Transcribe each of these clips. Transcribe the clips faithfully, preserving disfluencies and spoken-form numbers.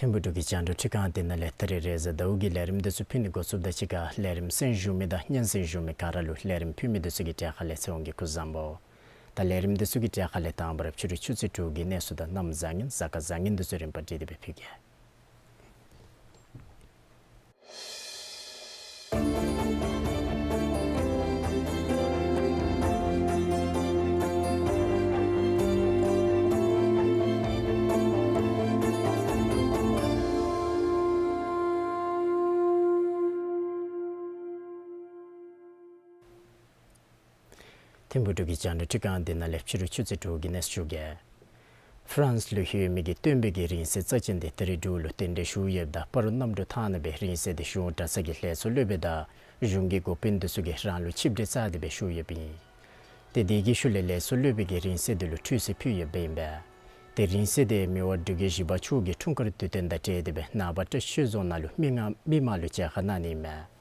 ཐིམ་ཕུ་འབྲུག་གི་རྒྱང་བསྒྲགས་ཁྲི་ཁང་འདི་ནང་ལས་ད་རིས་རེས་གཟའ་ཟླཝ་གི་ལས་རིམ་འདི་ཚུ་ཕུལ་ནི་འགོ་བཙུགསཔ་དང་གཅིག་ཁར་ལས་རིམ་གསན་བཞུགས་མི་དང་སྙན་གསན་བཞུགས་མི་ག་ར་ལུ་ལས་རིམ་ཕུལ་མི་འདི་ཚུ་གི་གྲས་ཁ་ལས་ཚེ་དབང་གིས་སྐུ་གཟུགས་བཟང་པོ། ད་ལས་རིམ་འདི་ཚུ་གི་གྲས་ཁ་ལས་དང་པ་ར་ཕྱི་རུ་ཆུ་ཚོད་དྲུག་གི་གནས་ཚུལ་དང་གནམ་བཟང་ངན་གཟའ་སྐར་བཟང་ངན་འདི་ཚུ་རིམ་པ་བསྒྲིགས་ཏེ་སྦེ་ཕུལ་གེ། ཐིམ་ཕུ་འབྲུག་གི་རྒྱང་བསྒྲགས་ཁྲི་ཁང་འདི་ནང་ལས་ཕྱི་རུ་ཆུ་ཚོད་དྲུག་གི་གནས་ཚུལ་ཞུ་གེ། ཧྥ་རན་སི་ལུ་ཡོད་མི་གི་སྟོན་པའི་གི་རིང་བསྲེལ་རྩ་ཅན་འདི་ད་རིས་འབྲུག་ལུ་གདན་འདྲེན་ཞུ་ཡོདཔ་ད་སྤ་རོ་གནམ་གྲུ་ཐང་ནང་སྦེ་རིང་བསྲེལ་འདི་གཞུང་གྲྭ་ཚང་གི་ལས་ཚོགས་སློབ་དཔོན་དང་གཞུང་གི་འགོ་དཔོན་འདི་ཚུ་གིས་རང་ལུ་ཆིབས་གྲལ་བཅག་སྟེ་སྦེ་ཞུ་ཡོདཔ་ཨིན། ཏེ་དེ་གི་ཤུལ་ལས་ལས་ཚོགས་སློབ་དཔོན་གྱིས་རིང་བསྲེལ་འདི་ལུ་ཁྲུས་གསོལ་ཕུལ་ཡོདཔ་ཨིན་པས། ཏེ་རིང་བསྲེལ་འདི་མི་དབང་འབྲུག་རྒྱལ་བཞི་པ་མཆོག་གི་འཁྲུངས་སྐར་དུས་སྟོན་དང་འབྲེལ་ཏེ་སྦེ་ནངས་པ་བཀྲིས་ཆོས་རྫོང་ནང་ལུ་མི་མང་མི་མང་ལུ་མཇལ་ཁ་གནང་ནི་ཨིན་མས།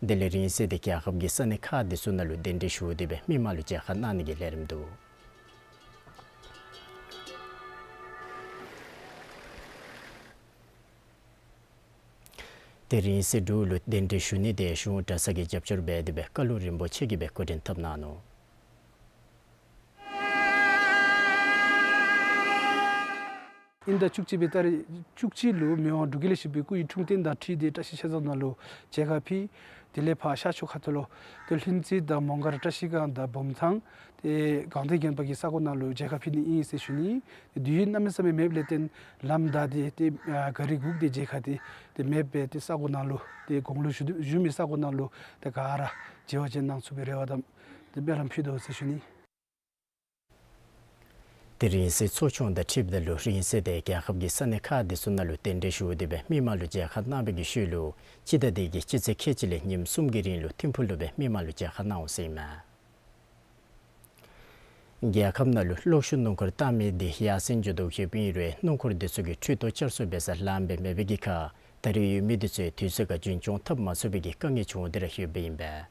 དེ་ལས་རིང་བསྲེལ་འདི་རྒྱལ་ཁབ་ཀྱི་ས་གནས་ཁག་འདི་ཚུ་ནང་ལུ་གདན་འདྲེན་ཞུ་སྟེ་སྦེ་མི་མང་ལུ་མཇལ་ཁ་གནང་ནི་གི་ལས་རིམ་འདུག། ཏེ་རིང་བསྲེལ་འབྲུག་ལུ་གདན་འདྲེན་ཞུ་ནི་དེ་གཞུང་གྲྭ་ཚང་གི་རྒྱབ་སྐྱོར་འབད་དེ་སྦེ་བཀའ་བློན་རིན་པོ་ཆེ་གིས་སྦེ་འགོ་འདྲེན་འཐབ་གནང་ནུག། དབྱིན་ཟླ་བཅུ་གཅིག་པའི་ཏ་རིག་བཅུ་གཅིག་ལུ་མི་དབང་འབྲུག་རྒྱལ་བཞི་པའི་སྐུ་ཡི་འཁྲུངས་རྟེན་དང་འཁྲིལ་ཏེ་བཀྲིས་ཆོས་རྫོང་ནང་ལུ་མཇལ་ཁ་ཕུལ། དེ་ལས་ཕར་ཤར་ཕྱོགས་ཁ་ཐུག་ལུ་ཏེ་ལྷུན་རྩེ་དང་མོང་སྒར་བཀྲིས་སྒང་དང་བུམ་ཐང་ཏེ་སྒང་སྟེང་དགོན་པ་གི་ས་གོ་ནང་ལུ་མཇལ་ཁ་ཕུལ་ནི་ཨིན་ཟེར་ཞུ་ནི། དུས་ཡུན་གནམ་མེད་ས་མེད་མེདཔ་ལས་བརྟེན་ལམ་བདའ་སྟེ་ཏེ་ཨ་ག་རི་སྒུག་སྟེ་མཇལ་ཁ་ཏེ་ཏེ་མེདཔ་སྦེ་ཏེ་ས་གོ་ནང་ལུ་ཏེ་དགུང་ལོ་བཞུགས་བཞུགས་མི་ས་གོ་ནང་ལུ་ཏེ་ག་ར་མཇལ་བ་མཇལ་གནང་ཚུགས་པའི་རེ་བ་དང་ཏེ་སྨོན་ལམ་ཕུལ་དོ་ཟེར་ཞུ་ནི། ཏེ་རིང་བསྲེལ་ཚོགས་ཆུང་དང་འཁྲིལཝ་ད་ལུ་རིང་བསྲེལ་འདི་རྒྱལ་ཁབ་ཀྱི་ས་གནས་ཁག་འདི་ཚུ་ནང་ལུ་གདན་འདྲེན་ཞུ་སྟེ་སྦེ་མི་མང་ལུ་མཇལ་ཁ་གནང་བའི་གི་ཤུལ་ལུ་སྤྱི་ཟླ་འདི་གི་སྤྱི་ཚེས་ཁལ་གཅིག་ལས་ཉིནམ་གསུམ་གྱི་རིང་ལུ་ཐིམ་ཕུག་ལུ་སྦེ་མི་མང་ལུ་མཇལ་ཁ་གནང་འོང་ཟེར་ཨིན་མས། རྒྱལ་ཁབ་ནང་ལུ་གློག་ཤུགས་སྣུམ་འཁོར་བཏང་མི་འདི་ཡར་སེང་འགྱོ་དོ་ཡོདཔ་ཨིན་རུང་སྣུམ་འཁོར་འདི་ཚུ་གི་འཕྲུལ་དོ་བསྐྱར་གསོ་འབད་ས་ལངམ་སྦེ་མེད་པའི་གི་ཁར་ད་རིས་ཡོད་མི་འདི་ཚུ་དུས་ཚོད་ཁར་རྒྱུན་སྐྱོང་འཐབ་མ་ཚུགས་པའི་གི་དཀའ་ངལ་བྱུང་སྟེ་ར་ཡོདཔ་ཨིན་པས།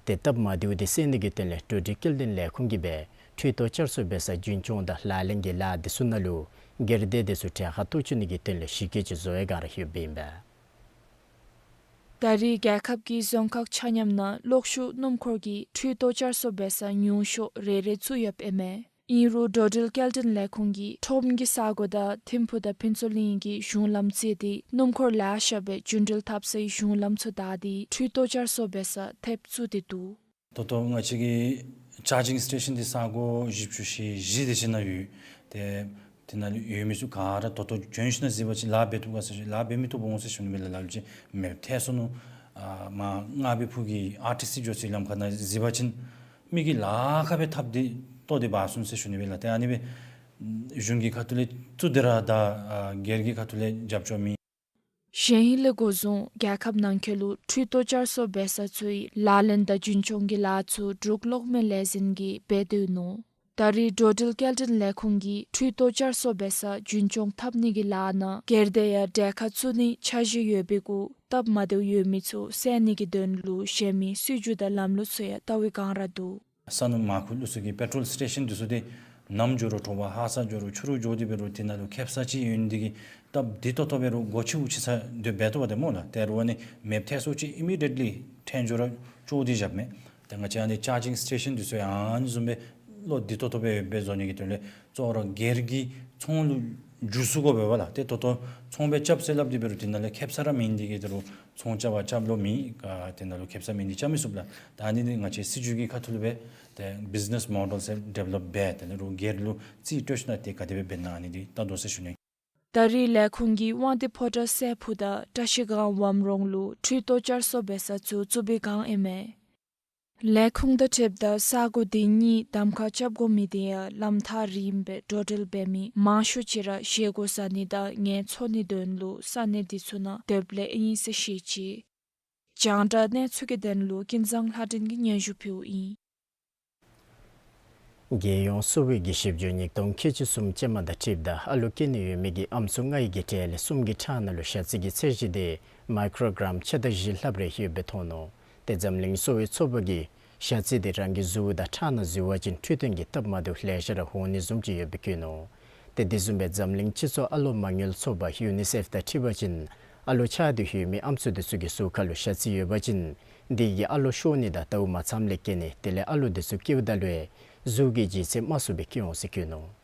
ཏེ་སྟབས་མ་བདེཝ་འདི་སེལ་ནི་གི་དོན་ལས་འགྲོ་འགྲུལ་སྐྱེལ་འདྲེན་ལས་ཁུངས་ཀྱིས་སྦེ་འཕྲུལ་དོ་བསྐྱར་གསོ་འབད་ས་རྒྱུན་སྐྱོང་དང་ལག་ལེན་གྱི་ལཱ་འདི་ཚུ་ནང་ལུ་སྒེར་སྡེ་འདི་ཚུ་གྲལ་ཁར་གཏོགས་བཅུག་ནི་གི་དོན་ལས་ཞི་རྒོལ་ཅིག་བཟོ་བའི་བསྒང་ར་ཡོདཔ་ཨིན་པས། ད་རེས་རྒྱལ་ཁབ་ཀྱི་རྫོང་ཁག་ཆ་མཉམ་ནང་གློག་ཤུགས་སྣུམ་འཁོར་གྱི་འཕྲུལ་དོ་བསྐྱར་གསོ་འབད་ས་ཉུང་ཤོས་རེ་རེ་བཙུགས་ཡོདཔ་ཨིན་མས། ཨིན་རུང་འགྲོ་འགྲུལ་སྐྱེལ་འདྲེན་ལས་ཁུངས་ཀྱིས་ཁྲོམ་གྱི་ས་གོ་དང་ཐིམ་ཕུག་དང་ཕུན་ཚོགས་གླིང་གི་གཞུང་ལམ་བརྩིས་ཏེ་སྣུམ་འཁོར་ལེ་ཤ་སྦེ་རྒྱུན་འགྲུལ་འཐབ་སའི་གཞུང་ལམ་ཚུ་བདའ་སྟེ་འཕྲུལ་དོ་བསྐྱར་གསོ་འབད་ས་ཐེབས་བཙུགས་ཏེ་འདུག། ད་ལྟོ་ང་བཅས་ཀྱི་ཅར་ཇིང་སི་ཊེ་ཤཱན་འདི་ས་གོ་བཞི་བཅུ་ཞེ་བཞི་དེ་ཅིག་ནང་ཡོད། ཏེ་དེ་ནང་ཡོད་མི་ཚུ་ག་ར་ད་ལྟོ་བྱོན་ཞིནམ་ལས་གཟིགས་པ་ཅིན་ལཱ་འབད་བཏུབ་ག་ཟེར་ཞུ་ལཱ་འབད་མི་བཏུབ་འོང་ཟེར་ཞུ་ནི་མས་ལགས། ལཱ་ཅིག་མེདཔ་ཐལ་སོ་ནུག། ཨ་མར་རྔ་པའི་ཕུག་གི་ཨར་ཊི་སི་འགྱོ་སའི་ལམ་ཁ་ནང་གཟིགས་པ་ཅིན་མི་གིས་ལཱ་ཁག་སྦེ་འཐབ་སྟེ་བཏོག་སྟེ་འབག་སོང་ཟེར་ཞུ་ནི་མས་ལགས། ཏེ་ཨ་ནི་སྦེ་གཞུང་གི་ཁ་ཐུག་ལས་བཙུགས་ཏེ་ར་དང་ཨ་སྒེར་གྱི་ཁ་ཐུག་ལས་རྒྱབ་སྐྱོར་མེད། གཞེས་ཧིང་ལས་འགོ་བཟུང་རྒྱལ་ཁབ་ནང་འཁོད་ལུ་འཕྲུལ་དོ་བསྐྱར་གསོ་འབད་ས་ཚུའི་ལག་ལེན་དང་རྒྱུན་སྐྱོང་གི་ལཱ་ཚུ་འབྲུག་གློག་མེ་ལས་འཛིན་གྱིས་འབད་དེ་ཡོད་ནུག། ད་རེས་འགྲོ་འགྲུལ་སྐྱེལ་འདྲེན་ལས་ཁུངས་ཀྱིས་འཕྲུལ་རྡོ་བཅར་སོ་འབད་སར་རྒྱུན་སྐྱོང་འཐབ་ནི་གི་ལཱ་ནང་སྒེར་སྡེ་ཡང་གྲལ་ཁར་བཙུགས་ནིའི་འཆར་གཞི་ཡོད་པའི་གུ་སྟབས་མ་བདེཝ་ཡོད་མི་ཚུ་སེལ་ནི་གི་དོན་ལུ་གཞན་མི་སྲིད་བྱུས་དང་ལམ་ལུགས་ཚུ་ཡང་བལྟ་བའི་བསྒང་ར་འདུག། ས་སྣུམ་མར་ཁུ་བླུག་ས་གི་པེ་ཊོལ་སི་ཊེ་ཤཱན་འདི་ཚུ་འདི་ནམ་འགྱོ་རུང་དྲོ་པ་ཧ་སག་འགྱོ་རུང་ཕྱི་རུ་འགྱོ་སྟེ་འབད་རུང་དེ་ནང་ལུ་ཁེབ་ས་ཅིག་ཡོད་ནི་དེ་གིས་སྟབས་བདེ་ཏོག་ཏོ་འབད་རུང་སྒོ་ཕྱེཝ་ཕྱེ་ས་འདི་འབད་དོ་བ་དེ་སྨོ་ལགས། དེ་རུང་ཨ་ནི་མེདཔ་ཐལ་སོ་ཅིག་ཨི་མི་ཌི་ཡེཊ་ལི་འཐོན་འགྱོ་རུང་ཅོག་འཐདཔ་མས། ཏེ་ང་བཅས་ཨ་ནི་ཅར་ཇིང་སི་ཊེ་ཤཱན་འདི་ཚུ་ཡང་ཨ་ནི་བཟུམ་སྦེ་བློ་བདེ་ཏོག་ཏོ་སྦེ་འབད་བཟོ་ནི་གི་དོན་ལས་གཙོ་བོ་ར་སྒེར་གྱི་ཚོང་ལུ་འགྱུར་ཚུགས་དགོ་པས་ལགས། ཏེ་ད་ལྟོ་ཚོང་སྦེ་རྐྱབ་ཟེར་སླབ་སྟེ་འབད་རུང་དེ་ནང་ལས་ཁེབ་ས་ར་མེད་ནི་དེ་གིས་ད་རུང་ཚོང་རྐྱབ་པར་རྐྱབ་ལོང་མེད། ཨ་དེ་ནང་ལུ་ཁེབ་ས་མེད་ནི་རྐྱབ་མི་ཚུགས་ལགས། ད་ཨ་ནི་འདི་ང་བཅས་སྲིད་བྱུས་ཀྱི་ཁ་ཐུག་ལུ་སྦེ་ཏེ་བིཛ་ནེས་མོ་ཌེལ་ཟེར་ཌི་ཝེ་ལོཔ་འབད་དེ་ལས་རུང་སྒེར་ལུ་རྩིས་སྤྲོད་ཞིན་ན་དེ་ག་དེ་སྦེ་འབད་ན་ཨ་ནི་འདི་བལྟ་དོ་ཟེར་ཞུ་ནི། ད་རེས་ལས་ཁུངས་ཀྱིས་དབང་འདུས་ཕོ་བྲང་སྲས་ཕུག་དང་བཀྲ་ཤིས་སྒང་ཝམ་རོང་ལུ་འཕྲུལ་རྡོ་བཅར་སོ་འབད་ས་ཚུ་བཙུགས་པའི་བསྒང་ཨིན་མས། ལས་ཁུངས་དང་འཁྲིལཝ་ད་ས་གོ་དེ་གཉིས་གདམ་ཁ་རྐྱབ་དགོ་མི་དེ་ཡང་ལམ་ཐག་རིངམོ་སྦེ་འགྲོ་འགྲུལ་འབད་མི་མང་ཤོས་ཅིག་ར་བཞེས་སྒོ་ཟ་ནི་དང་ངལ་འཚོ་ནིའི་དོན་ལུ་ས་གནས་དེ་ཚུ་ནང་སྡོདཔ་ལས་ཨིན་ཟེར་བཤད་ཅི། རྒྱང་བསྒྲགས་གནས་ཚུལ་གྱི་དོན་ལུ་ཀུན་བཟང་ལྷ་སྒྲོན་གྱིས་སྙན་ཞུ་ཕུལཝ་ཨིན། རྒྱལ་ཡོངས་གསོ་བའི་གི་ཞིབ་འཇུག་ཉིས་སྟོང་ཁལ་གཅིག་གསུམ་ཅན་མ་དང་འཁྲིལཝ་ད་ཨ་ལོ་སྐྱེ་ནི་ཡོད་མི་གི་ཨམ་སྲུ་ལྔའི་གི་གྲས་ལས་གསུམ་གྱི་ཁྲག་ནང་ལུ་ཞ་རྩི་གི་ཚད་གཞི་དེ་མའི་ཀྲོ་གྲམ་ཕྱེད་དང་བཞི་ལྷགཔ་རེ་ཡོདཔ་སྦེ་མཐོང་ནུག། ཏེ་འཛམ་གླིང་གསོ་བའི་ཚོགས་པ་གིས་ཞ་རྩི་དེ་རང་གི་གཟུགས་དང་ཁྲག་ནང་འཛུལ་བ་ཅིན་འཕྲོད་བསྟེན་གྱི་སྟབས་མ་བདེཝ་ལེ་ཤ་ར་འོང་ནི་བཟུམ་ཅིག་ཡོདཔ་སྦེ་བཀོད་ནུག། ཏེ་དེ་བཟུམ་སྦེ་འཛམ་གླིང་སྤྱི་ཚོགས་ཨ་ལོ་མ་དངུལ་ཚོགས་པ་ཡུ་ནི་སེཕ་དང་འཁྲིལ་བ་ཅིན་ཨ་ལོ་ཆགས་ཏེ་ཡོད་མི་ཨམ་སྲུ་དེ་ཚུ་གི་གཟུགས་ཁ་ལུ་ཞ་རྩི་ཡོད་པ་ཅིན་དེ་གིས་ཨ་ལོ་ཤོར་ནི་དང་ཟླཝ་མ་ཚངམ་ལས་སྐྱེ་ནི་དེ་ལས་ཨ་ལོ་དེ་ཚུ་སྐྱེཝ་ད་ལུ་གཟུགས་ཀྱི་ལྗིད་ཚད་དམའ་སུ་སྦེ་སྐྱེ་འོང་ཟེར་བཀོད་ནུག།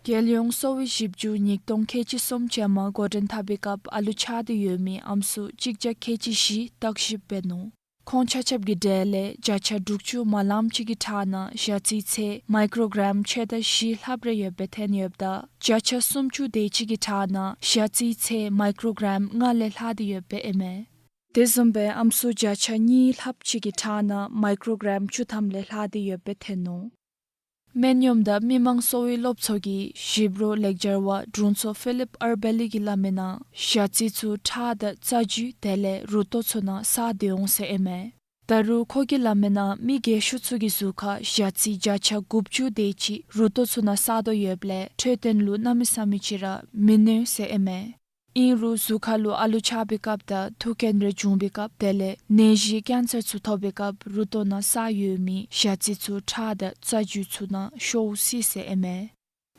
རྒྱལ་ཡོངས་གསོ་བའི་ཞིབ་འཇུག་ཉིས་སྟོང་ཁལ་གཅིག་གསུམ་ཅན་མ་འགོ་འདྲེན་འཐབ་པའི་སྐབས་ཨ་ལོ་ཆགས་ཏེ་ཡོད་མི་ཨམ་སྲུ་གཅིག་བརྒྱ་ཁལ་གཅིག་བཞི་བརྟག་ཞིབ་འབད་ནུག། ཁོང་ཆ་ཁྱབ་ཀྱི་གྲས་ལས་བརྒྱ་ཆ་དྲུག་ཅུ་མ་ལངམ་ཅིག་གི་ཁྲག་ནང་ཞ་རྩིའི་ཚད་མའི་ཀྲོ་གྲམ་ཕྱེད་དང་བཞི་ལྷགཔ་རེ་ཡོདཔ་སྦེ་ཐོན་ཡོདཔ་ད་བརྒྱ་ཆ་སུམ་ཅུ་དེ་ཅིག་གི་ཁྲག་ནང་ཞ་རྩིའི་ཚད་མའི་ཀྲོ་གྲམ་ལྔ་ལས་ལྷག་སྟེ་ཡོདཔ་སྦེ་ཨིན་མས། དེ་བཟུམ་སྦེ་ཨམ་སྲུ་བརྒྱ་ཆ་གཉིས་ལྷགཔ་ཅིག་གི་ཁྲག་ནང་མའི་ཀྲོ་གྲམ་བཅུ་ཐམ་ལས་ལྷག་སྟེ་ཡོདཔ་སྦེ་ཐོན་ནུག། སྨན་གཡོགམ་དང་མི་མང་གསོ་བའི་སློབ་ཚོགས་ཀྱི་ཞིབ་རོགས་ལེགས་སྦྱར་བ་དྲུང་འཚོ་ཕི་ལིབ་ཨར་བེ་ལི་གིས་སླབ་མི་ནང་ཞ་རྩི་ཚུ་ཁྲག་དང་རྩ་རྒྱུས་དེ་ལས་རུ་ཏོག་ཚུ་ནང་བསགས་ཏེ་འོང་ཟེར་ཨིན་མས། ད་རུང་ཁོ་གིས་སླབ་མི་ནང་མི་རྒས་ཤོས་ཚུ་གི་གཟུགས་ཁར་ཞ་རྩི་བརྒྱ་ཆ་དགུ་བཅུ་དེ་ཅིག་རུ་ཏོག་ཚུ་ནང་བསགས་དོ་ཡོདཔ་ལས་འཕྲོད་བསྟེན་ལུ་གནམ་མེད་ས་མེད་ཅིག་ར་མི་གནོད་ཟེར་ཨིན་མས། ཨིན་རུང་གཟུགས་ཁ་ལུ་ཨ་ལོ་ཆགས་པའི་སྐབས་དང་ཐུག་རྐྱེན་རེ་བྱུང་བའི་སྐབས་དེ་ལས་ནད་གཞི་ཀེན་སར་ཚུ་ཐོབ་པའི་སྐབས་རུ་ཏོག་ནང་བསགས་ཡོད་མི་ཞ་རྩི་ཚུ་ཁྲག་དང་རྩ་རྒྱུས་ཚུ་ནང་ཤོར་སྲིད་ཟེར་ཨིན་མས།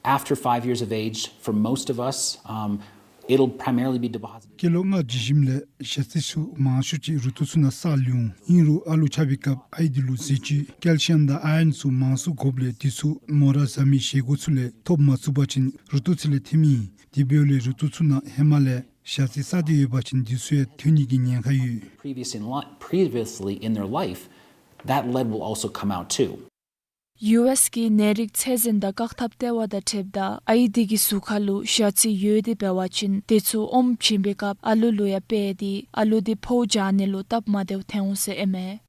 After five years of age, for most of us, um, it'll primarily be deposited. སྐྱེས་ལོ་ལྔ་བརྒྱུད་ཞིནམ་ལས་ཞ་རྩི་ཚུ་མང་ཤོས་ཅིག་རུ་ཏོག་ཚུ་ནང་བསགས་ལུས་འོང་། ཨིན་རུང་ཨ་ལོ་ཆགས་པའི་སྐབས་ཨའི་དེ་ལུ་ཟས་བཅུད་ཀེལ་ཤི་ཡམ་དང་ཨའི་རོན་ཚུ་མང་སུ་དགོཔ་ལས་དེ་ཚུ་མོ་ར་བཟའ་མི་བཞེས་སྒོ་ཚུ་ལས་ཐོབ་མ་ཚུགས་པ་ཅིན་རུ་ཏོག་ཚུ་ལས་ཐོན་མི་ཨིན། དེ་འབདཝ་ལས་རུ་ཏོག་ཚུ་ནང་ཧེ་མ་ལས་ཞ་རྩི་བསགས་ཏེ་ཡོད་པ་ཅིན་དེ་ཚུ་ཡང་ཐོན་ནི་གི་ཉེན་ཁ་ཡོད། Previous in li-, previously in their life, that lead will also come out too. ཡུ་ཨེས་ཀྱི་ནད་རིགས་ཚད་འཛིན་དང་བཀག་ཐབས་ལྟེ་བ་དང་འཁྲིལཝ་ད་ཨའི་དེ་གི་གཟུགས་ཁ་ལུ་ཞ་རྩི་ཡོད་དེ་འབད་བ་ཅིན་དེ་ཚུ་ཨོམ་བྱིན་པའི་སྐབས་ཨ་ལུ་ལུ་ཡང་སྤེལ་ཏེ་ཨ་ལུ་དེ་ཕོཝ་འཇགས་ནི་ལུ་སྟབས་མ་བདེཝ་ཐོན་འོང་ཟེར་ཨིན་མས།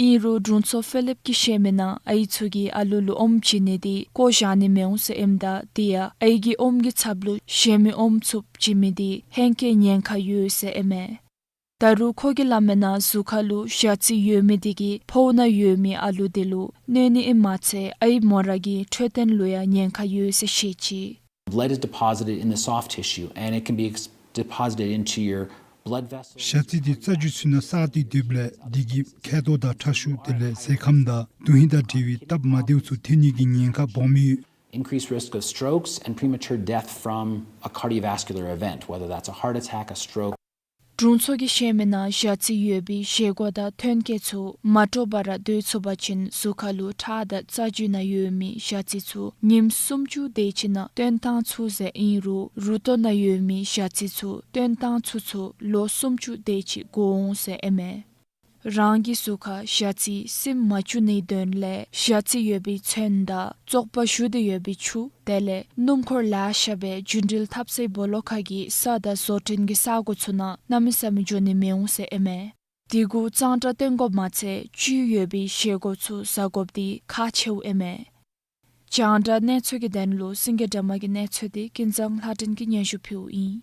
ཨིན་རུང་དྲུང་འཚོ་ཕི་ལིབ་ཀྱིས་བཤད་མི་ནང་ཨའི་ཚུ་གིས་ཨ་ལུ་ལུ་ཨོམ་བྱིན་ནི་དེ་བཀོ་བཞག་ནི་མི་འོང་ཟེར་ཨིནམ་ད་དེ་ཡང་ཨའི་གི་ཨོམ་གྱི་ཚབ་ལུ་གཞན་མི་ཨོམ་ཚུ་བྱིན་མི་དེ་ཧེང་སྐལ་ཉེན་ཁ་ཡོད་ཟེར་ཨིན་མས། ད་རུང་ཁོ་གིས་སླབ་མི་ནང་གཟུགས་ཁ་ལུ་ཞ་རྩི་ཡོད་མི་དེ་གིས་ཕོཝ་ནང་ཡོད་མི་ཨ་ལུ་དེ་ལུ་གནོད་ནི་ཨིནམ་མ་ཚད་ཨའི་མོ་ར་གི་འཕྲོད་བསྟེན་ལུ་ཡང་ཉེན་ཁ་ཡོད་ཟེར་བཤད་ཅི། Lead is deposited in the soft tissue and it can be ex-, deposited into your blood vessels. ཞ་རྩི་དེ་རྩ་རྒྱུས་ཚུ་ནང་བསགས་ཏེ་སྡོདཔ་ལས་དེ་གིས་མཁལ་རྡོག་དང་ཁྲག་ཤུགས་དེ་ལས་ཟས་ཁམ་དང་དོན་ཧིང་དང་འབྲེལ་བའི་སྟབས་མ་བདེཝ་ཚུ་ཐོན་ནི་གི་ཉེན་ཁ་སྦོམ་ཡོད། Increased risk of strokes and premature death from a cardiovascular event, whether that's a heart attack, a stroke. དྲུང་འཚོ་གིས་བཤད་མི་ནང་ཞ་རྩི་ཡོད་པའི་བཞེས་སྒོ་དང་ཐོན་སྐྱེད་ཚུ་མ་འདྲཝ་སྦེ་ར་སྡོད་ཚུགས་པ་ཅིན་གཟུགས་ཁ་ལུ་ཁྲག་དང་རྩ་རྒྱུས་ནང་ཡོད་མི་ཞ་རྩི་ཚུ་ཉིནམ་སུམ་ཅུ་དེ་ཅིག་ནང་བཏོན་བཏང་ཚུགས་ཟེར། ཨིན་རུང་རུ་ཏོག་ནང་ཡོད་མི་ཞ་རྩི་ཚུ་བཏོན་བཏང་ཚུགས་ཚུགས་ལོ་སུམ་ཅུ་དེ་ཅིག་འགོར་འོང་ཟེར་ཨིན་མས། རང་གི་གཟུགས་ཁར་ཞ་རྩི་སིམ་མ་བཅུག་ནིའི་དོན་ལས་ཞ་རྩི་ཡོད་པའི་ཚོན་དང་བཙོག་པ་བཞུར་ཏེ་ཡོད་པའི་ཆུ་དེ་ལས་སྣུམ་འཁོར་ལེ་ཤ་སྦེ་རྒྱུན་འགྲུལ་འཐབ་སའི་སྦོ་ལོགས་ཁ་གི་ས་དང་བཟོ་སྐྲུན་གྱི་ས་གོ་ཚུ་ནང་གནམ་མེད་ས་མེད་འགྱོ་ནི་མི་འོང་ཟེར་ཨིན་མས། དེ་གུ་གཙང་སྦྲ་བཏོན་དགོཔ་མ་ཚད་བཅུད་ཡོད་པའི་བཞེས་སྒོ་ཚུ་བཟའ་དགོཔ་དེ་ཁག་ཆེཝ་ཨིན་མས། རྒྱང་བསྒྲགས་གནས་ཚུལ་གྱི་དོན་ལུ་སེང་གེ་སྒྲོལ་མ་གི་གནས་ཚུལ་དེ་ཀུན་བཟང་ལྷ་སྒྲོན་གྱིས་སྙན་ཞུ་ཕུལཝ་ཨིན།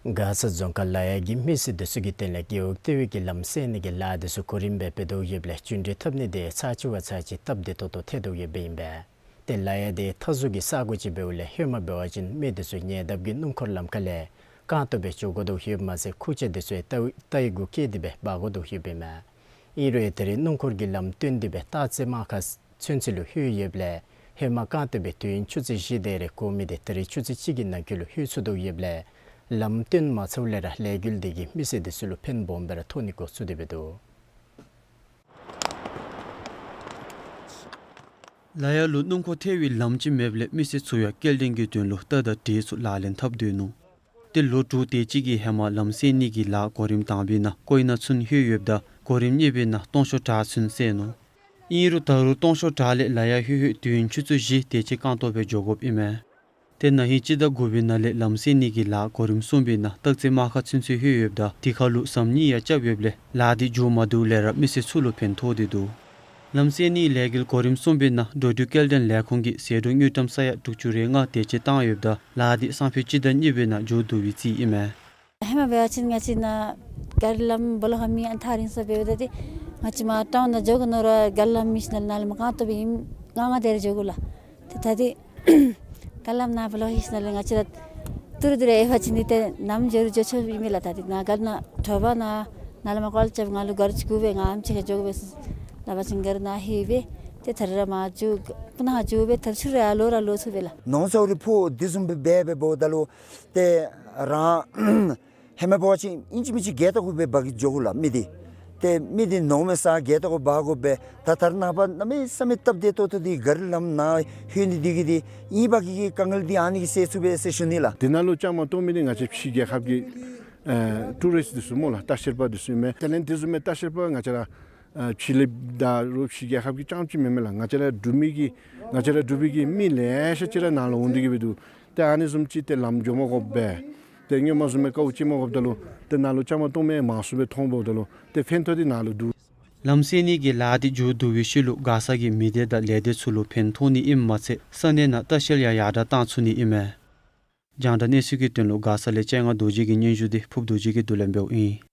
མགར་ས་རྫོང་ཁག་ལ་ཡ་གི་མི་སེར་འདི་ཚུ་གི་དོན་ལས་རྒེད་འོག་ལྟེ་བའི་གི་ལམ་སེལ་ནི་གི་ལཱ་འདི་ཚུ་གོ་རིམ་སྦེ་འབད་དོ་ཡོདཔ་ལས་རྒྱུན་འགྲུལ་འཐབ་ནི་དེ་ཚར་གཅིག་བ་ཚར་གཅིག་སྟབས་བདེ་ཏོག་ཏོ་ཐལ་དོ་ཡོདཔ་ཨིན་པས། ཏེ་ལ་ཡ་དེ་མཐའ་ཟུར་གྱི་ས་གོ་ཅིག་འབདཝ་ལས་ཧེ་མ་འབད་བ་ཅིན་མི་འདི་ཚུ་ཉེ་འདབས་ཀྱི་སྣུམ་འཁོར་ལམ་ཁ་ལས་རྐང་སྟོང་སྦེ་འགྱོ་དགོ་དོ་ཡོདཔ་མ་ཚད་ཁུར་ཆ་འདི་ཚུ་ཡང་རྟའི་རྟའི་གུ་བཀལ་ཏེ་སྦེ་འབག་དགོ་དོ་ཡོདཔ་ཨིན་མས། ཨིན་རུང་ཡང་ད་རེས་སྣུམ་འཁོར་གྱི་ལམ་སྟོན་འདི་སྦེ་སྟག་རྩེ་རྨ་ཁ་ཚུན་ཚོད་ལུ་ལྷོད་ཡོདཔ་ལས་ཧེ་མ་རྐང་སྟོང་སྦེ་དུས་ཡུན་ཆུ་ཚོད་བཞི་དེ་རེ་འགོར་མི་དེ་ད་རེས་ཆུ་ཚོད་གཅིག་གི་ནང་འཁོད་ལུ་ལྷོད་ཚུགས་དོ་ཡོདཔ་ལས་ལམ་སྟོན་མ་ཚརཝ་ལས་ར་ལས་འགུལ་འདི་གིས་མི་སེར་འདི་ཚུ་ལུ་ཕན་སྦོམ་སྦེ་ར་ཐོགས་ནི་འགོ་བཙུགས་ཏེ་འབད་དོ། ལ་ཡ་ལུ་སྣུམ་འཁོར་ཐལ་བའི་ལམ་ཅིག་མེདཔ་ལས་མི་སེར་ཚུ་ཡང་སྐྱེལ་འདྲེན་གྱི་དོན་ལུ་རྟ་དང་འདྲེ་ཚུ་ལག་ལེན་འཐབ་སྡོད་ནུག། ཏེ་ལོ་དྲུག་དེ་ཅིག་གི་ཧེ་མ་ལམ་སེལ་ནི་གི་ལཱ་གོ་རིམ་དང་པའི་ནང་ཀོ་ཡི་ན་ཚུན་ལྷོད་ཡོདཔ་ད་གོ་རིམ་གཉིས་པའི་ནང་སྟོང་ཕྱོགས་བྲག་ཚུན་སེལ་ནུག། ཨིན་རུང་ད་རུང་སྟོང་ཕྱོགས་བྲག་ལས་ལ་ཡ་ལྷོད་ལྷོད་དུས་ཡུན་ཆུ་ཚོད་བཞི་དེ་ཅིག་རྐང་སྟོང་སྦེ་འགྱོ་དགོཔ་ཨིན་མས། ཏེ་ན་ཧིང་སྤྱི་ཟླ་དགུ་པའི་ནང་ལས་ལམ་སེལ་ནི་གི་ལཱ་གོ་རིམ་གསུམ་པའི་ནང་སྟག་རྩེ་རྨ་ཁ་ཚུན་ཚོད་ལྷོད་ཡོདཔ་ད་དེ་ཁར་ལུ་ཟམ་གཉིས་ཡང་རྐྱབ་ཡོདཔ་ལས་ལཱ་འདི་མཇུག་མ་བསྡུཝ་ལས་ར་མི་སེར་ཚུ་ལུ་ཕན་ཐོགས་ཏེ་འདུག། ལམ་སེལ་ནི་ལས་འགུལ་གོ་རིམ་གསུམ་པའི་ནང་འགྲོ་འགྲུལ་སྐྱེལ་འདྲེན་ལས་ཁུངས་ཀྱིས་ཟད་འགྲོ་དངུལ་ཀྲམ་ས་ཡ་དྲུག་ཅུ་རེ་ལྔ་དེ་ཅིག་བཏང་ཡོདཔ་ད་ལཱ་འདི་སང་ཕོད་སྤྱི་ཟླ་གཉིས་པའི་ནང་མཇུག་བསྡུ་བའི་རྩིས་ཨིན་མས། ཧེ་མ་འབད་བ་ཅིན་ང་བཅས་ནཱ་ག་རི་ལམ་སྦོ་ལོགས་ཁར་མེད། ཨ་ནི་ཐག་རིང་སར་འབདཝ་ད་ཏེ་ང་བཅས་མར་ཊའུན་ནང་འགྱོ་དགོ་མནོ་རུང་ག་རི་ལམ་མེད་ཞིནམ་ལས་ནཱ་ལས་མར་རྐང་སྟོང་སྦེ་ཨིནམ་ལྔ་ལྔ་དེ་རེ་འགྱོ་དགོ་ལགས། ཏེ་ད་འདི་ག་རི་ལམ་ནཱ་སྦོ་ལོགས་ལྷོད་ཞིནམ་ལས་ང་བཅས་ར་ཏི་རུ་ཏི་རུ་འབད་བ་ཅིན་ཏེ་ནམ་འགྱོ་རུང་འགྱོ་ཆོགཔ་ཨིན་མས་ལགས། ད་འདི་ནཱ་ག་རི་ནཱ་དྲོ་པ་ནཱ་ནཱ་ལས་མར་ཀོལ་རྐྱབ། ང་ལུ་ག་རི་ཅིག་དགོ་པས། ང་ཨེམ་ཆི་ཁར་འགྱོ་དགོ་པས་ཟེར་སླབ་པ་ཅིན་ག་རི་ནཱ་ལྷོད་སྦེ་ཏེ་ད་རེས་ར་མར་འགྱོ་སྤུ་ན་ཁ་འགྱོ་སྦེ་ད་རེས་ཚུར་ར་ལོག་ར་ལོག་ཚུགས་པས་ལགས། ནོར་ས་རི་ཕོ་འདི་བཟུམ་སྦེ་འབད་འབདཝ་ད་ལུ་ཏེ་རང་ཧེ་མ་འབད་བ་ཅིན་ཨིན་ཅི་མིན་ཅི་བརྒལ་བལྟ་དགོ་པས། འབག་གི་འགྱོ་དགོ་ལགས་མི་འདི། ཏེ་མི་འདི་ནོར་མེད་ས་བརྒལ་བལྟ་དགོ་འབག་དགོ་པས། ད་ད་རེས་ནངས་པ་གནམ་མེད་ས་མེད་སྟབས་བདེ་ཏོག་ཏོ་འདི་ག་རི་ལམ་ནཱ་ལྷོད་ནི་འདི་གིས་འདི་ཨིན་པ་གི་གི་དཀའ་ངལ་འདི་ཨ་ནི་གིས་སེལ་ཚུགས་པས་ཟེར་ཞུ་ནི་ལགས། འདི་ནང་ལུ་བཅའ་མར་གཏོགས་མི་འདི་ང་བཅས་ཕྱི་རྒྱལ་ཁབ་ཀྱི་ཨེ་ཊུ་རིསཊ་འདི་ཚུ་སྨོ་ལགས། ལྟ་བཤལ་པ་འདི་ཚུ་ཨིན་མས། དེ་ལས་འདི་བཟུམ་མའི་ལྟ་བཤལ་པ་ང་བཅས་ར་ཨ་ཕྱི་གླིངཔ་དང་རོགས་ཕྱི་རྒྱལ་ཁབ་ཀྱི་རྐྱངམ་ཅིག་མེན་མས་ལགས། ང་བཅས་ར་འབྲུག་མི་གི་ང་བཅས་ར་འབྲུག་པའི་གི་མི་ལེ་ཤ་ཅིག་ར་ནཱ་ལུ་འོང་སྟེ་གི་སྦེ་འདུག། ཏེ་ཨ་ནི་བཟུམ་ཅིག་ཏེ་ལམ་འགྱོ་མ་དགོཔ་སྦེ་ཏེ་སྔོན་མ་བཟུམ་མའི་དཀའཝ་སྤྱད་མ་དགོཔ་ད་ལུ་ཏེ་ནཱ་ལུ་བཅའ་མར་གཏོགས་མི་མང་སུ་སྦེ་མཐོང་འབདཝ་ད་ལུ་ཏེ་ཕན་ཐོགས་འདི་ནཱ་ལུ་འདུག། ལམ་སེལ་ནི་གི་ལཱ་འདི་མཇུག་བསྡུ་བའི་ཤུལ་ལུ་མགར་ས་གི་མི་སྡེ་དང་ལས་སྡེ་ཚུ་ལུ་ཕན་ཐོགས་ནི་ཨིནམ་མ་ཚད་ས་གནས་ནང་ལྟ་བཤལ་ཡང་ཡར་དྲག་བཏང་ཚུགས་ནི་ཨིན་མས། རྒྱང་བསྒྲགས་གནས་ཚུལ་གྱི་དོན་ལུ་མགར་ས་ལས་སྤྱན་སྔ་རྡོ་རྗེ་གི་སྙན་ཞུ་འདི་ཕུབ་རྡོ་རྗེ་གིས་བསྡུ་ལེན་འབདཝ་ཨིན།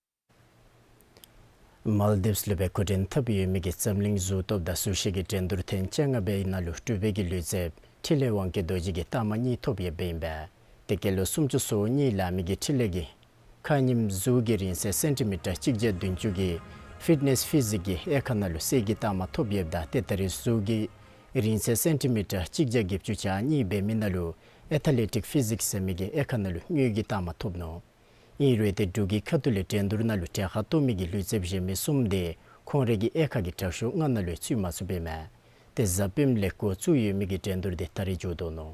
མཱལ་དིབས་ལུ་སྦེ་འགོ་འདྲེན་འཐབ་ཡོད་མི་གི་འཛམ་གླིང་གཟུགས་སྟོབས་དང་གཟུགས་བཞི་གི་འགྲན་བསྡུར་ཐེངས་བཅོ་ལྔ་པའི་ནང་ལུ་འབྲུག་པའི་གི་ལུས་རྩལཔ་འཕྲིན་ལས་དབང་རྒྱལ་རྡོ་རྗེ་གིས་རྟགས་མ་གཉིས་ཐོབ་ཡོདཔ་ཨིན་པས། ཏེ་སྐྱེས་ལོ་སུམ་ཅུ་སོ་གཉིས་ལང་མི་གི་འཕྲིན་ལས་ཀྱིས་ཁ་ཉིམ་གཟུགས་ཀྱི་རིང་ཚད་སེན་ཊི་མི་ཊར་གཅིག་བརྒྱ་བདུན་ཅུ་གི་ཕིཊ་ནེསི་ཕི་ཟིགསི་གི་དབྱེ་ཁག་ནང་ལུ་གསེར་གྱི་རྟགས་མ་ཐོབ་ཡོདཔ་ད་ཏེ་ད་རེས་གཟུགས་ཀྱི་རིང་ཚད་སེན་ཊི་མི་ཊར་གཅིག་བརྒྱ་བརྒྱད་ཅུ་གྱ་གཉིས་འབད་མི་ནང་ལུ་ཨེ་ཐ་ལེ་ཊིཀ་ཕི་ཟིགསི་ཟེར་མི་གི་དབྱེ་ཁག་ནང་ལུ་དངུལ་གྱི་རྟགས་མ་ཐོབ་ནུག། ཨིན་རུང་ཏེ་འབྲུག་གི་ཁ་ཐུག་ལས་འགྲན་བསྡུར་ནང་ལུ་གྲལ་ཁར་གཏོགས་མི་གི་ལུས་རྩལཔ་གཞན་མི་གསུམ་དེ་ཁོང་རའི་གི་དབྱེ་ཁག་གི་དྲག་ཤོས་ལྔ་ནང་ལུ་ཚུད་མ་ཚུགསཔ་ཨིན་མས། ཏེ་གཟའ་སྤེནམ་ལས་འགོ་བཙུགས་ཡོད་མི་གི་འགྲན་བསྡུར་དེ་ད་རེས་མཇུག་བསྡུ་ནུག།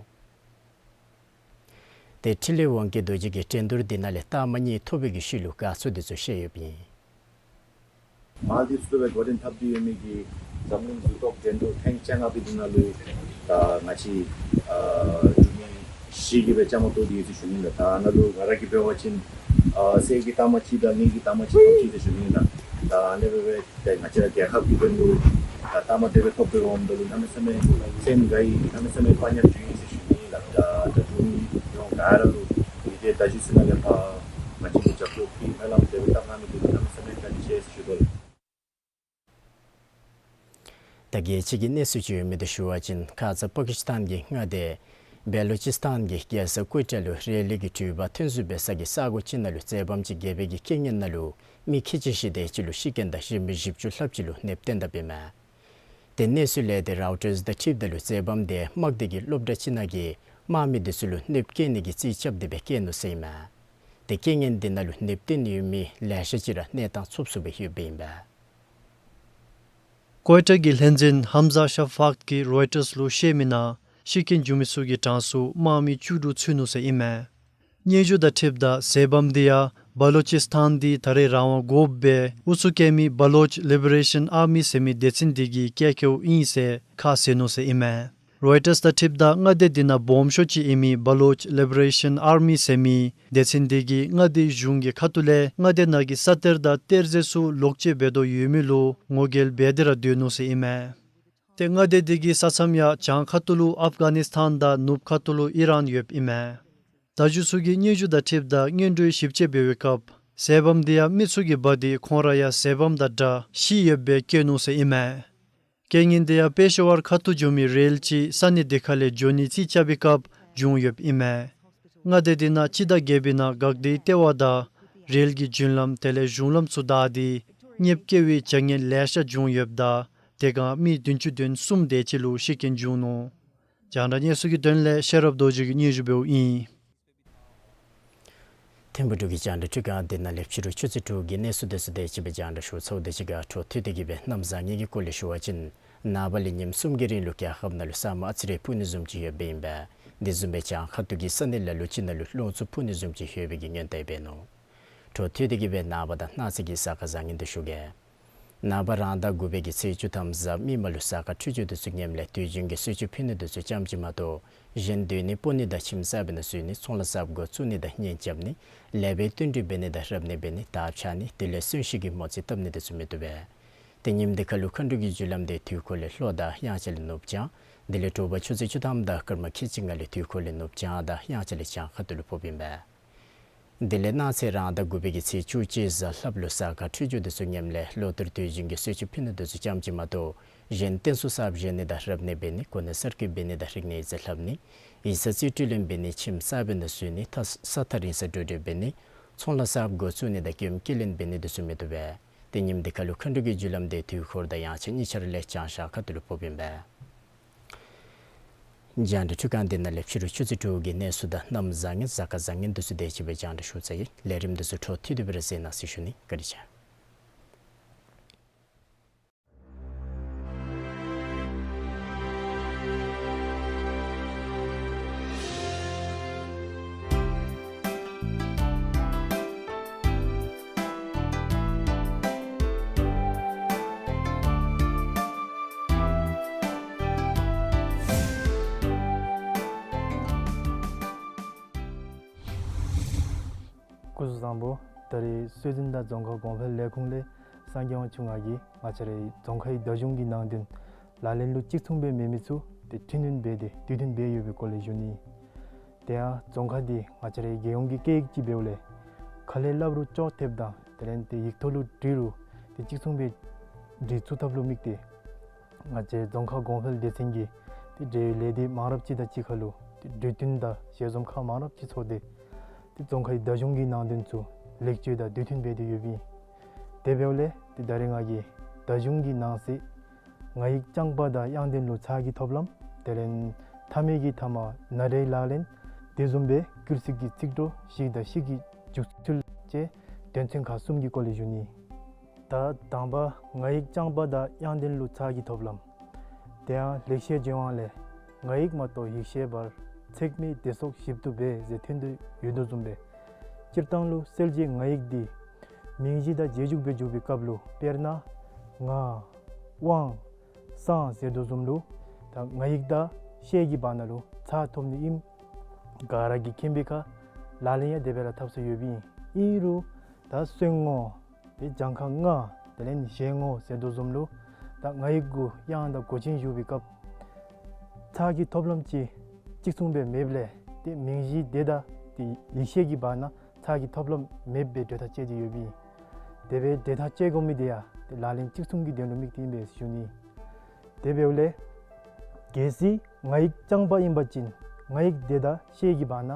ཏེ་འཕྲིན་ལས་དབང་རྒྱལ་རྡོ་རྗེ་གིས་འགྲན་བསྡུར་དེ་ནང་ལས་རྟགས་མ་གཉིས་ཐོབ་པའི་གི་ཤུལ་ལུ་དགའ་ཚོར་དེ་ཚུ་བཤད་ཡོདཔ་ཨིན། མཱལ་དིབས་ལུ་སྦེ་འགོ་འདྲེན་འཐབ་སྟེ་ཡོད་མི་གི་འཛམ་གླིང་གཟུགས་སྟོབས་འགྲན་བསྡུར་ཐེངས་བཅོ་ལྔ་པའི་དེ་ནང་ལུ་ད་ང་བཅས་ཨ་འབྲུག་མི་བཞི་གིས་སྦེ་བཅའ་མར་གཏོགས་ཏེ་ཡོད་ཟེར་ཞུ་ནི་ལགས། ད་ནཱ་ལུ་ང་ར་གིས་འབད་བ་ཅིན་ཨ་གསེར་གྱི་རྟགས་མ་གཅིག་དང་དངུལ་གྱི་རྟགས་མ་གཅིག་ཐོབ་ཅི་ཟེར་ཞུ་ནི་ལགས། ད་ཨ་ནི་སྦེ་སྦེ་ཏེ་ང་བཅས་ར་རྒྱལ་ཁབ་ཀྱི་དོན་ལུ་ད་རྟགས་མ་དེ་སྦེ་ཐོབ་སྦེ་འོངམ་ད་ལུ་གནམ་མེད་ས་མེད་སེམས་དགའ་ཡི། གནམ་མེད་ས་མེད་དཔའ་ཉམས་བྱུང་ཡི་ཟེར་ཞུ་ནི་ལགས། ད་ད་འབྲུག་མི་ཡོངས་ག་ར་ལུ་མི་སྡེ་བརྡ་བརྒྱུད་ཚུ་ནང་ལས་ཕར་ང་བཅས་ལུ་རྒྱབ་སྐྱོར་ཕུལ་སྨོན་ལམ་དེ་སྦེ་བཏབ་གནང་མི་འདི་ལུ་གནམ་མེད་ས་མེད་བཀའ་དྲིན་ཆེ་ཟེར་ཞུ་དོ་ལགས། ད་རྒྱལ་སྤྱི་གི་གནས་ཚུལ་ཅིག་ཡོད་མི་འདི་ཞུ་བ་ཅིན་ཁ་ཙ་པ་ཀིསི་ཐན་གྱི་མངའ་སྡེ་བེ་ལུ་ཅིསི་ཐན་གྱི་རྒྱལ་ས་ཀོའི་ཊ་ལུ་རེ་ལི་གི་འགྲུལ་པ་ཐོན་བཟོ་འབད་ས་གི་ས་གོ་ཅིག་ནང་ལུ་རྩེད་བམ་ཅིག་རྒྱབ་པའི་གི་རྐྱེན་ངན་ནང་ལུ་མི་ཁལ་གཅིག་བཞི་དེ་ཅིག་ལུ་ཤི་རྐྱེན་དང་གཞན་མི་བཞི་བཅུ་ལྷགཔ་ཅིག་ལུ་ནདཔ་བཏོན་དཔ་ཨིན་མས། ཏེ་གནས་ཚུལ་ལས་ཏེ་རོའི་ཊརསི་དང་འཁྲིལཝ་ད་ལུ་རྩེད་བམ་དེ་དམག་སྡེ་གི་སློབ་གྲྭ་ཅིག་ནང་གི་དམག་མི་དེ་ཚུ་ལུ་ནདཔ་བཀལ་ནི་གི་རྩིས་རྐྱབ་སྟེ་སྦེ་བཀལ་ནུག་ཟེར་ཨིན་མས། ཏེ་རྐྱེན་ངན་དེ་ནང་ལུ་ནདཔ་བཏོན་ཡོད་མི་ལེ་ཤ་ཅིག་ར་གནས་སྟངས་འཚུབ་སུ་སྦེ་ཡོདཔ་ཨིན་པས། ཀོའི་ཊ་གི་ལྷན་འཛིན་ཧམ་ཛ་ཤ་ཕཱཀ་གིས་རོའི་ཊརསི་ལུ་བཤད་མི་ནང་ཤི་རྐྱེན་བྱུང་མི་ཚུ་གི་གྲངས་སུ་དམག་མི་བཅུ་དྲུག་ཚུད་ནུག་ཟེར་ཨིན་མས། སྙན་ཞུ་དང་འཁྲིལཝ་ད་རྩེད་བམ་དེ་ཡང་བ་ལོ་ཅིསི་ཐན་འདི་ད་རེས་རང་དབང་དགོཔ་སྦེ་ཨུ་ཚུགས་བཀལ་མི་བ་ལོཆ་ལི་བེ་རེ་ཤཱན་ཨར་མི་ཟེར་མི་སྡེ་ཚན་དེ་གིས་བཀལ་བཀལཝ་ཨིན་ཟེར་ཁ་བཟེད་ནུག་ཟེར་ཨིན་མས། རོའི་ཊརསི་དང་འཁྲིལཝ་ད་མངའ་སྡེ་དེ་ནང་སྦོམ་ཤོས་ཅིག་ཨིན་མི་བ་ལོཆ་ལི་བེ་རེ་ཤཱན་ཨར་མི་ཟེར་མི་སྡེ་ཚན་དེ་གིས་མངའ་སྡེ་གཞུང་གི་ཁ་ཐུག་ལས་མངའ་སྡེ་ནང་གི་ས་གཏེར་དང་གཏེར་རྫས་ཚུ་ལོག་སྤྱོད་འབད་དོ་ཡོད་མི་ལུ་ངོ་རྒོལ་འབད་དེ་ར་སྡོད་ནུག་ཟེར་ཨིན་མས། ཏེ་མངའ་སྡེ་དེ་གི་ས་མཚམས་ཡང་བྱང་ཁ་ཐུག་ལུ་ཨཕ་ག་ནིསི་ཐན་དང་ནུབ་ཁ་ཐུག་ལུ་ཨི་རཱན་ཡོདཔ་ཨིན་མས། མདའ་གཞུ་ཚུ་གིས་སྙན་ཞུ་དང་འཁྲིལཝ་ད་སྔོན་འགྲོའི་ཞིབ་དཔྱད་འབད་བའི་སྐབས་ཟས་བམ་དེ་ཡང་མི་ཚུ་གིས་འབག་སྟེ་ཁོང་ར་ཡང་ཟས་བམ་དང་འདྲ་ཤི་ཡོདཔ་སྦེ་བཀོད་ནུག་ཟེར་ཨིན་མས། རྐྱེན་ངན་དེ་ཡང་པེ་ཤ་ཝར་ཁ་ཐུག་འགྱོ་མི་རེལ་ཅིག་ས་གནས་དེ་ཁ་ལས་འགྱོ་ནི་རྩིས་རྐྱབ་པའི་སྐབས་བྱུང་ཡོདཔ་ཨིན་མས། མངའ་སྡེ་དེ་ནང་སྤྱི་ཟླ་བརྒྱད་པའི་ནང་འགག་སྡེའི་ལྟེ་བ་དང་རེལ་གྱི་རྒྱུན་ལམ་དེ་ལས་གཞུང་ལམ་ཚུ་བདའ་སྟེ་གནོདཔ་བཀལ་བའི་བྱ་ངན་ལེ་ཤ་བྱུང་ཡོདཔ་ད་དེ་སྒང་མི་བདུན་ཅུ་དོན་གསུམ་དེ་ཅིག་ལུ་ཤི་རྐྱེན་བྱུང་ནུག། རྒྱང་བསྒྲགས་གནས་ཚུལ་གྱི་དོན་ལས་ཤེས་རབ་རྡོ་རྗེ་གིས་སྙན་ཞུ་འབདཝ་ཨིན། ཐིམ་ཕུག་འབྲུག་གི་རྒྱང་བསྒྲགས་ཁྲི་ཁང་འདི་ནང་ལས་ཕྱི་རུ་ཆུ་ཚོད་དྲུག་གི་གནས་ཚུལ་དེ་ཚུ་དེ་ཅིག་སྦེ་རྒྱང་བསྒྲགས་ཞུ་ཚརཝ་དེ་ཅིག་ཁར་འཕྲོ་མཐུད་དེ་གིས་སྦེ་གནམ་བཟང་ངན་གྱི་སྐོར་ལས་ཞུ་བ་ཅིན་ནངས་པ་ལས་ཉིནམ་གསུམ་གྱི་རིང་ལུ་རྒྱལ་ཁབ་ནང་ལུ་ས་སྨུག་ཨ་ཙི་རེ་སྤུབ་ནི་བཟུམ་ཅིག་ཡོདཔ་ཨིན་པས། དེ་བཟུམ་སྦེ་བྱང་ཁ་ཐུག་གི་ས་གནས་ལ་ལུ་ཅིག་ནང་ལུ་རླུང་འཚུབ་འཕུ་ནི་བཟུམ་ཅིག་ཡོད་པའི་གི་སྔོན་བརྡ་འབད་ནུག། འཕྲོ་མཐུད་དེ་གིས་སྦེ་ནངས་པ་དང་གནངས་ཚེ་གི་གཟའ་སྐར་བཟང་ངན་དེ་ཞུ་གེ། ནངས་པ་རང་ཟླ་དགུ་པའི་གི་ཚེས་བཅུ་ཐམ་གཟའ་མིག་དམར་ལུ་གཟའ་སྐར་འཕྲོད་སྦྱོར་དེ་ཚུ་ངནམ་ལས་དུས་རྒྱུན་གྱི་གསོལ་མཆོད་ཕུལ་ནི་དེ་ཚུ་ཙམ་ཅིག་མ་གཏོགས་གཞན་སྡོད་ནི་སྤོ་ནི་དང་ཁྱིམ་གསར་པའི་ནང་འཛུལ་ནི་ཚོང་ལཱ་གསརཔ་འགོ་བཙུགས་ནི་དང་གཉེན་རྐྱབ་ནི་ལེགས་པའི་བསྟུན་གྲོས་འབད་ནི་དང་རབ་གནས་འབད་ནི་དར་འཕྱར་ནི་དེ་ལས་གསོན་གཤིན་གྱི་མོ་རྩིས་བཏབ་ནི་དེ་ཚུ་མི་བཏུབ་པས། ཏེ་ཉིནམ་དེ་ཁར་ལུ་མཁའ་འགྲོ་གི་རྒྱུ་ལམ་དེ་དུས་འཁོར་ལས་ལྷོ་དང་དབྱངས་འཆར་ལས་ནུབ་བྱང་དེ་ལས་དྲོ་པ་ཆུ་ཚོད་བཅུ་ཐམ་དང་སྐར་མ་ཁལ་གཅིག་ལྔ་ལས་དུས་འཁོར་ལས་ནུབ་བྱང་དང་དབྱངས་འཆར་ལས་བྱང་ཁ་ཐུག་ལུ་ཕོགཔ་ཨིན་པས། དེ་ལས་གནངས་ཚེ་རང་ཟླ་དགུ་པའི་གི་ཚེས་བཅུ་གཅིག་གཟའ་ལྷགཔ་ལུ་གཟའ་སྐར་འཕྲོད་སྦྱོར་དེ་ཚུ་ངནམ་ལས་ལོ་ལྟར་དུས་རྒྱུན་གྱི་གསོལ་མཆོད་ཕུལ་ནི་དེ་ཚུ་ཙམ་ཅིག་མ་གཏོགས་གཞན་རྟེན་གསུམ་གསརཔ་བཞེངས་ནི་དང་རབ་གནས་འབད་ནི་གོ་གནས་གསར་བསྐོ་འབད་ནི་དང་རིག་གནས་ཡིག་ཚང་ལྷབ་ནི་ཡིག་ཚང་རྩིས་སྤྲོད་ལེན་འབད་ནི་ཁྱིམ་གསར་པའི་ནང་འཛུལ་ནི་ཐ་ས་ཐག་རིང་སར་འགྲོ་འགྲུལ་འབད་ནི་ཚོང་ལཱ་གསརཔ་འགོ་བཙུགས་ནི་དང་སྐྱེམས་སྐྱིལ་ལེན་འབད་ནི་དེ་ཚུ་མི་བཏུབ་པས། ཏེ་ཉིནམ་དེ་ཁར་ལུ་མཁའ་འགྲོ་གི་རྒྱུ་ལམ་དེ་དུས་འཁོར་དང་དབྱངས་འཆར་གཉིས་ཆ་ར་ལས་བྱང་ཤར་ཁ་ཐུག་ལུ་ཕོགཔ་ཨིན་པས། རྒྱང་བསྒྲགས་འཕྲུལ་ཁང་འདི་ནང་ལས་ཕྱི་རུ་ཆུ་ཚོད་དྲུག་གི་གནས་ཚུལ་དང་གནམ་བཟང་ངན་གཟའ་སྐར་བཟང་ངན་དེ་ཚུ་དེ་ཅིག་སྦེ་རྒྱང་བསྒྲགས་ཞུ་ཚར་ཡི། ལས་རིམ་དེ་ཚུ་འཕྲོ་མཐུད་དེ་སྦེ་ར་གཟིགས་གནང་ཟེར་ཞུ་ནི། བཀའ་དྲིན་ཆེ། སྐུ་གཟུགས་བཟང་པོ། ད་རེས་སྲོལ་འཛིན་དང་རྫོང་ཁ་གོང་འཕེལ་ལས་ཁུངས་ལས་སངས་རྒྱས་དབང་ཕྱུག་ང་གིས་ང་བཅས་རའི་རྫོང་ཁའི་བརྡ་གཞུང་གི་ནང་དོན་ལག་ལེན་ལུ་གཅིག་མཚུངས་སྦེ་མེད་མི་ཚུ་དེ་འཕྲི་སྣོན་འབད་དེ་དུས་མཐུན་འབད་ཡོད་པའི་སྐོར་ལས་ཞུ་ནི། དེ་ཡང་རྫོང་ཁ་འདི་ང་བཅས་རའི་རྒྱལ་ཡོངས་ཀྱི་སྐད་ཡིག་ཅིག་འབདཝ་ལས་ཁ་ལས་སླབ་རུང་ཅོག་འཐདཔ་དང་དེ་ལས་དེ་ཡིག་ཐོག་ལུ་བྲིས་རུང་དེ་གཅིག་མཚུངས་སྦེ་འབྲི་ཚུགས་ཐབས་ལུ་དམིགས་ཏེ་ང་བཅས་རྫོང་ཁ་གོང་འཕེལ་སྡེ་ཚན་གྱིས་དེ་འབྲེལ་ཡོད་ལས་སྡེ་མང་རབས་ཅིག་དང་གཅིག་ཁར་ལུ་དེ་གྲོས་བསྟུན་དང་ཞལ་འཛོམས་ཁག་མང་རབས་ཅིག་ཚོགས་ཏེ་དེ་རྫོང་ཁའི་བརྡ་གཞུང་གི་ནང་དོན་ཚུ་ལེགས་བཅོས་དང་དུས་མཐུན་འབད་དེ་ཡོདཔ་ཨིན། དེ་འབདཝ་ལས་དེ་ད་རེས་ང་གིས་བརྡ་གཞུང་གི་ནང་གསེས་ང་ཡིག་རྐྱང་པ་དང་དབྱངས་ལྡན་ལུ་ཚགས་ཀྱི་ཐོབ་ལམ་དེ་ལས་མཐའ་མའི་གི་མཐའ་མ་ན་སྒྲའི་ལག་ལེན་དེ་བཟུམ་སྦེ་སྐུལ་ཚིག་གི་ཚིག་གྲོགས་ཤིག་དང་ཤིག་གི་འཇུག་ཚུལ་བཅས་དོན་ཚན་ཁག་གསུམ་གྱི་སྐོར་ལས་ཞུ་ནི། ད་དང་པ་ང་ཡིག་རྐྱང་པ་དང་དབྱངས་ལྡན་ལུ་ཚགས་ཀྱི་ཐོབ་ལམ། དེ་ཡང་ལེགས་བཤད་ལྗོན་དབང་ལས་ང་ཡིག་མ་གཏོགས་ཡིག་ཤེས་པར། ཚེགས་མེད་བདེ་སོགས་ཞིབ་ཏུ་འབད་ཟེར་ཐོན་དོ་ཡོད་དོ་བཟུམ་སྦེ་སྤྱིར་བཏང་ལུ་གསལ་བྱེད་ང་ཡིག་འདི་མིང་གཞི་དང་རྗེས་འཇུག་སྦེ་འཇུག་པའི་སྐབས་ལུ་དཔེར་ན་ང་དབང་སང་ཟེར་དོ་བཟུམ་ལུ་ད་ང་ཡིག་དང་ཤེས་ཀྱི་བར་ན་ལུ་ཚགས་ཐོབ་ནི་ཨིནམ་ག་ར་གིས་མཁྱེན་པའི་ཁར་ལག་ལེན་ཡང་དེ་སྦེ་ར་འཐབ་སྲོལ་ཡོདཔ་ཨིན། ཨིན་རུང་ད་གསོན་ངོ་དེ་གྱངས་ཁ་ལྔ་དེ་ལས་གཞལ་ངོ་ཟེར་དོ་བཟུམ་ལུ་ད་ང་ཡིག་གུ་དབྱངས་དང་མགོ་ཅན་ཞུགས་པའི་སྐབས་ཚགས་ཀྱི་ཐོབ་ལམ་ཅིག་གཅིག་མཚུངས་སྦེ་མེདཔ་ལས་དེ་མིང་གཞི་དེ་དང་དེ་ཡིག་ཤེས་ཀྱི་བར་ན་ཚགས་ཀྱི་ཐོབ་ལམ་མེདཔ་སྦེ་འགྲོས་ཐག་བཅད་དེ་ཡོདཔ་ཨིན། དེ་སྦེ་འགྲོས་ཐག་བཅད་དགོ་མི་དེ་ཡང་དེ་ལག་ལེན་གཅིག་མཚུངས་ཀྱི་དོན་ལུ་དམིགས་ཏེ་ཨིན་པས་ཞུ་ནི། དེ་འབདཝ་ལས་གལ་སྲིད་ང་ཡིག་རྐྱང་པ་ཨིན་པ་ཅིན་ང་ཡིག་དེ་དང་ཤེས་ཀྱི་བར་ན་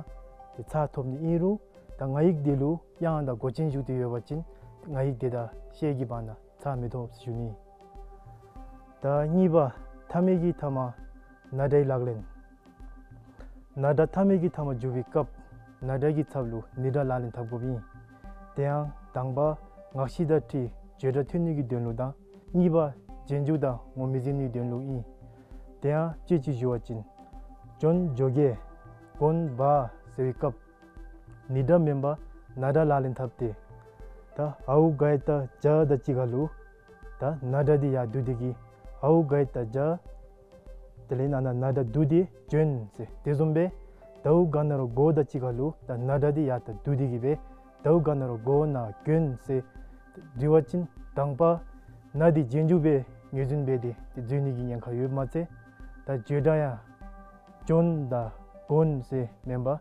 དེ་ཚགས་ཐོབ་ནི་ཨིན་རུང་ད་ང་ཡིག་དེ་ལུ་དབྱངས་དང་མགོ་ཅན་ཞུགས་ཏེ་ཡོད་པ་ཅིན་ང་ཡིག་དེ་དང་ཤེས་ཀྱི་བར་ན་ཚགས་མི་ཐོབ་ཞུ་ནི། ད་གཉིས་པ་མཐའ་མའི་གི་མཐའ་མ་ན་སྒྲའི་ལག་ལེན། ན་སྒྲ་མཐའ་མའི་གི་མཐའ་མ་འཇུག་པའི་སྐབས་ན་སྒྲ་གི་ཚབ་ལུ་ནི་སྒྲ་ལག་ལེན་འཐབ་དགོཔ་ཨིན། དེ་ཡང་དང་པ་ངག་བཞི་དང་འཁྲིལ་བརྗོད་སྒྲ་ཐོན་ནི་གི་དོན་ལུ་དང་གཉིས་པ་རྗེས་འཇུག་དང་ངོ་མི་འཛིན་ནི་དོན་ལུ་ཨིན། དེ་ཡང་དཔྱེ་ཅིག་ཞུ་བ་ཅིན་གྱོན་ཇོ་བརྒྱད་གོན་བ་ཟེར་བའི་སྐབས་ནི་སྒྲ་མེན་པར་ན་སྒྲ་ལག་ལེན་འཐབ་སྟེ་ད་འའུ་ག་ཡ་བཏགས་འཇའ་དང་གཅིག་ཁར་ལུ་ད་ན་སྒྲ་འདི་ཡར་བསྡུ་སྟེ་གིས་འའུ་ག་ཡ་བཏགས་འཇའ། དེ་ལས་ནང་ན་ན་སྒྲ་བསྡུ་སྟེ་གྱོན་ཟེར། དེ་བཟུམ་སྦེ་དའུ་ག་ན་རོ་གོ་དང་གཅིག་ཁར་ལུ་ད་ན་སྒྲ་འདི་ཡར་ད་བསྡུ་སྟེ་གིས་སྦེ་དའུ་ག་ན་རོ་གོ་ན་གྱོན་ཟེར་བསྡུ་བ་ཅིན་དང་པ་ན་འདི་རྗེས་འཇུག་སྦེ་ངོས་འཛིན་འབད་དེ་དེ་འཛོལ་ནི་གི་ཉེན་ཁ་ཡོདཔ་མ་ཚད་ད་བརྗོད་སྒྲ་ཡང་གྱོན་དང་གོན་ཟེར་མེན་པར་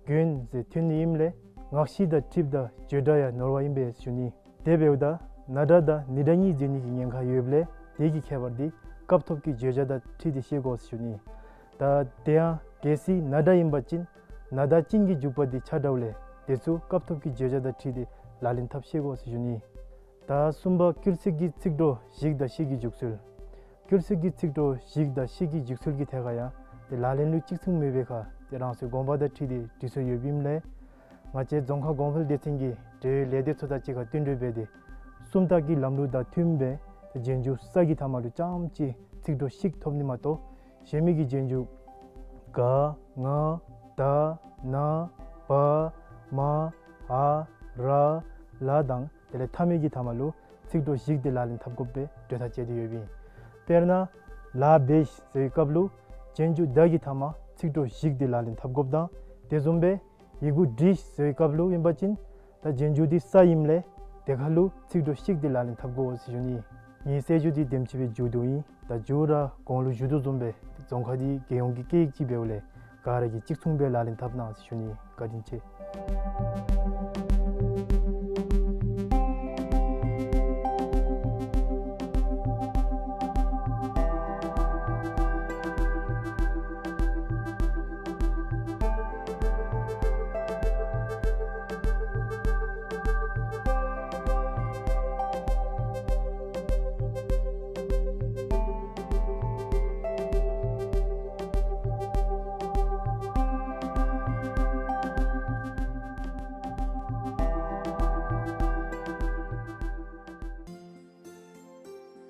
གྱོན་ཟེར་ཐོན་ནི་ཨིནམ་ལས་ངག་ཤེས་དང་འཁྲིལཝ་ད་བརྗོད་སྒྲ་ཡང་ནོར་བ་ཨིན་པས་ཟེར་ཞུ་ནི། དེ་འབདཝ་ད་ན་སྒྲ་དང་ནི་སྒྲ་གཉིས་འཛོལ་ནི་གི་ཉེན་ཁ་ཡོདཔ་ལས་དེ་གི་ཁྱད་པར་འདི་སྐབས་ཐོབ་ཀྱི་བརྗོད་བྱ་དང་འཁྲིལ་ཏེ་ཤེས་དགོ་ཟེར་ཞུ་ནི། ད་དེ་ཡང་གལ་སྲིད་ན་སྒྲ་ཨིན་པ་ཅིན་ན་དང་ཅན་གྱི་འཇུག་པ་འདི་ཆ་འདྲཝ་ལས་དེ་ཚུ་སྐབས་ཐོབ་ཀྱི་བརྗོད་བྱ་དང་འཁྲིལ་ཏེ་ལག་ལེན་འཐབ་ཤེས་དགོ་ཟེར་ཞུ་ནི། ད་གསུམ་པ་སྐྱུར་ཚིག་གི་ཚིག་གྲོགས་ཞིག་དང་ཤིག་གི་འཇུག་ཚུལ། སྐྱུར་ཚིག་གི་ཚིག་གྲོགས་ཞིག་དང་ཤིག་གི་འཇུག་ཚུལ་གྱི་ཐད་ཁར་ཡང་དེ་ལག་ལེན་ལུགས་གཅིག་མཚུངས་མེད་པའི་ཁར་དེ་རང་སོའི་དགོངས་པ་དང་འཁྲིལ་ཏེ་འབྲི་སྲོལ་ཡོདཔ་ཨིནམ་ལས་ང་བཅས་རྫོང་ཁ་གོང་འཕེལ་སྡེ་ཚན་གྱིས་འབྲེལ་ཡོད་ལས་སྡེ་ཚུ་དང་གཅིག་ཁར་བསྟུན་གྲོས་འབད་དེ་སུམ་རྟགས་ཀྱི་ལམ་ལུགས་དང་མཐུནམ་སྦེ་རྗེས་འཇུག་ས་གི་མཐའ་མ་ལུ་རྐྱངམ་གཅིག་ཚིག་གྲོགས་ཤིག་ཐོབ་ནི་མ་གཏོགས་གཞན་མི་གི་རྗེས་འཇུག་ག་ང་ད་ན་བ་མ་འ་ར་ལ་དང་དེ་ལས་མཐའ་མའི་གི་མཐའ་མ་ལུ་ཚིག་གྲོགས་ཞིག་དེ་ལག་ལེན་འཐབ་དགོཔ་སྦེ་གྲོས་ཐག་བཅད་དེ་ཡོདཔ་ཨིན། དཔེར་ན་ལ་བེ་ཤ་ཟེར་བའི་སྐབས་ལུ་རྗེས་འཇུག་ད་གི་མཐའ་མ་ཚིག་གྲོགས་ཞིག་དེ་ལག་ལེན་འཐབ་དགོཔ་དང་དེ་བཟུམ་སྦེ་ཡི་གུ་དྲི་ཟེར་བའི་སྐབས་ལུ་ཨིན་པ་ཅིན་ད་རྗེས་འཇུག་འདི་ས་ཨིནམ་ལས་དེ་ཁར་ལུ་ཚིག་གྲོགས་ཤིག་དེ་ལག་ལེན་འཐབ་དགོ་ཟེར་ཞུ་ནི། ངེའི་གསལ་ཞུ་འདི་དེམ་ཅིག་སྦེ་མཇུག་བསྡུཝ་ཨིན། ད་མཇུག་ར་གོང་ལུ་ཞུ་དོ་བཟུམ་སྦེ་རྫོང་ཁ་འདི་རྒྱལ་ཡོངས་ཀྱི་སྐད་ཡིག་ཅིག་འབདཝ་ལས་ག་ར་གིས་གཅིག་མཚུངས་སྦེ་ལག་ལེན་འཐབ་གནང་ཟེར་ཞུ་ནི། བཀའ་དྲིན་ཆེ།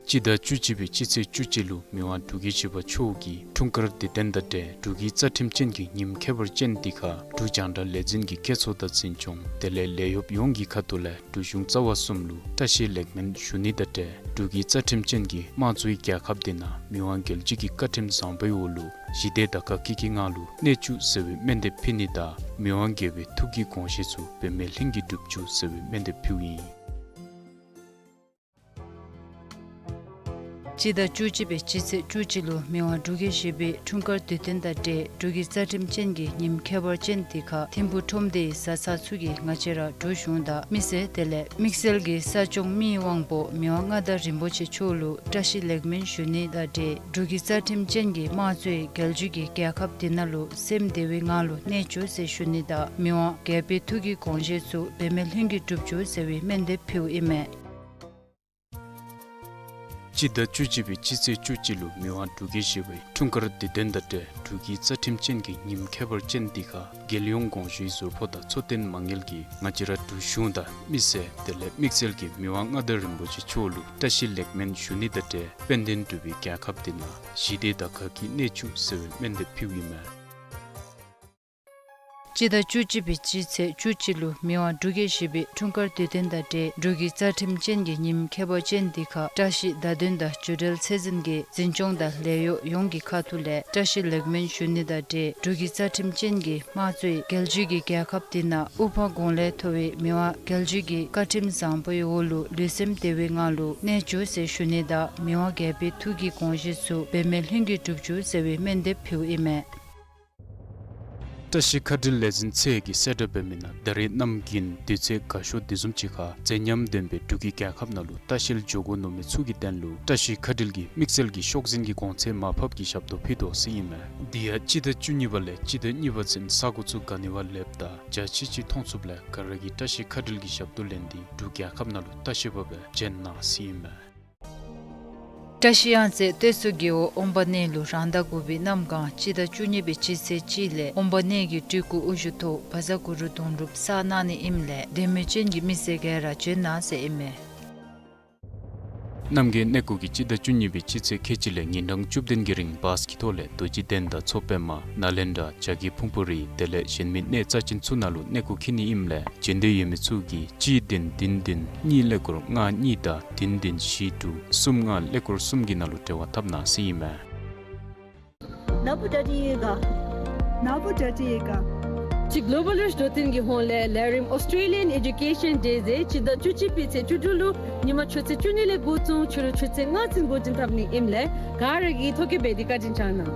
སྤྱི་ཟླ་བཅུ་གཅིག་པའི་སྤྱི་ཚེས་བཅུ་གཅིག་ལུ་མི་དབང་འབྲུག་རྒྱལ་བཞི་པ་མཆོག་གི་འཁྲུངས་སྐར་དུས་སྟོན་དང་འབྲེལ་འབྲུག་གི་རྩ་ཁྲིམས་ཅན་གྱི་ཉིནམ་ཁྱད་པར་ཅན་འདི་ཁར་འབྲུག་རྒྱང་བསྒྲགས་ལས་འཛིན་གྱི་སྐྱེད་ཚོགས་དང་འཛིན་སྐྱོང་དེ་ལས་ལས་གཡོགཔ་ཡོངས་ཀྱི་ཁ་ཐུག་ལས་འབྲུག་གཞུང་རྩ་བ་གསུམ་ལུ་བཀྲ་ཤིས་ལེགས་སྨོན་ཞུ་ནི་དང་འབྲེལ་འབྲུག་གི་རྩ་ཁྲིམས་ཅན་གྱི་དམངས་གཙོའི་རྒྱལ་ཁབ་འདི་ནང་མི་དབང་རྒྱལ་བརྒྱུད་ཀྱི་བཀའ་ཁྲིམས་བཟང་པོའི་འོག་ལུ་ཞི་བདེ་དང་དགའ་སྐྱིད་ཀྱི་ངང་ལུ་གནས་བཅུག་ཟེར་བའི་སྨོན་འདེབས་ཕུལ་ནི་དང་མི་དབང་རྒྱལ་པོའི་ཐུགས་ཀྱི་དགོངས་བཞེད་ཚུ་འབད་མེད་ལྷུན་གྱིས་འགྲུབ་བཅུག་ཟེར་བའི་སྨོན་འདེབས་ཕུལཝ་ཨིན། སྤྱི་ཟླ་བཅུ་གཅིག་པའི་སྤྱི་ཚེས་བཅུ་གཅིག་ལུ་མི་དབང་འབྲུག་རྒྱལ་བཞི་པའི་འཁྲུངས་སྐར་དུས་སྟོན་དང་འབྲེལ་འབྲུག་གི་རྩ་ཁྲིམས་ཅན་གྱི་ཉིནམ་ཁྱད་པར་ཅན་འདི་ཁར་ཐིམ་ཕུག་ཁྲོམ་སྡེའི་བཟའ་ཚང་ཚུ་གིས་ང་བཅས་ར་འབྲུག་གཞུང་དང་མི་སེར་དེ་ལས་དམིགས་བསལ་གྱི་ས་སྐྱོང་མིའི་དབང་པོ་མི་དབང་མངའ་བདག་རིན་པོ་ཆེ་མཆོག་ལུ་བཀྲ་ཤིས་ལེགས་སྨོན་ཞུ་ནི་དང་འབྲེལ་འབྲུག་གི་རྩ་ཁྲིམས་ཅན་གྱི་དམངས་གཙོའི་རྒྱལ་བརྒྱུད་ཀྱི་རྒྱལ་ཁབ་འདི་ནང་ལུ་སེམས་བདེ་བའི་ངང་ལུ་གནས་བཅུག་ཟེར་ཞུ་ནི་དང་མི་དབང་རྒྱལ་པོའི་ཐུགས་ཀྱི་དགོངས་བཞེད་ཚུ་འབད་མེད་ལྷུན་གྱིས་འགྲུབ་བཅུག་ཟེར་བའི་སྨོན་འདེབས་ཕུལཝ་ཨིན་མས། སྤྱི་ཟླ་བཅུ་གཅིག་པའི་སྤྱི་ཚེས་བཅུ་གཅིག་ལུ་མི་དབང་འབྲུག་རྒྱལ་བཞི་པའི་འཁྲུངས་སྐར་དུས་སྟོན་དང་འབྲེལ་འབྲུག་གི་རྩ་ཁྲིམས་ཅན་གྱི་ཉིནམ་ཁྱད་པར་ཅན་འདི་ཁར་རྒྱལ་ཡོངས་གོང་ཞུའི་ཟུར་ཕོགས་དང་ཚོགས་རྟེན་མ་དངུལ་གྱིས་ང་བཅས་ར་འབྲུག་གཞུང་དང་མི་སེར་དེ་ལས་དམིགས་བསལ་གྱི་མི་དབང་མངའ་བདག་རིན་པོ་ཆེ་མཆོག་ལུ་བཀྲ་ཤིས་ལེགས་སྨོན་ཞུ་ནི་དང་འབྲེལ་དཔལ་ལྡན་འབྲུག་པའི་རྒྱལ་ཁབ་འདི་ནང་ཞི་བདེ་དང་དགའ་སྐྱིད་གནས་བཅུག་ཟེར་བའི་སྨོན་འདེབས་ཕུལཝ་ཨིན་མས། སྤྱི་ཟླ་བཅུ་གཅིག་པའི་སྤྱི་ཚེས་བཅུ་གཅིག་ལུ་མི་དབང་འབྲུག་རྒྱལ་བཞི་པའི་འཁྲུངས་སྐར་དུས་སྟོན་དང་འབྲེལ་འབྲུག་གི་རྩ་ཁྲིམས་ཅན་གྱི་ཉིནམ་ཁྱད་པར་ཅན་འདི་ཁར་བཀྲ་ཤིས་བརྡ་དོན་དང་སྒྱུ་འཕྲུལ་ཚད་འཛིན་གྱི་འཛིན་སྐྱོང་དང་ལས་གཡོགཔ་ཡོངས་ཀྱི་ཁ་ཐུག་ལས་བཀྲ་ཤིས་ལེགས་སྨོན་ཞུ་ནི་དང་འབྲེལ་འབྲུག་གི་རྩ་ཁྲིམས་ཅན་གྱི་དམངས་གཙོའི་རྒྱལ་བརྒྱུད་ཀྱི་རྒྱལ་ཁབ་འདི་ནང་དབུ་འཕང་དགུང་ལས་མཐོ་བའི་མི་དབང་རྒྱལ་བརྒྱུད་ཀྱི་བཀའ་ཁྲིམས་བཟང་པོའི་འོག་ལུ་ལུས་སེམས་བདེ་བའི་ངང་ལུ་གནས་བཅུག་ཟེར་ཞུ་ནི་དང་མི་དབང་རྒྱལ་པོའི་ཐུགས་ཀྱི་དགོངས་བཞེད་ཚུ་འབད་མེད་ལྷུན་གྱིས་འགྲུབ་བཅུག་ཟེར་བའི་སྨོན་འདེབས་ཕུལཝ་ཨིན་མས། བཀྲ་ཤིས་མཁའ་འགྲུལ་ལས་འཛིན་ཚད་ཀྱིས་གསལ་བསྒྲགས་འབད་མི་ནང་ད་རེས་གནམ་དགུན་དུས་ཚོད་དགའ་ཤོས་དེ་བཟུམ་ཅིག་ཁར་མཛེས་ཉམས་ལྡན་པའི་འབྲུག་གི་རྒྱལ་ཁབ་ནང་ལུ་ལྟ་བཤལ་འགྱོ་དགོ་མནོ་མི་ཚུ་གི་དོན་ལུ་བཀྲ་ཤིས་མཁའ་འགྲུལ་གྱིས་དམིགས་བསལ་གྱི་ཤོག་འཛིན་གྱི་གོང་ཚད་མར་ཕབ་ཀྱི་ཞབས་ཏོག་ཕུལ་དོ་ཟེར་ཨིན་མས། དེ་ཡང་སྤྱི་ཟླ་བཅུ་གཉིས་པ་ལས་སྤྱི་ཟླ་གཉིས་པ་ཚུན་ས་གོ་ཚུ་ག་ནི་བ་ལེགསཔ་དང་འཇའ་ཆི་ཆི་མཐོང་ཚུགསཔ་ལས་ག་ར་གིས་བཀྲ་ཤིས་མཁའ་འགྲུལ་གྱི་ཞབས་ཏོག་ལེན་ཏེ་འབྲུག་རྒྱལ་ཁབ་ནང་ལུ་ལྟ་བཤལ་འབད་བར་བྱོན་གནང་ཟེར་ཨིན་མས། བཀྲ་ཤིས་གཡང་རྩེ་སྟོད་མཚོ་རྒེད་འོག་ཨོམ་བྷ་ནེ་ལུ་རང་ཟླ་དགུ་པའི་གནམ་གང་སྤྱི་ཟླ་བཅུ་གཉིས་པའི་སྤྱི་ཚེས་གཅིག་ལས་ཨོམ་བྷ་ནེ་གི་སྤྲུལ་སྐུ་དབུ་བཞུགས་ཐོག་བཛྲ་གུ་རུ་སྡོང་གྲུབ་བསགས་གནང་ནི་ཨིནམ་ལས་དད་མོས་ཅན་གྱི་མི་སེར་ག་ར་བྱོན་གནང་ཟེར་ཨིན་མས། རྣམ་རྒྱལ་གནས་སྐོར་གྱིས་སྤྱི་ཟླ་བཅུ་གཉིས་པའི་སྤྱི་ཚེས་ཁལ་གཅིག་ལས་ཉིན་གྲངས་བཅུ་བདུན་གྱི་རིང་བཱས་ཀྱི་ཐོག་ལས་རྡོ་རྗེ་གདན་དང་མཚོ་པདྨ་ནཱ་ལེནྡྲ་བྱ་རྒོད་ཕུང་པོ་རི་དེ་ལས་གཞན་མི་གནས་རྩ་ཅན་ཚུ་ནང་ལུ་གནས་སྐོར་འཁྱིད་ནི་ཨིནམ་ལས་བྱོན་འདོད་ཡོད་མི་ཚུ་གིས་གཅིག་བདུན་བདུན་བདུན་གཉིས་ཀླད་ཀོར་ལྔ་གཉིས་དང་བདུན་བདུན་བཞི་དྲུག་གསུམ་ལྔ་ཀླད་ཀོར་གསུམ་གྱི་ནང་ལུ་འབྲེལ་བ་འཐབ་གནང་ཟེར་ཨིན་མས། ན་བུ་ཏྲ་ཏྲི་ཡེ་ག། ན་བུ་ཏྲ་ཏྲི་ཡེ་ག། ཅིག་གོ་ལོ་བཱལ་རིཆ་འདོད་བརྟན་གྱི་ཧོངས་ལས་ལས་རིམ་Australian Education Day ཟེར་སྤྱི་ཟླ་བཅུ་གཅིག་པའི་ཚེས་བཅུ་དྲུག་ལུ་ཉིན་མ་ཆུ་ཚོད་བཅུ་གཉིས་ལས་འགོ་བཙུགས་ཕྱི་རུ་ཆུ་ཚོད་ལྔ་ཚུན་འགོ་འདྲེན་འཐབ་ནི་ཨིནམ་ལས་ག་ར་གིས་ཐོ་བཀོད་འབད་དེ་བཀའ་དྲིན་བསྐྱང་གནང་།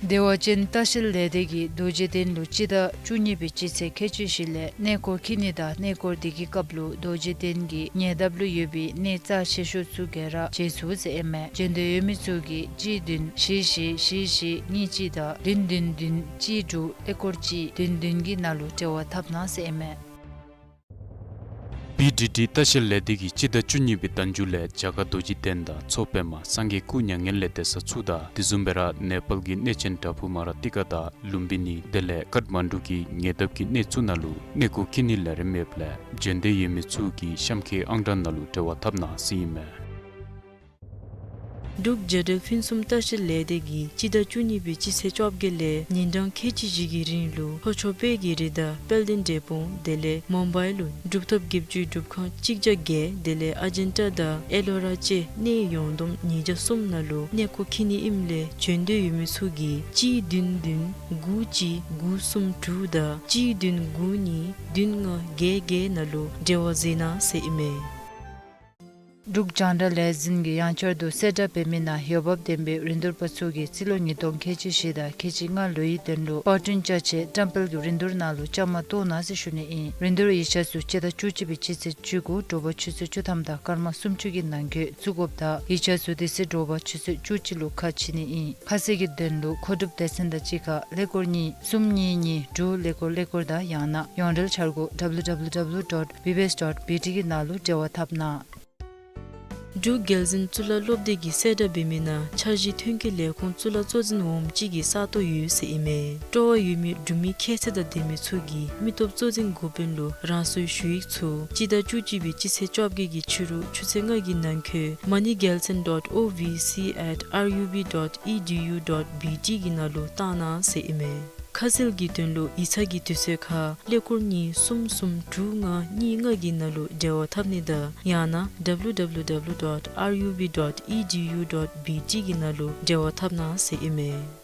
བདེ་བ་ཅན་ལྟ་བཤལ་ལས་སྡེ་གིས་རྡོ་རྗེ་གདན་ལུ་སྤྱི་ཟླ་བཅུ་གཉིས་པའི་སྤྱི་ཚེས་ཁལ་གཅིག་བཞི་ལས་གནས་སྐོར་འཁྱིད་ནི་དང་གནས་སྐོར་དེ་གི་སྐབས་ལུ་རྡོ་རྗེ་གདན་གྱི་ཉེ་འདབས་ལུ་ཡོད་པའི་གནས་རྩ་ཆེ་ཤོས་ཚུ་ག་ར་མཇལ་ཚུགས་ཟེར་ཨིན་མས། འབྱོན་འདོད་ཡོད་མི་ཚུ་གིས་གཅིག་བདུན་བཞི་བཞི་བཞི་བཞི་གཉིས་གཅིག་དང་བདུན་བདུན་བདུན་གཅིག་དྲུག་ཀླད་ཀོར་གཅིག་བདུན་བདུན་གྱི་ནང་ལུ་འབྲེལ་བ་འཐབ་གནང་ཟེར་ཨིན་མས། བི་ཌི་ཌི་ལྟ་བཤལ་ལས་སྡེ་གིས་སྤྱི་ཟླ་བཅུ་གཉིས་པའི་ཟླ་མཇུག་ལས་རྒྱ་གར་རྡོ་རྗེ་གདན་དང་མཚོ་པདྨ་སངས་རྒྱས་སྐུ་མྱ་ངན་ལས་འདས་ས་ཚུ་དང་དེ་བཟུམ་སྦེ་ར་ནེ་པཱལ་གྱི་གནས་ཆེན་བྲག་ཕུག་མ་ར་ཏི་ཀ་དང་ལུམ་བི་ནི་དེ་ལས་ཀཊ་མན་ཌུ་གི་ཉེ་འདབས་ཀྱི་གནས་ཚུ་ནང་ལུ་གནས་སྐོར་འཁྱིད་ནི་ལས་རིམ་ཡོདཔ་ལས་འབྱོན་འདོད་ཡོད་མི་ཚུ་གིས་གཤམ་འཁོད་ཨང་གྲངས་ནང་ལུ་འབྲེལ་བ་འཐབ་གནང་ཟེར་ཨིན་མས། འབྲུག་རྒྱལ་ཕུན་སུམ་ལྟ་བཤལ་ལས་སྡེ་གིས་སྤྱི་ཟླ་བཅུ་གཉིས་པའི་སྤྱི་ཚེས་བཅོ་བརྒྱད་ལས་ཉིན་གྲངས་ཁལ་གཅིག་བཞི་གི་རིང་ལུ་ལྷོ་ཕྱོགས་དཔལ་གྱི་རི་དང་དཔལ་ལྡན་འབྲས་སྤུངས་དེ་ལས་མུམ་བའི་ལུ་གྲུབ་ཐོབ་བརྒྱད་ཅུའི་སྒྲུབ་ཁང་གཅིག་བརྒྱ་བརྒྱད་དེ་ལས་ཨ་ཇན་ཊ་དང་ཨེ་ལོ་ར་བཅས་གནས་ཡོངས་བསྡོམས་ཉིས་བརྒྱ་གསུམ་ནང་ལུ་གནས་སྐོར་འཁྱིད་ནི་ཨིནམ་ལས་འབྱོན་འདོད་ཡོད་མི་ཚུ་གིས་གཅིག་བདུན་བདུན་དགུ་གཅིག་དགུ་གསུམ་དྲུག་དང་གཅིག་བདུན་དགུ་གཉིས་བདུན་ལྔ་བརྒྱད་བརྒྱད་ནང་ལུ་འབྲེལ་བ་མཛད་གནང་ཟེར་ཨིན་མས། འབྲུག་རྒྱང་བསྒྲགས་ལས་འཛིན་གྱིས་ཡང་བསྐྱར་དུ་གསལ་བསྒྲགས་འབད་མི་ནང་འོས་འབབ་ལྡན་པའི་རིན་བསྡུར་པ་ཚུ་གིས་རྩིས་ལོ་ཉིས་སྟོང་ཁལ་གཅིག་བཞི་དང་ཁལ་གཅིག་ལྔ་ལོའི་དོན་ལུ་པར་སྐྲུན་ཅ་ཆས་བཀྲམ་སྤེལ་གྱི་རིན་བསྡུར་ནང་ལུ་བཅའ་མར་གཏོགས་གནང་ཟེར་ཞུ་ནི་ཨིན། རིན་བསྡུར་ཡིག་ཆ་ཚུ་སྤྱི་ཟླ་བཅུ་གཅིག་པའི་སྤྱི་ཚེས་བཅུ་དགུ་དྲོ་པ་ཆུ་ཚོད་བཅུ་ཐམ་དང་སྐར་མ་སུམ་ཅུ་གི་ནང་འཁོད་བཙུགས་དགོཔ་དང་ཡིག་ཆ་ཚུ་དེ་ཚེ་དྲོ་པ་ཆུ་ཚོད་བཅུ་གཅིག་ལུ་ཁ་ཕྱེ་ནི་ཨིན། ཁ་གསལ་གྱི་དོན་ལུ་མཁོ་སྒྲུབ་སྡེ་ཚན་དང་གཅིག་ཁར་ཀླད་ཀོར་གཉིས་གསུམ་གཉིས་གཉིས་དྲུག་ཀླད་ཀོར་ཀླད་ཀོར་དང་ཡང་ན་ཡོངས་འབྲེལ་འཆར་སྒོ་W W W dot B B S dot B T གི་ནང་ལུ་འབྲེལ་བ་འཐབ་གནང་། འབྲུག་རྒྱལ་འཛིན་གཙུག་ལག་སློབ་སྡེ་གིས་གསལ་བསྒྲགས་འབད་མི་ནང་འཆར་གཞི་ཐོན་སྐྱེད་ལས་ཁུངས་གཙུག་ལག་གཙོ་འཛིན་འོགམ་ཅིག་གི་ས་སྟོང་ཡོད་ཟེར་ཨིན་མས། སྤྲོ་བ་ཡོད་མི་འབྲུག་མི་ཁྱད་ཚད་དང་ལྡན་མི་ཚུ་གིས་མི་སྟོབས་གཙོ་འཛིན་འགོ་དཔོན་ལུ་རང་སོའི་ཞུ་ཡིག་ཚུ་སྤྱི་ཟླ་བཅུ་གཅིག་པའི་སྤྱི་ཚེས་བཅོ་བརྒྱད་ཀྱི་ཕྱི་རུ་ཆུ་ཚོད་ལྔ་གི་ནང་འཁོད་མ་ནི་རྒྱལ་མཚན་dot O V C at R U B dot E D U dot B T གི་ནང་ལུ་བཏང་གནང་ཟེར་ཨིན་མས། ཁ་གསལ་གྱི་དོན་ལུ་ཡིག་ཚང་གི་དུས་ཚོད་ཁར་ཀླད་ཀོར་གཉིས་གསུམ་གསུམ་དྲུག་ལྔ་གཉིས་ལྔ་གི་ནང་ལུ་འབྲེལ་བ་འཐབ་ནི་དང་ཡང་ན་W W W dot R U B dot E D U dot B T གི་ནང་ལུ་འབྲེལ་བ་འཐབ་གནང་ཟེར་ཨིན་མས།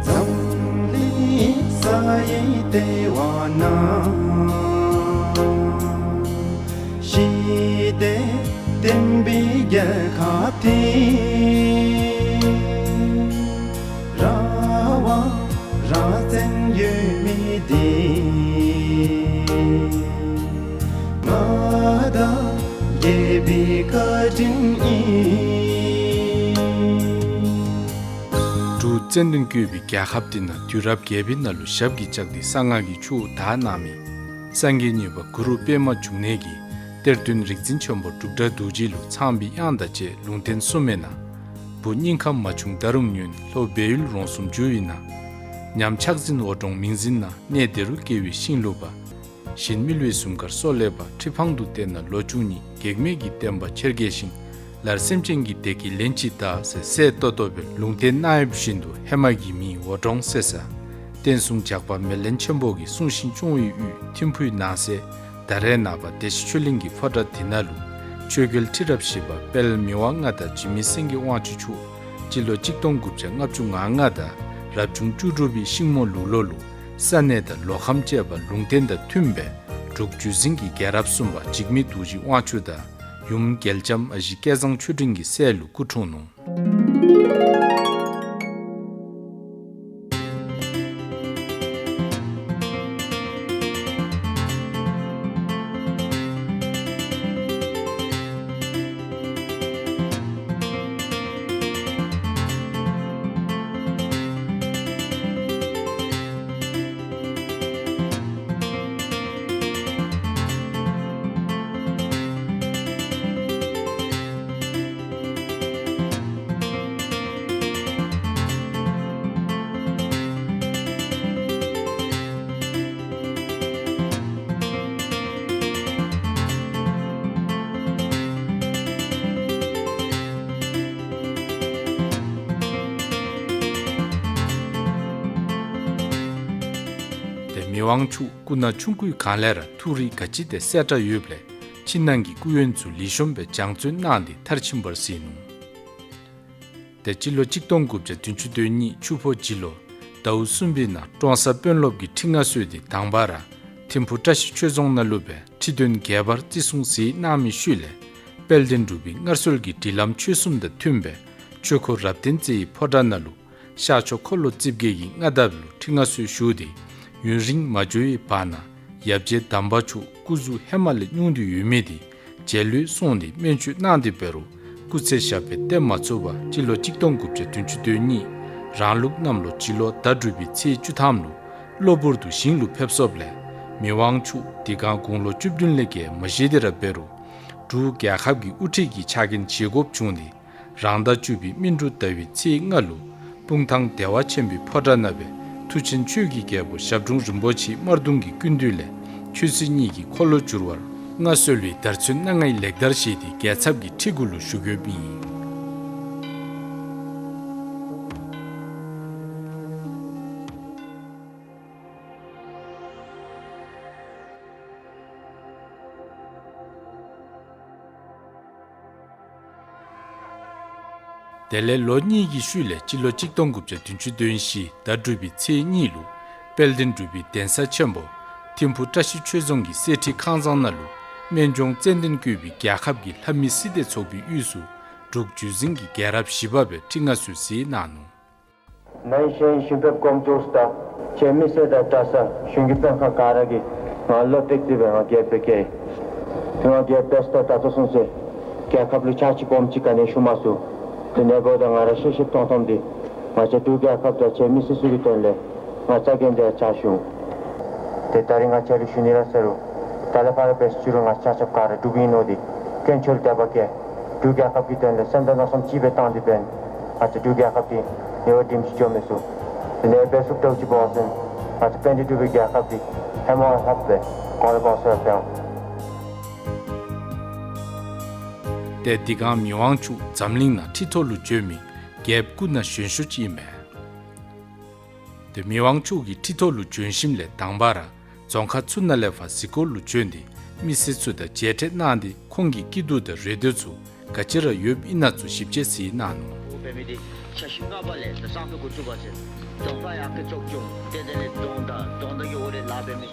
འཛམ་གླིང་ས་ཡི་ལྟེ་བ་ན། ཞི་བདེ་ལྡན་པའི་རྒྱལ་ཁབ་འདི། རང་དབང་རང་བཙན་ཡོད་མི་འདི། ང་དང་རྒྱལ་པོའི་བཀའ་དྲིན་ཨིན། འབྲུག་ཙན་དན་བཀོད་པའི་རྒྱལ་ཁབ་འདི་ནང་དུས་རབས་བརྒྱད་པའི་ནང་ལུ་ཞབས་ཀྱིས་བཅགས་ཏེ་གསང་སྔགས་ཀྱི་ཆུ་བོ་དག་གནང་མི་སངས་རྒྱས་གཉིས་པ་གུ་རུ་པདྨ་འབྱུང་གནས་ཀྱིས་གཏེར་སྟོན་རིག་འཛིན་ཆེན་པོ་འབྲུག་སྒྲ་རྡོ་རྗེ་ལུ་ཚངས་པའི་དབྱངས་དང་བཅས་ལུང་བསྟན་གསུངས་མི་ནང་། བུ་སྙིང་ཁམས་མ་བྱུང་ད་རུང་ཉོན། ལྷོ་སྦས་ཡུལ་རོང་གསུམ་རྒྱུ་ཡིན་ན། ཉམས་ཆག་འཛིན་འོད་འདྲོངས་མིང་འཛིན་ན། གནས་དེ་རུ་སྐྱེ་བའི་ཤིང་ལུག་པ། བཞིན་མི་ལུས་གཟུམ་དཀར་སོགས་ལེགས་པ། ཁྲི་འཕང་དུ་བལྟས་ན་ལོ་བཅུ་གཉིས། གེགས་མེད་ཀྱི་བསྟན་པ་ཆེར་རྒྱས་ཤིང་། ལར་སེམས་ཅན་གྱི་བདེ་སྐྱིད་ལན་གཅིག་བདའ། ཟེར་གསལ་ཏོག་ཏོ་སྦེ་ལུང་བསྟན་གནང་ཡོདཔ་བཞིན་དུ་ཧེ་མ་གི་མིང་འོད་འདྲོངས་ཟེར་ས། བསྟན་སྲུང་ཇག་པ་མེ་ལེན་ཆེན་པོ་གིས་སྲུང་ཞིང་སྐྱོང་བའི་དབུས་ཐིམ་ཕུའི་ནང་གསེས་ད་རེས་ནངས་པ་བདེ་ཆེན་ཆོས་གླིང་གི་ཕོ་བྲང་འདི་ནང་ལུ་ཆོས་རྒྱལ་ཁྲི་རབས་བཞི་པ་དཔལ་མི་དབང་མངའ་བདག་འཇིགས་མེད་སེང་གེ་དབང་ཕྱུག་མཆོག་སྤྱི་ལོ་གཅིག་སྟོང་དགུ་བརྒྱ་ལྔ་བཅུ་ང་ལྔ་དང་རབ་བྱུང་བཅུ་དྲུག་པའི་ཤིང་མོ་ལུག་ལོ་ལུ་ས་གནས་དང་ལོ་ཁམས་བཅས་པ་ལུང་བསྟན་དང་མཐུནམ་སྦེ་འབྲུག་བརྒྱུད་འཛིན་གྱི་རྒྱལ་རབས་གསུམ་པ་འཇིགས་མེད་རྡོ་རྗེ་དབང་ཕྱུག་དང་ཡུམ་རྒྱལ་ལྕམ་ཨ་ཞེ་སྐལ་བཟང་ཆོས་སྤྲིན་གྱི་སྲས་ལུ་སྐུ་འཁྲུངས་ནུག། མི་དབང་མཆོག་སྐུ་ན་ཆུང་ཀུའི་སྒང་ལས་ར་ཐུགས་རིག་ག་ཅི་དེ་གསལ་དྲགས་ཡོདཔ་ལས་ཕྱི་ནང་གི་སྐུ་ཡོན་ཚུ་ལེགས་ཤོམ་སྦེ་སྦྱང་བརྩོན་གནང་སྟེ་མཐར་ཕྱིན་པར་གཟིགས་ནུག། ཏེ་སྤྱི་ལོ་གཅིག་སྟོང་དགུ་བརྒྱ་བདུན་ཅུ་དོན་གཉིས་ཆུ་ཕོ་འབྱིད་ལོ་ཟླཝ་གསུམ་པའི་ནང་ཀྲོང་གསར་དཔོན་སློབ་ཀྱི་ཁྲི་མངའ་གསོལ་ཏེ་དང་པ་ར་ཐིམ་ཕུ་བཀྲ་ཤིས་ཆོས་རྫོང་ནང་ལུ་སྦེ་ཁྲི་འདོན་རྒྱས་པར་བརྩི་སྲུང་མཛད་གནང་མི་ཤུལ་ལས་དཔལ་ལྡན་འབྲུག་པའི་སྔར་སྲོལ་གྱི་སྒྲིག་ལམ་ཆོས་གསུམ་དང་མཐུནམ་སྦེ་ཆོས་འཁོར་རབ་བརྟན་རྩེ་ཡི་ཕོ་བྲང་ནང་ལུ་ཤར་ཕྱོགས་འཁོར་ལོ་རྩིབས་བརྒྱད་ཀྱི་མངའ་འདབས་ལུ་ཁྲི་མངའ་གསོལ་ཞུ་སྟེ་ཡུན་རིང་མ་འགྱོ་བའི་བར་ན་ཡབ་རྗེ་དམ་པ་མཆོག་སྐུ་གཟུགས་ཧེ་མ་ལས་ཉུང་སྟེ་ཡོད་མི་དེ་མཇལ་ལུ་སོང་སྟེ་སྨན་བཅོས་གནང་སྟེ་འབད་རུང་སྐུ་ཚེ་ཞབས་པད་བརྟན་མ་ཚུགས་པར་སྤྱི་ལོ་གཅིག་སྟོང་དགུ་བརྒྱ་བདུན་ཅུ་དོན་གཉིས་རང་ལུགས་གནམ་ལོ་བྱི་ལོ་ཟླ་དྲུག་པའི་ཚེས་བཅུ་ཐམ་ལུ་གློ་བུར་དུ་ཞིང་ལུ་ཕེབས་སོཔ་ལས་མི་དབང་མཆོག་དེ་སྒང་དགུང་ལོ་བཅུ་བདུན་ལས་བརྒལ་མ་བཞེས་ཏེ་ར་འབད་རུང་འབྲུག་རྒྱལ་ཁབ་ཀྱི་དབུ་ཁྲིད་ཀྱི་ཕྱག་འགན་བཞེས་དགོཔ་བྱུང་སྟེ་རང་ཟླ་བཅུ་པའི་སྨིན་དྲུག་ཟླ་བའི་ཚེས་ལྔ་ལུ་སྤུངས་ཐང་བདེ་བ་ཆེན་པོའི་ཕོ་བྲང་ནང་སྦེ་མཐུ་ཆེན་ཆོས་ཀྱི་རྒྱལ་པོ་ཞབས་དྲུང་རིན་པོ་ཆེ་དམར་གདུང་གི་སྐུ་མདུན་ལས་ཆོས་སྲིད་གཉིས་ཀྱི་འཁོར་ལོ་བསྒྱུར་བར་མངའ་གསོལ་བའི་དར་ཚོན་སྣ་ལྔའི་ལེགས་དར་བཞེས་ཏེ་རྒྱལ་ཚབ་ཀྱི་ཁྲི་གུ་ལུ་བཞུགས་ཡོདཔ་ཨིན། དེ་ལས་ལོ་གཉིས་ཀྱི་ཤུལ་ལས་སྤྱི་ལོ་གཅིག་སྟོང་དགུ་བརྒྱ་བདུན་ཅུ་དོན་བཞི་ཟླ་དྲུག་པའི་ཚེས་གཉིས་ལུ་དཔལ་ལྡན་འབྲུག་པའི་གདན་ས་ཆེན་པོ་ཐིམ་ཕུ་བཀྲ་ཤིས་ཆོས་རྫོང་གི་གསེར་ཁྲི་ཁང་བཟང་ནང་ལུ་སྨན་ལྗོངས་ཙན་དན་བཀོད་པའི་རྒྱལ་ཁབ་ཀྱི་ལྷ་མི་སྲིད་སྡེ་ཚོགས་པའི་དབུས་སུ་འབྲུག་བརྒྱུད་འཛིན་གྱི་རྒྱལ་རབས་བཞི་པ་སྦེ་ཁྲི་མངའ་གསོལ་མཛད་གནང་ནུག། ན་ཧིང་གཞེས་ཧིང་ཞིང་ཕེབས་གོམ་བཅུག་ས་ད་ཁྱེད་མི་སེར་དང་གྲྭ་ས་གཞུང་གི་དཔོན་ཁག་ག་ར་གིས་ང་བློ་གཏད་དེ་སྦེ་ང་རྒྱལ་པོ་བཀལ། དེ་ང་རྒྱལ་པོ་བཀལ་ས་ད་ད་ལྟོ་སོང་ཚེ་རྒྱལ་ཁབ་ལུ་ཕྱག་ཕྱིད་སྦོམ་ཅིག་ག་ནི་ཞུ་མ་ཚུགས། དེ་ནང་འབདཝ་ད་ང་ར་ཤེས་ཤེསཔ་མཐོང་མཐོངམ་འདི་ང་བཅས་འབྲུག་རྒྱལ་ཁབ་དང་ཁྱེད་མི་སེར་ཚུ་གི་དོན་ལས་ང་རྩ་འགེངས་ཏེ་ཕྱག་ཞུ། དེ་ད་རིས་ང་ཁྱེད་ལུ་ཞུ་ནི་ར་ཟེར་རུང་ད་ལས་ཕར་འབད་ཞུ་རུང་ང་ཆ་ཁྱབ་ག་ར་འབྲུག་པ་ཨིན་ནོ་འདི་དཀོན་མཆོག་ལུ་དད་པ་བསྐྱེད། འབྲུག་རྒྱལ་ཁབ་ཀྱི་དོན་ལས་སེམས་དང་མནོ་བསམ་གཅིག་སྦེ་བཏང་སྟེ་འབདན་ང་བཅས་འབྲུག་རྒྱལ་ཁབ་འདི་ཉེ་བར་དྲིམ་ཅིག་འགྱོ་མི་ཚུགས། དེ་ལས་འབད་ཚུགསཔ་འདྲཝ་ཅིག་འབད་བ་ཅིན་ང་བཅས་དཔལ་ལྡན་འབྲུག་པའི་རྒྱལ་ཁབ་འདི་ཧེ་མ་ལྷགཔ་སྦེ་གོང་ལས་གོང་སུ་ཡར་འཕེལ་འོང་། ཏེ་དེ་སྒང་མི་དབང་མཆོག་འཛམ་གླིང་ནང་ཁྲི་ཐོག་ལུ་བྱོན་མི་རྒྱལཔོ་སྐུ་ན་གཞོན་ཤོས་ཅིག་ཨིན་མས། ཏེ་མི་དབང་མཆོག་གིས་ཁྲི་ཐོག་ལུ་བྱོན་ཞིནམ་ལས་དང་པ་ར་རྫོང་ཁག་ཚུ་ནང་ལས་ཕར་གཟིགས་སྐོར་ལུ་བྱོན་ཏེ་མི་སེར་ཚུ་དང་མཇལ་འཕྲད་གནང་སྟེ་ཁོང་གི་སྐྱིད་སྡུག་དང་རེ་འདོད་ཚུ་ག་ཅི་ར་ཡོདཔ་ཨིན་ན་ཚུ་ཞིབ་དཔྱད་གཟིགས་གནང་ནུག། འབད་མི་འདི་འཆར་གཞི་ལྔ་པ་ལས་ད་སང་ཕོད་འགོ་བཙུགས་པ་ཟེར་རྫོང་ཁག་ཡར་རྒྱས་ཚོགས་ཆུང་ཏེ་དེ་ལས་རྫོང་བདག་རྫོང་བདག་གི་འོག་ལས་ལཱ་འབད་མི།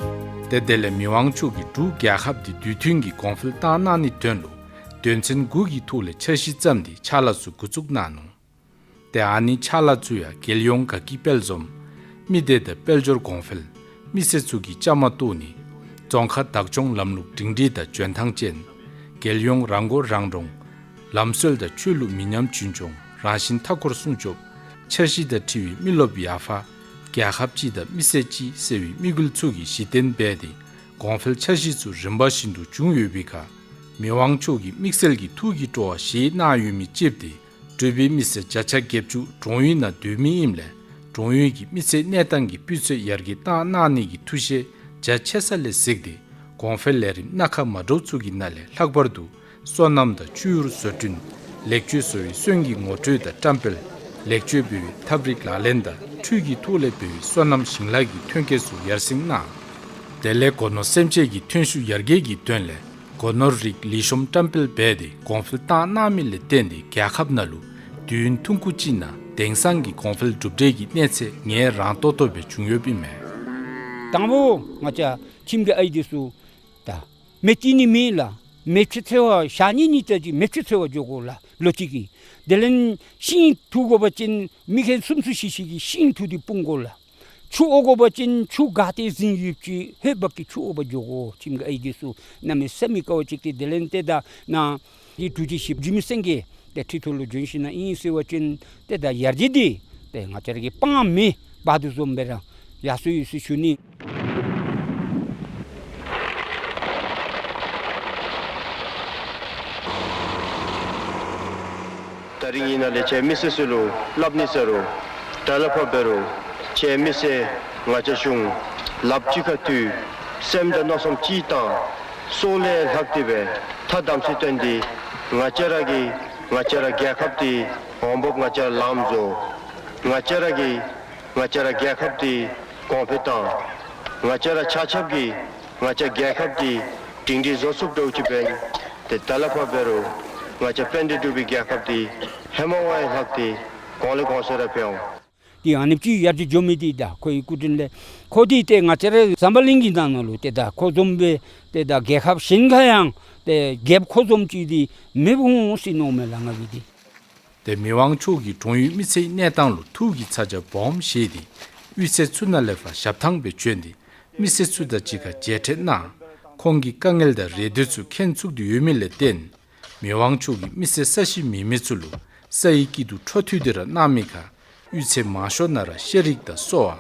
ཏེ་དེ་ལས་མི་དབང་མཆོག་གིས་འབྲུག་རྒྱལ་ཁབ་འདི་དུས་མཐུན་གྱི་གོང་འཕེལ་བཏང་གནང་ནིའི་དོན་ལུ་དོན་ཚན་དགུ་གི་ཐོག་ལས་འཆར་གཞི་བརྩམས་ཏེ་ཕྱག་ལཱ་ཚུ་འགོ་བཙུགས་གནང་ནུག། ཏེ་ཨ་ནི་ཕྱག་ལཱ་ཚུ་ཡང་རྒྱལ་ཡོངས་དགའ་སྐྱིད་དཔལ་འཛོམས། མི་སྡེ་དང་དཔལ་འབྱོར་གོང་འཕེལ། མི་སེར་ཚུ་གི་བཅའ་མར་གཏོགས་ནི། རྫོང་ཁག་བདག་སྐྱོང་ལམ་ལུགས་སྒྲིང་སྒྲིང་དང་འཇོན་ཐང་ཅན། རྒྱལ་ཡོངས་རང་མགོ་རང་འདྲོངས། ལམ་སྲོལ་དང་ཆོས་ལུགས་མི་ཉམས་རྒྱུན་སྐྱོང་རང་བཞིན་མཐའ་འཁོར་སྲུང་སྐྱོབ། འཆར་གཞི་དང་འཁྲིལ་བའི་མི་རློབས་ཡར་འཕར། རྒྱལ་ཁབ་སྤྱི་དང་མི་སེར་སྤྱི་ཟེར་བའི་དམིགས་ཡུལ་ཚུ་གི་གཞི་རྟེན་འབད་དེ་གོང་འཕེལ་འཆར་གཞི་ཚུ་རིམ་པ་བཞིན་དུ་བྱུང་ཡོད་པའི་ཁར་མི་དབང་མཆོག་གིས་དམིགས་བསལ་གྱི་ཐུགས་ཀྱི་སྤྲོ་བ་བཞེས་གནང་ཡོད་མི་ཅིག་དེ་འབྲུག་པའི་མི་སེར་བརྒྱ་ཆ་བརྒྱད་ཅུ་གྲོང་ཡུལ་ནང་སྡོད་མི་ཨིནམ་ལས་གྲོང་ཡུལ་གྱི་མི་ཚེ་གནས་སྟངས་ཀྱི་སྤུས་ཚད་ཡར་རྒྱས་བཏང་གནང་ནི་གི་ཐུགས་བཞེད་རྒྱ་ཆེ་ས་ལས་གཟིགས་ཏེ་གོང་འཕེལ་ལས་རིམ་སྣ་ཁ་མ་འདྲཝ་ཚུ་གི་ནང་ལས་ལྷག་པར་དུ་སོ་ནམ་དང་ཆུ་ཡུར་བཟོ་སྐྲུན། ལེགས་བཅོས་བཟོ་བའི་སོན་གྱི་ངོ་སྤྲོད་དང་བཀྲམ་སྤེལ། ལེགས་བཅོས་འབད་བའི་ཐབས་རིག་ལག་ལེན་དང་འཕྲུལ་གྱི་ཐོག་ལས་འབད་བའི་སོ་ནམ་ཞིང་ལཱ་གི་ཐོན་སྐྱེད་ཚུ་ཡར་སེང་གནང་། དེ་ལས་སྒོ་ནོར་སེམས་ཅན་གྱི་ཐོན་ཤུགས་ཡར་རྒྱས་ཀྱི་དོན་ལས་སྒོ་ནོར་རིགས་ལེགས་ཤོམ་བཀྲམ་སྤེལ་འབད་དེ་གོང་འཕེལ་བཏང་གནང་མི་ལས་བརྟེན་ཏེ་རྒྱལ་ཁབ་ནང་ལུ་དུས་ཡུན་ཐུང་ཀུ་ཅིག་ནང་དེང་སང་གི་གོང་འཕེལ་གྲུབ་འབྲས་ཀྱི་གནས་ཚད་ངེས་རང་ཏོག་ཏོ་སྦེ་བྱུང་ཡོདཔ་ཨིན་མས། དང་པ་ང་བཅས་ཁྱིམ་གྱི་ཨའི་འདི་ཚུ་ད་མེ་བཏེག་ནི་མེད་ལགས། མེ་ཆུ་འཚོལ་བར་ཞག་གཉིས་གཉིས་ཙམ་ཅིག་མེ་ཆུ་འཚོལ་བར་འགྱོ་དགོ་ལགས་ལོ་གཅིག་གི། དེ་ལས་ཤིང་འཐུ་དགོ་པ་ཅིན་མི་རྒན་གསུམ་གསུམ་བཞི་བཞི་གིས་ཤིང་འཐུ་སྟེ་སྤུང་དགོ་ལགས། ཆུ་དབོ་དགོ་པ་ཅིན་ཆུ་ག་ཏེ་འཛིང་ཡོདཔ་ཅིག་ཧེ་བག་གི་ཆུ་དབོ་བར་འགྱོ་དགོ། ཁྱིམ་གྱི་ཨའི་འདི་ཚུ་གནམ་མེད་ས་མེད་དཀའཝ་སྤྱད་དེ་དེ་ལས་ཏེ་ད་ནཱ་འདི་འབྲུག་རྒྱལ་ཞིབ་འཇུག་མི་སེང་གེ་ཏེ་ཁྲི་ཐོག་ལུ་བྱོན་ཞིནམ་ལས་ཨིན་ཟེར་བ་ཅིན་ཏེ་ད་ཡར་རྒྱས་འདི་ཏེ་ང་བཅས་ར་གིས་སྤང་མེ་འབག་དོ་བཟུམ་སྦེ་ར་ཡར་སོང་ཡི་ཟེར་ཞུ་ནི། ད་རིས་ཨིན་ན་ལས་ཁྱེད་མི་སེར་ཚུ་ལུ་སླབ་ནི་ཟེར་རུང་ད་ལས་ཕར་འབད་རུང་ཁྱེད་མི་སེར་ང་བཅས་གཞུང་ལགཔ་གཅིག་ཁར་མཐུད་སེམས་དང་མནོ་བསམ་གཅིག་བཏང་སྲོག་ལས་ལྷག་སྟེ་སྦེ་ཐ་དམ་ཚིག་བསྟེན་ཏེ་ང་བཅས་ར་གིས་ང་བཅས་ར་རྒྱལ་ཁབ་འདི་འོང་འབབ་ང་བཅས་ར་ལངམ་བཟོ། ང་བཅས་ར་གིས་ང་བཅས་ར་རྒྱལ་ཁབ་འདི་གོང་འཕེལ་བཏང་། ང་བཅས་ར་ཆ་ཁྱབ་ཀྱིས་ང་བཅས་རྒྱལ་ཁབ་འདི་སྒྲིང་སྒྲིང་བཟོ་ཚུགསཔ་འདྲཝ་ཅིག་འབད་ནི་དེ་ད་ལས་ཕར་འབད་རུང་ང་བཅས་དཔལ་ལྡན་འབྲུག་པའི་རྒྱལ་ཁབ་འདི་ཧེ་མ་བ་ཡང་ལྷག་སྟེ་གོང་ལས་གོང་ས་ར་འཕེལ་འོང་། དེ་ཨ་ནེམ་ཅིག་ཡར་རྒྱས་འགྱོ་མི་འདི་ད་ཁོའི་སྐུ་དྲིན་ལས། ཁོ་འདི་ཏེ་ང་བཅས་རའི་ཟམ་པ་གླིང་གི་ནང་ན་ལུ་ཏེ་ད་ཁོ་བཟུམ་སྦེ་ཏེ་ད་རྒྱལ་ཁབ་གཞན་ཁར་ཡང་ཏེ་རྒྱལཔོ་ཁོ་བཟུམ་ཅིག་འདི་མེདཔ་འོང་ཟེར་མནོཝ་མས་ལགས་ང་གིས་འདི། ཏེ་མི་དབང་མཆོག་གིས་གྲོང་ཡུལ་མི་སེར་གྱི་གནས་སྟངས་ལུ་ཐུགས་ཀྱི་ཚ་གྱང་སྦོམ་བཞེས་ཏེ་གཡུས་ཚན་ཚུ་ནང་ལས་ཕར་ཞབས་ཐང་སྦེ་བྱོན་ཏེ་མི་སེར་ཚུ་དང་གཅིག་ཁར་མཇལ་འཕྲད་གནང་། ཁོང་གི་དཀའ་ངལ་དང་རེ་འདོད་ཚུ་མཁྱེན་ཚུགས་ཏེ་ཡོད་མི་ལས་བརྟེན་མི་དབང་མཆོག་གིས་མི་སེར་ས་གཞི་མེད་མི་ཚུ་ལུ་ས་ཡི་སྐྱིད་སྡུག་འཕྲོ་མཐུད་དེ་ར་གནང་མི་ཁར་གཡུས་ཚན་མང་ཤོས་ནང་ར་ཤེས་རིག་དང་གསོ་བ་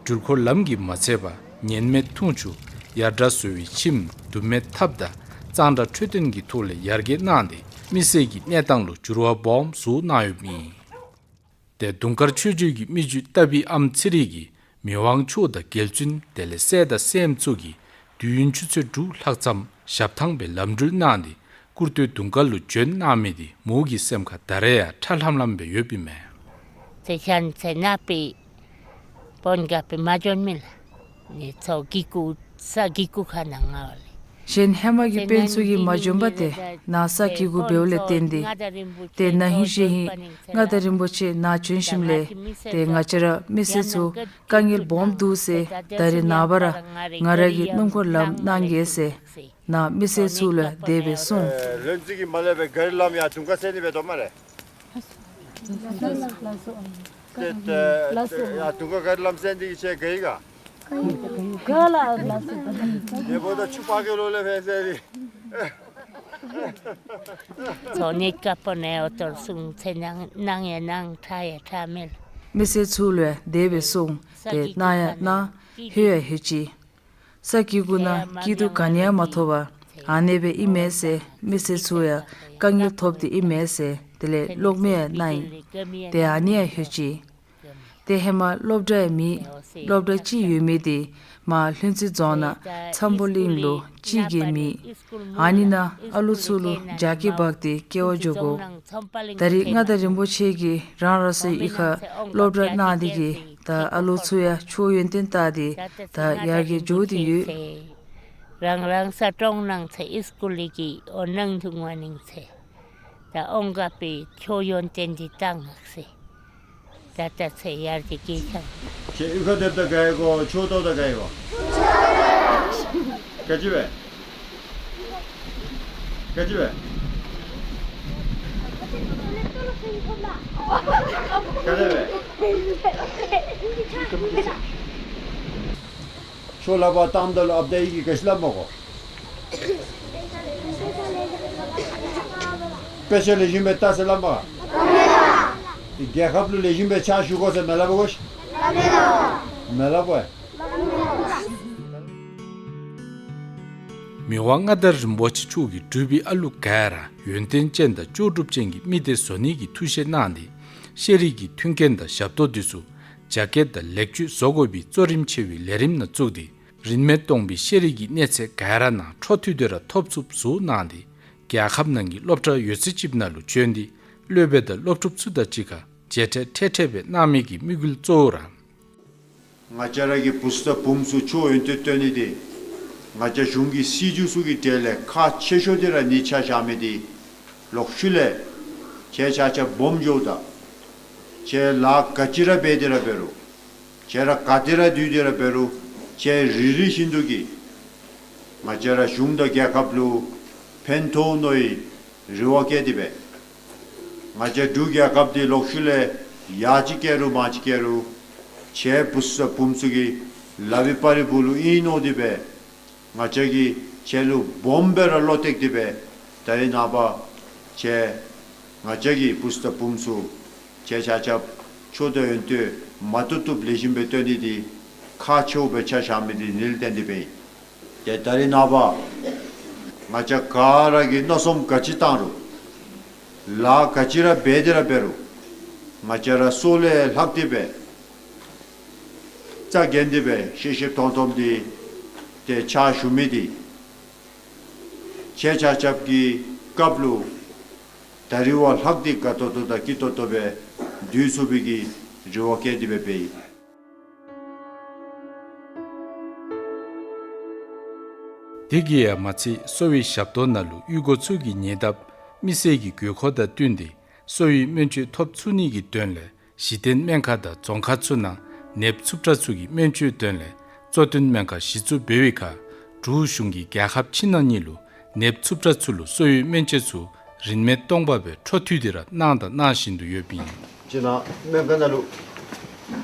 འགྲུལ་འཁོར་ལམ་གྱིས་མ་ཚད་པར་ཉེན་མེད་འཐུང་ཆུ་ཡར་དྲག་བཟོ་བའི་ཁྱིམ་དུབ་མེད་ཐབ་དང་གཙང་སྦྲ་འཕྲོད་བསྟེན་གྱི་ཐོག་ལས་ཡར་རྒྱས་གནང་སྟེ་མི་སེར་གྱི་གནས་སྟངས་ལུ་འགྱུར་བ་སྦོམ་བཟོ་གནང་ཡོདཔ་ཨིན། ཏེ་དུང་དཀར་ཆོས་སྤྱོད་ཀྱི་མི་རྒྱུད་ཏ་པི་ཨམ་ཚེ་རིང་གིས་མི་དབང་མཆོག་དང་རྒྱལ་བཙུན་དེ་ལས་སྲས་དང་སྲསམོ་ཚུ་གིས་དུས་ཡུན་ཆུ་ཚོད་དྲུག་ལྷག་ཙམ་ཞབས་ཐང་སྦེ་ལམ་འགྲུལ་གནང་སྟེ་སྐུར་སྟོད་དུང་དཀར་ལུ་བྱོན་གནང་མི་དེ་མོ་གི་སེམས་ཁར་ད་རེས་ཡང་ཁྲ་ལྷམ་ལྷམ་སྦེ་ཡོདཔ་ཨིན་མས། ཚེ་ཤན་ཚེ་ནང་པའི་བོན་ག་པའི་མ་འབྱོན་མི་ལགས། ནི་ཚོ་གི་གུ་ས་གི་གུ་ཁ་ནང་ང་ལས། གཞན་ཧེ་མ་གི་དཔོན་ཚུ་གིས་མ་བྱོན་པ་ཏེ་ནཱ་ས་གི་གུ་འབདཝ་ལས་བརྟེན་ཏེ། ཏེ་ན་ཧིང་གཞེས་ཧིང་མངའ་བདག་རིན་པོ་ཆེ་ནཱ་བྱོན་ཞིནམ་ལས་ཏེ་ང་བཅས་ར་མི་སེར་ཚུ་དཀའ་ངལ་སྦོམ་འདུག་ཟེར་ད་རེས་ནངས་པ་ར་ང་ར་གིས་སྣུམ་འཁོར་ལམ་གནང་གེ་ཟེར་ནཱ་མི་སེར་ཚུ་ལུ་དེ་སྦེ་གསུངས། ལྷུན་རྩེ་གི་མར་ལས་སྦེ་གཱ་རི་ལམ་ཡར་དུང་དཀར་སེང་ནི་སྦེ་འགྱོཝ་སྨ་རེ། ཏེ་ཏེ་ཡར་དུང་དཀར་གཱ་རི་ལམ་སེང་ནི་འདི་གིས་ཁྱེད་ག་ཡི་ག། ག་ལ་ལ་སོ། ངེ་འབོ་ད་ཆུ་ཕར་གི་ལོགས་ལས་ཕར་སེང་ནི། ཚོ་ནི་ཀ་པོ་ནེ་འོ་ཏོར་སུང་ཚེ་ནང་ནང་ཡང་ནང་ཁྲ་ཡང་ཁྲ་མེད། མི་སེར་ཚུ་ལུ་དེ་སྦེ་གསུངས་ཏེ་གནང་ཡང་གནང་ལྷོད་ཡང་ལྷོད་ཅི། ས་གི་གུ་ནང་སྐྱིད་སྡུག་ག་ནི་ཡང་མ་ཐོབ་པར་ཨ་ནེ་སྦེ་ཨིན་མས་ཟེར་མི་སེར་ཚུ་ཡང་དཀའ་ངལ་ཐོབ་སྟེ་ཨིན་མས་ཟེར་དེ་ལས་གློག་མེ་ཡང་གནང་ཡི། ཏེ་ཨ་ནི་ཡང་ལྷོད་ཅི། ཏེ་ཧེ་མ་སློབ་གྲྭ་ཡང་མེད། སློབ་གྲྭ་གཅིག་ཡོད་མི་དེ་མར་ལྷུན་རྩེ་རྫོང་ནང་འཚམས་པོ་གླིང་ལུ་གཅིག་གིས་མེད། ཨ་ནི་ནང་ཨ་ལོ་ཚུ་ལུ་རྒྱ་སྐྱེད་འབག་སྟེ་སྐྱེ་བ་འགྱོ་དགོ། ད་རེས་མངའ་བདག་རིན་པོ་ཆེ་གིས་རང་རང་སོའི་གཡུས་ཁར་སློབ་གྲྭ་གནང་སྟེ་གིས་ད་ཨ་ལོ་ཚུ་ཡང་ཆོས་ཡོན་ཏན་བཏང་སྟེ་ད་ཡར་རྒྱས་འགྱོ་སྟེ་ཡོད། རང་རང་ས་གྲོང་ནང་ཚེ་ཨིས་ཀུལ་གི་འོ་ནང་དུ་ངོ་ནིང་ཚེ་ད་ཨོང་ག་པའི་ཆོས་ཡོན་ཏན་འདི་བཏང་ངག་ཟེར། ད་ད་ཚེ་ཡར་རྒྱས་ཀྱི་ཆང་། ཁྱེད་གཡུས་ཁར་སྡོདཔ་ད་དགའ་ཡི་གོ། ཆོས་ཐོབ་ད་དགའ་ཡི་གོ། ག་ཅི་སྦེ། ག་ཅི་སྦེ། ག་དེ་སྦེ། ཆོས་ལག་པར་བཏངམ་ད་ལུ་ཨཔ་ད་ཡི་གེ་ག་ཅི་སླབ་མས་གོ། དཔེ་ཆ་ལེགས་ཤོམ་སྦེ་ལྟ་ཟེར་སླབ་མས་ག། རྒྱལ་ཁབ་ལུ་ལེགས་ཤོམ་སྦེ་ཕྱག་ཞུ་དགོ་ཟེར་མི་སླབ་གོ་ཤིག། མི་སླབ་གོ། མི་དབང་མངའ་བདག་རིན་པོ་ཆེ་མཆོག་གིས་འབྲུག་པའི་ཨ་ལུ་ག་ར་ཡོན་ཏན་ཅན་དང་ལྕོགས་གྲུབ་ཅན་གྱི་མི་སྡེ་བཟོ་ནི་གི་ཐུགས་བཞེད་གནང་སྟེ་ཤེས་རིག་གི་མཐུན་རྐྱེན་དང་ཞབས་ཏོག་འདི་ཚུ་རྒྱ་སྐྱེད་དང་ལེགས་བཅོས་བཟོ་དགོ་པའི་གཙོ་རིམ་ཆེ་བའི་ལས་རིམ་ནང་བཙུགས་ཏེ་རིན་མེད་སྟོང་པའི་ཤེས་རིག་གི་གནས་ཚད་ག་ར་ནང་འཕྲོ་མཐུད་དེ་ར་ཐོབ་ཚུགསཔ་བཟོ་གནང་སྟེ་རྒྱལ་ཁབ་ནང་གི་སློབ་གྲྭ་ཡོད་ཚད་ཅིག་ནང་ལུ་བྱོན་ཏེ་སློབ་དཔོན་དང་སློབ་ཕྲུག་ཚུ་དང་གཅིག་ཁར་མཇལ་འཕྲད་འཕྲད་འཕྲད་སྦེ་གནང་མི་གི་དམིགས་ཡུལ་གཙོ་བོ་ར། ང་བཅས་ར་གི་བུཚ་དང་བུམོ་ཚུ་ཆོས་ཡོན་ཏན་སྟོན་ནི་འདི་ང་བཅས་གཞུང་གི་སྲིད་བྱུས་ཚུ་གི་གྲས་ལས་ཁག་ཆེ་ཤོས་འདི་ར་ནི་ཆ་བཞག་མི་འདི་ལོག་ཤུལ་ལས་ཁྱེད་ཆ་ཁྱབ་སྦོམ་འགྱོཝ་ད་ཁྱེད་ལཱ་ག་ཅི་ར་འབད་དེ་ར་འབད་རུང་ཁྱེད་ར་ག་ཏེ་ར་འདུས་ཏེ་ར་འབད་རུང་ཁྱེད་རེ་རེ་བཞིན་དུ་གིས་ང་བཅས་ར་གཞུང་དང་རྒྱལ་ཁབ་ལུ་ཕན་ཐོགས་ནིའི་རེ་བ་བསྐྱེད་དེ་སྦེ་ང་བཅས་འབྲུག་རྒྱལ་ཁབ་འདི་ལོག་ཤུལ་ལས་ཡར་ཅིག་བསྐྱལ་རུང་མར་ཅིག་བསྐྱལ་རུང་ཁྱེད་བུཚ་དང་བུམོ་ཚུ་གི་ལག་པའི་པར་རིས་སྦུག་ལུ་ཨིན་མནོ་སྟེ་སྦེ་ང་བཅས་ཀྱིས་ཁྱེད་ལུ་སྦོམ་སྦེ་ར་བློ་གཏད་དེ་སྦེ་ད་རེས་ནངས་པ་ཁྱེད་ང་བཅས་ཀྱི་བུཚ་དང་བུམོ་ཚུ་ཁྱེད་ཆ་ཁྱབ་ཆོས་དང་ཡོན་ཏན་མ་བཏུབ་བཏུབ་ལེགས་ཤོམ་སྦེ་སྟོན་ནི་འདི་ཁག་ཆེཝ་སྦེ་ཆ་བཞག་མི་འདི་ནི་ལས་བརྟེན་ཏེ་སྦེ་ཨིན། ཏེ་ད་རེས་ནངས་པ་ང་བཅས་ག་ར་གིས་མནོ་བསམ་ག་ཅི་བཏང་རུང་ལཱ་ག་ཅི་ར་འབད་དེ་ར་འབད་རུང་ང་བཅས་ར་སྲོག་ལས་ལྷག་སྟེ་སྦེ་རྩ་འགེངས་ཏེ་སྦེ་ཤེས་ཤེསཔ་མཐོང་མཐོངམ་འདི་ཏེ་ཕྱག་ཞུ་མི་འདི་ཁྱེད་ཆ་ཁྱབ་ཀྱི་སྐབས་ལུ་ད་རེས་བ་ལྷག་སྟེ་དགའ་ཏོག་ཏོ་དང་སྐྱིད་ཏོག་ཏོ་སྦེ་སྡོད་ཚུགས་པའི་གི་རེ་བ་བསྐྱེད་དེ་སྦེ་འབད་ཡི། དེ་གིས་ཡང་མ་ཚད་གསོ་བའི་ཞབས་ཏོག་ནང་ལུ་གཡུས་སྒོ་ཚུ་གི་ཉེ་འདབས་མི་སེར་གྱི་དགོས་མཁོ་དང་བསྟུན་ཏེ་གསོ་བའི་སྨན་བཅོས་ཐོབ་ཚུགས་ནི་གི་དོན་ལས་གཞི་རྟེན་སྨན་ཁང་དང་རྫོང་ཁག་ཚུ་ནང་ནདཔ་རྩུབ་དྲགས་ཚུ་གི་སྨན་བཅོས་དོན་ལས་གཙོ་བསྟེན་སྨན་ཁང་གཞི་བཙུགས་འབད་བའི་ཁར་འབྲུག་གཞུང་གིས་རྒྱལ་ཁབ་ཕྱི་ནང་གཉིས་ལུ་ནདཔ་རྩུབ་དྲགས་ཚུ་ལུ་གསོ་བའི་སྨན་བཅོས་ཚུ་རིན་མེད་སྟོང་པ་སྦེ་འཕྲོ་མཐུད་དེ་ར་གནང་དང་གནང་བཞིན་དུ་ཡོདཔ་ཨིན། ཅིག་ནཱ་སྨན་ཁང་ནང་ལུ་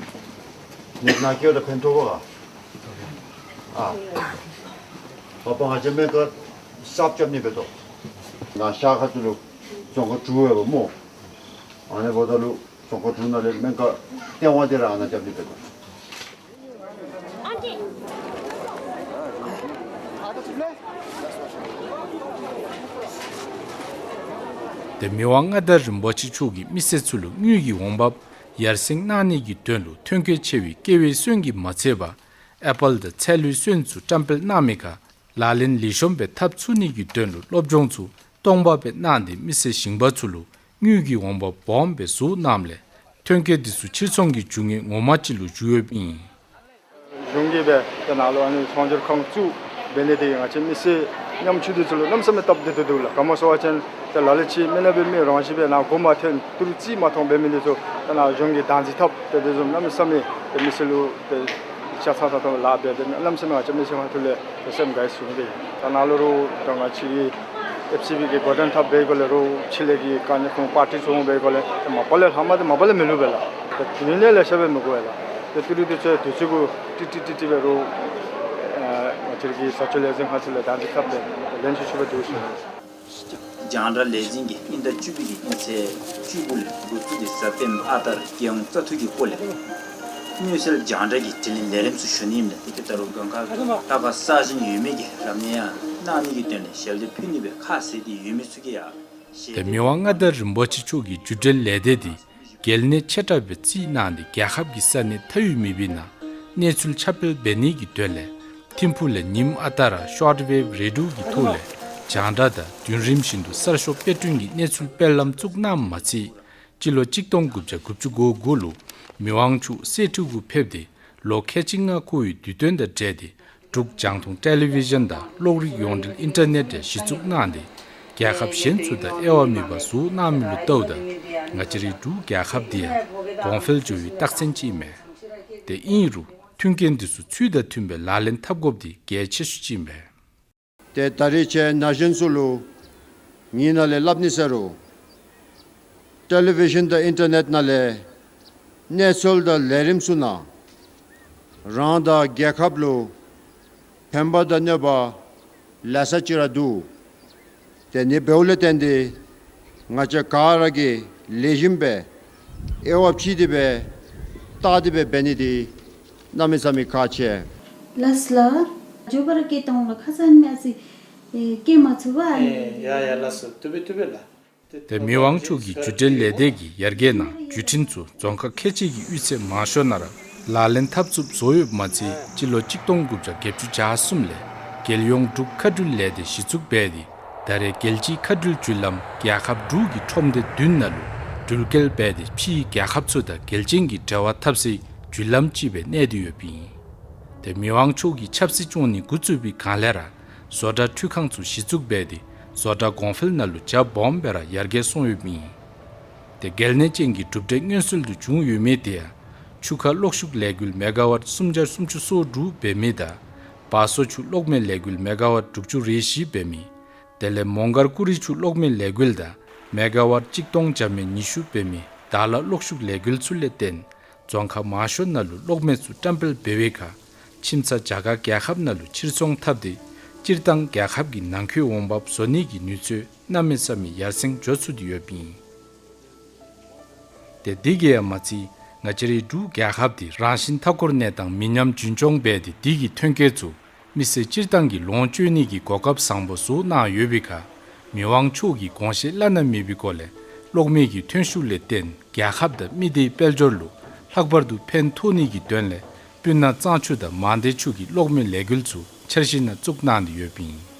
ནདཔ་ནང་འཁྱིད་དེ་ཕན་ཐོགས་ག། ཨ་པ་པ་ང་བཅས་སྨན་ཁང་གསརཔ་རྐྱབ་ནི་འབད་དོ། ནཱ་ཤར་ཁ་ཐུག་ལུ་རྫོང་ཁག་དྲུག་ཡོདཔ་སྨོ། ཨ་ནི་འབདཝ་ད་ལུ་རྫོང་ཁག་དྲུག་ནང་ལས་སྨན་ཁང་ལྟེ་བ་འདི་ར་ཨ་ནཱ་རྐྱབ་ནི་འབད་དོ། ཏེ་མི་དབང་མངའ་བདག་རིན་པོ་ཆེ་མཆོག་གིས་མི་སེར་ཚུ་ལུ་དངུལ་གྱི་འོང་འབབ་ཡར་སེང་གནང་ནི་གི་དོན་ལུ་ཐོན་སྐྱེད་ཆེ་བའི་ཀེ་ཝི་སོན་གྱིས་མ་ཚད་པར་ཨེ་པཱལ་དང་ཚལ་ལུའི་སོན་ཚུ་བཀྲམ་སྤེལ་གནང་མི་ཁར་ལག་ལེན་ལེགས་ཤོམ་སྦེ་འཐབ་ཚུགས་ནི་གི་དོན་ལུ་སློབ་སྦྱོང་ཚུ་སྟོང་པ་སྦེ་གནང་སྟེ་མི་སེར་ཞིང་པ་ཚུ་ལུ་དངུལ་གྱི་འོང་འབབ་སྦོམ་སྦེ་བཟོ་གནངམ་ལས་ཐོན་སྐྱེད་འདི་ཚུ་ཕྱིར་ཚོང་གི་རྒྱུ་དངོས་ངོ་མ་ཅིག་ལུ་འགྱུར་ཡོདཔ་ཨིན། གཞུང་གིས་སྦེ་ཏེ་ནཱ་ལུ་ཨ་ནི་ཚོང་སྒྱུར་ཁང་བཙུགས་འབད་ནི་དེ་གིས་ང་བཅས་མི་སེར་ཉམ་ཆུང་འདི་ཚུ་ལུ་གནམ་མེད་ས་མེད་སྟབས་བདེ་ཏོག་ཏོ་ལགས། ག་མོ་ཟེར་བ་ཅིན་ཏེ་ལ་ལུ་ཅིག་མི་ནག་པའི་མི་རང་བཞིན་སྦེ་ནཱ་སྒོ་མ་ཐོན་ཏི་རུ་རྩིས་མ་མཐོང་འབད་མི་འདི་ཚུ་ཏེ་ནཱ་གཞུང་གིས་བདག་འཛིན་འཐབ་སྟེ་དེ་བཟུམ་གནམ་མེད་ས་མེད་ཏེ་མི་སེར་ལུ་ཏེ་ཆ་ཚང་ཚང་ཐོབ་ལཱ་འབད་དེ་གནམ་མེད་ས་མེད་ང་བཅས་མི་སེར་ཁ་ཐུག་ལས་ཏེ་སེམས་དགའ་བའི་བཟུམ་སྦེ་ད་ནཱ་ལུ་རུང་ད་ང་བཅས་ཀྱི་ཨེཕ་སི་བི་གི་འགོ་འདྲེན་འཐབ་འབད་དགོ་ལས་རུང་ཕྱི་ལས་ཀྱི་དཀའ་ངལ་ཁོང་པར་ཊི་ཚུ་འོང་འབད་དགོ་ལས་ཏེ་མ་པ་ལས་ལྷག་མ་ཏེ་མ་པ་ལས་མི་ལུས་པས་ལགས། ཏེ་དེ་ནི་ལེ་ཤ་སྦེ་མི་དགོ་པས་ལགས། ཏེ་ཏི་རུ་འདི་ཚུ་དུས་ཚོད་གུ་ཏི་ཏི་ཏི་ཏི་སྦེ་རུང་ཨ་ང་བཅས་ཀྱི་བཟའ་སྤྱོད་ལས་འཛིན་ཁང་ཚུ་ལས་བདག་འཛིན་འཐབ་སྟེ་ལེན་ཚུགས་ཚུགས་པར་འདུག་ཟེར། རྒྱང་བསྒྲགས་ལས་འཛིན་གྱིས་དབྱིན་ཟླ་བཅུ་པའི་གི་དབྱིན་ཚེས་བཅུ་དགུ་ལས་འགོ་བཙུགས་ཏེ་གཟའ་སྤེནམ་ཨ་རྟག་ར་རྒྱལ་ཡོངས་བཙག་འཐུ་གི་སྐོར་ལས་མངོན་གསལ་རྒྱང་བསྒྲགས་ཀྱི་དྲི་ལན་ལས་རིམ་ཚུ་ཞུ་ནི་ཨིནམ་ལས་དེ་གིས་ད་རུང་དགོན་ཁག་ལྟ་བ་གསར་བཞེངས་ཡོད་མི་གིས་རབ་གནས་ཡང་གནང་ནི་གི་དོན་ལས་ཞལ་འདེབས་ཕུལ་ནི་སྦེ་ཁ་བཟེད་དེ་ཡོད་མི་ཚུ་གིས་ཡང་ཏེ་མི་དབང་མངའ་བདག་རིན་པོ་ཆེ་མཆོག་གི་བརྒྱུད་འབྲེལ་ལས་སྡེ་འདི་གལ་གནད་ཆེ་དྲགས་སྦེ་བརྩིས་གནང་སྟེ་རྒྱལ་ཁབ་ཀྱི་ས་གནས་མཐའ་དབུས་མེད་པའི་ནང་གནས་ཚུལ་ཁྱབ་སྤེལ་འབད་ནི་གི་དོན་ལས་ཐིམ་ཕུག་ལས་ཉིམ་ཨ་རྟག་ར་ཤོཊ་ཝེབ་རེ་ཌིའོ་གི་ཐོག་ལས་རྒྱང་བསྒྲགས་དང་བརྒྱུད་རིམ་བཞིན་དུ་གསར་ཤོག་དཔེ་སྐྲུན་གྱི་གནས་ཚུལ་སྤེལ་ལམ་བཙུགས་གནངམ་མ་ཚད་སྤྱི་ལོ་གཅིག་སྟོང་དགུ་བརྒྱ་དགུ་བཅུ་གོ་དགུ་ལུ་མི་དབང་མཆོག་སེ་འབྲས་དགུ་ཕེབས་ཏེ་ལོ་ཁལ་གཅིག་ལྔ་འཁོར་བའི་དུས་སྟོན་དང་འབྲེལ་ཏེ་འབྲུག་རྒྱང་མཐོང་ཊེ་ལི་ཝི་ཤཱན་དང་གློག་རིག་ཡོངས་འབྲེལ་ཨིན་ཊར་ནེཊ་ཡང་གཞི་བཙུགས་གནང་སྟེ་རྒྱལ་ཁབ་གཞན་ཚུ་དང་དབྱེ་བ་མེད་པར་བཟོ་གནང་མི་ལུ་ལྟཝ་ད་ང་བཅས་རའི་འབྲུག་རྒྱལ་ཁབ་འདི་ཡང་གོང་འཕེལ་འགྱོ་བའི་རྟགས་མཚན་ཅིག་ཨིན་མས། ཏེ་ཨིན་རུང་མཐུན་རྐྱེན་འདི་ཚུ་ཚུལ་དང་མཐུན་པའི་ལག་ལེན་འཐབ་དགོཔ་འདི་གལ་ཆེ་ཤོས་ཅིག་ཨིན་མས། ཏེ་ད་རིས་ཁྱེད་ན་གཞོན་ཚུ་ལུ་ངེའི་ནང་ལས་སླབ་ནི་ཟེར་རུང་ཊེ་ལི་ཝི་ཤཱན་དང་ཨིན་ཊར་ནེཊ་ནང་ལས་གནས་ཚུལ་དང་ལས་རིམ་ཚུ་ནང་རང་དང་རྒྱལ་ཁབ་ལུ་ཕན་པ་དང་གནོད་པ་ལེ་ཤ་ཅིག་ར་འདུག། ཏེ་ཨ་ནི་འབདཝ་ལས་བརྟེན་ཏེ་ང་བཅས་ག་ར་གིས་ལེགས་ཤོམ་སྦེ་དབྱེ་བ་ཕྱེ་སྟེ་སྦེ་བལྟ་སྟེ་སྦེ་འབད་ནི་འདི་གནམ་མེད་ས་མེད་ཁག་ཆེ། ལགས་ལགས། མགྱོགས་པ་ར་སྐད་གཏང་ལགས། ཁ་ཙ་ཨ་ནི་ཨ་ཙི་ཨེ་སྐད་མ་ཚུགས་པས། ཨེ་ཡ་ཡ་ལགས་སོ། བཏུབ་པས་བཏུབ་པས་ལགས། ཏེ་མི་དབང་མཆོག་གི་བརྒྱུད་འབྲེལ་ལས་སྡེ་གི་ཡར་རྒྱས་ནང་བརྒྱུད་འཕྲིན་ཚུ་རྫོང་ཁག་ཁལ་གཅིག་གི་དབུས་ཚད་མང་ཤོས་ནང་ར་ལག་ལེན་འཐབ་ཚུགསཔ་བཟོ་ཡོདཔ་མ་ཚད་སྤྱི་ལོ་གཅིག་སྟོང་དགུ་བརྒྱ་བརྒྱད་ཅུ་གྱ་གསུམ་ལས་རྒྱལ་ཡོངས་འབྲུག་མཁའ་འགྲུལ་ལས་སྡེ་གཞི་བཙུགས་འབད་དེ་ད་རེས་རྒྱལ་སྤྱིའི་མཁའ་འགྲུལ་བརྒྱུད་ལམ་རྒྱལ་ཁབ་འབྲུག་གི་ཁྲོམ་སྡེ་བདུན་ནང་ལུ་འགྲུལ་སྐྱེལ་འབད་དེ་ཕྱིའི་རྒྱལ་ཁབ་ཚུ་དང་རྒྱལ་ཅན་གྱི་འབྲེལ་བ་འཐབ་སའི་བརྒྱུད་ལམ་ཅིག་སྦེ་གནས་ཏེ་ཡོདཔ་ཨིན། ཏེ་མི་དབང་མཆོག་གིས་ཆབ་སྲིད་སྐྱོང་ནི་འགོ་བཙུགས་པའི་སྒང་ལས་ར་བཟོ་གྲྭ་འཕྲུལ་ཁང་ཚུ་གཞི་བཙུགས་འབད་དེ་བཟོ་གྲྭ་གོང་འཕེལ་ནང་ལུ་རྒྱ་སྦོམ་སྦེ་ར་ཡར་རྒྱས་སོང་ཡོདཔ་ཨིན། ཏེ་གལ་གནད་ཅན་གྱི་གྲུབ་འབྲས་མངོན་གསལ་དུ་བྱུང་ཡོད་མི་དེ་ཡང་ཆུ་ཁ་གློག་ཤུགས་ལས་འགུལ་མེ་ག་ཝཊ་སུམ་བརྒྱ་སུམ་ཅུ་སོ་དྲུག་འབད་མི་དང་བ་སོ་ཆུ་གློག་མེ་ལས་འགུལ་མེ་ག་ཝཊ་དྲུག་ཅུ་རེ་བཞི་འབད་མི་དེ་ལས་མོང་སྒར་ཀུ་རི་ཆུ་གློག་མེ་ལས་འགུལ་དང་མེ་ག་ཝཊ་གཅིག་སྟོང་བརྒྱ་མེད་ཉི་ཤུ་འབད་མི་དྭགས་ལ་གློག་ཤུགས་ལས་འགུལ་ཚུ་ལས་བརྟེན་རྫོང་ཁག་མང་ཤོས་ནང་ལུ་གློག་མེ་ཚུ་བཀྲམ་སྤེལ་འབད་བའི་ཁར་ཁྱིམ་ཚང་རྒྱ་གར་རྒྱལ་ཁབ་ནང་ལུ་ཕྱིར་ཚོང་འཐབ་སྟེ་སྤྱིར་བཏང་རྒྱལ་ཁབ་ཀྱི་ནང་འཁོད་འོང་འབབ་བཟོ་ནི་གི་ནུས་ཚོད་གནམ་མེད་ས་མེད་ཡར་སེང་འགྱོ་ཚུགས་ཏེ་ཡོདཔ་ཨིན། ཏེ་དེ་གིས་ཡང་མ་ཚད་ང་བཅས་རའི་འབྲུག་རྒྱལ་ཁབ་འདི་རང་བཞིན་མཐའ་འཁོར་གནས་སྟངས་མི་ཉམས་རྒྱུན་འཁྱོངས་འབད་དེ་དེ་གི་ཐོན་སྐྱེད་ཚུ་མི་སེར་སྤྱིར་བཏང་གི་ལོངས་སྤྱོད་ནི་གི་གོ་སྐབས་བཟང་པོ་བཟོ་གནང་ཡོད་པའི་ཁར་མི་དབང་མཆོག་གི་དགོངས་བཞེད་བླ་ན་མེད་པའི་སྒོ་ལས་གློག་མེ་གི་ཐོན་ཤུགས་ལས་བརྟེན་རྒྱལ་ཁབ་དང་མི་སྡེའི་དཔལ་འབྱོར་ལུ་ལྷག་པར་དུ་ཕན་ཐོགས་ནི་གི་དོན་ལས་སྤུ་ན་གཙང་ཆུ་དང་མང་སྡེ་ཆུ་གི་གློག་མེ་ལས་འགུལ་ཚུ་འཆར་གཞི་ནང་བཙུགས་གནང་སྟེ་ཡོདཔ་ཨིན།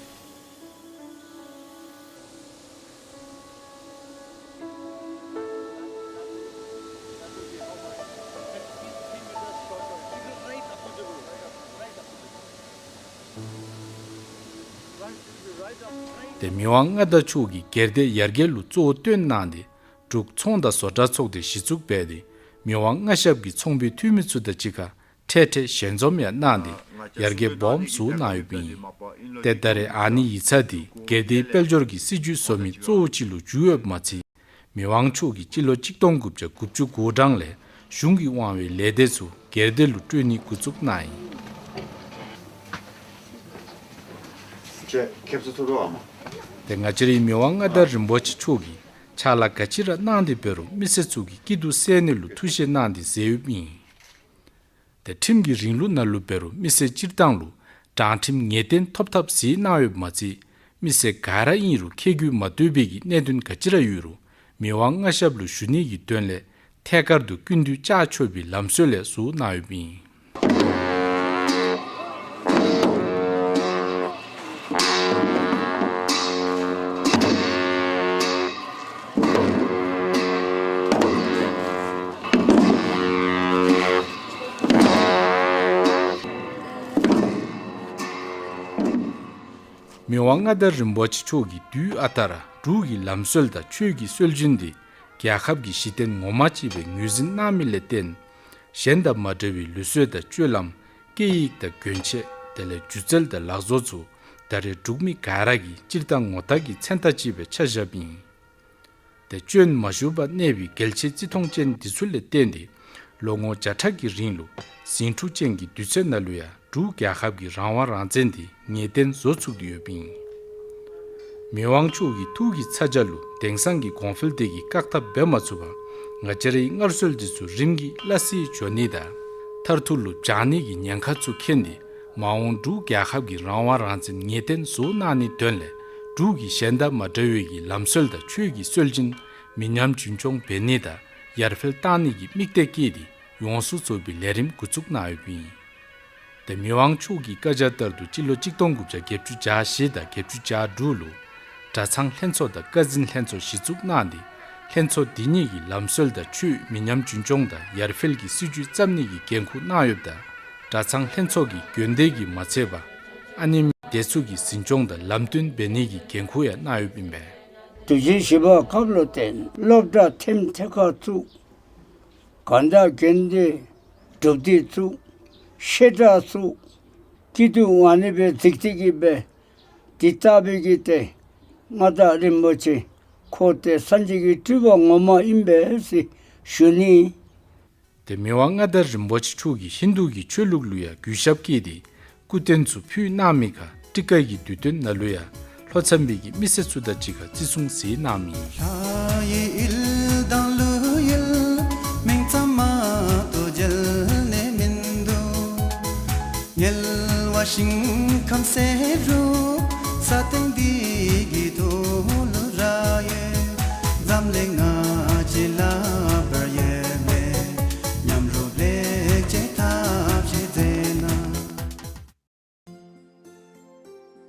ཏེ་མི་དབང་མངའ་བདག་མཆོག་གིས་སྒེར་སྡེ་ཡར་རྒྱས་ལུ་གཙོ་བོ་བཏོན་གནང་སྟེ་འབྲུག་ཚོང་དང་བཟོ་གྲྭ་ཚོགས་སྡེ་གཞི་བཙུགས་འབད་དེ་མི་དབང་མངའ་ཞབས་ཀྱི་ཚོང་པའི་འཐུས་མི་ཚུ་དང་གཅིག་ཁར་འཕྲལ་འཕྲལ་ཞལ་འཛོམས་ཡང་གནང་སྟེ་ཡར་རྒྱས་སྦོམ་བཟོ་གནང་ཡོདཔ་ཨིན། ཏེ་ད་རེས་ཨ་ནི་ཡིག་ཚང་འདི་སྒེར་སྡེའི་དཔལ་འབྱོར་གྱི་སྲིད་བྱུས་བཟོ་མི་གཙོ་བོ་ཅིག་ལུ་གྱུར་ཡོདཔ་མ་ཚད་མི་དབང་མཆོག་གིས་སྤྱི་ལོ་གཅིག་སྟོང་དགུ་བརྒྱ་དགུ་བཅུ་གོ་གྲངས་ལས་གཞུང་གིས་དབང་བའི་ལས་སྡེ་ཚུ་སྒེར་སྡེ་ལུ་སྤྲོད་ནི་འགོ་བཙུགས་གནང་ཡི། ཁྱེད་ཁེབ་ས་ཚུ་རོ་ཨ་མ། ཏེ་ང་བཅས་རའི་མི་དབང་མངའ་བདག་རིན་པོ་ཆེ་མཆོག་གིས་ཕྱག་ལཱ་ག་ཅི་ར་གནང་སྟེ་འབད་རུང་མི་སེར་ཚུ་གི་སྐྱིད་སྡུག་བསལ་ནི་ལུ་ཐུགས་བཞེད་གནང་སྟེ་མཛད་ཡོདཔ་ཨིན། ཏེ་ཁྲིམས་ཀྱི་རིང་ལུགས་ནང་ལུ་འབད་རུང་མི་སེར་སྤྱིར་བཏང་ལུ་དྲང་ཁྲིམས་ངེས་གཏན་ཐོབ་ཐབས་གཟིགས་གནང་ཡོདཔ་མ་ཚད་མི་སེར་ག་ར་ཨིན་རུང་ཁེ་གྱོང་མ་བཏོན་པའི་གི་གནད་དོན་ག་ཅི་ར་ཡོད་རུང་མི་དབང་མངའ་ཞབས་ལུ་ཞུ་ནི་གི་དོན་ལས་ཐད་ཀར་དུ་སྐྱིན་འདུས་བཅག་ཆོག་པའི་ལམ་སྲོལ་ལས་བཟོ་གནང་ཡོདཔ་ཨིན། མི་དབང་མངའ་བདག་རིན་པོ་ཆེ་མཆོག་གིས་དུས་ཨ་རྟག་ར་འབྲུག་གི་ལམ་སྲོལ་དང་ཆོས་ཀྱི་སྲོལ་རྒྱུན་འདི་རྒྱལ་ཁབ་ཀྱི་གཞི་རྟེན་ངོ་མ་ཅིག་སྦེ་ངོས་འཛིན་གནང་མི་ལས་བརྟེན་གཞན་དང་མ་འདྲ་བའི་ལུགས་སྲོལ་དང་སྤྱོད་ལམ་སྐད་ཡིག་དང་གྱོན་ཆས་དེ་ལས་སྒྱུ་རྩལ་དང་ལག་བཟོ་ཚུ་ད་རེས་འབྲུག་མི་ག་ར་གིས་སྤྱིར་བཏང་ངོ་རྟགས་ཀྱི་མཚོན་རྟགས་ཅིག་སྦེ་ཆ་བཞགཔ་ཨིན། ཏེ་སྐྱོན་མ་ཞུགས་པར་གནས་པའི་རྒྱལ་ཆེ་བརྩི་མཐོང་ཅན་འདི་ཚུ་ལས་བརྟེན་ཏེ་ལོ་ངོ་བརྒྱ་ཕྲག་གི་རིང་ལུ་ཟིང་འཁྲུག་ཅན་གྱི་དུས་ཚོད་ནང་ལུ་ཡང་འབྲུག་རྒྱལ་ཁབ་ཀྱི་རང་དབང་རང་བཙན་འདི་ངེས་གཏན་བཟོ་ཚུགས་ཏེ་ཡོདཔ་ཨིན། མི་དབང་མཆོག་གི་ཐུགས་ཀྱི་ཚ་གྱང་ལུ་དེང་སང་གི་གོང་འཕེལ་དེ་གིས་བཀག་ཐབས་འབད་མ་ཚུགས་པར་ང་བཅས་རའི་སྔར་སྲོལ་འདི་ཚུ་རིམ་གྱིས་སླ་བསྲེ་འགྱོ་ནི་དང་མཐར་ཐུག་ལུ་བྱང་ནི་གི་ཉེན་ཁ་ཚུ་མཁྱེན་ཏེ་མ་འོངས་འབྲུག་རྒྱལ་ཁབ་ཀྱི་རང་དབང་རང་བཙན་ངེས་གཏན་བཟོ་གནང་ནི་དོན་ལས་འབྲུག་གི་གཞན་དང་མ་འདྲ་བའི་གི་ལམ་སྲོལ་དང་ཆོས་ཀྱི་སྲོལ་རྒྱུན་མི་ཉམས་རྒྱུན་སྐྱོང་འབད་ནི་དང་ཡར་འཕེལ་གཏང་ནི་གི་དམིགས་གཏད་བསྐྱེད་དེ་ཡོངས་སུ་རྫོགས་པའི་ལས་རིམ་འགོ་བཙུགས་གནང་ཡོདཔ་ཨིན། ཏེ་མི་དབང་མཆོག་གི་བཀའ་རྒྱ་ལྟར་དུ་སྤྱི་ལོ་གཅིག་སྟོང་དགུ་བརྒྱ་བརྒྱད་ཅུ་གྱ་བཞི་དང་བརྒྱད་ཅུ་གྱ་དྲུག་ལུ་གྲྭ་ཚང་ལྷན་ཚོགས་དང་བཀའ་འཛིན་ལྷན་ཚོགས་གཞི་བཙུགས་གནང་སྟེ་ལྷན་ཚོགས་འདི་ཉིད་ཀྱིས་ལམ་སྲོལ་དང་ཆོས་མི་ཉམས་རྒྱུན་སྐྱོང་དང་ཡར་འཕེལ་གྱི་སྲིད་བྱུས་བརྩམ་ནི་གི་འགན་ཁུར་གནང་ཡོདཔ་ད་གྲྭ་ཚང་ལྷན་ཚོགས་ཀྱི་འགན་དེ་གིས་མ་ཚད་པར་ཨ་ནེམ་ཅིག་དེ་ཚུ་གི་འཛིན་སྐྱོང་དང་ལམ་སྟོན་འབད་ནི་གི་འགན་ཁུར་ཡང་གནང་ཡོདཔ་ཨིན་པས། དུས་ཆེན་བཞི་པའི་སྐབས་ལུ་བརྟེན་སློབ་གྲྭ་ཐེམ་ཐེ་ཁ་བཙུགས། གང་དག་དགོན་སྡེ་སྒྲུབ་སྡེ་བཙུགས། བཤད་གྲྭ་བཙུགས། སྐྱིད་སྡུག་ངང་ནི་སྦེ་འཛིན་ཏེ་གི་སྦེ་དེ་ལྟ་བུའི་གི་ཏེ་མངའ་བདག་རིན་པོ་ཆེ་ཁོ་ཏེ་སངས་རྒྱས་ཀྱི་སྤྲུལ་པ་ངོ་མ་ཨིན་པས་ཟེར་ཞུ་ནི། ཏེ་མི་དབང་མངའ་བདག་རིན་པོ་ཆེ་མཆོག་གིས་ཧིན་དུ་གི་ཆོས་ལུགས་ལུ་ཡང་གུས་ཞབས་བསྐྱེད་དེ་སྐུ་རྟེན་ཚུ་ཕུལ་གནང་མི་ཁར་ཊཱི་ཀ་གི་དུས་སྟོན་ནང་ལུ་ཡང་ལྷོ་མཚམས་པའི་གི་མི་སེར་ཚུ་དང་གཅིག་ཁར་བརྩི་སྲུང་མཛད་གནང་མི་ཨིན།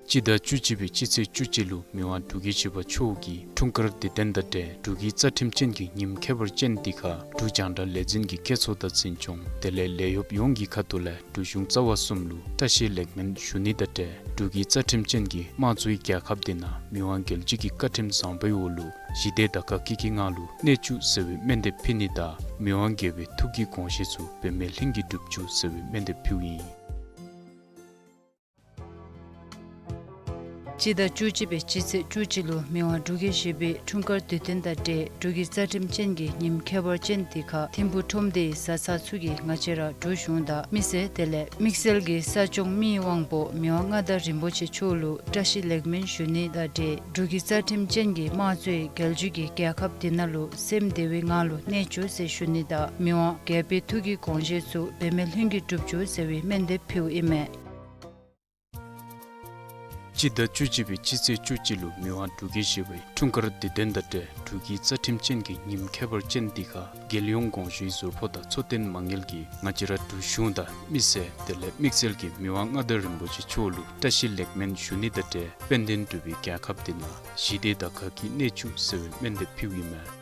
སྤྱི་ཟླ་བཅུ་གཅིག་པའི་སྤྱི་ཚེས་བཅུ་གཅིག་ལུ་མི་དབང་འབྲུག་རྒྱལ་བཞི་པ་མཆོག་གི་འཁྲུངས་སྐར་དུས་སྟོན་དང་འབྲེལ་འབྲུག་གི་རྩ་ཁྲིམས་ཅན་གྱི་ཉིནམ་ཁྱད་པར་ཅན་འདི་ཁར་འབྲུག་རྒྱང་བསྒྲགས་ལས་འཛིན་གྱི་སྐྱེད་ཚོགས་དང་འཛིན་སྐྱོང་དེ་ལས་ལས་གཡོགཔ་ཡོངས་ཀྱི་ཁ་ཐུག་ལས་འབྲུག་གཞུང་རྩ་བ་གསུམ་ལུ་བཀྲ་ཤིས་ལེགས་སྨོན་ཞུ་ནི་དང་འབྲེལ་འབྲུག་གི་རྩ་ཁྲིམས་ཅན་གྱི་དམངས་གཙོའི་རྒྱལ་ཁབ་འདི་ནང་མི་དབང་རྒྱལ་བརྒྱུད་ཀྱི་བཀའ་ཁྲིམས་བཟང་པོའི་འོག་ལུ་ཞི་བདེ་དང་དགའ་སྐྱིད་ཀྱི་ངང་ལུ་གནས་བཅུག་ཟེར་བའི་སྨོན་འདེབས་ཕུལ་ནི་དང་མི་དབང་རྒྱལ་པོའི་ཐུགས་ཀྱི་དགོངས་བཞེད་ཚུ་འབད་མེད་ལྷུན་གྱིས་འགྲུབ་བཅུག་ཟེར་བའི་སྨོན་འདེབས་ཕུལཝ་ཨིན། སྤྱི་ཟླ་བཅུ་གཅིག་པའི་སྤྱི་ཚེས་བཅུ་གཅིག་ལུ་མི་དབང་འབྲུག་རྒྱལ་བཞི་པའི་འཁྲུངས་སྐར་དུས་སྟོན་དང་འབྲེལ་འབྲུག་གི་རྩ་ཁྲིམས་ཅན་གྱི་ཉིནམ་ཁྱད་པར་ཅན་འདི་ཁར་ཐིམ་ཕུག་ཁྲོམ་སྡེའི་བཟའ་ཚང་ཚུ་གིས་ང་བཅས་ར་འབྲུག་གཞུང་དང་མི་སེར་དེ་ལས་དམིགས་བསལ་གྱི་ས་སྐྱོང་མི་དབང་པོ་མི་དབང་མངའ་བདག་རིན་པོ་ཆེ་མཆོག་ལུ་བཀྲ་ཤིས་ལེགས་སྨོན་ཞུ་ནི་དང་འབྲེལ་འབྲུག་གི་རྩ་ཁྲིམས་ཅན་གྱི་དམངས་གཙོའི་རྒྱལ་བརྒྱུད་ཀྱི་རྒྱལ་ཁབ་འདི་ནང་ལུ་སེམས་བདེ་བའི་ངང་ལུ་གནས་བཅུག་ཟེར་ཞུ་ནི་དང་མི་དབང་རྒྱལ་པོའི་ཐུགས་ཀྱི་དགོངས་བཞེད་ཚུ་འབད་མེད་ལྷུན་གྱིས་འགྲུབ་བཅུག་ཟེར་བའི་སྨོན་འདེབས་ཕུལཝ་ཨིན་མས། སྤྱི་ཟླ་བཅུ་གཅིག་པའི་སྤྱི་ཚེས་བཅུ་གཅིག་ལུ་མི་དབང་འབྲུག་རྒྱལ་བཞི་པའི་འཁྲུངས་སྐར་དུས་སྟོན་དང་འབྲེལ་འབྲུག་གི་རྩ་ཁྲིམས་ཅན་གྱི་ཉིནམ་ཁྱད་པར་ཅན་འདི་ཁར་རྒྱལ་ཡོངས་དགོངས་ཞུའི་ཟུར་ཕོགས་དང་འཚོ་རྟེན་མ་དངུལ་གྱིས་ང་བཅས་ར་འབྲུག་གཞུང་དང་མི་སེར་དེ་ལས་དམིགས་བསལ་གྱི་མི་དབང་མངའ་བདག་རིན་པོ་ཆེ་མཆོག་ལུ་བཀྲ་ཤིས་ལེགས་སྨོན་ཞུ་ནི་དང་འབྲེལ་དཔལ་ལྡན་འབྲུག་པའི་རྒྱལ་ཁབ་འདི་ནང་ཞི་བདེ་དང་དགའ་སྐྱིད་གནས་བཅུག་ཟེར་བའི་སྨོན་འདེབས་ཕུལཝ་ཨིན་མས།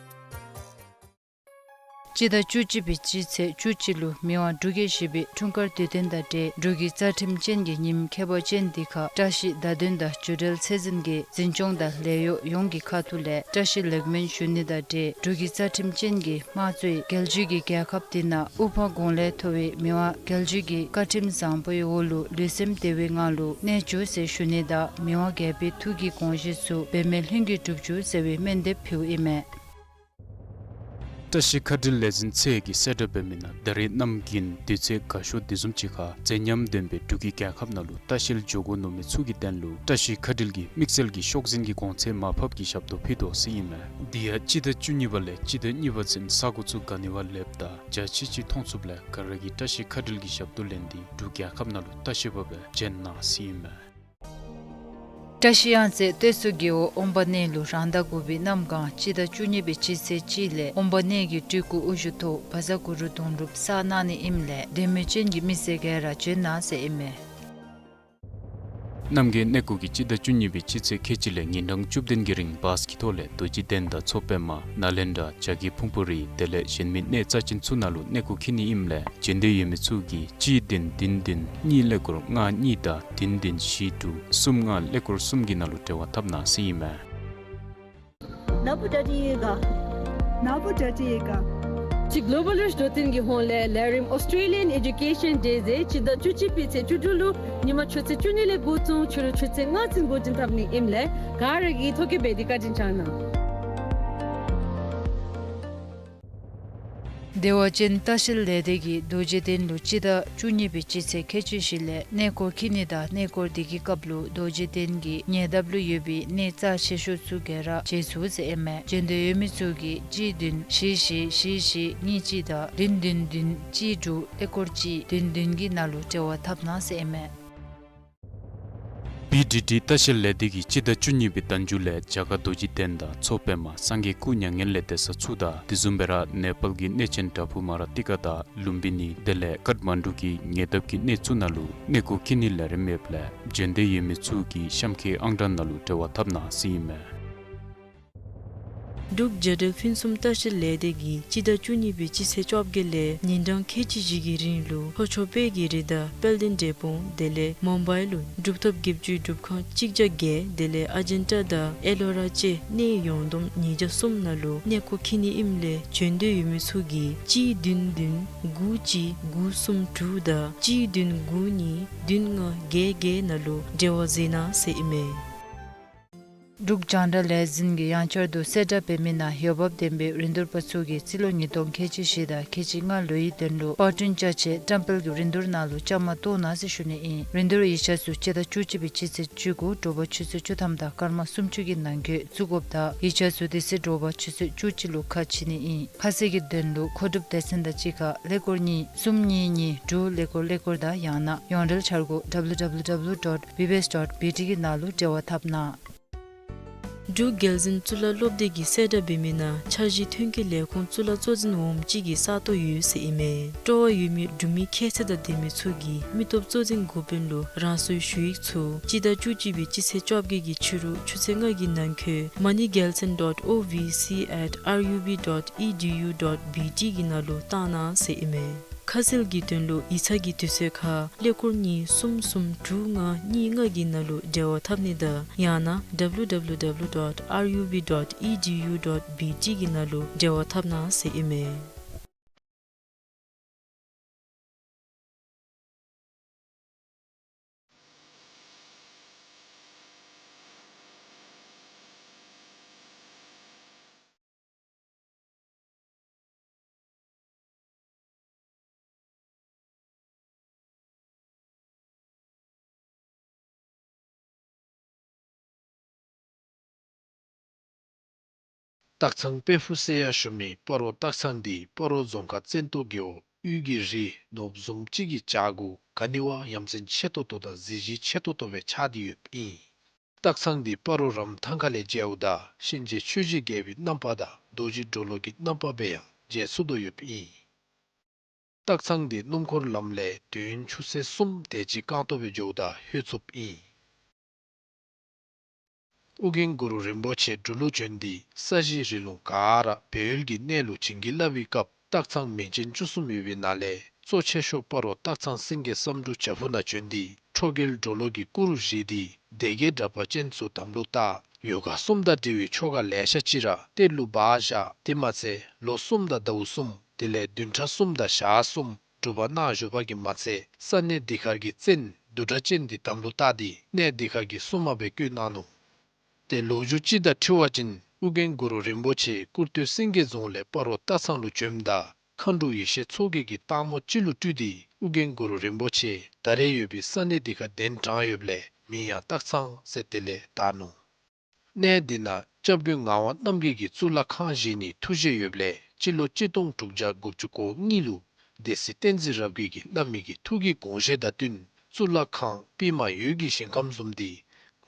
སྤྱི་ཟླ་བཅུ་གཅིག་པའི་སྤྱི་ཚེས་བཅུ་གཅིག་ལུ་མི་དབང་འབྲུག་རྒྱལ་བཞི་པའི་འཁྲུངས་སྐར་དུས་སྟོན་དང་འབྲེལ་འབྲུག་གི་རྩ་ཁྲིམས་ཅན་གྱི་ཉིནམ་ཁྱད་པར་ཅན་འདི་ཁར་བཀྲ་ཤིས་བརྡ་དོན་དང་སྒྱུ་འཕྲུལ་ཚད་འཛིན་གྱི་འཛིན་སྐྱོང་དང་ལས་གཡོག་ཡོངས་ཀྱི་ཁ་ཐུག་ལས་བཀྲ་ཤིས་ལེགས་སྨོན་ཞུ་ནི་དང་འབྲེལ་འབྲུག་གི་རྩ་ཁྲིམས་ཅན་གྱི་དམངས་གཙོའི་རྒྱལ་བརྒྱུད་ཀྱི་རྒྱལ་ཁབ་འདི་ནང་དབུ་འཕང་དགུང་ལས་མཐོ་བའི་མི་དབང་རྒྱལ་བརྒྱུད་ཀྱི་བཀའ་ཁྲིམས་བཟང་པོའི་འོག་ལུ་ལུས་སེམས་བདེ་བའི་ངང་ལུ་གནས་བཅུག་ཟེར་ཞུ་ནི་དང་མི་དབང་རྒྱལ་པོའི་ཐུགས་ཀྱི་དགོངས་བཞེད་ཚུ་འབད་མེད་ལྷུན་གྱིས་འགྲུབ་བཅུག་ཟེར་བའི་སྨོན་འདེབས་ཕུལཝ་ཨིན་མས། བཀྲ་ཤིས་མཁའ་འགྲུལ་ལས་འཛིན་ཚད་ཀྱིས་གསལ་བསྒྲགས་འབད་མི་ནང་ད་རེས་གནམ་དགུན་དུས་ཚོད་དགའ་ཤོས་དེ་བཟུམ་ཅིག་ཁར་མཛེས་ཉམས་ལྡན་པའི་འབྲུག་གི་རྒྱལ་ཁབ་ནང་ལུ་ལྟ་བཤལ་འགྱོ་དགོ་མནོ་མི་ཚུ་གི་དོན་ལུ་བཀྲ་ཤིས་མཁའ་འགྲུལ་གྱིས་དམིགས་བསལ་གྱི་ཤོག་འཛིན་གྱི་གོང་ཚད་མར་ཕབ་ཀྱི་ཞབས་ཏོག་ཕུལ་དོ་ཟེར་ཨིན་མས། དེ་ཡང་སྤྱི་ཟླ་བཅུ་གཉིས་པ་ལས་སྤྱི་ཟླ་གཉིས་པ་ཚུན་ས་གོ་ཚུ་ག་ནི་བ་ལེགསཔ་དང་འཇའ་ཆི་ཆི་མཐོང་ཚུགསཔ་ལས་ག་ར་གིས་བཀྲ་ཤིས་མཁའ་འགྲུལ་གྱི་ཞབས་ཏོག་ལེན་ཏེ་འབྲུག་རྒྱལ་ཁབ་ནང་ལུ་ལྟ་བཤལ་པ་སྦེ་བྱོན་གནང་ཟེར་ཨིན་མས། བཀྲ་ཤིས་གཡང་རྩེ་སྟོད་མཚོ་རྒེད་འོག་དབོན་པ་གནས་ལུ་རང་ཟླ་དགུ་པའི་གནམ་གང་སྤྱི་ཟླ་བཅུ་གཉིས་པའི་སྤྱི་ཚེས་གཅིག་ལས་དབོན་པ་གནས་ཀྱི་སྤྲུལ་སྐུ་དབུ་བཞུགས་ཐོག་བཛྲ་གུ་རུ་གདུང་སྒྲུབ་བསགས་གནང་ནི་ཨིནམ་ལས་འདོད་མོས་ཅན་གྱི་མི་སེར་ག་ར་བྱོན་གནང་ཟེར་ཨིན་མས། རྣམ་རྒྱལ་གནས་སྐོར་གྱིས་སྤྱི་ཟླ་བཅུ་གཉིས་པའི་སྤྱི་ཚེས་ཁལ་གཅིག་ལས་ཉིན་གྲངས་བཅུ་བདུན་གྱི་རིང་བཱས་ཀྱི་ཐོག་ལས་རྡོ་རྗེ་གདན་དང་མཚོ་པདྨ་ནཱ་ལེནྡྲ་བྱ་རྒོད་ཕུང་པོ་རི་དེ་ལས་གཞན་མི་གནས་རྩ་ཅན་ཚུ་ནང་ལུ་གནས་སྐོར་འཁྱིད་ནི་ཨིནམ་ལས་བྱོན་འདོད་ཡོད་མི་ཚུ་གིས་གཅིག་བདུན་བདུན་བདུན་གཉིས་ཀླད་ཀོར་ལྔ་གཉིས་དང་བདུན་བདུན་བཞི་དྲུག་གསུམ་ལྔ་ཀླད་ཀོར་གསུམ་གྱི་ནང་ལུ་འབྲེལ་བ་འཐབ་གནང་ཟེར་ཨིན་མས། ནཱ་བུ་ཌ་ཌི་ཡེ་ག། ནཱ་བུ་ཌ་ཌི་ཡེ་ག། ཅིག་གོ་ལོ་བཱལ་རིཆ་འབྲུག་ལྗོངས་ཀྱི་ཧོངས་ལས་ལས་རིམ་ཨོསི་ཊེ་ལི་ཡཱན་ཨེ་ཌུ་ཀེ་ཤཱན་ཌེ་ཟེར་སྤྱི་ཟླ་བཅུ་གཅིག་པའི་ཚེས་བཅུ་དྲུག་ལུ་ཉིནམ་ཆུ་ཚོད་བཅུ་གཉིས་ལས་འགོ་བཙུགས་ཕྱི་རུ་ཆུ་ཚོད་ལྔ་ཚུན་འགོ་འདྲེན་འཐབ་ནི་ཨིནམ་ལས་ག་ར་གིས་ཐོ་བཀོད་འབད་དེ་བཀའ་དྲིན་བསྐྱང་གནང་། བདེ་བ་ཅན་ལྟ་བཤལ་ལས་སྡེ་གིས་རྡོ་རྗེ་གདན་ལུ་སྤྱི་ཟླ་བཅུ་གཉིས་པའི་སྤྱི་ཚེས་ཁལ་གཅིག་བཞི་ལས་གནས་སྐོར་འཁྱིད་ནི་དང་གནས་སྐོར་དེ་གི་སྐབས་ལུ་རྡོ་རྗེ་གདན་གྱི་ཉེ་འདབས་ལུ་ཡོད་པའི་གནས་རྩ་ཆེ་ཤོས་ཚུ་ག་ར་མཇལ་ཚུགས་ཟེར་ཨིན་མས། བྱོན་འདོད་ཡོད་མི་ཚུ་གིས་གཅིག་བདུན་བཞི་བཞི་བཞི་བཞི་གཉིས་གཅིག་དང་བདུན་བདུན་བདུན་གཅིག་དྲུག་ཀླད་ཀོར་གཅིག་བདུན་བདུན་གྱི་ནང་ལུ་འབྲེལ་བ་འཐབ་གནང་ཟེར་ཨིན་མས། བི་ཌི་ཌི་ལྟ་བཤལ་ལས་སྡེ་གིས་སྤྱི་ཟླ་བཅུ་གཉིས་པའི་ཟླ་མཇུག་ལས་རྒྱ་གར་རྡོ་རྗེ་གདན་དང་མཚོ་པདྨ་སངས་རྒྱས་སྐུ་མྱ་ངན་ལས་འདས་ས་ཚུ་དང་དེ་བཟུམ་སྦེ་ར་ནེ་པཱལ་གྱི་གནས་ཆེན་བྲག་ཕུག་མ་ར་ཏི་ཀ་དང་ལུམ་བི་ནི་དེ་ལས་ཀཊ་མན་ཌུ་གི་ཉེ་འདབས་ཀྱི་གནས་ཚུ་ནང་ལུ་གནས་སྐོར་འཁྱིད་ནི་ལས་རིམ་ཡོདཔ་ལས་བྱོན་འདོད་ཡོད་མི་ཚུ་གིས་གཤམ་འཁོད་ཨང་གྲངས་ནང་ལུ་འབྲེལ་བ་འཐབ་གནང་ཟེར་ཨིན་མས། འབྲུག་རྒྱལ་ཡོངས་ཕུན་སུམ་ལྟ་བཤལ་ལས་སྡེ་གིས་སྤྱི་ཟླ་བཅུ་གཉིས་པའི་སྤྱི་ཚེས་བཅོ་བརྒྱད་ལས་ཉིན་གྲངས་ཁལ་གཅིག་བཞི་གི་རིང་ལུ་ལྷོ་ཕྱོགས་དཔལ་གྱི་རི་དང་དཔལ་ལྡན་འབྲས་སྤུངས་དེ་ལས་མུམ་བའི་ལུ་གྲུབ་ཐོབ་བརྒྱད་ཅུའི་སྒྲུབ་ཁང་གཅིག་བརྒྱ་བརྒྱད་དེ་ལས་ཨ་ཇན་ཊ་དང་ཨེ་ལོ་ར་བཅས་གནས་ཡོངས་བསྡོམས་ཉིས་བརྒྱ་གསུམ་ནང་ལུ་གནས་སྐོར་འཁྱིད་ནི་ཨིནམ་ལས་བྱོན་འདོད་ཡོད་མི་ཚུ་གིས་གཅིག་བདུན་བདུན་དགུ་གཅིག་དགུ་གསུམ་དྲུག་དང་གཅིག་བདུན་དགུ་གཉིས་བདུན་ལྔ་བརྒྱད་བརྒྱད་ནང་ལུ་འབྲེལ་བ་མཛད་གནང་ཟེར་ཨིན་མས། འབྲུག་རྒྱང་བསྒྲགས་ལས་འཛིན་གྱིས་ཡང་བསྐྱར་དུ་གསལ་བསྒྲགས་འབད་མི་ནང་འོས་འབབ་ལྡན་པའི་རིན་བསྡུར་པ་ཚུ་གིས་རྩིས་ལོ་ཉིས་སྟོང་ཁལ་གཅིག་བཞི་དང་ཁལ་གཅིག་ལྔ་ལོའི་དོན་ལུ་པར་སྐྲུན་ཅ་ཆས་བཀྲམ་སྤེལ་གྱི་རིན་བསྡུར་ནང་ལུ་བཅའ་མར་གཏོགས་གནང་ཟེར་ཞུ་ནི་ཨིན། རིན་བསྡུར་ཡིག་ཆ་ཚུ་སྤྱི་ཟླ་བཅུ་གཅིག་པའི་སྤྱི་ཚེས་བཅུ་དགུ་དྲོ་པ་ཆུ་ཚོད་བཅུ་ཐམ་དང་སྐར་མ་སུམ་ཅུ་གི་ནང་འཁོད་བཙུགས་དགོཔ་དང་ཡིག་ཆ་ཚུ་དེ་ཚེ་དྲོ་པ་ཆུ་ཚོད་བཅུ་གཅིག་ལུ་ཁ་ཕྱེ་ནི་ཨིན། ཁ་གསལ་གྱི་དོན་ལུ་མཁོ་སྒྲུབ་སྡེ་ཚན་དང་གཅིག་ཁར་ཀླད་ཀོར་གཉིས་གསུམ་གཉིས་གཉིས་དྲུག་ཀླད་ཀོར་ཀླད་ཀོར་དང་ཡང་ན་ཡོངས་འབྲེལ་འཆར་སྒོ་W W W dot B B S dot B T གི་ནང་ལུ་འབྲེལ་བ་འཐབ་གནང་། འབྲུག་རྒྱལ་འཛིན་གཙུག་ལག་སློབ་སྡེ་གིས་གསལ་བསྒྲགས་འབད་མི་ནང་འཆར་གཞི་ཐོན་སྐྱེད་ལས་ཁུངས་གཙུག་ལག་གཙོ་འཛིན་འོགམ་ཅིག་གི་ས་སྟོང་ཡོད་ཟེར་ཨིན་མས། སྤྲོ་བ་ཡོད་མི་འབྲུག་མི་ཁྱད་ཚད་དང་ལྡན་མི་ཚུ་གིས་མི་སྟོབས་གཙོ་འཛིན་འགོ་དཔོན་ལུ་རང་སོའི་ཞུ་ཡིག་ཚུ་སྤྱི་ཟླ་བཅུ་གཅིག་པའི་སྤྱི་ཚེས་བཅོ་བརྒྱད་ཀྱི་ཕྱི་རུ་ཆུ་ཚོད་ལྔ་གི་ནང་འཁོད་money gelson dot O V C at R U B dot E D U dot B T གི་ནང་ལུ་བཏང་གནང་ཟེར་ཨིན་མས། ཁ་གསལ་གྱི་དོན་ལུ་ཡིག་ཚང་གི་དུས་ཚོད་ཁར་ཀླད་ཀོར་གཉིས་གསུམ་གསུམ་དྲུག་ལྔ་གཉིས་ལྔ་གི་ནང་ལུ་འབྲེལ་བ་འཐབ་ནི་དང་ཡང་ན་W W W dot R U B dot E D U dot B T གི་ནང་ལུ་འབྲེལ་བ་འཐབ་གནང་ཟེར་ཨིན་མས། སྟག་ཚང་དཔལ་ཕུག་ཟེར་ཡང་ཞུ་མི་སྤ་རོ་སྟག་ཚང་འདི་སྤ་རོ་རྫོང་ཁག་བཙན་ཏོ་རྒེད་འོག་དབུས་ཀྱི་རི་ནོར་བུ་བཟུམ་ཅིག་གི་བྱག་གུ་ག་ནི་བ་ཡ་མཚན་ཆེ་ཏོག་ཏོ་དང་གཟི་བརྗིད་ཆེ་ཏོག་ཏོ་སྦེ་ཆགས་ཏེ་ཡོདཔ་ཨིན། སྟག་ཚང་འདི་སྤ་རོ་རམ་ཐང་ཁ་ལས་མཇལཝ་ད་གཤིན་རྗེ་ཆོས་ཀྱི་རྒྱལ་པོའི་རྣམ་པ་དང་རྡོ་རྗེ་གྲོ་ལོད་ཀྱི་རྣམ་པ་སྦེ་ཡང་མཇལ་ཚུགས་དོ་ཡོདཔ་ཨིན། སྟག་ཚང་འདི་སྣུམ་འཁོར་ལམ་ལས་དུས་ཡུན་ཆུ་ཚོད་གསུམ་དེ་ཅིག་རྐང་ཐང་སྦེ་འགྱོཝ་ད་ལྷོད་ཚུགསཔ་ཨིན། ཨོ་རྒྱན་གུ་རུ་རིན་པོ་ཆེ་འབྲུག་ལུ་བྱོན་ཏེ་ས་གཞི་རི་ལུང་ག་ར་སྦས་ཡུལ་གྱི་གནས་ལུ་བྱིན་གྱིས་བརླབས་པའི་སྐབས་ སྟག་ཚང་མིང་ཅན་བཅུ་གསུམ་ཡོད་པའི་ནང་ལས་གཙོ་ཆེ་ཤོས་སྤ་རོ་སྟག་ཚང་སེང་གེ་བསམ་འགྲུབ་བྱག་ཕུག་ནང་བྱོན་ཏེ་ཁྲོ་རྒྱལ་གྲོ་ལོད་ཀྱི་སྐུ་རུ་བཞེངས་ཏེ་སྡེ་བརྒྱད་དྲེགས་པ་ཅན་ཚུ་དམ་ལུ་བཏགས། ཡོ་ག་གསུམ་དང་འབྲེལ་བའི་ཆོ་ག་ལེ་ཤ་ཅིག་ར་གཏེར་ལུ་སྦ་བཞག། དེ་མ་ཚད་ལོ་གསུམ་དང་ཟླཝ་གསུམ་དེ་ལས་བདུན་ཕྲག་གསུམ་དང་ཞག་གསུམ་སྒྲུབ་པ་གནང་བཞུགས་པ་གིས་མ་ཚད་ས་གནས་འདི་ཁར་གྱི་བཙན་བདུད་སྒྲ་ཅན་འདི་དམ་ལུ་བཏགས་ཏེ་གནས་འདི་ཁར་གྱི་སྲུང་མ་སྦེ་བསྐོས་གནང་ནུག། ཏེ་ལོ་རྒྱུས་ཅིག་དང་འཁྲིལ་བ་ཅིན་ཨོ་རྒྱན་གུ་རུ་རིན་པོ་ཆེ་ཀུར་སྟོད་སེང་གེ་རྫོང་ལས་སྤ་རོ་སྟག་ཚང་ལུ་བྱོནམ་ད་མཁའ་འགྲོ་ཡེ་ཤེས་མཚོ་རྒྱལ་གྱིས་སྟག་མོ་ཅིག་ལུ་སྤྲུལ་ཏེ་ཨོ་རྒྱན་གུ་རུ་རིན་པོ་ཆེ་ད་རེས་ཡོད་པའི་ས་གནས་འདི་ཁར་གདན་དྲངས་ཡོདཔ་ལས་མིང་ཡང་སྟག་ཚང་ཟེར་དེ་ལས་བཏགས་ནུག། གནས་འདི་ནང་སྐྱབས་མགོན་ངག་དབང་རྣམ་རྒྱལ་གྱིས་གཙུག་ལག་ཁང་བཞེངས་ནིའི་ཐུགས་བཞེད་ཡོདཔ་ལས་སྤྱི་ལོ་གཅིག་སྟོང་དྲུག་བརྒྱ་དགུ་བཅུ་གོ་གཉིས་ལུ་སྡེ་སྲིད་བསྟན་འཛིན་རབ་རྒྱས་ཀྱིས་བླ་མའི་གི་ཐུགས་ཀྱི་དགོངས་བཞེད་དང་བསྟུན་གཙུག་ལག་ཁང་པདྨ་འོད་ཀྱི་ཞིང་ཁམས་བཟུམ་འདི་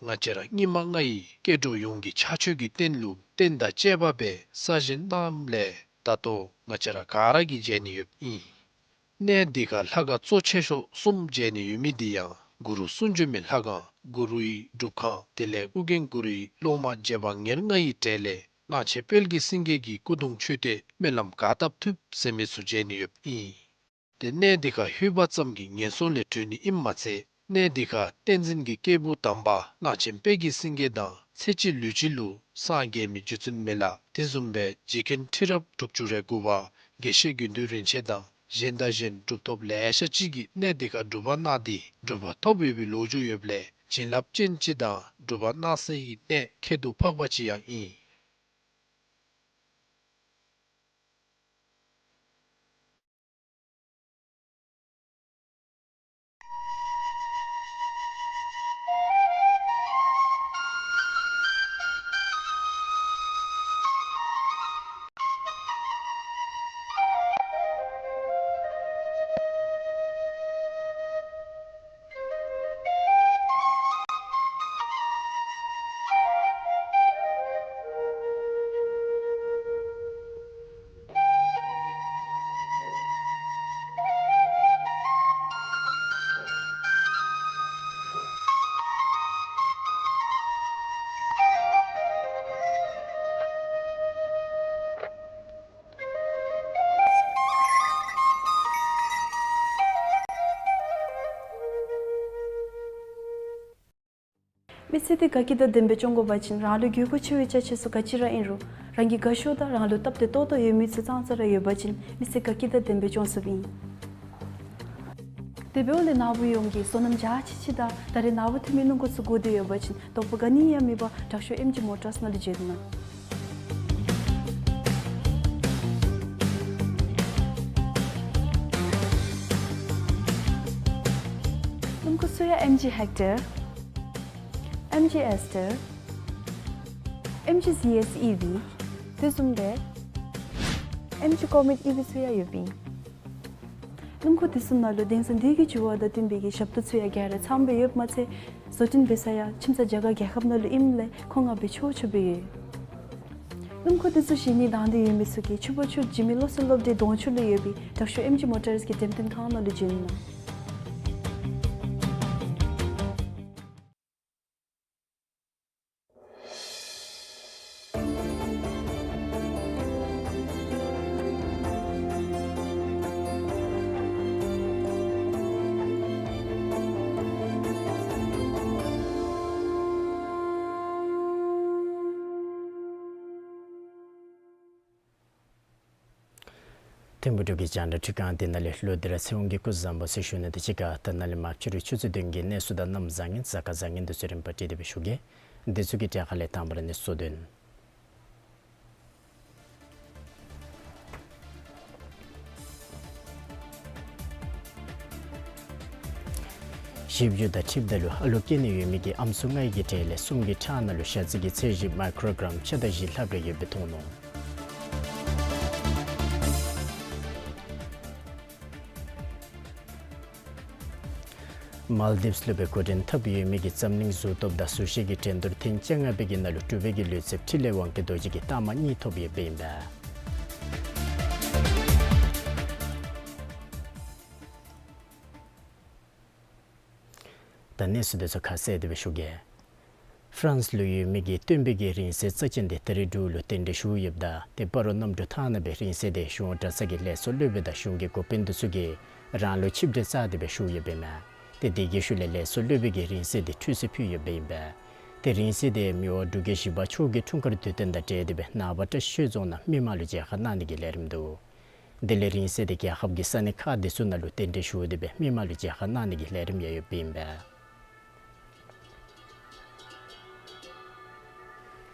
ང་བཅས་ར་སྙིགས་མ་ལྔ་ཡི་སྐྱེ་འགྲོ་ཡོངས་ཀྱི་ཕྱག་མཆོད་ཀྱི་རྟེན་ལུ་རྟེན་དང་བཅས་པ་སྦེ་གསར་བཞེངས་གནངམ་ལས་ད་ལྟོ་ང་བཅས་ར་ག་ར་གིས་མཇལ་ནི་ཡོདཔ་ཨིན། གནས་འདི་ཁར་ལྷ་ཁང་གཙོ་ཆེ་ཤོས་གསུམ་མཇལ་ནི་ཡོད་མི་འདི་ཡང་གུ་རུ་གསུང་བྱོན་མའི་ལྷ་ཁང་གུ་རུའི་སྒྲུབ་ཁང་དེ་ལས་ཨོ་རྒྱན་གུ་རུའི་སློབ་མ་རྗེ་འབངས་ཉེར་ལྔ་ཡི་གྲས་ལས་གླང་ཆེན་དཔལ་གྱི་སེང་གེ་གི་སྐུ་གདུང་མཆོད་རྟེན་སྨོན་ལམ་ག་བཏབ་ཐུབ་ཟེར་མི་ཚུ་མཇལ་ནི་ཡོདཔ་ཨིན། ཏེ་གནས་འདི་ཁར་ལྷོད་པ་ཙམ་གྱིས་ངན་སོང་ལས་གྲོལ་ནི་ཨིནམ་མ་ཚད་གནས་འདི་ཁར་བསྟན་འཛིན་གྱི་སྐྱེས་བུ་དམ་པ་གླང་ཆེན་དཔལ་གྱི་སེང་གེ་དང་ཚེ་གཅིག་ལུས་གཅིག་ལུ་སངས་རྒྱས་མི་རྗེ་བཙུན་མི་ལ་དེ་བཟུམ་སྦེ་རྗེ་མཁན་ཁྲི་རབས་དྲུག་ཅུ་རེ་དགུ་པ་དགེ་བཤེས་དགེ་འདུན་རིན་ཆེན་དང་གཞན་དང་གཞན་གྲུབ་ཐོབ་ལེ་ཤ་ཅིག་གིས་གནས་འདི་ཁར་སྒྲུབ་པ་གནང་སྟེ་གྲུབ་པ་ཐོབ་ཡོད་པའི་ལོ་རྒྱུས་ཡོདཔ་ལས་བྱིན་རླབས་ཅན་ཅིག་དང་སྒྲུབ་པ་གནང་སའི་གནས་ཁྱད་དུ་འཕགས་པ་ཅིག་ཡང་ཨིན། མི་ཚེ་འདི་དགའ་སྐྱིད་དང་ལྡན་པའི་སྐྱོང་དགོ་པ་ཅིན་རང་ལུ་དགོས་མཁོ་ཆེ་བའི་ཅ་ཆས་ཚུ་ག་ཅི་ར་ཨིན་རུང་རང་གིས་དགའ་ཤོས་དང་རང་ལུ་སྟབས་བདེ་ཏོག་ཏོ་ཡོད་མི་ཚུ་ཙང་ཙ་ར་ཡོད་པ་ཅིན་མི་ཚེ་དགའ་སྐྱིད་དང་ལྡན་པའི་སྐྱོང་ཚུགསཔ་ཨིན། དེ་འབདཝ་ལས་ནཱ་བུ་ཡོངས་ཀྱིས་བསོད་ནམས་བརྒྱ་ཆ་གཅིག་དང་ད་རེས་ནཱ་བུ་འཐུས་མི་སྣུམ་འཁོར་ཚུ་དགོ་འདོད་ཡོད་པ་ཅིན་དོགས་པ་ག་ནི་ཡང་མེད་པར་དྲག་ཤོས་ཨེམ་ཇི་མོ་ཊརས་ནང་ལུ་བྱོན་གནང་། སྣུམ་འཁོར་ཚུ་ཡང་ཨེམ་ཇི་ཧེག་ཊར། ཨེམ་ཇི་ཨེས་ཊར། ཨེམ་ཇི་ཟི་ཨེས་ཨི་ཝི། དེ་བཟུམ་སྦེ་ཨེམ་ཇི་ཀོ་མེཊ་ཨི་ཝི་ཚུ་ཡང་ཡོདཔ་ཨིན། སྣུམ་འཁོར་དེ་ཚུ་ནང་ལུ་དེང་སང་འདི་གི་འགྱུར་བ་དང་བསྟུན་པའི་གི་ཞབས་ཏོག་ཚུ་ཡང་ག་ར་ཚངམ་སྦེ་ཡོདཔ་མ་ཚད་བཟོ་སྐྲུན་འབད་ས་ཡང་ཁྱིམ་ཚང་རྒྱ་གར་རྒྱལ་ཁབ་ནང་ལུ་ཨིནམ་ལས་མཁོ་མངགས་འབད་ཆོག་ཆོག་སྦེ་ཡོད། སྣུམ་འཁོར་དེ་ཚུ་བཞེས་ནི་དང་འདོད་ཡོད་མི་ཚུ་གིས་ཕྱུག་པོ་ཕྱུག་འཇིགས་མེད་བློ་གསལ་སློབ་གྲྭའི་གདོང་ཕྱོགས་ལུ་ཡོད་པའི་དྲག་ཤོས་ཨེམ་ཇི་མོ་ཊརས་ཀྱི་འགྲེམས་སྟོན་ཁང་ནང་ལུ་བྱོན་གནང་། ཐིམ་ཕུག་འབྲུག་གི་རྒྱང་བསྒྲགས་ཁྲི་ཁང་འདི་ནང་ལས་ལོ་འདི་ར་ཚེས་འོང་གི་སྐུ་གཟུགས་བཟང་པོ་ཟེར་ཞུ་ནི་དང་གཅིག་ཁར་ད་ནཱ་ལས་མར་ཕྱི་རུ་ཆུ་ཚོད་བདུན་གྱི་གནས་ཚུལ་དང་གནམ་བཟང་ངན་གཟའ་སྐར་བཟང་ངན་འདི་ཚུ་རིམ་པ་བསྒྲིགས་ཏེ་སྦེ་ཞུ་གེ། འདི་ཚུ་གི་གྲས་ཁ་ལས་དང་པ་ར་གནས་ཚུལ་བསྡུ་ནི། ཞིབ་འཇུག་དང་འཁྲིལཝ་ད་ལུ་ཨ་ལོ་སྐྱེ་ནི་ཡོད་མི་གི་ཨམ་སྲུ་ལྔའི་གི་གྲས་ལས་གསུམ་གྱི་ཁྲག་ནང་ལུ་ཞ་རྩི་གི་ཚད་གཞི་མའི་ཀོ་རོ་གྲམ་ཕྱེད་དང་བཞི་ལྷགཔ་རེ་ཡོདཔ་སྦེ་མཐོང་ནུག། མཱལ་དིབས་ལུ་སྦེ་འགོ་འདྲེན་འཐབ་ཡོད་མི་གི་འཛམ་གླིང་གཟུགས་སྟོབས་དང་གཟུགས་ཤེས་ཀྱི་འགྲན་བསྡུར་ཐེངས་བཅོ་ལྔ་པའི་གི་ནང་ལུ་འབྲུག་པའི་གི་ལུས་རྩལཔ་འཕྲིན་ལས་དབང་རྒྱལ་རྡོ་རྗེ་གིས་རྟགས་མ་གཉིས་ཐོབ་ཡོདཔ་ཨིན་པས། ད་གནས་ཚུལ་འདི་ཚུ་ཁ་གསལ་ཏེ་སྦེ་ཞུ་གེ། ཕ་རན་སི་ལུ་ཡོད་མི་གི་སྟོན་པའི་གི་རིང་བསྲེལ་རྩ་ཅན་དེ་ད་རིས་འབྲུག་ལུ་གདན་འདྲེན་ཞུ་ཡོདཔ་ད་ཏེ་སྤ་རོ་གནམ་གྲུ་ཐང་ནང་སྦེ་རིང་བསྲེལ་དེ་གཞུང་གྲྭ་ཚང་གི་ལས་ཚོགས་སློབ་དཔོན་དང་གཞུང་གི་འགོ་དཔོན་འདི་ཚུ་གིས་རང་ལུགས་ཆིབས་གྲལ་བཅའ་སྟེ་སྦེ་ཞུ་ཡོདཔ་ཨིན་མས། ཏེ་དེ་གི་ཤུལ་ལས་ལས་ཚོགས་སློབ་དཔོན་གྱིས་རིང་བསྲེལ་དེ་ཁྲུས་གསོལ་ཕུལ་ཡོདཔ་ཨིན་པས། ཏེ་རིང་བསྲེལ་དེ་མི་དབང་འབྲུག་རྒྱལ་བཞི་པ་མཆོག་གི་འཁྲུངས་སྐར་དུས་སྟོན་དང་འབྲེལ་ཏེ་སྦེ་ནངས་པ་བཀྲིས་ཆོས་རྫོང་ནང་མི་མང་ལུ་མཇལ་ཁ་གནང་ནི་གི་ལས་རིམ་འདུག། དེ་ལས་རིང་བསྲེལ་དེ་རྒྱལ་ཁབ་ཀྱི་ས་གནས་ཁག་དེ་ཚུ་ནང་ལུ་གདན་འདྲེན་ཞུ་སྟེ་སྦེ་མི་མང་ལུ་མཇལ་ཁ་གནང་ནི་གི་ལས་རིམ་ཡང་ཡོདཔ་ཨིན་པས།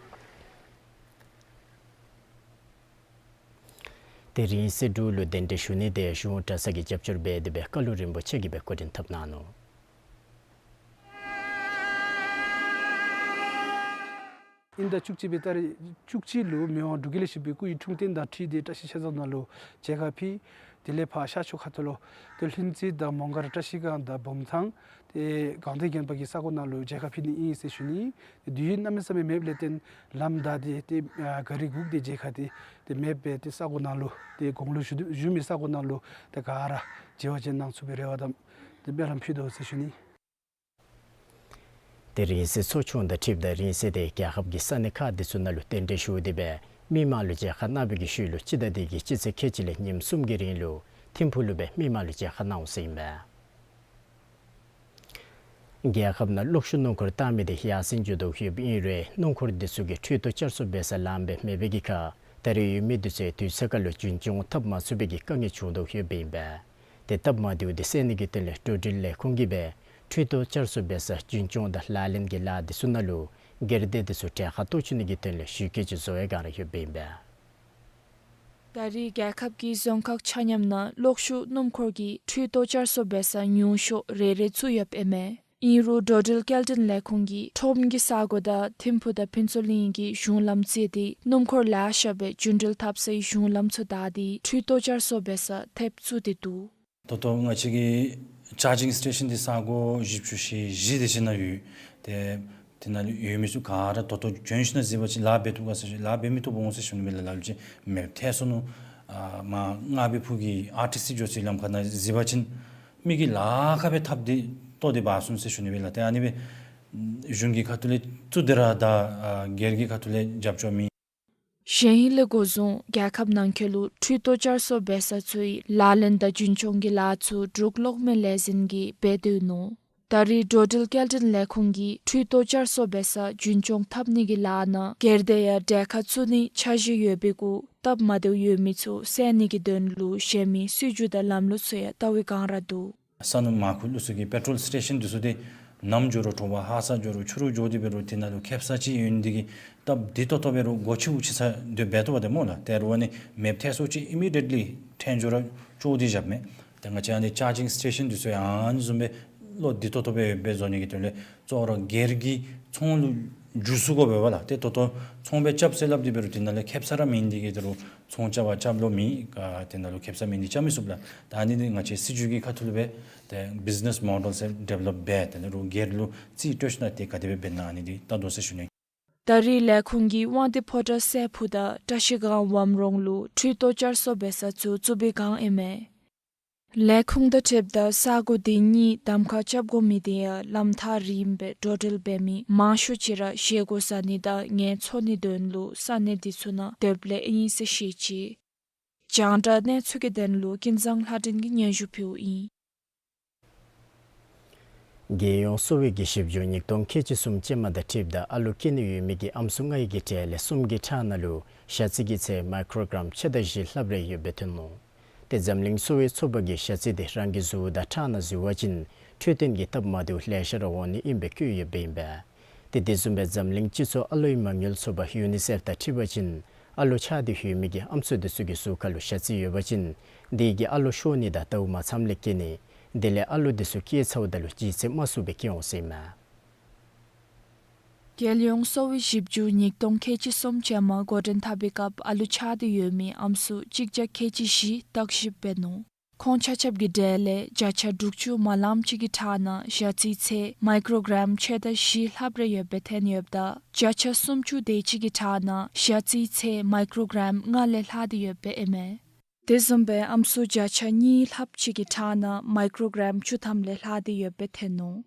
ཏེ་རིང་བསྲེལ་འབྲུག་ལུ་གདན་འདྲེན་ཞུ་ནི་དེ་གཞུང་གྲྭ་ཚང་གིས་རྒྱབ་སྐྱོར་འབད་དེ་སྦེ་བཀའ་བློན་རིན་པོ་ཆེ་གིས་སྦེ་གོ་སྒྲིག་འཐབ་གནང་ནུག། དབྱིན་ཟླ་བཅུ་གཅིག་པའི་ཏ་རིག་བཅུ་གཅིག་ལུ་མི་དབང་འབྲུག་རྒྱལ་བཞི་པའི་སྐུ་ཡི་འཁྲུངས་རྟེན་དང་འཁྲིལ་ཏེ་བཀྲིས་ཆོས་རྫོང་ནང་ལུ་མཇལ་ཁ་ཕུལ། དེ་ལས་ཕར་ཤར་ཕྱོགས་ཁ་ཐུག་ལུ་ཏེ་ལྷུན་རྩེ་དང་མོང་སྒར་བཀྲིས་སྒང་དང་བུམ་ཐང་ཏེ་སྒང་སྟེང་དགོན་པ་གི་ས་གོ་ནང་ལུ་མཇལ་ཁ་ཕུལ་ནི་ཨིན་ཟེར་ཞུ་ནི། ཏེ་དུས་ཡུན་གནམ་མེད་ས་མེད་མེདཔ་ལས་བརྟེན་ལམ་བདའ་སྟེ་ཏེ་ཨ་ག་རི་སྒུག་སྟེ་མཇལ་ཁ་དེ་ཏེ་མེདཔ་སྦེ་ཏེ་ས་གོ་ནང་ལུ་ཏེ་དགུང་ལོ་བཞུགས་བཞུགས་མི་ས་གོ་ནང་ལུ་ཏེ་ག་ར་མཇལ་བར་བྱོན་གནང་ཚུགས་པའི་རེ་བ་དང་ཏེ་སྨོན་ལམ་ཕུལ་དོ་ཟེར་ཞུ་ནི། ཏེ་རིང་བསྲེལ་ཚོགས་ཆུང་དང་འཁྲིལཝ་ད་རིང་བསྲེལ་དེ་རྒྱལ་ཁབ་ཀྱི་ས་གནས་ཁག་དེ་ཚུ་ནང་ལུ་གདན་འདྲེན་ཞུ་སྟེ་སྦེ་མི་མང་ལུ་མཇལ་ཁ་གནང་བའི་གི་ཤུལ་ལུ་སྤྱི་ཟླ་འདི་གི་སྤྱི་ཚེས་ཁལ་གཅིག་ལས་ཉིནམ་གསུམ་གྱི་རིང་ལུ་ཐིམ་ཕུག་ལུ་སྦེ་མི་མང་ལུ་མཇལ་ཁ་གནང་འོང་ཟེར་ཨིན་པས། རྒྱལ་ཁབ་ནང་གློག་ཤུགས་སྣུམ་འཁོར་བཏང་མི་དེ་ཡར་སེང་འགྱོ་དོ་ཡོདཔ་ཨིན་རུང་སྣུམ་འཁོར་དེ་ཚུ་གིས་འཕྲུལ་དོ་བསྐྱར་གསོ་འབད་ས་ལངམ་སྦེ་མེད་པའི་གི་ཁར་ད་རེས་ཡོད་མི་དེ་ཚུ་དུས་ཚོད་ཁར་ལུ་རྒྱུན་སྐྱོང་འཐབ་མ་ཚུགས་པའི་གི་དཀའ་ངལ་བྱུང་དོ་ཡོདཔ་ཨིན་པས། ཏེ་སྟབས་མ་བདེཝ་དེ་སེལ་ནི་གི་དོན་ལས་འགྲོ་འགྲུལ་ལས་ཁུངས་ཀྱིས་སྦེ་འཕྲུལ་དོ་བསྐྱར་གསོ་འབད་ས་རྒྱུན་སྐྱོང་དང་ལག་ལེན་གྱི་ལཱ་དེ་ཚུ་ནང་ལུ་སྒེར་སྡེ་དེ་ཚུ་གྲལ་ཁར་གཏོགས་བཅུག་ནི་གི་དོན་ལས་ཞུ་སྐད་ཅིག་བཟོ་བའི་སྒང་ར་ཡོདཔ་ཨིན་པས། ད་རེས་རྒྱལ་ཁབ་ཀྱི་རྫོང་ཁག་ཆ་མཉམ་ནང་གློག་ཤུགས་སྣུམ་འཁོར་གྱི་འཕྲུལ་དོ་བསྐྱར་གསོ་འབད་ས་ཉུང་ཤོས་རེ་རེ་ཚུད་ཡོདཔ་ཨིན་མས། ཨིན་རུང་འགྲོ་འགྲུལ་སྐྱེལ་འདྲེན་ལས་ཁུངས་ཀྱིས་ཁྲོམ་གྱི་ས་གོ་དང་ཐིམ་ཕུག་དང་ཕུན་ཚོགས་གླིང་གི་གཞུང་ལམ་བརྩིས་ཏེ་སྣུམ་འཁོར་ལེ་ཤ་སྦེ་རྒྱུན་འགྲུལ་འཐབ་སའི་གཞུང་ལམ་ཚུ་བདའ་སྟེ་འཕྲུལ་དོ་བསྐྱར་གསོ་འབད་ས་ཐེབས་བཙུགས་ཏེ་འདུག། ད་ལྟོ་ང་བཅས་ཀྱི་ཅར་ཇིང་སི་ཊེ་ཤཱན་འདི་ས་གོ་བཞི་བཅུ་ཞེ་བཞི་དེ་ཅིག་ནང་ཡོད། ཏེ་དེ་ནང་ཡོད་མི་ཚུ་ག་ར་ད་ལྟོ་བྱོན་ཞིནམ་ལས་གཟིགས་པ་ཅིན་ལཱ་འབད་བཏུབ་ག་ཟེར་ལཱ་འབད་མི་བཏུབ་འོང་ཟེར་ཞུ་ནི་མས་ལགས། ལ་ལུ་ཅིག་མེདཔ་ཐལ་སོ་ནུག། ཨ་མར་རྔ་བའི་ཕུག་གི་ཨར་ཊི་སི་འགྱོ་སའི་ལམ་ཁ་ནང་གཟིགས་པ་ཅིན་མི་གིས་ལཱ་ཁག་སྦེ་འཐབ་སྟེ་བཏོག་སྟེ་འབག་སོང་ཟེར་ཞུ་ནི་མས་ལགས། ཏེ་ཨ་ནི་སྦེ་གཞུང་གི་ཁ་ཐུག་ལས་བཙུགས་ཏེ་ར་ད་ཨ་སྒེར་གྱི་ཁ་ཐུག་ལས་རྒྱབ་སྐྱོར་མེད། གཞེས་ཧིང་ལས་འགོ་བཟུང་རྒྱལ་ཁབ་ནང་འཁོད་ལུ་འཕྲུལ་དོ་བསྐྱར་གསོ་འབད་ས་ཚུ་ཡི་ལག་ལེན་དང་རྒྱུན་སྐྱོང་གི་ལཱ་ཚུ་འབྲུག་གློག་མེ་ལས་འཛིན་གྱིས་འབད་དེ་ཡོད་ནུག། ད་རེས་འགྲོ་འགྲུལ་སྐྱེལ་འདྲེན་ལས་ཁུངས་ཀྱིས་འཕྲུལ་དོ་བསྐྱར་གསོ་འབད་ས་རྒྱུན་སྐྱོང་འཐབ་ནི་གི་ལཱ་ནང་སྒེར་སྡེ་ཡང་གྲལ་ཁར་བཙུགས་ནི་འཆར་གཞི་ཡོད་པའི་གུ་སྟབས་མ་བདེཝ་ཡོད་མི་ཚུ་སེལ་ནི་གི་དོན་ལུ་གཞན་མི་སྲིད་བྱུས་དང་ལམ་ལུགས་ཚུ་ཡང་བལྟ་བའི་སྒང་ར་འདུག། ས་སྣུམ་མར་ཁུ་བླུག་ས་གི་པེ་ཊོལ་སི་ཊེ་ཤཱན་འདི་ཚུ་འདི་ནམ་འགྱོ་རུང་དྲོ་པ་ཧ་སག་འགྱོ་རུང་ཕྱི་རུ་འགྱོ་སྟེ་འབད་རུང་དེ་ནང་ལུ་ཁེབ་ས་ཅིག་ཡོད་ནི་འདི་གིས་སྟབས་བདེ་ཏོག་ཏོ་འབད་རུང་སྒོ་ཕྱེཝ་ཕྱེ་ས་སྡོད་འབད་བཏུབ་པས་ཏེ་སྨོ་ལགས། ཏེ་རུང་ཨ་ནི་མེདཔ་ཐལ་སོ་ཅིག་ཨི་མི་ཌི་ཡེཊ་ལི་ཐོན་འགྱོ་རུང་བཙུགས་ཏེ་བཞགཔ་མས། ཏེ་ང་བཅས་ཨ་ནི་ཅར་ཇིང་སི་ཊེ་ཤཱན་འདི་ཚུ་ཡང་ཨ་ནི་བཟུམ་སྦེ་བློ་བདེ་ཏོག་ཏོ་སྦེ་ཡོདཔ་སྦེ་བཟོ་ནི་གི་དོན་ལས་གཙོ་བོ་ར་སྒེར་གྱི་ཚོང་ལུ་འགྱུར་ཚུགས་དགོ་པས་ལགས། ཏེ་ད་ལྟོ་ཚོང་སྦེ་རྐྱབ་ཟེར་སླབ་སྟེ་འབད་རུང་དེ་ནང་ལས་ཁེབ་ས་ར་མེད་ནི་འདི་གིས་ད་རུང་ཚོང་རྐྱབ་པར་རྐྱབ་ལོང་མེད། ཨ་དེ་ནང་ལུ་ཁེབ་ས་མེད་ནི་རྐྱབ་མི་ཚུགས་ལགས། ད་ཨ་ནི་འདི་ང་བཅས་སྲིད་བྱུས་ཀྱི་ཁ་ཐུག་ལུ་སྦེ་ཏེ་བིཛ་ནེས་མོ་ཌེལ་ཟེར་ཌི་ཝེ་ལོཔ་འབད་དེ་ནང་ལུ་སྒེར་ལུ་རྩིས་སྤྲོད་ཞིནམ་ལས་ཏེ་ག་དེ་སྦེ་འབད་ན་ཨ་ནི་འདི་བལྟ་དོ་ཟེར་ཞུ་ནི། ད་རེས་ལས་ཁུངས་ཀྱིས་དབང་འདུས་ཕོ་བྲང་སྲས་ཕུག་དང་བཀྲིས་སྒང་ཝམ་རོང་ལུ་འཕྲུལ་དོ་བསྐྱར་གསོ་འབད་ས་ཚུ་བཙུགས་པའི་སྒང་ཨིན་མས། ལས་ཁུངས་དང་འཁྲིལཝ་ད་ས་གོ་དེ་གཉིས་གདམ་ཁ་རྐྱབ་དགོ་མི་དེ་ཡང་ལམ་ཐག་རིངམོ་སྦེ་འགྲོ་འགྲུལ་འབད་མི་མང་ཤོས་ཅིག་ར་བཞེས་སྒོ་བཟའ་ནི་དང་ངལ་འཚོ་ནི་དོན་ལུ་ས་གནས་དེ་ཚུ་ནང་སྡོདཔ་ལས་ཨིན་ཟེར་བཤད་ཅི། རྒྱང་བསྒྲགས་གནས་ཚུལ་གྱི་དོན་ལུ་ཀུན་བཟང་ལྷ་སྒྲོན་གྱིས་སྙན་ཞུ་ཕུལཝ་ཨིན། རྒྱལ་ཡོངས་གསོ་བའི་གི་ཞིབ་འཇུག་ཉིས་སྟོང་ཁལ་གཅིག་གསུམ་ཅན་མ་དང་འཁྲིལཝ་ད་ཨ་ལོ་སྐྱེ་ནི་ཡོད་མི་གི་ཨམ་སྲུ་ལྔའི་གི་གྲས་ལས་གསུམ་གྱི་ཁྲག་ནང་ལུ་ཞ་རྩི་གི་ཚད་མའི་ཀྲོ་གྲམ་ཕྱེད་དང་བཞི་ལྷགཔ་རེ་ཡོདཔ་སྦེ་ཐོན་ནུག། ཏེ་འཛམ་གླིང་གསོ་བའི་ཚོགས་པ་གིས་ཞ་རྩི་དེ་རང་གི་གཟུགས་དང་ཁྲག་ནང་འཛུལ་བ་ཅིན་འཕྲོད་བསྟེན་གྱི་སྟབས་མ་བདེཝ་ལེ་ཤ་ར་འོང་ནི་ཨིནམ་སྦེ་བཀོད་ཡོདཔ་ཨིན་པས། ཏེ་དེ་བཟུམ་སྦེ་འཛམ་གླིང་སྤྱི་ཚོགས་ཨ་ལོའི་མ་དངུལ་ཚོགས་པ་ཡུ་ནི་སེཕ་དང་འཁྲིལ་བ་ཅིན་ཨ་ལོ་ཆགས་ཏེ་ཡོད་མི་གི་ཨམ་སྲུ་དེ་ཚུ་གི་གཟུགས་ཁར་ལུ་ཞ་རྩི་ཡོད་པ་ཅིན་དེ་གིས་ཨ་ལོ་ཤོར་ནི་དང་ཟླཝ་མ་ཚངམ་ལས་སྐྱེ་ནི། དེ་ལས་ཨ་ལོ་དེ་ཚུ་སྐྱེ་ཚརཝ་ད་ལུ་ལྗིད་ཚད་དམའ་སུ་སྦེ་སྐྱེ་འོང་ཟེར་ཨིན་མས། རྒྱལ་ཡོངས་གསོ་བའི་ཞིབ་འཇུག་ཉིས་སྟོང་ཁལ་གཅིག་གསུམ་ཅན་མ་འགོ་འདྲེན་འཐབ་པའི་སྐབས་ཨ་ལོ་ཆགས་ཏེ་ཡོད་མི་ཨམ་སྲུ་གཅིག་བརྒྱ་ཁལ་གཅིག་བཞི་བརྟག་ཞིབ་འབད་ནུག། ཁོང་ཆ་ཁྱབ་ཀྱི་གྲས་ལས་བརྒྱ་ཆ་དྲུག་ཅུ་མ་ལངམ་ཅིག་གི་ཁྲག་ནང་ཞ་རྩིའི་ཚད་མའི་ཀྲོ་གྲམ་ཕྱེད་དང་བཞི་ལྷགཔ་རེ་ཡོདཔ་སྦེ་ཐོན་ཡོདཔ་ད་བརྒྱ་ཆ་སུམ་ཅུ་དེ་ཅིག་གི་ཁྲག་ནང་ཞ་རྩིའི་ཚད་མའི་ཀྲོ་གྲམ་ལྔ་ལས་ལྷག་སྟེ་ཡོདཔ་ཨིན་མས། དེ་བཟུམ་སྦེ་ཨམ་སྲུ་བརྒྱ་ཆ་གཉིས་ལྷགཔ་ཅིག་གི་ཁྲག་ནང་མའི་ཀྲོ་གྲམ་བཅུ་ཐམ་ལས་ལྷག་སྟེ་ཡོདཔ་སྦེ་ཐོན་ནུག།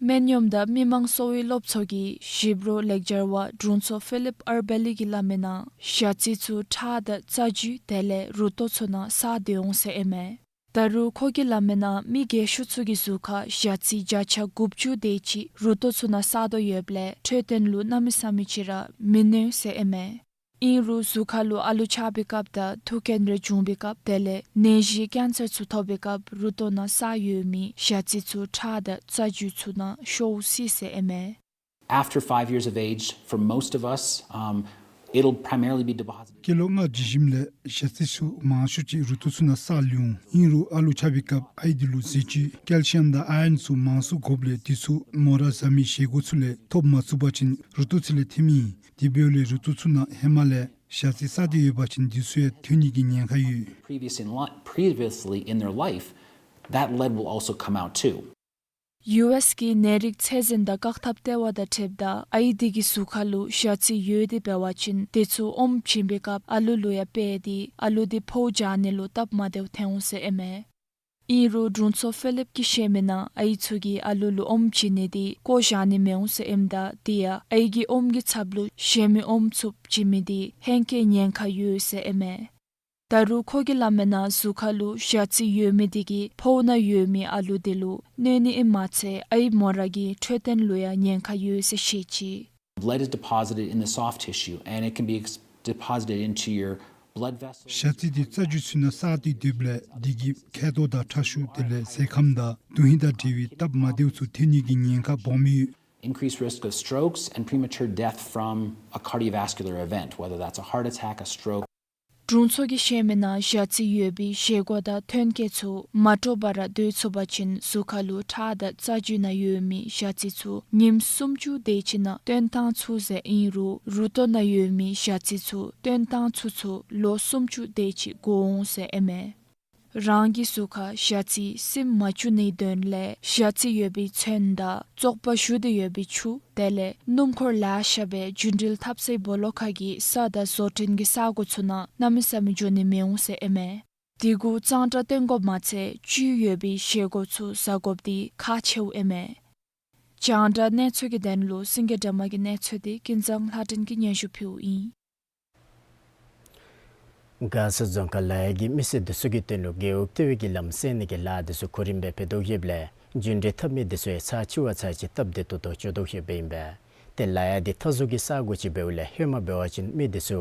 སྨན་གཡོགཔ་དང་མི་མང་གསོ་བའི་སློབ་ཚོགས་ཀྱི་ཞིབ་རོགས་ལེགས་སྦྱར་བ་དྲུང་འཚོ་ཕི་ལིབ་ཨར་བེ་ལི་གིས་སླབ་མིའི་ནང་ཞ་རྩི་ཚུ་ཁྲག་དང་རྩ་རྒྱུས་དེ་ལས་རུ་ཏོ་ཚུ་ནང་བསགས་སྡོད་འོང་ཟེར་ཨིན་མས། ད་རུང་ཁོ་གིས་སླབ་མིའི་ནང་མི་རྒས་ཤོས་ཚུ་གི་གཟུགས་ཁར་ཞ་རྩི་བརྒྱ་ཆ་དགུ་བཅུ་དེ་ཅིག་རུ་ཏོ་ཚུ་ནང་བསགས་དོ་ཡོདཔ་ལས་འཕྲོད་བསྟེན་ལུ་གནམ་མེད་ས་མེད་ཅིག་ར་མི་གནོད་ཟེར་ཨིན་མས། ཨིན་རུང་གཟུགས་ཁར་ལུ་ཨ་ལུ་ཆགས་པའི་སྐབས་དང་ཐུག་རྐྱེན་རེ་བྱུང་པའི་སྐབས་དེ་ལས་ནད་གཞི་ཀེན་སར་ཚུ་ཐོབ་པའི་སྐབས་རུ་ཏོ་ནང་བསགས་ཡོད་མི་ཞ་རྩི་ཚུ་ཁྲག་དང་རྩ་རྒྱུས་ཚུ་ནང་ཤོར་སྲིད་ཟེར་ཨིན་མས། After five years of age, for most of us, um, it'll primarily be deposited. སྐྱེས་ལོ་ལྔ་བརྒྱུད་ཞིནམ་ལས་ཞ་རྩི་ཚུ་མང་ཤོས་ཅིག་རུ་ཏོ་ཚུ་ནང་བསགས་ལུས་འོང་། ཨིན་རུང་ཨ་ལུ་ཆགས་པའི་སྐབས་ཨའི་འདི་ལུ་ཟས་བཅུད་ཀེལ་ཤི་ཡམ་དང་ཨའི་རོན་ཚུ་མང་སུ་དགོཔ་ལས་འདི་ཚུ་མོ་ར་བཟའ་མི་བཞེས་སྒོ་ཚུ་ལས་ཐོབ་མ་ཚུགས་པ་ཅིན་རུ་ཏོ་ཚུ་ལས་ཐོནམ་ཨིན། དེ་འབདཝ་ལས་རུ་ཏོ་ཚུ་ནང་ཧེ་མ་ལས་ཞ་རྩི་བསགས་ཏེ་ཡོད་པ་ཅིན་འདི་ཚུ་ཡང་ཐོན་ནི་གི་ཉེན་ཁ་ཡོད། Previous in li-, previously in their life, that lead will also come out too. ཡུ་ཨེསི་གི་ནད་རིགས་ཚད་འཛིན་དང་བཀག་ཐབས་ལྟེ་བ་དང་འཁྲིལཝ་ད་ཨའི་འདི་གི་གཟུགས་ཁར་ལུ་ཞ་རྩི་ཡོད་དེ་འབད་བ་ཅིན་དེ་ཚུ་ཨོམ་བྱིན་པའི་སྐབས་ཨ་ལུ་ལུ་ཡང་འབད་དེ་ཨ་ལུ་འདི་ཕོཝ་འཇགས་ནི་ལུ་སྟབས་མ་བདེཝ་ཐོན་འོང་ཟེར་ཨིན་མས། ཨིན་རུང་དྲུང་འཚོ་ཕི་ལིབ་ཀྱིས་བཤད་མིའི་ནང་ཨའི་ཚུ་གིས་ཨ་ལུ་ལུ་ཨོམ་བྱིན་ནི་འདི་བཀོ་བཞག་ནི་མི་འོང་ཟེར་ཨིནམ་ད་དེ་ཡང་ཨའི་གི་ཨོམ་གྱི་ཚབ་ལུ་གཞན་མི་ཨོམ་ཚུ་བྱིན་མི་འདི་ཧེང་སྐལ་ཉེན་ཁ་ཡོད་ཟེར་ཨིན་མས། ད་རུང་ཁོ་གིས་སླབ་མིའི་ནང་གཟུགས་ཁར་ལུ་ཞ་རྩི་ཡོད་མི་འདི་གིས་ཕོཝ་ནང་ཡོད་མི་ཨ་ལུ་འདི་ལུ་གནོད་ནི་ཨིནམ་མ་ཚད་ཨའི་མོ་ར་གི་འཕྲོད་བསྟེན་ལུ་ཡང་ཉེན་ཁ་ཡོད་ཟེར་བཤད་ཅི། Lead is deposited in the soft tissue and it can be ex-, deposited into your blood vessels. ཞ་རྩི་འདི་རྩ་རྒྱུས་ཚུ་ནང་བསགས་ཏེ་སྡོདཔ་ལས་འདི་གིས་མཁལ་རྡོག་དང་ཁྲག་ཤུགས་དེ་ལས་ཟས་ཁམས་དང་དོན་ཧིང་དང་འབྲེལ་བའི་སྟབས་མ་བདེཝ་ཚུ་ཐོན་ནི་གི་ཉེན་ཁ་སྦོམ་ཡོད། Increased risk of strokes and premature death from a cardiovascular event, whether that's a heart attack, a stroke. དྲུང་འཚོ་གིས་བཤད་མིའི་ནང་ཞ་རྩི་ཡོད་པའི་བཞེས་སྒོ་དང་ཐོན་སྐྱེད་ཚུ་མ་འདྲཝ་སྦེ་ར་སྡོད་ཚུགས་པ་ཅིན་གཟུགས་ཁར་ལུ་ཁྲག་དང་རྩ་རྒྱུས་ནང་ཡོད་མི་ཞ་རྩི་ཚུ་ཉིནམ་སུམ་ཅུ་དེ་ཅིག་ནང་བཏོན་བཏང་ཚུགས་ཟེར། ཨིན་རུང་རུ་ཏོ་ནང་ཡོད་མི་ཞ་རྩི་ཚུ་བཏོན་བཏང་ཚུགས་ཚུགས་ལོ་སུམ་ཅུ་དེ་ཅིག་འགོར་འོང་ཟེར་ཨིན་མས། རང་གི་གཟུགས་ཁར་ཞ་རྩི་སིམ་མ་བཅུག་ནིའི་དོན་ལས་ཞ་རྩི་ཡོད་པའི་ཚོན་དང་བཙོག་པ་བཞུར་ཏེ་ཡོད་པའི་ཆུ་དེ་ལས་སྣུམ་འཁོར་ལེ་ཤ་སྦེ་རྒྱུན་འགྲུལ་འཐབ་སའི་སྦོ་ལོགས་ཁ་གི་ས་དང་བཟོ་སྐྲུན་གྱི་ས་གོ་ཚུ་ནང་གནམ་མེད་ས་མེད་འགྱོ་ནི་མི་འོང་ཟེར་ཨིན་མས། དེ་གུ་གཙང་སྦྲ་བཏོན་དགོཔ་མ་ཚད་བཅུད་ཡོད་པའི་བཞེས་སྒོ་ཚུ་བཟའ་དགོཔ་འདི་ཁག་ཆེཝ་ཨིན་མས། རྒྱང་བསྒྲགས་གནས་ཚུལ་གྱི་དོན་ལུ་སེང་གེ་སྒྲོལ་མ་གི་གནས་ཚུལ་འདི་ཀུན་བཟང་ལྷ་སྒྲོན་གྱིས་སྙན་ཞུ་ཕུལཝ་ཨིན། མགར་ས་རྫོང་ཁག་ལ་ཡ་གི་མི་སེར་འདི་ཚུ་གི་དོན་ལུ་རྒེད་འོག་ལྟེ་བའི་གི་ལམ་སེལ་ནི་གི་ལཱ་འདི་ཚུ་གོ་རིམ་སྦེ་འབད་དོ་ཡོདཔ་ལས་རྒྱུན་འགྲུལ་འཐབ་མི་འདི་ཚུ་ཡང་ཚར་གཅིག་བ་ཚར་གཅིག་སྟབས་བདེ་ཏོག་ཏོ་འགྱོ་དོ་ཡོདཔ་ཨིན་པས། ཏེ་ལ་ཡ་འདི་མཐའ་ཟུར་གྱི་ས་གོ་ཅིག་འབདཝ་ལས་ཧེ་མ་འབད་བ་ཅིན་མི་འདི་ཚུ་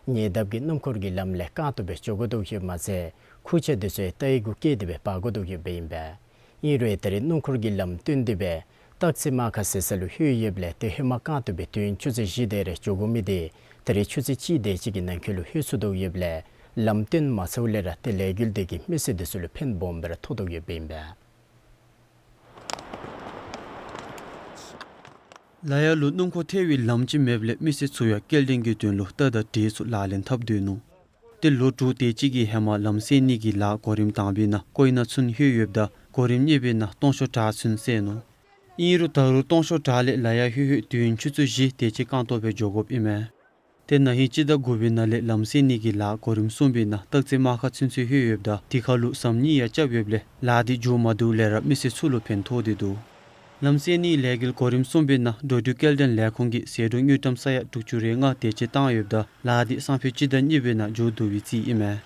ཉེ་འདབས་ཀྱི་སྣུམ་འཁོར་གྱི་ལམ་ལས་རྐང་སྟོང་སྦེ་འགྱོ་དགོ་དོ་ཡོདཔ་མ་ཚད་ཁུར་ཆ་འདི་ཚུ་ཡང་རྟའི་གུ་བཀལ་ཏེ་སྦེ་འབག་དགོ་དོ་ཡོདཔ་ཨིན་པས། ཨིན་རུང་ད་རེས་སྣུམ་འཁོར་གྱི་ལམ་བཏོན་ཏེ་སྦེ་སྟག་རྩེ་རྨ་ཁ་ཟེར་ས་ལུ་ལྷོད་ཡོདཔ་ལས་ཏེ་ཧེ་མ་རྐང་སྟོང་སྦེ་དུས་ཡུན་ཆུ་ཚོད་བཞི་དེ་རེ་འགྱོ་དགོ་མི་འདི་ད་རེས་ཆུ་ཚོད་གཅིག་དེ་ཅིག་གི་ནང་འཁོད་ལུ་ལྷོད་ཚུགས་དོ་ཡོདཔ་ལས་ལམ་བཏོན་མ་ཚརཝ་ལས་ར་ཏེ་ལས་འགུལ་འདི་གིས་མི་སེར་འདི་ཚུ་ལུ་ཕན་སྦོམ་སྦེ་ར་ཐོགས་དོ་ཡོདཔ་ཨིན་པས། ལ་ཡ་ལུ་སྣུམ་འཁོར་ཐལ་བའི་ལམ་ཅིག་མེདཔ་ལས་མི་སེར་ཚུ་ཡང་སྐྱེལ་འདྲེན་གྱི་དོན་ལུ་རྟ་དང་འདྲེ་ཚུ་ལག་ལེན་འཐབ་སྡོད་ནུག། ཏེ་ལོ་དྲུག་དེ་ཅིག་གི་ཧེ་མ་ལམ་སེལ་ནི་གི་ལཱ་གོ་རིམ་དང་པའི་ནང་ཀོའི་ན་ཚུན་ལྷོད་ཡོདཔ་ད་གོ་རིམ་གཉིས་པའི་ནང་སྟོང་ཤོག་བྲག་ཚུན་བསལ་ནུག། ཨིན་རུང་ད་རུང་སྟོང་ཤོག་བྲག་ལས་ལ་ཡ་ལྷོད་ལྷོད་དུས་ཡུན་ཆུ་ཚོད་བཞི་དེ་ཅིག་རྐང་སྟོང་སྦེ་འགྱོ་དགོཔ་ཨིན་མས། ཏེ་ན་ཧིང་སྤྱི་ཟླ་དགུ་པའི་ནང་ལས་ལམ་སེལ་ནི་གི་ལཱ་གོ་རིམ་གསུམ་པའི་ནང་སྟག་རྩེ་རྨ་ཁ་ཚུན་ཚོད་ལྷོད་ཡོདཔ་ད་དེ་ཁར་ལུ་ཟམ་གཉིས་ཡང་རྐྱབ་ཡོདཔ་ལས་ལཱ་འདི་མཇུག་མ་བསྡུཝ་ལས་ར་མི་སེར་ཚུ་ལུ་ཕན་ཐོགས་ཏེ་འདུག། ལམ་སེལ་ནི་ལས་འགུལ་གོ་རིམ་གསུམ་པའི་ནང་འགྲོ་འགྲུལ་སྐྱེལ་འདྲེན་ལས་ཁུངས་ཀྱིས་ཟད་འགྲོ་དངུལ་ཀྲམ་ས་ཡ་དྲུག་ཅུ་རེ་ལྔ་དེ་ཅིག་བཏང་ཡོདཔ་ད་ལཱ་འདི་སང་ཕོད་སྤྱི་ཟླ་གཉིས་པའི་ནང་མཇུག་བསྡུ་བའི་རྩིས་ཨིན་མས།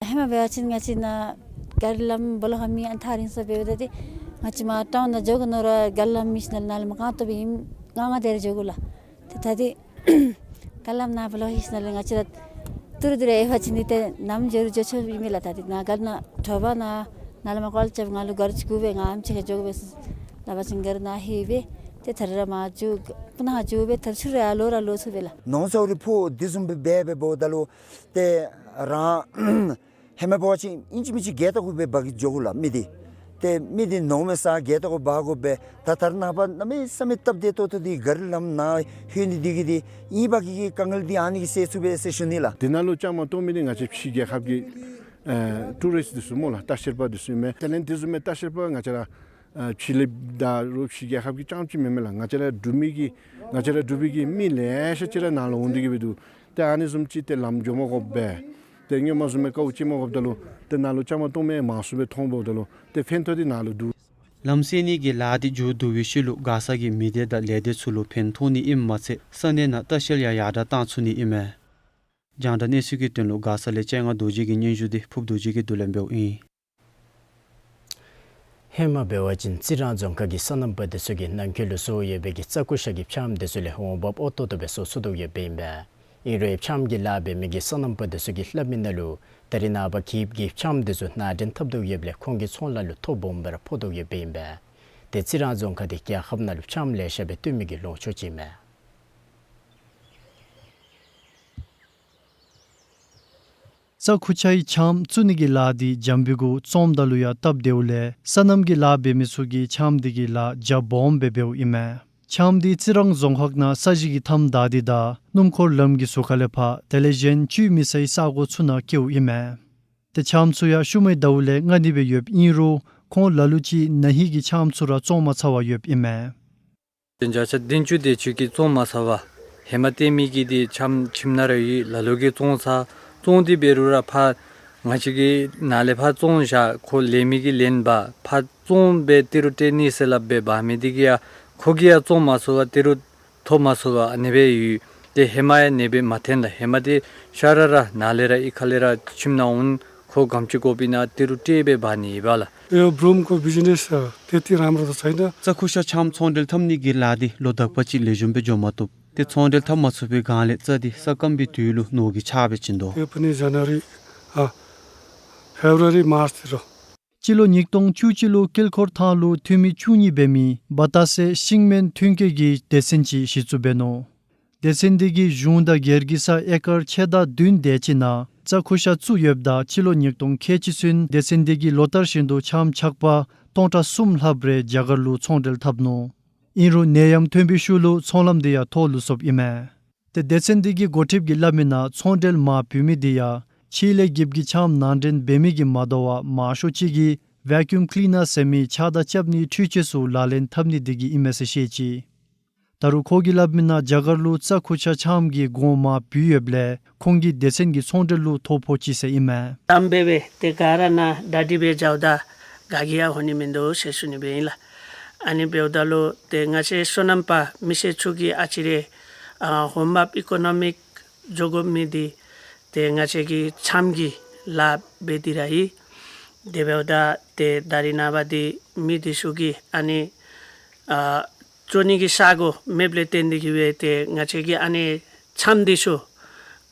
ཧེ་མ་འབད་བ་ཅིན་ང་བཅས་ནཱ་ག་རི་ལམ་སྦོ་ལོགས་ཁར་མེད། ཨ་ནི་ཐག་རིང་སར་འབདཝ་ད་ཏེ་ང་བཅས་མར་ཊའུན་ནང་འགྱོ་དགོ་མནོ་རུང་ག་རི་ལམ་མེད་ཞིནམ་ལས་ནཱ་ལས་མར་རྐང་སྟོང་སྦེ་ཨིནམ་ལས་ང་དེ་རེ་འགྱོ་དགོ་ལགས། ཏེ་ད་འདི་ག་རི་ལམ་ནཱ་སྦོ་ལོགས་ལྷོད་ཞིནམ་ལས་ང་བཅས་ར་ཏི་རུ་ཏི་རུ་འབད་བ་ཅིན་ཏེ་ནམ་འགྱོ་རུང་འགྱོ་ཆོགཔ་ཨིན་མས་ལགས། ད་འདི་ནཱ་ག་རི་ནང་དྲོ་པ་ནཱ་ནཱ་ལས་མར་ཀོལ་རྐྱབ། ང་ལུ་ག་རི་ཅིག་དགོ་པས། ང་ཨེམ་ཆི་ཁར་འགྱོ་དགོ་པས་ཟེར་སླབ་པ་ཅིན་ག་རི་ནཱ་ལྷོད་སྦེ་ཏེ་ད་རེས་ར་མར་འགྱོ་སྤུ་ན་ཁ་འགྱོ་སྦེ་ད་རེས་ཚུར་ར་ཡར་ལོག་ར་ལོག་ཚུགས་པས་ལགས། ནོར་ཚ་རི་ཕུ་འདི་བཟུམ་སྦེ་འབད་འབདཝ་ད་ལུ་ཏེ་རང་ཧེ་མ་འབད་བ་ཅིན་ཨིན་ཅི་མིན་ཅི་བརྒལ་བལྟ་དགོ་པས། འབག་གི་འགྱོ་དགོ་ལགས་མི་འདི། ཏེ་མི་འདི་ནོར་མེད་ས་བརྒལ་བལྟ་དགོ་འབག་དགོ་པས། ད་ད་རེས་ནངས་པ་གནམ་མེད་ས་མེད་སྟབས་བདེ་ཏོག་ཏོ་འདི་ག་རི་ལམ་ནཱ་ལྷོད་ནི་འདི་གིས་འདི་ཨིན་པ་གི་གི་དཀའ་ངལ་འདི་ཨ་ནི་གིས་སེལ་ཚུགས་པས་ཟེར་ཞུ་ནི་ལགས། འདི་ནང་ལུ་བཅའ་མར་གཏོགས་མི་འདི་ང་བཅས་ཕྱི་རྒྱལ་ཁབ་ཀྱི་ཨེ་ཊུ་རིསཊ་འདི་ཚུ་སྨོ་ལགས། ལྟ་བཤལ་པ་འདི་ཚུ་ཨིན་མས། དེ་ལས་འདི་བཟུམ་མའི་ལྟ་བཤལ་པ་ང་བཅས་ར་ཨ་ཕྱི་གླིངཔ་ད་རུང་ཕྱི་རྒྱལ་ཁབ་ཀྱི་རྐྱངམ་ཅིག་མེན་མས་ལགས། ང་བཅས་ར་འབྲུག་མི་གི་ང་བཅས་ར་འབྲུག་པའི་གི་མི་ལེ་ཤ་ཅིག་ར་ནཱ་ལུ་འོང་སྟེ་གི་སྦེ་འདུག། ཏེ་ཨ་ནི་བཟུམ་ཅིག་ཏེ་ལམ་འགྱོ་མ་དགོཔ་སྦེ་ཏེ་སྔོན་མ་བཟུམ་མའི་དཀའཝ་སྤྱད་མ་དགོཔ་ད་ལུ་ཏེ་ནཱ་ལུ་བཅའ་མར་གཏོགས་མི་མང་སུ་སྦེ་མཐོངམ་འབདཝ་ད་ལུ་ཏེ་ཕན་ཐོགས་འདི་ནཱ་ལུ་འདུག། གནམ་སེལ་ནི་གི་ལཱ་འདི་མཇུག་བསྡུ་བའི་ཤུལ་ལུ་མགར་ས་གི་མི་སྡེ་དང་ལས་སྡེ་ཚུ་ལུ་ཕན་ཐོགས་ནི་ཨིནམ་མ་ཚད་ས་གནས་ནང་ལྟ་བཤལ་ཡང་ཡར་དྲག་བཏང་ཚུགས་ནི་ཨིན་མས། རྒྱང་བསྒྲགས་གནས་ཚུལ་གྱི་དོན་ལུ་མགར་ས་ལས་སྤྱན་སྔ་རྡོ་རྗེ་གི་སྙན་ཞུ་འདི་ཕུབ་རྡོ་རྗེ་གིས་བསྡུ་ལེན་འབདཝ་ཨིན། ཧེ་མ་འབད་བ་ཅིན་རྩི་རང་རྫོང་ཁག་གི་སོ་ནམ་པ་འདི་ཚུ་གིས་ནང་འཁོད་ལུ་བཟོ་ཡོད་པའི་གི་རྩྭ་ཀུ་ཤ་གི་ཆམ་འདི་ཚུ་ལས་འོང་འབབ་ཨོ་ཏོག་ཏོ་སྦེ་བཟོ་ཚུགས་དོ་ཡོདཔ་ཨིན་པས། ཨིན་རུང་ཆམ་གྱི་ལཱ་འབད་མི་གི་སོ་ནམ་པ་འདི་ཚུ་གིས་སླབ་མི་ནང་ལུ་ད་རེས་ནངས་པ་གིབ་ཀྱི་ཆམ་འདི་ཚུ་ནང་འདྲེན་འཐབ་དོ་ཡོདཔ་ལས་ཁོང་གི་ཚོང་ལཱ་ལུ་ཐོ་སྦོམ་སྦེ་ར་ཕོག་དོ་ཡོདཔ་ཨིན་པས། ཏེ་རྩི་རང་རྫོང་ཁག་འདི་རྒྱལ་ཁབ་ནང་ལུ་ཆམ་ལེ་ཤ་སྦེ་སྟོན་མི་གི་ལུང་ཕྱོགས་ཅིག་ཨིན་མས། རྩྭ་ཀུ་ཤའི་ཆམ་བཙུགས་ནི་གི་ལཱ་འདི་འཇམ་པའི་གུ་ཙོམ་ད་ལུ་ཡང་བཏབ་སྡོདཔ་ལས་སོ་ནམ་གྱི་ལཱ་འབད་མི་ཚུ་གིས་ཆམ་འདི་གི་ལཱ་རྒྱ་སྦོམ་སྦེ་འབདཝ་ཨིན་མས། ཆམ་འདི་རྩི་རང་རྫོང་ཁག་ནང་ས་གཞི་གི་མཐའམ་བདའ་སྟེ་དང་སྣུམ་འཁོར་ལམ་གྱི་ཟུར་ཁ་ལས་ཕར་དེ་ལས་གཞན་བཅུད་མེད་སའི་ས་གོ་ཚུ་ནང་སྐྱེཝ་ཨིན་མས། ཏེ་ཆམ་ཚུ་ཡང་ཤུལ་མའི་ཟླཝ་ལས་མངའ་ནི་སྦེ་ཡོདཔ་ཨིན་རུང་ཁོང་ལ་ལུ་ཅིག་ན་ཧིང་གི་ཆམ་ཚུ་ར་བཙོང་མ་ཚར་བར་ཡོདཔ་ཨིན་མས། ཏེ་བརྒྱ་ཆ་བདུན་ཅུ་དེ་ཅིག་གིས་བཙོང་མ་ཚར་བར་ཧེ་མ་བཏོན་མི་གི་འདི་ཆམ་ཁྱིམ་ནང་ར་ཡོད། ལ་ལུ་གིས་བཙོང་ཚར། བཙོང་སྟེ་འབད་རུང་ར་ཕར་ང་བཅས་ཀྱི་ནཱ་ལས་ཕར་བཙོང་བཞག། ཁོ་ལེན་མི་གིས་ལེན་འབག། ཕར་བཙོང་སྦེ་ཏི་རུ་སྤྲོད་ནི་ཟེར་སླབ་སྦེ་འབག་མི་འདི་གིས་ཡང་ཁོ་གིས་ཡང་བཙོང་མ་ཚུགས་པར་ཏི་རུ་ཐོབ་མ་ཚུགས་པར་ཨ་ནི་སྦེ་ཡོད། ཏེ་ཧེ་མ་ཡང་ཨ་ནི་སྦེ་མ་བཏོན་ལགས། ཧེ་མ་འདི་ཤ་ར་ར་ནཱ་ལས་ར་གཡུས་ཁ་ལས་ར་ཁྱིམ་ནང་འོང་། ཁོ་ག་དེམ་ཅིག་དགོཔ་ཨིན་ན་ཏི་རུ་སྤྲོད་སྦེ་འབག་ནི་ཨིན་པས་ལགས། ཨེ་བུམོ་ཁོ་བི་ཇི་ནེསི་ཨ་ཏེ་ཏེ་རམ་རོ་ད་ཚ་ཨིན་ན། རྩྭ་ཀུ་ཤ་ཆམ་ཚོང་འབྲེལ་འཐབ་ནི་གི་ལཱ་འདི་ལོ་དག་པ་ཅིག་ལེགས་ཤོམ་སྦེ་འགྱོ་མ་བཏུབ། ཏེ་ཚོང་འབྲེལ་འཐབ་མ་ཚུགས་པའི་སྒང་ལས་རྩྭ་འདི་ས་སྐམ་པའི་དུས་ལུ་ནོར་གྱིས་ཆག་སྦེ་བྱིན་དོ། ཨེ་ཕར་ནི་ཇ་ན་རི་ཨ་ཕེབ་རུ་ཝ་རི་མར་ཆི་ཏེ་རོ། སྤྱི་ལོ་ཉིས་སྟོང་བཅུ་གཅིག་ལུ་དཀྱིལ་འཁོར་ཐང་ལུ་འཐུས་མི་བཅུ་གཉིས་འབད་མི་བ་ཏ་སེ་ཤིང་སྨན་ཐོན་སྐྱེད་ཀྱི་སྡེ་ཚན་ཅིག་གཞི་བཙུགས་འབད་ནུག། སྡེ་ཚན་འདི་གིས་གཞུང་དང་སྒེར་གྱི་ས་ཨེ་ཀར་ཕྱེད་དང་བདུན་དེ་ཅིག་ནང་རྩྭ་ཀུ་ཤ་བཙུགས་ཡོདཔ་ད་སྤྱི་ལོ་ཉིས་སྟོང་ཁལ་གཅིག་ཚུན་སྡེ་ཚན་འདི་གིས་ལོ་ལྟར་བཞིན་དུ་ཆམ་ཆག་པ་སྟོང་ཕྲག་གསུམ་ལྷགཔ་རེ་རྒྱ་གར་ལུ་ཚོང་འབྲེལ་འཐབ་ནུག། ཨིན་རུང་ནད་ཡམས་ཐོན་པའི་ཤུལ་ལུ་ཚོང་ལམ་འདི་ཡང་ཐོག་ལུ་སོཔ་ཨིན་མས། ཏེ་སྡེ་ཚན་འདི་གི་འགོ་ཁྲིདཔ་གིས་སླབ་མི་ནང་ཚོང་འབྲེལ་མར་བུད་མི་འདི་ཡང་ཕྱི་ལས་གིབ་ཀྱི་ཆམ་ནང་འདྲེན་འབད་མི་གིས་མ་དོ་བར་མང་ཤོས་ཅིག་གིས་བེ་ཀིའུམ་ཀི་ལི་ནར་ཟེར་མི་ཆགས་སྡང་རྐྱབ་ནིའི་འཕྲུལ་ཆས་ཚུ་ལག་ལེན་འཐབ་ནི་འདི་གིས་ཨིན་མས་ཟེར་བཤད་ཅི། ད་རུང་ཁོ་གིས་སླབ་མི་ནང་རྒྱ་གར་ལུ་རྩྭ་ཀུ་ཤ་ཆམ་གྱིས་གོང་མར་བུད་ཡོདཔ་ལས་ཁོང་གིས་སྡེ་ཚན་གྱི་ཚོང་འབྲེལ་ལུ་ཐོ་ཕོག་ཅི་ཟེར་ཨིན་མས། དམ་སྦེ་སྦེ་ཏེ་ག་ར་ནང་གྲ་སྒྲིག་སྦེ་འགྱོཝ་ད་ག་གིས་ཡང་འོང་ནི་མིན་འདུག་ཟེར་ཞུ་ནི་སྦེ་ཨིན་ལགས། ཨ་ནི་འབདཝ་ད་ལུ་ཏེ་ང་བཅས་སོ་ནམ་པ་མི་སེར་ཚུ་གིས་ཨ་ཙི་རེ་ཨ་འོང་འབབ་ཨི་ཀོ་ནོ་མིཀ་འགྱོ་དགོ་མི་འདི་ཏེ་ང་བཅས་ཀྱི་ཆམ་གྱི་ལཱ་འབད་དེ་ར་ཨིན། དེ་འབདཝ་ད་ཏེ་ད་རེས་ནངས་པ་འདི་མི་འདི་ཚུ་གིས་ཨ་ནི་ཨ་བཙོང་ནི་གི་ས་གོ་མེདཔ་ལས་བརྟེན་ཏེ་གིས་སྦེ་ཏེ་ང་བཅས་ཀྱི་ཨ་ནི་ཆམ་འདི་ཚུ་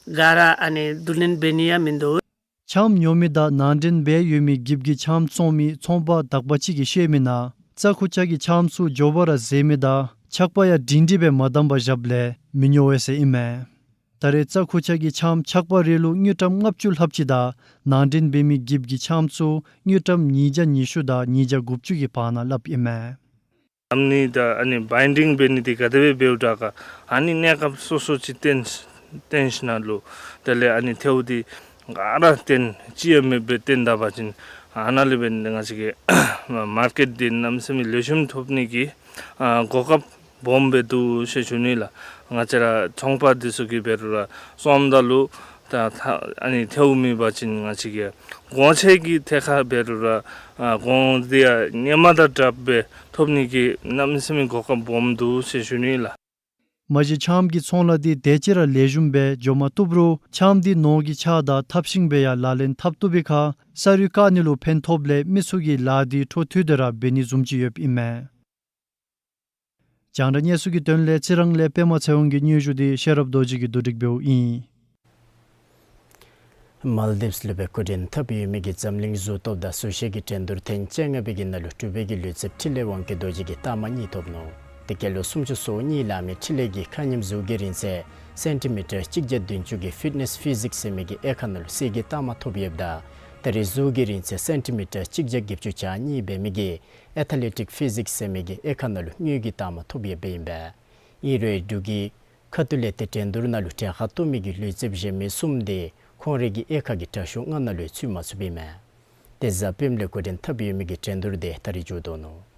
ག་ར་ཨ་ནི་བསྡུ་ལེན་འབད་ནི་ཡང་མིན་འདུག། ཆམ་ཉོ་མི་དང་ནང་འདྲེན་འབད་ཡོད་མི་གིབ་ཀྱི་ཆམ་བཙོང་མི་ཚོང་པ་དག་པ་ཅིག་གིས་བཤད་མི་ནང་རྩྭ་ཀུ་ཤ་གི་ཆམ་ཚུ་མགྱོགས་པ་ར་ཟད་མི་དང་ཆག་པ་ཡང་སྒྲིང་སྒྲིང་སྦེ་མ་བསྡམས་པར་བཞགཔ་ལས་མི་ཉོ་བས་ཟེར་ཨིན་མས། ད་རེས་རྩྭ་ཀུ་ཤ་གི་ཆམ་ཆག་པ་རེ་ལུ་དངུལ་ཀྲམ་ལྔ་བཅུ་ལྷགཔ་ཅིག་དང་ནང་འདྲེན་འབད་མི་གིབ་ཀྱི་ཆམ་ཚུ་དངུལ་ཀྲམ་ཉིས་བརྒྱ་ཉི་ཤུ་དང་ཉིས་བརྒྱ་དགུ་བཅུ་གི་བར་ན་སླབ་ཨིན་མས། ཨ་ནི་ད་ཨ་ནི་བའིན་ཌིང་འབད་ནི་འདི་ག་དེ་སྦེ་འབདཝ་དྲག་ག། ཨ་ནི་གནས་སྐབས་སོ་སོ་ཅིག་བཏོན་བཏོན་ཞིནམ་ལས་དེ་ལས་ཨ་ནི་ཐལཝ་འདི་ག་ར་བཏོན་ཅི་ཡང་མེདཔ་སྦེ་བཏོན་ད་པ་ཅིན་ཨ་ནཱ་ལས་འབད་ནི་ང་བཅས་ཀྱི་མར་ཀེཊ་འདི་གནམ་མེད་ས་མེད་ལེགས་ཤོམ་ཐོབ་ནི་གི་ཨ་གོ་སྐབས་སྦོམ་སྦེ་འདུག་ཟེར་ཞུ་ནི་ལགས། ང་བཅས་ར་ཚོང་པ་འདི་ཚུ་གིས་འབད་རུང་ར་བཙོངམ་ད་ལུ་ད་ཐ་ཨ་ནི་ཐལཝ་མེད་པ་ཅིན་ང་བཅས་ཀྱི་གོང་ཚད་ཀྱི་ཐད་ཁར་འབད་རུང་ར་ཨ་གོང་འདི་ཡང་སྔོན་མ་དང་འདྲཝ་སྦེ་ཐོབ་ནི་གི་གནམ་མེད་ས་མེད་གོ་སྐབས་སྦོམ་འདུག་ཟེར་ཞུ་ནི་ལགས། མ་གཞི་ཆམ་གྱི་ཚོང་ལཱ་འདི་དེ་ཅིག་ར་ལེགས་ཤོམ་སྦེ་འགྱོ་མ་བཏུབ་རུང་ཆམ་འདི་ནོར་གྱིས་ཆག་དང་ཐབས་ཤེས་སྦེ་ཡང་ལག་ལེན་འཐབ་བཏུབ་པའི་ཁར་ས་རུད་བཀག་ནི་ལུ་ཕན་ཐོགས་ལས་མི་ཚུ་གིས་ལཱ་འདི་འཕྲོ་མཐུད་དེ་ར་འབད་ནི་བཟུམ་ཅིག་ཡོདཔ་ཨིན་མས། རྒྱང་བསྒྲགས་གནས་ཚུལ་གྱི་དོན་ལས་རྩི་རང་ལས་པདྨ་ཚེ་དབང་གི་སྙན་ཞུ་འདི་ཤེས་རབ་རྡོ་རྗེ་གིས་བསྡུ་སྒྲིག་འབདཝ་ཨིན། མཱལ་དིབས་ལུ་སྦེ་འགོ་འདྲེན་འཐབ་ཡོད་མི་གི་འཛམ་གླིང་གཟུགས་སྟོབས་དང་གཟུགས་བཤེར་གྱི་འགྲན་བསྡུར་ཐེངས་བཅོ་ལྔ་པའི་གི་ནང་ལུ་འབྲུག་པའི་གི་ལུས་རྩལཔ་འཕྲིན་ལས་དབང་སྐྱིད་རྡོ་རྗེ་གིས་རྟགས་མ་གཉིས་ཐོབ་ནུག། དེ་སྐབས་ལུ་སུམ་ཅུ་སོ་གཉིས་ལང་མི་འཕྲིན་ལས་ཀྱིས་ཁ་ཉིནམ་གཟུགས་ཀྱི་རིང་ཚད་སེན་ཊི་མི་ཊར་གཅིག་བརྒྱ་བདུན་ཅུ་གི་ཕིཊ་ནེསི་ཕི་ཟིགསི་ཟེར་མི་གི་དབྱེ་ཁག་ནང་ལུ་གསེར་གྱི་རྟགས་མ་ཐོབ་ཡོདཔ་ད་ད་རེས་གཟུགས་ཀྱི་རིང་ཚད་སེན་ཊི་མི་ཊར་གཅིག་བརྒྱ་བརྒྱད་ཅུ་གྱ་གཉིས་འབད་མི་གི་ཨེ་ཐ་ལེ་ཊིཀ་ཕི་ཟིགསི་ཟེར་མི་གི་དབྱེ་ཁག་ནང་ལུ་དངུལ་གྱི་རྟགས་མ་ཐོབ་ཡོདཔ་ཨིན་པས། ཨིན་རུང་འབྲུག་གི་ཁ་ཐུག་ལས་ཏེ་འགྲན་བསྡུར་ནང་ལུ་གྲལ་ཁར་གཏོགས་མི་གི་ལུས་རྩལཔ་གཞན་མི་གསུམ་འདི་ཁོང་རའི་གི་དབྱེ་ཁག་གི་དྲག་ཤོས་ལྔ་ནང་ལུ་ཡང་ཚུད་མ་ཚུགསཔ་ཨིན་མས། ཏེ་གཟའ་སྤེནམ་ལས་འགོ་འདྲེན་འཐབ་ཡོད་མི་གི་འགྲན་བསྡུར་འདི་ད་རིས་མཇུག་བསྡུ་ནུག།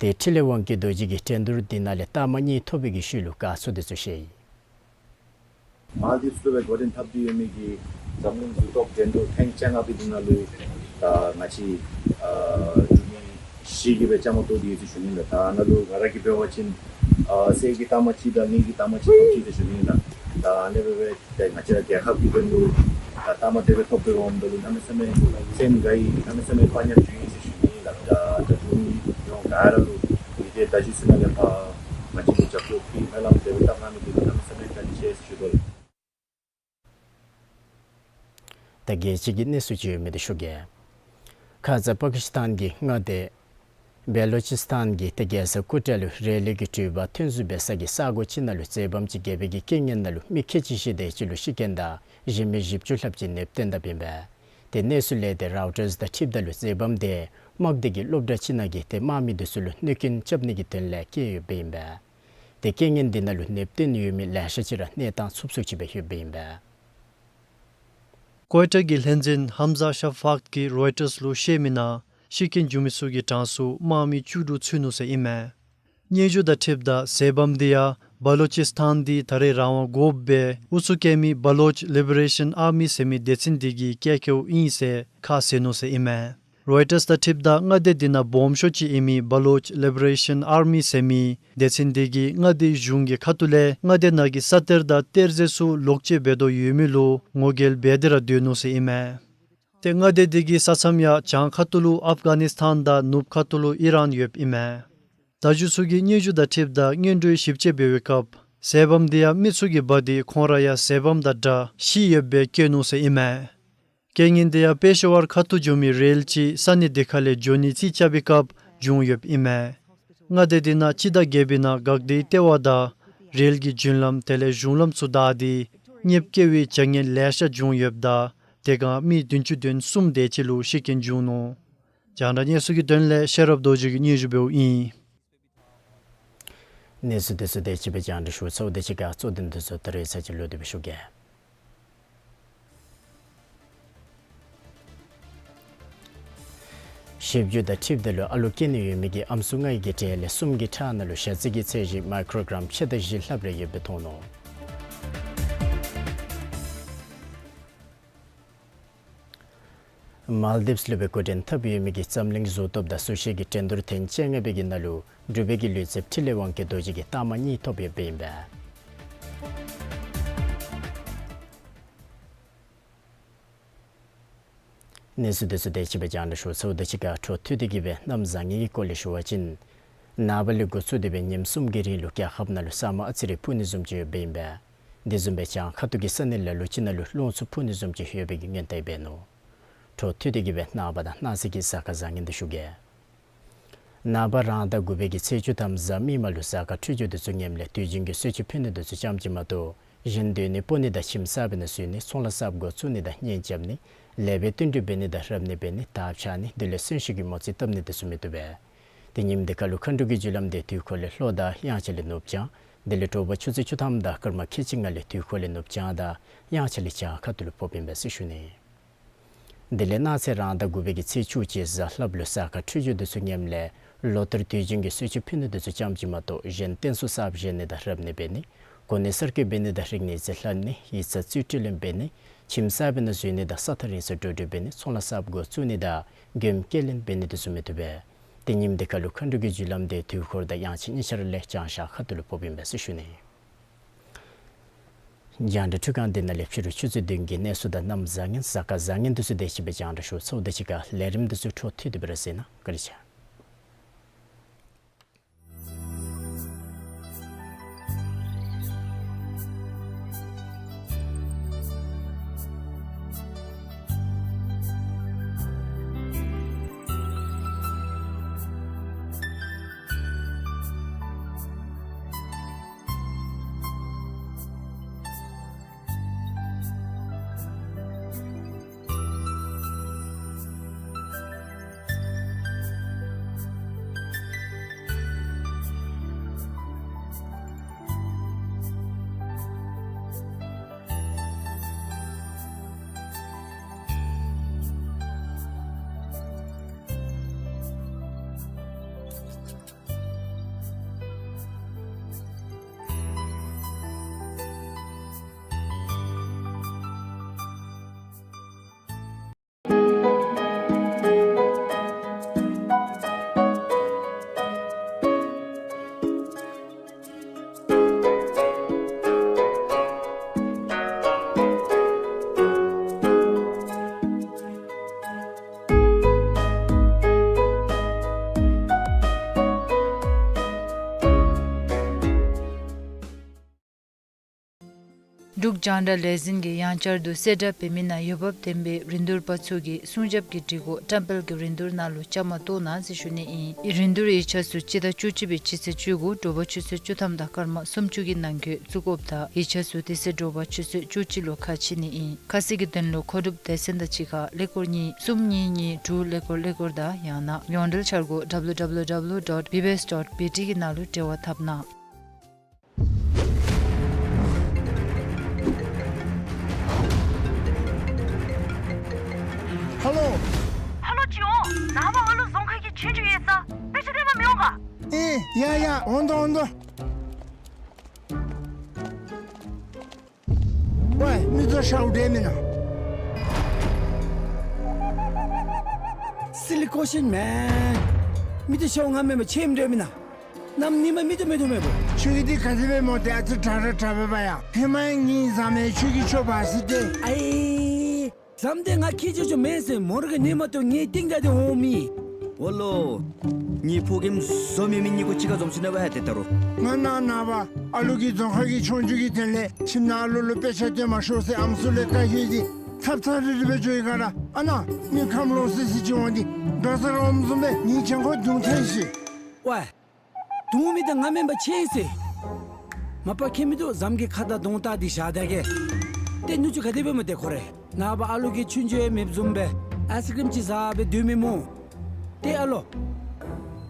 ཏེ་འཕྲིན་ལས་དབང་སྐྱིད་རྡོ་རྗེ་གིས་འགྲན་བསྡུར་འདི་ནང་ལས་རྟགས་མ་གཉིས་ཐོབ་པའི་གི་ཤུལ་ལུ་དགའ་ཚོར་འདི་ཚུ་བཤད་ཡི། མཱལ་དིབས་ལུ་སྦེ་འགོ་འདྲེན་འཐབ་སྟེ་ཡོད་མི་གི་འཛམ་གླིང་གཟུགས་སྟོབས་འགྲན་བསྡུར་ཐེངས་བཅོ་ལྔ་པའི་ནང་ལུ་ད་ང་བཅས་ཨ་འབྲུག་མི་ ཅིག་གིས་སྦེ་བཅའ་མར་གཏོགས་ཏེ་ཡོད་ཟེར་ཞུ་ནི་ལགས། ད་ནཱ་ལུ་ང་ར་གིས་འབད་བ་ཅིན་ཨ་གསེར་གྱི་རྟགས་མ་གཅིག་དང་དངུལ་གྱི་རྟགས་མ་གཅིག་ཐོབ་ཅི་ཟེར་ཞུ་ནི་ལགས། ད་ཨ་ནི་སྦེ་འབད་ཏེ་ང་བཅས་ར་རྒྱལ་ཁབ་ཀྱི་དོན་ལུ་ད་རྟགས་མ་དེ་སྦེ་ཐོབ་པའི་འོང་དོ་ལུ་གནམ་མེད་ས་མེད་སེམས་དགའ་ཡི། གནམ་མེད་ས་མེད་དཔའ་ཉམས་བྱུང་ཡི་ཟེར་ཞུ་ནི་ལགས། ད་ད་ཁྱོད་ཡོངས་ག་ར་ལུ་ཡི་དེ་ད་ཅི་ཟེར་ན་ལས་ཕར་ང་བཅས་ཀྱི་རྒྱབ་སྐྱོར་ཕུལ་སྨོན་ལམ་དེ་སྦེ་བཏབ་གནང་མི་དེ་ལུ་གནམ་མེད་ས་མེད་བཀའ་དྲིན་ཆེ་ཟེར་ཞུ་དོ་ལགས། ད་རྒྱལ་སྤྱི་གི་གནས་ཚུལ་ཅིག་ཡོད་མི་དེ་ཞུ་གེ། ཁ་ཙ་པ་ཀི་སི་ཐན་གྱི་མངའ་སྡེ་བེ་ལོ་ཅི་སི་ཐན་གྱི་ཏེ་རྒྱལ་ས་ཀོ་ཊ་ལུ་རེ་ལི་གི་འགྲུལ་པ་ཐོན་ཟུར་འབད་ས་གི་ས་གོ་ཅིག་ནང་ལུ་རྩེད་བམ་ཅིག་རྒྱས་པའི་གི་རྐྱེན་ངན་ནང་ལུ་མི་ཁལ་གཅིག་བཞི་དེ་ཅིག་ལུ་ཤི་རྐྱེན་དང་གཞན་མི་བཞི་བཅུ་ལྷགཔ་ཅིག་ནདཔ་བཏོན་དཔ་ཨིན་པས། ཏེ་གནས་ཚུལ་ལས་ཏེ་རོའི་ཊརསི་དང་འཁྲིལཝ་ད་ལུ་རྩེད་བམ་དེ་དམག་སྡེ་གི་སློབ་གྲྭ་ཅིག་ནང་གི་ཏེ་དམག་མི་དེ་ཚུ་ལུ་གནོད་སྐྱོན་རྐྱབ་ནི་གི་དོན་ལས་བཀལ་ཡོདཔ་ཨིན་པས། ཏེ་རྐྱེན་ངན་འདི་ནང་ལུ་ནདཔ་བཏོན་ཡོད་མི་ལེ་ཤ་ཅིག་ར་གནས་སྟངས་འཚུབ་འཚུབ་ཅིག་སྦེ་ཡོདཔ་ཨིན་པས། ཀོ་ཊ་གི་ལྷན་འཛིན་ཧམ་ཛ་ཤ་ཕག་གིས་རོའི་ཊརསི་ལུ་བཤད་མི་ནང་ཤི་རྐྱེན་བྱུང་མི་ཚུ་གི་གྲངས་སུ་དམག་མི་བཅུ་དྲུག་ཚུད་ནུག་ཟེར་ཨིན་མས། སྙན་ཞུ་དང་འཁྲིལཝ་ད་རྩེད་བམ་འདི་ཡང་བ་ལོ་ཅི་སི་ཐན་འདི་ད་རེས་རང་དབང་དགོཔ་སྦེ་ཨུ་ཚུགས་བསྐྱེད་མི་བ་ལོཅ་ལི་བ་རེ་ཤཱན་ཨར་མི་ཟེར་མི་སྡེ་ཚན་འདི་གིས་བཀལ་བཀལཝ་ཨིན་ཟེར་ཁ་བཟེད་ནུག་ཟེར་ཨིན་མས། རོའི་ཊརསི་དང་འཁྲིལཝ་ད་མངའ་སྡེ་འདི་ནང་སྦོམ་ཤོས་ཅིག་ཨིན་མི་བ་ལོཅ་ལི་བ་རེ་ཤཱན་ཨར་མི་ཟེར་མི་སྡེ་ཚན་འདི་གིས་མངའ་སྡེ་གཞུང་གི་ཁ་ཐུག་ལས་མངའ་སྡེ་ནང་གི་ས་གཏེར་དང་གཏེར་རྫས་ཚུ་ལོག་སྤྱོད་འབད་དོ་ཡོད་མི་ལུ་ངོ་རྒོལ་འབད་དེ་ར་སྡོད་ནུག་ཟེར་ཨིན་མས། ཏེ་མངའ་སྡེ་འདི་གི་ས་མཚམས་ཡང་བྱང་ཁ་ཐུག་ལུ་ཨཕ་གྷ་ནིསི་ཐན་དང་ནུབ་ཁ་ཐུག་ལུ་ཨི་རན་ཡོདཔ་ཨིན་མས། བརྡ་བརྒྱུད་ཚུ་གིས་སྙན་ཞུ་དང་འཁྲིལཝ་ད་སྔོན་འགྲོའི་ཞིབ་དཔྱད་འབད་བའི་སྐབས་རྩེད་བམ་འདི་ཡང་མི་ཚུ་གིས་འབག་སྟེ་ཁོང་ར་ཡང་རྩེད་བམ་དང་སྦྲགས་ཤི་ཡོདཔ་སྦེ་བཀོད་ནུག་ཟེར་ཨིན་མས། རྐྱེན་ངན་འདི་ཡང་པེ་ཤ་ཝར་ཁ་ཐུག་འགྱོ་མི་རེལ་ཅིག་ས་གནས་འདི་ཁ་ལས་འགྱོ་ནི་རྩིས་རྐྱབ་པའི་སྐབས་བྱུང་ཡོདཔ་ཨིན་མས། མངའ་སྡེ་འདི་ནང་སྤྱི་ཟླ་བརྒྱད་པའི་ནང་འགག་སྡེའི་ལྟེ་བ་དང་རེལ་གྱི་རྒྱུན་ལམ་དེ་ལས་གཞུང་ལམ་ཚུ་བདའ་སྟེ་གནོདཔ་བཀལ་བའི་བྱ་ངན་ལེ་ཤ་བྱུང་ཡོདཔ་ད་དེ་སྒང་མི་བདུན་ཅུ་དོན་གསུམ་དེ་ཅིག་ལུ་ཤི་རྐྱེན་བྱུང་ནུག། རྒྱང་བསྒྲགས་གནས་ཚུལ་གྱི་དོན་ལས་ཤེས་རབ་རྡོ་རྗེ་གིས་སྙན་ཞུ་འབདཝ་ཨིན། གནས་ཚུལ་དེ་ཚུ་དེ་ཅིག་སྦེ་རྒྱང་བསྒྲགས་ཞུ་ཚརཝ་དེ་ཅིག་ཁར་གཙོ་དོན་དེ་ཚུ་ད་རེས་ཚར་གཅིག་ལོག་སྟེ་སྦེ་ཞུ་གེ། ཞིབ་འཇུག་དང་འཁྲིལཝ་ད་ལུ་ཨ་ལོ་སྐྱེ་ནི་ཡོད་མི་གི་ཨམ་སྲུ་ལྔའི་གི་གྲས་ལས་གསུམ་གྱི་ཁྲག་ནང་ལུ་ཞ་རྩི་གི་ཚད་གཞི་མའི་ཀྲོ་གྲམ་ཕྱེད་དང་བཞི་ལྷགཔ་རེ་ཡོདཔ་སྦེ་མཐོང་ནུག། མཱལ་དིབསི་ལུ་སྦེ་འགོ་འདྲེན་འཐབ་ཡོད་མི་གི་འཛམ་གླིང་གཟུགས་སྟོབས་དང་གཟུགས་བྱད་ཀྱི་འགྲན་བསྡུར་ཐེངས་བཅོ་ལྔ་པའི་གི་ནང་ལུ་འབྲུག་པའི་གི་ལུས་རྩལཔ་འཕྲིན་ལས་དབང་རྒྱལ་རྡོ་རྗེ་གིས་རྟགས་མ་གཉིས་ཐོབ་ཡོདཔ་ཨིན་པས། གནས་ཚུལ་དེ་ཚུ་དེ་ཅིག་སྦེ་རྒྱང་བསྒྲགས་ཞུ་ཚརཝ་དེ་ཅིག་ཁར་འཕྲོ་མཐུད་དེ་གི་སྦེ་གནམ་བཟང་ངན་གྱི་སྐོར་ལས་ཞུ་བ་ཅིན་ནངས་པ་ལས་འགོ་བཙུགས་ཏེ་སྦེ་ཉིནམ་གསུམ་གྱི་རིང་ལུ་རྒྱལ་ཁབ་ནང་ལུ་ས་སྨུག་ཨ་ཙི་རེ་ཕུབ་ནི་བཟུམ་ཅིག་ཡོདཔ་ཨིན་པས། དེ་བཟུམ་སྦེ་བྱང་ཁ་ཐུག་གི་ས་གནས་ལ་ལུ་ཅིག་ནང་ལུ་རླུང་འཚུབ་ཕུབ་ནི་བཟུམ་ཅིག་ཡོད་པའི་གི་སྔོན་བརྡ་འབད་ནུག། འཕྲོ་མཐུད་དེ་གི་སྦེ་ནངས་པ་དང་གནངས་ཚེ་གི་གཟའ་སྐར་བཟང་ངན་དེ་ཞུ་གེ། ནངས་པ་རང་ཟླ་དགུ་པའི་གི་ཚེས་བཅུ་ཐམ་གཟའ་མིག་དམར་ལུ་གཟའ་སྐར་འཕྲོད་སྦྱོར་དེ་ཚུ་ངནམ་ལས་དུས་རྒྱུན་གྱི་གསོལ་མཆོད་ཕུལ་ནི་དེ་ཚུ་ཙམ་ཅིག་མ་གཏོགས་གཞན་སྡོད་གནས་སྤོ་ནི་དང་ཁྱིམ་གསར་པའི་ནང་འཛུལ་ནི་ཚོང་ལཱ་གསརཔ་འགོ་བཙུགས་ནི་དང་གཉེན་རྐྱབ་ནི་ལེགས་པའི་བསྟུན་གྲོས་འབད་ནི་དང་རབ་གནས་འབད་ནི་དར་འཕྱར་ནི་དེ་ལས་གསོན་གཤིན་གྱི་མོ་རྩིས་བཏབ་ནི་དེ་ཚུ་མི་བཏུབ་པས། ཏེ་ཉིནམ་དེ་ཁར་ལུ་མཁའ་འགྲོ་གི་རྒྱུ་ལམ་དེ་དུས་འཁོར་ལས་ལྷོ་དང་དབྱངས་འཆར་ལས་ནུབ་བྱང་དེ་ལས་དྲོ་པ་ཆུ་ཚོད་བཅུ་ཐམ་དང་སྐར་མ་ཁལ་གཅིག་ལྔ་ལས་དུས་འཁོར་ལས་ནུབ་བྱང་དང་དབྱངས་འཆར་ལས་བྱང་ཁ་ཐུག་ལུ་ཕོགཔ་ཨིན་པས་ཟེར་ཞུ་ནི། དེ་ལས་གནངས་ཚེ་རང་ཟླ་དགུ་པའི་གི་ཚེས་བཅུ་གཅིག་གཟའ་ལྷགཔ་ལུ་གཟའ་སྐར་འཕྲོད་སྦྱོར་དེ་ཚུ་ངནམ་ལས་ལོ་ལྟར་དུས་རྒྱུན་གྱི་གསོལ་མཆོད་ཕུལ་ནི་དེ་ཚུ་ཙམ་ཅིག་མ་གཏོགས་གཞན་རྟེན་གསུམ་གསརཔ་བཞེངས་ནི་དང་རབ་གནས་འབད་ནི་གོ་གནས་གསར་བསྐོ་འབད་ནི་དང་རིག་གནས་རྩིས་ལྷབ་ནི་ཡིག་ཚང་རྩིས་སྤྲོད་ལེན་འབད་ནི་ཁྱིམ་གསར་པའི་ནང་འཛུལ་ནི་དང་ས་ཐག་རིང་སར་འགྲོ་འགྲུལ་འབད་ནི་ཚོང་ལཱ་གསརཔ་འགོ་བཙུགས་ནི་དང་མགྱོནམ་སྐྱེལ་ལེན་འབད་ནི་དེ་ཚུ་མི་བཏུབ་པས། ཏེ་ཉིནམ་དེ་ཁར་ལུ་མཁའ་འགྲོ་གི་རྒྱུ་ལམ་དེ་དུས་འཁོར་དང་དབྱངས་འཆར་གཉིས་ཆ་ར་ལས་བྱང་ཤར་ཁ་ཐུག་ལུ་ཕོགཔ་ཨིན་པས་ཟེར་ཞུ་ནི། རྒྱང་བསྒྲགས་འཕྲུལ་ཁང་འདི་ནང་ལས་ཕྱི་རུ་ཆུ་ཚོད་བདུན་གྱི་གནས་ཚུལ་དང་གནམ་བཟང་ངན་གཟའ་སྐར་བཟང་ངན་དེ་ཚུ་དེ་ཅིག་སྦེ་རྒྱང་བསྒྲགས་ཞུ་ཚརཝ་དེ་ཅིག་ཁར་ལས་རིམ་དེ་ཚུ་འཕྲོ་མཐུད་དེ་སྦེ་ར་གཟིགས་གནང་། བཀའ་དྲིན་ཆེ། འབྲུག་རྒྱང་བསྒྲགས་ལས་འཛིན་གྱིས་ཡང་བསྐྱར་དུ་གསལ་བསྒྲགས་འབད་མི་ནང་འོས་འབབ་ལྡན་པའི་རིན་བསྡུར་པ་ཚུ་གིས་སྲུང་སྐྱོབ་ཀྱི་སྒྲིག་གོ་བཀྲམ་སྤེལ་གྱི་རིན་བསྡུར་ནང་ལུ་བཅའ་མར་གཏོགས་གནང་ཟེར་ཞུ་ནི་ཨིན། རིན་བསྡུར་ཡིག་ཆ་ཚུ་སྤྱི་ཟླ་བཅུ་གཅིག་པའི་སྤྱི་ཚེས་བཅུ་དགུ་དྲོ་པ་ཆུ་ཚོད་བཅུ་ཐམ་དང་སྐར་མ་སུམ་ཅུ་གི་ནང་འཁོད་བཙུགས་དགོཔ་དང་ཡིག་ཆ་ཚུ་དེ་ཚེ་དྲོ་པ་ཆུ་ཚོད་བཅུ་གཅིག་ལུ་ཁ་ཕྱེ་ནི་ཨིན། ཁ་གསལ་གྱི་དོན་ལུ་མཁོ་སྒྲུབ་སྡེ་ཚན་དང་གཅིག་ཁར་ཀླད་ཀོར་གཉིས་གསུམ་གཉིས་གཉིས་དྲུག་ཀླད་ཀོར་ཀླད་ཀོར་དང་ཡང་ན་ཡོངས་འབྲེལ་འཆར་སྒོ་W W W dot B B S dot B T གི་ནང་ལུ་འབྲེལ་བ་འཐབ་གནང་། ཧ་ལོ། ཧ་ལོ་ཅིག་འོང་། ནངས་པ་ཨ་ལུ་རྫོང་ཁ་གི་ཆོས་རྒྱུགས་ཡོད་ས། དཔེ་ཆ་སྟོན་པར་མི་འོང་ག། ཨེ་ཡ་ཡ་འོང་དོ་འོང་དོ། ཝའི་མི་ཚུ་ཤོག་འདྲ་མེན་ན། Silly question man. མི་ཚུ་ཤོག་ང་མེན་པར་ཁྱོད་འདྲ་མེན་ན། གནམ་ཉིནམ་མི་ཚུ་མེད་དོ་མེད་པོ། ཁྱོད་ཀྱིས་འདི་ག་དེ་སྦེ་སྨོ། ཏེ་ཨ་ཙི་དྲག་ར་དྲག་པས་པ་ཡ། ཧེ་མ་ངེའི་བཟའ་མི་ཁྱོད་ཀྱིས་ཁྱོད་འབག་ཟེར་ཏེ། ཨའི། བཟའ་མི་འདི་ང་ཁྱེད་ཅོག་ཅོག་མེན་ཟེར། མོ་ར་གིས་ཉན་མ་བཏུབ་ངེའི་རྟིང་བདའ་སྟེ་འོང་མི། འོ་ལོ། ངེའི་ཕོ་རྒནམ་བཟོ་མེད་མི་གཉིས་པོ་གཅིག་ཁར་འཛོམས་སོ་ནུག་པ་ཧ། ཏེ་ད་རུང་། ང་ནངས་པ་ཨ་ལུ་གིས་རྫོང་ཁ་གི་ཆོས་རྒྱུགས་ཀྱི་དོན་ལས་ཁྱིམ་ནང་ཨ་ལུ་ལུ་དཔེ་ཆ་སྟོན་མ་ཤོག་ཟེར་ཨམ་སྲུ་ལས་བཀའ་བཀྱོན་ཏེ་ཚབ་ཚབ་རི་རི་སྦེ་འགྱོ་ཡི་ག་ར། ཨ་ནཱ་མི་ཁམས་ལོག་སི་སི་ཅིག་འོང་སྟེ་འབྲོག་ས་ར་འོངམ་བཟུམ་སྦེ་ངེའི་གྱང་ཁར་རྡུང་ཐལ་ཤི། ཝའི། རྡུང་མི་འདི་ང་མེན་པར་ཁྱོད་ཨིན་ཟེར། མ་པ་ཁྱད་མིན་འདུག། བཟའ་མི་གི་ཁ་དང་གདོང་བལྟ་སྟེ་བཞག་ད་གེ། ཏེ་ནུ་གཅུང་ག་དེ་སྦེ་སྨོ་ཏེ་ཁོ་རེ། ནངས་པ་ཨ་ལུ་གིས་ཆོས་རྒྱུགས་ཡང་མེདཔ་བཟུམ་སྦེ་ཨའི་སི་ཀྲིམ་ཅིག་བཟའ་སྦེ་སྡོད་མི་སྨོ། ཏེ་ཨ་ལོ།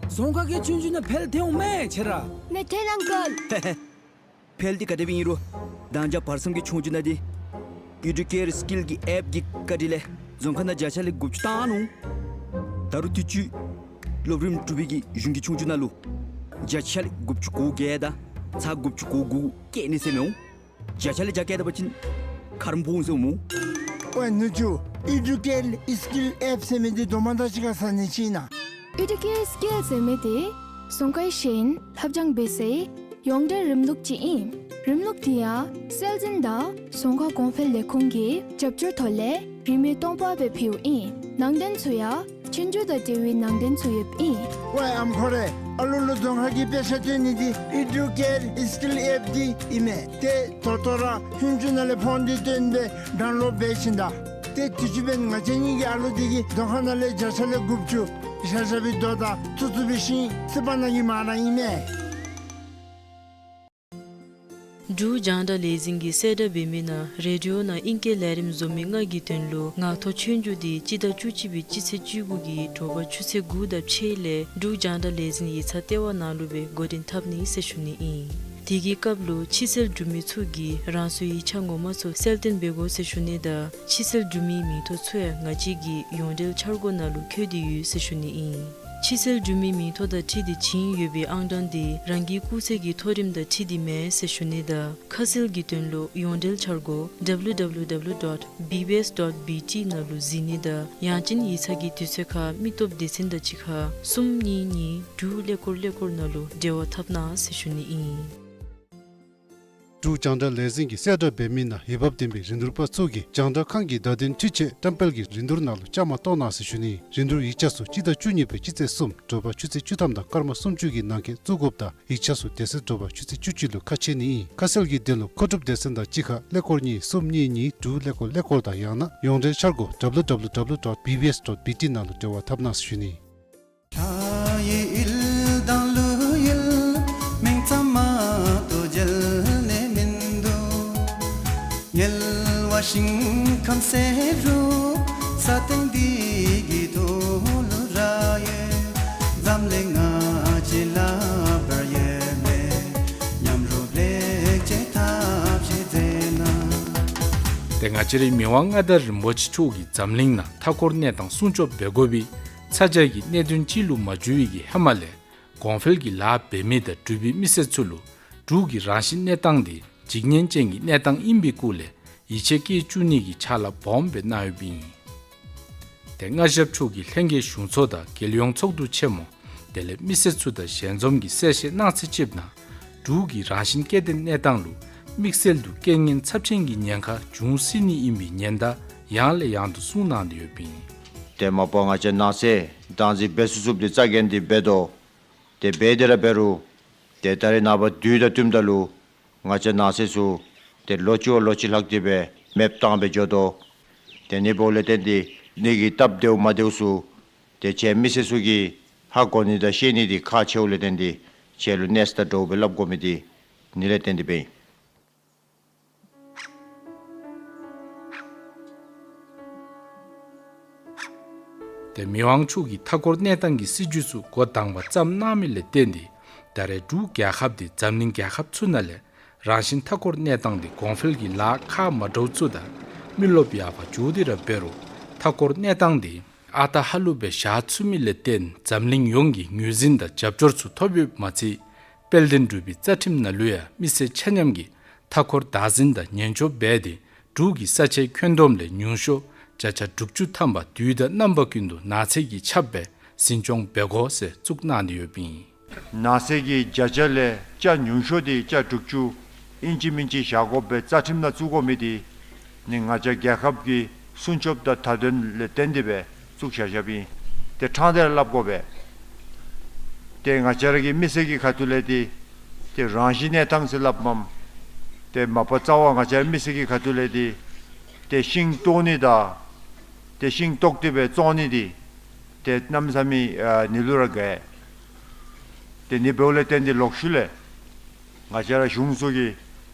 རྫོང་ཁ་གི་ཆོས་རྒྱུགས་ནང་འཕེལ་ཐལ་འོང་མས་ཁྱེད་ར། མེད་ཐལ་ཨང་ཀལ། འཕེལ་འདི་ག་དེ་སྦེ་ཨིན་རུང་། ད་ཅི་བར་མཚམས་ཀྱི་ཆོས་རྒྱུགས་ནང་འདི་ཨི་ཌུ་ཀེར་སི་ཀིལ་གྱི་ཨེཔ་གི་བཀའ་དྲིན་ལས་རྫོང་ཁ་ནང་བརྒྱ་ཆ་ལས་དགུ་བཅུ་བཏང་ནུག། ད་རུང་དུས་ཅི་སློབ་རིམ་དྲུག་པའི་གི་གཞུང་གི་ཆོས་རྒྱུགས་ནང་ལུ་བརྒྱ་ཆ་ལས་དགུ་བཅུ་གོ་བརྒྱད་དང་ཚག་དགུ་བཅུ་གོ་དགུ་བཀལ་ནི་ཟེར་མི་འོང་། བརྒྱ་ཆ་ལས་བརྒྱ་བཀལ་ད་པ་ཅིན་ཁ་རོག་འབོ་འོང་ཟེར་འོང་སྨོ། ཝའི་ནུ་གཅུང་ཨི་ཌུ་ཀེར་སི་ཀིལ་ཨེཔ་ཟེར་མི་འདི་དོ་མ་དང་གཅིག་ཁར་ཟ་ནི་ཅིག་ཨིན་ན། ཨི་ཌུ་ཀེར་སི་ཀིལ་ཟེར་མི་འདི་རྫོང་ཁའི་ཤེས་ཡོན་ལྷབ་སྦྱང་འབད་སའི་ཡོངས་འབྲེལ་རིམ་ལུགས་ཅིག་ཨིན། རིམ་ལུགས་འདི་ཡང་སྲོལ་འཛིན་དང་རྫོང་ཁ་གོང་འཕེལ་ལས་ཁུངས་ཀྱི་རྒྱབ་སྐྱོར་ཐོག་ལས་རིན་མེད་སྟོང་པ་སྦེ་ཕུལཝ་ཨིན། ནང་དོན་ཚུ་ཡང་ཆོས་རྒྱུགས་དང་འབྲེལ་བའི་ནང་དོན་ཚུ་ཡོདཔ་ཨིན། ཝའི་ཨམ་ཁོ་རེ། ཨ་ལུ་ལུ་རྫོང་ཁ་གི་དཔེ་ཆ་སྟོན་ནི་འདི་ཨི་ཌུ་ཀེར་སི་ཀིལ་ཨེཔ་འདི་ཨིན་མས། ཏེ་ད་ལྟོ་ར་ཧུན་ཅུ་ནང་ལས་ཕོན་འདི་བཏོན་སྦེ་ཌའུན་ལོཌ་འབད་བྱིན་ད། ཏེ་དུས་ཅི་འབདན་ང་བཅས་གཉིས་ཀྱི་ཨ་ལུ་འདི་གིས་རྫོང་ཁ་ནང་ལས་བརྒྱ་ཆ་ལས་དགུ་བཅུ་ཞག་ཞག་པའི་རྡོ་དང་ཐུག་ཐུག་པའི་ཤིང་བསིལ་བ་ནང་གི་མར་ར་ཨིན་མས། འབྲུག་རྒྱང་བསྒྲགས་ལས་འཛིན་གྱིས་གསལ་བསྒྲགས་འབད་མི་ནང་རེ་ཌི་ཡོ་ནང་ཨིང་སྐད་ལས་རིམ་བཟོ་མི་ལྔ་གི་དོན་ལུ་ངག་ཐོག་ཆོས་རྒྱུགས་འདི་སྤྱི་ཟླ་བཅུ་གཅིག་པའི་སྤྱི་ཚེས་བཅུ་དགུ་གི་དྲོ་པ་ཆུ་ཚོད་དགུ་དང་ཕྱེད་ལས་འབྲུག་རྒྱང་བསྒྲགས་ལས་འཛིན་ཡིག་ཚང་ལྟེ་བ་ནང་ལུ་སྦེ་འགོ་འདྲེན་འཐབ་ནི་ཟེར་ཞུ་ནི་ཨིན། དེ་གི་སྐབས་ལུ་ཕྱི་སེལ་འབྲུག་མི་ཚུ་གིས་རང་སོའི་ཡིག་ཆ་ངོ་མ་ཚུ་གསལ་སྟོན་འབད་དགོ་ཟེར་ཞུ་ནི་དང་ཕྱི་སེལ་འབྲུག་མིའི་མིང་ཐོ་ཚུ་ཡང་ང་བཅས་ཀྱི་ཡོངས་འབྲེལ་འཆར་སྒོ་ནང་ལུ་བཀོད་དེ་ཡོད་ཟེར་ཞུ་ནི་ཨིན། ཕྱི་སེལ་འབྲུག་མིའི་མིང་ཐོ་དང་འཁྲིལ་ཏེ་བྱིན་ཡོད་པའི་ཨང་གྲངས་འདི་རང་གི་སྐུགས་ཚད་ཀྱི་མཐོ་རིམ་དང་འཁྲིལ་ཏེ་མེན་ཟེར་ཞུ་ནི་དང་ཁ་གསལ་གྱི་དོན་ལུ་ཡོངས་འབྲེལ་འཆར་སྒོ་W W W dot B B S dot B T ནང་ལུ་གཟིགས་ནི་དང་ཡང་ཅིན་ཡིག་ཚང་གི་དུས་ཚོད་ཁར་མི་སྟོབས་སྡེ་ཚན་དང་གཅིག་ཁར་གསུམ་གཉིས་གཉིས་དྲུག་ཀླད་ཀོར་ཀླད་ཀོར་ནང་ལུ་འབྲེལ་བ་འཐབ་གནང་ཟེར་ཞུ་ནི་ཨིན། འབྲུག་རྒྱང་བསྒྲགས་ལས་འཛིན་གྱིས་གསལ་བསྒྲགས་འབད་མི་ནང་འོས་འབབ་ལྡན་པའི་རིན་བསྡུར་པ་ཚུ་གིས་རྒྱང་བསྒྲགས་ཁང་གི་བརྡ་དོན་འཕྲུལ་ཆས་བཀྲམ་སྤེལ་གྱི་རིན་བསྡུར་ནང་ལུ་བཅའ་མར་གཏོགས་གནང་ཟེར་ཞུ་ནི། རིན་བསྡུར་ཡིག་ཆ་ཚུ་སྤྱི་ཟླ་བཅུ་གཉིས་པའི་སྤྱི་ཚེས་གསུམ་དྲོ་པ་ཆུ་ཚོད་བཅུ་ཐམ་དང་སྐར་མ་སུམ་ཅུ་གི་ནང་འཁོད་བཙུགས་དགོཔ་དང་ཡིག་ཆ་ཚུ་དེ་ཚེ་དྲོ་པ་ཆུ་ཚོད་བཅུ་གཅིག་ལུ་ཁ་ཕྱེ་ནི་ཨིན། ཁ་གསལ་གྱི་དོན་ལུ་མཁོ་སྒྲུབ་སྡེ་ཚན་དང་གཅིག་ཁར་ཀླད་ཀོར་གཉིས་གསུམ་གཉིས་གཉིས་དྲུག་ཀླད་ཀོར་ཀླད་ཀོར་དང་ཡང་ན་ཡོངས་འབྲེལ་འཆར་སྒོ་W W W dot B B S dot B T ནང་ལུ་འབྲེལ་བ་འཐབ་གནང་ཟེར་ཞུ་ནི། ལྷ་ཡི་ཡུལ་དང་ཀླུ་ཡུལ། མིང་ཙམ་མ་གཏོགས་གཞན་ནི་མིན་འདུག། དམྱལ་བ་ཞིང་ཁམས་བསེ་རུ། ས་སྟེང་འདི་གི་ཐོག་ལུ་ར་ཡོད། འཛམ་གླིང་ང་བཅས་ལ་བར་ཡོད་མེད། མཉམ་རུབ་ལེགས་བཅོས་ཐབས་ཤེས་མཛད་གནང་། ཏེ་ང་བཅས་རའི་མི་དབང་མངའ་བདག་རིན་པོ་ཆེ་མཆོག་གིས་འཛམ་གླིང་ནང་མཐའ་འཁོར་གནས་སྟངས་སྲུང་སྐྱོབ་འབད་དགོ་པའི་ཚ་གྱང་གི་གནད་དོན་ཅིག་ལུ་མ་འགྱུར་བའི་གི་ཧེ་མ་ལས་གོང་འཕེལ་གྱི་ལཱ་འབད་མི་དང་འབྲུག་པའི་མི་སེར་ཚུ་ལུ་འབྲུག་གི་རང་བཞིན་གནས་སྟངས་འདི་འཇིགས་ཉེན་ཅན་གྱི་གནས་སྟངས་ཨིན་པའི་སྐོར་ལས་ཡིད་ཆེས་བསྐྱེད་བཅུག་ནི་གི་ཕྱག་ལཱ་སྦོམ་སྦེ་གནང་ཡོདཔ་ཨིན། ཏེ་མངའ་ཞབས་མཆོག་གིས་ལྷན་རྒྱས་གཞུང་ཚོགས་དང་རྒྱལ་ཡོངས་ཚོགས་འདུ་ཆེན་མོ་དེ་ལས་མི་སེར་ཚུ་དང་ཞལ་འཛོམས་ཀྱི་གསལ་བཤད་གནང་ཚད་ཅིག་ནང་འབྲུག་གི་རང་བཞིན་སྐྱེ་ལྡན་གནས་སྟངས་ལུ་དམིགས་བསལ་དུ་རྐྱེན་ངན་ཚབས་ཆེན་གྱི་ཉེན་ཁ་འབྱུང་སྲིད་ནི་ཨིན་པའི་ཉེན་བརྡ་ཡང་ལས་ཡང་དུ་གསུངས་གནང་སྟེ་ཡོདཔ་ཨིན། ཏེ་མ་པ་ང་བཅས་ནང་སྲིད་བདག་འཛིན་འབད་ཚུགས་ཚུགསཔ་འདི་རྩ་འགེངས་ཏེ་འབད་དོ། ཏེ་འབད་དེ་ར་འབད་རུང་ཏེ་ད་རེས་ནངས་པ་དུས་དང་བསྟུནམ་ད་ལུ་ང་བཅས་ནང་སྲིད་ཚུ་ ཏེ་ལོ་བཅུ་ལོ་གཅིག་ལྷག་སྟེ་སྦེ་མེདཔ་བཏང་སྦེ་འགྱོ་དོ། ཏེ་ཨ་ནི་འབདཝ་ལས་བརྟེན་ཏེ་ཨ་ནི་གི་སྟབས་བདེཝ་མ་བདེཝ་ཚུ་ཏེ་ཁྱེད་མི་སེར་ཚུ་གིས་ཧ་གོ་ནི་དང་ཤེས་ནི་འདི་ཁག་ཆེཝ་ལས་བརྟེན་ཏེ་ཁྱེད་ལུ་གནས་ས་དང་འདྲཝ་སྦེ་སླབ་དགོ་མི་འདི་ཨ་ནི་ལས་བརྟེན་ཏེ་སྦེ་ཨིན། ཏེ་མི་དབང་མཆོག་གིས་མཐའ་འཁོར་གནས་སྟངས་ཀྱི་སྲིད་བྱུས་ཚུ་འགོ་དང་པ་བརྩམས་གནང་མི་ལས་བརྟེན་ཏེ་ད་རེས་འབྲུག་རྒྱལ་ཁབ་འདི་འཛམ་གླིང་རྒྱལ་ཁབ་ཚུ་ནང་ལས་རང་བཞིན་མཐའ་འཁོར་གནས་སྟངས་འདི་གོང་འཕེལ་གྱི་ལཱ་ཁག་མ་འདྲཝ་ཚུ་དང་མི་རློབས་ཡག་པ་འགྱོ་སྟེ་ར་འབད་རུང་མཐའ་འཁོར་གནས་སྟངས་འདི་ཨ་རྟག་ཧ་ལུགས་སྦེ་བཞག་ཚུགས་མི་ལས་བརྟེན་འཛམ་གླིང་ཡོངས་ཀྱི་ངོས་འཛིན་དང་རྒྱབ་སྐྱོར་ཚུ་ཐོབ་ཡོདཔ་མ་ཚད་དཔལ་ལྡན་འབྲུག་པའི་རྩ་ཁྲིམས་ནང་ལུ་ཡང་མི་སེར་ཆ་མཉམ་གྱིས་མཐའ་འཁོར་བདག་འཛིན་དང་ཉེན་སྐྱོབ་འབད་དེ་འབྲུག་གི་ས་ཆའི་ཁྱོན་བསྡོམས་ལས་ཉུང་ཤོས་བརྒྱ་ཆ་དྲུག་ཅུ་ཐམ་པ་དུས་དང་རྣམ་པ་ཀུན་ཏུ་ནགས་ཚལ་གྱིས་ཁྱབ་སྦེ་འཛིན་སྐྱོང་འབད་དགོ་ཟེར་བཙུགས་གནང་སྟེ་ཡོདཔ་ཨིན། ནགས་ཚལ་གྱི་བརྒྱ་ཆ་ལས་ཆ་ཉུང་ཤོས་འདི་ཆ་དྲུག་ཅུ་ཨིན་ཅི་མིན་ཅི་བཞག་དགོ་པའི་རྩ་ཁྲིམས་ནང་བཙུགས་དགོ་མི་འདི་ནི་ང་བཅས་རྒྱལ་ཁབ་ཀྱི་སྲུང་སྐྱོབ་དང་མཐའ་དོན་ལས་བརྟེན་ཏེ་སྦེ་བཙུགས་བཞག་བཞགཔ་ཨིན། ཏེ་ཕྲང་སྟེ་ར་སླབ་དགོ་པས། ཏེ་ང་བཅས་ར་གི་མི་སེར་གྱི་ཁ་ཐུག་ལས་འདི་ཏེ་རང་བཞིན་གནས་སྟངས་ཟེར་སླབ་མས། ཏེ་མ་པ་རྩ་བ་ང་བཅས་ར་མི་སེར་གྱི་ཁ་ཐུག་ལས་འདི་ཏེ་ཤིང་བཏོག་ནི་དང་ཏེ་ཤིང་བཏོག་སྟེ་སྦེ་བཙོང་ནི་འདི་ཏེ་གནམ་མེད་ས་མེད་ཨ་ནི་ལུ་ར་དགའ། ཏེ་ཨ་ནི་འབདཝ་ལས་བརྟེན་ཏེ་ལོག་ཤུལ་ལས་ང་བཅས་ར་གཞུང་ཚུ་གིས་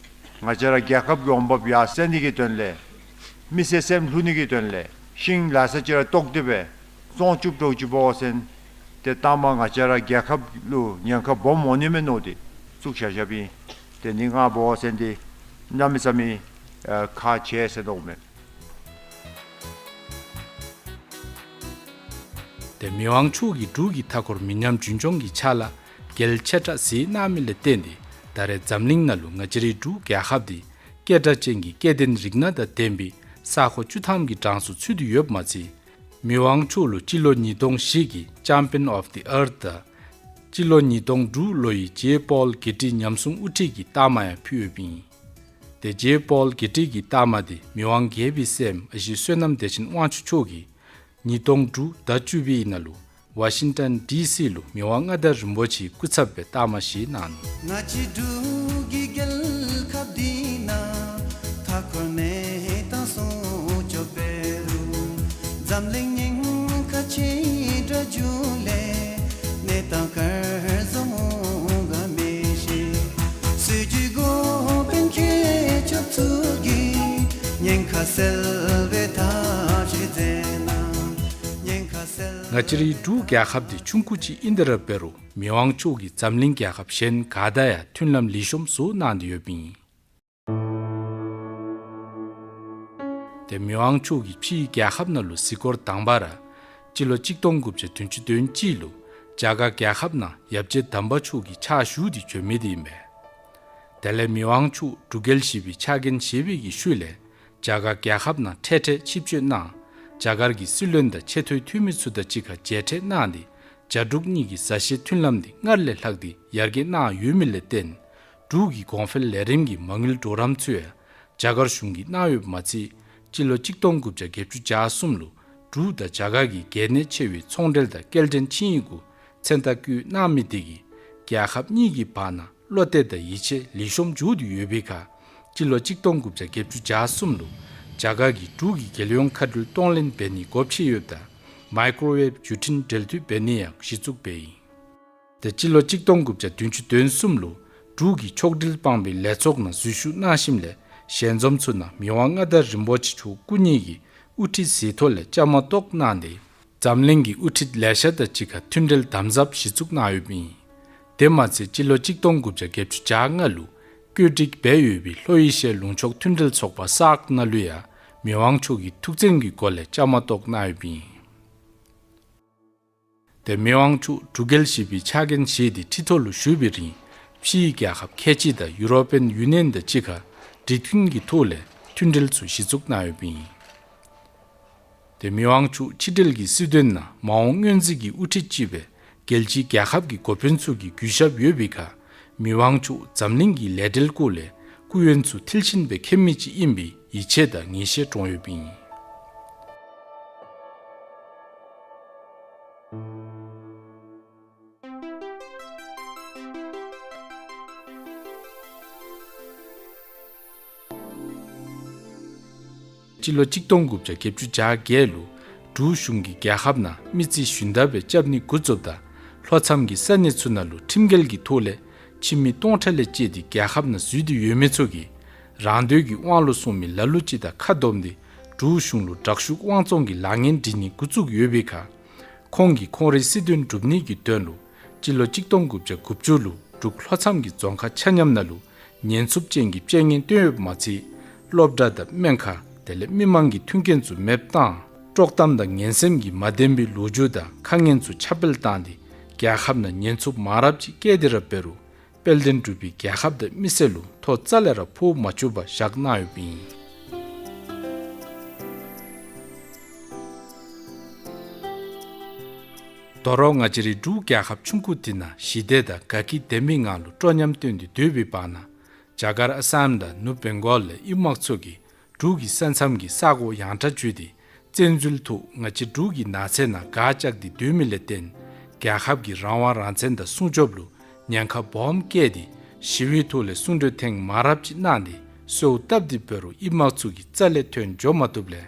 ང་བཅས་ར་རྒྱལ་ཁབ་ཀྱི་འོང་འབབ་ཡར་སེང་ནི་གི་དོན་ལས་མི་སེར་སེམས་ལྷོད་ནི་གི་དོན་ལས་ཤིང་ལ་ས་ཅིག་ར་བཏོག་སྟེ་སྦེ་བཙོང་བཅུག་འགྱོ་བཅུགཔ་འོང་ཟེར་ཏེ་ལྟ་མ་ང་བཅས་ར་རྒྱལ་ཁབ་ལུ་ཉེན་ཁ་སྦོམ་འོང་ནི་མས་མནོ་སྟེ་བཙུགས་བཞག་བཞགཔ་ཨིན། ཏེ་ཨ་ནི་ང་འབད་བ་ཅིན་འདི་གནམ་མེད་ས་མེད་ཨ་ཁག་ཆེ་ཟེར་མནོཝ་མས། ཏེ་མི་དབང་མཆོག་གིས་འབྲུག་གི་མཐའ་འཁོར་མི་ཉམས་རྒྱུན་འཁྱོངས་ཀྱི་ཕྱག་ལཱ་གལ་ཆེ་དྲགས་གཟིགས་གནང་མི་ལས་བརྟེན་ཏེ་ད་རེས་འཛམ་གླིང་ནང་ལུ་ང་བཅས་རའི་འབྲུག་རྒྱལ་ཁབ་འདི་སྐད་གྲགས་ཅན་གྱི་སྐྱེ་ལྡན་རིགས་སྣ་དང་ལྡན་པའི་ས་ཁོངས་བཅུ་ཐམ་གྱི་གྲངས་སུ་ཚུད་དེ་ཡོདཔ་མ་ཚད་མི་དབང་མཆོག་ལུ་སྤྱི་ལོ་ཉིས་སྟོང་བཞི་གི་Champion of the Earth དང་སྤྱི་ལོ་ཉིས་སྟོང་དྲུག་ལོའི་ཇེ་པོལ་གྷེ་ཊི་ཉམས་སྲུང་དབུ་ཁྲིད་ཀྱི་རྟགས་མ་ཡང་ཕུལ་ཡོདཔ་ཨིན། ཏེ་ཇེ་པོལ་གྷེ་ཊི་གི་རྟགས་མ་འདི་མི་དབང་རྒྱལ་བའི་སྲསམོ་ཨ་ཞེ་བསོད་ནམས་བདེ་ཆེན་དབང་ཕྱུག་མཆོག་གིས་ཉིས་སྟོང་དྲུག་ཟླ་བཅུ་པའི་ནང་ལུ་ཝ་ཤིང་ཊོན་ཌི་སི་ལུ་མི་དབང་མངའ་བདག་རིན་པོ་ཆེའི་སྐུ་ཚབ་སྦེ་རྟགས་མ་བཞེས་གནང་ནུག། ང་བཅས་འབྲུག་གི་རྒྱལ་ཁབ་འདི་ནང་མཐའ་འཁོར་གནས་སྟངས་སྲུང་སྐྱོབ་འབད་རུང་འཛམ་གླིང་ཉེན་ཁ་ཆེ་དྲགས་འགྱོ་ལས་གནས་སྟངས་ག་བཟུམ་འོང་ག་མི་ཤེས། སྲིད་བྱུས་འགོ་དཔོན་མཁས་མཆོག་ཚུ་གིས་ཉེན་ཁ་སེལ་བའི་ཐབས་ཤེས་མཛད་གནང་། ཉེན་ཁ་སེལ། ང་བཅས་རའི་འབྲུག་རྒྱལ་ཁབ་འདི་ཆུང་ཀུ་ཅིག་ཨིན་ཏེ་ར་འབད་རུང་མི་དབང་མཆོག་གིས་འཛམ་གླིང་རྒྱལ་ཁབ་གཞན་ག་དང་ཡང་མཐུན་ལམ་ལེགས་ཤོམ་བཟོ་གནང་སྟེ་ཡོདཔ་ཨིན། ཏེ་མི་དབང་མཆོག་གིས་ཕྱིའི་རྒྱལ་ཁབ་ནང་ལུ་གཟིགས་སྐོར་དང་པ་ར་སྤྱི་ལོ་གཅིག་སྟོང་དགུ་བརྒྱ་བདུན་ཅུ་དོན་གཅིག་ལུ་རྒྱ་གར་རྒྱལ་ཁབ་ནང་ཡབ་རྗེ་དམ་པ་མཆོག་གི་ཕྱག་ཞུ་སྟེ་བྱོན་མི་འདི་ཨིན་པས། དེ་ལས་མི་དབང་མཆོག་འབྲུག་རྒྱལ་བཞི་པའི་ཕྱག་འགན་བཞེས་པའི་གི་ཤུལ་ལས་རྒྱ་གར་རྒྱལ་ཁབ་ནང་འཕྲལ་འཕྲལ་ཆིབས་བསྐྱོད་གནང་རྒྱ་གར་གྱི་སྲིད་བློན་དང་ཆེ་མཐོའི་འཐུས་མི་ཚུ་དང་གཅིག་ཁར་མཇལ་འཕྲད་གནང་སྟེ་རྒྱ་འབྲུག་གཉིས་ཀྱི་མཛའ་བཤེས་མཐུན་ལམ་འདི་སྔར་ལས་ལྷག་སྟེ་ཡར་རྒྱས་གནང་ཡོད་མི་ལས་བརྟེན་འབྲུག་གི་གོང་འཕེལ་ལས་རིམ་གྱི་མ་དངུལ་གྲོགས་རམ་ཚུ་ཡང་རྒྱ་གར་གཞུང་གིས་གནང་ཡོདཔ་མ་ཚད་སྤྱི་ལོ་གཅིག་སྟོང་དགུ་བརྒྱ་བརྒྱད་ཅུ་གྱ་གསུམ་ལུ་འབྲུག་དང་རྒྱ་གར་གྱི་གལ་གནད་ཆེ་བའི་ཚོང་འབྲེལ་དང་སྐྱེལ་འདྲེན་ཆིངས་ཡིག་གུ་མཚན་རྟགས་བཀོད་གནང་མི་འདི་གིས་རྒྱལ་ཁབ་གཉིས་ཀྱི་བར་ན་བློ་གཏད་དང་ཡིད་ཆེས་ལེགས་ཤོམ་འགྱོ་སྟེ་ཡོད་པའི་ཁར་སྤྱི་ལོ་གཅིག་སྟོང་དགུ་བརྒྱ་བརྒྱད་ཅུ་གྱ་གསུམ་ལུ་རྒྱ་གར་གྱིས་འབྲུག་གི་རྒྱལ་ཡོངས་མཁའ་འགྲུལ་གཏོང་ལེན་འབད་ནིའི་སྒོ་ཕྱེ་ཡོདཔ་ད་མའི་ཀོརོ་ཝེབ་བརྒྱུད་འཕྲིན་འབྲེལ་མཐུད་འབད་ནི་ཡང་གཞི་བཙུགས་འབད་ཡི། ཏེ་སྤྱི་ལོ་གཅིག་སྟོང་དགུ་བརྒྱ་བདུན་ཅུ་དོན་གསུམ་ལུ་འབྲུག་གིས་ཕྱོགས་སྒྲིལ་སྤངས་པའི་ལས་ཚོགས་ནང་འཛུལ་ཞུགས་གནང་ཞིནམ་ལས་ཞལ་འཛོམས་ཚུ་ནང་མི་དབང་མངའ་བདག་རིན་པོ་ཆེ་མཆོག་སྐུ་ཉིད་ཀྱིས་དབུ་ཁྲིད་གཟེངས་རྟགས་ལས་བཅའ་མར་གཏོགས་གནང་སྟེ་འཛམ་གླིང་གི་དབུ་ཁྲིད་ལེ་ཤ་དང་གཅིག་ཁར་མཐུན་འབྲེལ་དམ་ཟབ་གཞི་བཙུགས་གནང་ཡོདཔ་ཨིན། དེ་མ་ཚད་སྤྱི་ལོ་གཅིག་སྟོང་དགུ་བརྒྱ་བརྒྱད་ཅུ་གྱ་ལྔ་ལུ་བཀོད་སྒྲིག་འབད་ཡོད་པའི་ལྷོ་ཨེ་ཤི་ཡའི་ལུང་ཕྱོགས་མཐུན་འབྲེལ་ཚོགས་པ་སཱརཀ་ནང་ལུ་ཡང་མི་དབང་མཆོག་གིས་ཐུགས་བཙན་གྱི་སྒོ་ལས་བཅའ་མར་གཏོགས་གནང་ཡོདཔ་ཨིན། ཏེ་མི་དབང་མཆོག་འབྲུག་རྒྱལ་བཞི་པའི་ཕྱག་འགན་བཞེས་ཏེ་ཁྲི་ཐོག་ལུ་བཞུགས་པའི་རིང་ཕྱིའི་རྒྱལ་ཁབ་ཁལ་གཅིག་དང་ཡུ་རོ་པིའན་ཡུ་ནི་ཡཱན་དང་གཅིག་ཁར་འབྲེལ་མཐུན་གྱི་ཐོག་ལས་མཐུན་འབྲེལ་ཚུ་གཞི་བཙུགས་གནང་ཡོདཔ་ཨིན། ཏེ་མི་དབང་མཆོག་ཕྱི་འབྲེལ་གྱི་སྲིད་དོན་ནང་མ་འོངས་སྔོན་རྩིས་ཀྱི་དབུ་ཁྲིད་ཅིག་སྦེ་རྒྱལ་སྤྱིའི་རྒྱལ་ཁབ་ཀྱི་འགོ་དཔོན་ཚུ་གི་གུས་ཞབས་ཡོད་པའི་ཁར་མི་དབང་མཆོག་འཛམ་གླིང་གི་ལས་འབྲེལ་སྐོར་ལས་སྐུ་ཡོན་ཚུ་མཐིལ་ཕྱིན་སྦེ་མཁྱེན་མི་ཅིག་ཨིན་པའི་ཡིད་ཆེས་དང་ངེས་ཤེས་འདྲོངས་ཡོདཔ་ཨིན། སྤྱི་ལོ་གཅིག་སྟོང་དགུ་བརྒྱ་བརྒྱད་ཅུ་གྱ་བརྒྱད་ལུ་འབྲུག་གཞུང་གིས་རྒྱལ་ཁབ་ནང་མི་རྩིས་ཞུན་དག་སྦེ་རྐྱབ་ནི་འགོ་བཙུགསཔ་ད་ལྷོ་མཚམས་ཀྱི་ས་གནས་ཚུ་ནང་ལུ་ཁྲིམས་འགལ་གྱི་ཐོག་ལས་ཁྱིམ་མི་སྟོང་ཕྲག་ལས་བཅད་དེ་རྒྱལ་ཁབ་ནང་འཛུལ་ཏེ་ཡོད་མི་ཚུ་གིས་རང་འདོད་ཀྱི་དབང་ལུ་སོང་མི་ལ་ལུ་ཅིག་དང་ཁ་བསྡོམས་ཏེ་འབྲུག་གཞུང་ལུ་དྲག་ཤུགས་དབང་བཙོང་གི་ལཱ་ངན་འབྲི་ནི་འགོ་བཙུགས་ཡོད་པའི་ཁར་ཁོང་གིས་ཁོང་རའི་སྲིད་དོན་སྒྲུབ་ནི་གི་དོན་ལུ་སྤྱི་ལོ་གཅིག་སྟོང་དགུ་བརྒྱ་དགུ་བཅུ་ལུ་འབྲུག་ལྷོ་མཚམས་ཀྱི་རྫོང་ཁག་ཆ་མཉམ་ནང་ལུ་ཉེན་ཚབས་ཅན་གྱི་རྐྱེན་ངན་བཏོན་ཡོདཔ་མ་ཚད་སློབ་གྲྭ་དང་སྨན་ཁང་དེ་ལས་མི་མང་གི་མཐུན་རྐྱེན་ཚུ་མེདཔ་བཏང་། དཀྲོག་གཏམ་དང་ངན་སེམས་ཀྱི་མ་བདེན་པའི་ལོ་རྒྱུས་དང་ཁ་ངན་ཚུ་ཁྱབ་སྤེལ་བཏང་སྟེ་རྒྱལ་ཁབ་ནང་ཉེན་ཚབས་མང་རབས་ཅིག་བཀལ་ཏེ་ར་འབད་རུང་དཔལ་ལྡན་འབྲུག་པའི་རྒྱལ་ཁབ་དང་མི་སེར་ལུ་ཐོ་རྩ་ལས་ར་ཕོག་མ་བཅུག་པར་བཞག་གནང་ཡོདཔ་ཨིན། དོ་རུང་ང་བཅས་རའི་འབྲུག་རྒྱལ་ཁབ་ཆུང་ཀུ་འདི་ནང་ཞི་བདེ་དང་དགའ་སྐྱིད་ལྡན་པའི་ངང་ལུ་སྤྲོ་ཉམས་སྟོན་ཏེ་སྡོད་པའི་བར་ན་རྒྱ་གར་ཨ་སམ་དང་ནུབ་བེང་གོལ་ལས་ཨིན་དམག་ཚུ་གིས་འབྲུག་གི་ས་མཚམས་ཀྱི་ས་གོ་ཡངས་དྲགས་བརྒྱུད་དེ་བཙན་འཛུལ་ཐོག་ང་བཅས་འབྲུག་གི་ནགས་ཚལ་ནང་སྒར་བཅགས་ཏེ་སྡོད་མི་ལས་བརྟེན་རྒྱལ་ཁབ་ཀྱི་རང་དབང་རང་བཙན་དང་སྲུང་སྐྱོབ་ལུ་ཉེན་ཁ་སྦོམ་བཀལ་ཏེ་ཞི་བའི་ཐོག་ལས་གསུང་གྲོས་ཐེངས་མང་རབས་ཅིག་གནང་སྟེ་གསོལཝ་བཏབ་སྟེ་འབད་རུང་ཨིན་དམག་ཚུ་གིས་རྩ་ལས་ཐོན་འགྱོ་མ་བཏུབ་ལས་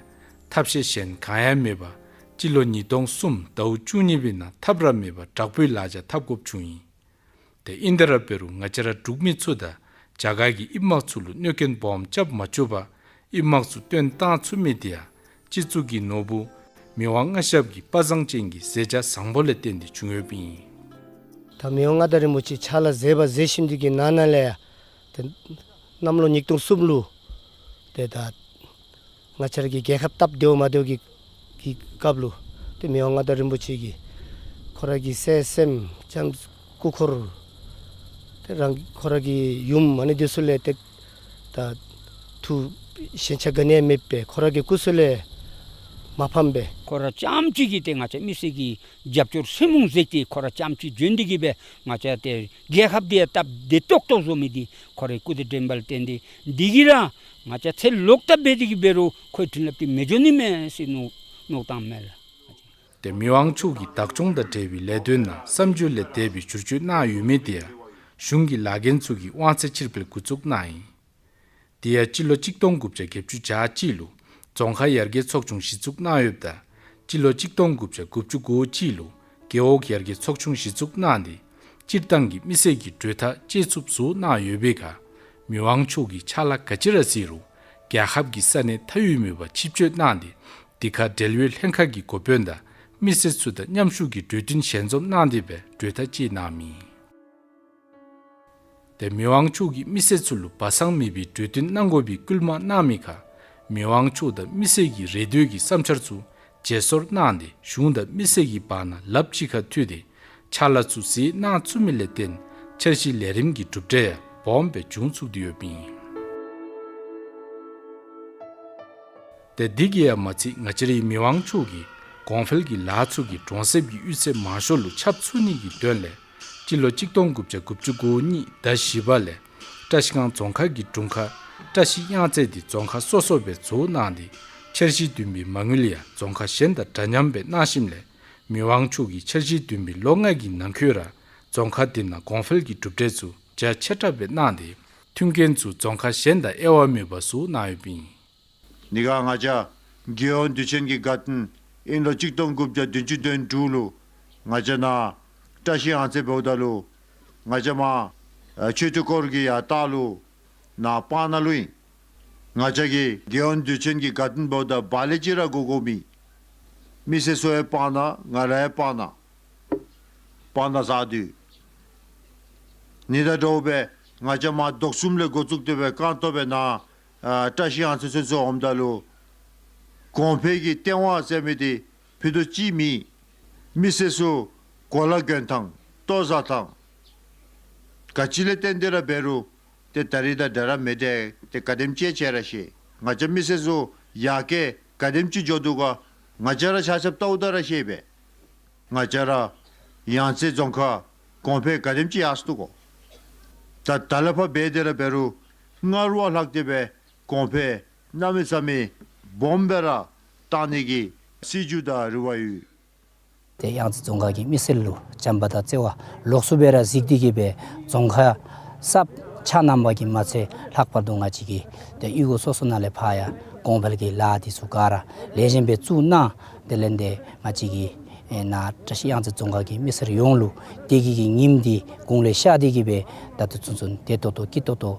ཐབས་ཤེས་གཞན་གང་ཡང་མེད་པར་སྤྱི་ལོ་ཉིས་སྟོང་གསུམ་ཟླཝ་བཅུ་གཉིས་པའི་ནང་ཐབས་ར་མེད་པར་དྲག་པོའི་ལག་ཆ་འཐབ་དགོཔ་བྱུང་ཡི། ཏེ་ཨིན་ཏེ་ར་འབད་རུང་ང་བཅས་ར་འབྲུག་མི་ཚུ་དང་རྒྱ་གར་གྱི་ཨིན་དམག་ཚུ་ལུ་གནོད་སྐྱོན་སྦོམ་རྐྱབ་མ་བཅུག་པར་ཨིན་དམག་ཚུ་བཏོན་བཏང་ཚུགས་མི་དེ་ཡང་སྤྱི་གཙུག་གི་ནོར་བུ་མི་དབང་མངའ་ཞབས་ཀྱི་དཔའ་མཛངས་ཅན་གྱི་མཛད་བྱ་བཟང་པོ་ལས་བརྟེན་ཏེ་བྱུང་ཡོདཔ་ཨིན། ད་མི་དབང་མངའ་བདག་རིན་པོ་ཆེ་ཕྱག་ལཱ་མཛད་པ་མཛད་བཞིན་དུ་གི་ནང་ན་ལས་ཡང་ཏེ་གནམ་ལོ་ཉིས་སྟོང་གསུམ་ལུ་ཏེ་ད་ང་བཅས་ར་གི་རྒྱལ་ཁབ་སྟབས་བདེཝ་མ་བདེཝ་གི་གི་སྐབས་ལུ་ཏེ་མི་དབང་མངའ་བདག་རིན་པོ་ཆེ་གིས་ཁོ་ར་གི་བསད་སེམས་ཅང་སྐུ་འཁོར་ཏེ་རང་ཁོ་ར་གི་ཡུམ་ཨ་ནི་འདི་ཚུ་ལས་ཏེ་ད་ཐུགས་ཞེན་ཆགས་ག་ནི་ཡང་མེད་པས། ཁོ་ར་གི་སྐུ་སྲོག་ལས་མ་ཕམ་པས། ཁོ་ར་རྐྱངམ་གཅིག་གིས་ཏེ་ང་བཅས་མི་སེར་གྱི་རྒྱབ་སྐྱོར་སེམས་ལུ་མཛད་དེ་ཁོ་ར་རྐྱངམ་གཅིག་བྱོན་ཏེ་གི་སྦེ་ང་བཅས་ཏེ་རྒྱལ་ཁབ་འདི་ཡང་སྟབས་བདེ་ཏོག་ཏོ་བཟོ་མི་འདི་ཁོ་རའི་སྐུ་ཚེ་དྲན་པ་ལུ་བརྟེན་ཏེ་འདི་གིས་ར་ང་བཅས་ཚེ་ལོག་ལྟབ་འབད་དེ་གི་འབད་རུང་ཁོའི་འཕྲིན་ལས་འདི་མི་འགྱོ་ནི་མས་ཟེར་མནོ་མནོ་བསམ་མས་ལགས། ཏེ་མི་དབང་མཆོག་གིས་བདག་སྐྱོང་དང་འབྲེལ་བའི་ལས་དོན་ནང་བསམ་ཚུལ་ལས་འདས་པའི་བསྒྱུར་བཅོས་གནང་ཡོད་མི་དེ་ཡང་གཞུང་གི་ལཱ་འགན་ཚུ་གིས་དབང་ཚད་ཕྱིར་སྤེལ་འགོ་བཙུགས་གནང་ཡི། དེ་ཡང་སྤྱི་ལོ་གཅིག་སྟོང་དགུ་བརྒྱ་བརྒྱད་ཅུ་གྱ་གཅིག་ལུ་རྫོང་ཁག་ཡར་རྒྱས་ཚོགས་ཆུང་གཞི་བཙུགས་གནང་ཡོདཔ་ད་སྤྱི་ལོ་གཅིག་སྟོང་དགུ་བརྒྱ་དགུ་བཅུ་གོ་གཅིག་ལུ་རྒེད་འོག་ཡར་རྒྱས་ཚོགས་ཆུང་གཞི་བཙུགས་གནང་སྟེ་སྤྱིར་བཏང་གི་མི་སེར་གྱི་གྲོས་ཐག་བཅད་ཚུགསཔ་བཟོ་གནང་ཡོད་པའི་ཁར་མི་དབང་མཆོག་གིས་ཕྱག་ལཱ་ག་ཅི་ར་མཛད་རུང་རྒྱལ་ཁབ་ཀྱི་ས་གནས་མཐའ་དབུས་མེད་པར་ཕྱིར་བསྐྱོད་གནང་སྟེ་དེ་ཁར་འབྲེལ་ཡོད་ལྷན་ཁག་གི་འགོ་དཔོན་དང་མི་སེར་ཚུ་དང་མཉམ་ཞུགས་ཀྱིས་གྲོས་བསྟུན་ཞལ་འཛོམས་གནང་སྟེ་སྦེ་གྲོས་ཐག་བཅད་གནངམ་ཨིན། ཏེ་མི་དབང་མཆོག་གིས་མི་སེར་ཚུ་ལུ་སྦ་གསང་མེད་པའི་གྲོས་བསྟུན་གནང་དགོ་པའི་སྐུལ་མ་གནང་མི་ཁར་མི་དབང་མཆོག་དང་མི་སེར་གྱི་རེ་འདོད་ཀྱི་བསམ་འཆར་ཚུ་བརྗེ་སོར་གནང་སྟེ་གཞུང་དང་མི་སེར་གྱི་བར་ན་ལགཔ་གཅིག་ཁར་མཐུད་དེ་ཕྱག་ལཱ་ཚུ་མཛད་གནང་ཚུགས་མི་ལས་བརྟེན་འཆར་གཞི་ལས་རིམ་གྱི་གྲུབ་འབྲས་ཡང་སྦོམ་སྦེ་འབྱུང་ཚུགས་ཏེ་ཡོདཔ་ཨིན། ཏེ་འདི་གིས་ཡང་མ་ཚད་ང་བཅས་རའི་མི་དབང་མཆོག་གིས་གོང་འཕེལ་གྱི་ལཱ་ཚུ་གི་གྲོང་གསེབ་ཀྱི་གཡུས་ཚན་མང་ཤོས་ལུ་ཁྱབ་ཚུགས་ནི་གི་དོན་ལས་སྤྱི་ལོ་གཅིག་སྟོང་དགུ་བརྒྱ་དགུ་བཅུ་གོ་གཉིས་ཟླ་བཞི་པ་ལས་བཀྲ་ཤིས་སྒང་རྫོང་ཁག་གི་དྲུང་ཁག་བཀྲ་ཤིས་གཡང་རྩེ་འདི་རྫོང་ཁག་སོ་སོ་སྦེ་བཟོ་གནང་སྟེ་འཆར་གཞི་བདུན་པའི་མ་དངུལ་ཡང་རྫོང་ཁག་གཞན་དང་འདྲ་མཉམ་སྦེ་གནང་ཞིནམ་ལས་མི་དབང་མཆོག་གིས་འཆར་གཞི་བདུན་པའི་ལོ་ལྔ་གི་ནང་འཁོད་ར་རྫོང་ཁག་འདི་ནང་གོང་འཕེལ་གྱི་གྲུབ་འབྲས་ཚུ་རྒྱ་ཆེ་དྲགས་སྦེ་གནང་སྟེ་མཐུན་རྐྱེན་ཚུ་རྫོང་ཁག་གཞན་དང་དབྱེ་བ་མེད་པར་བཟོ་གནང་ཡོདཔ་ཨིན། ནི་ག་ང་བཅས་རྒྱལ་ཡོངས་དུས་ཆེན་གྱི་དགའ་སྟོན་ཨིན་ལོ་གཅིག་སྟོང་དགུ་བརྒྱ་བདུན་ཅུ་དོན་དྲུག་ལུ་ང་བཅས་ནཱ་བཀྲ་ཤིས་གཡང་རྩེ་འབདཝ་ད་ལུ་ང་བཅས་མར་ཨ་ཆོས་ཐུགས་སྐོར་གྱི་ཡར་ལྟག་ལུ་ནཱ་སྤང་ནང་ལུ་ཨིན། ང་བཅས་ཀྱི་རྒྱལ་ཡོངས་དུས་ཆེན་གྱི་དགའ་སྟོན་འབདཝ་ད་བག་ལེབ་ཅིག་ར་དགོ་དགོ་མི་མི་སེར་ཚུ་ཡང་སྤང་ནང་ང་ར་ཡང་སྤང་ནང་སྤང་ནང་ཟ་དོ། ནི་དང་འདྲཝ་སྦེ་ང་བཅས་མར་དོག་གསུམ་ལས་འགོ་བཙུགས་ཏེ་སྦེ་རྐང་སྟོང་སྦེ་ནཱ་ཨ་བཀྲ་ཤིས་གཡང་རྩེ་ཚུན་ཚོད་འོངམ་ད་ལུ་གོང་འཕེལ་གྱི་ལྟེ་བ་ཟེར་མི་འདི་ཕུད་རྡོག་གཅིག་མེད། མི་སེར་ཚུ་གོ་ལ་གྱོན་ཐངས་ལྟོ་བཟའ་ཐངས་ག་ཅི་ལས་བརྟེན་ཏེ་ར་འབད་རུང་ཏེ་ད་རིས་དང་འདྲ་ར་མེད་དེ། ཏེ་ག་དེམ་ཅིག་ཆེ་ར་ཤེས། ང་བཅས་མི་སེར་ཚུ་ཡར་རྒྱས་ག་དེམ་ཅིག་འགྱོ་དོ་ག་ང་བཅས་ར་ཆ་ཁྱབ་བལྟཝ་ད་ར་ཤེས་པས། ང་བཅས་ར་གཡང་རྩེ་རྫོང་ཁག་གོང་འཕེལ་ག་དེམ་ཅིག་ཡར་སོ་དོ་ག། ད་ད་ལས་ཕར་འབད་དེ་ར་འབད་རུང་སྔར་བ་ལྷག་སྟེ་སྦེ་གོང་འཕེལ་གནམ་མེད་ས་མེད་སྦོམ་སྦེ་ར་གཏང་ནི་གི་སྲིད་ཇུས་དང་རེ་བ་ཡོད། ཏེ་གཡང་རྩེ་རྫོང་ཁག་གི་མི་སེར་ལུ་བྱམས་པ་དང་བརྩེ་བ་ལོགས་སུ་སྦེ་ར་གཟིགས་ཏེ་གི་སྦེ་རྫོང་ཁག་གསརཔ་ ཕྱག་གནང་བ་གིས་མ་ཚད་ལྷག་པར་དུ་ང་བཅས་ཀྱི་ཏེ་གཡུས་སྒོ་སོ་སོ་ནང་ལས་ཕར་ཡང་གོང་འཕེལ་གྱི་ལཱ་འདི་ཚུ་ག་ར་ལེགས་ཤོམ་སྦེ་བཙུགས་གནང་། དེ་ལས་ཏེ་ང་བཅས་ཀྱི་ཨེ་ནཱ་བཀྲ་ཤིས་གཡང་རྩེ་རྫོང་ཁག་གི་མི་སེར་ཡོངས་ལུ་བདེ་སྐྱིད་ཀྱི་ཉིམ་འདི་དགུང་ལས་ཤར་ཏེ་གི་སྦེ་ད་ལྟོ་ཚུན་ཚོད་བདེ་ཏོག་ཏོ་སྐྱིད་ཏོག་ཏོ་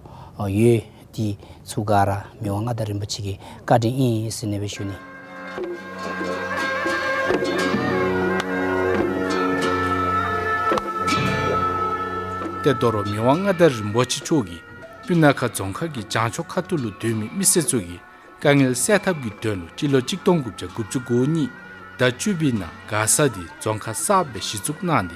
ཡོད། འདི་ཚུ་ག་ར་མི་དབང་མངའ་བདག་རིན་པོ་ཆེ་གི་བཀའ་དྲིན་ཨིན་ཟེར་ནི་སྦེ་ཞུ་ནི། ཏེ་དོ་རུང་མི་དབང་མངའ་བདག་རིན་པོ་ཆེ་མཆོག་གིས་སྤུ་ན་ཁ་རྫོང་ཁག་གི་བྱང་ཕྱོགས་ཁ་ཐུག་ལུ་སྡོད་མི་མི་སེར་ཚུ་གི་དཀའ་ངལ་སེལ་ཐབས་ཀྱི་དོན་ལུ་སྤྱི་ལོ་གཅིག་སྟོང་དགུ་བརྒྱ་དགུ་བཅུ་གོ་གཉིས་ཟླ་བཅུ་པའི་ནང་མགར་ས་འདི་རྫོང་ཁག་གསརཔ་སྦེ་གཞི་བཙུགས་གནང་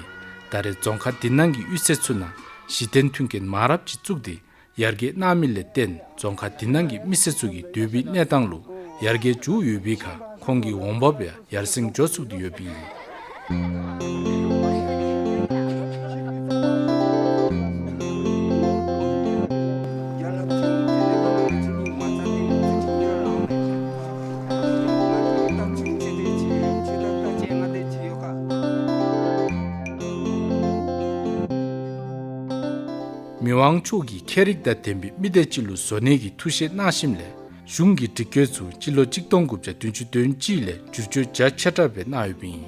སྟེ་ད་རེས་རྫོང་ཁག་འདི་ནང་གི་གཡུས་ཚན་ཚུ་ནང་གཞི་རྟེན་མཐུན་རྐྱེན་མང་རབས་ཅིག་བཙུགས་ཏེ་ཡར་རྒྱས་གནང་མི་ལས་བརྟེན་རྫོང་ཁག་འདི་ནང་གི་མི་སེར་ཚུ་གི་སྡོད་པའི་གནས་སྟངས་ལུ་ཡར་རྒྱས་འགྱོ་ཡོད་པའི་ཁར་ཁོང་གི་འོང་འབབ་ཡང་ཡར་སེང་འགྱོ་ཚུགས་ཏེ་ཡོདཔ་ཨིན། མི་དབང་མཆོག་གིས་ཁྱད་རིག་དང་ལྡན་པའི་མི་སྡེ་ཅིག་ལུ་བཟོ་ནི་གི་ཐུགས་བཞེད་གནང་ཞིནམ་ལས་གཞུང་གི་སྒྲིག་བཀོད་ཚུ་སྤྱི་ལོ་གཅིག་སྟོང་དགུ་བརྒྱ་བདུན་ཅུ་དོན་གཅིག་ལས་བསྒྱུར་བཅོས་རྒྱ་ཆེ་དྲགས་སྦེ་གནང་ཡོདཔ་ཨིན།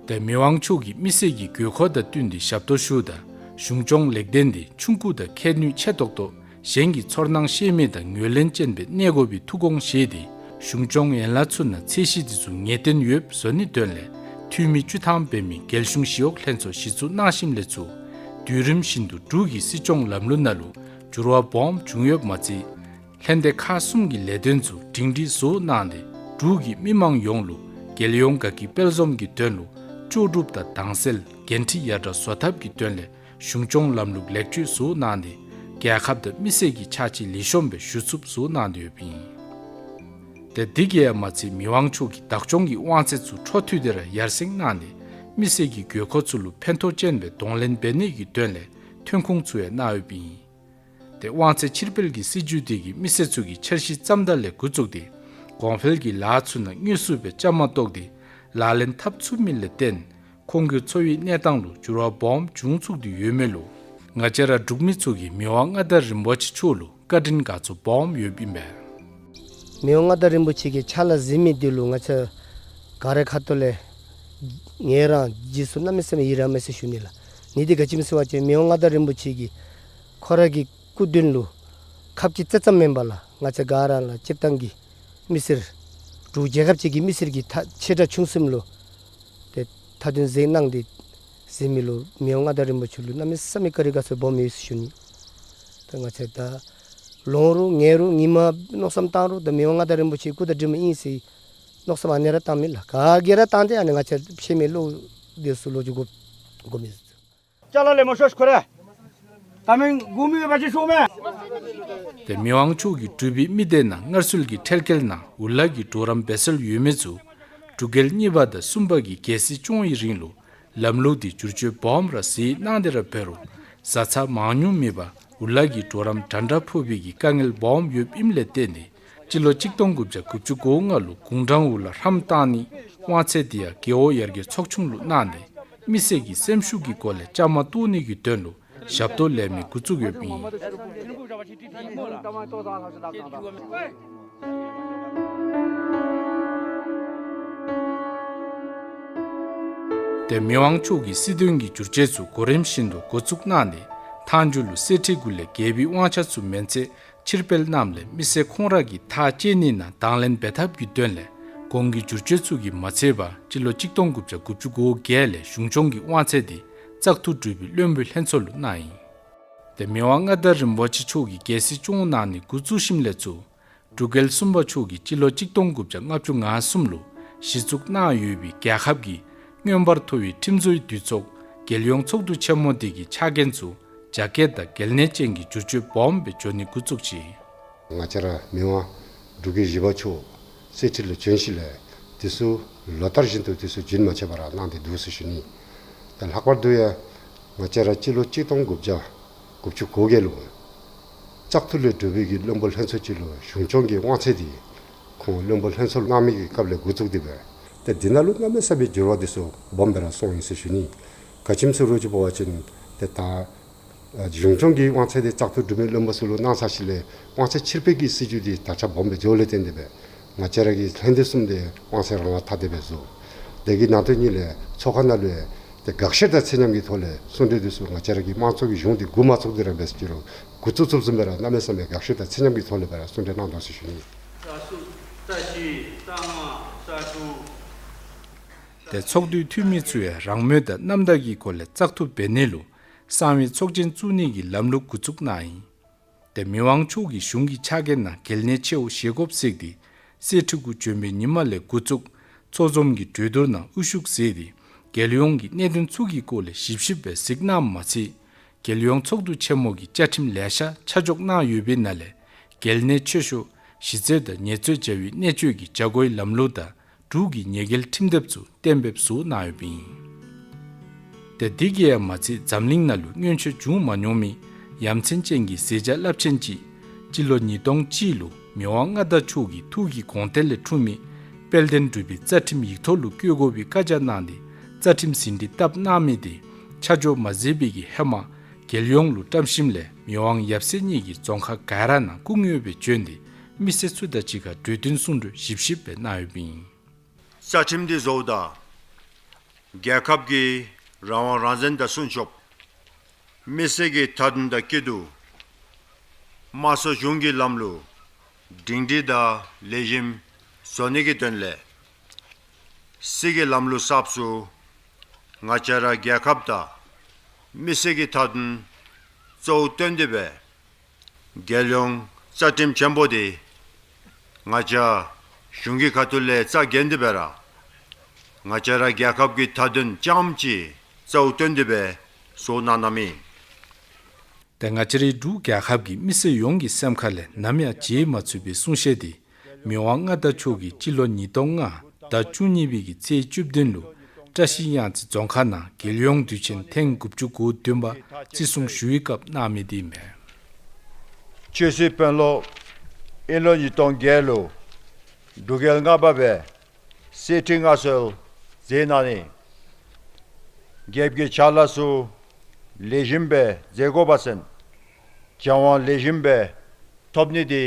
ཏེ་མི་དབང་མཆོག་གིས་མི་སེར་གྱི་དགོས་མཁོ་དང་བསྟུན་ཏེ་ཞབས་ཏོག་ཞུཝ་ད་གཞུང་སྐྱོང་ལེགས་ལྡན་འདི་ཆུང་ཀུ་དང་ཁྱད་ནུས་ཆེ་ཏོག་ཏོ་གཞན་གྱི་ཚོར་སྣང་ཤེས་མི་དང་ངོས་ལེན་ཅན་སྦེ་གནས་དགོ་པའི་ཐུགས་དགོངས་བཞེས་ཏེ་གཞུང་སྐྱོང་ཡན་ལག་ཚུ་ནང་ཚད་གཞི་འདི་ཚུ་ངེས་གཏན་ཡོདཔ་བཟོ་ནིའི་དོན་ལས་འཐུས་མི་བཅུ་ཐམ་འབད་མི་རྒྱལ་གཞུང་ཞི་གཡོག་ལྷན་ཚོགས་གཞི་བཙུགས་གནང་ཞིནམ་ལས་ཚུར་དུས་རིམ་བཞིན་དུ་འབྲུག་གི་སྲིད་སྐྱོང་ལམ་ལུགས་ནང་ལུ་འགྱུར་བ་སྦོམ་བྱུང་ཡོདཔ་མ་ཚད་ལྷན་སྡེ་ཁག་གསུམ་གྱི་ལས་དོན་ཚུ་སྒྲིང་སྒྲིང་བཟོ་གནང་སྟེ་འབྲུག་གི་མི་མང་ཡོངས་ལུ་རྒྱལ་ཡོངས་དགའ་སྐྱིད་དཔལ་འཛོམས་ཀྱི་དོན་ལུ་ལྕོགས་གྲུབ་དང་དྭངས་གསལ་འགན་འཁྲི་ཡར་དྲག་བཟོ་ཐབས་ཀྱི་དོན་ལས་གཞུང་སྐྱོང་ལམ་ལུགས་ལེགས་བཅོས་བཟོ་གནང་སྟེ་རྒྱལ་ཁབ་དང་མི་སེར་གྱི་ཕྱག་ཕྱིད་ལེགས་ཤོམ་སྦེ་ཞུ་ཚུགསཔ་བཟོ་གནང་སྟེ་ཡོདཔ་ཨིན། ཏེ་འདི་གིས་ཡང་མ་ཚད་མི་དབང་མཆོག་གིས་བདག་སྐྱོང་གི་དབང་ཚད་ཚུ་འཕྲོ་མཐུད་དེ་ར་ཡར་སེང་གནང་ནི་མི་སེར་གྱི་དགོས་མཁོ་ཚུ་ལུ་ཕན་ཐོགས་ཅན་སྦེ་གདོང་ལེན་འབད་ནི་གི་དོན་ལས་ཐོན་ཁུངས་ཚུ་ཡང་གནང་ཡོདཔ་ཨིན། ཏེ་དབང་ཚད་ཕྱིར་སྤེལ་གྱི་སྲིད་བྱུས་དེ་གིས་མི་སེར་ཚུ་གི་འཆར་གཞི་བརྩམ་ད་ལས་འགོ་བཙུགས་ཏེ་གོང་འཕེལ་གྱི་ལཱ་ཚུ་ནང་དངོས་སུ་སྦེ་བཅའ་མར་གཏོགས་ཏེ་ལག་ལེན་འཐབ་ཚུགས་མི་ལས་བརྟེན་ཁོང་གི་འཚོ་བའི་གནས་སྟངས་ལུ་འགྱུར་བ་སྦོམ་བྱུང་ཚུགས་ཏེ་ཡོད་མི་ལུ་ང་བཅས་ར་འབྲུག་མི་ཚུ་གིས་མི་དབང་མངའ་བདག་རིན་པོ་ཆེ་མཆོག་ལུ་བཀའ་དྲིན་དགའ་ཚོར་སྦོམ་ཡོདཔ་ཨིན་པས། མི་དབང་མངའ་བདག་རིན་པོ་ཆེ་གི་ཕྱག་ལཱ་གཟིགས་མི་འདི་ལུ་ང་བཅས་ག་ར་ཁ་ཐུག་ལས་ངལ་རངས་རྗེས་སུ་གནམ་མེད་ས་མེད་ཡི་རངས་མས་ཟེར་ཞུ་ནི་ལགས། ནི་འདི་ག་ཅི་སྨོ་ཟེར་བ་ཅིན་མི་དབང་མངའ་བདག་རིན་པོ་ཆེ་གིས་ཁོ་ར་གི་སྐུ་མདུན་ལུ་ཁ་གཅིག་བརྩེ་ཙམ་མེན་པར་ལགས་ང་བཅས་ག་ར་ལགས་སྤྱིར་བཏང་གི་མི་སེར་འབྲུག་རྒྱལ་ཁབ་ཅིག་གི་མི་སེར་གྱི་ཐ་ཆེ་དྲགས་ཆུང་གསུམ་ལུ་ཏེ་མཐའ་དོན་གཟིགས་གནང་སྟེ་གཟིགས་མི་ལུ་མི་དབང་མངའ་བདག་རིན་པོ་ཆེ་ལུ་གནམ་མེད་ས་མེད་བཀའ་དྲིན་དགའ་ཚོར་སྦོམ་ཡོད་ཟེར་ཞུ་ནི། ད་ང་བཅས་ད་ལོང་རུང་ངལ་རུང་ཉི་མ་མནོ་བསམ་བཏང་རུང་ད་མི་དབང་མངའ་བདག་རིན་པོ་ཆེ་སྐུ་དང་འགྲིག་མི་ཨིན་ཟེར་མནོ་བསམ་ཨ་ནི་ར་བཏང་མི་ལགས། ག་གིས་ར་བཏང་སྟེ་ཨ་ནི་ང་བཅས་ཕྱེ་མི་ལོ་དེ་སུ་ལོ་རྒྱུས་གོ་གོ་མི། ཅ་ལ་ལེ་མོ་ཤོ་ཤི་ཁོ་རེ། ད་མིང་གུ་མི་ཡོད་པ་ཅིག་ཤོ་མེ། ཏེ་མི་དབང་མཆོག་གིས་འབྲུག་པའི་མི་སྡེ་ནང་སྔར་སྲོལ་གྱི་འཕྲལ་སྐྱེལ་ནང་འུ་ལག་གི་གྲོགས་རམ་འབད་སྲོལ་ཡོད་མི་ཚུ་འབྲུག་རྒྱལ་གཉིས་པ་དང་གསུམ་པ་གི་རྒྱལ་སྲིད་སྐྱོང་བའི་རིང་ལུ་ལམ་ལུགས་འདི་བསྒྱུར་བཅོས་སྦོམ་ར་ཟེར་གནང་སྟེ་ར་འབད་རུང་བཟའ་ཚང་མང་ཉུང་མེད་པར་འུ་ལག་གི་གྲོགས་རམ་འདྲན་འདྲ་ཕོག་པའི་གི་དཀའ་ངལ་སྦོམ་ཡོདཔ་ཨིནམ་ལས་བརྟེན་ཏེ་སྤྱི་ལོ་གཅིག་སྟོང་དགུ་བརྒྱ་དགུ་བཅུ་གོ་ལྔ་ལུ་དགུང་གྲངས་འུ་ལག་ཧྲམ་བཏང་ནི་དབང་ཚད་འདི་ཡང་རྒེད་འོག་ཡར་རྒྱས་ཚོགས་ཆུང་ལུ་གནང་སྟེ་མི་སེར་གྱི་སེམས་ཤུགས་ཀྱི་སྒོ་ལས་བཅའ་མར་གཏོགས་ནི་གི་དོན་ལུ་ཞབས་ཏོག་ལེན་མི་འགོ་བཙུགས་ཡོདཔ་ཨིན། ཏེ་མི་དབང་མཆོག་གིས་སྲིད་དོན་གྱི་བསྒྱུར་བཅོས་ཚུ་གོ་རིམ་བཞིན་དུ་འགོ་བཙུགས་གནང་སྟེ་མཐའ་མཇུག་ལུ་གསེར་ཁྲི་གུ་ལས་རྒྱལ་པོའི་དབང་ཆ་ཚུ་མན་ཆད་ཕྱིར་སྤེལ་གནངམ་ལས་མི་སེར་ཁོང་ར་གིས་ཐག་བཅད་ནི་ནང་དང་ལེན་འབད་ཐབས་ཀྱི་དོན་ལས་གོང་གི་བསྒྱུར་བཅོས་ཚུ་གིས་མ་ཚད་པར་སྤྱི་ལོ་གཅིག་སྟོང་དགུ་བརྒྱ་དགུ་བཅུ་གོ་བརྒྱད་ལས་གཞུང་སྐྱོང་གི་དབང་ཚད་འདི་བཙག་འཐུ་གྲུབ་པའི་བློན་པོའི་ལྷན་ཚོགས་ལུ་གནང་ཡི། ཏེ་མི་དབང་མངའ་བདག་རིན་པོ་ཆེ་མཆོག་གིས་རྒྱལ་སྲིད་སྐྱོང་གནང་ནི་འགོ་བཙུགས་ཞིནམ་ལས་ཚུར་འབྲུག་རྒྱལ་གསུམ་པ་མཆོག་གིས་སྤྱི་ལོ་གཅིག་སྟོང་དགུ་བརྒྱ་ལྔ་བཅུ་ང་གསུམ་ལུ་གཞི་བཙུགས་གནང་ཡོད་པའི་རྒྱལ་ཁབ་ཀྱི་མངོན་པར་མཐོ་བའི་ཁྲིམས་བཟོའི་འདུས་ཚོགས་རྒྱལ་ཡོངས་ཚོགས་འདུ་ཆེན་མོ་དེ་གི་ཕྱག་འགན་ཚུ་རྒྱ་སྐྱེད་དང་གལ་གནད་ཅན་གྱི་བསྒྱུར་བཅོས་སྦོམ་སྦེ་འགྱོ་ནི་འགོ་བཙུགས་ཅི། ང་བཅས་ར་མི་དབང་འབྲུག་རྒྱལ་བཞི་པ་མཆོག་གསེར་ཁྲི་ལུ་བྱོན་ཞིནམ་ལས་དེ་ཚུ་ལོ་ལྟར་བཞིན་དུ་དེ་ཚུ་རྒྱུན་མ་ཆད་པར་གནང་སྟེ་འདུག་ཟེར་ཞུ་ནི། ད་ལྷག་པར་དུ་ཡང་ང་བཅས་ར་སྤྱི་ལོ་གཅིག་སྟོང་དགུ་བརྒྱ་དགུ་བཅུ་གོ་བརྒྱད་ལུ་བཙག་འཐུ་ལས་གྲུབ་པའི་གི་བློན་པོ་ལྷན་ཚོགས་ཅིག་ལུ་གཞུང་སྐྱོང་གི་དབང་ཚད་དེ་ཁོང་བློན་པོ་ལྷན་ཚོགས་གནང་མི་གི་སྐབས་ལས་འགོ་བཙུགས་ཏེ་སྦེ་ཏེ་འདི་ནང་ལུ་གནམ་མེད་ས་མེད་འགྱུར་བ་དེ་ཚུ་སྦོམ་སྦེ་ར་སོང་ཡི་ཟེར་ཞུ་ནི། ག་ཅི་སྨོ་ཟེར་བ་ཅིན་ཏེ་ད་ གཞུང་སྐྱོང་གི་དབང་ཚད་དེ་བཙག་འཐུ་གྲུབ་མི་བློན་པོ་ཚུ་ལུ་གནང་ཚར་ཞིནམ་ལས་དབང་ཚད་ཕྱིར་སྤེལ་གྱི་སྲིད་བྱུས་དེ་ད་ཆ་སྦོམ་སྦེ་འགྱོཝ་ལས་བརྟེན་ཏེ་སྦེ་ང་བཅས་ར་གི་ལྷན་སྡེ་གསུམ་དེ་དབང་ཚད་རང་དབང་ཐ་དད་སྦེ་བཟོ། དེ་གི་ནང་དོན་ཉིད་ལས་ཚོགས་ཁང་ནང་ལུ་ཡང་དེ་དགག་བཤེར་དང་ཚད་མཉམ་གྱི་ཐོག་ལས་གསུང་གྲོས་དེ་ཚུ་ང་བཅས་ར་གི་དམངས་གཙོ་གི་གཞུང་དེ་འགོ་མ་བཙུགས་དེ་ར་འབད་ཟེར་རུང་འགོ་བཙུགས་བཙུགསཔ་བཟུམ་སྦེ་ར་གནམ་མེད་ས་མེད་དགག་བཤེར་དང་ཚད་མཉམ་གྱི་ཐོག་ལས་སྦེ་ར་གསུང་གྲོས་གནང་དོ་ཟེར་ཞུ་ནི། ད་ཚོགས་འདུའི་འཐུས་མི་ཚུ་ཡང་རང་མོས་དང་རྣམ་དག་གི་སྒོ་ལས་བཙག་འཐུ་འབད་ནི་ལུ་གསང་བའི་ཚོགས་ཆེན་བཙུགས་ནི་གི་ལམ་ལུགས་འགོ་བཙུགས་གནང་ཡི། ཏེ་མི་དབང་མཆོག་གིས་གཞུང་གི་ཕྱག་འགན་ནང་གལ་གནད་ཆེ་བོ་བཞེས་དགོཔ་གཟིགས་ཏེ་གསེར་ཁྲི་གུ་བྱོན་པའི་ཉིནམ་ལས་འགོ་བཙུགས་ཚོགས་འཛོམས་ཀྱི་གྲོས་བསྡུར་ནང་དབུ་བཞུགས་མཛད་དེ་རྒྱལ་ཡོངས་ཀྱི་གནད་དོན་ཚུ་གི་སྐོར་ལས་ཞིབ་ཞིབ་སྦེ་གཟིགས་གནངམ་མ་ཚད་རྒྱལ་ཡོངས་ཚོགས་འདུ་ཆེན་མོ་གི་བཅའ་ཁྲིམས་ལེ་ཤ་ཆ་འཇོག་གནང་ཡོད་པའི་ནང་ལས་གལ་གནད་ཆེ་ཤོས་གཞི་རྩོད་དང་ཉེས་རྩོད་བྱ་བའི་གནད་གཅོད་ཀྱི་བྱ་སྒོའི་ལམ་ལུགས་དང་འབྲུག་གི་ཉེས་འགེལ་ཁྲིམས་དེབ་ཚུ་གཏན་འབེབས་བཟོ་གནང་ཡོདཔ་ཨིན། ཏེ་དེ་གིས་ཡང་མ་ཚད་འཛམ་གླིང་ནང་ལུ་སྔོན་ཆད་བྱུང་མ་མྱོང་མི་ཡ་མཚན་ཅན་གྱི་ཟད་འཇགས་རླབས་ཆེན་ཅིག་སྤྱི་ལོ་ཉིས་སྟོང་གཅིག་ལུ་མི་དབང་མངའ་བདག་མཆོག་གི་ཐུགས་ཀྱི་དགོངས་གཏེར་ལས་འཁྲུངས་མི་དཔལ་ལྡན་འབྲུག་པའི་རྩ་ཁྲིམས་ཡིག་ཐོག་ལུ་བཀོད་དགོ་པའི་བཀའ་རྒྱ་གནང་སྟེ་རྩ་ཁྲིམས་ཟིན་བྲིས་བཏབ་གནང་མི་དེ་ཆ་འཇོག་མ་མཛད་པའི་གི་ཧེ་མ་རྒྱལ་ཡོངས་ལུ་བཀྲམ་ཞིནམ་ལས་མི་དབང་ཡབ་སྲས་གཉིས་ཀྱིས་རྫོང་ཁག་ག་ར་ནང་སྐུ་དངོས་སྦེ་བྱོན་ཏེ་མི་སེར་ཚུ་དང་གཅིག་ཁར་གྲོས་བསྟུན་གསུང་གྲོས་ཞིབ་ཞིབ་སྦེ་གནང་ཡོདཔ་ཨིན། རྩ་ཁྲིམས་འདི་བཟོཝ་ད་རྒྱལ་ཁབ་ཀྱི་རང་དབང་རང་བཙན་དང་སྲུང་སྐྱོབ། མི་སེར་གྱི་མཐའ་དོན་དང་སྐྱིད་སྡུག། དམངས་གཙོ་གཞུང་གི་ལམ་ལུགས་སྒྲིང་སྒྲི་དང་ལེགས་ཤོམ་བཟོ་ནི་གི་དོན་ལས་སྲིད་ཀྱི་ལམ་ལུགས་གསརཔ་ཚུ་ང་བཅས་ར་རྒྱལ་ཁབ་དང་མི་སེར་གྱི་མཐའ་དོན་གཙོ་བོ་བཏོན་ཏེ་སྦེ་རྒྱལ་ཡོངས་རྩ་ཁྲིམས་ཆེན་པོ་དེ་ང་བཅས་གཞུང་གི་ཁ་ཐུག་ལས་རྩ་འགེངས་ཏེ་སྦེ་ར་ང་བཅས་ར་རྒྱལ་ཁབ་ཀྱི་མཐའ་དོན་རྐྱངམ་ཅིག་གཙོ་བོ་བཏོན་ཏེ་སྦེ་བཟོ་གནང་གནངམ་ཨིན། ཏེ་ང་བཅས་རའི་འབྲུག་རྒྱལ་ཁབ་ཀྱི་མི་སེར་ཡོངས་ཀྱི་སེམས་ཁ་ལས་ནམ་ཡང་བརྗེད་མ་ཚུགས་པའི་གསུང་བཤད་དེ་མི་དབང་མངའ་བདག་མཆོག་གིས་སྤྱི་ལོ་ཉིས་སྟོང་ལྔ་ཟླ་བཅུ་གཉིས་པའི་གི་ཚེས་བཅུ་བདུན་ལུ་བཀྲ་ཤིས་གཡང་རྩེ་རྫོང་ཁག་ནང་རྒྱལ་ཡོངས་དུས་ཆེན་ཐེངས་དགུ་བཅུ་གོ་བདུན་པ་བརྩི་སྲུང་ཞུ་བའི་སྐབས་གནང་མི་དེ་ཨིན་མས། ཆོས་སྲིད་དཔོན་སློབ་དབྱིན་ལོ་ཉིས་སྟོང་བརྒྱད་ལུ་འབྲུག་རྒྱལ་ལྔ་པ་སྦེ་གསེར་ཁྲི་མངའ་གསོལ་མཛད་གནང་ནི། རྒྱལཔོ་གི་ཕྱག་ལཱ་ཚུ་ལེགས་ཤོམ་སྦེ་མཛད་དགོ་པ་ཅིན་གྱང་བརྡབ་ལེགས་ཤོམ་སྦེ་ཐོབ་ནི་དེ་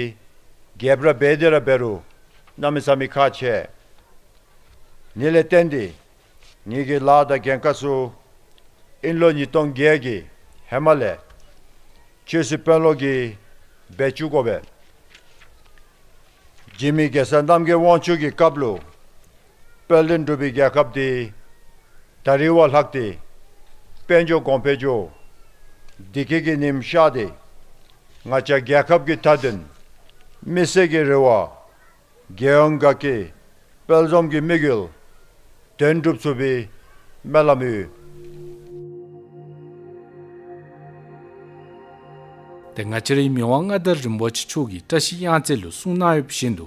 རྒྱལཔོ་ར་འབད་དེ་ར་འབད་རུང་གནམ་མེད་ས་མེད་ཁག་ཆེ། ཨ་ནི་ལས་བརྟེན་ཏེ་ངེ་གི་ལཱ་དང་འགན་ཁག་ཚུ་དབྱིན་ལོ་ཉིས་སྟོང་བརྒྱད་ཀྱི་ཧེ་མ་ལས་ཆོས་སྲིད་དཔོན་སློབ་ཀྱིས་འབད་བཅུག་དགོ་པས། འཇིགས་མེད་གེ་སར་རྣམ་རྒྱལ་དབང་ཕྱུག་གི་སྐབས་ལུ་དཔལ་ལྡན་འབྲུག་པའི་རྒྱལ་ཁབ་དེ་ད་རིས་བ་ལྷག་སྟེ་དཔལ་འབྱོར་གོང་འཕེལ་འགྱོ། བདེ་སྐྱིད་ཀྱི་ཉིམ་ཤར་ཏེ་ང་བཅས་རྒྱལ་ཁབ་ཀྱི་མཐའ་དོན་མི་སེར་གྱི་རེ་བ་རྒྱལ་ཡོངས་དགའ་སྐྱིད་དཔལ་འཛོམས་ཀྱི་དམིགས་ཡུལ་དོན་འགྲུབ་ཚུགས་པའི་སྨོན་ལམ་ཡོད། ཏེ་ང་བཅས་རའི་མི་དབང་མངའ་བདག་རིན་པོ་ཆེ་མཆོག་གིས་བཀྲ་ཤིས་གཡང་རྩེ་ལུ་གསུང་གནང་ཡོདཔ་བཞིན་དུ་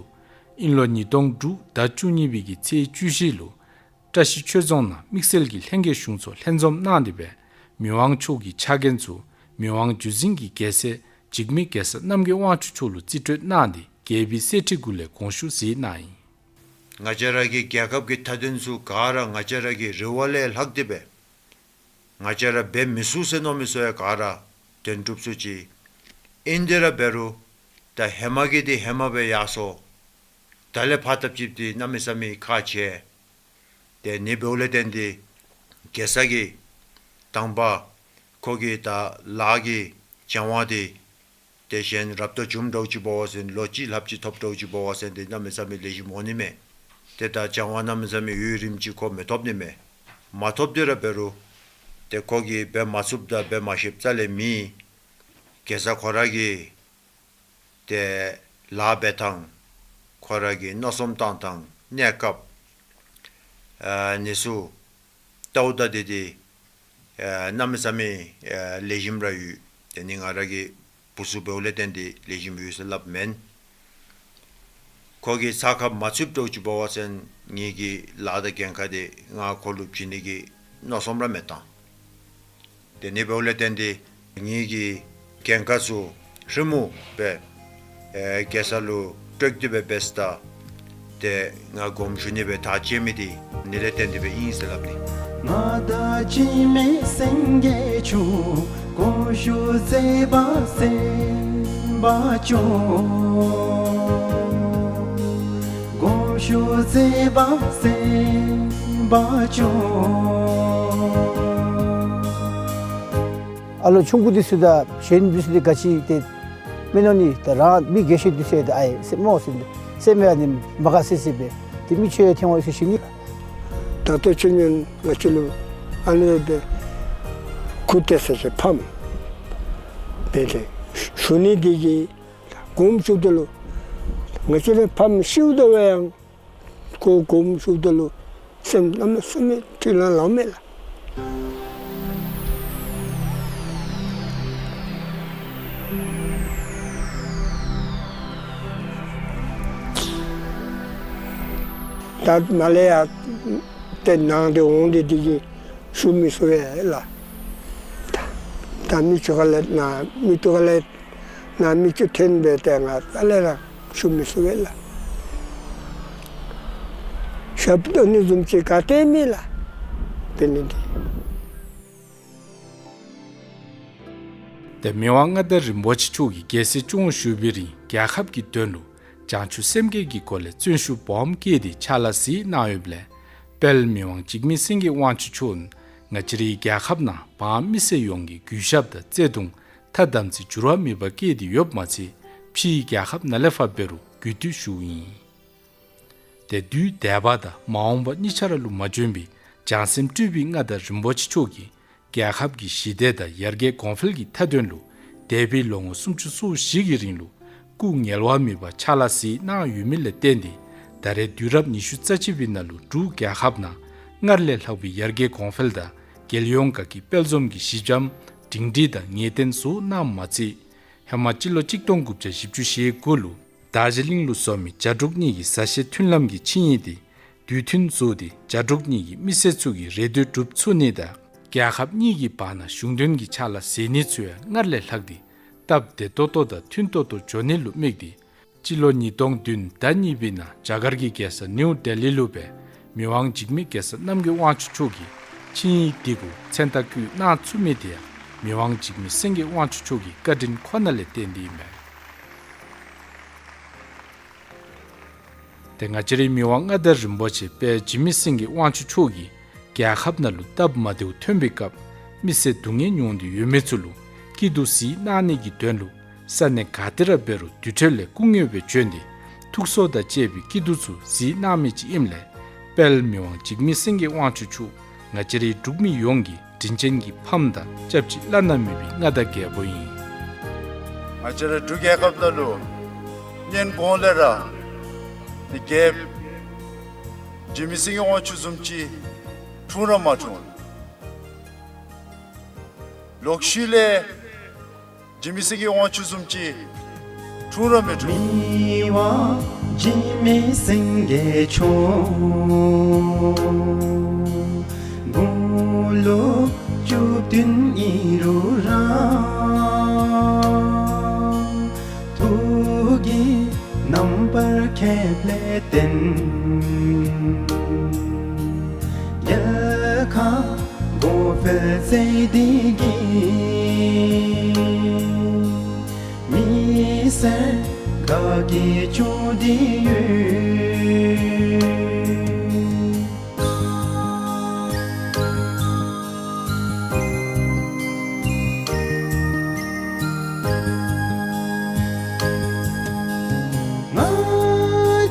དབྱིན་ལོ་ཉིས་སྟོང་དྲུག་ཟླ་བཅུ་གཉིས་པའི་གི་ཚེས་བཅུ་བཞི་ལུ་བཀྲ་ཤིས་ཆོས་རྫོང་ནང་དམིགས་བསལ་གྱི་ལྷན་རྒྱས་གཞུང་ཚོགས་ལྷན་འཛོམས་གནང་སྟེ་སྦེ་མི་དབང་མཆོག་གི་ཕྱག་འགན་ཚུ་མི་དབང་བརྒྱུད་འཛིན་གྱི་རྒྱལ་སྲས་འཇིགས་མེད་གེ་སར་རྣམ་རྒྱལ་དབང་ཕྱུག་མཆོག་ལུ་རྩིས་སྤྲོད་གནང་སྟེ་རྒྱལ་པོའི་གསེར་ཁྲི་གུ་ལས་དགོངས་ཞུ་མཛད་གནང་ཡི། ང་བཅས་ར་གི་རྒྱལ་ཁབ་ཀྱི་མཐའ་དོན་ཚུ་ག་ར་ང་བཅས་ར་གི་རེ་བ་ལས་ལྷག་སྟེ་སྦེ་ང་བཅས་ར་འབད་མི་ཚུགས་ཟེར་མནོ་མི་ཚུ་ཡང་ག་ར་དོན་འགྲུབ་ཚུགས་ཅི། ཨིན་དེ་ར་འབད་རུང་ད་ཧེ་མ་གི་དེ་ཧེ་མ་སྦེ་ཡར་སོང་། ད་ལས་ཕར་ཐབས་ཅིག་དེ་གནམ་མེད་ས་མེད་ཁག་ཆེ། ཏེ་ཨ་ནི་འབདཝ་ལས་བརྟེན་ཏེ་གེ་སར་གྱིས་དང་པ་ཁོ་གི་ད་ལཱ་གི་སྦྱང་བ་དེ་ཏེ་གཞན་རབ་ཏུ་བྱུང་འདྲཝ་ཅིག་འབད་བ་ཅིན་ལོ་གཅིག་ལྷགཔ་ཅིག་ཐོབ་འདྲཝ་ཅིག་འབད་བ་ཅིན་ཏེ་གནམ་མེད་ས་མེད་ལེགས་ཤོམ་འོང་ནི་མས། ཏེ་ད་སྦྱང་བ་གནམ་མེད་ས་མེད་ཡུན་རིངམོ་ཅིག་ཁོ་མི་ཐོབ་ནི་མས། མ་ཐོབ་དེ་ར་འབད་རུང་ཏེ་ཁོ་གིས་འབད་མ་ཚུགསཔ་དང་འབད་མ་ཤེསཔ་རྩ་ལས་མེད། གེ་སར་ཁོ་ར་གིས་ཏེ་ལཱ་འབད་ཐངས་ཁོ་ར་གི་མནོ་བསམ་བཏང་ཐངས་གནས་སྐབས་ཨ་ཨ་ནི་ཚུ་ལྟཝ་ད་དེ་དེ་ཨ་གནམ་མེད་ས་མེད་ཨ་ལེགས་ཤོམ་ར་ཡོད། དེ་ནི་ང་ར་གི་བུ་ཚུ་འབདཝ་ལས་བརྟེན་ཏེ་ལེགས་ཤོམ་ཡོད་ཟེར་སླབ་མེན། ཁོ་གིས་ཚ་ཁ་མ་ཚུདཔ་འདྲཝ་ཅིག་འབད་བ་ཅིན་ངེ་གི་ལཱ་དང་འགན་ཁག་དེ་ང་ཁོ་ལུ་བྱིན་ནི་གི་མནོ་བསམ་ར་མེད་ད། དེ་ནི་འབདཝ་ལས་བརྟེན་ཏེ་ངེ་གི་འགན་ཁག་ཚུ་ཧྲིལ་མོ་སྦེ་ཨེ་གེ་སར་ལུ་སྤྲོད་དེ་སྦེ་འབད་ས་ད་ཏེ་ང་དགོངསམ་ཞུ་ནི་སྦེ་ཐག་བཅད་མི་དེ་ཨ་ནི་ལས་བརྟེན་ཏེ་སྦེ་ཨིན་ཟེར་སླབ་ནི། དགོངས་ཞུ་མཛད་པ་གསན་པར་ཤོག། དགོངས་ཞུ་མཛད་པ་གསན་པར་ཤོག། ཨ་ལོ་ཆུང་ཀུ་འདི་ཚུ་དང་གཞོན་འདི་ཚུ་འདི་ག་ཅི་ཏེ་མེན་ནོ་ནི། ད་རང་མི་རྒས་ཤོས་འདི་ཚུ་ཡང་ད་ཨའི་སེམས་མོ་ཟེར་སེམས་ཡང་ནི་མ་དགའ་སི་སི་སྦེ་ཏེ་མི་ཆོས་ཡང་ཐོན་འོང་ཟེར་ཞུ་ནི། ད་ལྟོ་ཆུ་ཉུང་ང་བཅས་ལུ་ཨ་ནི་སྦེ་ཁུ་ཏེ་ས་ཆེ་ཕམ་སྦེ་ཏེ་ཞུ་ནི་འདི་གིས་དགོངསམ་ཞུཝ་ད་ལུ་ང་བཅས་རའི་ཕམ་ཤིཝ་ད་ལུ་ཡང་ཁོ་དགོངསམ་ཞུཝ་ད་ལུ་སེམས་གནམ་མེད་ས་མེད་འཁྲུལ་ལང་ལང་མས་ལགས། ད་མ་ལས་ཡར་ཏེ་ནང་འདི་འོང་སྟེ་འདི་གིས་ཞུ་མི་ཚུགས་པས་ལགས། ད་མི་བཅུ་ཁ་ལས་ནཱ་མི་བཅུ་ཁ་ལས་ནཱ་མི་བཅུ་ཐོན་སྦེ་ཏེ་ང་ད་ལས་ར་ཞུ་མི་ཚུགས་པས་ལགས། ཞབས་ཏོག་ནི་བཟུམ་ཅིག་ག་ཏེ་མེད་ལགས། དེ་ནི་འདི། ཏེ་མི་དབང་མངའ་བདག་རིན་པོ་ཆེ་མཆོག་གིས་རྒྱལ་སྲིད་སྐྱོང་བཞུགས་པའི་རིང་རྒྱལ་ཁབ་ཀྱི་དོན་ལུ་བྱང་ཆུབ་སེམས་བསྐྱེད་ཀྱི་སྒོ་ལས་བརྩོན་ཤུགས་སྦོམ་བསྐྱེད་དེ་ཕྱག་ལཱ་གཟིགས་གནང་ཡོདཔ་ལས། དཔལ་མི་དབང་འཇིགས་མེད་སེང་གེ་དབང་ཕྱུག་མཆོག་ང་བཅས་རའི་རྒྱལ་ཁབ་ནང་འབངས་མི་སེར་ཡོངས་ཀྱི་གུས་ཞབས་དང་བརྩེ་གདུང་ཐ་དམ་ཚིག་འགྱུར་བ་མེད་པ་བསྐྱེད་དེ་ཡོདཔ་མ་ཚད་ཕྱིའི་རྒྱལ་ཁབ་ནང་ལས་ཕར་འབད་རུང་གུས་འདུད་ཞུཝ་ཨིན། ཏེ་དུས་འདས་པ་དང་མ་འོངས་པ་གཉིས་ཆ་ར་ལུ་མ་འབྱོན་པའི་བྱང་སེམས་སྤྲུལ་པའི་མངའ་བདག་རིན་པོ་ཆེ་མཆོག་གིས་རྒྱལ་ཁབ་ཀྱི་ཞི་བདེ་དང་ཡར་རྒྱས་གོང་འཕེལ་གྱི་མཐའ་དོན་ལུ་འདས་པའི་ལོ་ངོ་སུམ་ཅུ་སོ་བཞི་གི་རིང་ལུ་སྐུ་ངལ་བ་མེད་པར་ཕྱག་ལཱ་གཟིགས་གནང་ཡོད་མི་ལས་བརྟེན་ཏེ་ད་རེས་དུས་རབས་ཉི་ཤུ་རྩ་གཅིག་པའི་ནང་ལུ་འབྲུག་རྒྱལ་ཁབ་ནང་སྔར་ལས་ལྷག་པའི་ཡར་རྒྱས་གོང་འཕེལ་དང་རྒྱལ་ཡོངས་དགའ་སྐྱིད་དཔལ་འཛོམས་ཀྱི་གཞི་འགྱམ་སྒྲིང་སྒྲིང་དང་ངེས་གཏན་བཟོ་གནངམ་མ་ཚད་ཧེ་མ་སྤྱི་ལོ་གཅིག་སྟོང་དགུ་བརྒྱ་བཞི་བཅུ་ཞེ་དགུ་ལུ་དར་ཇི་ལིང་ལུ་བཟོ་མི་ཇ་འབྲུག་གཉིས་ཀྱི་ས་ཤེར་མཐུན་ལམ་གྱི་ཆིངས་ཡིག་དེ་དུས་མཐུན་བཟོ་སྟེ་ཇ་འབྲུག་གཉིས་ཀྱི་མི་སེར་ཚུ་གི་རེ་འདོད་སྒྲུབ་ཚུགས་ནི་དང་རྒྱལ་ཁབ་གཉིས་ཀྱི་བར་ན་གཞུང་དོན་གྱི་ཕྱག་ལཱ་མཛད་ནི་ཚུ་ཡང་སྔར་ལས་ལྷག་སྟེ་སྟབས་བདེ་ཏོག་ཏོ་དང་མཐུན་ཏོག་ཏོ་འགྱོ་ནི་ལུ་དམིགས་ཏེ་སྤྱི་ལོ་ཉིས་སྟོང་བདུན་ཟླ་གཉིས་པའི་ནང་རྒྱ་གར་གྱི་རྒྱལ་ས་ནིའུ་ཌེ་ལི་ལུ་སྦེ་མི་དབང་འཇིགས་མེད་རྒྱལ་ས་རྣམ་རྒྱལ་དབང་ཕྱུག་མཆོག་གིས་ཆིངས་ཡིག་དེ་གུ་མཚན་རྟགས་བཀོད་གནང་ཚུགས་མི་དེ་ཡང་མི་དབང་འཇིགས་མེད་སེང་གེ་དབང་ཕྱུག་མཆོག་གི་བཀའ་དྲིན་ཁོ་ན་ལས་བརྟེན་ཏེ་ཨིན་མས། ཏེ་ང་བཅས་རའི་མི་དབང་མངའ་བདག་རིན་པོ་ཆེ་དཔལ་འཇིགས་མེད་སེང་གེ་དབང་ཕྱུག་མཆོག་གིས་རྒྱལ་ཁབ་ནང་ལུ་སྟབས་མ་བདེཝ་ཐོན་པའི་སྐབས་མི་སེར་སྡུག་བསྔལ་མྱོང་སྟེ་ཡོད་མི་ཚུ་ལུ་སྐྱིད་སྡུག་གཟིགས་གནང་ནི་གི་དོན་ལུ་ས་གནས་ག་ཏེ་ར་འབད་རུང་དུས་ཐོག་ལས་སྐུ་ངལ་སྦེ་བྱོན་ཏེ་ཐུགས་གསོ་དང་བཅས་པའི་སྐྱིད་སྡུག་ཚུ་གཟིགས་གནང་མི་ཅིག་ཨིནམ་ལས་དཔལ་མི་དབང་འཇིགས་མེད་སེང་གེ་དབང་ཕྱུག་མཆོག་ང་བཅས་རའི་འབྲུག་མི་ཡོངས་ཀྱི་དྲིན་ཅན་གྱི་ཕམ་དང་སྐྱབས་གཅིག་བླ་ན་མེད་པའི་མངའ་བདག་རྒྱལ་པོ་ཨིན། ང་བཅས་ར་འབྲུག་རྒྱལ་ཁབ་ནང་ལུ་སྔོན་གོང་ལས་ར་ཏེ་རྒྱལཔོ་འཇིགས་མེད་སེང་གེ་དབང་ཕྱུག་བཟུམ་ཅིག་འཁྲུངས་ར་མ་འཁྲུངས། ལོག་ཤུལ་ལས་འཇིགས་མེད་སེང་གེ་དབང་ཕྱུག་བཟུམ་ཅིག་འཁྲུངས་ར་མི་འཁྲུངས། མི་དབང་འཇིགས་མེད་སེང་གེ་མཆོག་དགུང་ལོ་བཅུ་བདུན་ཨིན་རུང་ར་ཐུགས་ཀྱི་རྣམ་པར་ཁྱབ་ལས་བརྟེན་རྒྱལ་ཁ་གོང་འཕེལ་མཛད་དེ་གིས་མི་སེར་དགའ་སྐྱིད་བྱུང་སྟེ་ཡོད། ང་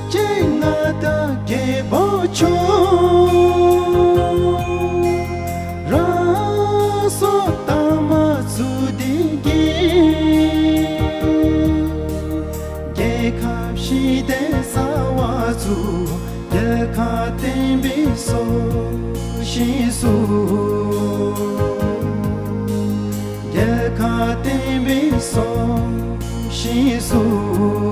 བཅས་མངའ་བདག་རྒྱལ་པོ་མཆོག་རང་སྲོག་དམ་ལ་བཙུགས་ཏེ་གིས་རྒྱལ་ཁབ་ཞི་བདེ་གསར་བ་བཙུགས། རྒྱལ་ཁ་བརྟན་པའི་སྲོག་ཤིང་བཙུགས། རྒྱལ་ཁ་བརྟན་པའི་སྲོག་ཤིང་བཙུགས།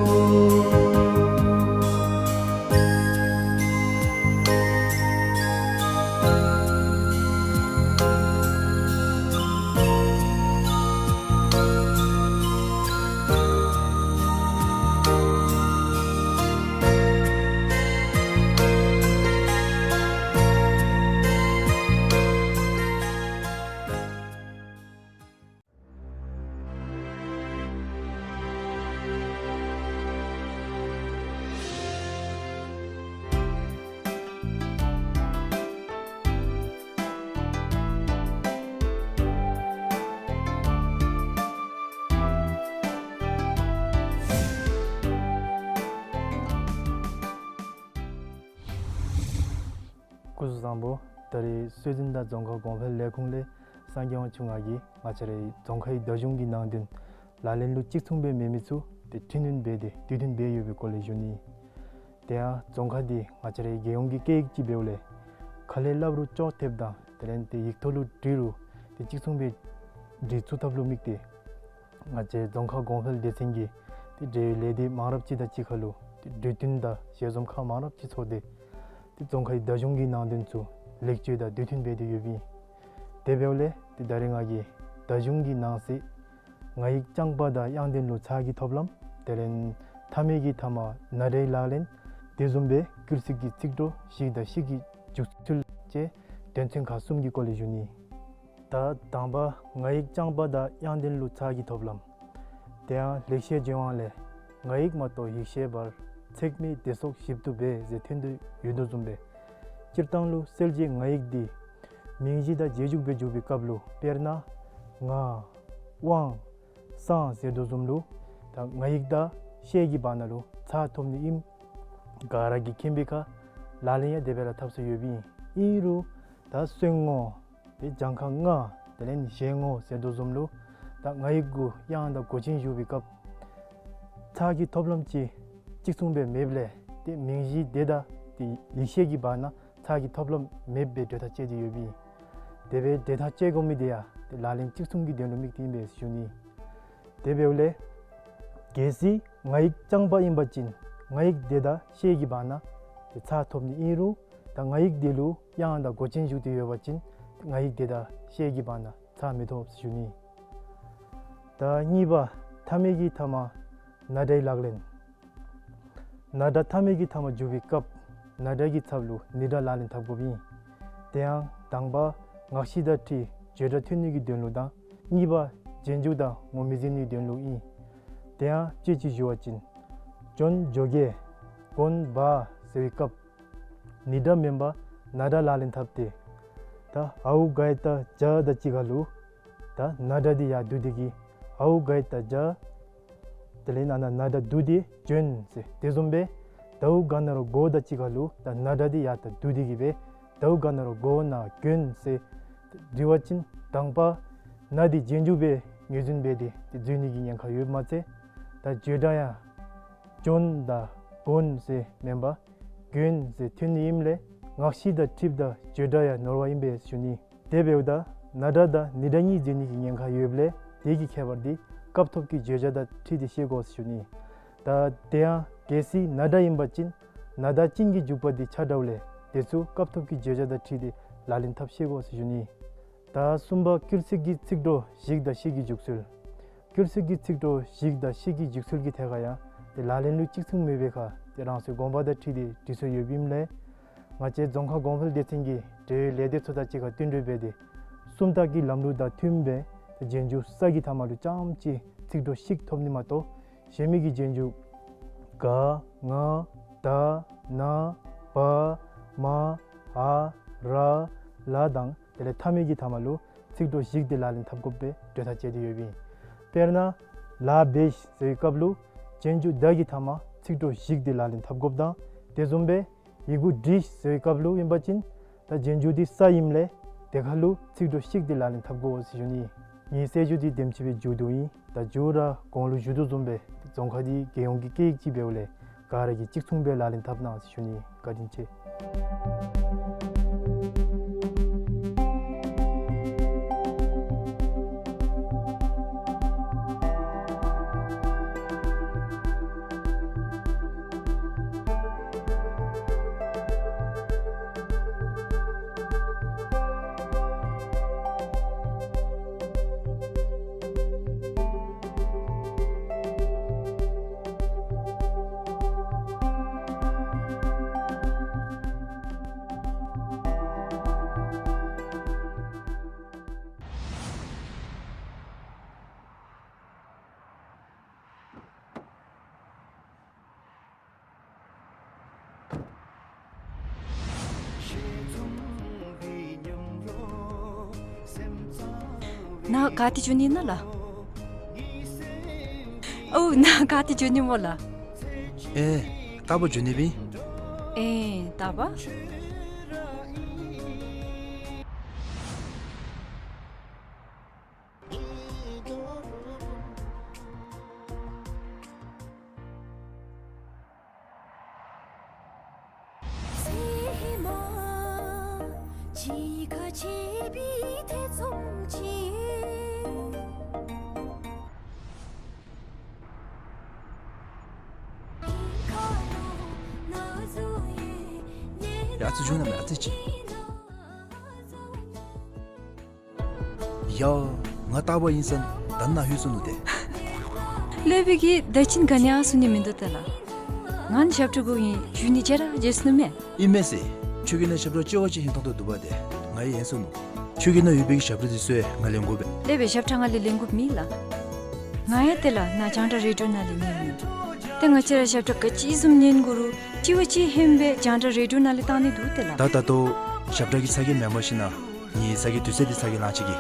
སྐུ་གཟུགས་བཟང་པོ། ད་རེས་སྲོལ་འཛིན་དང་རྫོང་ཁ་གོང་འཕེལ་ལས་ཁུངས་ལས་སངས་རྒྱས་དབང་ཕྱུག་ང་གིས་ང་བཅས་རའི་རྫོང་ཁའི་ཟླ་གཞུང་གི་ནང་དོན་ལག་ལེན་ལུ་གཅིག་མཚུངས་སྦེ་མེད་མི་ཚུ་ཏེ་འཕྲི་སྣོན་འབད་དེ་དུས་མཐུན་འབད་ཡོད་པའི་སྐོར་ལས་ཞུ་ནི། དེ་ཡང་རྫོང་ཁ་འདི་ང་བཅས་རའི་རྒྱལ་ཡོངས་ཀྱི་སྐད་ཡིག་ཅིག་འབདཝ་ལས་ཁ་ལས་སླབ་རུང་ཅོག་འཐདཔ་དང་དེ་ལས་ཏེ་ཡིག་ཐོག་ལུ་བྲིས་རུང་ཏེ་གཅིག་མཚུངས་སྦེ་འབྲི་ཚུགས་ཐབས་ལུ་དམིགས་ཏེ་ང་བཅས་རྫོང་ཁ་གོང་འཕེལ་སྡེ་ཚན་གྱིས་ཏེ་འབྲེལ་ཡོད་ལས་སྡེ་མང་རབས་ཅིག་དང་གཅིག་ཁར་ལུ་ཏེ་གྲོས་བསྟུན་དང་ཞལ་འཛོམས་ཁག་མང་རབས་ཅིག་ཚོགས་ཏེ་ཏེ་རྫོང་ཁའི་ཟླ་གཞུང་གི་ནང་དོན་ཚུ་ལེགས་བཅོས་དང་དུས་མཐུན་འབད་དེ་ཡོདཔ་ཨིན། དེ་འབདཝ་ལས་ཏེ་ད་རེས་ང་གིས་ཟླ་གཞུང་གི་ནང་གསེས་ང་ཡིག་རྐྱང་པ་དང་དབྱངས་ལྡན་ལུ་ཚགས་ཀྱི་ཐོབ་ལམ་དེ་ལས་མཐའ་མའི་གི་མཐའ་མ་ན་སྒྲའི་ལག་ལེན་དེ་བཟུམ་སྦེ་སྐུལ་ཚིག་གི་ཚིག་གྲོགས་ཞིག་དང་ཤིག་གི་འཇུག་ཚུལ་བཅས་དོན་ཚན་ཁག་གསུམ་གྱི་སྐོར་ལས་ཞུ་ནི། ད་དང་པ་ང་ཡིག་རྐྱང་པ་དང་དབྱངས་ལྡན་ལུ་ཚགས་ཀྱི་ཐོབ་ལམ། དེ་ཡང་ལེགས་བཤད་ལྗོན་དབང་ལས་ང་ཡིག་མ་གཏོགས་ཡིག་ཤེས་པར། ཚེགས་མེད་བདེ་སོགས་ཞིབ་ཏུ་འབད་ཟེར་ཐོན་དོ་ཡོད་དོ་བཟུམ་སྦེ་སྤྱིར་བཏང་ལུ་གསལ་བྱེད་ང་ཡིག་འདི་མིང་གཞི་དང་རྗེས་འཇུག་སྦེ་འཇུག་པའི་སྐབས་ལུ་དཔེར་ན་ང་དབང་སང་ཟེར་དོ་བཟུམ་ལུ་ད་ང་ཡིག་དང་ཤེས་ཀྱི་བར་ན་ལུ་ཚགས་ཐོབ་ནི་ཨིནམ་ག་ར་གིས་མཁྱེན་པའི་ཁར་ལག་ལེན་ཡང་དེ་སྦེ་ར་འཐབ་སྲོལ་ཡོདཔ་ཨིན། ཨིན་རུང་ད་གསོན་ངོ་ཏེ་གྱངས་ཁ་ང་དེ་ལས་གཞན་ངོ་ཟེར་དོ་བཟུམ་ལུ་ད་ང་ཡིག་གུ་དབྱངས་དང་མགོ་ཅན་ཞུགས་པའི་སྐབས་ཚགས་ཀྱི་ཐོབ་ལམ་ཅིག་གཅིག་མཚུངས་སྦེ་མེདཔ་ལས་ཏེ་མིང་གཞི་དེ་དང་ཏེ་ཡིག་ཤེས་ཀྱི་བར་ན་ཚགས་ཀྱི་ཐོབ་ལམ་མེདཔ་སྦེ་གྲོས་ཐག་བཅད་དེ་ཡོདཔ་ཨིན། དེ་སྦེ་གྲོས་ཐག་བཅད་དགོ་མི་དེ་ཡང་ཏེ་ལག་ལེན་གཅིག་མཚུངས་ཀྱི་དོན་ལུ་དམིགས་ཏེ་ཨིན་པས་ཞུ་ནི། དེ་འབདཝ་ལས་གལ་སྲིད་ང་ཡིག་རྐྱང་པ་ཨིན་པ་ཅིན་ང་ཡིག་དེ་དང་ཤེས་ཀྱི་བར་ན་ཏེ་ཚགས་ཐོབ་ནི་ཨིན་རུང་ད་ང་ཡིག་དེ་ལུ་དབྱངས་དང་མགོ་ཅན་ཞུགས་ཏེ་ཡོད་པ་ཅིན་ང་ཡིག་དེ་དང་ཤེས་ཀྱི་བར་ན་ཚགས་མི་ཐོབ་ཞུ་ནི། ད་གཉིས་པ་མཐའ་མའི་གི་མཐའ་མ་ན་སྒྲའི་ལག་ལེན། ན་སྒྲ་མཐའ་མའི་གི་མཐའ་མ་འཇུག་པའི་སྐབས་ན་སྒྲ་གི་ཚབ་ལུ་ནི་སྒྲ་ལག་ལེན་འཐབ་དགོཔ་ཨིན། དེ་ཡང་དང་པ་ངག་བཞི་དང་འཁྲིལ་བརྗོད་སྒྲ་ཐོན་ནི་གི་དོན་ལུ་དང་གཉིས་པ་རྗེས་འཇུག་དང་ངོ་མི་འཛིན་ནི་དོན་ལུ་ཨིན། དེ་ཡང་དཔྱེ་ཅིག་ཞུ་བ་ཅིན་འཇོན་འཇོ་གེ་དགོན་པ་ཟེར་བའི་སྐབས་ནི་སྒྲ་མེན་པར་ན་སྒྲ་ལག་ལེན་འཐབ་སྟེ་ད་འའུ་ག་ཡ་བཏགས་འཇའ་དང་གཅིག་ཁར་ལུ་ད་ན་སྒྲ་འདི་ཡར་བསྡུ་སྟེ་གིས་འའུ་ག་ཡ་བཏགས་འཇའ། དེ་ལས་ཨ་ནཱ་ན་སྒྲ་བསྡུ་སྟེ་འཇོན་ཟེར། དེ་བཟུམ་སྦེ་དའུ་ག་ན་རོ་དགོ་དང་གཅིག་ཁར་ལུ་ད་ན་སྒྲ་འདི་ཡར་ད་བསྡུ་སྟེ་གིས་སྦེ་དའུ་ག་ན་རོ་དགོ་ན་གྱོན་ཟེར་བྲི་བ་ཅིན་དང་པ་ན་འདི་རྗེས་འཇུག་སྦེ་ངོས་འཛིན་འབད་དེ་ཏེ་འཛོལ་ནི་གི་ཉེན་ཁ་ཡོདཔ་མ་ཚད་ད་བརྗོད་སྒྲ་ཡང་འཇོན་དང་དགོན་ཟེར་མེན་པར་གྱོན་ཟེར་ཐོན་ནི་ཨིནམ་ལས་ངག་བཞི་དང་འཁྲིལཝ་ད་བརྗོད་སྒྲ་ཡང་ནོར་བ་ཨིན་པས་ཞུ་ནི། དེ་འབདཝ་ད་ན་སྒྲ་དང་ནི་སྒྲ་གཉིས་འཛོལ་ནི་གི་ཉེན་ཁ་ཡོདཔ་ལས་དེ་གི་ཁྱད་པར་འདི་སྐབས་ཐོབ་ཀྱི་བརྗོད་བྱ་དང་འཁྲིལ་ཏེ་ཤེས་དགོ་ཞུ་ནི། ད་དེ་ཡང་གལ་སྲིད་ན་སྒྲ་ཨིན་པ་ཅིན་ན་དང་ཅན་གྱི་འཇུག་པ་འདི་ཆ་འདྲཝ་ལས་དེ་ཚུ་སྐབས་ཐོབ་ཀྱི་བརྗོད་བྱ་དང་འཁྲིལ་ཏེ་ལག་ལེན་འཐབ་ཤེས་དགོ་ཞུ་ནི། ད་གསུམ་པ་སྐུལ་ཚིག་གི་ཚིག་གྲོགས་ཞིག་དང་ཤིག་གི་འཇུག་ཚུལ། སྐུལ་ཚིག་གི་ཚིག་གྲོགས་ཞིག་དང་ཤིག་གི་འཇུག་ཚུལ་གྱི་ཐད་ཁར་ཡང་ཏེ་ལག་ལེན་ལུ་གཅིག་མཚུངས་མེད་པའི་ཁར་ཏེ་རང་སོའི་དགོངས་པ་དང་འཁྲིལ་ཏེ་འབྲི་སྲོལ་ཡོདཔ་ཨིནམ་ལས་ང་བཅས་རྫོང་ཁ་གོང་འཕེལ་སྡེ་ཚན་གྱིས་འབྲེལ་ཡོད་ལས་སྡེ་ཚུ་དང་གཅིག་ཁར་བསྟུན་གྲོས་འབད་དེ་སུམ་རྟགས་ཀྱི་ལམ་ལུགས་དང་མཐུནམ་སྦེ་ཏེ་རྗེས་འཇུག་ས་གི་མཐའ་མ་ལུ་རྐྱངམ་ཅིག་ཚིག་གྲོགས་ཤིག་ཐོབ་ནི་མ་གཏོགས་གཞན་མི་གི་རྗེས་འཇུག་ག་ང་ད་ན་བ་མ་འ་ར་ལ་དང་དེ་ལས་མཐའ་མའི་གི་མཐའ་མ་ལུ་ཚིག་གྲོགས་ཞིག་འདི་ལག་ལེན་འཐབ་དགོཔ་སྦེ་གྲོས་ཐག་བཅད་དེ་ཡོདཔ་ཨིན། དཔེར་ན་ལ་བེ་ཤ་ཟེར་བའི་སྐབས་ལུ་རྗེས་འཇུག་ད་གི་མཐའ་མ་ཚིག་གྲོགས་ཞིག་འདི་ལག་ལེན་འཐབ་དགོཔ་དང་དེ་བཟུམ་སྦེ་ཡི་གུ་འབྲི་ཟེར་བའི་སྐབས་ལུ་ཨིན་པ་ཅིན་ད་རྗེས་འཇུག་འདི་ས་ཨིནམ་ལས་དེ་ཁར་ལུ་ཚིག་གྲོགས་ཤིག་འདི་ལག་ལེན་འཐབ་དགོ་ཟེར་ཞུ་ནི། ངེའི་གསལ་ཞུ་འདི་དེམ་ཅིག་སྦེ་མཇུག་བསྡུཝ་ཨིན། ད་མཇུག་ར་གོང་ལུ་ཞུ་དོ་བཟུམ་སྦེ་རྫོང་ཁ་འདི་རྒྱལ་ཡོངས་ཀྱི་སྐད་ཡིག་ཅིག་འབདཝ་ལས་ག་ར་གིས་གཅིག་མཚུངས་སྦེ་ལག་ལེན་འཐབ་གནང་ཟེར་ཞུ་ནི། བཀའ་དྲིན་ཆེ། ནཱ་ག་ཏེ་འགྱོ་ནི་ཨིན་ན་ལགས། ཨོ་ནཱ་ག་ཏེ་འགྱོ་ནི་སྨོ་ལགས། ཨེ་རྟ་པ་འགྱོ་ནི་སྦེ། ཨེ་རྟ་པ། ཡ་ཨ་ཙི་བྱུང་ན་མེད་ཨ་ཙི་ཅིག། ཡ། ང་རྟག་པར་ཨིན་ས་ན་ད་ནཱ་ལྷོད་སོ་ནུག་ཏེ། ལྷོད་པའི་གི་ད་ཅི་ག་ནི་ཡང་གསུང་ནི་མིན་འདུག་ཏེ་ལགས། ང་ནི་ཞབས་ཁྲ་དགོ་ཨིན་ཞུ་ནི་བརྗེད་ར་བརྗེད་སོ་ནུག་མས། ཨིན་མས་ཟེར། ཁྱོད་ཀྱིས་ནཱ་ཞབས་ཁྲ་ལྕི་བ་ཅིག་ཧན་ཏོང་ཏོ་འདུག་པ་ཏེ། ང་ཡང་ཡེངས་སོ་ནུག། ཁྱོད་ཀྱི་ནཱ་ཡོད་པའི་གི་ཞབས་ཁྲ་འདི་ཚུ་ཡང་ང་ལེན་དགོ་པས། ལེགས་པའི་ཞབས་ཁྲ་ང་ལས་ལེན་དགོཔ་མེད་ལགས། ང་ཡང་ཏེ་ལགས་ནཱ་རྒྱང་བསྒྲགས་རེ་ཌི་ཡོ་ནང་ལས་ཉན་མི་ཨིན། ཏེ་ང་བཅས་ར་ཞབས་ཁྲ་ག་ཅི་བཟུམ་ཉན་དགོ་རུང་ལྕི་བ་ཅིག་ཧན་སྦེ་རྒྱང་བསྒྲགས་རེ་ཌི་ཡོ་ནང་ལས་བཏང་ནི་འདུག་ཏེ་ལགས། ད་ད་ལྟོ་ཞབས་ཁྲ་གི་ཚ་གྱང་མེནམ་ཤེས་ན་ངེའི་ཚ་གྱང་དུས་ཚོད་འདི་ཚ་གྱང་ལང་ཅིག་གི།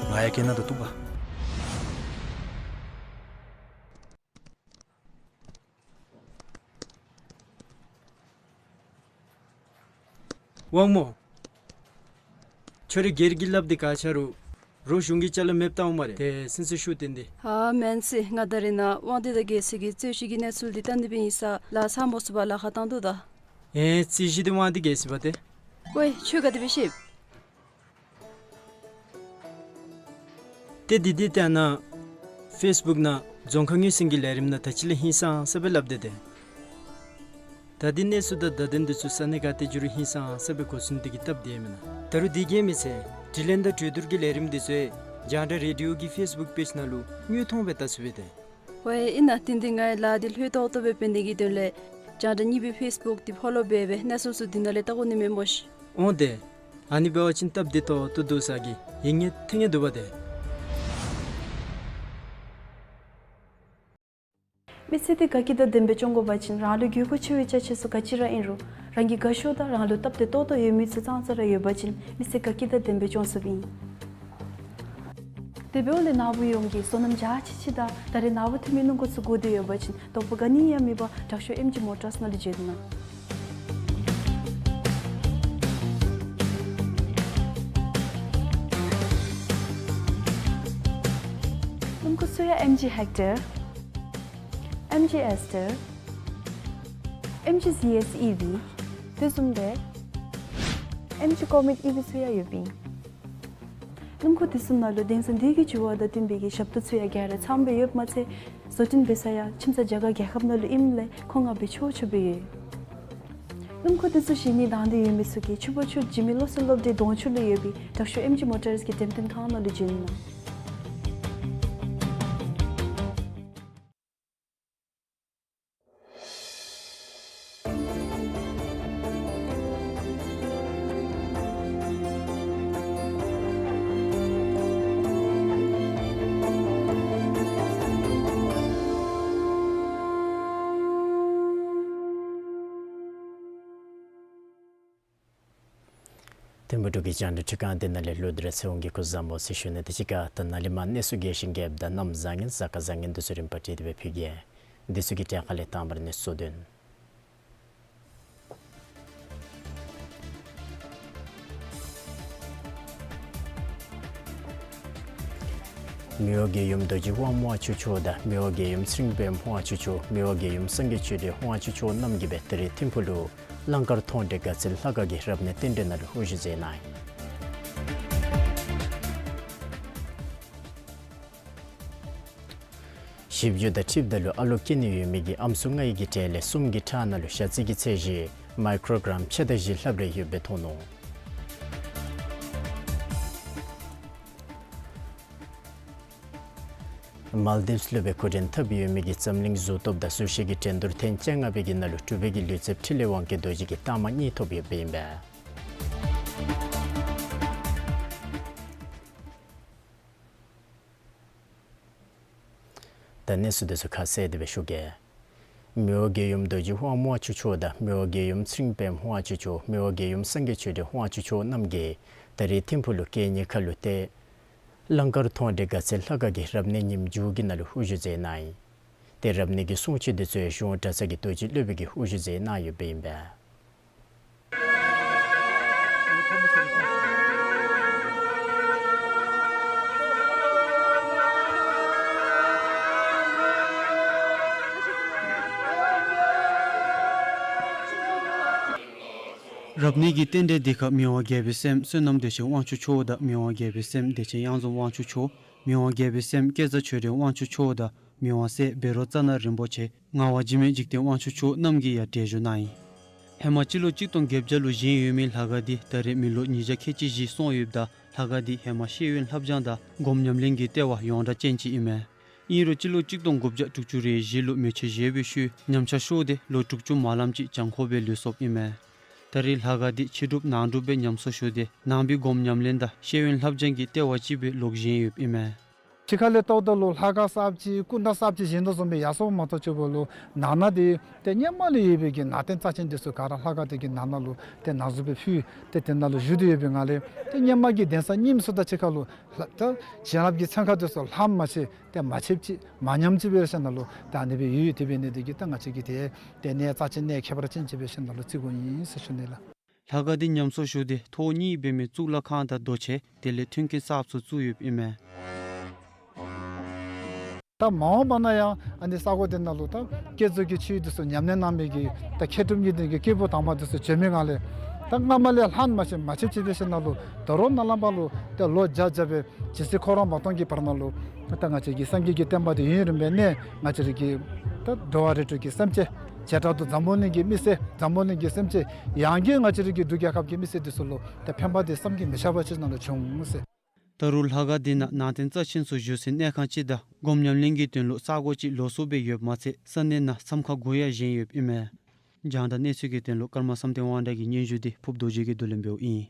ང་ཡང་སྐད་ནང་དུ་གཏུག་པ། དབང་མོ། ཁྱོད་རའི་སྒེར་གྱི་ལགཔ་འདི་ག་ཆ་རུང་རོགས་གཞུང་གི་ཅ་ལ་མེདཔ་བཏང་འོང་སྨ་རེ། ཏེ་སེམས་ཚེགས་ཤོར་ཏེ་འདི། ཨ་མེན་ཟེར། ང་ད་རེས་ནཱ་དབང་འདུས་དང་རྒྱལ་སྲས་ཀྱི་རྩོད་གཞི་གི་གནས་ཚུལ་འདི་བལྟ་ནི་སྦེ་ཨིན་ས་ལཱ་ཚང་མོ་སུ་བ་ལཱ་ཁག་བཏང་འདུག་ད། ཨེ་རྩོད་གཞི་འདི་དབང་འདུས་རྒྱལ་སྲས་པ་ཏེ། ཝའེ་ཁྱོད་ག་དེ་སྦེ་ཤེས། ཏེ་འདི་འདི་ཏེ་ནཱ་ཕེསི་བུཀ་ནང་རྫོང་ཁ་ངོས་ཟིན་གྱི་ལས་རིམ་ནང་ད་ཅི་ལས་ཧིང་སངས་ས་སྦེ་སླབ་སྟེ་ཏེ། ད་འདི་གནས་ཚུལ་དང་བརྡ་དོན་འདི་ཚུ་ས་གནས་ག་ཏེ་འགྱོ་རུང་ཧིང་སངས་ས་སྦེ་གོ་ཚུགས་ནི་འདི་གིས་སྟབས་བདེ་མེན་ན། ད་རུང་འདི་གིས་མི་ཚད་དྲི་ལན་དང་གྲོས་བསྡུར་གྱི་ལས་རིམ་འདི་ཚུ་ཡང་རྒྱང་བསྒྲགས་རེ་ཌི་ཡོ་གི་ཕེསི་བུཀ་པེཇ་ནང་ལུ་དངོས་མཐོང་སྦེ་བལྟ་ཚུགས་པས་ཏེ། ཝའེ་ཨིན་ན། ཏེ་འདི་ངེའི་ལཱ་འདི་ལྷོད་ཏོག་ཏོ་སྦེ་འབད་ནི་གི་དོན་ལས་རྒྱང་བསྒྲགས་གཉིས་པའི་ཕེསི་བུཀ་འདི་ཕོ་ལོ་འབད་སྦེ་གནས་ཚུལ་ཚུ་འདི་ནང་ལས་བལྟ་དགོ་ནི་མས་སྨོ་ཤིག། འོང་ཏེ། ཨ་ནི་འབད་བ་ཅིན་སྟབས་བདེ་ཏོག་ཏོ་འདུག་ས་གི་ཡིད་ངེས་ཐིང་ངེ་འདུག་པ་ཏེ། མི་ཚེ་འདི་དགའ་སྐྱིད་དང་ལྡནམ་སྦེ་སྐྱོང་དགོ་པ་ཅིན་རང་ལུ་དགོས་མཁོ་ཆེ་བའི་ཅ་ཆས་ཚུ་ག་ཅི་ར་ཨིན་རུང་རང་གིས་དགའ་ཤོས་དང་རང་ལུ་སྟབས་བདེ་ཏོག་ཏོ་ཡོད་མི་ཚུ་ཙང་ཙ་ར་ཡོད་པ་ཅིན་མི་ཚེ་དགའ་སྐྱིད་དང་ལྡནམ་སྦེ་སྐྱོང་ཚུགསཔ་ཨིན། དེ་འབདཝ་ལས་ནཱ་བུ་ཡོངས་ཀྱིས་སོ་ནམ་འཇའ་ཆི་ཆི་དང་ད་རེས་ནཱ་བུ་འཐུས་མི་སྣུམ་འཁོར་ཚུ་དགོ་འདོད་ཡོད་པ་ཅིན་དོགས་པ་ག་ནི་ཡང་མེད་པར་དྲག་ཤོས་ཨེམ་ཇི་མོ་ཊརསི་ནང་ལུ་བྱོན་གནང་། སྣུམ་འཁོར་ཚུ་ཡང་ཨེམ་ཇི་ཧེག་ཊར། ཨེམ་ཇི་ཨེསི་ཊར། ཨེམ་ཇི་ཟི་ཨེསི་ཨི་ཝི། དེ་བཟུམ་སྦེ་ཨེམ་ཇི་ཀོ་མེཊ་ཨི་ཝི་ཚུ་ཡང་ཡོདཔ་ཨིན། སྣུམ་འཁོར་དེ་ཚུ་ནང་ལུ་དེང་སང་འདི་གི་འགྱུར་བ་དང་བསྟུན་པའི་གི་ཞབས་ཏོག་ཚུ་ཡང་ག་ར་ཚངམ་སྦེ་ཡོདཔ་མ་ཚད་བཟོ་སྐྲུན་འབད་ས་ཡང་ཁྱིམ་ཚང་རྒྱ་གར་རྒྱལ་ཁབ་ནང་ལུ་ཨིནམ་ལས་མཁོ་མངགས་འབད་ཆོག་ཆོག་སྦེ་ཡོད། སྣུམ་འཁོར་དེ་ཚུ་བཞེས་ནི་དང་འདོད་ཡོད་མི་ཚུ་གིས་ཕྱུགཔོ་ཆུ་འཇིགས་མེད་བློ་གསལ་སློབ་གྲྭའི་གདོང་ཕྱོགས་ལུ་ཡོད་པའི་དྲག་ཤོས་ཨེམ་ཇི་མོ་ཊརསི་གི་འགྲེམས་སྟོན་ཁང་ནང་ལུ་བྱོན་གནང་། ཐིམ་ཕུག་འབྲུག་གི་རྒྱང་བསྒྲགས་ཁྲི་ཁང་འདི་ནང་ལས་ལོག་སྟེ་ར་ཚེ་དབང་གིས་སྐུ་གཟུགས་བཟང་པོ་ཟེར་ཞུ་ནི་དང་གཅིག་ཁར་ད་ནཱ་ལས་མར་གནས་ཚུལ་རྒྱས་ཤིང་རྒྱསཔ་དང་གནམ་བཟང་ངན་གཟའ་སྐར་བཟང་ངན་འདི་ཚུ་རིམ་པ་བསྒྲིགས་ཏེ་སྦེ་ཕུལ་གེ། འདི་ཚུ་གི་གྲས་ཁ་ལས་དང་པ་ར་གནས་ཚུལ་དོན། མི་དབང་རྒྱལ་ཡུམ་རྡོ་རྗེ་དབང་མོ་ཨ་ཅོ་མཆོག་དང་མི་དབང་རྒྱལ་ཡུམ་ཚེ་རིང་པདྨ་དབང་ཕྱུག་མཆོག་མི་དབང་རྒྱལ་ཡུམ་སངས་རྒྱས་ཆོས་སྒྲོན་དབང་ཕྱུག་མཆོག་རྣམ་གཉིས་སྦེ་ད་རིས་ཐིམ་ཕུག་ལུ་ལང་ཀར་མཐོང་གྲོལ་དགའ་ཚལ་ལྷ་ཁང་གི་རབ་གནས་རྟེན་འབྲེལ་ནང་ལུ་དབུ་བཞུགས་མཛད་གནང་ཡི། བཞི་བཅུ་དང་ཁྲི་བདུན་ལུ་ཨ་ལོ་སྐྱེ་ནི་ཡོད་མི་གི་ཨམ་སྲུ་ལྔའི་གི་གྲས་ལས་གསུམ་གྱི་ཁྲག་ནང་ལུ་ཞ་རྩི་གི་ཚད་གཞི་མའི་ཀྲོ་གྲམ་ཕྱེད་དང་བཞི་ལྷགཔ་རེ་ཡོདཔ་སྦེ་མཐོང་ནུག། མཱལ་དིབས་ལུ་སྦེ་སྐུ་མགྲོན་འཐབ་ཡོད་མི་གི་འཛམ་གླིང་གཟུགས་སྟོབས་དང་གཟུགས་ཤེས་ཀྱི་འགྲན་བསྡུར་ཐེངས་བཅོ་ལྔ་པའི་གི་ནང་ལུ་གྲུབ་པའི་གི་ལུས་རྩལཔ་འཕྲིན་ལས་དབང་རྒྱལ་རྡོ་རྗེ་གིས་རྟགས་མ་གཉིས་ཐོབ་ཡོདཔ་ཨིན་པས། ད་གནས་ཚུལ་འདི་ཚུ་ཁ་གསལ་ཏེ་སྦེ་ཞུ་གེ། མི་དབང་རྒྱལ་ཡུམ་རྡོ་རྗེ་དབང་མོ་ཨ་ཅོ་མཆོག་དང་མི་དབང་རྒྱལ་ཡུམ་ཚེ་རིང་པདྨ་དབང་ཕྱུག་མཆོག་མི་དབང་རྒྱལ་ཡུམ་སངས་རྒྱས་ཆོས་སྒྲོན་དབང་ཕྱུག་མཆོག་རྣམ་གཉིས་ད་རིས་ཐིམ་ཕུག་ལུ་གད་སྙིགས་ཁ་ལུ་ཏེ་ལང་ཀར་མཐོང་གྲོལ་དགའ་ཚལ་ལྷ་ཁང་གི་རབ་གནས་ཉིནམ་མཇུག་གི་ནང་ལུ་དབུ་བཞུགས་མཛད་གནང་ཡི། ཏེ་རབ་གནས་ཀྱི་གསུང་ཆོག་འདི་ཚུ་ཡང་གཞུང་གྲྭ་ཚང་གི་རྡོ་རྗེ་སློབ་དཔོན་གྱིས་དབུ་བཞུགས་མཛད་གནང་ཡོདཔ་ཨིན་པས། རབ་གནས་ཀྱི་རྟེན་འབྲེལ་འདི་ཁར་མི་དབང་རྒྱལ་པོའི་སྲསམོ་བསོད་ནམས་བདེ་ཆེན་དབང་ཕྱུག་མཆོག་དང་མི་དབང་རྒྱལ་པོའི་སྲསམོ་བདེ་ཆེན་གཡང་འཛོམས་དབང་ཕྱུག་མཆོག། མི་དབང་རྒྱལ་པོའི་སྲསམོ་སྐལ་བཟང་ཆོས་སྒྲོན་དབང་ཕྱུག་མཆོག་དང་མི་དབང་སྲས་བཻ་རོ་ཙ་ན་རིན་པོ་ཆེ། ངག་དབང་འཇིགས་མེད་འཇིག་རྟེན་དབང་ཕྱུག་མཆོག་རྣམས་ཀྱིས་ཡང་གྲལ་བཞུགས་གནང་ཡི། ཧེ་མ་སྤྱི་ལོ་གཅིག་སྟོང་བརྒྱད་བརྒྱ་ལུ་བཞེངས་ཡོད་མི་ལྷ་ཁང་འདི་ད་རེས་མི་ལོ་ཉིས་བརྒྱ་ཁལ་གཅིག་བཞི་སོང་ཡོདཔ་ད་ལྷ་ཁང་འདི་ཧེ་མ་ཤེས་ཡོན་ལྷབ་སྦྱང་དང་སྒོམ་ཉམས་ལེན་གྱི་ལྟེ་བ་ཡོངས་གྲགས་ཅན་ཅིག་ཨིན་མས། ཨིན་རུང་སྤྱི་ལོ་གཅིག་སྟོང་དགུ་བརྒྱ་དྲུག་ཅུ་རེ་བཞི་ལུ་མེ་མཆོད་བཞེས་པའི་ཤུལ་ཉམས་ཆག་ཤོར་ཏེ་ལོ་དྲུག་ཅུ་མ་ལངམ་ཅིག་གྱང་ཁོག་སྦེ་ལུས་སོཔ་ཨིན་མས། ད་རེས་ལྷ་ཁང་འདི་ཕྱི་གྲུབ་ནང་གྲུབ་སྦེ་ཉམས་གསོ་ཞུ་སྟེ་ནང་པའི་སྒོམ་ཉམས་ལེན་དང་ཤེས་ཡོན་ལྷབ་སྦྱང་གི་ལྟེ་བ་ཅིག་སྦེ་ལོག་བཞེངས་ཡོདཔ་ཨིན་མས། ཕྱི་ཁ་ལས་བལྟཝ་ད་ལུ་ལྷ་ཁང་གསརཔ་ཅིག་སྐུ་འདྲ་གསརཔ་ཅིག་བཞེངས་དོ་བཟུམ་སྦེ་ཡར་སོང་མ་གཏོགས་ཅིག་འབདཝ་ལུ་ནང་ན་འདི་ཏེ་སྔོན་མ་ལས་ཡོད་པའི་གི་ནང་རྟེན་རྩ་ཆེན་འདི་ཚུ་ག་ར་ལྷ་ཁང་འདི་གི་ནང་ན་ལུ་ཏེ་ནང་གསུག་སྦེ་ཕུལ་ཏེ་དེ་ནང་ལུ་བཞུགས་ཏེ་ཡོད་པའི་ངང་ལས་ཏེ་སྔོན་མ་གི་གདན་ས་རྙིངམ་ཚུ་དང་ཕྱི་ཁ་ལུ་ལྷ་ད་བྱིན་རླབས་ཀྱི་ཚན་ཁ་འདི་ཚུ་ལྷམ་མ་ཆད་ཏེ་མ་ཆདཔ་ཅིག་མ་ཉམས་ཅིག་འབད་ཞིནམ་ལས་ད་ཨ་ནི་སྦེ་ཡོད། དེ་འབད་ནི་འདི་གིས་ད་ང་བཅས་ཀྱིས་ཏེ་ཏེ་གནས་རྩ་ཆེན་གནས་ཁྱད་པར་ཅན་ཅིག་འབད་ཞིནམ་ལས་བརྩི་དགོ་ཨིན་ཟེར་ཞུ་ནི་ལགས། ལྷ་ཁང་འདི་ཉམས་གསོ་ཞུ་སྟེ་ཐོག་གཉིས་འབད་མི་གཙུག་ལག་ཁང་དང་རྡོ་གཅལ་དེ་ལས་མཐུན་རྐྱེན་གསརཔ་ཚུ་བཙུགས་ཡོདཔ་ཨིན་མས། ད་མ་འོངས་པ་ན་ཡང་ཨ་ནི་ས་གོ་འདི་ནང་ལུ་ད་བསྐྱེད་རྫོགས་ཀྱི་ཆོས་འདི་ཚུ་ཉམས་ལེན་གནང་མི་གི་ད་མཁས་གྲུབ་གཉིས་ལྡན་གྱི་སྐྱེས་བུ་དམ་པ་འདི་ཚུ་བྱོན་མི་ངང་ལས་ད་སྔ་མ་ལས་ལྷམ་མ་ཆད་མ་ཆདཔ་ཅིག་འབད་ཞིནམ་ལས་ད་རུང་ནཱ་ལས་ཕར་ལུ་ཏེ་ལོ་བརྒྱ་བརྒྱ་སྦེ་ཇི་སྲིད་འཁོར་བ་མ་སྟོངས་ཀྱི་བར་ན་ལུ་ད་ང་བཅས་ཀྱི་སངས་རྒྱས་ཀྱི་བསྟན་པ་འདི་ཡུན་རིངམོ་སྦེ་གནས། ང་བཅས་རའི་གི་ད་འགྲོ་བ་རིགས་དྲུག་གི་སེམས་ཅན་བྱེ་བྲག་ཏུ་འཛམ་བུ་གླིང་གི་མི་སེར་འཛམ་བུ་གླིང་གི་སེམས་ཅན་ཡང་བསྐྱར་ང་བཅས་རའི་གི་འབྲུག་རྒྱལ་ཁབ་ཀྱི་མི་སེར་འདི་ཚུ་ལུ་ད་ཕན་པ་འདི་བསམ་གྱིས་མི་ཁྱབ་པ་ཅིག་ནང་ལུ་བྱུང་ཟེར། ད་རུང་ལྷ་ཁང་འདི་ནང་ནང་རྟེན་རྩ་ཆེན་ཚུ་བཞུགས་སའི་གནས་ཁང་ཅིག་དང་སྒོམ་ཉམས་ལེན་གྱི་དོན་ལུ་ས་གོ་ཅིག་ལོགས་སུ་སྦེ་ཡོདཔ་མ་ཚད་ས་གནས་ནང་མཚམས་ཁང་དགུ་ཡང་བཞེངས་ཡོདཔ་ཨིན་མས། རྒྱང་བསྒྲགས་གནས་ཚུལ་གྱི་དོན་ལུ་ཀརྨ་བསམ་གཏན་དབང་གྲགས་ཀྱི་སྙན་ཞུ་འདི་ཕུརཔ་རྡོ་རྗེ་གིས་བསྡུ་ལེན་འབདཝ་ཨིན།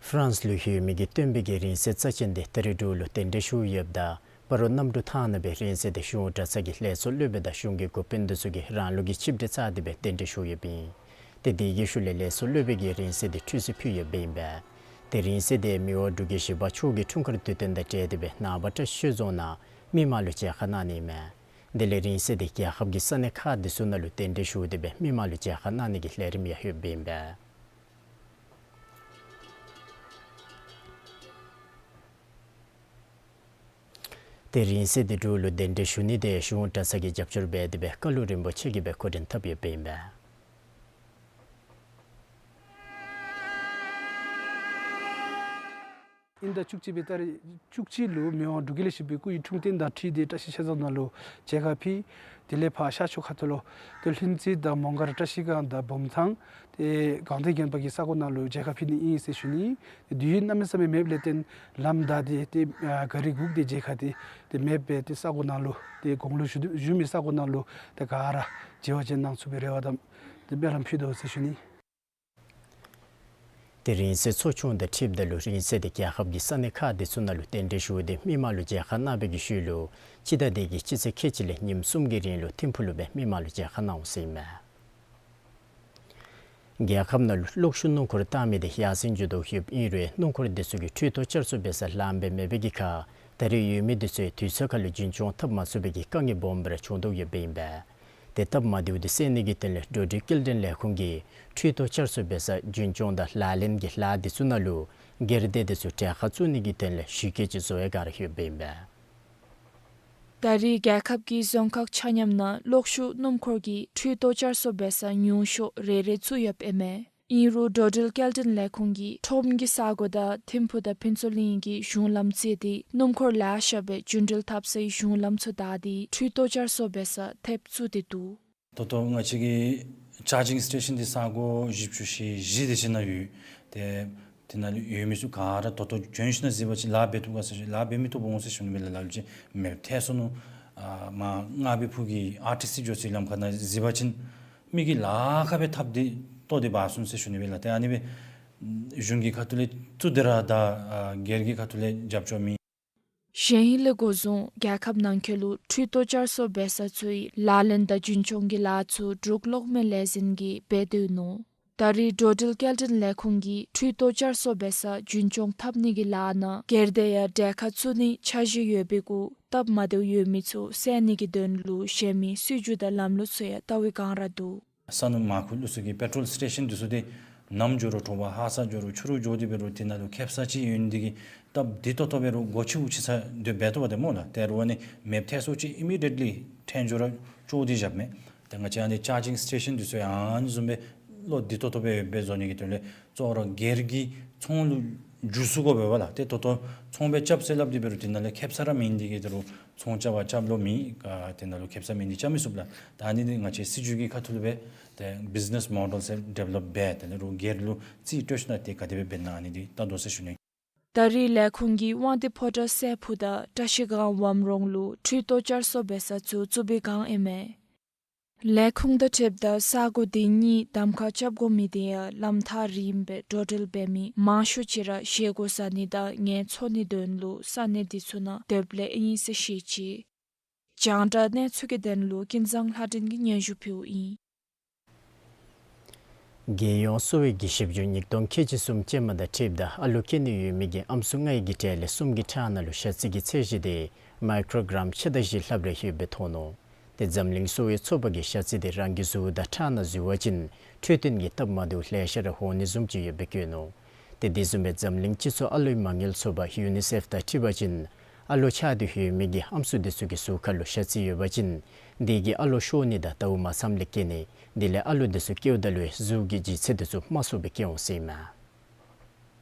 ཧྥ་རན་སི་ལུ་ཡོད་མི་གི་སྟོན་པའི་གི་རིང་བསྲེལ་རྩ་ཆེན་འདི་ད་རིས་འབྲུག་ལུ་གདན་འདྲེན་ཞུ་ཡོདཔ་ད་སྤ་རོ་གནམ་གྲུ་ཐང་ནང་སྦེ་རིང་བསྲེལ་འདི་གཞུང་གྲྭ་ཚང་གི་ལས་ཚོགས་སློབ་དཔོན་དང་གཞུང་གི་འགོ་དཔོན་འདི་ཚུ་གིས་རང་ལུགས་ཀྱི་ཆིབས་གྲལ་བཅར་ཏེ་སྦེ་གདན་འདྲེན་ཞུ་ཡོདཔ་ཨིན། ཏེ་དེ་གི་ཤུལ་ལས་ལས་ཚོགས་སློབ་དཔོན་གྱིས་རིང་བསྲེལ་འདི་ཁྲུས་གསོལ་ཕུལ་ཡོདཔ་ཨིན་པས། ཏེ་རིང་བསྲེལ་འདི་མི་དབང་འབྲུག་རྒྱལ་བཞི་པ་མཆོག་གི་འཁྲུངས་སྐར་དུས་སྟོན་དང་འབྲེལ་ཏེ་སྦེ་ནངས་པ་བཀྲིས་ཆོས་རྫོང་ནང་མི་མང་ལུ་མཇལ་ཁ་གནང་ནི་ཨིན་མས། དེ་ལས་རིང་བསྲེལ་འདི་རྒྱལ་ཁབ་ཀྱི་ས་གནས་ཁག་འདི་ཚུ་ནང་ལུ་གདན་འདྲེན་ཞུ་སྟེ་སྦེ་མི་མང་ལུ་མཇལ་ཁ་གནང་ནི་གི་ལས་རིམ་ཡང་ཡོདཔ་ཨིན་པས། ཏེ་རིང་བསྲེལ་འདི་འབྲུག་ལུ་གདན་འདྲེན་ཞུ་ནི་འདི་གཞུང་གྲྭ་ཚང་གིས་རྒྱབ་སྐྱོར་འབད་དེ་སྦེ་བཀའ་སློབ་རིན་པོ་ཆེ་གིས་སྦེ་གོ་སྒྲིག་འཐབ་ཡོདཔ་ཨིན་པས། དབྱིན་ཟླ་བཅུ་གཅིག་པའི་ཏ་རིག་བཅུ་གཅིག་ལུ་མི་དབང་འབྲུག་རྒྱལ་བཞི་པའི་སྐུ་ཡི་འཁྲུངས་རྟེན་དང་འཁྲིལ་ཏེ་བཀྲིས་ཆོས་རྫོང་ནང་ལུ་མཇལ་ཁ་ཕུལ། དེ་ལས་ཕར་ཤར་ཕྱོགས་ཁ་ཐུག་ལུ་ཏེ་ལྷུན་རྩེ་དང་མོང་སྒར་བཀྲིས་སྒང་དང་བུམ་ཐང་ཏེ་སྒང་སྟེང་དགོན་པ་གི་ས་གོ་ནང་ལུ་མཇལ་ཁ་ཕུལ་ནི་ཨིན་ཟེར་ཞུ་ནི། དུས་ཡུན་གནམ་མེད་ས་མེད་མེདཔ་ལས་བརྟེན་ལམ་བདའ་སྟེ་ཏེ་ཨ་ག་རི་སྒུག་སྟེ་མཇལ་ཁ་འདི་ཏེ་མེདཔ་སྦེ་ཏེ་ས་གོ་ནང་ལུ་ཏེ་དགུང་ལོ་བཞུགས་བཞུགས་མི་ས་གོ་ནང་ལུ་ཏེ་ག་ར་མཇལ་བར་བྱོན་གནང་ཚུགས་པའི་རེ་བ་དང་ཏེ་སྨོན་ལམ་ཕུལ་དོ་ཟེར་ཞུ་ནི། ཏེ་རིང་བསྲེལ་ཚོགས་ཆུང་དང་འཁྲིལཝ་ད་ལུ་རིང་བསྲེལ་འདི་རྒྱལ་ཁབ་ཀྱི་ས་གནས་ཁག་འདི་ཚུ་ནང་ལུ་གདན་འདྲེན་ཞུ་སྟེ་མི་མང་ལུ་མཇལ་ཁ་གནང་བའི་གི་ཤུལ་ལུ་སྤྱི་ཟླ་འདི་གི་སྤྱི་ཚེས་ཁལ་གཅིག་ལས་ཉིནམ་གསུམ་གྱི་རིང་ལུ་ཐིམ་ཕུག་ལུ་སྦེ་མི་མང་ལུ་མཇལ་ཁ་གནང་འོང་ཟེར་ཨིན་མས། རྒྱལ་ཁབ་ནང་ལུ་གློག་ཤུགས་སྣུམ་འཁོར་བཏང་མི་འདི་ཡར་སེང་འགྱོ་དོ་ཡོདཔ་ཨིན་རུང་སྣུམ་འཁོར་འདི་ཚུ་གིས་འཕྲུལ་ཏོ་བཅར་ས་འབད་ས་ལངམ་སྦེ་མེད་པའི་གི་ཁར་ད་རེས་ཡོད་མི་འདི་ཚུ་དུས་ཚོད་ཁར་ལུ་རྒྱུན་སྐྱོང་འཐབ་མ་ཚུགས་པའི་གི་དཀའ་ངལ་སྦོམ་སྦེ་ར་བྱུང་དོ་ཡོདཔ་ཨིན་པས། ཏེ་སྟབས་མ་བདེཝ་འདི་སེལ་ནི་གི་དོན་ལས་འགྲོ་འགྲུལ་སྐྱེལ་འདྲེན་ལས་ཁུངས་ཀྱིས་འཕྲུལ་ཏོ་བཅར་ས་འབད་ས་རྒྱུན་སྐྱོང་དང་ལག་ལེན་གྱི་ལཱ་འདི་ཚུ་ནང་ལུ་སྒེར་སྡེ་འདི་ཚུ་གྲལ་ཁར་བཙུགས་ནི་གི་དོན་ལས་ཞུ་སྐད་ཅིག་བཟོ་ཡང་ག་ར་ཡོདཔ་ཨིན་པས། ད་རེས་རྒྱལ་ཁབ་ཀྱི་རྫོང་ཁག་ཆ་མཉམ་ནང་གློག་ཤུགས་སྣུམ་འཁོར་གྱི་འཕྲུལ་ཏོ་བཅར་ས་འབད་ས་ཉུང་ཤོས་རེ་རེ་བཙུགས་ཡོདཔ་ཨིན་མས། ཨིན་རུང་འགྲོ་འགྲུལ་སྐྱེལ་འདྲེན་ལས་ཁུངས་ཀྱིས་ཁྲོམ་གྱི་ས་གོ་དང་ཐིམ་ཕུག་དང་ཕུན་ཚོགས་གླིང་གི་གཞུང་ལམ་བརྩིས་ཏེ་སྣུམ་འཁོར་ལེ་ཤ་སྦེ་རྒྱུན་འགྲུལ་འཐབ་སའི་གཞུང་ལམ་ཚུ་བདའ་སྟེ་འཕྲུལ་ཏོ་བཅར་ས་འབད་ས་ཐེབས་བཙུགས་ཏེ་འདུག། ད་ལྟོ་ང་བཅས་ཀྱི་ཆཱར་ཇིང་སི་ཊེ་ཤཱན་འདི་ས་གོ་བཞི་བཅུ་ཞེ་བཞི་དེ་ཅིག་ནང་ཡོད། ཏེ་དེ་ནང་ཡོད་མི་ཚུ་ག་ར་ད་ལྟོ་བྱོན་ཞིནམ་ལས་གཟིགས་པ་ཅིན་ལཱ་འབད་བཏུབ་ག་ཟེར་ཞུ་ལཱ་འབད་མི་བཏུབ་འོང་ཟེར་ཞུ་ནི་མས་ལགས། ལ་ལུ་ཅིག་མེདཔ་ཐལ་སོ་ནུག། ཨ་མར་རྔ་བའི་ཕུག་གི་ཨར་ཊི་སི་འགྱོ་སའི་ལམ་ཁ་ནང་གཟིགས་པ་ཅིན་མི་གིས་ལཱ་ཁག་སྦེ་འཐབ་སྟེ་བཏོག་སྟེ་འབག་སོང་ཟེར་ཞུ་ནི་མས་ལགས། ཏེ་ཨ་ནི་སྦེ་གཞུང་གི་ཁ་ཐུག་ལས་བཙུགས་ཏེ་ར་ད་ཨ་སྒེར་གྱི་ཁ་ཐུག་ལས་རྒྱབ་སྐྱོར་མེད། གཞེས་ཧིང་ལས་འགོ་བཟུང་རྒྱལ་ཁབ་ནང་འཁོད་ལུ་འཕྲུལ་ཏོ་བཅར་ས་འབད་ས་ཚུའི་ལག་ལེན་དང་རྒྱུན་སྐྱོང་གི་ལཱ་ཚུ་འབྲུག་གློག་མེ་ལས་འཛིན་གྱིས་འབད་དོ་ཡོད་ནུག། ད་རེས་འགྲོ་འགྲུལ་སྐྱེལ་འདྲེན་ལས་ཁུངས་ཀྱིས་འཕྲུལ་ཏོ་བཅར་ས་འབད་ས་རྒྱུན་སྐྱོང་འཐབ་ནི་གི་ལཱ་ནང་སྒེར་སྡེ་ཡང་གྲལ་ཁར་བཙུགས་ནིའི་འཆར་གཞི་ཡོད་པའི་གུ་སྟབས་མ་བདེཝ་ཡོད་མི་ཚུ་སེལ་ནི་གི་དོན་ལུ་གཞན་མི་སྲིད་བྱུས་དང་ལམ་ལུགས་ཚུ་ཡང་བལྟ་བའི་བསྒང་ར་འདུག། ས་སྣུམ་མར་ཁུ་བླུག་ས་གི་པེ་ཊོལ་སི་ཊེ་ཤཱན་འདི་ཚུ་འདི་ནམ་འགྱོ་རུང་དྲོ་པ་ཧ་སག་འགྱོ་རུང་ཕྱི་རུ་འགྱོ་སྟེ་འབད་རུང་དེ་ནང་ལུ་ཁེབ་ས་ཅིག་ཡོད་ནི་དེ་གིས་སྟབས་བདེ་ཏོག་ཏོ་འབད་རུང་སྒོ་ཕྱེཝ་ཕྱེ་ས་འདི་འབད་བཏུབ་པ་ཏེ་སྨོ་ལགས། ཏེ་རུང་ཨ་ནི་མེདཔ་ཐལ་སོ་ཅིག་ཨི་མི་ཌི་ཡེཊ་ལི་ཐོན་འགྱོ་རུང་ཅོག་འཐདཔ་མས། ཏེ་ང་བཅས་ཨ་ནི་ཆཱར་ཇིང་སི་ཊེ་ཤཱན་འདི་ཚུ་ཡང་ཨ་ནི་བཟུམ་སྦེ་ བློ་བདེ་ཏོག་ཏོ་སྦེ་འབད་བཟོ་ནི་གི་དོན་ལས་གཙོ་བོ་ར་སྒེར་གྱི་ཚོང་ལུ་འཇུག་ཚུགས་དགོ་པས་ལགས། ཏེ་ད་ལྟོ་ཚོང་སྦེ་རྐྱབ་ཟེར་སླབ་སྟེ་འབད་རུང་དེ་ནང་ལས་ཁེབ་ས་ར་མེད་ནི་འདི་གིས་ད་རུང་ཚོང་རྐྱབ་པར་རྐྱབ་ལོང་མེད། ཨ་དེ་ནང་ལུ་ཁེབ་ས་མེད་ནི་རྐྱབ་མི་ཚུགས་ལགས། ད་ཨ་ནི་འདི་ང་བཅས་སྲིད་བྱུས་ཀྱི་ཁ་ཐུག་ལུ་སྦེ་ཏེ་བིཛ་ནེས་མོ་ཌེལ་ཟེར་ཌི་བེ་ལོཔ་འབད་དེ་ལས་རུང་སྒེར་ལུ་རྩིས་སྤྲོད་ཞིན་ན་ཏེ་ག་དེ་སྦེ་འབད་ན་ཨ་ནི་འདི་བལྟ་དོ་ཟེར་ཞུ་ནི། ད་རེས་ལས་ཁུངས་ཀྱིས་དབང་འདུས་ཕོ་བྲང་སྲས་ཕུག་དང་བཀྲ་ཤིས་སྒང་ཝམ་རོང་ལུ་འཕྲུལ་རྡོ་བསྐྱར་གསོ་འབད་ས་ཚུ་བཙུགས་པའི་སྒང་ཨིན་མས། ལས་ཁུངས་དང་འཁྲིལཝ་ད་ས་གོ་དེ་གཉིས་གདམ་ཁ་རྐྱབ་དགོ་མི་དེ་ཡང་ལམ་ཐག་རིངམོ་སྦེ་འགྲོ་འགྲུལ་འབད་མི་མང་ཤོས་ཅིག་ར་བཞེས་སྒོ་བཟའ་ནི་དང་ངལ་འཚོ་ནིའི་དོན་ལུ་ས་གནས་དེ་ཚུ་ནང་སྡོདཔ་ལས་ཨིན་ཟེར་བཤད་ཅི། རྒྱང་བསྒྲགས་གནས་ཚུལ་གྱི་དོན་ལུ་ཀུན་བཟང་ལྷ་སྒྲོན་གྱིས་སྙན་ཞུ་ཕུལཝ་ཨིན། རྒྱལ་ཡོངས་གསོ་བའི་གི་ཞིབ་འཇུག་ཉིས་སྟོང་ཁལ་གཅིག་གསུམ་ཅན་མ་དང་འཁྲིལཝ་ད་ཨ་ལུ་སྐྱེ་ནི་ཡོད་མི་གི་ཨམ་སྲུ་ལྔའི་གི་གྲས་ལས་གསུམ་གྱི་ཁྲག་ནང་ལུ་ཞ་རྩི་གི་ཚད་གཞི་དེ་མའི་ཀྲོ་གྲམ་ཕྱེད་དང་བཞི་ལྷགཔ་རེ་ཡོདཔ་སྦེ་ཐོན་ནུག། ཏེ་འཛམ་གླིང་གསོ་བའི་ཚོགས་པ་གིས་ཞ་རྩི་དེ་རང་གི་གཟུགས་དང་ཁྲག་ནང་འཛུལ་བ་ཅིན་འཕྲོད་བསྟེན་གྱི་སྟབས་མ་བདེཝ་ལེ་ཤ་ར་འོང་ནི་བཟུམ་ཅིག་ཡོདཔ་སྦེ་བཀོད་ནུག། ཏེ་དེ་བཟུམ་སྦེ་འཛམ་གླིང་སྤྱི་ཚོགས་ཨ་ལུའི་མ་དངུལ་ཚོགས་པ་ཡུ་ནི་སེཕ་དང་འཁྲིལ་བ་ཅིན་ཨ་ལུ་ཆགས་ཏེ་ཡོད་མི་གི་ཨམ་སྲུ་དེ་ཚུ་གི་གཟུགས་ཁ་ལུ་ཞ་རྩི་ཡོད་པ་ཅིན་དེ་གིས་ཨ་ལོ་ཤོར་ནི་དང་ཟླཝ་མ་ཚངམ་ལས་སྐྱེ་ནི། དེ་ལས་ཨ་ལུ་དེ་ཚུ་སྐྱེཝ་ད་ལུ་གཟུགས་ཀྱི་ལྗིད་ཚད་དེ་ཚུ་དམའ་སུ་སྦེ་སྐྱེ་འོང་ཟེར་ཨིན་མས།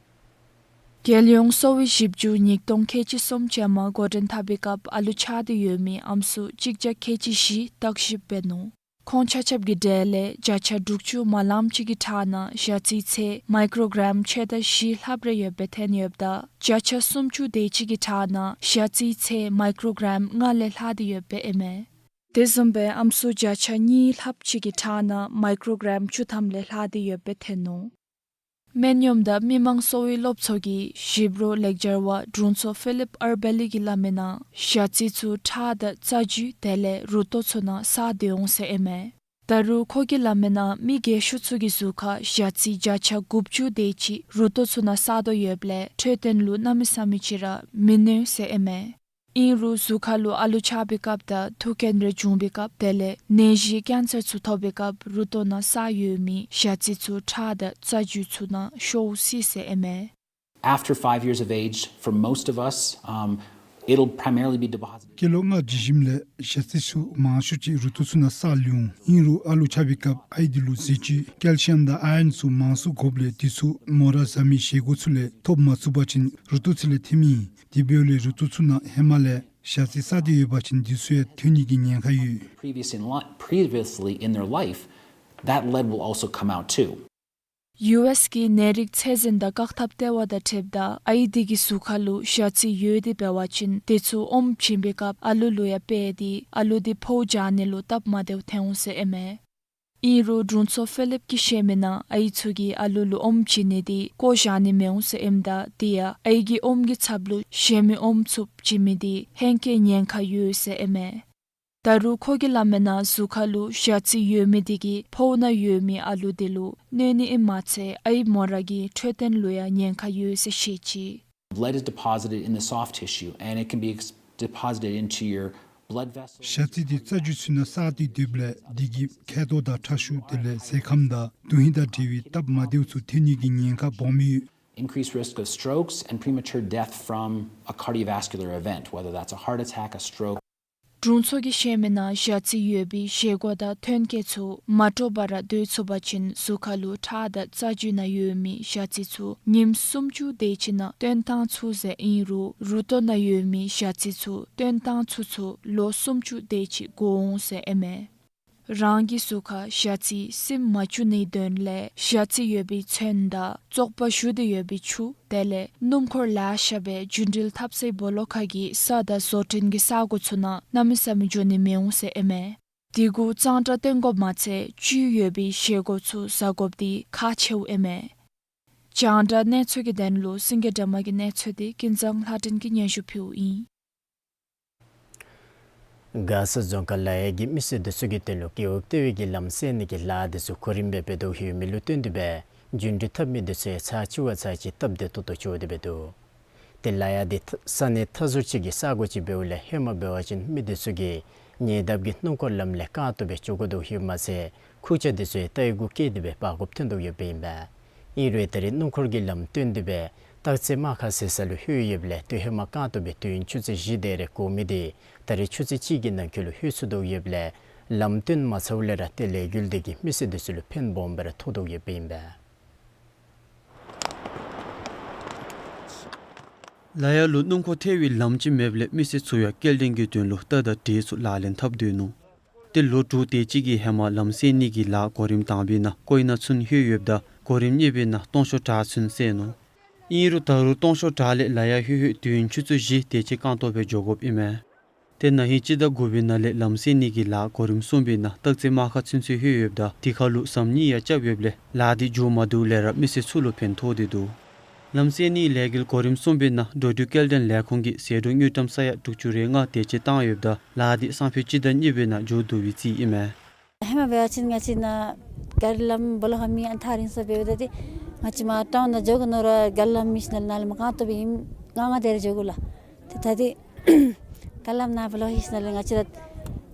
རྒྱལ་ཡོངས་གསོ་བའི་ཞིབ་འཇུག་ཉིས་སྟོང་ཁལ་གཅིག་གསུམ་ཅན་མ་འགོ་འདྲེན་འཐབ་པའི་སྐབས་ཨ་ལུ་ཆགས་ཏེ་ཡོད་མི་ཨམ་སྲུ་གཅིག་བརྒྱ་ཁལ་གཅིག་བཞི་བརྟག་ཞིབ་འབད་ནུག། ཁོང་ཆ་ཁྱབ་ཀྱི་གྲས་ལས་བརྒྱ་ཆ་དྲུག་ཅུ་མ་ལངམ་ཅིག་གི་ཁྲག་ནང་ཞ་རྩིའི་ཚད་མའི་ཀྲོ་གྲམ་ཕྱེད་དང་བཞི་ལྷགཔ་རེ་ཡོདཔ་སྦེ་ཐོན་ཡོདཔ་ད་བརྒྱ་ཆ་སུམ་ཅུ་དེ་ཅིག་གི་ཁྲག་ནང་ཞ་རྩིའི་ཚད་མའི་ཀྲོ་གྲམ་ལྔ་ལས་ལྷག་སྟེ་ཡོདཔ་སྦེ་ཨིན་མས། དེ་བཟུམ་སྦེ་ཨམ་སྲུ་བརྒྱ་ཆ་གཉིས་ལྷགཔ་ཅིག་གི་ཁྲག་ནང་མའི་ཀྲོ་གྲམ་བཅུ་ཐམ་ལས་ལྷག་སྟེ་ཡོདཔ་སྦེ་ཐོན་ནུག། སྨན་གཡོགམ་དང་མི་མང་གསོ་བའི་སློབ་ཚོགས་ཀྱི་ཞིབ་རོགས་ལེགས་སྦྱར་བ་དྲུང་འཚོ་ཕི་ལིབ་ཨར་བེ་ལི་གིས་སླབ་མི་ནང་ཞ་རྩི་ཚུ་ཁྲག་དང་རྩ་རྒྱུས་དེ་ལས་རུ་ཏོག་ཚུ་ནང་བསགས་སྡོད་འོང་ཟེར་ཨིན་མས། ད་རུང་ཁོ་གིས་སླབ་མི་ནང་མི་རྒས་ཤོས་ཚུ་གི་གཟུགས་ཁར་ཞ་རྩི་བརྒྱ་ཆ་དགུ་བཅུ་དེ་ཅིག་རུ་ཏོག་ཚུ་ནང་བསགས་དོ་ཡོདཔ་ལས་འཕྲོད་བསྟེན་ལུ་གནམ་མེད་ས་མེད་ཅིག་ར་མི་གནོད་ཟེར་ཨིན་མས། ཨིན་རུང་གཟུགས་ཁ་ལུ་ཨ་ལུ་ཆགས་པའི་སྐབས་དང་ཐུག་རྐྱེན་རེ་བྱུང་བའི་སྐབས་དེ་ལས་ནད་གཞི་ཀེན་སར་ཚུ་ཐོབ་པའི་སྐབས་རུ་ཏོག་ནང་བསགས་ཡོད་མི་ཞ་རྩི་ཚུ་ཁྲག་དང་རྩ་རྒྱུས་ཚུ་ནང་ཤོར་སྲིད་ཟེར་ཨིན་མས། After five years of age, for most of us, um, it'll primarily be deposited. སྐྱེས་ལོ་ལྔ་ཇི་ཞིནམ་ལས་ཞ་རྩི་ཚུ་མང་ཤོས་ཅིག་རུ་ཏོག་ཚུ་ནང་བསགས་ལུས་འོང་། ཨིན་རུང་ཨ་ལུ་ཆགས་པའི་སྐབས་ཨའི་དེ་ལུ་གཟི་བརྗིད་ཀེལ་ཤི་ཡམ་དང་ཨའི་རཱོན་ཚུ་མང་སུ་དགོཔ་ལས་དེ་ཚུ་མོ་ར་བཟའ་མི་བཞེས་སྒོ་ཚུ་ལས་ཐོབ་མ་ཚུགས་པ་ཅིན་རུ་ཏོག་ཚུ་ལས་ཐོན་མི་ཨིན། དེ་འབདཝ་ལས་རུ་ཏོག་ཚུ་ནང་ཧེ་མ་ལས་ཞ་རྩི་བསགས་ཏེ་ཡོད་པ་ཅིན་དེ་ཚུ་ཡང་ཐོན་ནི་གི་ཉེན་ཁ་ཡོད། Previous in li- previously in their life, that lead will also come out too. ཡུ་ཨེསི་གི་ནད་རིགས་ཚད་འཛིན་དང་བཀག་ཐབས་ལྟེ་བ་དང་འཁྲིལཝ་ད་ཨའི་དེ་གི་གཟུགས་ཁ་ལུ་ཞ་རྩི་ཡོད་དེ་འབད་བ་ཅིན་དེ་ཚུ་ཨོམ་བྱིན་པའི་སྐབས་ཨ་ལུ་ལུ་ཡང་སྤེལ་ཏེ་ཨ་ལུ་དེ་ཕོཝ་རྒྱག་ནི་ལུ་སྟབས་མ་བདེཝ་ཐོན་འོང་ཟེར་ཨིན་མས། ཨིན་རུང་དྲུང་འཚོ་ཕི་ལིབ་ཀྱིས་བཤད་མི་ནང་ཨའི་ཚུ་གིས་ཨ་ལུ་ལུ་ཨོམ་བྱིན་ནི་དེ་བཀོ་བཞག་ནི་མི་འོང་ཟེར་ཨིནམ་ད་དེ་ཡང་ཨའི་གི་ཨོམ་གྱི་ཚབ་ལུ་གཞན་མི་ཨོམ་ཚུ་བྱིན་མི་དེ་ཧེང་སྐལ་ཉེན་ཁ་ཡོད་ཟེར་ཨིན་མས། ད་རུང་ཁོ་གིས་སླབ་མི་ནང་གཟུགས་ཁ་ལུ་ཞ་རྩི་ཡོད་མི་དེ་གིས་ཕོཝ་ནང་ཡོད་མི་ཨ་ལུ་དེ་ལུ་གནོད་ནི་ཨིནམ་མ་ཚད་ཨའི་མོ་ར་གི་འཕྲོད་བསྟེན་ལུ་ཡང་ཉེན་ཁ་ཡོད་ཟེར་བཤད་ཅི། Lead is deposited in the soft tissue and it can be ex- deposited into your blood vessels. ཞ་རྩི་དེ་རྩ་རྒྱུས་ཚུ་ནང་བསགས་ཏེ་སྡོདཔ་ལས་དེ་གིས་མཁལ་རྡོག་དང་ཁྲག་ཤུགས་དེ་ལས་ཟས་ཁམ་དང་དོན་ཧིང་དང་འབྲེལ་བའི་སྟབས་མ་བདེཝ་ཚུ་ཐོན་ནི་གི་ཉེན་ཁ་སྦོམ་ཡོད། Increased risk of strokes and premature death from a cardiovascular event, whether that's a heart attack, a stroke. དྲུང་འཚོ་གིས་བཤད་མི་ནང་ཞ་རྩི་ཡོད་པའི་བཞེས་སྒོ་དང་ཐོན་སྐྱེད་ཚུ་མ་འདྲཝ་སྦེ་ར་སྡོད་ཚུགས་པ་ཅིན་གཟུགས་ཁ་ལུ་ཁྲག་དང་རྩ་རྒྱུས་ནང་ཡོད་མི་ཞ་རྩི་ཚུ་ཉིནམ་སུམ་ཅུ་དེ་ཅིག་ནང་བཏོན་བཏང་ཚུགས་ཟེར། ཨིན་རུང་རུ་ཏོག་ནང་ཡོད་མི་ཞ་རྩི་ཚུ་བཏོན་བཏང་ཚུགས་ཚུགས་ལོ་སུམ་ཅུ་དེ་ཅིག་འགོར་འོང་ཟེར་ཨིན་མས། རང་གི་གཟུགས་ཁར་ཞ་རྩི་སིམ་མ་བཅུག་ནིའི་དོན་ལས་ཞ་རྩི་ཡོད་པའི་ཚོན་དང་བཙོག་པ་བཞུར་ཏེ་ཡོད་པའི་ཆུ་དེ་ལས་སྣུམ་འཁོར་ལེ་ཤ་སྦེ་རྒྱུན་འགྲུལ་འཐབ་སའི་སྦོ་ལོགས་ཁ་གི་ས་དང་བཟོ་སྐྲུན་གྱི་ས་གོ་ཚུ་ནང་གནམ་མེད་ས་མེད་འགྱོ་ནི་མི་འོང་ཟེར་ཨིན་མས། དེ་གུ་གཙང་སྦྲ་བཏོན་དགོཔ་མ་ཚད་བཅུད་ཡོད་པའི་བཞེས་སྒོ་ཚུ་བཟའ་དགོཔ་དེ་ཁག་ཆེཝ་ཨིན་མས། རྒྱང་བསྒྲགས་གནས་ཚུལ་གྱི་དོན་ལུ་སེང་གེ་སྒྲོལ་མ་གི་གནས་ཚུལ་དེ་ཀུན་བཟང་ལྷ་སྒྲོན་གྱིས་སྙན་ཞུ་ཕུལཝ་ཨིན། མགར་ས་རྫོང་ཁག་ལ་ཡ་གི་མི་སེར་དེ་ཚུ་གི་དོན་ལུ་རྒེད་འོག་ལྟེ་བའི་གི་ལམ་སེལ་ནི་གི་ལཱ་དེ་ཚུ་གོ་རིམ་སྦེ་འབད་དོ་ཡོད་མི་ལུ་བརྟེན་ཏེ་སྦེ་རྒྱུན་འགྲུལ་འཐབ་མི་དེ་ཚུ་ཡང་ཚར་གཅིག་བ་ཚར་གཅིག་སྟབས་བདེ་ཏོག་ཏོ་འགྱོ་སྟེ་འབད་དོ། ཏེ་ལ་ཡ་དེ་ས་གནས་མཐའ་ཟུར་ཅིག་གི་ས་གོ་ཅིག་འབདཝ་ལས་ཧེ་མ་འབད་བ་ཅིན་མི་དེ་ཚུ་གིས་ཉེ་འདབས་ཀྱི་སྣུམ་འཁོར་ལམ་ལས་རྐང་སྟོང་སྦེ་འགྱོ་དགོ་དོ་ཡོདཔ་མ་ཚད་ཁུར་ཆ་དེ་ཚུ་ཡང་རྟ་གཡུག་གུ་བཀལ་ཏེ་སྦེ་འབག་དགོཔ་ཐོན་དོ་ཡོདཔ་ཨིན་པས། ཨིན་རུང་ད་རེས་སྣུམ་འཁོར་གྱི་ལམ་བཏོན་ཏེ་སྦེ་སྟག་རྩེ་རྨ་ཁ་ཟེར་ས་ལུ་ལྷོད་ཡོདཔ་ལས་དེ་ཧེ་མ་རྐང་སྟོང་སྦེ་དུས་ཡུན་ཆུ་ཚོད་བཞི་དེ་རེ་འགོར་མི་དེ་ད་རེས་ཆུ་ཚོད་གཅིག་གི་ནང་འཁོད་ལུ་ལྷོད་ཚུགས་དོ་ཡོདཔ་ལས་ ལམ་སྟོན་མ་ཚརཝ་ལས་ར་ཏེ་ལས་འགུལ་འདི་གིས་མི་སེར་འདི་ཚུ་ལུ་ཕན་སྦོམ་སྦེ་ར་ཐོགས་དོ་ཡོདཔ་ཨིན་པས། ལ་ཡ་ལུ་སྣུམ་འཁོར་ཐལ་བའི་ལམ་ཅིག་མེདཔ་ལས་མི་སེར་ཚུ་ཡང་སྐྱེལ་འདྲེན་གྱི་དོན་ལུ་རྟ་དང་འདྲེ་ཚུ་ལག་ལེན་འཐབ་སྡོད་ནུག། ཏེ་ལོ་དྲུག་དེ་ཅིག་གི་ཧེ་མ་ལམ་སེལ་ནི་གི་ལཱ་གོ་རིམ་དང་པའི་ནང་ཀོའི་ན་ཚུན་ལྷོད་ཡོདཔ་ད་གོ་རིམ་གཉིས་པའི་ནང་སྟོང་ཕྱོགས་བྲག་ཚུན་སེལ་ནུག། ཨིན་རུང་ད་རུང་སྟོང་ཕྱོགས་བྲག་ལས་ལ་ཡ་ལྷོད་ལྷོད་དུས་ཡུན་ཆུ་ཚོད་བཞི་དེ་ཅིག་རྐང་སྟོང་སྦེ་འགྱོ་དགོཔ་ཨིན་མས། ཏེ་ན་ཧིང་སྤྱི་ཟླ་དགུ་པའི་ནང་ལས་ལམ་སེལ་ནི་གི་ལཱ་གོ་རིམ་གསུམ་པའི་ནང་སྟག་རྩེ་རྨ་ཁ་ཚུན་ཚོད་ལྷོད་ཡོདཔ་ད་དེ་ཁར་ལུ་ཟམ་གཉིས་ཡང་རྐྱབ་ཡོདཔ་ལས་ལཱ་འདི་མཇུག་མ་བསྡུཝ་ལས་ར་མི་སེར་ཚུ་ལུ་ཕན་ཐོགས་ཏེ་འདུག། ལམ་སེལ་ནིའི་ལས་འགུལ་གོ་རིམ་གསུམ་པའི་ནང་འགྲོ་འགྲུལ་སྐྱེལ་འདྲེན་ལས་ཁུངས་ཀྱིས་ཟད་འགྲོ་དངུལ་ཀྲམ་ས་ཡ་དྲུག་ཅུ་རེ་ལྔ་དེ་ཅིག་བཏང་ཡོདཔ་ད་ལཱ་འདི་སང་ཕོད་སྤྱི་ཟླ་གཉིས་པའི་ནང་མཇུག་བསྡུ་བའི་རྩིས་ཨིན་མས། ཧེ་མ་འབད་བ་ཅིན་ང་བཅས་ནཱ་ག་རི་ལམ་སྦོ་ལོགས་ཁར་མེད། ཨ་ནི་ཐག་རིང་སར་འབདཝ་ད་ཏེ་ང་བཅས་མར་ཊའུན་ནང་འགྱོ་དགོ་མནོ་རུང་ག་རི་ལམ་མེད་ཞིནམ་ལས་ནཱ་ལས་མར་རྐང་སྟོང་སྦེ་ཨིནམ་ལྔ་ལྔ་དེ་རེ་འགྱོ་དགོ་ལགས། ཏེ་ད་འདི་ག་རི་ལམ་ནཱ་སྦོ་ལོགས་ལྷོད་ཞིནམ་ལས་ང་བཅས་ར་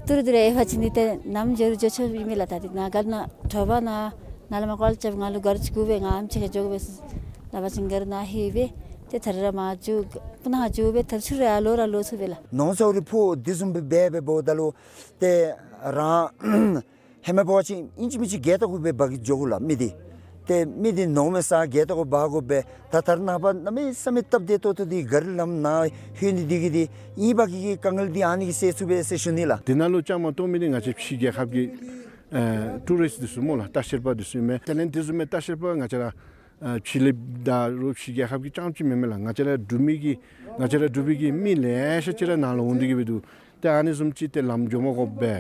ཏི་རུ་ཏི་རུ་འབད་བ་ཅིན་ཏེ་ནམ་འགྱོ་རུང་འགྱོ་ཆོགཔ་ཨིན་མས་ལགས། ད་འདི་ནཱ་ག་རི་ནཱ་དྲོ་པ་ནཱ་ནཱ་ལས་མར་ཀོལ་རྐྱབ། ང་ལུ་ག་རི་ཅིག་དགོ་པས། ང་ཨེམ་ཆི་ཁར་འགྱོ་དགོ་པས་ཟེར་སླབ་པ་ཅིན་ག་རི་ནཱ་ལྷོད་སྦེ་ཏེ་ད་རེས་ར་མར་འགྱོ་སྤུ་ན་ཁ་འགྱོ་སྦེ་ད་རུང་ཚུར་ར་ལོག་ར་ལོག་ཚུགས་པས་ལགས། ནོར་འཚོ་རི་ཕོག་འདི་བཟུམ་སྦེ་འབད་སྦེ་འབདཝ་ད་ལུ་ཏེ་རང་ཧེ་མ་འབད་བ་ཅིན་ཨིན་ཅི་མིན་ཅི་བརྒལ་བལྟ་དགོ་པའི་བབ་ཀྱི་འགྱོ་དགོ་ལགས་མི་འདི། ཏེ་མི་འདི་ནོར་མེད་ས་བརྒལ་བལྟ་དགོ་འབག་དགོ་པས། ད་ད་རེས་ནངས་པ་གནམ་མེད་ས་མེད་སྟབས་བདེ་ཏོག་ཏོ་འདི་ག་རི་ལམ་ནཱ་ལྷོད་ནི་འདི་གིས་འདི་ཨིན་པ་གི་གི་དཀའ་ངལ་འདི་ཨ་ནི་གིས་སེལ་ཚུགས་པས་ཟེར་ཞུ་ནི་ལགས། འདི་ནང་ལུ་བཅའ་མར་གཏོགས་མི་འདི་ང་བཅས་ཕྱི་རྒྱལ་ཁབ་ཀྱི་ཨེ་ཊུ་རིསཊ་འདི་ཚུ་སྨོ་ལགས། ལྟ་བཤལ་པ་འདི་ཚུ་ཨིན་མས། དེ་ལས་འདི་བཟུམ་མའི་ལྟ་བཤལ་པ་ང་བཅས་ར་ཨ་ཕྱི་གླིངཔ་དང་རོགས་ཕྱི་རྒྱལ་ཁབ་ཀྱི་རྐྱངམ་ཅིག་མེན་མས་ལགས། ང་བཅས་ར་འབྲུག་མི་གི་ང་བཅས་ར་འབྲུག་པའི་གི་མི་ལེ་ཤ་ཅིག་ར་ནཱ་ལུ་འོང་སྟེ་གི་སྦེ་འདུག། ཏེ་ཨ་ནི་བཟུམ་ཅིག་ཏེ་ལམ་འགྱོ་མ་དགོཔ་སྦེ་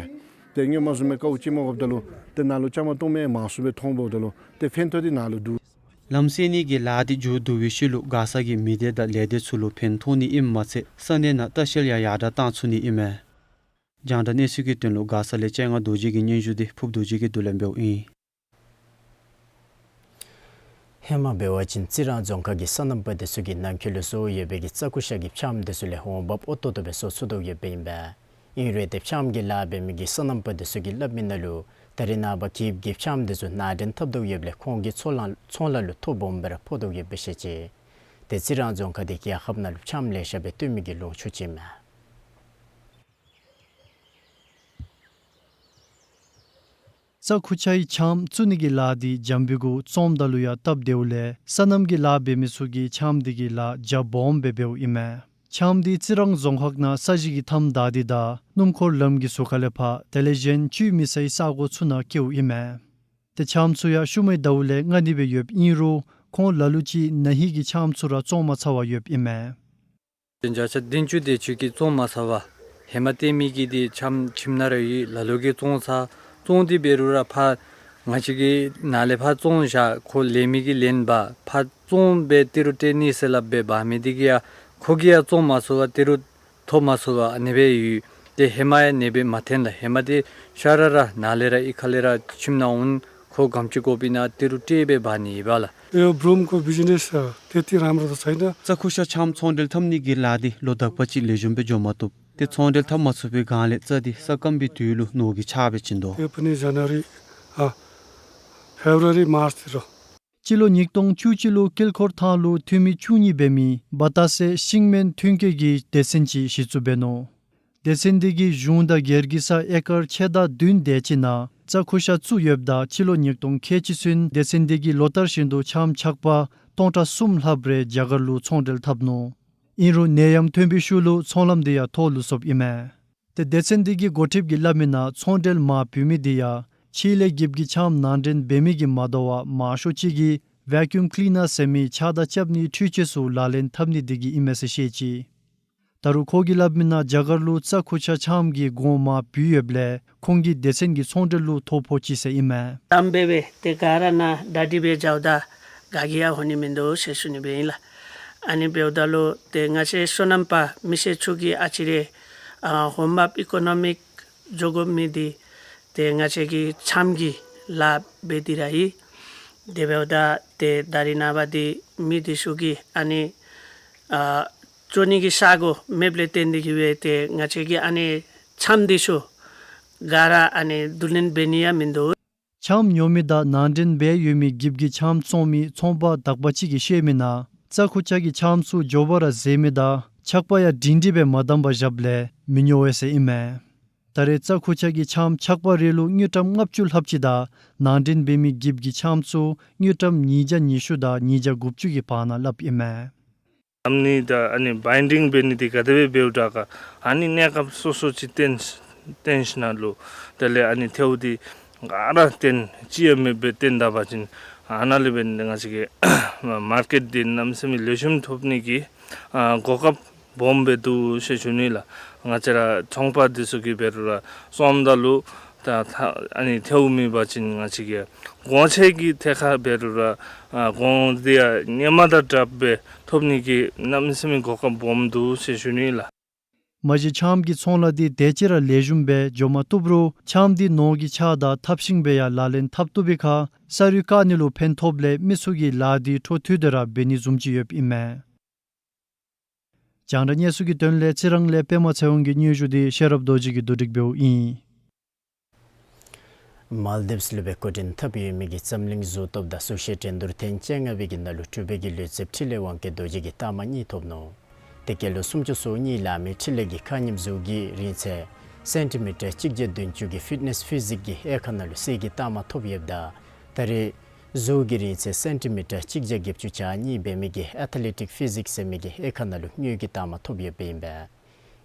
ཏེ་སྔོན་མ་བཟུམ་མའི་དཀའཝ་སྤྱད་མ་དགོཔ་ད་ལུ་ཏེ་ནཱ་ལུ་བཅའ་མར་གཏོགས་མི་མང་སུ་སྦེ་མཐོངམ་འབདཝ་ད་ལུ་ཏེ་ཕན་ཐོགས་འདི་ནཱ་ལུ་འདུག། ལམ་སེལ་ནི་གི་ལཱ་འདི་མཇུག་བསྡུ་བའི་ཤུལ་ལུ་མགར་ས་གི་མི་སྡེ་དང་ལས་སྡེ་ཚུ་ལུ་ཕན་ཐོགས་ནི་ཨིནམ་མ་ཚད་ས་གནས་ནང་ལྟ་བཤལ་ཡང་ཡར་དྲག་བཏང་ཚུགས་ནི་ཨིན་མས། རྒྱང་བསྒྲགས་གནས་ཚུལ་གྱི་དོན་ལུ་མགར་ས་ལས་སྤྱན་སྔ་རྡོ་རྗེ་གི་སྙན་ཞུ་འདི་ཕུརཔ་རྡོ་རྗེ་གིས་བསྡུ་ལེན་འབདཝ་ཨིན། ཧེ་མ་འབད་བ་ཅིན་རྩི་རང་རྫོང་ཁག་གི་སོ་ནམ་པ་འདི་ཚུ་གིས་ནམ་མཁའ་ལུ་བཟོ་ཡོད་པའི་གི་རྩྭ་ཀུ་ཤ་གི་ཕྱགསམ་འདི་ཚུ་ལས་འོང་འབབ་ཨོ་ཏོག་ཏོ་སྦེ་བཟོ་ཚུགས་དོ་ཡོདཔ་ཨིན་པས། ཨིན་རུང་ཏེ་ཕྱགསམ་གྱི་ལཱ་འབད་མི་གི་སོ་ནམ་པ་འདི་ཚུ་གིས་སླབ་མི་ནང་ལུ་ད་རེས་ནངས་པ་གིབ་ཀྱི་ཕྱགསམ་འདི་ཚུ་ནང་འདྲེན་འཐབ་དོ་ཡོདཔ་ལས་ཁོང་གི་ཚོང་ལཱ་ཚོང་ལཱ་ལུ་ཐོ་སྦོམ་སྦེ་ར་ཕོག་དོ་ཡོདཔ་སྦེ་བཤད་ཅི། ཏེ་རྩི་རང་རྫོང་ཁག་འདི་རྒྱལ་ཁབ་ནང་ལུ་ཕྱགསམ་ལེ་ཤ་སྦེ་བཏོན་མི་གི་ལུང་ཕྱོགས་ཅིག་ཨིན་མས། རྩྭ་ཀུ་ཤའི་ཕྱགསམ་བཙུགས་ནི་གི་ལཱ་འདི་འཇམ་པའི་གུ་ཙོངམ་ད་ལུ་ཡང་སྟབས་བདེཝ་ལས་སོ་ནམ་གྱི་ལཱ་འབད་མི་ཚུ་གིས་ཕྱགསམ་འདི་གི་ལཱ་རྒྱ་སྦོམ་སྦེ་འབདཝ་ཨིན་མས། ཕྱགསམ་འདི་རྩི་རང་རྫོང་ཁག་ནང་ས་གཞི་གི་མཐའམ་བདའ་སྟེ་དང་སྣུམ་འཁོར་ལམ་གྱི་ཟུར་ཁ་ལས་ཕར་དེ་ལས་གཞན་བཅུད་མི་ཟའི་ས་གོ་ཚུ་ནང་བཀལཝ་ཨིན་མས། ཏེ་ཕྱགསམ་ཚུ་ཡང་ཤུལ་མའི་ཟླཝ་ལས་མངག་ནི་སྦེ་ཡོདཔ་ཨིན་རུང་ཁོང་ལ་ལུ་ཅིག་ན་ཧིང་གི་ཕྱགསམ་ཚུ་ར་བཙོང་མ་ཚར་བར་ཡོདཔ་ཨིན་མས། བརྒྱ་ཆ་བདུན་ཅུ་དེ་ཅིག་གིས་བཙོང་མ་ཚར་བར་ཧེ་མ་བཏོན་མི་གི་འདི་ཕྱགསམ་ཁྱིམ་ནང་ར་ཡོད། ལ་ལུ་གིས་བཙོང་ཚར། བཙོང་སྟེ་འབད་རུང་ར་ཕར་ང་བཅས་ཀྱི་ནཱ་ལས་ཕར་བཙོང་བཞག། ཁོ་ལེན་མི་གིས་ལེན་འབག། ཕར་བཙོང་སྦེ་ཏི་རུ་སྤྲོད་ནི་ཟེར་སླབ་སྦེ་འབག་མི་འདི་གིས་ཡང་ཁོ་གིས་ཡང་བཙོང་མ་ཚུགས་པར་ཏི་རུ་ཐོབ་མ་ཚུགས་པར་ཨ་ནི་སྦེ་ཡོད། ཏེ་ཧེ་མ་ཡང་ཨ་ནི་སྦེ་མ་བཏོན་ལགས། ཧེ་མ་འདི་ཤ་ར་ར་ནཱ་ལས་ར་གཡུས་ཁ་ལས་ར་ཁྱིམ་ནང་འོང་། ཁོ་ག་དེམ་ཅིག་དགོཔ་ཨིན་ན་ཏི་རུ་སྤྲོད་སྦེ་འབག་ནི་ཨིན་པས་ལགས། ཨེ་བྲུམ་ཁོ་བི་ཇི་ནེསི་ཨ་ཏེ་ཏི་རམ་ར་དོ་ཚ་ཨིན་ན། རྩྭ་ཀུ་ཤ་ཕྱགསམ་ཚོང་འབྲེལ་འཐབ་ནི་གི་ལཱ་འདི་ལོ་དག་པ་ཅིག་ལེགས་ཤོམ་སྦེ་འགྱོ་མ་བཏུབ། ཏེ་ཚོང་འབྲེལ་འཐབ་མ་ཚུགས་པའི་སྒང་ལས་རྩྭ་འདི་ས་སྐམ་པའི་དུས་ལུ་ནོར་གྱིས་ཆག་སྦེ་བྱིན་དོ། ཨེ་པི་ནི་ཇ་ན་རི་ཨ་ཕེབ་རུ་ཝ་རི་མརཅ་ཏི་རུ། སྤྱི་ལོ་ཉིས་སྟོང་བཅུ་གཅིག་ལུ་དཀྱིལ་འཁོར་ཐང་ལུ་འཐུས་མི་བཅུ་གཉིས་འབད་མི་བ་ཏ་སེ་ཤིང་སྨན་ཐོན་སྐྱེད་ཀྱི་སྡེ་ཚན་ཅིག་གཞི་བཙུགས་འབད་ནུག། སྡེ་ཚན་འདི་གིས་གཞུང་དང་སྒེར་གྱི་ས་ཨེ་ཀར་ཕྱེད་དང་བདུན་དེ་ཅིག་ནང་རྩྭ་ཀུ་ཤ་བཙུགས་ཡོདཔ་ད་སྤྱི་ལོ་ཉིས་སྟོང་ཁལ་གཅིག་ཚུན་སྡེ་ཚན་འདི་གིས་ལོ་ལྟར་བཞིན་དུ་ཕྱགསམ་ཆག་པ་སྟོང་ཕྲག་གསུམ་ལྷགཔ་རེ་རྒྱ་གར་ལུ་ཚོང་འབྲེལ་འཐབ་ནུག། ཨིན་རུང་ནད་ཡམས་ཐོན་པའི་ཤུལ་ལུ་ཚོང་ལམ་འདི་ཡང་ཐོག་ལུ་སོཔ་ཨིན་མས། ཏེ་སྡེ་ཚན་འདི་གི་འགོ་ཁྲིདཔ་གིས་སླབ་མི་ནང་ཚོང་འབྲེལ་མར་བུད་མི་འདི་ཡང་ཕྱི་ལས་གིབ་ཀྱི་ཕྱགསམ་ནང་འདྲེན་འབད་མི་གིས་མ་དོ་བར་མང་ཤོས་ཅིག་གིས་ཝེ་ཀིའུམ་ཀི་ལི་ནར་ཟེར་མི་ཆག་སྡང་རྐྱབ་ནིའི་འཕྲུལ་ཆས་ཚུ་ལག་ལེན་འཐབ་ནི་འདི་གིས་ཨིན་མས་ཟེར་བཤད་ཅི། ད་རུང་ཁོ་གིས་སླབ་མི་ནང་རྒྱ་གར་ལུ་རྩྭ་ཀུ་ཤ་ཕྱགསམ་གྱི་གོང་མར་བུད་ཡོདཔ་ལས་ཁོང་གིས་སྡེ་ཚན་གྱི་ཚོང་འབྲེལ་ལུ་ཐོ་ཕོག་ཅི་ཟེར་ཨིན་མས། ཏམ་སྦེ་སྦེ་ཏེ་ག་ར་ནཱ་ད་འདི་སྦེ་འགྱོཝ་ད་ག་གིས་ཡང་འོང་ནི་མིན་འདུག་ཟེར་ཞུ་ནི་སྦེ་ཨིན་ལགས། ཨ་ནི་འབདཝ་ད་ལུ་ཏེ་ང་བཅས་སོ་ནམ་པ་མི་སེར་ཚུ་གིས་ཨ་ཙི་རེ་ཨ་འོང་འབབ་ཨི་ཀོ་ནོ་མིཀ་འགྱོ་དགོ་མི་འདི་ཏེ་ང་བཅས་ཀྱི་ཕྱགསམ་གྱི་ལཱ་འབད་དེ་ར་ཨིན། དེ་འབདཝ་ད་ཏེ་ད་རེས་ནངས་པ་འདི་མི་འདི་ཚུ་གིས་ཨ་ནི་ཨ་བཙོང་ནི་གི་ས་གོ་མེདཔ་ལས་བརྟེན་ཏེ་གིས་སྦེ་ཏེ་ང་བཅས་ཀྱི་ཨ་ནི་ཕྱགསམ་འདི་ཚུ་ག་ར་ཨ་ནི་བསྡུ་ལེན་འབད་ནི་ཡང་མིན་འདུག། ཕྱགསམ་ཉོ་མི་དང་ནང་འདྲེན་འབད་ཡོད་མི་གིབ་ཀྱི་ཕྱགསམ་བཙོང་མི་ཚོང་པ་དག་པ་ཅིག་གིས་བཤད་མི་ནང་རྩྭ་ཀུ་ཤ་གི་ཕྱགསམ་ཚུ་མགྱོགས་པ་ར་ཟད་མི་དང་ཆག་པ་ཡང་སྒྲིང་སྒྲིང་སྦེ་མ་བསྡམས་པར་བཞགཔ་ལས་མི་ཉོ་བས་ཟེར་ཨིན་མས། ད་རེས་རྩྭ་ཁུ་ཆ་གི་ཆམ་ཆག་པ་རེ་ལུ་དངུལ་ཀྲམ་ལྔ་བཅུ་ལྷགཔ་ཅིག་དང་ནང་འདྲེན་འབད་མི་འགྱིབ་ཀྱི་ཆམ་ཚུ་དངུལ་ཀྲམ་ཉིས་བརྒྱ་ཉི་ཤུ་དང་ཉིས་བརྒྱ་དགུ་བཅུ་གི་བར་ན་ལྷགཔ་ཨིན་མས། ཨ་ནི་ད་ཨ་ནི་བའིན་ཌིང་འབད་ནི་འདི་ག་དེ་སྦེ་འབདཝ་དྲག་ག། ཨ་ནི་གནས་སྐབས་སོ་སོ་ཅིག་བཏོན་བཏོན་ཞིནམ་ལས་དེ་ལས་ཨ་ནི་ཐལཝ་འདི་ག་ར་བཏོན་ཅི་ཡང་མེདཔ་སྦེ་བཏོན་ད་པ་ཅིན་ཨ་ནཱ་ལས་འབད་ནི་ང་བཅས་ཀྱི་མར་ཀེཊ་འདི་གནམ་མེད་ས་མེད་ལེགས་ཤོམ་ཐོབ་ནི་གི་ཨ་གོ་སྐབས་སྦོམ་སྦེ་འདུག་ཟེར་ཞུ་ནི་ལགས། ང་བཅས་ར་ཚོང་པ་འདི་ཚུ་གིས་འབད་རུང་ར་བཙོངམ་ད་ལུ་ད་ད་ཨ་ནི་ཐལཝ་མེད་པ་ཅིན་ང་བཅས་ཀྱི་གོང་ཚད་ཀྱི་ཐད་ཁར་འབད་རུང་ར་ཨ་གོང་འདི་ཡང་སྔོན་མ་དང་འདྲཝ་སྦེ་ཐོབ་ནི་གི་གནམ་མེད་ས་མེད་གོ་སྐབས་སྦོམ་འདུག་ཟེར་ཞུ་ནི་ལགས། མ་གཞི་ཆམ་གྱི་ཚོང་ལཱ་འདི་དེ་ཅིག་ར་ལེགས་ཤོམ་སྦེ་འགྱོ་མ་བཏུབ་རུང་ཆམ་འདི་ནོར་གྱི་ཆག་དང་ཐབས་ཤེས་སྦེ་ཡང་ལག་ལེན་འཐབ་བཏུབ་པའི་ཁར་ས་རུད་བཀག་ནི་ལུ་ཕན་ཐོགས་ལས་མི་ཚུ་གིས་ལཱ་འདི་འཕྲོ་མཐུད་དེ་ར་འབད་ནི་བཟུམ་ཅིག་ཡོདཔ་ཨིན་མས། རྒྱང་བསྒྲགས་གནས་ཚུལ་གྱི་དོན་ལས་རྩི་རང་ལས་པདྨ་ཚེ་དབང་གི་སྙན་ཞུ་འདི་ཤེས་རབ་རྡོ་རྗེ་གིས་བསྡུ་སྒྲིག་འབདཝ་ཨིན། མཱལ་དིབས་ལུ་སྦེ་འགོ་འདྲེན་འཐབ་ཡོད་མི་གི་འཛམ་གླིང་གཟུགས་སྟོབས་དང་གཟུགས་བཤེར་འགྲན་བསྡུར་ཐེངས་བཅོ་ལྔ་པའི་གི་ནང་ལུ་འབྲུག་པའི་གི་ལུས་རྩལཔ་འཕྲིན་ལས་དབང་སྐལ་རྡོ་རྗེ་གིས་རྟགས་མ་གཉིས་ཐོབ་ནུག། དེ་སྐབས་ལུ་སུམ་ཅུ་སོ་གཉིས་ལང་མི་འཕྲིན་ལས་ཀྱིས་ཁ་ཉིམ་གཟུགས་ཀྱི་རིང་ཚད་སེན་ཊི་མི་ཊར་གཅིག་བརྒྱ་བདུན་ཅུ་གི་ཕིཊ་ནེསི་ཕི་ཟིཀསི་གི་དབྱེ་ཁག་ནང་ལུ་གསེར་གྱི་རྟགས་མ་ཐོབ་ཡོདཔ་ད་ད་རེས་གཟུགས་ཀྱི་རིང་ཚད་སེན་ཊི་མི་ཊར་གཅིག་བརྒྱ་བརྒྱད་ཅུ་གྱ་གཉིས་འབད་མི་གི་ཨེ་ཐི་ལེ་ཊིཀ་ཕི་ཟིཀསི་ཟེར་མི་གི་དབྱེ་ཁག་ནང་ལུ་དངུལ་གྱི་རྟགས་མ་ཐོབ་ཡོདཔ་ཨིན་པས།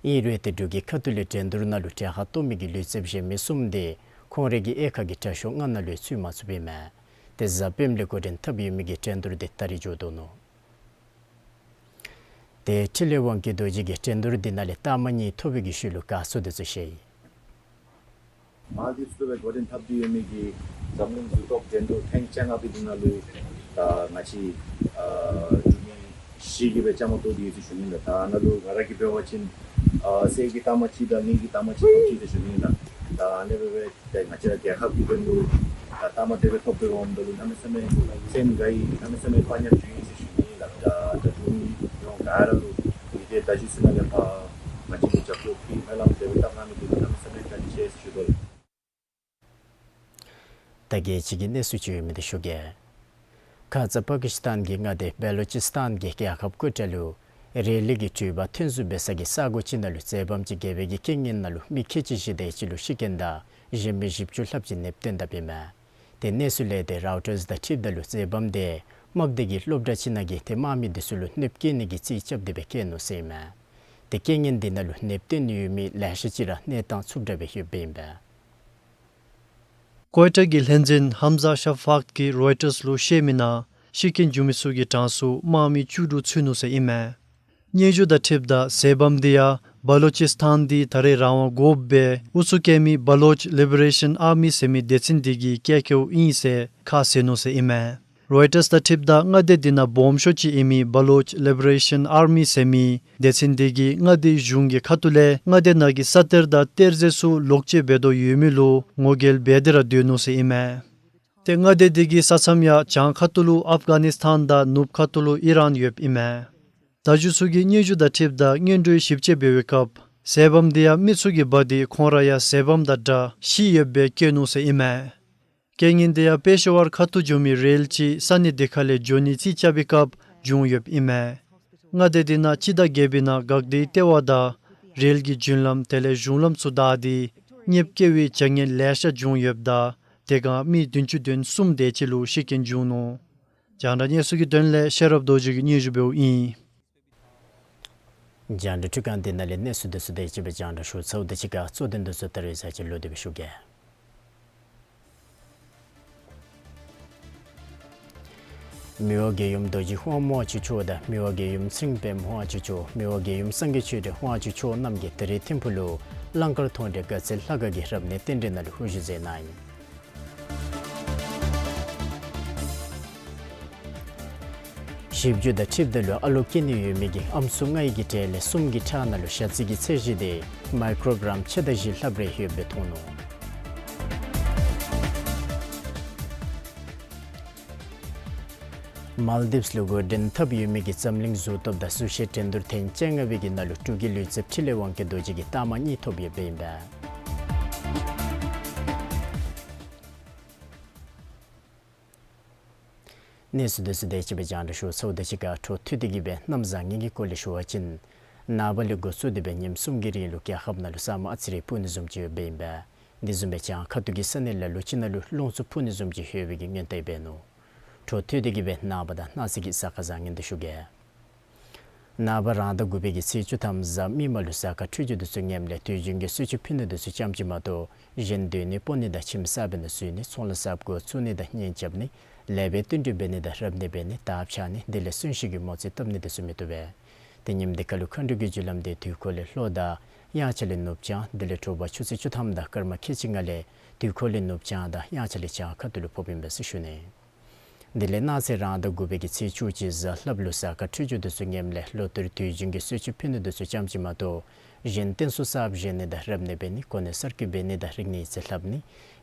ཨིན་རུང་ཏེ་འབྲུག་གི་ཁ་ཐུག་ལས་འགྲན་བསྡུར་ནང་ལུ་གྲལ་ཁར་གཏོགས་མི་གི་ལུས་རྩལཔ་གཞན་མི་གསུམ་འདི་ཁོང་རའི་གི་དབྱེ་ཁག་གི་དྲག་ཤོས་ལྔ་ནང་ལུ་ཚུད་མ་ཚུགསཔ་ཨིན་མས། ཏེ་གཟའ་སྤེནམ་ལས་འགོ་འདྲེན་འཐབ་ཡོད་མི་གི་འགྲན་བསྡུར་འདི་ད་རིས་འགྱོ་དོ་ནུག། ཏེ་འཕྲིན་ལས་དབང་སྐལ་རྡོ་རྗེ་གིས་འགྲན་བསྡུར་འདི་ནང་ལས་རྟགས་མ་གཉིས་ཐོབ་པའི་གི་ཤུལ་ལུ་དགའ་ཚོར་འདི་ཚུ་བཤད་ཡི། མཱལ་དིབས་ལུ་སྦེ་འགོ་འདྲེན་འཐབ་སྟེ་ཡོད་མི་གི་འཛམ་གླིང་གཟུགས་སྟོབས་འགྲན་བསྡུར་ཐེངས་བཅོ་ལྔ་པའི་ནང་ལུ་ད་ང་བཅས་ཨ་འབྲུག་མི་བཞི་གིས་སྦེ་བཅའ་མར་གཏོགས་ཏེ་ཡོད་ཟེར་ཞུ་ནི་ལགས། ད་ནཱ་ལུ་ང་ར་གིས་འབད་བ་ཅིན་ཨ་གསེར་གྱི་རྟགས་མ་གཅིག་དང་དངུལ་གྱི་རྟགས་མ་གཅིག་ཐོབ་ཅི་ཟེར་ཞུ་ནི་ལགས། ད་ཨ་ནི་སྦེ་སྦེ་ཏེ་ང་བཅས་ར་རྒྱལ་ཁབ་ཀྱི་དོན་ལུ་ད་རྟགས་མ་དེ་སྦེ་ཐོབ་སྦེ་འོངམ་ད་ལུ་གནམ་མེད་ས་མེད་སེམས་དགའ་ཡི། གནམ་མེད་ས་མེད་དཔའ་ཉམས་བྱུང་ཡི་ཟེར་ཞུ་ནི་ལགས། ད་ད་འབྲུག་མི་ཡོངས་ག་ར་ལུ་ཡི་དེ་ད་ཅི་ཚུན་ནང་ལས་ཕར་ང་བཅས་ཀྱི་རྒྱབ་སྐྱོར་ཕུལ་སྨོན་ལམ་དེ་སྦེ་བཏབ་གནང་མི་འདི་ལུ་གནམ་མེད་ས་མེད་བཀའ་དྲིན་ཆེ་ཟེར་ཞུ་དོ་ལགས། ད་རྒྱལ་སྤྱི་གི་གནས་ཚུལ་ཅིག་ཡོད་མི་འདི་ཞུ་གེ། ཁ་ཙ་པ་ཀི་སི་ཐན་གྱི་མངའ་སྡེ་བ་ལོ་ཅིས་ཐན་གྱི་རྒྱལ་ཁབ་ཀོ་ཊ་ལུ་རེ་ལི་གི་འགྲུལ་པ་ཐོན་འཛུལ་འབད་ས་གི་ས་གོ་ཅིག་ནང་ལུ་འཛེམ་བམ་ཅིག་རྒྱལ་པོའི་གི་རྐྱེན་ངན་ནང་ལུ་མི་ཁལ་གཅིག་ཤི་དེ་ཅིག་ལུ་ཤི་རྐྱེན་དང་གཞན་མི་བཞི་བཅུ་ལྷགཔ་ཅིག་ནདཔ་བཏོན་དཔ་ཨིན་མས། ཏེ་གནས་ཚུལ་ལས་ཏེ་རོའི་ཊརསི་དང་འཁྲིལཝ་ད་ལུ་འཛེམ་བམ་དེ་དམག་སྡེ་གི་སློབ་གྲྭ་ཅིག་ནང་གི་ཏེ་དམག་མི་འདི་ཚུ་ལུ་གནོདཔ་བཀལ་ནི་གི་རྩིས་རྐྱབ་སྟེ་སྦེ་བཀལ་ནུག་ཟེར་ཨིན་མས། ཏེ་རྐྱེན་ངན་འདི་ནང་ལུ་ནདཔ་བཏོན་ནི་ཡོད་མི་ལེ་ཤ་ཅིག་ར་གནས་སྟངས་ཚུབ་དྲགས་སྦེ་ཡོདཔ་ཨིན་པས། ཀོ་ཊ་གི་ལྷན་འཛིན་ཧམ་ཛ་ཤ་ཕག་གིས་རོའི་ཊརསི་ལུ་བཤད་མི་ནང་ཤི་རྐྱེན་བྱུང་མི་ཚུ་གི་གྲངས་སུ་དམག་མི་བཅུ་དྲུག་ཚུད་ནུག་ཟེར་ཨིན་མས། སྙན་ཞུ་དང་འཁྲིལཝ་ད་འཛེམ་བམ་འདི་ཡང་བ་ལོ་ཅིས་ཐན་འདི་ད་རེས་རང་དབང་དགོཔ་སྦེ་ཨུ་ཚུགས་བཀལ་མི་བ་ལོཅ་ལི་བེ་རེ་ཤཱན་ཨར་མི་ཟེར་མི་སྡེ་ཚན་འདི་གི་ཀེ་ཀེ་ཨིན་ཟེར་ཁ་བཟེད་ནུག་ཟེར་ཨིན་མས། རོའི་ཊརསི་དང་འཁྲིལཝ་ད་མངའ་སྡེ་འདི་ནང་སྦོམ་ཤོས་ཅིག་ཨིན་མི་བ་ལོཅ་ལི་བེ་རེ་ཤཱན་ཨར་མི་ཟེར་མི་སྡེ་ཚན་འདི་གིས་མངའ་སྡེ་གཞུང་གི་ཁ་ཐུག་ལས་མངའ་སྡེ་ནང་གི་ས་གཏེར་དང་གཏེར་རྫས་ཚུ་ལོག་སྤྱོད་འབད་དོ་ཡོད་མི་ལུ་ངོ་རྒོལ་འབད་དེ་ར་སྡོད་ནུག་ཟེར་ཨིན་མས། ཏེ་མངའ་སྡེ་འདི་གི་ས་མཚམས་ཡང་བྱང་ཁ་ཐུག་ལུ་ཨཕ་ག་ནིསི་ཐན་དང་ནུབ་ཁ་ཐུག་ལུ་ཨི་རཱན་ཡོདཔ་ཨིན་མས། བརྡ་བརྒྱུད་ཚུ་གིས་སྙན་ཞུ་དང་འཁྲིལཝ་ད་སྔོན་འགྲོའི་ཞིབ་དཔྱད་འབད་བའི་སྐབས་འཛེམ་བམ་འདི་ཡང་མི་ཚུ་གིས་འབག་སྟེ་ཁོང་ར་ཡང་འཛེམ་བམ་དང་འདྲ་ཤི་ཡོདཔ་སྦེ་བཀོད་ནུག་ཟེར་ཨིན་མས། རྐྱེན་ངན་འདི་ཡང་པེ་ཤ་ཝར་ཁ་ཐུག་འགྱོ་མི་རེལ་ཅིག་ས་གནས་འདི་ཁ་ལས་འགྱོ་ནི་རྩིས་རྐྱབ་པའི་སྐབས་བྱུང་ཡོདཔ་ཨིན་མས། མངའ་སྡེ་འདི་ནང་སྤྱི་ཟླ་བརྒྱད་པའི་ནང་འགག་སྡེའི་ལྟེ་བ་དང་རེལ་གྱི་རྒྱུན་ལམ་དེ་ལས་གཞུང་ལམ་ཚུ་བདའ་སྟེ་གནོདཔ་བཀལ་བའི་བྱ་ངན་ལེ་ཤ་བྱུང་ཡོདཔ་ད་དེ་སྒང་མི་བདུན་ཅུ་དོན་གསུམ་དེ་ཅིག་ལུ་ཤི་རྐྱེན་བྱུང་ནུག། རྒྱང་བསྒྲགས་གནས་ཚུལ་གྱི་དོན་ལས་ཤེས་རབ་རྡོ་རྗེ་གིས་སྙན་ཞུ་འབདཝ་ཨིན། རྒྱང་བསྒྲགས་འཕྲུལ་ཁང་འདི་ནང་ལས་གནས་ཚུལ་འདི་ཚུ་དེ་ཅིག་སྦེ་རྒྱང་བསྒྲགས་ཞུ་ཚརཝ་དང་གཅིག་ཁར་གཙོ་དོན་འདི་ཚུ་ད་རེས་ཚར་གཅིག་ལོག་སྟེ་སྦེ་ཞུ་གེ། མི་དབང་རྒྱལ་ཡུམ་རྡོ་རྗེ་ཧཱུྃ་ཨ་མོ་ཨ་ཅུ་མཆོག་དང་མི་དབང་རྒྱལ་ཡུམ་ཚེ་རིང་པདྨ་ཧཱུྃ་ཨ་ཅུ་མཆོག་མི་དབང་རྒྱལ་ཡུམ་སངས་རྒྱས་ཆོས་སྒྲོན་ཧཱུྃ་ཨ་ཅུ་མཆོག་རྣམས་ཀྱིས་ད་རིས་ཐིམ་ཕུག་ལུ་གླང་དཀར་མཐོང་གྲོལ་དགའ་ཚལ་ལྷ་ཁང་གི་རབ་གནས་རྟེན་འབྲེལ་ནང་ལུ་དབུ་བཞུགས་མཛད་གནང་ཡི། ཞིབ་འཇུག་དང་འཁྲིལཝ་ད་ལུ་ཨ་ལོ་སྐྱེ་ནི་ཡོད་མི་གི་ཨམ་སྲུ་ལྔའི་གི་གྲས་ལས་གསུམ་གྱི་ཁྲག་ནང་ལུ་ཞ་རྩི་གི་ཚད་གཞི་དེ་མའི་ཀྲོ་གྲམ་ཕྱེད་དང་བཞི་ལྷགཔ་རེ་ཡོདཔ་སྦེ་མཐོང་ནུག། མཱལ་དིབས་ལུ་འགོ་འདྲེན་འཐབ་ཡོད་མི་གི་འཛམ་གླིང་གཟུགས་སྟོབས་དང་གཟུགས་བཤེར་འགྲན་བསྡུར་ཐེངས་བཅོ་ལྔ་པའི་གི་ནང་ལུ་འབྲུག་གི་ལུས་རྩལཔ་འཕྲིན་ལས་དབང་སྐལ་རྡོ་རྗེ་གིས་རྟགས་མ་གཉིས་ཐོབ་ཡོདཔ་ཨིན་པས། གནས་ཚུལ་འདི་ཚུ་དེ་ཅིག་སྦེ་རྒྱང་བསྒྲགས་ཞུ་ཚརཝ་དང་གཅིག་ཁར་འཕྲོ་མཐུད་དེ་གི་སྦེ་གནམ་བཟང་ངན་གྱི་སྐོར་ལས་ཞུ་བ་ཅིན། ནངས་པ་ལས་འགོ་བཙུགས་ཏེ་སྦེ་ཉིནམ་གསུམ་གྱི་རིང་ལུ་རྒྱལ་ཁབ་ནང་ལུ་ས་སྨུག་ཨ་ཙི་རེ་སྤུབ་ནི་བཟུམ་ཅིག་ཡོདཔ་ཨིན་པས། དེ་བཟུམ་སྦེ་བྱང་ཁ་ཐུག་གི་ས་གནས་ལ་ལུ་ཅིག་ནང་ལུ་རླུང་འཚུབ་འཕུ་ནི་བཟུམ་ཅིག་ལྷོད་པའི་གི་སྔོན་བརྡ་འབད་ནུག། འཕྲོ་མཐུད་དེ་གི་སྦེ་ནངས་པ་དང་གནངས་ཚེ་གི་གཟའ་སྐར་བཟང་ངན་དེ་ཞུ་གེ། ནངས་པ་རང་ཟླ་དགུ་པའི་གི་ཚེས་བཅུ་ཐམ་གཟའ་མིག་དམར་ལུ་གཟའ་སྐར་འཕྲོད་སྦྱོར་དེ་ཚུ་ངནམ་ལས་དུས་རྒྱུན་གྱི་གསོལ་མཆོད་ཕུལ་ནི་དེ་ཚུ་ཙམ་ཅིག་མ་གཏོགས་གཞན་སྡོད་ནི་སྤོ་ནི་དང་ཁྱིམ་གསར་པའི་ནང་འཛུལ་ནི་ཚོང་ལཱ་གསརཔ་འགོ་བཙུགས་ནི་དང་གཉེན་རྐྱབ་ནི་ལེགས་པའི་བསྟུན་གྲོས་འབད་ནི་དང་རབ་གནས་འབད་ནི་དར་འཕྱར་ནི་དེ་ལས་གསོན་གཤིན་གྱི་མོ་རྩིས་བཏབ་ནི་དེ་ཚུ་མི་བཏུབ་པས། ཏེ་ཉིནམ་དེ་ཁར་ལུ་མཁའ་འགྲོ་གི་རྒྱུ་ལམ་དེ་དུས་འཁོར་ལས་ལྷོ་དང་དབྱངས་འཆར་ལས་ནུབ་བྱང་དེ་ལས་དྲོ་པ་ཆུ་ཚོད་བཅུ་ཐམ་དང་སྐར་མ་ཁལ་གཅིག་ལྔ་ལས་དུས་འཁོར་ལས་ནུབ་བྱང་དང་དབྱངས་འཆར་ལས་བྱང་ཁ་ཐུག་ལུ་ཕོགཔ་ཨིན་པས་ཟེར་ཞུ་ནི། དེ་ལས་གནངས་ཚེ་རང་ཟླ་དགུ་པའི་གི་ཚེས་བཅུ་གཅིག་གཟའ་ལྷགཔ་ལུ་གཟའ་སྐར་འཕྲོད་སྦྱོར་དེ་ཚུ་ངནམ་ལས་ལོ་ལྟར་དུས་རྒྱུན་གྱི་གསོལ་མཆོད་ཕུལ་ནི་དེ་ཚུ་ཙམ་ཅིག་མ་གཏོགས་གཞན་རྟེན་གསུམ་གསརཔ་བཞེངས་ནི་དང་རབ་གནས་འབད་ནི་གོ་གནས་གསར་བསྐོ་འབད་ནི་དང་རིག་གནས་ཡིག་ཚད་ལྷབ་ནི་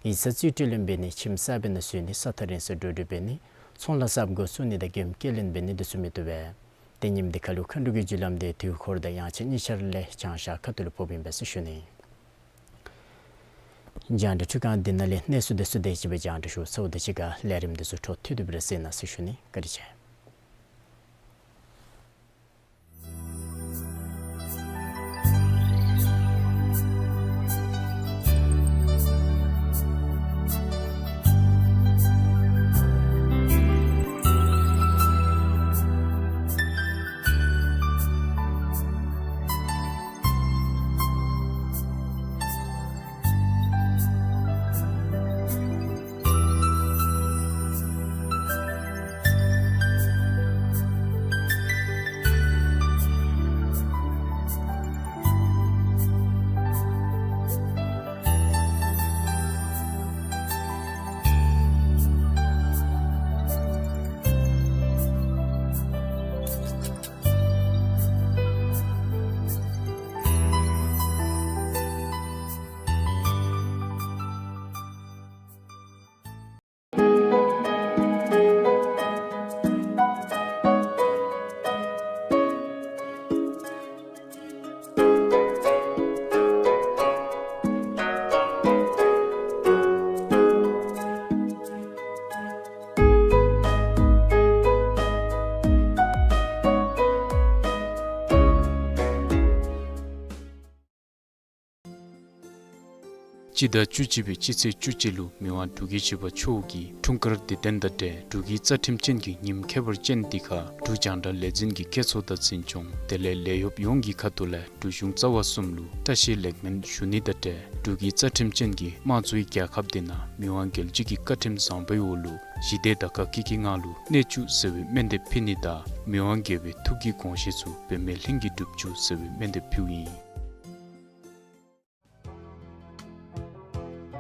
ཡིག་ཚང་རྩིས་སྤྲོད་ལེན་འབད་ནི་ཁྱིམ་གསར་པའི་ནང་འཛུལ་ནི་ས་ཐག་རིང་སར་འགྲོ་འགྲུལ་འབད་ནི་ཚོང་ལཱ་གསརཔ་འགོ་བཙུགས་ནི་དང་མགྱོནམ་སྐྱེལ་ལེན་འབད་ནི་དེ་ཚུ་མི་བཏུབ་པས། ཏེ་ཉིནམ་དེ་ཁར་ལུ་མཁའ་འགྲོ་གི་རྒྱུ་ལམ་དེ་དུས་འཁོར་དང་དབྱངས་འཆར་གཉིས་ཆ་ར་ལས་བྱང་ཤར་ཁ་ཐུག་ལུ་ཕོགཔ་ཨིན་པས་ཟེར་ཞུ་ནི། རྒྱང་བསྒྲགས་འཕྲུལ་ཁང་འདི་ནང་ལས་གནས་ཚུལ་དེ་ཚུ་དེ་ཅིག་སྦེ་རྒྱང་བསྒྲགས་ཞུ་ཚརཝ་དང་གཅིག་ཁར་ལས་རིམ་དེ་ཚུ་འཕྲོ་མཐུད་དེ་སྦེ་ར་གསན་གནང་ཟེར་ཞུ་ནི། བཀའ་དྲིན་ཆེ། སྤྱི་ཟླ་བཅུ་གཅིག་པའི་སྤྱི་ཚེས་བཅུ་གཅིག་ལུ་མི་དབང་འབྲུག་རྒྱལ་བཞི་པ་མཆོག་གི་འཁྲུངས་སྐར་དུས་སྟོན་དང་འབྲེལ་འབྲུག་གི་རྩ་ཁྲིམས་ཅན་གྱི་ཉིནམ་ཁྱད་པར་ཅན་འདི་ཁར་འབྲུག་རྒྱང་བསྒྲགས་ལས་འཛིན་གྱི་སྐྱེད་ཚོགས་དང་འཛིན་སྐྱོང་དེ་ལས་ལས་གཡོགཔ་ཡོངས་ཀྱི་ཁ་ཐུག་ལས་འབྲུག་གཞུང་རྩ་བ་གསུམ་ལུ་བཀྲ་ཤིས་ལེགས་སྨོན་ཞུ་ནི་དང་འབྲེལ་འབྲུག་གི་རྩ་ཁྲིམས་ཅན་གྱི་དམངས་གཙོའི་རྒྱལ་ཁབ་འདི་ནང་མི་དབང་རྒྱལ་བརྒྱུད་ཀྱི་བཀའ་ཁྲིམས་བཟང་པོའི་འོག་ལུ་ཞི་བདེ་དང་དགའ་སྐྱིད་ཀྱི་ངང་ལུ་གནས་བཅུག་ཟེར་བའི་སྨོན་འདེབས་ཕུལ་ནི་དང་མི་དབང་རྒྱལ་པོའི་ཐུགས་ཀྱི་དགོངས་བཞེད་ཚུ་འབད་མེད་ལྷུན་གྱིས་འགྲུབ་བཅུག་ཟེར་བའི་སྨོན་འདེབས་ཕུལཝ་ཨིན།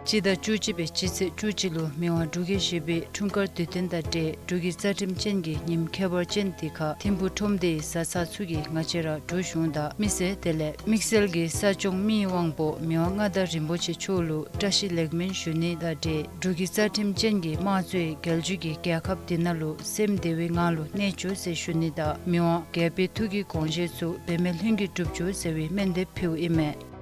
སྤྱི་ཟླ་བཅུ་གཅིག་པའི་སྤྱི་ཚེས་བཅུ་གཅིག་ལུ་མི་དབང་འབྲུག་རྒྱལ་བཞི་པའི་འཁྲུངས་སྐར་དུས་སྟོན་དང་འབྲེལ་འབྲུག་གི་རྩ་ཁྲིམས་ཅན་གྱི་ཉིནམ་ཁྱད་པར་ཅན་འདི་ཁར་ཐིམ་ཕུག་ཁྲོམ་སྡེའི་བཟའ་ཚང་ཚུ་གིས་ང་བཅས་ར་འབྲུག་གཞུང་དང་མི་སེར་དེ་ལས་དམིགས་བསལ་གྱི་ས་སྐྱོང་མི་དབང་པོ་མི་དབང་མངའ་བདག་རིན་པོ་ཆེ་མཆོག་ལུ་བཀྲ་ཤིས་ལེགས་སྨོན་ཞུ་ནི་དང་འབྲེལ་འབྲུག་གི་རྩ་ཁྲིམས་ཅན་གྱི་དམངས་གཙོའི་རྒྱལ་བརྒྱུད་ཀྱི་རྒྱལ་ཁབ་འདི་ནང་ལུ་སེམས་བདེ་བའི་ངང་ལུ་གནས་བཅུག་ཟེར་ཞུ་ནི་དང་མི་དབང་རྒྱལ་པོའི་ཐུགས་ཀྱི་དགོངས་བཞེད་ཚུ་འབད་མེད་ལྷུན་གྱིས་འགྲུབ་བཅུག་ཟེར་བའི་སྨོན་འདེབས་ཕུལཝ་ཨིན་མས།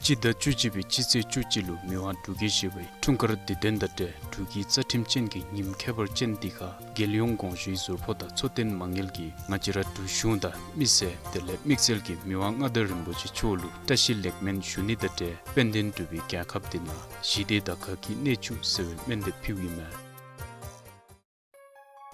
སྤྱི་ཟླ་བཅུ་གཅིག་པའི་སྤྱི་ཚེས་བཅུ་གཅིག་ལུ་མི་དབང་འབྲུག་རྒྱལ་བཞི་པའི་འཁྲུངས་སྐར་དུས་སྟོན་དང་འབྲེལ་འབྲུག་གི་རྩ་ཁྲིམས་ཅན་གྱི་ཉིནམ་ཁྱད་པར་ཅན་འདི་ཁར་རྒྱལ་ཡོངས་དགོངས་ཞུའི་ཟུར་ཕོགས་དང་འཚོ་རྟེན་མ་དངུལ་གྱིས་ང་བཅས་ར་འབྲུག་གཞུང་དང་མི་སེར་དེ་ལས་དམིགས་བསལ་གྱི་མི་དབང་མངའ་བདག་རིན་པོ་ཆེ་མཆོག་ལུ་བཀྲ་ཤིས་ལེགས་སྨོན་ཞུ་ནི་དང་འབྲེལ་དཔལ་ལྡན་འབྲུག་པའི་རྒྱལ་ཁབ་འདི་ནང་ཞི་བདེ་དང་དགའ་སྐྱིད་གནས་བཅུག་ཟེར་བའི་སྨོན་འདེབས་ཕུལཝ་ཨིན་མས།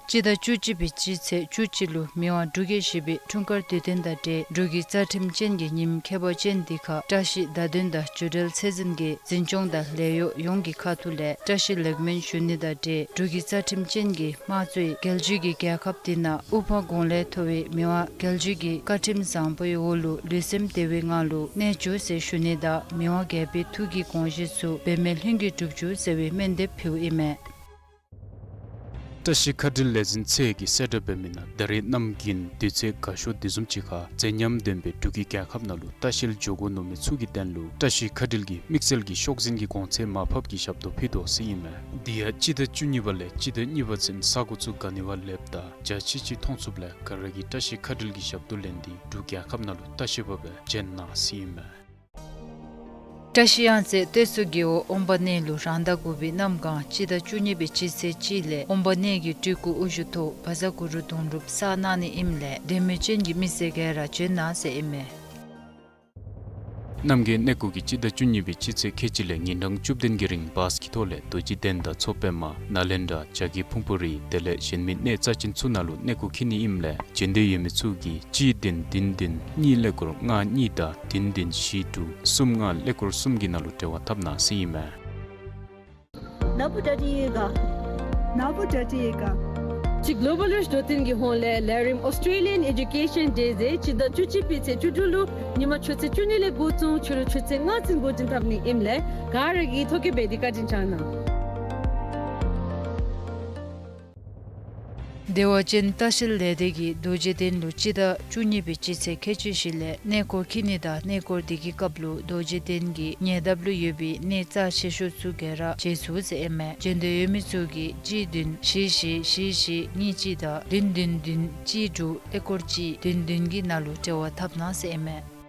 སྤྱི་ཟླ་བཅུ་གཅིག་པའི་སྤྱི་ཚེས་བཅུ་གཅིག་ལུ་མི་དབང་འབྲུག་རྒྱལ་བཞི་པའི་འཁྲུངས་སྐར་དུས་སྟོན་དང་འབྲེལ་འབྲུག་གི་རྩ་ཁྲིམས་ཅན་གྱི་ཉིནམ་ཁྱད་པར་ཅན་འདི་ཁར་བཀྲ་ཤིས་བརྡ་དོན་དང་སྒྱུ་འཕྲུལ་ཚད་འཛིན་གྱི་འཛིན་སྐྱོང་དང་ལས་གཡོག་ཡོངས་ཀྱི་ཁ་ཐུག་ལས་བཀྲ་ཤིས་ལེགས་སྨོན་ཞུ་ནི་དང་འབྲེལ་འབྲུག་གི་རྩ་ཁྲིམས་ཅན་གྱི་དམངས་གཙོའི་རྒྱལ་བརྒྱུད་ཀྱི་རྒྱལ་ཁབ་འདི་ནང་དབུ་འཕང་དགུང་ལས་མཐོ་བའི་མི་དབང་རྒྱལ་བརྒྱུད་ཀྱི་བཀའ་ཁྲིམས་བཟང་པོའི་འོག་ལུ་ལུས་སེམས་བདེ་བའི་ངང་ལུ་གནས་བཅུག་ཟེར་ཞུ་ནི་དང་མི་དབང་རྒྱལ་པོའི་ཐུགས་ཀྱི་དགོངས་བཞེད་ཚུ་འབད་མེད་ལྷུན་གྱིས་འགྲུབ་བཅུག་ཟེར་བའི་སྨོན་འདེབས་ཕུལཝ་ཨིན་མས། བཀྲ་ཤིས་མཁའ་འགྲུལ་ལས་འཛིན་ཚད་ཀྱིས་གསལ་བསྒྲགས་འབད་མི་ནང་ད་རེས་གནམ་དགུན་དུས་ཚོད་དགའ་ཤོས་དེ་བཟུམ་ཅིག་ཁར་མཛེས་ཉམས་ལྡན་པའི་འབྲུག་གི་རྒྱལ་ཁབ་ནང་ལུ་ལྟ་བཤལ་འགྱོ་དགོ་མནོ་མི་ཚུ་གི་དོན་ལུ་བཀྲ་ཤིས་མཁའ་འགྲུལ་གྱིས་དམིགས་བསལ་གྱི་ཤོག་འཛིན་གྱི་གོང་ཚད་མར་ཕབ་ཀྱི་ཞབས་ཏོག་ཕུལ་དོ་ཟེར་ཨིན་མས། དེ་ཡང་སྤྱི་ཟླ་བཅུ་གཉིས་པ་ལས་སྤྱི་ཟླ་གཉིས་པ་ཚུན་ས་གོ་ཚུ་ག་ནི་བ་ལེགསཔ་དང་འཇའ་ཆི་ཆི་མཐོང་ཚུགསཔ་ལས་ག་ར་གིས་བཀྲ་ཤིས་མཁའ་འགྲུལ་གྱི་ཞབས་ཏོག་ལེན་ཏེ་འབྲུག་རྒྱལ་ཁབ་ནང་ལུ་ལྟ་བཤལ་འབད་བར་བྱོན་གནང་ཟེར་ཨིན་མས། བཀྲིས་གཡང་རྩེ་སྟོད་མཚོ་རྒེད་འོག་ཨོམ་བ་གནས་ལུ་རང་ཟླ་དགུ་པའི་གནམ་གང་སྤྱི་ཟླ་བཅུ་གཉིས་པའི་སྤྱི་ཚེས་གཅིག་ལས་ཨོམ་བ་གནས་ཀྱི་སྤྲུལ་སྐུ་དབུ་བཞུགས་ཐོག་བཛྲ་གུ་རུ་དུང་སྒྲུབ་བསགས་གནང་ནི་ཨིནམ་ལས་དད་མོས་ཅན་གྱི་མི་སེར་ག་ར་བྱོན་གནང་ཟེར་ཨིན་མས། རྣམ་རྒྱལ་གནས་སྐོར་གྱིས་སྤྱི་ཟླ་བཅུ་གཉིས་པའི་སྤྱི་ཚེས་ཁལ་གཅིག་ལས་ཉིན་གྲངས་བཅུ་བདུན་གྱི་རིང་བཱས་ཀྱི་ཐོག་ལས་རྡོ་རྗེ་གདན་དང་མཚོ་པདྨ་ནཱ་ལེནྡྲ་བྱ་རྒོད་ཕུང་པོ་རི་དེ་ལས་གཞན་མི་གནས་རྩ་ཅན་ཚུ་ནང་ལུ་གནས་སྐོར་འཁྱིད་ནི་ཨིནམ་ལས་བྱོན་འདོད་ཡོད་མི་ཚུ་གིས་གཅིག་བདུན་བདུན་བདུན་གཉིས་ཀླད་ཀོར་ལྔ་གཉིས་དང་བདུན་བདུན་བཞི་དྲུག་གསུམ་ལྔ་ཀླད་ཀོར་གསུམ་གྱི་ནང་ལུ་འབྲེལ་བ་འཐབ་གནང་ཟེར་ཨིན་མས། ནཱ་བུ་གྲ་སྒྲིག་ཡོད་ག། ནཱ་བུ་གྲ་སྒྲིག་ཡོད་ག། ཅིག་གོ་ལོ་བཱལ་རིཆ་འགྲུལ་འཕྲིན་གྱི་ཧོངས་ལས་ལས་རིམ་Australian Education Day ཟེར་སྤྱི་ཟླ་བཅུ་གཅིག་པའི་ཚེས་བཅུ་དྲུག་ལུ་ཉིནམ་ཆུ་ཚོད་བཅུ་གཉིས་ལས་འགོ་བཙུགས་ཕྱི་རུ་ཆུ་ཚོད་ལྔ་ཚུན་འགོ་འདྲེན་འཐབ་ནི་ཨིནམ་ལས་ག་ར་གིས་ཐོ་བཀོད་འབད་དེ་བཀའ་དྲིན་བསྐྱང་གནང་། བདེ་བ་ཅན་ལྟ་བཤལ་ལས་སྡེ་གིས་རྡོ་རྗེ་གདན་ལུ་སྤྱི་ཟླ་བཅུ་གཉིས་པའི་སྤྱི་ཚེས་ཁལ་གཅིག་བཞི་ལས་གནས་སྐོར་འཁྱིད་ནི་དང་གནས་སྐོར་དེ་གི་སྐབས་ལུ་རྡོ་རྗེ་གདན་གྱི་ཉེ་འདབས་ལུ་ཡོད་པའི་གནས་རྩ་ཆེ་ཤོས་ཚུ་ག་ར་མཇལ་ཚུགས་ཟེར་ཨིན་མས། བྱོན་འདོད་ཡོད་མི་ཚུ་གིས་གཅིག་བདུན་བཞི་བཞི་བཞི་བཞི་གཉིས་གཅིག་དང་བདུན་བདུན་བདུན་གཅིག་དྲུག་ཀླད་ཀོར་གཅིག་བདུན་བདུན་གྱི་ནང་ལུ་འབྲེལ་བ་འཐབ་གནང་ཟེར་ཨིན་མས།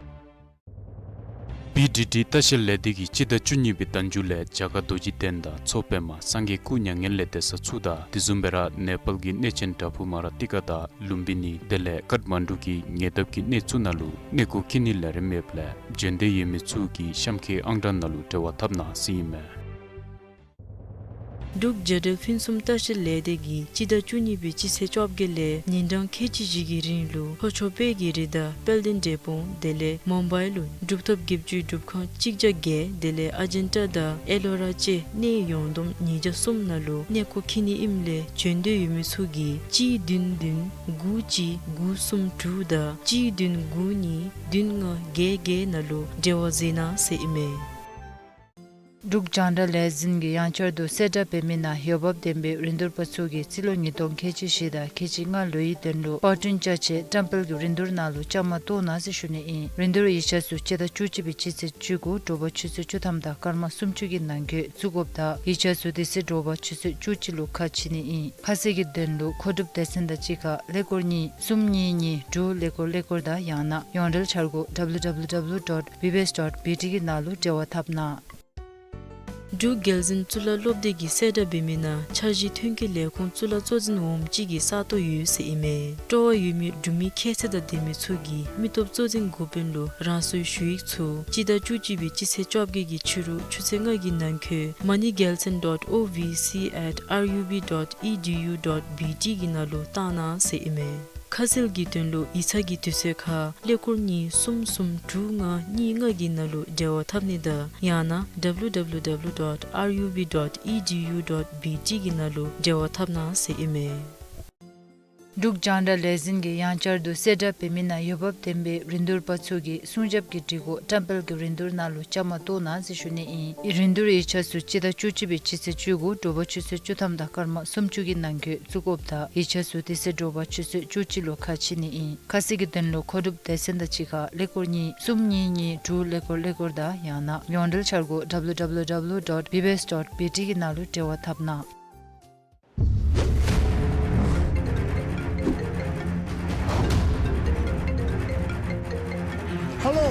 བི་ཌི་ཌི་ལྟ་བཤལ་ལས་སྡེ་གིས་སྤྱི་ཟླ་བཅུ་གཉིས་པའི་ཟླ་མཇུག་ལས་བྱ་དཀར་རྡོ་རྗེ་གདན་དང་མཚོ་པདྨ་སངས་རྒྱས་སྐུ་མྱ་ངན་ལས་འདས་ས་ཚུ་དང་དེ་བཟུམ་སྦེ་ར་ནེ་པཱལ་གྱི་གནས་ཆེན་བྲག་ཕུག་མ་ར་ཏི་ཀ་དང་ལུམ་བི་ནི་དེ་ལས་ཀཊ་མན་ཌུ་གི་ཉེ་འདབས་ཀྱི་གནས་ཚུ་ནང་ལུ་གནས་སྐོར་འཁྱིད་ནིའི་ལས་རིམ་ཡོདཔ་ལས་བྱོན་འདོད་ཡོད་མི་ཚུ་གིས་གཤམ་འཁོད་ཨང་གྲངས་ནང་ལུ་འབྲེལ་བ་འཐབ་གནང་ཟེར་ཨིན་མས། འབྲུག་རྒྱལ་འབྲེལ་ཕུན་སུམ་ལྟ་བཤལ་ལས་སྡེ་གིས་སྤྱི་ཟླ་བཅུ་གཉིས་པའི་སྤྱི་ཚེས་བཅོ་བརྒྱད་ལས་ཉིན་གྲངས་ཁལ་གཅིག་བཞི་གི་རིང་ལུ་ལྷོ་ཕྱོགས་དཔལ་གྱི་རི་དང་དཔལ་ལྡན་འབྲས་སྤུངས་དེ་ལས་མུམ་བའི་ལུ་གྲུབ་ཐོབ་བརྒྱད་ཅུའི་སྒྲུབ་ཁང་གཅིག་བརྒྱ་བརྒྱད་དེ་ལས་ཨ་ཇན་ཊ་དང་ཨེ་ལོ་ར་བཅས་གནས་ཡོངས་བསྡོམས་ཉིས་བརྒྱ་གསུམ་ནང་ལུ་གནས་སྐོར་འཁྱིད་ནི་ཨིནམ་ལས་བྱོན་འདོད་ཡོད་མི་ཚུ་གིས་གཅིག་བདུན་བདུན་དགུ་གཅིག་དགུ་གསུམ་དྲུག་དང་གཅིག་བདུན་དགུ་གཉིས་བདུན་ལྔ་བརྒྱད་བརྒྱད་ནང་ལུ་འབྲེལ་བ་མཛད་གནང་ཟེར་ཨིན་མས། འབྲུག་རྒྱང་བསྒྲགས་ལས་འཛིན་གྱིས་ཡང་བསྐྱར་དུ་གསལ་བསྒྲགས་འབད་མི་ནང་འོས་འབབ་ལྡན་པའི་རིན་བསྡུར་པ་ཚུ་གིས་རྩིས་ལོ་ཉིས་སྟོང་ཁལ་གཅིག་བཞི་དང་ཁལ་གཅིག་ལྔ་ལོའི་དོན་ལུ་པར་སྐྲུན་ཅ་ཆས་བཀྲམ་སྤེལ་གྱི་རིན་བསྡུར་ནང་ལུ་བཅའ་མར་གཏོགས་གནང་ཟེར་ཞུ་ནི་ཨིན། རིན་བསྡུར་ཡིག་ཆ་ཚུ་སྤྱི་ཟླ་བཅུ་གཅིག་པའི་སྤྱི་ཚེས་བཅུ་དགུ་དྲོ་པ་ཆུ་ཚོད་བཅུ་ཐམ་དང་སྐར་མ་སུམ་ཅུ་གི་ནང་འཁོད་བཙུགས་དགོཔ་ད་ཡིག་ཆ་ཚུ་དེ་ཚེ་དྲོ་པ་ཆུ་ཚོད་བཅུ་གཅིག་ལུ་ཁ་ཕྱེ་ནི་ཨིན། ཁ་གསལ་གྱི་དོན་ལུ་མཁོ་སྒྲུབ་སྡེ་ཚན་དང་གཅིག་ཁར་ཀླད་ཀོར་གཉིས་གསུམ་གཉིས་གཉིས་དྲུག་ཀླད་ཀོར་ཀླད་ཀོར་དང་ཡང་ན་ཡོངས་འབྲེལ་འཆར་སྒོ་W W W dot B B S dot B T གི་ནང་ལུ་འབྲེལ་བ་འཐབ་གནང་། འབྲུག་རྒྱལ་འཛིན་གཙུག་ལག་སློབ་སྡེ་གིས་གསལ་བསྒྲགས་འབད་མི་ནང་འཆར་གཞི་ཐོན་སྐྱེད་ལས་ཁུངས་གཙུག་ལག་གཙོ་འཛིན་འོགམ་ཅིག་གི་ས་སྟོང་ཡོད་ཟེར་ཨིན་མས། སྤྲོ་བ་ཡོད་མི་འབྲུག་མི་ཁྱད་ཚད་དང་ལྡན་མི་ཚུ་གིས་མི་སྟོབས་གཙོ་འཛིན་འགོ་དཔོན་ལུ་རང་སོའི་ཞུ་ཡིག་ཚུ་སྤྱི་ཟླ་བཅུ་གཅིག་པའི་སྤྱི་ཚེས་བཅོ་བརྒྱད་ཀྱི་ཕྱི་རུ་ཆུ་ཚོད་ལྔ་གི་ནང་འཁོད་མ་ནི་རྒྱལ་མཚན་dot O V C at R U B dot E D U dot B T གི་ནང་ལུ་བཏང་གནང་ཟེར་ཨིན་མས། ཁ་གསལ་གྱི་དོན་ལུ་ཡིག་ཚང་གི་དུས་ཚོད་ཁར་ཀླད་ཀོར་གཉིས་གསུམ་གསུམ་དྲུག་ལྔ་གཉིས་ལྔ་གི་ནང་ལུ་འབྲེལ་བ་འཐབ་ནི་དང་ཡང་ན་W W W dot R U B dot E D U dot B T གི་ནང་ལུ་འབྲེལ་བ་འཐབ་གནང་ཟེར་ཨིན་མས། འབྲུག་རྒྱང་བསྒྲགས་ལས་འཛིན་གྱིས་ཡང་བསྐྱར་དུ་གསལ་བསྒྲགས་འབད་མི་ནང་འོས་འབབ་ལྡན་པའི་རིན་བསྡུར་པ་ཚུ་གིས་སྲུང་སྐྱོབ་ཀྱི་སྒྲིག་གོ་བཀྲམ་སྤེལ་གྱི་རིན་བསྡུར་ནང་ལུ་བཅའ་མར་གཏོགས་གནང་ཟེར་ཞུ་ནི་ཨིན། རིན་བསྡུར་ཡིག་ཆ་ཚུ་སྤྱི་ཟླ་བཅུ་གཅིག་པའི་སྤྱི་ཚེས་བཅུ་དགུ་དྲོ་པ་ཆུ་ཚོད་བཅུ་ཐམ་དང་སྐར་མ་སུམ་ཅུ་གི་ནང་འཁོད་བཙུགས་དགོཔ་ད་ཡིག་ཆ་ཚུ་དེ་ཚེ་དྲོ་པ་ཆུ་ཚོད་བཅུ་གཅིག་ལུ་ཁ་ཕྱེ་ནི་ཨིན། ཁ་གསལ་གྱི་དོན་ལུ་མཁོ་སྒྲུབ་སྡེ་ཚན་དང་གཅིག་ཁར་ཀླད་ཀོར་གཉིས་གསུམ་གཉིས་གཉིས་དྲུག་ཀླད་ཀོར་ཀླད་ཀོར་དང་ཡང་ན་ཡོངས་འབྲེལ་འཆར་སྒོ་W W W dot B B S dot B T གི་ནང་ལུ་འབྲེལ་བ་འཐབ་གནང་། ཧ་ལོ།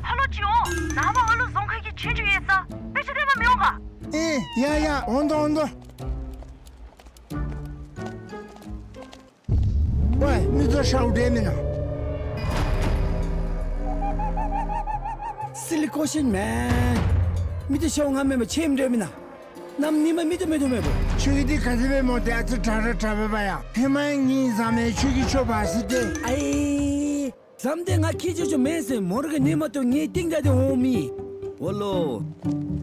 ཧ་ལོ་ཅིག་འོང་། ནངས་པ་ཨ་ལུ་རྫོང་ཁ་གི་ཆོས་རྒྱུགས་ཡོད་ས། དཔེ་ཆ་སྟོན་པར་མི་འོང་ག། ཨེ་ཡ་ཡ་འོང་དོ་འོང་དོ། ཝའི་མི་ཚུ་ཤཝ་འདྲ་མེན་ན། Silly question man། མི་ཚུ་ཤཝ་ང་མེན་པར་ཆེམ་འདྲ་མེན་ན། གནམ་ཉིནམ་མི་ཚུ་མེད་དོ་མེད་པོ། ཁྱོད་ཀྱིས་འདི་ག་དེ་སྦེ་སྨོ། ཏེ་ཨ་ཙི་དྲག་ར་དྲག་པས་པ་ཡ། ཧེ་མ་ཡང་ངེའི་བཟའ་མི་ཁྱོད་ཀྱིས་ཁྱོད་འབག་ཟེར་ཏེ། ཨའི་བཟའ་མི་འདི་ང་ཁྱེད་ཅོག་ཅོག་མེན་ཟེར་མོ་ར་གི་ནི་མ་གཏོགས་ངེའི་རྟིང་བདའ་སྟེ་འོང་མི། ཝ་ལོ།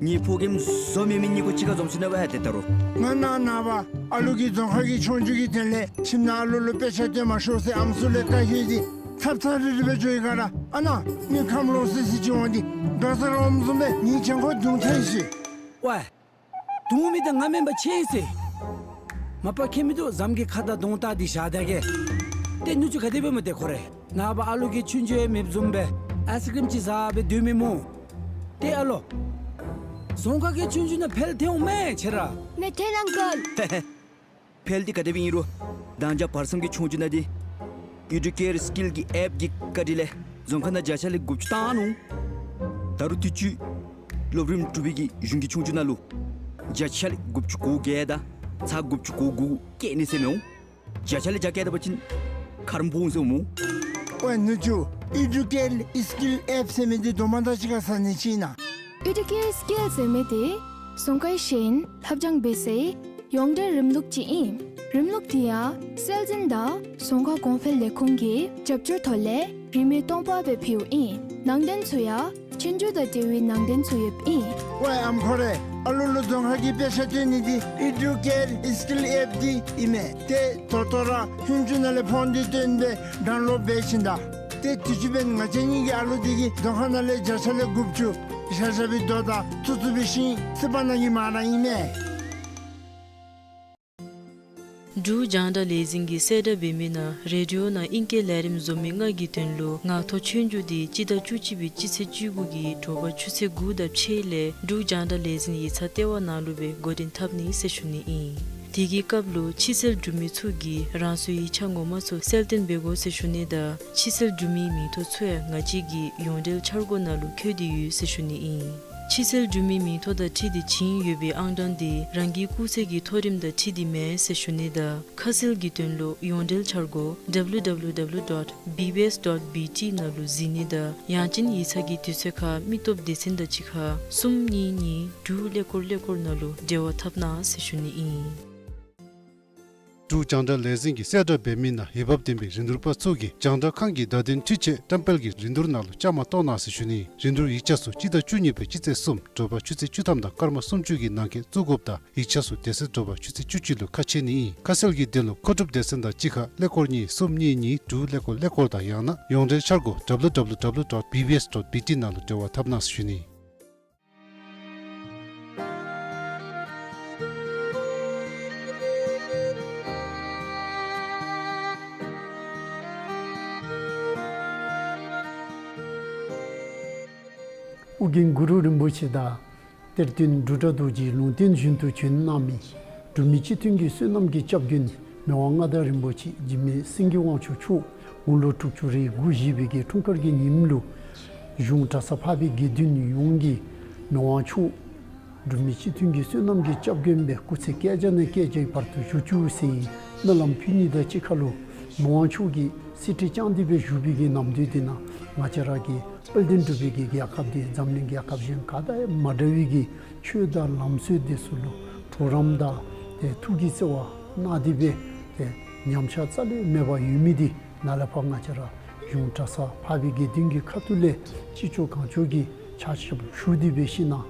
ངེའི་ཕོ་རྒནམ་བཟོ་མེད་མི་གཉིས་ཀོ་གཅིག་ཁར་འཛོམས་སོ་ནུག་པ་ཡ། ཏེ་ད་རུང་ང་ནཱ་ནངས་པ་ཨ་ལུ་གིས་རྫོང་ཁ་གི་ཆོས་རྒྱུགས་ཀྱི་དོན་ལས་ཁྱིམ་ནང་ཨ་ལུ་ལུ་དཔེ་ཆ་སྟོན་མ་ཤོག་ཟེར་ཨམ་སྲུ་ལས་བཀའ་ཤོག་ཅིག་ཚབ་ཚབ་རིལ་རི་སྦེ་འགྱོ་ཡི་ག་ར། ཨ་ནཱ་ངེའི་ཁམས་ལོག་སི་སི་ཅིག་འོང་སྟེ་འགྲོ་ས་ར་འོངམ་བཟུམ་སྦེ་ངེའི་གྱང་ཁོག་བརྡུང་ཚར་ཡི་ཟེར། ཝའི། བརྡུང་མི་འདི་ང་མེན་པར་ཆེ་ཟེར། མ་པ་ཁྱད་མིན་འདུག། བཟའ་མི་གི་ཁ་དང་གདོང་བལྟ་སྟེ་བཞག་ད་གེ། ཏེ་ནུ་གཅུང་ག་དེ་སྦེ་སྨོ་ཏེ་ཁོ་རེ། ནངས་པ་ཨ་ལུ་གིས་ཆོས་རྒྱུགས་ཡང་མེདཔ་བཟུམ་སྦེ་ཨའིསི་ཀྲིམ་ཅིག་བཟའ་སྦེ་སྡོད་མི་སྨོ། ཏེ་ཨ་ལོ། རྫོང་ཁ་གི་ཆོས་རྒྱུགས་ནང་འཕེལ་ཐལ་འོང་མས་ཁྱེད་ར། མེད་ཐལ་ཨང་ཀལ། འཕེལ་ཏེ་ག་དེ་སྦེ་ཨིན་རུང་། མདང་ཇ་བར་མཚམས་ཀྱི་ཆོས་རྒྱུགས་ནང་འདི་ཨེ་ཌུ་ཀེར་སི་ཀིལ་གྱི་ཨེཔ་གི་བཀའ་དྲིན་ལས་རྫོང་ཁ་ནང་བརྒྱ་ཆ་ལས་དགུ་བཅུ་བཏང་ནུག། ད་རུང་དུས་ཅི། སློབ་རིམ་དྲུག་པའི་གི་གཞུང་གི་ཆོས་རྒྱུགས་ནང་ལུ་བརྒྱ་ཆ་ལས་དགུ་བཅུ་གོ་བརྒྱད་དང་ཚག་དགུ་བཅུ་གོ་དགུ་བཀལ་ནི་ཟེར་མི་འོང་། བརྒྱ་ཆ་ལས་བརྒྱ་བཀལ་ད་པ་ཅིན་ཁརམ་སྦོམ་ཟེར་འོང་སྨོ། ཝའེ་ནུ་གཅུང་། ཨི་ཌུ་ཀེར་སི་ཀིལ་ཨེཔ་ཟེར་མི་འདི་དོ་མ་དང་གཅིག་ཁར་ཟ་ནི་ཅིག་ཨིན་ན། ཨི་ཌུ་ཀེར་སི་ཀིལ་ཟེར་མི་འདི་རྫོང་ཁའི་ཤེས་ཡོན་ལྷབ་སྦྱང་འབད་སའི་ཡོངས་འབྲེལ་རིམ་ལུགས་ཅིག་ཨིན། རིམ་ལུགས་འདི་ཡང་སྲོལ་འཛིན་དང་རྫོང་ཁ་གོང་འཕེལ་ལས་ཁུངས་ཀྱི་རྒྱབ་སྐྱོར་ཐོག་ལས་རིན་མེད་སྟོང་པ་སྦེ་ཕུལཝ་ཨིན། ནང་དོན་ཚུ་ཡང་ཆོས་རྒྱུགས་དང་འབྲེལ་བའི་ནང་དོན་ཚུ་ཡོདཔ་ཨིན། ཝའེ་ཨམ་ཁོ་རེ། ཨ་ལུ་ལུ་རྫོང་ཁ་གི་དཔེ་ཆ་སྟོན་ནི་འདི་ཨི་ཌུ་ཀེར་སི་ཀིལ་ཨེཔ་འདི་ཨིན་མས། ཏེ་ད་ལྟོ་ར་ཧུན་ཅུ་ནང་ལས་ཕོན་འདི་བཏོན་སྦེ་ཌའུན་ལོཌ་འབད་ཞིནམ་ད། ཏེ་དུས་ཅི་འབདན་ང་བཅས་གཉིས་ཀྱི་ཨ་ལུ་འདི་གིས་རྫོང་ཁ་ནང་ལས་བརྒྱ་ཆ་ལས་དགུ་བཅུ་ཤ་ཤ་སྦེ་བསྡོ་ད་ཚུ་ཚུ་འབད་ཞིནམ་ཚུ་འབག་ནི་གི་མ་ར་ཨིན་མས། འབྲུག་རྒྱང་བསྒྲགས་ལས་འཛིན་གྱིས་གསལ་བསྒྲགས་འབད་མི་ནང་རེ་ཌི་ཡོ་ནང་ཨིང་སྐད་ལས་རིམ་བཟོ་མི་ལྔ་གི་དོན་ལུ་ངག་ཐོག་ཆོས་རྒྱུགས་འདི་སྤྱི་ཟླ་བཅུ་གཅིག་པའི་སྤྱི་ཚེས་བཅུ་དགུ་གི་དྲོ་པ་ཆུ་ཚོད་དགུ་དང་ཕྱེད་ལས་འབྲུག་རྒྱང་བསྒྲགས་ལས་འཛིན་ཡིག་ཚང་ལྟེ་བ་ནང་ལུ་སྦེ་འགོ་འདྲེན་འཐབ་ནི་ཟེར་ཞུ་ནི་ཨིན། དེ་གི་སྐབས་ལུ་ཕྱི་སེལ་འབྲུག་མི་ཚུ་གིས་རང་སོའི་ཡིག་ཆ་ངོ་མ་ཚུ་གསལ་སྟོན་འབད་དགོ་ཟེར་ཞུ་ནི་དང་ཕྱི་སེལ་འབྲུག་མིའི་མིང་ཐོ་ཚུ་ཡང་ང་བཅས་ཀྱི་ཡོངས་འབྲེལ་འཆར་སྒོ་ནང་ལུ་བཀོད་དེ་ཡོད་ཟེར་ཞུ་ནི་ཨིན། ཕྱི་སེལ་འབྲུག་མིའི་མིང་ཐོ་དང་འཁྲིལ་ཏེ་བྱིན་ཡོད་པའི་ཨང་གྲངས་འདི་རང་གི་སྐུགས་ཚད་ཀྱི་མཐོ་རིམ་དང་འཁྲིལ་ཏེ་མེན་ཟེར་ཞུ་ནི་དང་ཁ་གསལ་གྱི་དོན་ལུ་ཡོངས་འབྲེལ་འཆར་སྒོ་W W W dot B B S dot B T ནང་ལུ་གཟིགས་ནི་དང་ཡང་ཅིན་ཡིག་ཚང་གི་དུས་ཚོད་ཁར་མི་སྟོབས་སྡེ་ཚན་དང་གཅིག་ཁར་གསུམ་གཉིས་གཉིས་དྲུག་ཀླད་ཀོར་ཀླད་ཀོར་ནང་ལུ་འབྲེལ་བ་འཐབ་གནང་ཟེར་ཞུ་ནི་ཨིན། འབྲུག་རྒྱང་བསྒྲགས་ལས་འཛིན་གྱིས་གསལ་བསྒྲགས་འབད་མི་ནང་འོས་འབབ་ལྡན་པའི་རིན་བསྡུར་པ་ཚུ་གིས་རྒྱང་བསྒྲགས་ཁང་གི་བརྡ་དོན་འཕྲུལ་ཆས་བཀྲམ་སྤེལ་གྱི་རིན་བསྡུར་ནང་ལུ་བཅའ་མར་གཏོགས་གནང་ཟེར་ཞུ་ནི། རིན་བསྡུར་ཡིག་ཆ་ཚུ་སྤྱི་ཟླ་བཅུ་གཉིས་པའི་སྤྱི་ཚེས་གསུམ་དྲོ་པ་ཆུ་ཚོད་བཅུ་ཐམ་དང་སྐར་མ་སུམ་ཅུ་གི་ནང་འཁོད་བཙུགས་དགོཔ་དང་ཡིག་ཆ་ཚུ་དེ་ཚེ་དྲོ་པ་ཆུ་ཚོད་བཅུ་གཅིག་ལུ་ཁ་ཕྱེ་ནི་ཨིན། ཁ་གསལ་གྱི་དོན་ལུ་མཁོ་སྒྲུབ་སྡེ་ཚན་དང་གཅིག་ཁར་ཀླད་ཀོར་གཉིས་གསུམ་གཉིས་གཉིས་དྲུག་ཀླད་ཀོར་ཀླད་ཀོར་དང་ཡང་ན་ཡོངས་འབྲེལ་འཆར་སྒོ་W W W dot B B S dot B T ནང་ལུ་འབྲེལ་བ་འཐབ་གནང་ཟེར་ཞུ་ནི། ཨོ་རྒྱན་གུ་རུ་རིན་པོ་ཆེ་དང་གཏེར་སྟོན་འབྲུག་སྒྲ་རྡོ་རྗེའི་ལུང་བསྟན་བཞིན་དུ་བྱོན་གནང་མི་འབྲུག་མི་སྤྱི་མཐུན་གྱི་བསོད་ནམས་ཀྱི་སྐྱབས་མགོན་མི་དབང་མངའ་བདག་རིན་པོ་ཆེ་འཇིགས་མེད་སེང་གེ་དབང་ཕྱུག་མཆོག་དགུང་ལོ་དྲུག་ཅུ་རེ་དགུ་བཞེས་པའི་གི་འཁྲུངས་སྐར་གྱི་ཉིནམ་ལུ་གཞུང་གྲྭ་ཚང་འཕགས་པའི་དགེ་འདུན་ཡོངས་ཀྱིས་མི་དབང་མཆོག་འབྲུག་མི་སྤྱི་མཐུན་གྱི་བསོད་ནམས་ཀྱི་སྐྱབས་མགོན་སྦེ་སྐུ་ཚེ་བསྐལ་བརྒྱ་ནས་བསྐལ་བརྒྱའི་བར་དུ་བཞུགས་བཅུག་ཟེར་སྨོན་ལམ་ཕུལ་ནི་དང་གཅིག་ཁར་ལུ་མི་དབང་མཆོག་གིས་གསེར་ཁྲི་བཅངས་ཏེ་སྦེ་བཞུགས་པའི་གི་ནམ་དུས་འདི་ནང་ང་བཅས་ར་གི་དཔལ་ལྡན་འབྲུག་པའི་གི་རྒྱལ་ཁབ་འདི་འཛམ་གླིང་རྒྱལ་ཁབ་གཞན་ག་དང་ཡང་མ་འདྲ་བའི་གི་ཆོས་དང་ལམ་སྲོལ་འདི་ཚུ་ལུ་གྲོགས་རམ་དང་ཏེ་ཐུགས་ཀྱི་བརྩེ་བ་གནང་སྟེ་སྦེ་ཏེ་ཉམས་ཆག་རྩ་ལས་མེད་པར་ཡོད་མི་འདི་ནཱ་ལས་ཕར་ང་བཅས་ར་གཞུང་གྲྭ་ཚང་འཕགས་པའི་དགེ་འདུན་གྱི་ཁ་ཐུག་ལས་ཅི་ལྕོགས་གང་ལྕོགས་ཀྱི་ཕྱག་ཞབས་ཞུ་སྟེ་སྦེ་ཞིནམ་ལས་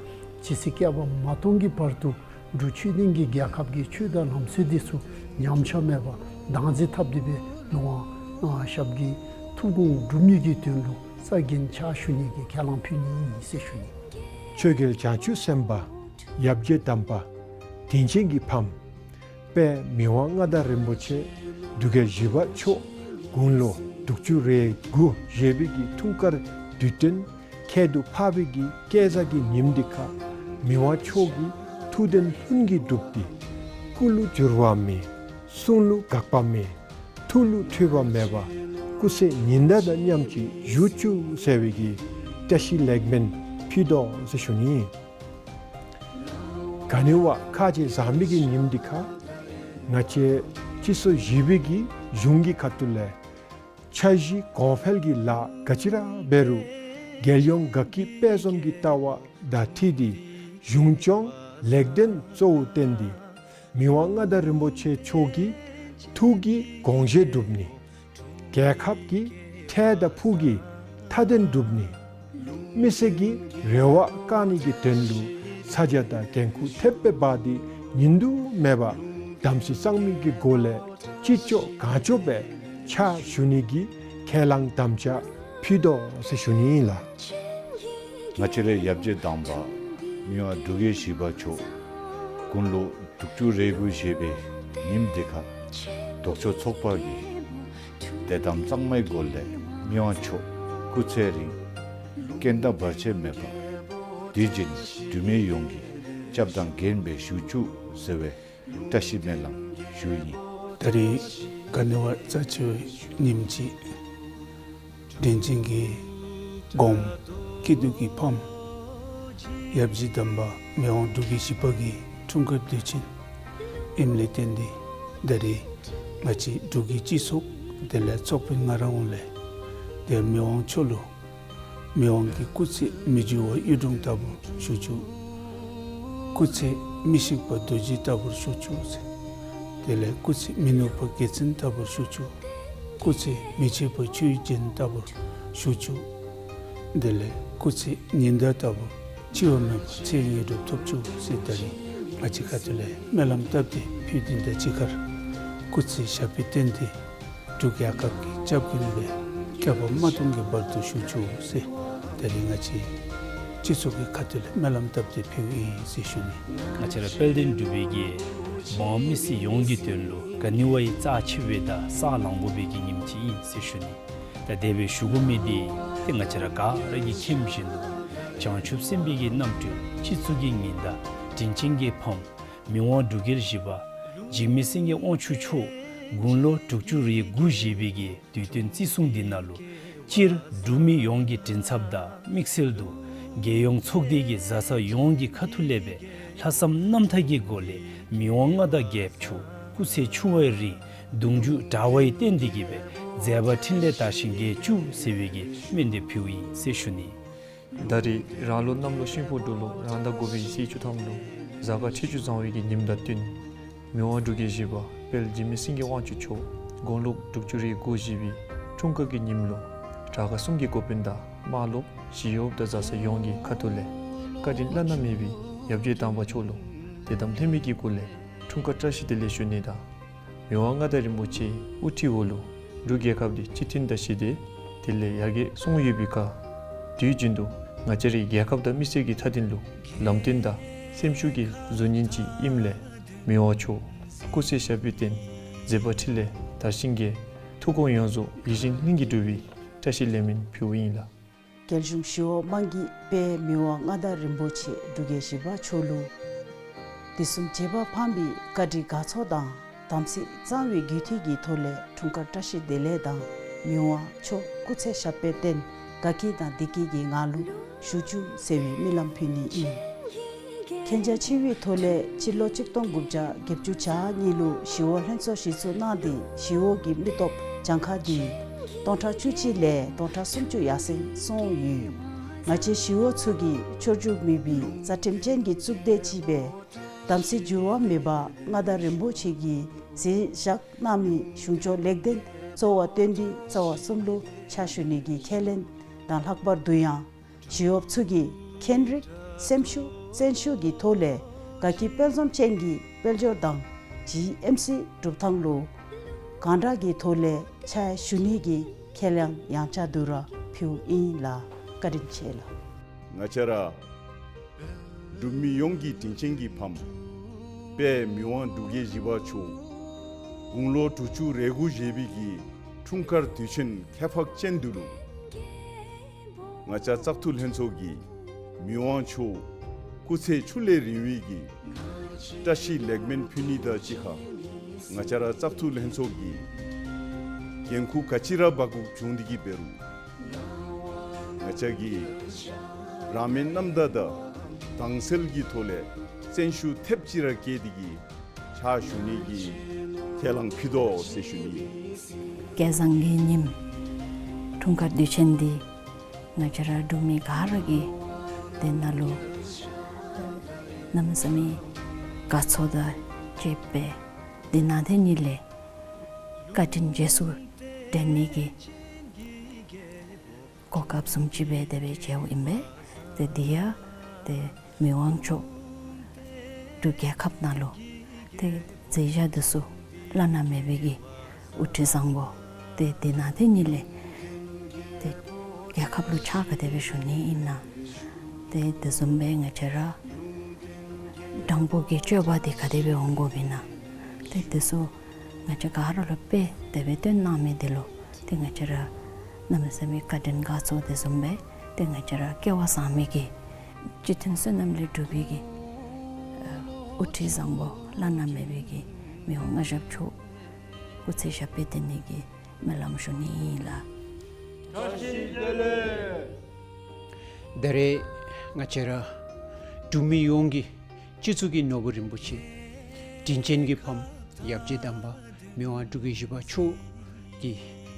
ཇི་སྲིད་བསྐལ་པ་མ་སྟོང་གི་བར་དུ་འབྲུག་ཆོས་ལྡན་གྱི་རྒྱལ་ཁབ་ཀྱི་ཆོས་དང་ལམ་སྲོལ་འདི་ཚུ་ཉམས་ཆག་མེད་པར་བདག་འཛིན་འཐབ་སྟེ་སྦེ་མི་དབང་ཞབས་ཀྱི་ཐུགས་དགོངས་སྒྲུབ་ནི་གི་དོན་ལུ་རྩ་འགེངས་ཕྱག་ཞུ་ནི་གི་ཁས་བླངས་ཕུལ་ནི་ཨིན་ཟེར་ཞུ་ནི། ཆོས་རྒྱལ་བྱང་ཆུབ་སེམས་དཔའ་ཡབ་རྗེ་དམ་པ་དྲིན་ཅན་གྱི་ཕམ་དཔལ་མི་དབང་མངའ་བདག་རིན་པོ་ཆེ་འབྲུག་རྒྱལ་བཞི་པ་མཆོག་དགུང་ལོ་དྲུག་ཅུ་རེ་དགུ་བཞེས་པའི་གི་འཁྲུངས་སྐར་དུས་སྟོན་ཁྱད་དུ་འཕགས་པའི་གི་བསྐྱེད་རྫོགས་ཀྱི་ཉིནམ་འདི་ཁར་མི་དབང་མཆོག་གི་ཐུགས་དོན་ལྷུན་གྱིས་གྲུབ་སྟེ་སྐུ་ལུ་འགྱུར་བ་མེད། གསུང་ལུ་འགག་པ་མེད། ཐུགས་ལུ་འཁྲུལ་པ་མེད་པར་སྐུ་ཚེ་ཉི་ཟླ་དང་མཉམ་གཅིག་བཞུགས་བཅུག་ཟེར་བའི་གི་བཀྲ་ཤིས་ལེགས་སྨོན་ཕུལ་དོ་ཟེར་ཞུ་ནི། ག་ནི་བ་ཁ་རྗེ་བཟང་པོའི་གི་ཉིནམ་འདི་ཁར་ང་བཅས་སྤྱི་ཚོགས་བཞི་པའི་གི་གཞུང་གི་ཁ་ཐུག་ལས་འཆར་གཞི་གོང་འཕེལ་གྱི་ལཱ་ག་ཅི་ར་འབད་རུང་རྒྱལ་ཡོངས་དགའ་སྐྱིད་དཔལ་འཛོམས་ཀྱི་ལྟ་བ་དང་འཁྲིལ་ཏེ་གཞུང་སྐྱོང་ལེགས་ལྡན་གཙོ་བོར་བསྟན་ཏེ་མི་དབང་མངའ་བདག་རིན་པོ་ཆེ་མཆོག་གི་ཐུགས་ཀྱི་དགོངས་བཞེད་སྒྲུབ་ནི། རྒྱལ་ཁབ་ཀྱི་འཕྲལ་དང་ཕུགས་ཀྱི་མཐའ་དོན་སྒྲུབ་ནི། མི་སེར་གྱི་རེ་བ་བསྐང་ནི་གི་དོན་ལུ་ཚ་གྱང་དང་འགན་ཁུར་ཐེབས་པའི་བར་འདི་ཉིན་དུ་མེད་པར་དམ་ཚིག་གཙང་མའི་གི་སྒོ་ལས་ཅི་ལྕོགས་གང་ལྕོགས་སྦེ་ཕྱག་ཞུ་ནི་གི་ཁས་བླངས་དམ་བཅའ་ཕུལ་དོ་ཟེར་ཞུ་ནི་ལགས། ང་བཅས་རའི་ཡབ་རྗེ་དམ་པ་མི་དབང་འབྲུག་རྒྱལ་བཞི་པ་མཆོག་དགུང་ལོ་དྲུག་ཅུ་རེ་དགུ་བཞེས་པའི་ཉིནམ་འདི་ཁར་ལྡོག་ཕྱོགས་ཚོགས་པ་གིས་དད་དམ་གཙང་མའི་སྒོ་ལས་མི་དབང་མཆོག་སྐུ་ཚེ་རིང་རྐྱེན་དང་བར་ཆད་མེད་པར་དུས་རྒྱུན་འབྲུག་མི་ཡོངས་ཀྱི་སྐྱབས་དང་མགོན་སྦེ་བཞུགས་བཅུག་ཟེར་བའི་བཀྲ་ཤིས་སྨོན་ལམ་ཞུ་ཡི། ད་རིས་ག་ནི་བ་རྩ་ཆེ་བའི་ཉིནམ་ཅིག་དྲིན་ཅན་གྱི་སྒོམ་སྐྱིད་སྡུག་གི་ཕམ་ ཡབ་རྗེ་དམ་པ་མི་དབང་འབྲུག་རྒྱལ་བཞི་པ་གི་འཁྲུངས་སྐར་དུས་ཆེན་ཨིནམ་ལས་བརྟེན་ཏེ་ད་རེས་ང་བཅས་འབྲུག་གི་སྤྱི་ཚོགས་དེ་ལས་ཚོགས་དཔོན་ང་ར་འོང་ལས་དེ་མི་དབང་མཆོག་ལུ་མི་དབང་གི་སྐུ་ཚེ་མི་འགྱུར་བ་གཡུ་སྒྲོན་ལྟ་བུར་བཞུགས་བཅུག། སྐུ་ཚེ་མི་ཤིགས་པ་རྡོ་རྗེ་ལྟ་བུར་བཞུགས་བཅུག་ཟེར། དེ་ལས་སྐུ་ཚེ་མི་ནུབ་པ་རྒྱལ་མཚན་ལྟ་བུར་བཞུགས་བཅུག། སྐུ་ཚེ་མི་ཆད་པ་ཆོས་རྒྱན་ལྟ་བུར་བཞུགས་བཅུག། དེ་ལས་སྐུ་ཚེ་ཉི་ཟླ་ལྟ་བུར་འཆི་བ་མེད་པ་ཚེ་ངན་འགྲུབ་ཐོབ་བཅུག་ཟེར་ད་རེས་ང་བཅས་ཁ་ཐུག་ལས་སྨོན་ལམ་བཏབ་སྟེ་ཕུལ་དོ་ཨིན། ད་གཅིག་ཁར་སྐུ་ཚེ་ཞབས་པད་བརྟན་ཏེ་འབྲུག་རྒྱལ་ཁབ་ཀྱི་སྐྱབས་མགོན་སྦེ་བསྐལ་པ་མ་སྟོང་གི་བར་དུ་བཞུགས་བཅུག་ཟེར་ད་རེས་ང་བཅས་སྤྱི་ཚོགས་ཀྱི་ཁ་ཐུག་ལས་སྨོན་ལམ་བཏབ་སྟེ་ཕུལཝ་ཨིན་ཟེར་ཞུ་ནི། ང་བཅས་ར་དཔལ་ལྡན་འབྲུག་པའི་གི་འབངས་མི་སེར་ཡོངས་ཀྱི་དོན་ལུ་ག་ནི་བ་ཡི་རྩ་ཆེ་བའི་དང་ས་གླང་པོ་པའི་གི་ཉིནམ་ཅིག་ཨིན་ཟེར་ཞུ་ནི། ད་དེ་སྦེ་ཞུ་དགོ་མི་འདི་ཏེ་ང་བཅས་ར་ག་ར་གིས་མཁྱེནམ་བཞིན་དུ་བྱང་ཆུབ་སེམས་དཔའི་གི་རྣམ་སྤྲུལ་སྤྱི་གཙུག་གི་ཉི་ཟླ་དྲིན་ཅན་གྱི་ཕམ་མི་དབང་འབྲུག་རྒྱལ་བཞི་པ་འཇིགས་མེད་སེང་གེ་དབང་ཕྱུག་མཆོག་དགུང་ལོ་དྲུག་ཅུ་རེ་དགུ་བཞེས་པའི་གི་དུས་སྟོན་བརྩི་སྲུང་འདི་ནང་ལུ་སྤྱིར་འབྲུག་མི་ཡོངས་ཀྱི་མགྲིན་ཚབ་དང་དམིགས་བསལ་དུ་རྒྱལ་ཡོངས་ཚོགས་སྡེ་གི་བཟའ་ཚང་ཡོངས་ཀྱི་ཁ་ཐུག་ལས་སྦེ་ལྷག་བསམ་རྣམ་དག་གི་སྒོ་ལས་མི་དབང་མངའ་བདག་རྒྱལཔོ་མཆོག་སྐུ་ཚེ་ཆུང་བའི་རིང་གདུང་རྒྱུད་དྲག་པའི་བརྟེན་ཏེ་གིས་སྦེ་མཛད་པ་འཕྲིན་ལས་དར་ཞིང་རྒྱས་བཅུག་ཟེར་བའི་གི་སྨོན་འདེབས་ཕུལཝ་ཨིན་ཟེར་ཞུ་ནི། ད་རེས་རང་ལུ་གནམ་ལོ་ཤིང་ཕོ་འབྲུག་ལོ་རང་ཟླ་དགུ་པའི་ཚེས་བཅུ་ཐམ་ལུ་གཟའ་སྐར་ཁྲི་བཅུ་བཟང་བའི་གི་ཉིནམ་དང་བསྟུན་མི་དབང་འབྲུག་རྒྱལ་བཞི་པ་དཔལ་འཇིགས་མེད་སེང་གེ་དབང་ཕྱུག་མཆོག་དགུང་ལོ་དྲུག་ཅུ་རེ་དགུ་བཞེས་པའི་འཁྲུངས་སྐར་གྱི་ཉིནམ་ལུ་གྲྭ་པ་གསུམ་གྱི་འགོ་དཔོན་དང་དམངས་སློབ་ཞི་གཡོགཔ་དང་བཟའ་ཚང་ཡོངས་ཀྱི་ཁ་ཐུག་ལས་བཀའ་དྲིན་བླ་ན་མེད་པའི་ཡབ་རྗེ་དམ་པ་མཆོག་ལུ་དད་དམ་ལྷད་མེད་ཀྱི་སྒོ་ལས་འཁྲུངས་སྐར་བཀྲ་ཤིས་བདེ་ལེགས་ཞུ་ནི་དང་མི་དབང་མངའ་བདག་རིན་པོ་ཆེའི་དབུ་ཁྲིད་འོག་ལུ་འབྲུག་རྒྱལ་ཁབ་འདི་སྤྱི་མཐུན་དང་ཞི་བདེ་དེ་ལས་ཡར་རྒྱས་སོང་ཡོད་པའི་ཁར་དུས་རྒྱུན་དུ་ང་བཅས་རའི་རྒྱལ་ཁབ་དང་མི་སེར་གྱི་མཐའ་དོན་ལུ་ལམ་སྟོན་དང་སེམས་ཤུགས་ཀྱི་གཟུགས་བརྙན་ཅིག་ཨིནམ་ལས་མི་དབང་མཆོག་སྐུ་ཚེ་ཞབས་པད་བརྟན་མཛད་པ་འཕྲིན་ལས་དར་ཞིང་རྒྱས་ཐུགས་དགོངས་ཡོངས་རྫོགས་ཡིད་བཞིན་ལྷུན་གྱིས་གྲུབ་པའི་བཀྲ་ཤིས་ལེགས་སྨོན་ཕུལཝ་ཨིན་ལགས། རྒྱལ་གཞུང་ཞི་གཡོག་དམངས་ཀྱིས་དཔལ་མི་དབང་མངའ་བདག་རིན་པོ་ཆེ་འབྲུག་རྒྱལ་བཞི་པ་མཆོག་ལུ་དུས་གསུམ་རྗེ་འབངས་ཕམ་པའི་བཀའ་དྲིན་དགའ་ཚོར་དང་དམ་ཚིག་གཙང་བའི་རྒྱུད་སྡེ་གི་ཐོག་ལས་འཁྲུངས་སྐར་བཀྲ་ཤིས་བདེ་ལེགས་དང་མི་དབང་མཆོག་སྐུ་ཚེ་ཞབས་པད་བརྟན་དགའ་སྐྱིད་དང་བདེ་སྐྱིད་ཀྱི་ངང་ལུ་བཞུགས་བཅུག་ཟེར་བའི་སྨོན་ལམ་ཕུལ་ནི་ཨིན། མཁྱེན་རྒྱ་ཆེ་བའི་ཐོག་ལས་སྤྱི་ལོ་གཅིག་སྟོང་དགུ་བརྒྱ་བརྒྱད་ཅུ་གྱ་གཉིས་ལུ་ཞི་གཡོག་ལྷན་ཚོགས་གཞི་བཙུགས་གནང་སྟེ་ཞི་གཡོག་གི་མི་སྟོབས་གྱངས་ཁ་འདི་སྟོང་ཕྲག་བཅུ་གཅིག་ལས་སྟོང་ཕྲག་སུམ་ཅུ་ཡར་སེང་སོང་ཡོད། ང་བཅས་ཞི་གཡོག་ཚུ་གིས་འཕྱོག་འགྱུར་མེད་པའི་རྩ་ཁྲིམས་ཅན་གྱི་གཙུག་སྡེ་ཅིག་སྦེ་དམ་ཚིག་འགྱུར་བ་མེད་པ་མངའ་བདག་རིན་པོ་ཆེ་གིས་གཟིགས་བཞག་གནང་མི་གཞུང་ཕྱོགས་ལེགས་ལྡན་གཙོ་བོར་བཏོན་ཏེ་རྩ་བ་གསུམ་ལུ་ཕྱག་ཞུ་ནི་གི་ཁས་ལེན་དང་ལྷག་པར་དུ་ཡང་ཞི་གཡོགཔ་ཚུ་གིས་མཁྱེན་རིག་སེམས་ཤུགས་བརྩོན་ཤུགས་ཀྱི་ཐོག་ལས་དགའ་སྐྱིད་དཔལ་འཛོམས་ཅན་གྱི་དཔལ་འབྱོར་དང་ཇི་ཨེམ་སི་སྒྲུབ་ཐངས་ལུ་གང་དྲག་གི་ཐོག་ལས་ཕྱག་ཞུ་ནི་གི་ཁས་ལེན་ཡང་བསྐྱར་དུ་ར་ཕུལཝ་ཨིན་ལགས། བཀའ་དྲིན་ཆེ་ལགས། ང་བཅས་ར་འབྲུག་མི་ཡོངས་ཀྱི་དྲིན་ཅན་གྱི་ཕམ་དཔལ་མི་དབང་འབྲུག་རྒྱལ་བཞི་པ་མཆོག་དགུང་ལོ་དྲུག་ཅུ་རེ་དགུ་བཞེས་པའི་གི་འཁྲུངས་སྐར་དུས་ཆེན་ཁྱད་འཕགས་ཅན་འདི་ལུ་ང་བཅས་བཙག་འཐུ་ལྷན་ཚོགས་ཀྱིས་མི་དབང་མཆོག་སྐུ་ཚེ་ཕྱུགས་ལས་རིང་བའི་གི་བཀྲ་ཤིས་ལེགས་སྨོན་ཕུལ་ནི་དང་གཅིག་ཁར་ང་བཅས་ར་བཙག་འཐུ་ལྷན་ཚོགས་ཀྱི་འགན་ཁུར་ག་ཅི་ར་འབག་དགོཔ་བྱུང་སྟེ་གིས་འབད་རུང་ང་བཅས་ཀྱིས་རང་མོས་རྣམ་དག་དང་དྭངས་གསལ་གྱི་ཐོག་ལས་བརྩོན་ཤུགས་ཐེབས་ཅིག་ར་བསྐྱེད་དེ་གིས་ཕྱག་ཞུ་ནི་གི་ཁས་བླངས་ཕུལ་དོ་ཟེར་ཞུ་ནི། སྐལ་བཟང་གི་ཉིནམ་འཁྲུངས་སྐར་དུས་ཆེན་འདི་ང་བཅས་ར་འབྲུག་མི་ག་ར་གིས་དེ་ནང་ལུ་གནམ་མེད་ས་མེད་དགའ་ཚོར་དང་བཅས་པའི་འདི་ནང་དེ་ཉིད་ལས་བཀའ་དྲིན་རྗེས་སུ་དྲན་ནི་གི་གོ་སྐབས་བཟུམ་ཅིག་སྦེ་དེ་སྦེ་མཇལཝ་ཨིན་པས། ཏེ་འདི་ཡང་ཏེ་མི་དབང་མཆོག་འབྲུག་རྒྱལ་ཁབ་ནང་ལུ་ཏེ་མཛད་བཞག་འདི་ཚུ་བླ་ན་མེད་པའི་གི་དབུ་ཁྲིད་བཟང་པོ་ཏེ་འདི་ནང་དེ་ཉིད་ལས་ཏེ་རྒྱལ་ཁབ་ལུ་ཕྱག་ག་དེ་སྦེ་ཞུ་ནི་ཨིན་ན། ཏེ་དེ་བཟུམ་སྦེ་ང་བཅས་ར་དྲང་པོ་གི་སྤྱོད་པ་འདི་ག་དེ་སྦེ་འོང་དགོཔ་ཨིན་ན། ཏེ་འདི་ཚུ་ང་བཅས་ག་ར་ལུ་དཔེ་དེ་སྦེ་སྟོན་གནང་མི་འདི་ལུ་ཏེ་ང་བཅས་ར་གནམ་མེད་ས་མེད་བཀའ་དྲིན་དགའ་ཚོར་དེ་བཟུམ་སྦེ་ཏེ་ང་བཅས་ར་སྐལ་བ་བཟང་མི་གི་སྤྱི་མཐུན་བསོད་ནམས་ལས་གྲུབ་པའི་གི་ཨ་དབུ་ཁྲིད་བཟང་པོ་བླ་ན་མེད་པའི་གི་མི་དབང་མངའ་ཞབས་མཆོག་སྐུ་ཚེ་ཞབས་པད་བརྟན་ནི་གི་སྨོན་ལམ་ཞུ་ནི་ཨིན་ལགས། བཀྲ་ཤིས་བདེ་ལེགས། ད་རེས་ང་བཅས་ར་ འབྲུག་མི་ཡོངས་ཀྱི་སྤྱི་གཙུག་གི་ནོར་བུ་རིན་པོ་ཆེ་དྲིན་ཅན་གྱི་ཕམ་ཡབ་རྗེ་དམ་པ་མི་དབང་འབྲུག་རྒྱལ་བཞི་པ་མཆོག་གི་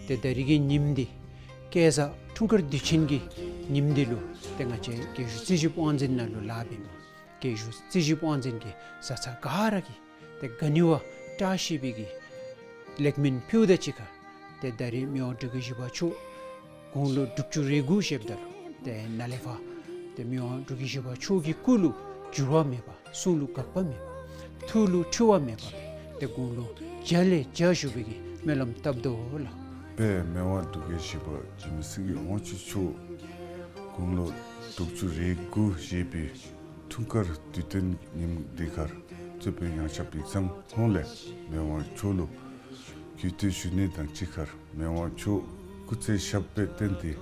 ཏེ་ད་རིས་ཀྱི་ཉིནམ་འདི་སྐལ་བཟང་འཁྲུངས་སྐར་དུས་ཆེན་གྱི་ཉིནམ་འདི་ལུ་ཏེ་ང་བཅས་རྒྱལ་བཞུགས་རྩིས་ཞིབ་དབང་འཛིན་ནང་ལུ་ལཱ་འབད་མི་རྒྱལ་བཞུགས་རྩིས་ཞིབ་དབང་འཛིན་གྱི་བཟའ་ཚང་ག་ར་གིས་ཏེ་ག་ནི་བ་བཀྲ་ཤིས་པའི་གི་ལེགས་སྨོན་ཕུལཝ་དང་གཅིག་ཁར་ཏེ་ད་རིས་མི་དབང་འབྲུག་རྒྱལ་བཞི་པ་མཆོག་དགུང་ལོ་དྲུག་ཅུ་རེ་དགུ་བཞེསཔ་ད་ལུ་ཏེ་ནཱ་ལས་ཕར་ཏེ་མི་དབང་འབྲུག་རྒྱལ་བཞི་པ་མཆོག་གི་སྐུ་ལུ་འགྱུར་བ་མེད་པ། གསུང་ལུ་འགག་པ་མེད་པ། ཐུགས་ལུ་འཁྲུལ་བ་མེད་པ་སྦེ་ཏེ་དགུང་ལོ་བརྒྱ་ལས་བརྒྱ་བཞུགས་པའི་གི་སྨོན་ལམ་བཏབ་དོ་ལགས། དཔལ་མི་དབང་འབྲུག་རྒྱལ་བཞི་པ་འཇིགས་མེད་སེང་གེ་དབང་ཕྱུག་མཆོག་དགུང་ལོ་དྲུག་ཅུ་རེ་དགུ་བཞེས་པའི་འཁྲུངས་སྐར་དུས་སྟོན་ཉིནམ་འདི་ཁར་གཙོས་པའི་ཡང་ཞབས་ཡིག་ཚང་ཧོང་ལས་མི་དབང་མཆོག་ལུ་གུས་བཏུད་ཞུ་ནི་དང་གཅིག་ཁར་མི་དབང་མཆོག་སྐུ་ཚེ་ཞབས་པད་བརྟན་ཏེ་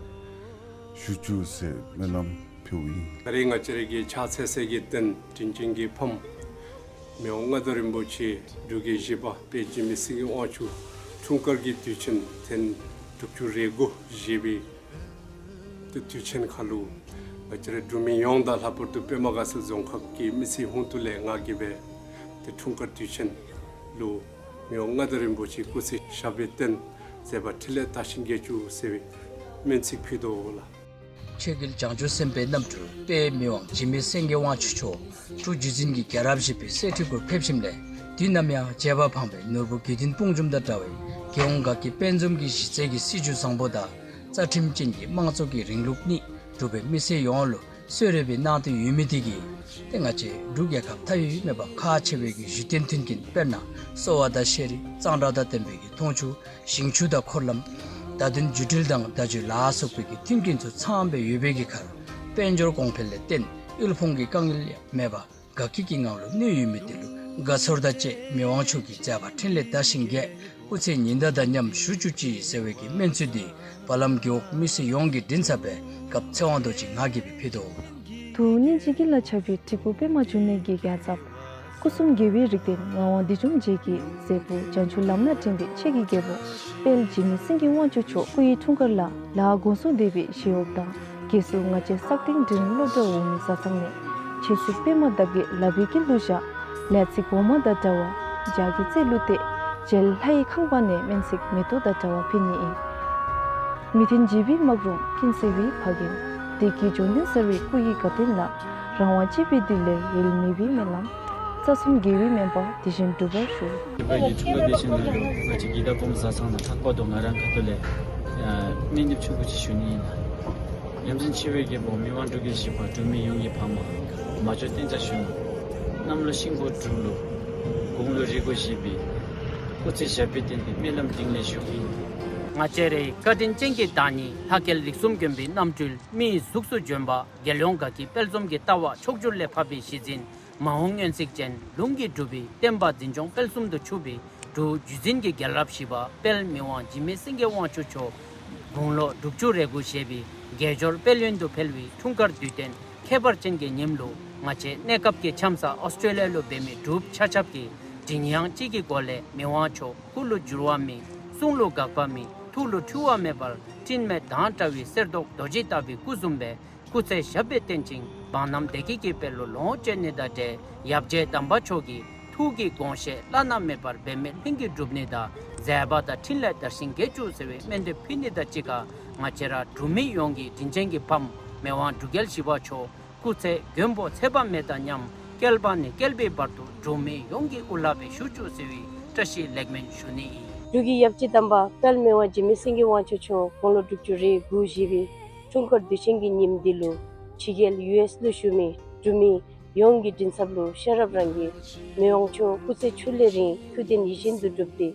བཞུགས་བཅུག་ཟེར་སྨོན་ལམ་ཕུལཝ་ཨིན། ད་རིས་ང་བཅས་ར་གི་ཕྱག་འཚལ་སའི་གི་རྟེན་དྲིན་ཅན་གྱི་ཕམ་མི་དབང་མངའ་བདག་རིན་པོ་ཆེ་འབྲུག་རྒྱལ་བཞི་པ་དཔལ་འཇིགས་མེད་སེང་གེ་དབང་ཕྱུག་འཁྲུངས་སྐར་གྱི་དུས་ཆེན་ཐེངས་དྲུག་ཅུ་རེ་དགུ་བཞེས་པའི་ཏེ་དུས་ཆེན་ཁར་ལུ་ང་བཅས་ར་འབྲུག་མི་ཡོངས་དང་ལྷག་པར་དུ་པདྨ་དགའ་ཚལ་རྫོང་ཁག་གི་མི་སེར་ཧོང་ཏོ་ལས་ང་གིས་སྦེ་ཏེ་འཁྲུངས་སྐར་དུས་ཆེན་ལུ་མི་དབང་མངའ་བདག་རིན་པོ་ཆེ་སྐུ་ཚེ་ཞབས་པད་བརྟན་མཛད་པ་འཕྲིན་ལས་དར་ཞིང་རྒྱས་བཅུག་ཟེར་བའི་སྨོན་ཚིག་ཕུལ་དོ་ལགས། ཆོས་རྒྱལ་བྱང་ཆུབ་སེམས་དཔའི་རྣམ་སྤྲུལ་དཔལ་མི་དབང་འཇིགས་མེད་སེང་གེ་དབང་ཕྱུག་མཆོག་འབྲུག་བརྒྱུད་འཛིན་གྱི་རྒྱལ་རབས་བཞི་པའི་གསེར་ཁྲི་གུ་ཕེབས་ཞིནམ་ལས་དུས་ནམ་ཡང་བྱེད་པ་ཕངས་པའི་ནོར་བུ་དགེ་འདུན་དཔུང་འཇོམས་དང་འདྲ་བའི་རྒྱལ་ཡོངས་དགའ་སྐྱིད་དཔལ་འཛོམས་ཀྱི་གཞི་རྩའི་གི་སྲིད་བྱུས་བཟང་པོ་དང་རྩ་ཁྲིམས་ཅན་གྱི་དམངས་གཙོ་གི་རིང་ལུགས་གཉིས་འབྲུག་པའི་མི་སེར་ཡོངས་ལུ་གསོལ་རས་སྦེ་གནང་སྟེ་ཡོད་མི་འདི་གིས་ཏེ་ང་བཅས་འབྲུག་རྒྱལ་ཁབ་མཐའ་དབུས་མེད་པར་ཁག་ཆེ་བའི་གི་བཞུགས་གདན་མཐུན་རྐྱེན་དཔེར་ན་གསོ་བ་དང་ཤེས་རིག་གཙང་སྦྲ་དང་ལྡན་པའི་གི་འཐུང་ཆུ་ཞིང་ཆུ་དང་འཁོར་ལམ་བརྡ་དོན་བརྒྱུད་འཕྲིན་དང་བརྡ་བརྒྱུད་ལ་སོགས་པའི་གི་མཐུན་རྐྱེན་ཚུ་ཚངམ་སྦེ་ཡོད་པའི་གི་ཁར་དཔལ་འབྱོར་གོང་འཕེལ་ལས་བརྟེན་དབུལ་ཕོངས་ཀྱི་དཀའ་ངལ་ཡང་མེད་པར་དགའ་སྐྱིད་ཀྱི་ངང་ལུ་གནས་ཡོད་མི་འདི་ལུ་དགའ་ཚོར་དང་བཅས་མི་དབང་མཆོག་གི་མཛད་པ་འཕྲིན་ལས་དར་ཞིང་རྒྱས། སྐུ་ཚེ་ཉི་ཟླ་དང་མཉམ་བཞུགས་བཅུག་ཅིག་ཟེར་བའི་གི་སྨོན་ཚིག་འདི་བ་ལམ་རྒེད་འོག་མི་སེར་ཡོངས་ཀྱི་མགྲིན་ཚབ་སྦེ་རྒཔོ་ཚེ་དབང་རྡོ་རྗེ་ང་གིས་སྦེ་ཕུལ་དོ་ལགས། དུག་སྨན་འཇིགས་ཀྱི་ལྷ་ཆགས་པའི་སྤྲུལ་སྐུ་པདྨ་འབྱུང་གནས་ཀྱི་རྒྱལ་ཚབ། སྐུ་གསུམ་རྒྱལ་བའི་རིགས་ལྡན་ངག་དབང་བདེ་འབྱུང་རྗེ་གི་མཛད་པ་བྱང་ཆུབ་ལམ་སྣ་འདྲེན་པའི་ཆོས་ཀྱི་རྒྱལ་པོ་དཔལ་འཇིགས་མེད་སེང་གེ་དབང་ཕྱུག་མཆོག་སྐུ་ཡི་འཁྲུངས་སྐར་ལ་ལ་དགོངས་སུ་གཏད་པའི་ཞི་གཡོག་དང་། རྒྱལ་སྲུང་ང་བཅས་སག་སྟེང་འབྲིང་རིམ་སློབ་གྲྭ་འོག་མའི་བཟའ་ཚང་ནས་ཆོས་སྲིད་པདྨ་འདབ་བརྒྱད་ལག་པའི་དཀྱིལ་དུ་བཞག། ལས་ཚིག་འོ་མ་དང་འདྲ་བ་ལྗགས་ཀྱི་རྩེ་ལུ་གཏད། རྗེ་ལྷའི་ཁང་པ་ནས་སྨོན་ཚིག་མེ་ཏོག་དང་འདྲ་བ་ཕུལ་ནི་ཨིན། མི་མཐུན་འཇིགས་པའི་དམག་དཔུང་ཀུན་སེལ་བའི་ཕ་རྒན། བདེ་སྐྱིད་འབྱུང་ལྡན་གསལ་བའི་སྐུ་ཡི་དགའ་སྟོན་ལ། རང་དབང་གཅེས་པའི་གདུལ་བྱའི་ཡུལ་མི་བོའི་སྨོན་ལམ། རྩ་གསུམ་རྒྱལ་བའི་སྨོན་པ་དེ་བཞིན་འགྲུབ་པར་ཤོག། ད་རིས་ཀྱི་འཁྲུངས་སྐར་དུས་ཆེན་འདི་ལུ་ང་བཅས་ཀྱི་ད་བུམ་བཟའ་ཚང་ནང་ལྷག་པར་དུ་ང་རའི་ཁ་ཐུག་ལས་ཨ་སྨོན་འདེབས་ཆུང་ཀུ་ཅིག་ཞུ་ནི་ཨིན་ལགས། ཡ་མཚན་ཆེ་བའི་རྒྱལ་པོ་མི་དབང་འབྲུག་རྒྱལ་བཞི་པ་འབྲུག་མི་ཡོངས་ཀྱི་ཕ་མ་མ་འཇོ་བསྟན་རྩ་གཞོན་ནུ་གནམ་ལོ་ཤིང་ཕོ་འབྲུག་ལོ་དགུང་ལོ་རེ་དགུ་བཞེས་པའི་སྐུ་ཚེ་ཞབས་པད་བརྟན་པའི་སྨོན་ལམ་གཏིང་ལས་ཞུ་གི་ཨིན། ང་བཅས་རའི་བཀའ་དྲིན་ཅན་གྱི་བདག་ཉིད་ལྷ་སྐལ་རིགས་གསུམ་མགོན་པོའི་རྣམ་སྤྲུལ་མིའི་གཟུགས་སུ་བྱོན་པ་རྒྱལ་ཡོངས་དགའ་སྐྱིད་དཔལ་འཛོམས་ཀྱི་ལྟ་བ་ཕྱོགས་བཅུ་ལས་ཕབ་པའི་གཞི་འཛིན་མ་འོངས་སྔོན་གཟིགས་ཅན་ལུང་གིས་གྲུབ་པའི་བསྟན་པ་འཛིན་སྐྱོང་སྤེལ་གསུམ་དུ་གྱུར་པའི་འབྲུག་བརྒྱུད་འཛིན་གྱི་རྒྱལ་རབས་བཞི་པ་དཔལ་མི་དབང་འཇིགས་མེད་སེང་གེ་དབང་ཕྱུག་མཆོག་དགུང་ལོ་དྲུག་ཅུ་རེ་དགུ་བཞེས་པའི་དགེ་སྦྱོར་དཔལ་ཡོན་དུ་འཕེལ་བའི་འཁྲུངས་སྐར་དུས་སྟོན་ཁྱད་པར་ཅན་གྱི་ཉིནམ་ལུ་ང་བཅས་གནས་སྐབས་ཀྱི་འཆམ་ས་ཨོསི་ཊྲེ་ལི་ཡ་ལུ་འབད་མི་འབྲུགཔ་ཆ་ཁྱབ་ཀྱིས་མགྲིན་དབྱངས་གཅིག་གི་སྒོ་ལས་མི་དབང་མཆོག་སྐུ་ལུ་འགྱུར་བ་མེད། གསུང་ལུ་འགག་པ་མེད། ཐུགས་ལུ་འཁྲུལ་བ་མེད་པར་འཕྲིན་མེད་མདངས་བཀྲ་བའི་གསེར་མདོག་རྡོ་རྗེ་ལྟ་བུའི་སྐུ་བཟུམ་སྦེ་སྐུ་ཚེ་ཞབས་པད་བརྟན་ཅིང་འབངས་རྣམས་བདེ་སྐྱིད་ཀྱི་དཔལ་ལུ་ལོངས་སྤྱོད་ནི་དང་འབྲེལ་ཡབ་རྗེ་དམ་པ་མཆོག་གི་ཐུགས་ཀྱི་དགོངས་བཞེད་བླ་ན་མེད་པར་འབད་མེད་ལྷུན་གྱིས་འགྲུབ་ནི་དང་མཛད་པ་དང་འཕྲིན་ལས་དར་ཞིང་རྒྱས་བཅུག་ཟེར་བའི་སྨོན་འདེབས་ཕུལ་ནི་དང་གཅིག་ཁར་ང་བཅས་ར་འབྲུག་མི་ཡོངས་ཀྱི་དྲིན་ཅན་གྱི་ཕམ་མི་དབང་འབྲུག་རྒྱལ་བཞི་པ་མཆོག་སྐུ་ཚེ་མགོན་པོ་ཚེ་དཔག་མེད་དང་མཉམ་བསྐལ་པ་ནས་བསྐལ་པའི་བར་དུ་འབྲུག་མི་ཡོངས་ཀྱི་དབུ་བླ་སྦེ་བཞུགས་བཅུག་ཟེར་བའི་བཀྲ་ཤིས་ལེགས་སྨོན་ཞུ་ནི་ཨིན། འབྲུག་གི་ཡབ་རྗེ་དམ་པ་དཔལ་མི་དབང་འཇིགས་མེད་སེང་གེ་དབང་ཕྱུག་མཆོག་དགུང་ལོ་དྲུག་ཅུ་རེ་དགུ་བཞེས་པའི་འཁྲུངས་སྐར་དུས་ཆེན་གྱི་ཉིནམ་འདི་ལུ་ཕྱི་རྒྱལ་ཡུ་ཨེསི་ལུ་བཞུགས་མི་འབྲུག་མི་ཡོངས་ཀྱི་མགྲིན་ཚབ་ལུ་ཤེས་རབ་རང་གིས་མི་དབང་མཆོག་སྐུ་ཚེ་ཁྱུར་ལས་རིང་ཐུགས་བརྟན་ཡིད་བཞིན་དུ་འགྲུབ་སྟེ་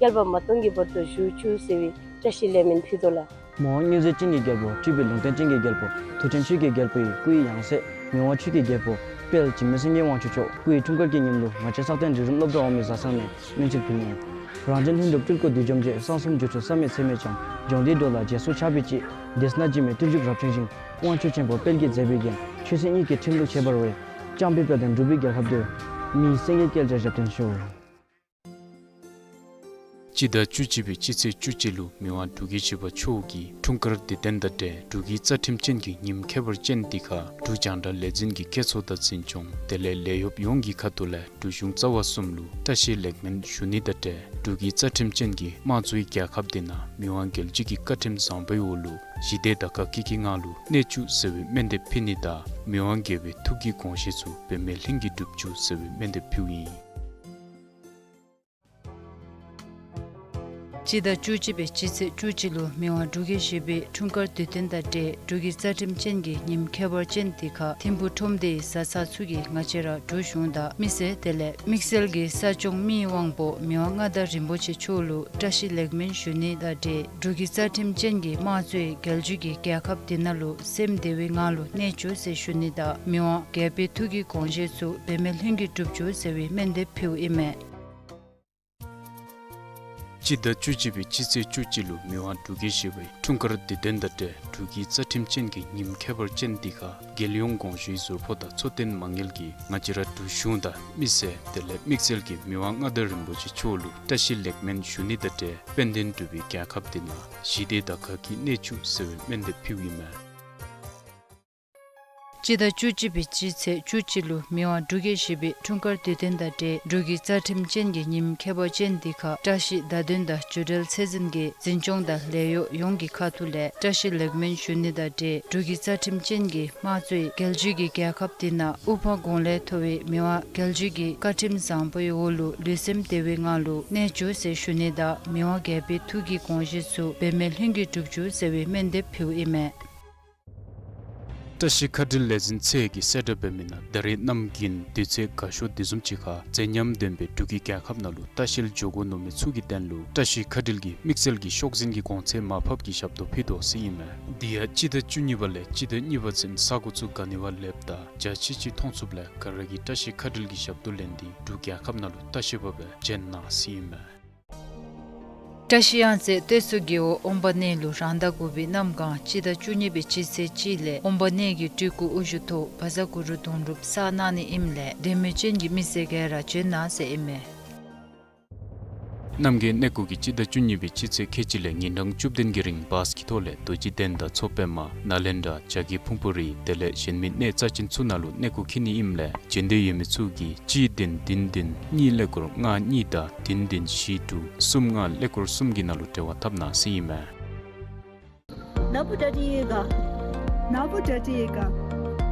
བསྐལ་པ་མ་སྟོངས་ཀྱི་བར་དུ་བཞུགས་བཅུག་ཟེར་བའི་བཀྲ་ཤིས་ལེགས་སྨོན་ཕུལ་དོ་ལགས། མི་དབང་མངོན་མཛོད་ཅན་གྱི་རྒྱལ་པོ། སྤྲུལ་པའི་ལུང་བསྟན་ཅན་གྱི་རྒྱལ་པོ། མཐུ་ཆེན་ཆོས་ཀྱི་རྒྱལ་པོའི་སྐུའི་ཡང་སྲིད་མི་དབང་ཆོས་ཀྱི་རྒྱལ་པོ་དཔལ་འཇིགས་མེད་སེང་གེ་དབང་ཕྱུག་མཆོག་སྐུ་ཡི་འཁྲུངས་སྐར་གྱི་ཉིནམ་ལུ་ང་བཅས་སག་སྟེང་འབྲིང་རིམ་སློབ་གྲྭ་འོག་མའི་བཟའ་ཚང་ནས་སྨོན་ཚིག་ཕུལ་ནི་ཨིན། རང་གཞན་ལྷུན་གྲུབ་སྤྲུལ་སྐུ་བདུད་འཇོམས་རྗེ། གསང་གསུམ་སྒྱུ་འཕྲུལ་བསམ་ཡས་ཚད་མེད་འཆང་། སྦྱོང་བརྡར་འགྲོ་ལ་རྗེས་སུ་ཆགས་པའི་དཔྱད། དེ་སྣ་འཇིགས་མེད་སྤྲུལ་བཅུག་རབ་བྱུང་ཞིང་། དབང་ཕྱུག་ཆེན་པོ་དཔལ་གྱི་མཛད་པའི་རྒྱན། ཆོས་སྲིད་གཉིས་ཀྱི་ཁྲིམས་ལུགས་ཁྱད་པར་བའི། རྐྱང་པའི་དཔལ་ལྡན་འབྲུག་པའི་རྒྱལ་ཁབ་ཏུ། མིའི་སེང་གེ་བསྐལ་བརྒྱར་ཞབས་བརྟན་ཤོག། སྤྱི་ཟླ་བཅུ་གཅིག་པའི་སྤྱི་ཚེས་བཅུ་གཅིག་ལུ་མི་དབང་འབྲུག་རྒྱལ་བཞི་པ་མཆོག་གིས་འཁྲུངས་སྐར་དུས་སྟོན་དང་འབྲེལ་འབྲུག་གི་རྩ་ཁྲིམས་ཅན་གྱི་ཉིནམ་ཁྱད་པར་ཅན་འདི་ཁར་འབྲུག་རྒྱང་བསྒྲགས་ལས་འཛིན་གྱི་སྐྱེད་ཚོགས་དང་འཛིན་སྐྱོང་དེ་ལས་ལས་གཡོགཔ་ཡོངས་ཀྱི་ཁ་ཐུག་ལས་འབྲུག་གཞུང་རྩ་བ་གསུམ་ལུ་བཀྲ་ཤིས་ལེགས་སྨོན་ཞུ་ནི་དང་འབྲེལ་འབྲུག་གི་རྩ་ཁྲིམས་ཅན་གྱི་དམངས་གཙོའི་རྒྱལ་ཁབ་འདི་ནང་མི་དབང་རྒྱལ་བརྒྱུད་ཀྱི་བཀའ་ཁྲིམས་བཟང་པོའི་འོག་ལུ་ཞི་བདེ་དང་དགའ་སྐྱིད་ཀྱི་ངང་ལུ་གནས་བཅུག་ཟེར་བའི་སྨོན་འདེབས་ཕུལ་ནི་དང་མི་དབང་རྒྱལ་པོའི་ཐུགས་ཀྱི་དགོངས་བཞེད་ཚུ་འབད་མེད་ལྷུན་གྱིས་འགྲུབ་བཅུག་ཟེར་བའི་སྨོན་འདེབས་ཕུལཝ་ཨིན། སྤྱི་ཟླ་བཅུ་གཅིག་པའི་སྤྱི་ཚེས་བཅུ་གཅིག་ལུ་མི་དབང་འབྲུག་རྒྱལ་བཞི་པའི་འཁྲུངས་སྐར་དུས་སྟོན་དང་འབྲེལ་འབྲུག་གི་རྩ་ཁྲིམས་ཅན་གྱི་ཉིནམ་ཁྱད་པར་ཅན་འདི་ཁར་ཐིམ་ཕུག་ཁྲོམ་སྡེའི་བཟའ་ཚང་ཚུ་གིས་ང་བཅས་ར་འབྲུག་གཞུང་དང་མི་སེར་དེ་ལས་དམིགས་བསལ་གྱི་ས་སྐྱོང་མི་ཡི་དབང་པོ་མི་དབང་མངའ་བདག་རིན་པོ་ཆེ་མཆོག་ལུ་བཀྲ་ཤིས་ལེགས་སྨོན་ཞུ་ནི་དང་འབྲེལ་འབྲུག་གི་རྩ་ཁྲིམས་ཅན་གྱི་དམངས་གཙོའི་རྒྱལ་བརྒྱུད་ཀྱི་རྒྱལ་ཁབ་འདི་ནང་ལུ་སེམས་བདེ་བའི་ངང་ལུ་གནས་བཅུག་ཟེར་ཞུ་ནི་དང་མི་དབང་རྒྱལ་པོའི་ཐུགས་ཀྱི་དགོངས་བཞེད་ཚུ་འབད་མེད་ལྷུན་གྱིས་འགྲུབ་བཅུག་ཟེར་བའི་སྨོན་འདེབས་ཕུལཝ་ཨིན་མས། སྤྱི་ཟླ་བཅུ་གཅིག་པའི་སྤྱི་ཚེས་བཅུ་གཅིག་ལུ་མི་དབང་འབྲུག་རྒྱལ་བཞི་པའི་འཁྲུངས་སྐར་དུས་སྟོན་དང་འབྲེལ་འབྲུག་གི་རྩ་ཁྲིམས་ཅན་གྱི་ཉིནམ་ཁྱད་པར་ཅན་འདི་ཁར་རྒྱལ་ཡོངས་དགོངས་ཞུའི་ཟུར་ཕོགས་དང་འཚོ་རྟེན་མ་དངུལ་གྱིས་ང་བཅས་ར་འབྲུག་གཞུང་དང་མི་སེར་དེ་ལས་དམིགས་བསལ་གྱི་མི་དབང་མངའ་བདག་རིན་པོ་ཆེ་མཆོག་ལུ་བཀྲ་ཤིས་ལེགས་སྨོན་ཞུ་ནི་དང་འབྲེལ་དཔལ་ལྡན་འབྲུག་པའི་རྒྱལ་ཁབ་འདི་ནང་ཞི་བདེ་དང་དགའ་སྐྱིད་གནས་བཅུག་ཟེར་བའི་སྨོན་འདེབས་ཕུལཝ་ཨིན་མས། སྤྱི་ཟླ་བཅུ་གཅིག་པའི་སྤྱི་ཚེས་བཅུ་གཅིག་ལུ་མི་དབང་འབྲུག་རྒྱལ་བཞི་པའི་འཁྲུངས་སྐར་དུས་སྟོན་དང་འབྲེལ་འབྲུག་གི་རྩ་ཁྲིམས་ཅན་གྱི་ཉིནམ་ཁྱད་པར་ཅན་འདི་ཁར་བཀྲ་ཤིས་བརྡ་དོན་དང་བརྒྱུད་འབྲེལ་ཚད་འཛིན་གྱི་འཛིན་སྐྱོང་དང་ལས་གཡོག་ཡོངས་ཀྱི་ཁ་ཐུག་ལས་བཀྲ་ཤིས་ལེགས་སྨོན་ཞུ་ནི་དང་འབྲེལ་འབྲུག་གི་རྩ་ཁྲིམས་ཅན་གྱི་དམངས་གཙོའི་རྒྱལ་བརྒྱུད་ཀྱི་རྒྱལ་ཁབ་འདི་ནང་དབུ་འཕང་དགུང་ལས་མཐོ་བའི་མི་དབང་རྒྱལ་བརྒྱུད་ཀྱི་བཀའ་ཁྲིམས་བཟང་པོའི་འོག་ལུ་ལུས་སེམས་བདེ་བའི་ངང་ལུ་གནས་བཅུག་ཟེར་ཞུ་ནི་དང་མི་དབང་རྒྱལ་པོའི་ཐུགས་ཀྱི་དགོངས་བཞེད་ཚུ་འབད་མེད་ལྷུན་གྱིས་འགྲུབ་བཅུག་ཟེར་བའི་སྨོན་འདེབས་ཕུལཝ་ཨིན་མས། བཀྲ་ཤིས་མཁའ་འགྲུལ་ལས་འཛིན་ཚད་ཀྱིས་གསལ་བསྒྲགས་འབད་མི་ནང་ད་རེས་གནམ་དགུན་དུས་ཚོད་དགའ་ཤོས་དེ་བཟུམ་ཅིག་ཁར་མཛེས་ཉམས་ལྡན་པའི་འབྲུག་གི་རྒྱལ་ཁབ་ནང་ལུ་ལྟ་བཤལ་འགྱོ་དགོ་མནོ་མི་ཚུ་གི་དོན་ལུ་བཀྲ་ཤིས་མཁའ་འགྲུལ་གྱིས་དམིགས་བསལ་གྱི་ཤོག་འཛིན་གྱི་གོང་ཚད་མར་ཕབ་ཀྱི་ཞབས་ཏོག་ཕུལ་དོ་ཟེར་ཨིན་མས། དེ་ཡང་སྤྱི་ཟླ་བཅུ་གཉིས་པ་ལས་སྤྱི་ཟླ་གཉིས་པ་ཚུན་ས་གོ་ཚུ་ག་ནི་བ་ལེགསཔ་དང་འཇའ་ཆི་ཆི་མཐོང་ཚུགསཔ་ལས་ག་ར་གིས་བཀྲ་ཤིས་མཁའ་འགྲུལ་གྱི་ཞབས་ཏོག་ལེན་ཏེ་འབྲུག་རྒྱལ་ཁབ་ནང་ལུ་ལྟ་བཤལ་འབད་བར་འབྱོན་གནང་ཟེར་ཨིན་མས། བཀྲ་ཤིས་གཡང་རྩེ་སྟོད་མཚོ་རྒེད་འོག་ཨོམ་བྷ་ནེ་ལུ་རང་ཟླ་དགུ་པའི་གནམ་གང་སྤྱི་ཟླ་བཅུ་གཉིས་པའི་སྤྱི་ཚེས་གཅིག་ལས་ཨོམ་བྷ་ནེ་གི་སྤྲུལ་སྐུ་དབུ་བཞུགས་ཐོག་བཛྲ་གུ་རུ་དུང་སྒྲུབ་བསགས་གནང་ནི་ཨིནམ་ལས་དད་མོས་ཅན་གྱི་མི་སེར་ག་ར་འབྱོན་གནང་ཟེར་ཨིན་མས། རྣམ་རྒྱལ་གནས་སྐོར་གྱིས་སྤྱི་ཟླ་བཅུ་གཉིས་པའི་སྤྱི་ཚེས་ཁལ་གཅིག་ལས་ཉིན་གྲངས་བཅུ་བདུན་གྱི་རིང་བཱས་ཀྱི་ཐོག་ལས་རྡོ་རྗེ་གདན་དང་མཚོ་པདྨ་ནཱ་ལེནྡྲ་བྱ་རྒོད་ཕུང་པོ་རི་དེ་ལས་གཞན་མི་གནས་རྩ་ཅན་ཚུ་ནང་ལུ་གནས་སྐོར་འཁྱིད་ནི་ཨིནམ་ལས་འབྱོན་འདོད་ཡོད་མི་ཚུ་གིས་གཅིག་བདུན་བདུན་བདུན་གཉིས་ཀླད་ཀོར་ལྔ་གཉིས་དང་བདུན་བདུན་བཞི་དྲུག་གསུམ་ལྔ་ཀླད་ཀོར་གསུམ་གྱི་ནང་ལུ་འབྲེལ་བ་འཐབ་གནང་ཟེར་ཨིན་མས། ནཱ་བུ་ཏྲ་ཏི་ཡི་ག། ནཱ་བུ་ཏྲ་ཏི་ཡི་ག།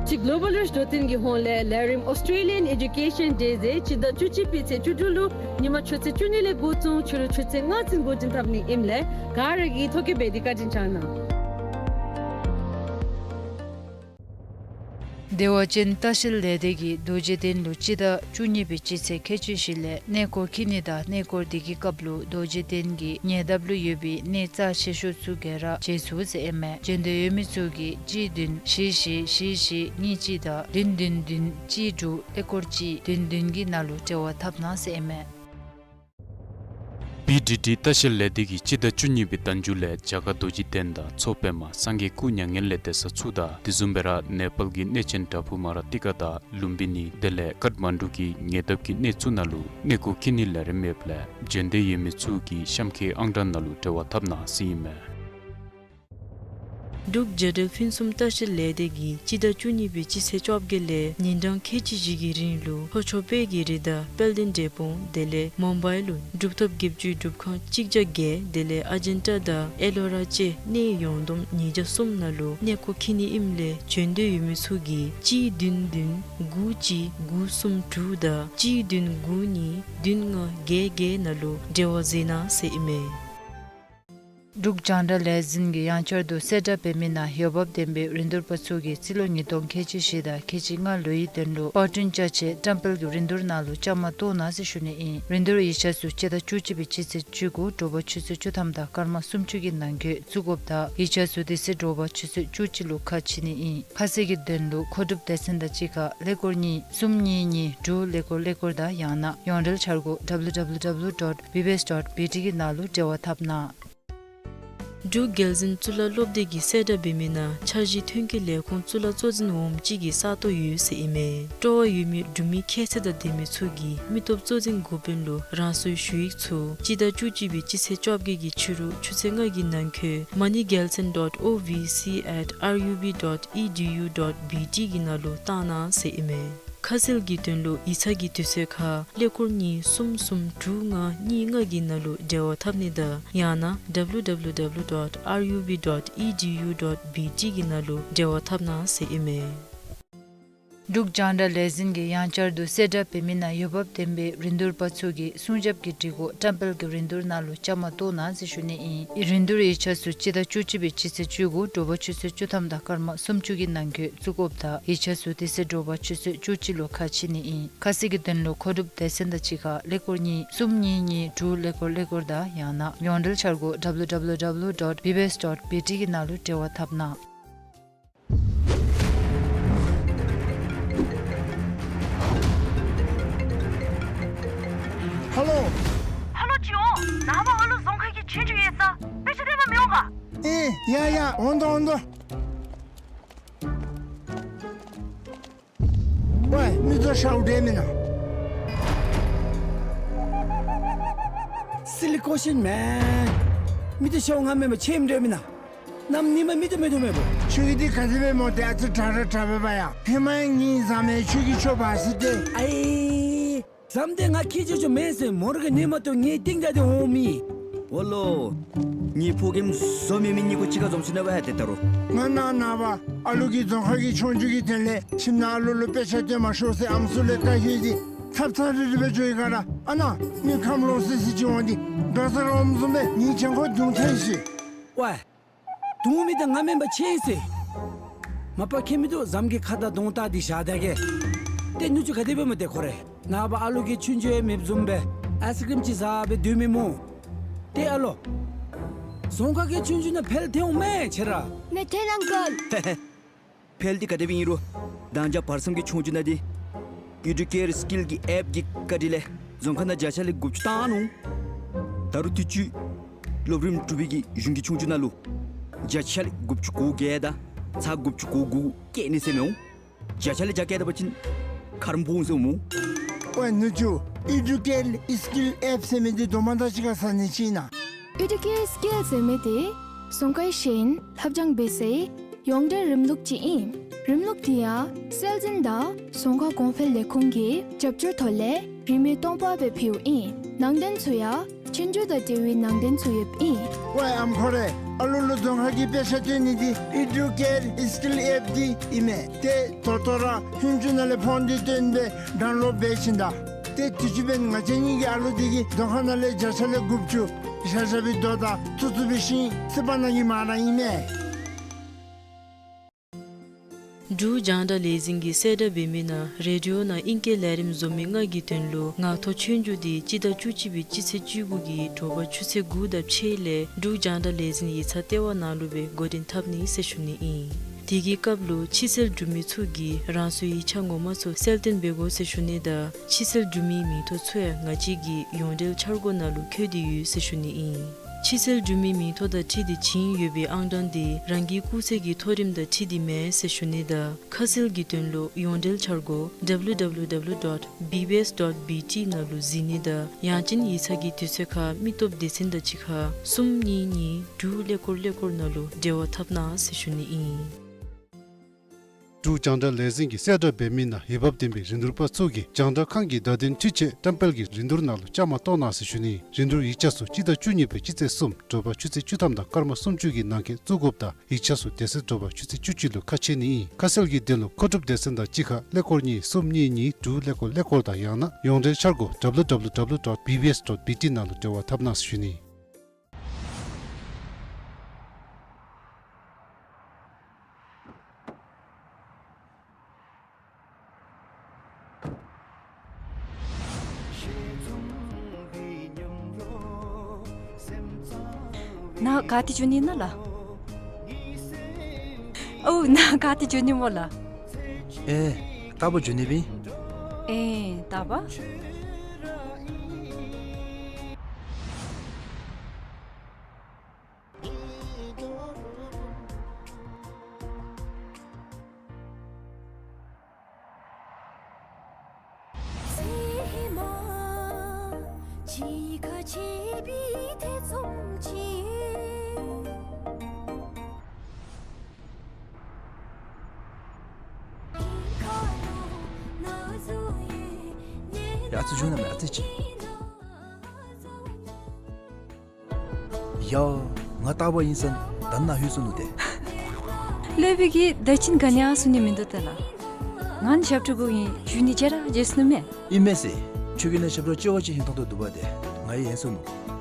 ཅི་གློ་བཱལ་རིཆ་འགྲོ་དོན་གྱི་ཧོངས་ལས་ལས་རིམ་ཨོསི་ཊེ་ལི་ཡཱན་ཨེ་ཌུ་ཀེ་ཤཱན་ཌེ་ཟེར་སྤྱི་ཟླ་བཅུ་གཅིག་པའི་ཚེས་བཅུ་དྲུག་ལུ་ཉིན་མ་ཆུ་ཚོད་བཅུ་གཉིས་ལས་འགོ་བཙུགས་ཕྱི་རུ་ཆུ་ཚོད་ལྔ་ཚུན་འགོ་འདྲེན་འཐབ་ནི་ཨིནམ་ལས་ག་ར་གིས་ཐོ་བཀོད་འབད་དེ་བཀའ་དྲིན་བསྐྱང་གནང་། བདེ་བ་ཅན་ལྟ་བཤལ་ལས་སྡེ་གིས་རྡོ་རྗེ་གདན་ལུ་སྤྱི་ཟླ་བཅུ་གཉིས་པའི་སྤྱི་ཚེས་ཁལ་གཅིག་བཞི་ལས་གནས་སྐོར་འཁྱིད་ནི་དང་གནས་སྐོར་དེ་གི་སྐབས་ལུ་རྡོ་རྗེ་གདན་གྱི་ཉེ་འདབས་ལུ་ཡོད་པའི་གནས་རྩ་ཆེ་ཤོས་ཚུ་ག་ར་མཇལ་ཚུགས་ཟེར་ཨིན་མས། འབྱོན་འདོད་ཡོད་མི་ཚུ་གིས་གཅིག་བདུན་བཞི་བཞི་བཞི་བཞི་གཉིས་གཅིག་དང་བདུན་བདུན་བདུན་གཅིག་དྲུག་ཀླད་ཀོར་གཅིག་བདུན་བདུན་གྱི་ནང་ལུ་འབྲེལ་བ་འཐབ་གནང་ཟེར་ཨིན་མས། བི་ཌི་ཌི་ལྟ་བཤལ་ལས་སྡེ་གིས་སྤྱི་ཟླ་བཅུ་གཉིས་པའི་ཟླ་མཇུག་ལས་རྒྱ་གར་རྡོ་རྗེ་གདན་དང་མཚོ་པདྨ་སངས་རྒྱས་སྐུ་མྱ་ངན་ལས་འདས་ས་ཚུ་དང་དེ་བཟུམ་སྦེ་ར་ནེ་པཱལ་གྱི་གནས་ཆེན་བྲག་ཕུག་མ་ར་ཏི་ཀ་དང་ལུམ་བི་ནི་དེ་ལས་ཀཊ་མན་ཌུ་གི་ཉེ་འདབས་ཀྱི་གནས་ཚུ་ནང་ལུ་གནས་སྐོར་འཁྱིད་ནིའི་ལས་རིམ་ཡོདཔ་ལས་འབྱོན་འདོད་ཡོད་མི་ཚུ་གིས་གཤམ་འཁོད་ཨང་གྲངས་ནང་ལུ་འབྲེལ་བ་འཐབ་གནང་ཟེར་ཨིན་མས། འབྲུག་རྒྱལ་འགྲུལ་ཕུན་སུམ་ལྟ་བཤལ་ལས་སྡེ་གིས་སྤྱི་ཟླ་བཅུ་གཉིས་པའི་སྤྱི་ཚེས་བཅོ་བརྒྱད་ལས་ཉིན་གྲངས་ཁལ་གཅིག་བཞི་གི་རིང་ལུ་ལྷོ་ཕྱོགས་དཔལ་གྱི་རི་དང་དཔལ་ལྡན་འབྲས་སྤུངས་དེ་ལས་མུམ་བའི་ལུ་གྲུབ་ཐོབ་བརྒྱད་ཅུའི་སྒྲུབ་ཁང་གཅིག་བརྒྱ་བརྒྱད་དེ་ལས་ཨ་ཇན་ཊ་དང་ཨེ་ལོ་ར་བཅས་གནས་ཡོངས་བསྡོམས་ཉིས་བརྒྱ་གསུམ་ནང་ལུ་གནས་སྐོར་འཁྱིད་ནི་ཨིནམ་ལས་འབྱོན་འདོད་ཡོད་མི་ཚུ་གིས་གཅིག་བདུན་བདུན་དགུ་གཅིག་དགུ་གསུམ་དྲུག་དང་གཅིག་བདུན་དགུ་གཉིས་བདུན་ལྔ་བརྒྱད་བརྒྱད་ནང་ལུ་འབྲེལ་བ་མཛད་གནང་ཟེར་ཨིན་མས། འབྲུག་རྒྱང་བསྒྲགས་ལས་འཛིན་གྱིས་ཡང་བསྐྱར་དུ་གསལ་བསྒྲགས་འབད་མི་ནང་འོས་འབབ་ལྡན་པའི་རིན་བསྡུར་པ་ཚུ་གིས་རྩིས་ལོ་ཉིས་སྟོང་ཁལ་གཅིག་བཞི་དང་ཁལ་གཅིག་ལྔ་ལོའི་དོན་ལུ་པར་སྐྲུན་ཅ་ཆས་བཀྲམ་སྤེལ་གྱི་རིན་བསྡུར་ནང་ལུ་བཅའ་མར་གཏོགས་གནང་ཟེར་ཞུ་ནི་ཨིན། རིན་བསྡུར་ཡིག་ཆ་ཚུ་སྤྱི་ཟླ་བཅུ་གཅིག་པའི་སྤྱི་ཚེས་བཅུ་དགུ་དྲོ་པ་ཆུ་ཚོད་བཅུ་ཐམ་དང་སྐར་མ་སུམ་ཅུ་གི་ནང་འཁོད་བཙུགས་དགོཔ་དང་ཡིག་ཆ་ཚུ་དེ་ཚེ་དྲོ་པ་ཆུ་ཚོད་བཅུ་གཅིག་ལུ་ཁ་ཕྱེ་ནི་ཨིན། ཁ་གསལ་གྱི་དོན་ལུ་མཁོ་སྒྲུབ་སྡེ་ཚན་དང་གཅིག་ཁར་ཀླད་ཀོར་གཉིས་གསུམ་གཉིས་གཉིས་དྲུག་ཀླད་ཀོར་ཀླད་ཀོར་དང་ཡང་ན་ཡོངས་འབྲེལ་འཆར་སྒོ་W W W dot B B S dot B T གི་ནང་ལུ་འབྲེལ་བ་འཐབ་གནང་། འབྲུག་རྒྱལ་འཛིན་གཙུག་ལག་སློབ་སྡེ་གིས་གསལ་བསྒྲགས་འབད་མི་ནང་འཆར་གཞི་ཐོན་སྐྱེད་ལས་ཁུངས་གཙུག་ལག་གཙོ་འཛིན་འོགམ་ཅིག་གི་ས་སྟོང་ཡོད་ཟེར་ཨིན་མས། སྤྲོ་བ་ཡོད་མི་འབྲུག་མི་ཁྱད་ཚད་དང་ལྡན་མི་ཚུ་གིས་མི་སྟོབས་གཙོ་འཛིན་འགོ་དཔོན་ལུ་རང་སོའི་ཞུ་ཡིག་ཚུ་སྤྱི་ཟླ་བཅུ་གཅིག་པའི་སྤྱི་ཚེས་བཅོ་བརྒྱད་ཀྱི་ཕྱི་རུ་ཆུ་ཚོད་ལྔ་གི་ནང་འཁོད་མ་ཎི་རྒྱལ་མཚན་dot O V C at R U B dot E D U dot B T གི་ནང་ལུ་བཏང་གནང་ཟེར་ཨིན་མས། ཁ་གསལ་གྱི་དོན་ལུ་ཡིག་ཚང་གི་དུས་ཚོད་ཁར་ཀླད་ཀོར་གཉིས་གསུམ་གསུམ་དྲུག་ལྔ་གཉིས་ལྔ་གི་ནང་ལུ་འབྲེལ་བ་འཐབ་ནི་དང་ཡང་ན་W W W dot R U B dot E D U dot B T གི་ནང་ལུ་འབྲེལ་བ་འཐབ་གནང་ཟེར་ཨིན་མས། འབྲུག་རྒྱང་བསྒྲགས་ལས་འཛིན་གྱིས་ཡང་བསྐྱར་དུ་གསལ་བསྒྲགས་འབད་མི་ནང་འོས་འབབ་ལྡན་པའི་རིན་བསྡུར་པ་ཚུ་གིས་སྲུང་སྐྱོབ་ཀྱི་སྒྲིག་གོ་བཀྲམ་སྤེལ་གྱི་རིན་བསྡུར་ནང་ལུ་བཅའ་མར་གཏོགས་གནང་ཟེར་ཞུ་ནི་ཨིན། རིན་བསྡུར་ཡིག་ཆ་ཚུ་སྤྱི་ཟླ་བཅུ་གཅིག་པའི་སྤྱི་ཚེས་བཅུ་དགུ་དྲོ་པ་ཆུ་ཚོད་བཅུ་ཐམ་དང་སྐར་མ་སུམ་ཅུ་གི་ནང་འཁོད་བཙུགས་དགོཔ་དང་ཡིག་ཆ་ཚུ་དེ་ཚེ་དྲོ་པ་ཆུ་ཚོད་བཅུ་གཅིག་ལུ་ཁ་ཕྱེ་ནི་ཨིན། ཁ་གསལ་གྱི་དོན་ལུ་མཁོ་སྒྲུབ་སྡེ་ཚན་དང་གཅིག་ཁར་ཀླད་ཀོར་གཉིས་གསུམ་གཉིས་གཉིས་དྲུག་ཀླད་ཀོར་ཀླད་ཀོར་དང་ཡང་ན་ཡོངས་འབྲེལ་འཆར་སྒོ W W W dot B B S dot B T གི་ནང་ལུ་འབྲེལ་བ་འཐབ་གནང་། ཧ་ལོ། ཧ་ལོ་ཅི་འོང་། ནངས་པ་ཨ་ལུ་རྫོང་ཁ་གི་ཆོས་རྒྱུགས་ཡོད་ས་དཔེ་ཆ་སྟོན་པར་མི་འོང་ག། ཨེ་ཡ་ཡ་འོང་དོ་འོང་དོ། ཝེ་མི་ཚུ་ཤཝ་འདྲ་མེན་ན། Silly question man། མི་ཚུ་ཤཝ་ང་མེན་པར་ཆེམ་འདྲ་མེན་ན། གནམ་ཉིནམ་མི་ཚུ་མེད་དོ་མེད་པོ། ཁྱོད་ཀྱིས་འདི་ག་དེ་སྦེ་སྨོ། ཏེ་ཨ་ཙི་དྲག་ར་དྲག་པས་པ་ཡ། ཧེ་མ་ཡང་ངེའི་བཟའ་མི་ཁྱོད་ཀྱིས་ཁྱོད་འབག་ཟེར་ཏེ། ཨའི། བཟའ་མི་འདི་ང་ཁྱེད་ཅོག་ཅོག་མེན་ཟེར་མོ་ར་གི་ནི་མ་གཏོགས་ངེའི་སྟེང་ད་དེ་འོང་མི། ཝ་ལོ། ངེའི་ཕོ་རྒནམ་བཟོ་མི་མི་གཉིས་ཀོ་གཅིག་ཁར་འཛོམས་ཞིནམ་ལས་འབད་ཡ་ཏེ་ད་རུང་། ང་ནངས་ནངས་པ་ཨ་ལུ་གི་རྫོང་ཁ་གི་ཆོས་རྒྱུགས་ཀྱི་དོན་ལས་ཁྱིམ་ནང་ཨ་ལུ་ལུ་དཔེ་ཆ་སྟོན་མ་ཤོག་ཟེར་ཨམ་སྲུ་ལས་བཀའ་བཀྱོན་ཏེ་ཚབ་ཚབ་རི་རི་སྦེ་འགྱོ་ཡི་ག་ར། ཨ་ནཱ་མི་ཁམས་ལོག་སི་སི་ཅིག་འོང་སྟེ་འགྲོ་ས་ར་འོངམ་བཟུམ་སྦེ་ངེའི་གྱང་ཁོག་རྡུང་ཐལ་ཤིག། ཝེ། རྡུང་མི་འདི་ང་མེན་པར་ཆི་ཨིན་ཟེར། མ་པ་ཁྱད་མི་འདུག། བཟའ་མི་གི་ཁ་དང་གདོང་བལྟ་སྟེ་བཞག་ད་གེ། ཏེ་ནུ་གཅུང་ག་དེ་སྦེ་སྨོ་ཏེ་ཁོ་རེ། ནངས་པ་ཨ་ལུ་གི་ཆོས་རྒྱུགས་ཡང་མེདཔ་བཟུམ་སྦེ་ཨའི་སི་ཀྲིམ་ཅིག་བཟའ་སྦེ་སྡོད་མི་སྨོ། ཏེ་ཨ་ལོ། རྫོང་ཁ་གི་ཆོས་རྒྱུགས་ནང་འཕེལ་ཐལ་འོང་མས་ཁྱེད་ར། མེད་ཐལ་ཨང་ཀལ། འཕེལ་འདི་ག་དེ་སྦེ་ཨིན་རུང་། ད་ཅི་བར་མཚམས་ཀྱི་ཆོས་རྒྱུགས་ནང་འདི་ཨི་ཌུ་ཀེར་སི་ཀིལ་གྱི་ཨེཔ་གི་བཀའ་དྲིན་ལས་རྫོང་ཁ་ནང་བརྒྱ་ཆ་ལས་དགུ་བཅུ་བཏང་ནུག། ད་རུང་དུས་ཅི་སློབ་རིམ་དྲུག་པའི་གི་གཞུང་གི་ཆོས་རྒྱུགས་ནང་ལུ་བརྒྱ་ཆ་ལས་དགུ་བཅུ་གོ་བརྒྱད་དང་ཚག་དགུ་བཅུ་གོ་དགུ་བཀལ་ནི་ཟེར་མི་འོང་། བརྒྱ་ཆ་ལས་བརྒྱ་བཀལ་ད་པ་ཅིན་ཁ་རོག་འབོ་འོང་ཟེར་འོང་སྨོ། ཝེ་ནུ་གཅུང་། ཨི་ཌུ་ཀེར་སི་ཀིལ་ཨེཔ་ཟེར་མི་འདི་དོ་མ་ད་ཅི་ག་ས་ནི་ཅིག་ཨིན་ན། ཨི་ཌུ་ཀེར་སི་ཀིལ་ཟེར་མི་འདི་རྫོང་ཁའི་ཤེས་ཡོན་ལྷབ་སྦྱང་འབད་སའི་ཡོངས་འབྲེལ་རིམ་ལུགས་ཅིག་ཨིན། རིམ་ལུགས་འདི་ཡང་སྲོལ་འཛིན་དང་རྫོང་ཁ་གོང་འཕེལ་ལས་ཁུངས་ཀྱི་རྒྱབ་སྐྱོར་ཐོག་ལས་རིན་མེད་སྟོང་པ་སྦེ་ཕུལཝ་ཨིན། ནང་དོན་ཚུ་ཡང་ཆོས་རྒྱུགས་དང་འབྲེལ་བའི་ནང་དོན་ཚུ་ཡོདཔ་ཨིན། ཝེ་ཨམ་ཁོ་རེ། ཨ་ལུ་ལུ་རྫོང་ཁ་གི་དཔེ་ཆ་སྟོན་ནི་འདི་ཨི་ཌུ་ཀེར་སི་ཀིལ་ཨེཔ་འདི་ཨིན་མས། ཏེ་ད་ལྟོ་ར་ཧུན་ཅུ་ནང་ལས་ཕོན་འདི་བཏོན་སྦེ་ཌའུན་ལོཌ་འབད་ཞིནམ་ད། ཏེ་དུས་ཅི་འབདན་ང་བཅས་གཉིས་ཀྱི་ཨ་ལུ་འདི་གིས་རྫོང་ཁ་ནང་ལས་བརྒྱ་ཆ་ལས་དགུ་བཅུ་ཤ་ཤ་སྦེ་རྡོ་དང་ཚུ་ཚུ་སྦེ་ཤིང་སི་པ་ནང་གི་མ་ར་ཨིན་མས། འབྲུག་རྒྱང་བསྒྲགས་ལས་འཛིན་གྱིས་གསལ་བསྒྲགས་འབད་མི་ནང་རེ་ཌི་ཡོ་ནང་ཨིང་སྐད་ལས་རིམ་བཟོ་མི་ལྔ་གི་དོན་ལུ་ངག་ཐོག་ཆོས་རྒྱུགས་འདི་སྤྱི་ཟླ་བཅུ་གཅིག་པའི་སྤྱི་ཚེས་བཅུ་དགུ་གི་དྲོ་པ་ཆུ་ཚོད་དགུ་དང་ཕྱེད་ལས་འབྲུག་རྒྱང་བསྒྲགས་ལས་འཛིན་ཡིག་ཚང་ལྟེ་བ་ནང་ལུ་སྦེ་འགོ་འདྲེན་འཐབ་ནི་ཟེར་ཞུ་ནི་ཨིན། དེ་གི་སྐབས་ལུ་ཕྱི་སེལ་གྲུབ་མི་ཚུ་གིས་རང་སོའི་ཡིག་ཆ་ངོ་མ་ཚུ་གསལ་སྟོན་འབད་དགོ་ཟེར་ཞུ་ནི་དང་ཕྱི་སེལ་གྲུབ་མིའི་མིང་ཐོ་ཚུ་ཡང་ང་བཅས་ཀྱི་ཡོངས་འབྲེལ་འཆར་སྒོ་ནང་ལུ་བཀོད་དེ་ཡོད་ཟེར་ཞུ་ནི་ཨིན། ཕྱི་སེལ་གྲུབ་མིའི་མིང་ཐོ་དང་འཁྲིལ་ཏེ་བྱིན་ཡོད་པའི་ཨང་གྲངས་འདི་རང་གི་སྐུགས་ཚད་ཀྱི་མཐོ་རིམ་དང་འཁྲིལ་ཏེ་མེན་ཟེར་ཞུ་ནི་དང་ཁ་གསལ་གྱི་དོན་ལུ་ཡོངས་འབྲེལ་འཆར་སྒོ་W W W dot B B S dot B T ནང་ལུ་གཟིགས་ནི་དང་ཡང་ཅིན་ཡིག་ཚང་གི་དུས་ཚོད་ཁར་མི་སྟོབས་སྡེ་ཚན་དང་གཅིག་ཁར་གསུམ་གཉིས་གཉིས་དྲུག་ཀླད་ཀོར་ཀླད་ཀོར་ནང་ལུ་འབྲེལ་བ་འཐབ་གནང་ཟེར་ཞུ་ནི་ཨིན། འབྲུག་རྒྱང་བསྒྲགས་ལས་འཛིན་གྱིས་གསལ་བསྒྲགས་འབད་མི་ནང་འོས་འབབ་ལྡན་པའི་རིན་བསྡུར་པ་ཚུ་གིས་རྒྱང་བསྒྲགས་ཁང་གི་བརྡ་དོན་འཕྲུལ་ཆས་བཀྲམ་སྤེལ་གྱི་རིན་བསྡུར་ནང་ལུ་བཅའ་མར་གཏོགས་གནང་ཟེར་ཞུ་ནི། རིན་བསྡུར་ཡིག་ཆ་ཚུ་སྤྱི་ཟླ་བཅུ་གཉིས་པའི་སྤྱི་ཚེས་གསུམ་དྲོ་པ་ཆུ་ཚོད་བཅུ་ཐམ་དང་སྐར་མ་སུམ་ཅུ་གི་ནང་འཁོད་བཙུགས་དགོཔ་དང་ཡིག་ཆ་ཚུ་དེ་ཚེ་དྲོ་པ་ཆུ་ཚོད་བཅུ་གཅིག་ལུ་ཁ་ཕྱེ་ནི་ཨིན། ཁ་གསལ་གྱི་དོན་ལུ་མཁོ་སྒྲུབ་སྡེ་ཚན་དང་གཅིག་ཁར་ཀླད་ཀོར་གཉིས་གསུམ་གཉིས་གཉིས་དྲུག་ཀླད་ཀོར་ཀླད་ཀོར་དང་ཡང་ན་ཡོངས་འབྲེལ་འཆར་སྒོ་W W W dot B B S dot B T ནང་ལུ་འབྲེལ་བ་འཐབ་གནང་ཟེར་ཞུ་ནི། ནཱ་ག་ཏེ་འགྱོ་ནི་ཨིན་ན་ལགས། ཨོ་ནཱ་ག་ཏེ་འགྱོ་ནི་སྨོ་ལགས། ཨེ་རྟག་བུ་འགྱོ་ནི་སྦེ། ཨེ་རྟག་པ། ཡ་ཨ་ཙི་བྱུང་ན་མེད་ཨ་ཙི་ཅིག། ཡ། ང་རྟག་པར་ཨིན་ས་ད་ནཱ་ལྷོད་སོ་ནུག་ཏེ། ལྷོད་པའི་གི་ད་ཅི་ག་ནི་ཡང་གསུང་ནི་མིན་འདུག་ཏེ་ལགས། ང་ནི་ཞབས་ཁྲ་གུ་ཨིན་ཞུ་ནི་བརྗེད་ར་བརྗེད་སོ་ནུག་མས། ཨིན་མས་ཟེར། ཁྱོད་ཀྱིས་ནཱ་ཞབས་ཁྲ་ཅོག་ཅིག་ཧིང་ཐོག་ཏུ་འདུག་པ་ཏེ། ང་ཡང་ཡེངས་སོ་ནུག།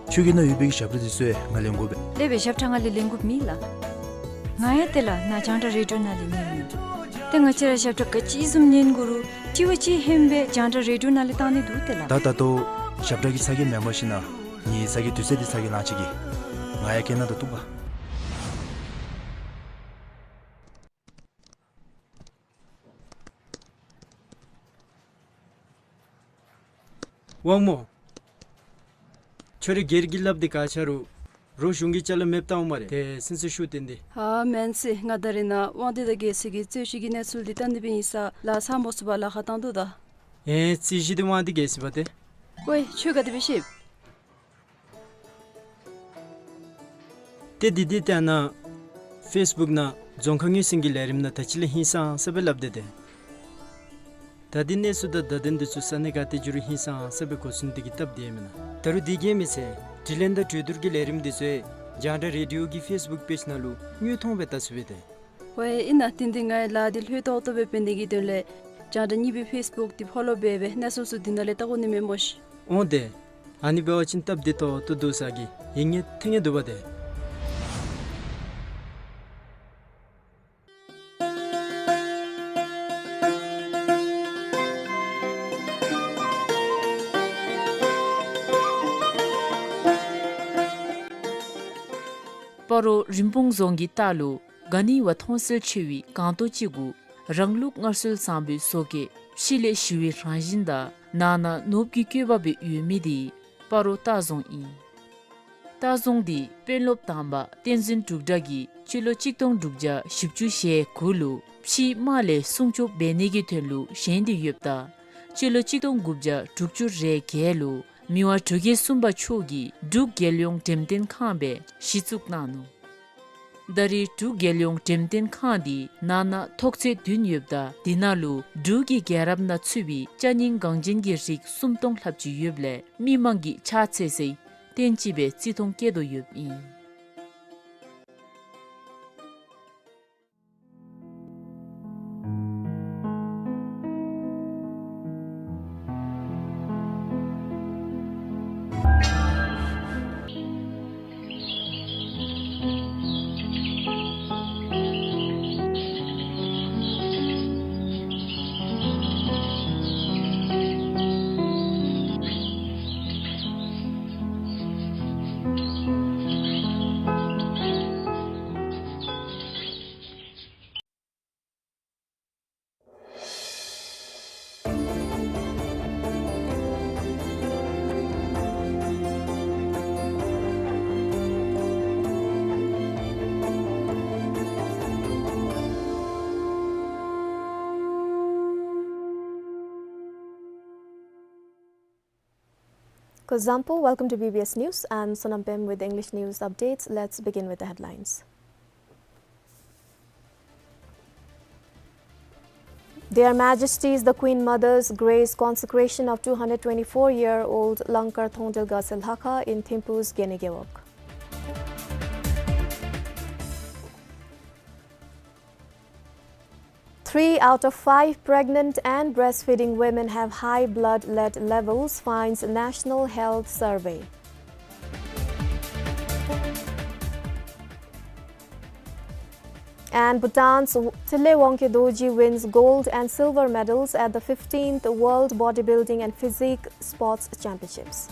ཁྱོད་ཀྱི་ནཱ་ཡོད་པའི་གི་ཞབས་ཁྲ་འདི་ཚུ་ཡང་ང་ལེན་དགོ་པས། ལེགས་པའི་ཞབས་ཁྲ་ང་ལས་ལེན་དགོཔ་མེད་ལགས། ང་ཡང་ཏེ་ལགས་ནཱ་རྒྱང་བསྒྲགས་རེ་ཌི་ཡོ་ནང་ལས་ཉན་མི་ཨིན། ཏེ་ང་བཅས་ར་ཞབས་ཁྲ་ག་ཅི་བཟུམ་ཉན་དགོ་རུང་གཅིག་བ་གཅིག་ཧེང་སྦེ་རྒྱང་བསྒྲགས་རེ་ཌི་ཡོ་ནང་ལས་བཏང་ནི་འདུག་ཏེ་ལགས། ད་ད་ལྟོ་ཞབས་ཁྲ་གི་ཚ་གྱང་མེན་པར་ཞིན་ན་ངེའི་ཚ་གྱང་དུས་ཚོད་འདི་ཚ་གྱང་ལང་ཅི་གི། ང་ཡང་སྐད་ནང་དུ་གཏུགས་པ། དབང་མོ། ཁྱོད་རའི་སྒེར་གྱི་སླབ་འདི་ག་ཆ་རུང་རོགས་གཞུང་གི་ཅ་ལ་མེདཔ་བཏང་འོང་སྨ་རེ། ཏེ་སེམས་ཚེགས་ཤོར་ཏེ་འདི། ཧ་མེན་ཟེར། ང་ད་རེས་ནཱ་དབང་འདུས་དང་རྒྱལ་སྲས་ཀྱི་རྩོད་གཞི་གི་གནས་ཚུལ་འདི་བལྟ་ནི་སྦེ་ཨིན་ས་ལགས། ཚང་མ་ཚུ་བ་ལཱ་ཁག་བཏང་འདུག་ད། ཨེ་རྩོད་གཞི་འདི་དབང་འདུས་རྒྱལ་སྲས་པ་ཏེ། ཝའེ་ཁྱོད་ག་དེ་སྦེ་ཤེས། ཏེ་འདི་འདི་ལྟ་ན་ཕེསི་བུཀ་ནང་རྫོང་ཁ་ངོས་ཟིན་གྱི་ལས་རིམ་ནང་ད་ཅི་ལས་ཧིང་སངས་ས་སྦེ་སླབ་སྟེ་ཏེ། ད་འདི་གནས་ཚུལ་དང་བརྡ་དོན་འདི་ཚུ་ས་གནས་ག་ཏེ་འགྱོ་རུང་ཧིང་སངས་ས་སྦེ་གོ་ཚུགས་ནི་འདི་གིས་སྟབས་བདེ་མེན་ན། ད་རུང་འདི་གིས་མི་ཚད་དྲི་ལན་དང་གྲོས་བསྡུར་གྱི་ལས་རིམ་འདི་ཚུ་ཡང་རྒྱང་བསྒྲགས་རེ་ཌི་ཡོ་གི་ཕེསི་བུཀ་པེཇ་ནང་ལུ་དངོས་མཐོང་སྦེ་བལྟ་ཚུགས་པས་ཏེ། ཝའེ་ཨིན་ན། ཏེ་འདི་ངེའི་ལཱ་འདི་ལྷོད་ཏོག་ཏོ་སྦེ་འབད་ནི་གི་དོན་ལས་རྒྱང་བསྒྲགས་གཉིས་པའི་ཕེསི་བུཀ་འདི་ཕོ་ལོ་འབད་སྦེ་གནས་ཚུལ་ཚུ་འདི་ནང་ལས་བལྟ་དགོ་ནི་མས་སྨོ་ཤིག། འོང་ཏེ། ཨ་ནི་འབད་བ་ཅིན་སྟབས་བདེ་ཏོག་ཏོ་འདུག་ས་གི་ཡིད་ངེས་ཐེ་ངེས་འདུག་པ་ཏེ། སྤ་རོ་རིན་སྤུངས་རྫོང་གི་ལྟག་ལུ་ག་ནི་བ་མཐོང་གསལ་ཆེ་བའི་སྒང་ཏོ་ཅིག་གུ་རང་ལུགས་སྔར་སྲོལ་བཟང་པོའི་བཟོ་བཀོད་ཕྱི་ལས་ཞི་བའི་རང་བཞིན་དང་ནང་ན་ནོར་བུ་གི་བཀོད་པ་སྦེ་ཡོད་མི་འདི་སྤ་རོ་ལྟ་རྫོང་ཨིན། ལྟ་རྫོང་འདི་དཔོན་སློབ་དང་པ་བསྟན་འཛིན་འབྲུག་གྲགས་ཀྱིས་སྤྱི་ལོ་གཅིག་སྟོང་དྲུག་བརྒྱ་བཞི་བཅུ་ཞེ་དགུ་ལུ་ཕྱིའི་དམག་ལས་སྲུང་སྐྱོབ་འབད་ནི་གི་དོན་ལུ་བཞེངས་ཏེ་ཡོདཔ་ད་སྤྱི་ལོ་གཅིག་སྟོང་དགུ་བརྒྱ་དྲུག་ཅུ་རེ་བརྒྱད་ལུ་མི་དབང་འབྲུག་རྒྱལ་གསུམ་པ་མཆོག་གིས་འབྲུག་རྒྱལ་ཡོངས་འགྲེམས་སྟོན་ཁང་སྦེ་གཞི་བཙུགས་གནང་ནུག། ད་རེས་འབྲུག་རྒྱལ་ཡོངས་འགྲེམས་སྟོན་ཁང་འདི་ནང་ན་ཐོག་ཚད་བདུན་ཡོདཔ་ད་འདི་ནང་ལུ་འབྲུག་གི་རྒྱལ་རབས་ནང་ཚུད་པའི་ཅ་རྙིང་འགངས་ཅན་གྱི་རིགས་སུམ་སྟོང་ལྷགཔ་ཅིག་ཡོདཔ་ལས་མི་མང་གིས་ཕྱག་འཚལ་སའི་རྟེན་ཅིག་སྦེ་བརྩི་མཐོང་བསྐྱེད་དོ་ཡོདཔ་ཨིན། Kuzuzangpo, welcome to B B S News. I'm Sonam Pem with English news updates. Let's begin with the headlines. Their Majesties the Queen Mothers grace consecration of two hundred twenty-four-year-old Langkar Thongdel Gatsel Hakha in Thimphu's Gene Gewog. Three out of five pregnant and breastfeeding women have high blood lead levels, finds National Health Survey. And Bhutan's Thile Wangkhe Dorji wins gold and silver medals at the fifteenth World Bodybuilding and Physique Sports Championships.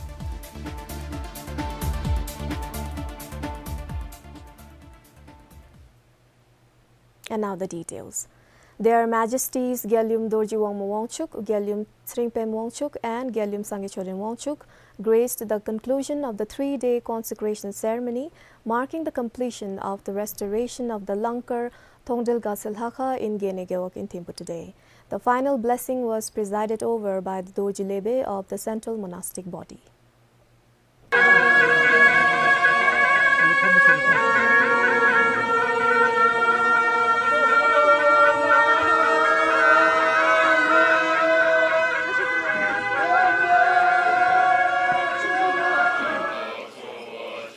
And now the details. Their Majesties Geelyum Dorji Wangmo Wangchuck, Geelyum Tshering Pem Wangchuck, and Geelyum Sangay Choden Wangchuck graced the conclusion of the three-day consecration ceremony, marking the completion of the restoration of the Langkar Thongdel Gatsel Hakha in Gene Gewog in Thimphu today. The final blessing was presided over by the Dorji Lebe of the Central Monastic Body.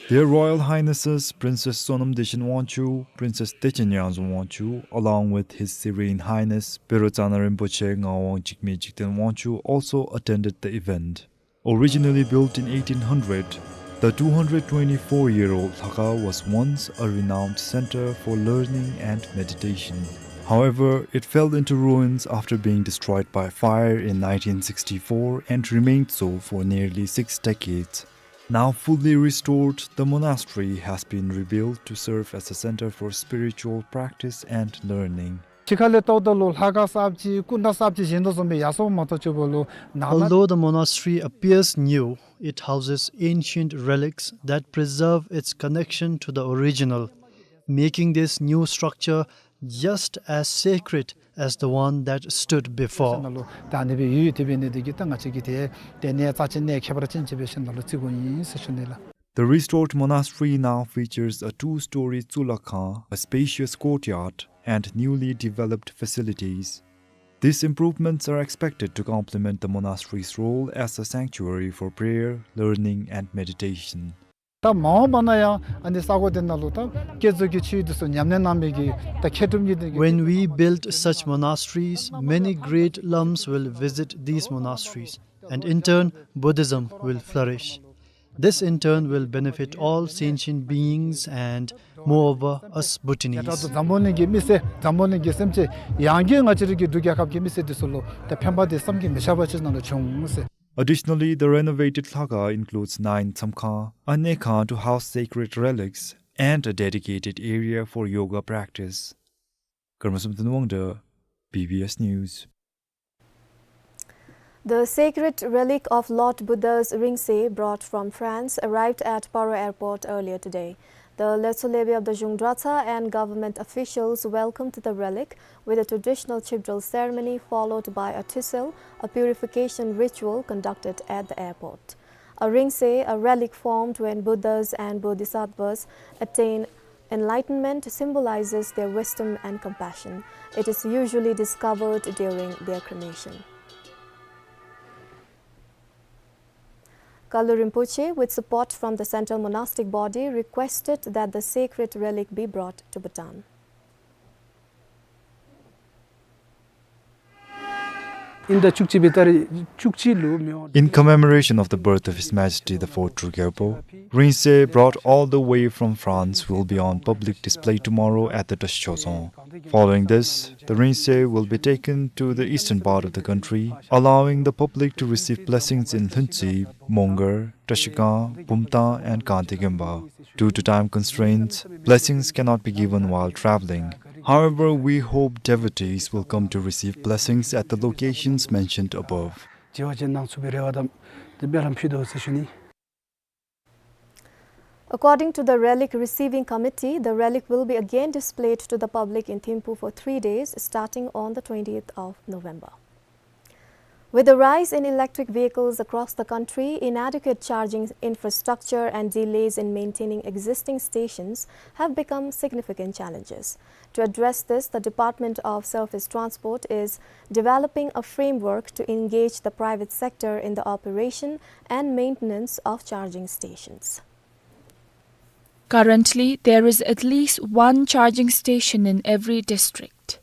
Their Royal Highnesses Princess Sonam Dechen Wangchuck, Princess Dechen Yangzom Wangchuck, along with His Serene Highness Bero Tsana Rinpoche Ngawang Jigme Jigten Wangchuck, also attended the event. Originally built in eighteen hundred, the two hundred twenty-four-year-old Lhakha was once a renowned center for learning and meditation. However, it fell into ruins after being destroyed by fire in nineteen sixty-four and remained so for nearly six decades. Now fully restored, the monastery has been rebuilt to serve as a center for spiritual practice and learning. ཕྱི་ཁ་ལས་བལྟཝ་ད་ལུ་ལྷ་ཁང་གསརཔ་ཅིག་སྐུ་འདྲ་གསརཔ་ཅིག་བཞེངས་དོ་བཟུམ་སྦེ་ཡར་སོངམ་མ་གཏོགས་ཅིག་པོ་ལུ་ནང་ན། Although the monastery appears new, it houses ancient relics that preserve its connection to the original, making this new structure just as sacred as the one that stood before. ནང་ལུ་ད་ཨ་ནི་སྦེ་ཡོད་ཡོད་དེ་འབད་ནི་དེ་གིས་ད་ང་བཅས་ཀྱིས་ཏེ་དེ་ནི་རྩ་ཆེན་གནས་ཁྱད་པར་ཅན་ཅིག་སྦེ་ཞིནམ་ལས་བརྩི་དགོཔ་ཨིན་ཟེར་ཞུ་ནི་ལགས། The restored monastery now features a two-story tsulakkhang, a spacious courtyard, and newly developed facilities. These improvements are expected to complement the monastery's role as a sanctuary for prayer, learning, and meditation. ད་མ་འོངས་པ་ན་ཡང་ཨ་ནི་ས་གོ་དེ་ནང་ལུ་ད་བསྐྱེད་རྫོགས་ཀྱི་ཆོས་འདི་ཚུ་ཉམས་ལེན་གནང་མི་གི་ད་མཁས་གྲུབ་ཀྱི་དེ་གི། When we build such monasteries, many great lumps will visit these monasteries, and in turn, Buddhism will flourish. This in turn will benefit all sentient beings and moreover us Bhutanese. ད་འཛམ་བུ་གླིང་གི་མི་སེར་འཛམ་བུ་གླིང་གི་སེམས་ཅན་ཡང་ན་ང་བཅས་རའི་གི་འབྲུག་རྒྱལ་ཁབ་ཀྱི་མི་སེར་འདི་ཚུ་ལུ་ད་ཕན་པ་འདི་བསམ་གྱིས་མི་ཁྱབ་པ་ཅིག་ནང་ལུ་འབྱུང་ཟེར། Additionally, the renovated Lhakha includes nine tsamkhang, a ngaykhang to house sacred relics, and a dedicated area for yoga practice. Karma Samten Wangda, B B S News. The sacred relic of Lord Buddha's Rinzai, brought from France, arrived at Paro Airport earlier today. The Letsho Lebi of the Zhung Dratshang and government officials welcomed the relic with a traditional chibdral ceremony followed by a tusil, a purification ritual conducted at the airport. A rinzai, a relic formed when Buddhas and Bodhisattvas attain enlightenment, symbolizes their wisdom and compassion. It is usually discovered during their cremation. Kalu Rinpoche, with support from the Central Monastic Body, requested that the sacred relic be brought to Bhutan. In the Chukchi Betari, Chukchi lu myo. In commemoration of the birth of His Majesty the Fourth True Gyalpo, Rinzai, brought all the way from France, will be on public display tomorrow at the Dashi Chodzong. Following this, the Rinzai will be taken to the eastern part of the country, allowing the public to receive blessings in Lhuentse, Mongar, Trashigang, Bumthang, and Kangte Gemba. Due to time constraints, blessings cannot be given while traveling. However, we hope devotees will come to receive blessings at the locations mentioned above. དེ་བ་ཅིན་གནང་ཚུགས་པའི་རེ་བ་དང་དེ་སྦེ་ར་ཕུལ་དོ་ཟེར་ཞུ་ནི། According to the relic receiving committee, the relic will be again displayed to the public in Thimphu for three days, starting on the twentieth of November. With the rise in electric vehicles across the country, inadequate charging infrastructure and delays in maintaining existing stations have become significant challenges. To address this, the Department of Surface Transport is developing a framework to engage the private sector in the operation and maintenance of charging stations. Currently, there is at least one charging station in every district.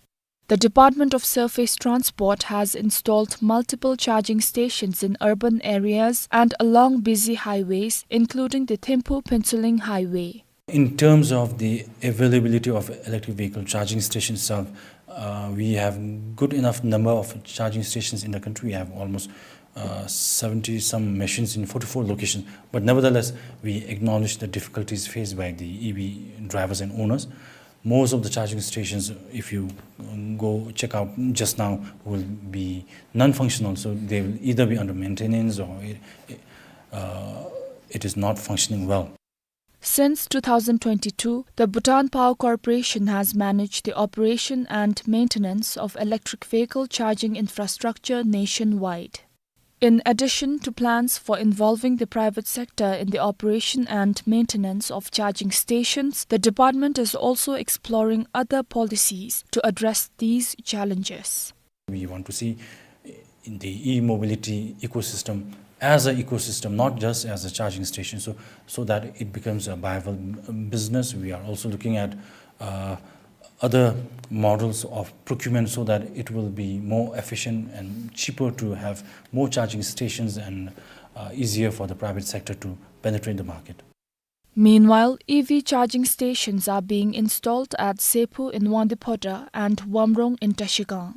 The Department of Surface Transport has installed multiple charging stations in urban areas and along busy highways, including the Thimphu-Phuentsholing Highway. In terms of the availability of electric vehicle charging stations itself, uh, we have good enough number of charging stations in the country. We have almost, uh, seventy some machines in forty-four locations. But nevertheless, we acknowledge the difficulties faced by the E V drivers and owners. Most of the charging stations, if you, um, go check out just now, will be non-functional. So they will either be under maintenance or it, uh, it is not functioning well. Since two thousand twenty-two, the Bhutan Power Corporation has managed the operation and maintenance of electric vehicle charging infrastructure nationwide. In addition to plans for involving the private sector in the operation and maintenance of charging stations, the department is also exploring other policies to address these challenges. We want to see, uh, the e-mobility ecosystem as an ecosystem, not just as a charging station, so, so that it becomes a viable, um, business. We are also looking at, uh, other models of procurement so that it will be more efficient and cheaper to have more charging stations and, uh, easier for the private sector to penetrate the market. Meanwhile, E V charging stations are being installed at Seppu in Wangdue Phodrang and Wamrong in Trashigang.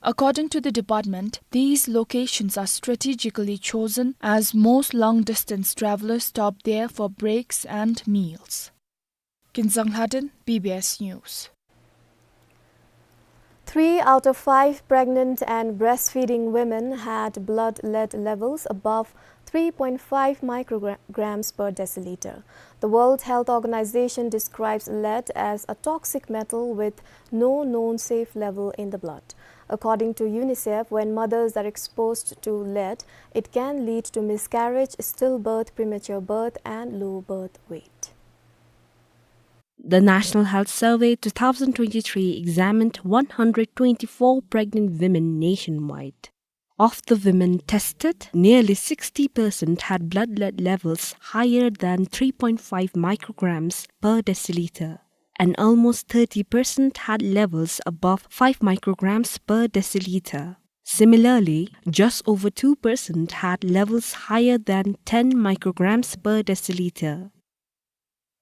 According to the department, these locations are strategically chosen as most long-distance travelers stop there for breaks and meals. Kinzang Lhaden, B B S News. Three out of five pregnant and breastfeeding women had blood lead levels above three point five micrograms per deciliter. The World Health Organization describes lead as a toxic metal with no known safe level in the blood. According to UNICEF, when mothers are exposed to lead, it can lead to miscarriage, stillbirth, premature birth, and low birth weight. The National Health Survey two thousand twenty-three examined one hundred twenty-four pregnant women nationwide. Of the women tested, nearly sixty percent had blood lead levels higher than three point five micrograms per deciliter, and almost thirty percent had levels above five micrograms per deciliter. Similarly, just over two percent had levels higher than ten micrograms per deciliter.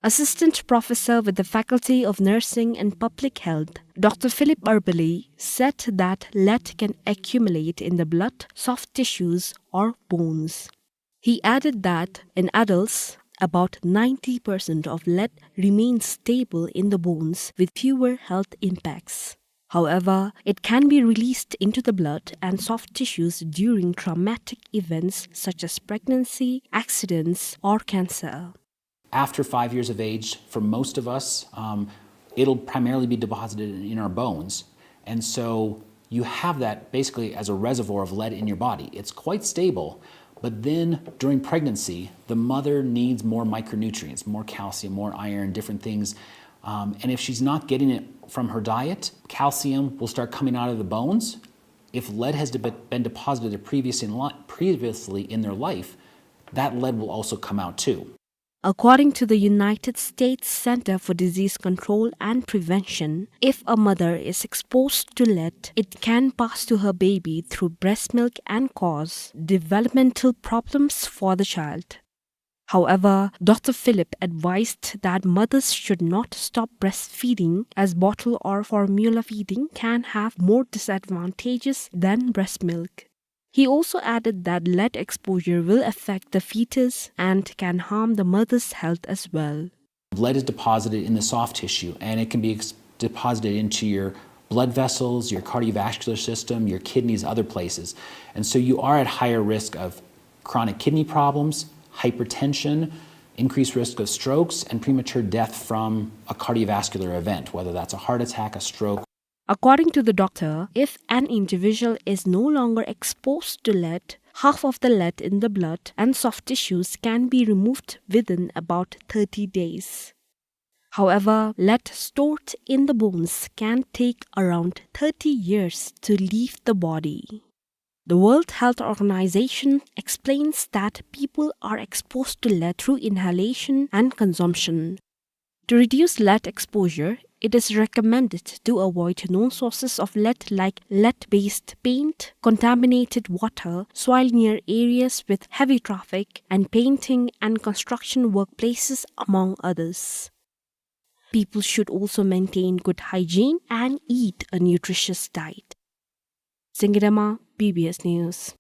Assistant professor with the Faculty of Nursing and Public Health, Doctor Philip Arbali, said that lead can accumulate in the blood, soft tissues, or bones. He added that in adults, about ninety percent of lead remains stable in the bones with fewer health impacts. However, it can be released into the blood and soft tissues during traumatic events such as pregnancy, accidents, or cancer. After five years of age, for most of us, um, it'll primarily be deposited in, in our bones. And so you have that basically as a reservoir of lead in your body. It's quite stable, but then during pregnancy, the mother needs more micronutrients, more calcium, more iron, different things. Um, and if she's not getting it from her diet, calcium will start coming out of the bones. If lead has de-, been deposited previous in li-, previously in their life, that lead will also come out too. According to the United States Center for Disease Control and Prevention, if a mother is exposed to lead, it can pass to her baby through breast milk and cause developmental problems for the child. However, Doctor Philip advised that mothers should not stop breastfeeding, as bottle or formula feeding can have more disadvantages than breast milk. He also added that lead exposure will affect the fetus and can harm the mother's health as well. Lead is deposited in the soft tissue, and it can be ex-, deposited into your blood vessels, your cardiovascular system, your kidneys, other places. And so you are at higher risk of chronic kidney problems, hypertension, increased risk of strokes, and premature death from a cardiovascular event, whether that's a heart attack, a stroke. According to the doctor, if an individual is no longer exposed to lead, half of the lead in the blood and soft tissues can be removed within about thirty days. However, lead stored in the bones can take around thirty years to leave the body. The World Health Organization explains that people are exposed to lead through inhalation and consumption. To reduce lead exposure, it is recommended to avoid known sources of lead like lead-based paint, contaminated water, soil near areas with heavy traffic, and painting and construction workplaces, among others. People should also maintain good hygiene and eat a nutritious diet. Singidama, B B S News.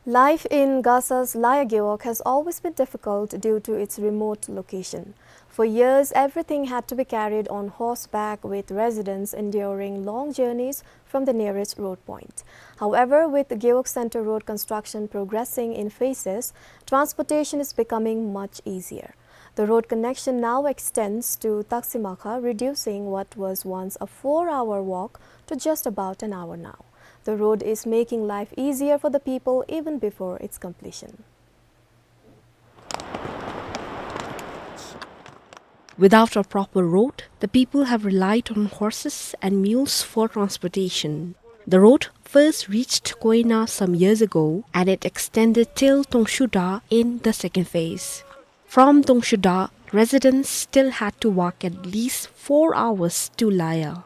Life in Gasa's Laya Gewog has always been difficult due to its remote location. For years, everything had to be carried on horseback, with residents enduring long journeys from the nearest road point. However, with the Gewog Center Road construction progressing in phases, transportation is becoming much easier. The road connection now extends to Taksimakha, reducing what was once a four-hour walk to just about an hour now. The road is making life easier for the people even before its completion. Without a proper road, the people have relied on horses and mules for transportation. The road first reached Koina some years ago and it extended till Tongshuda in the second phase. From Tongshuda, residents still had to walk at least four hours to Laya.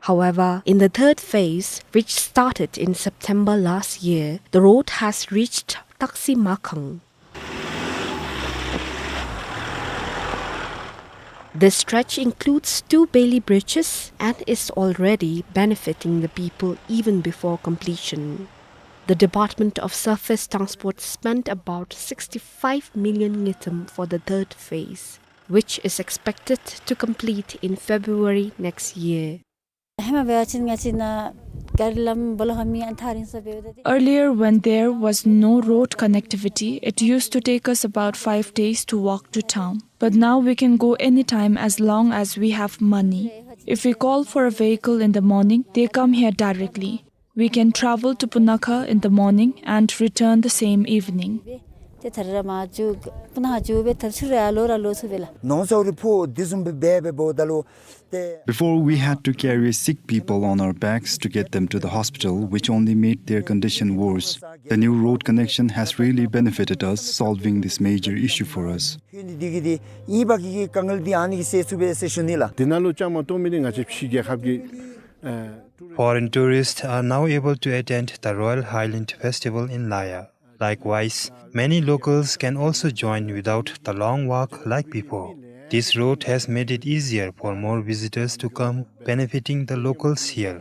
However, in the third phase, which started in September last year, the road has reached Taksimakhang. This stretch includes two bailey bridges and is already benefiting the people even before completion. The Department of Surface Transport spent about sixty-five million ngultrum for the third phase, which is expected to complete in February next year. ཧེ་མ་འབད་བ་ཅིན་ང་བཅས་ནཱ་གཱ་རི་ལམ་སྦོ་ལོགས་ཁར་མི་ཨ་ནི་ཐག་རིང་སར་འབདཝ་ད་ཏེ། Earlier, when there was no road connectivity, it used to take us about five days to walk to town. But now we can go anytime as long as we have money. If we call for a vehicle in the morning, they come here directly. We can travel to Punakha in the morning and return the same evening. ཏེ་ཐད་རི་ར་མར་འགྱོ་སྤུ་ན་ཁ་འགྱོ་སྦེ་ཐད་རི་ཚུར་ར་ལོག་ར་ལོག་ཚུགས་པས་ལགས། ནོར་སོང་རི་ཕོ་འདི་བཟུམ་སྦེ་འབད་འབདཝ་ད་ལུ་ཏེ། Before, we had to carry sick people on our backs to get them to the hospital, which only made their condition worse. The new road connection has really benefited us, solving this major issue for us. ཁྱོད་འདི་གིས་འདི་ཨིན་པ་གི་གི་དཀའ་ངལ་འདི་ཨ་ནི་གིས་སེལ་ཚུགས་པས་ཟེར་ཞུ་ནི་ལགས། འདི་ནང་ལུ་བཅའ་མར་གཏོགས་མི་འདི་ང་བཅས་ཕྱི་རྒྱལ་ཁབ་ཀྱི་ཨ། Foreign tourists are now able to attend the Royal Highland Festival in Laya. Likewise, many locals can also join without the long walk like before. This road has made it easier for more visitors to come, benefiting the locals here.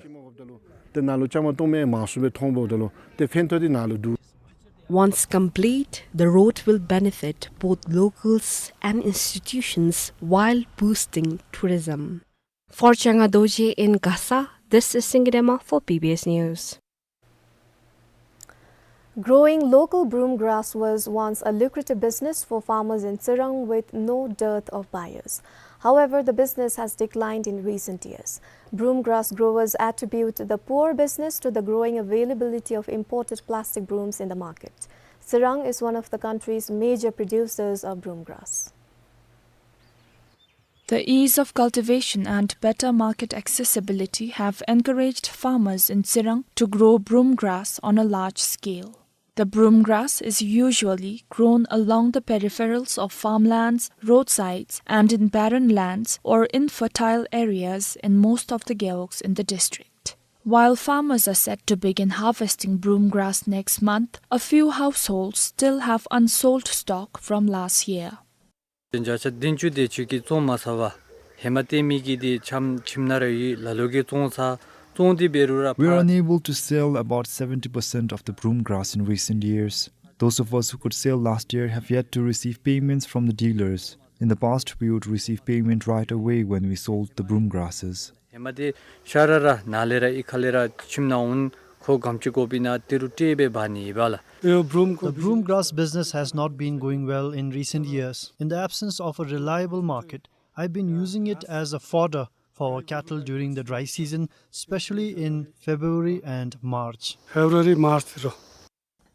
ཏེ་ནཱ་ལུ་བཅའ་མར་གཏོགས་མི་མང་སུ་སྦེ་མཐོང་འབདཝ་ད་ལུ་ཏེ་ཕན་ཐོགས་འདི་ནཱ་ལུ་འདུག། Once complete, the road will benefit both locals and institutions while boosting tourism. For Changa Dorji in Gasa, this is Singye Dema for B B S News. Growing local broom grass was once a lucrative business for farmers in Tsirang with no dearth of buyers. However, the business has declined in recent years. Broom grass growers attribute the poor business to the growing availability of imported plastic brooms in the market. Tsirang is one of the country's major producers of broom grass. The ease of cultivation and better market accessibility have encouraged farmers in Tsirang to grow broom grass on a large scale. The broom grass is usually grown along the peripherals of farmlands, roadsides, and in barren lands or infertile areas in most of the gewogs in the district. While farmers are set to begin harvesting broom grass next month, a few households still have unsold stock from last year. བདུན་བརྒྱ་ཆ་བདུན་ཅུ་དེ་ཅིག་གིས་བཙོང་མ་ཚར་བས། ཧེ་མ་ཏེ་མི་གིས་འདི་ཆམ་ཁྱིམ་ནང་ར་ཡོད། ལ་ལུ་གིས་བཙོང་ཚར། བཙོང་སྟེ་འབད་རུང་ར་We were ཕར། unable to sell about seventy percent of the broom grass in recent years. Those of us who could sell last year have yet to receive payments from the dealers. In the past, we would receive payment right away when we sold the broom grasses. ཧེ་མ་ཏེ་ཤ་ར་ར་ནཱ་ལས་ར་གཡུས་ཁ་ལས་ར་ཁྱིམ་ནང་འོང་། ཁོ་གམ་ཅིག་དགོ་པས་ན་ཏི་རུ་སྤྲོད་སྦེ་འབག་ནི་ཨིན་པས་ལགས། The broom grass business has not been going well in recent years. In the absence of a reliable market, I've been using it as a fodder for our cattle during the dry season, especially in February and March. February, March ལུ།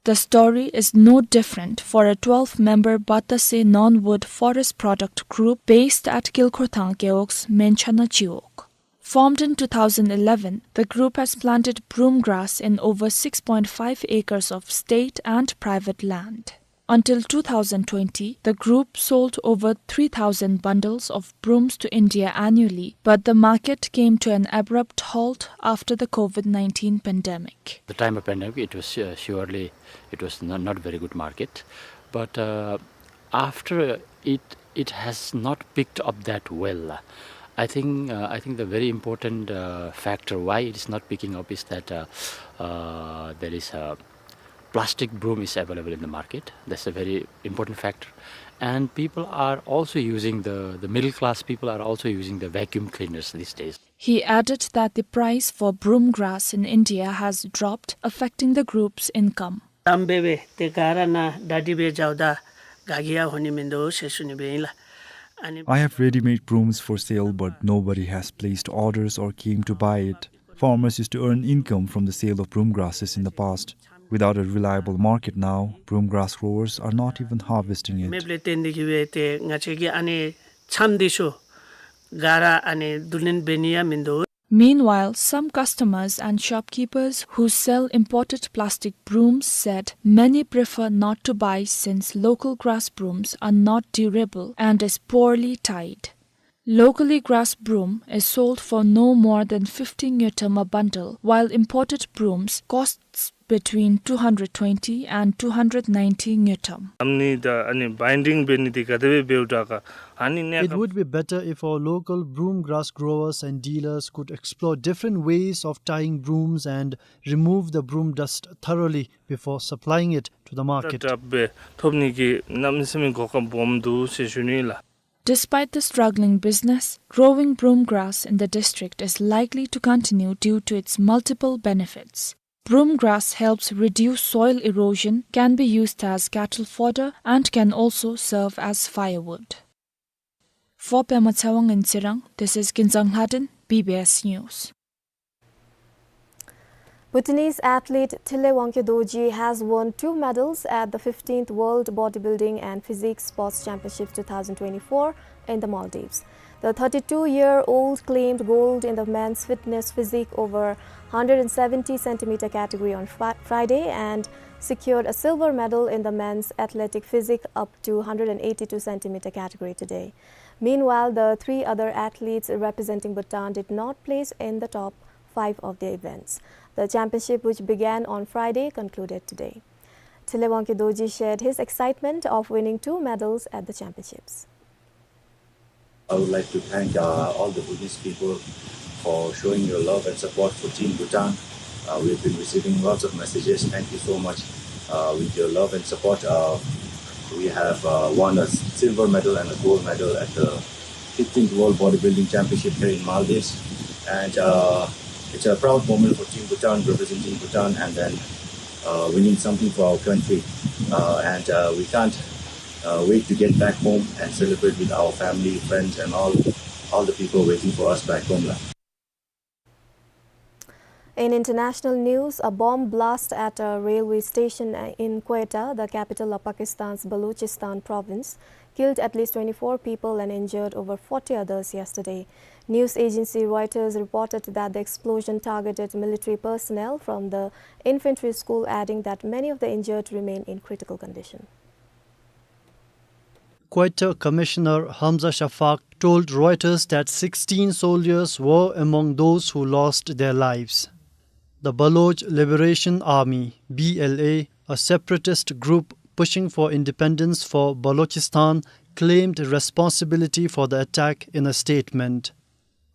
The story is no different for a twelve-member Batase non-wood forest product group based at Kilkhorthang Gewog's Menchana Chiwog. Formed in two thousand eleven, the group has planted broom grass in over six point five acres of state and private land. Until two thousand twenty, the group sold over three thousand bundles of brooms to India annually, but the market came to an abrupt halt after the COVID nineteen pandemic. The time of pandemic, it was, uh, surely, it was not, not very good market. But, uh, after it, it has not picked up that well. I think, uh, I think the very important, uh, factor why it is not picking up is that, uh, uh, there is a plastic broom is available in the market. That's a very important factor. And people are also using the, the middle class people are also using the vacuum cleaners these days. He added that the price for broom grass in India has dropped, affecting the group's income. དམ་སྦེ་སྦེ་ཏེ་ག་ར་ནཱ་ད་འདི་སྦེ་འཇལཝ་ད་ག་གིས་ཡང་ཧོ་ནི་མིན་འདུག་ཟེར་ཞུ་ནི་སྦེ་ཨིན་ལགས། ཨ་ནི། I have ready-made brooms for sale, but nobody has placed orders or came to buy it. Farmers used to earn income from the sale of broom grasses in the past. Without a reliable market now, broom grass growers are not even harvesting it. མེདཔ་ལས་བརྟེན་ཏེ་གིས་སྦེ་ཏེ་ང་བཅས་ཀྱིས་ཨ་ནི་ཆམ་འདི་ཚུ་ག་ར་ཨ་ནི་བསྡུ་ལེན་འབད་ནི་ཡང་མིན་འདུག། Meanwhile, some customers and shopkeepers who sell imported plastic brooms said many prefer not to buy since local grass brooms are not durable and is poorly tied. Locally, grass broom is sold for no more than fifty ngultrum a bundle, while imported brooms costs between two hundred twenty and two hundred ninety ngultrum. ཨ་ནི་ད་ཨ་ནི་བའིན་ཌིང་འབད་ནི་འདི་ག་དེ་སྦེ་འབདཝ་དྲག་ག། ཨ་ནི་གནས་It སྐབས་would be better if our local broom grass growers and dealers could explore different ways of tying brooms and remove the broom dust thoroughly before supplying it to the market. ད་དྲག་སྦེ་ཐོབ་ནི་གི་གནམ་མེད་ས་མེད་གོ་སྐབས་སྦོམ་འདུག་ཟེར་ཞུ་ནི་ལགས། Despite the struggling business, growing broom grass in the district is likely to continue due to its multiple benefits. Broom grass helps reduce soil erosion, can be used as cattle fodder, and can also serve as firewood. For Pema Tshewang in Tsirang, this is Kinzang Lhaden, B B S News. Bhutanese athlete Thile Wangkhe Dorji has won two medals at the fifteenth World Bodybuilding and Physique Sports Championships two thousand twenty-four in the Maldives. The thirty-two-year-old claimed gold in the men's fitness physique over hundred and seventy centimeter category on Fri-, Friday and secured a silver medal in the men's athletic physique up to hundred and eighty-two centimeter category today. Meanwhile, the three other athletes representing Bhutan did not place in the top five of the events. The championship, which began on Friday, concluded today. Thile Wangkhe Dorji shared his excitement of winning two medals at the championships. I would like to thank, uh, all the Bhutanese people for showing your love and support for Team Bhutan. Uh, we've been receiving lots of messages. Thank you so much. Uh, with your love and support, uh, we have, uh, won a silver medal and a gold medal at the fifteenth World Bodybuilding Championship here in Maldives. And, uh, it's a proud moment for Team Bhutan, representing Bhutan, and then, uh, winning something for our country. Uh, and, uh, we can't, uh, wait to get back home and celebrate with our family, friends, and all, all the people waiting for us back home la. In international news, a bomb blast at a railway station in Quetta, the capital of Pakistan's Balochistan province, killed at least twenty-four people and injured over forty others yesterday. News agency Reuters reported that the explosion targeted military personnel from the infantry school, adding that many of the injured remain in critical condition. Quetta Commissioner Hamza Shafaq told Reuters that sixteen soldiers were among those who lost their lives. The Baloch Liberation Army, B L A, a separatist group pushing for independence for Balochistan, claimed responsibility for the attack in a statement.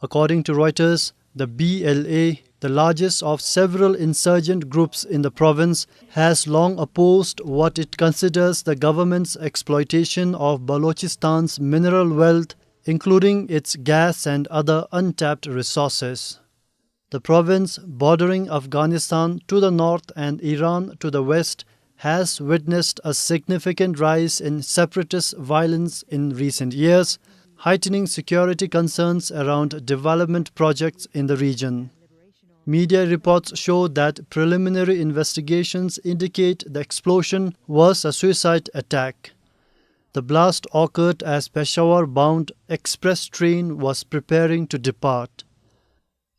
According to Reuters, the B L A, the largest of several insurgent groups in the province, has long opposed what it considers the government's exploitation of Balochistan's mineral wealth, including its gas and other untapped resources. The province, bordering Afghanistan to the north and Iran to the west, has witnessed a significant rise in separatist violence in recent years, heightening security concerns around development projects in the region. Media reports show that preliminary investigations indicate the explosion was a suicide attack. The blast occurred as Peshawar-bound express train was preparing to depart.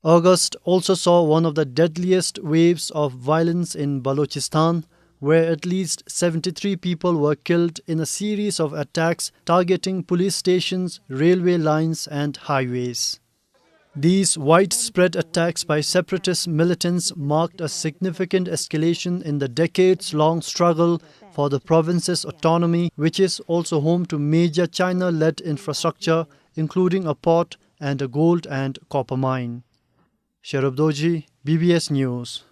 August also saw one of the deadliest waves of violence in Balochistan, where at least seventy-three people were killed in a series of attacks targeting police stations, railway lines, and highways. These widespread attacks by separatist militants marked a significant escalation in the decades-long struggle for the province's autonomy, which is also home to major China-led infrastructure, including a port and a gold and copper mine. Sherub Dorji, B B S News.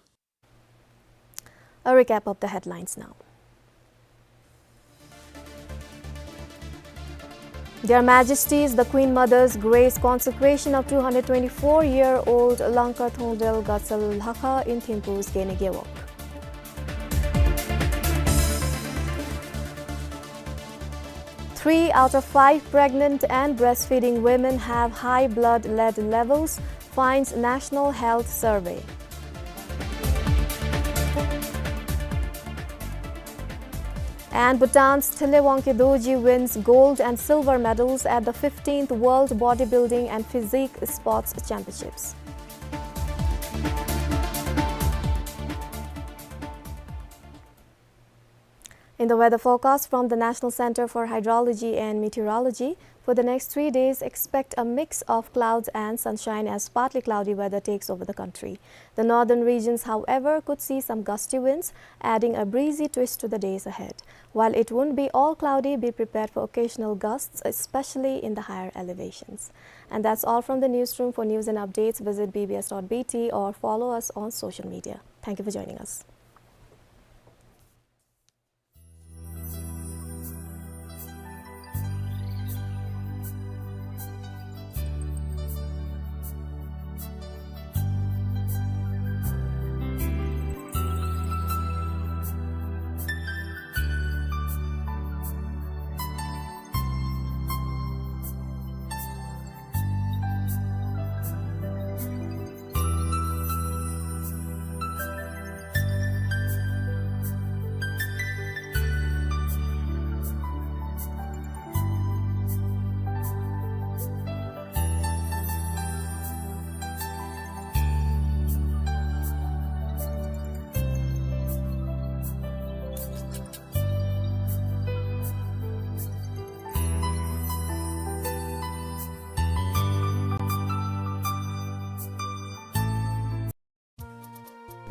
A recap of the headlines now. Their Majesties, the Queen Mother's Grace consecration of two hundred twenty-four-year-old Langkar Thongdel Gatsal Lhakha in Thimphu's Gene Gewog. Three out of five pregnant and breastfeeding women have high blood lead levels, finds National Health Survey. And Bhutan's Thile Wangkhe Dorji wins gold and silver medals at the fifteenth World Bodybuilding and Physique Sports Championships. In the weather forecast from the National Center for Hydrology and Meteorology, for the next three days, expect a mix of clouds and sunshine as partly cloudy weather takes over the country. The northern regions, however, could see some gusty winds, adding a breezy twist to the days ahead. While it won't be all cloudy, be prepared for occasional gusts, especially in the higher elevations. And that's all from the newsroom. For news and updates, visit B B S dot B T or follow us on social media. Thank you for joining us.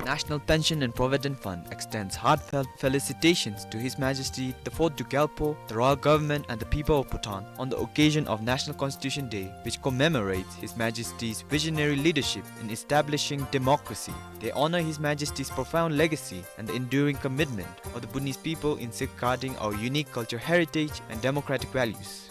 National Pension and Provident Fund extends heartfelt felicitations to His Majesty the Fourth Duke Gyalpo, the Royal Government and the people of Bhutan on the occasion of National Constitution Day, which commemorates His Majesty's visionary leadership in establishing democracy. They honor His Majesty's profound legacy and the enduring commitment of the Bhutanese people in safeguarding our unique cultural heritage and democratic values.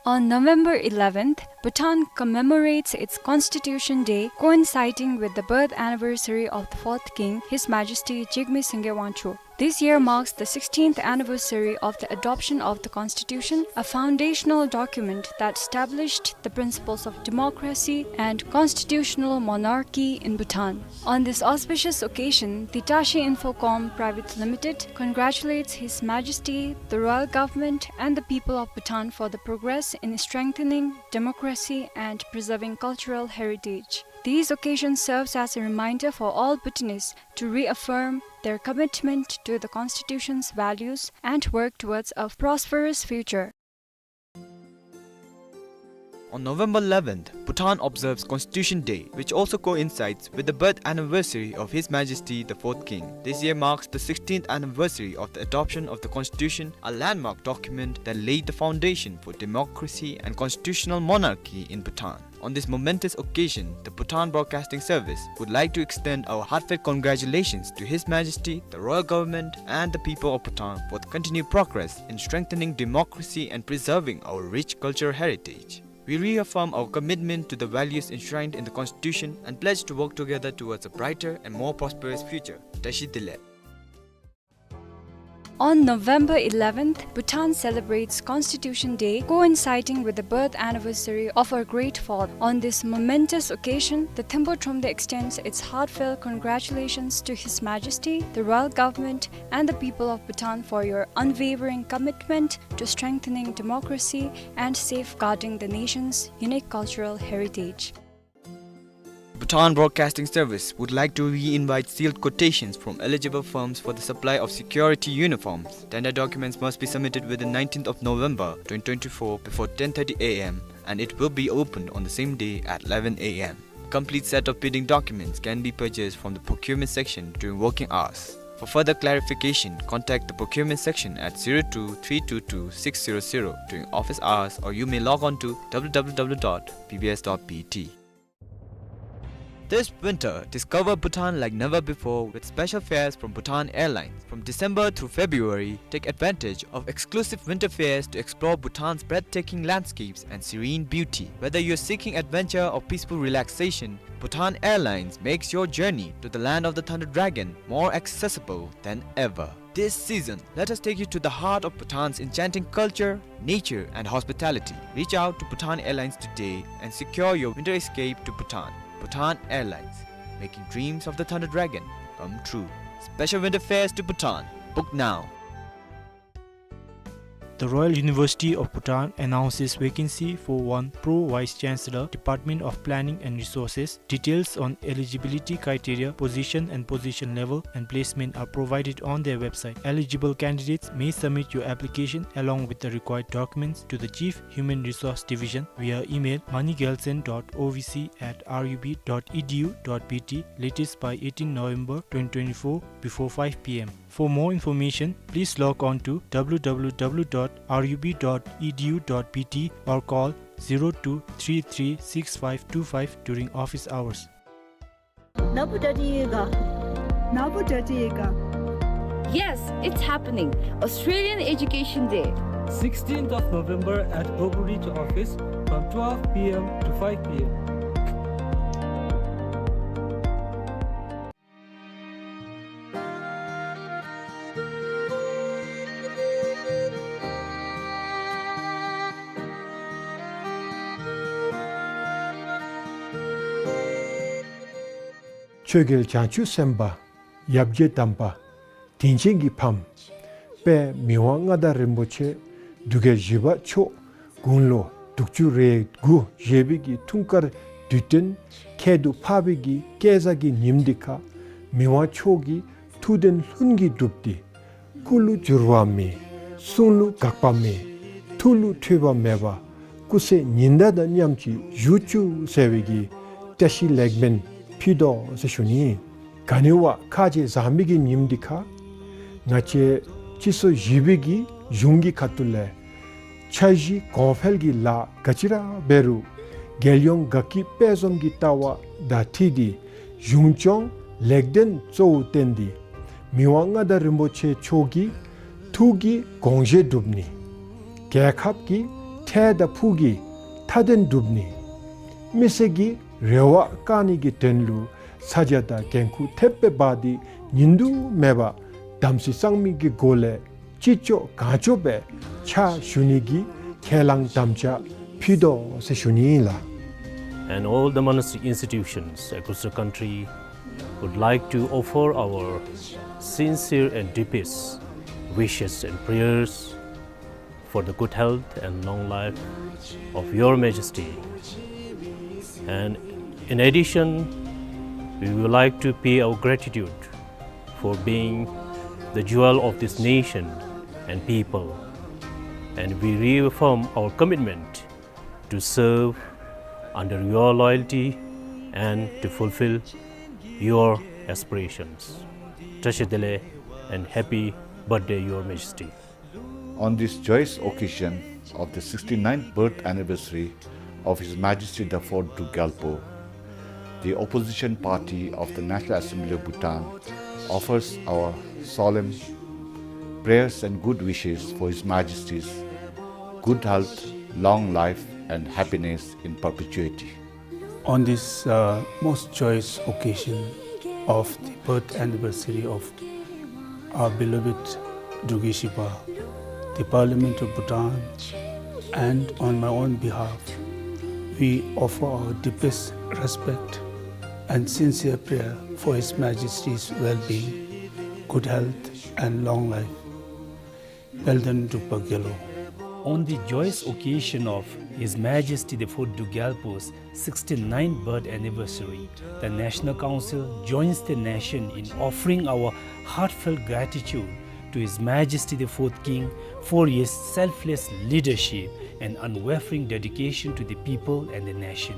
On November eleventh, Bhutan commemorates its Constitution Day, coinciding with the birth anniversary of the fourth king, His Majesty Jigme Singye Wangchuck. This year marks the sixteenth anniversary of the adoption of the Constitution, a foundational document that established the principles of democracy and constitutional monarchy in Bhutan. On this auspicious occasion, the Tashi Infocom Private Limited congratulates His Majesty, the Royal Government, and the people of Bhutan for the progress in strengthening democracy and preserving cultural heritage. These occasions serves as a reminder for all Bhutanese to reaffirm their commitment to the Constitution's values and work towards a prosperous future. On November eleventh, Bhutan observes Constitution Day, which also coincides with the birth anniversary of His Majesty the fourth King. This year marks the sixteenth anniversary of the adoption of the Constitution, a landmark document that laid the foundation for democracy and constitutional monarchy in Bhutan. On this momentous occasion, the Bhutan Broadcasting Service would like to extend our heartfelt congratulations to His Majesty, the Royal Government, and the people of Bhutan for the continued progress in strengthening democracy and preserving our rich cultural heritage. We reaffirm our commitment to the values enshrined in the Constitution and pledge to work together towards a brighter and more prosperous future. Tashi Delek. On November eleventh, Bhutan celebrates Constitution Day, coinciding with the birth anniversary of our great father. On this momentous occasion, the Thimphu Thromde extends its heartfelt congratulations to His Majesty, the Royal Government, and the people of Bhutan for your unwavering commitment to strengthening democracy and safeguarding the nation's unique cultural heritage. Bhutan Broadcasting Service would like to re-invite sealed quotations from eligible firms for the supply of security uniforms. Tender documents must be submitted within nineteenth of November twenty twenty-four before ten thirty A M, and it will be opened on the same day at eleven A M. Complete set of bidding documents can be purchased from the procurement section during working hours. For further clarification, contact the procurement section at zero two three two two six zero zero during office hours, or you may log on to W W W dot B B S dot B T. This winter, discover Bhutan like never before with special fares from Bhutan Airlines. From December through February, take advantage of exclusive winter fairs to explore Bhutan's breathtaking landscapes and serene beauty. Whether you're seeking adventure or peaceful relaxation, Bhutan Airlines makes your journey to the land of the Thunder Dragon more accessible than ever. This season, let us take you to the heart of Bhutan's enchanting culture, nature, and hospitality. Reach out to Bhutan Airlines today and secure your winter escape to Bhutan. Bhutan Airlines, making dreams of the Thunder Dragon come true. Special winter fares to Bhutan. Book now. The Royal University of Bhutan announces vacancy for one Pro Vice Chancellor, Department of Planning and Resources. Details on eligibility criteria, position and position level, and placement are provided on their website. Eligible candidates may submit your application along with the required documents to the Chief Human Resource Division via email moneygelson dot O V C at R U B dot E D U dot B T, latest by eighteen November twenty twenty-four, before five P M. For more information, please log on to W W W dot R U B dot E D U dot B T or call zero two three three six five two five during office hours. ནཱ་བུ་ད་དེ་ཡོད་ག། ནཱ་བུ་ད་དེ་ཡོད་ག། Yes, it's happening. Australian Education Day. Sixteenth of November at Gogridge office from twelve P M to five P M. ཆོས་རྒྱལ་བྱང་ཆུབ་སེམས་དཔའ། ཡབ་རྗེ་དམ་པ། དྲིན་ཅན་གྱི་ཕམ། དཔལ་མི་དབང་མངའ་བདག་རིན་པོ་ཆེ་འབྲུག་རྒྱལ་བཞི་པ་མཆོག་དགུང་ལོ་དྲུག་ཅུ་རེ་དགུ་བཞེས་པའི་གི་འཁྲུངས་སྐར་དུས་སྟོན་ཁྱད་དུ་འཕགས་པའི་གི་སྐལ་བཟང་གི་ཉིནམ་འདི་ཁར་མི་དབང་མཆོག་གི་ཐུགས་དོན་ལྷུན་གྱིས་གྲུབ་སྟེ། སྐུ་ལུ་འགྱུར་བ་མེད། གསུང་ལུ་འགག་པ་མེད། ཐུགས་ལུ་འཕྲོད་པ་མེད་པར་སྐུ་ཚེ་ཉི་ཟླ་དང་མཉམ་གཅིག་བཞུགས་བཅུག་ཟེར་བའི་གི་བཀྲ་ཤིས་ལེགས་སྨོན་ཕུལ་དོ་ཟེར་ཞུ་ནི། ག་ནི་བ་ཁ་རྗེ་བཟང་མི་གི་ཉིནམ་འདི་ཁར་ང་བཅས་སྤྱི་ཚོགས་བཞི་པའི་གི་གཞུང་གི་ཁ་ཐུག་ལས་འཆར་གཞི་གོང་འཕེལ་གྱི་ལཱ་ག་ཅི་ར་འབད་རུང་རྒྱལ་ཡོངས་དགའ་སྐྱིད་དཔལ་འཛོམས་ཀྱི་ལྟ་བ་དང་འཁྲིལ་ཏེ་གཞུང་སྐྱོང་ལེགས་ལྡན་གཙོ་བོར་བསྟན་ཏེ་མི་དབང་མངའ་བདག་རིན་པོ་ཆེ་མཆོག་གི་ཐུགས་ཀྱི་དགོངས་བཞེད་སྒྲུབ་ནི། རྒྱལ་ཁབ་ཀྱི་འཕྲལ་དང་ཕུགས་ཀྱི་མཐའ་དོན་སྒྲུབ་ནི། མི་སེར་གྱི་རེ་བ་བསྐང་ནི་གི་དོན་ལུ་ཚ་གྱང་དང་འགན་ཁུར་ཐེབས་པའི་བར་འདི་ཉིན་དུ་མེད་པར་དམ་ཚིག་གཙང་མའི་གི་སྒོ་ལས་ཅི་ལྕོགས་གང་ལྕོགས་སྦེ་ཕྱག་ཞུ་ནི་གི་ཁས་བླངས་དམ་བཅའ་ཕུལ་དོ་ཟེར་ཞུ་ནི་ཨིན་ལགས། And all the monastic institutions across the country would like to offer our sincere and deepest wishes and prayers for the good health and long life of Your Majesty. And in addition, we would like to pay our gratitude for being the jewel of this nation and people. And we reaffirm our commitment to serve under your loyalty and to fulfill your aspirations. བཀྲ་ཤིས་བདེ་ལེགས and happy birthday, Your Majesty. On this joyous occasion of the sixty-ninth birth anniversary of His Majesty the Fourth Druk Gyalpo, the opposition party of the National Assembly of Bhutan offers our solemn prayers and good wishes for His Majesty's good health, long life, and happiness in perpetuity. On this, uh, most joyous occasion of the birth anniversary of our beloved Druk Gyalpo, the Parliament of Bhutan, and on my own behalf, we offer our deepest respect and sincere prayer for His Majesty's well-being, good health, and long life. Palden Drukpa Gyalo. On the joyous occasion of His Majesty the Fourth Druk Gyalpo's sixty-ninth birth anniversary, the National Council joins the nation in offering our heartfelt gratitude to His Majesty the Fourth King for his selfless leadership and unwavering dedication to the people and the nation.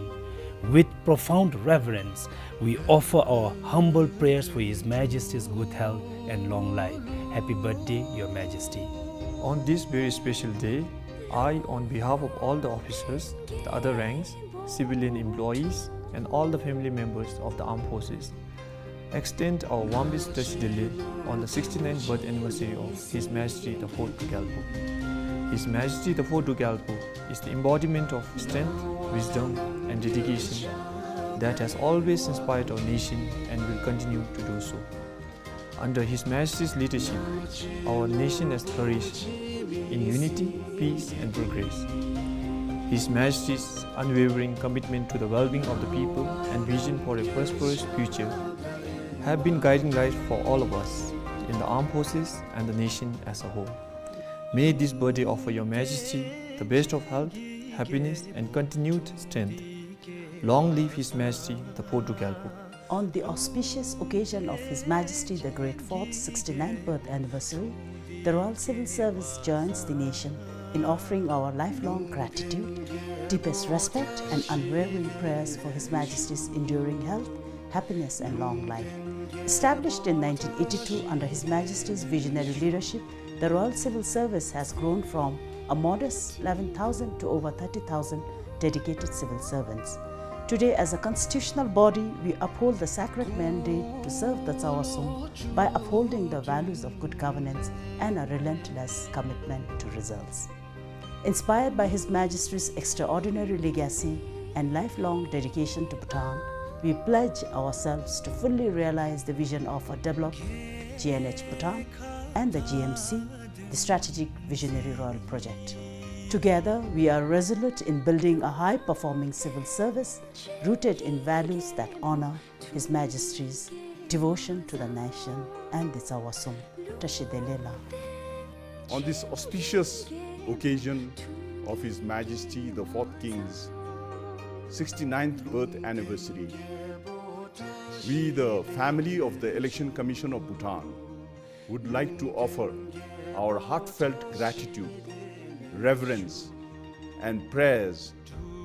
With profound reverence, we offer our humble prayers for His Majesty's good health and long life. Happy birthday, Your Majesty. On this very special day, I, on behalf of all the officers, the other ranks, civilian employees, and all the family members of the armed forces, extend our warmest Tashi Delek on the sixty-ninth birth anniversary of His Majesty the Fourth Druk Gyalpo. His Majesty the Fourth Druk Gyalpo is the embodiment of strength, wisdom, and dedication that has always inspired our nation and will continue to do so. Under His Majesty's leadership, our nation has flourished in unity, peace, and progress. His Majesty's unwavering commitment to the well-being of the people and vision for a prosperous future have been guiding light for all of us in the armed forces and the nation as a whole. May this birthday offer Your Majesty the best of health, happiness, and continued strength. Long live His Majesty the fourth Druk Gyalpo. On the auspicious occasion of His Majesty the Great Fourth sixty-ninth birth anniversary, the Royal Civil Service joins the nation in offering our lifelong gratitude, deepest respect, and unwavering prayers for His Majesty's enduring health, happiness, and long life. Established in nineteen eighty-two under His Majesty's visionary leadership, the Royal Civil Service has grown from a modest eleven thousand to over thirty thousand dedicated civil servants. Today, as a constitutional body, we uphold the sacred mandate to serve the Tsawa Sum by upholding the values of good governance and a relentless commitment to results. Inspired by His Majesty's extraordinary legacy and lifelong dedication to Bhutan, we pledge ourselves to fully realize the vision of a developed G N H Bhutan and the G M C, the Strategic Visionary Royal Project. Together, we are resolute in building a high-performing civil service rooted in values that honor His Majesty's devotion to the nation and the Tsawa Sum. Tashi Delek la. On this auspicious occasion of His Majesty the Fourth King's sixty-ninth birth anniversary, we, the family of the Election Commission of Bhutan, would like to offer our heartfelt gratitude, reverence, and prayers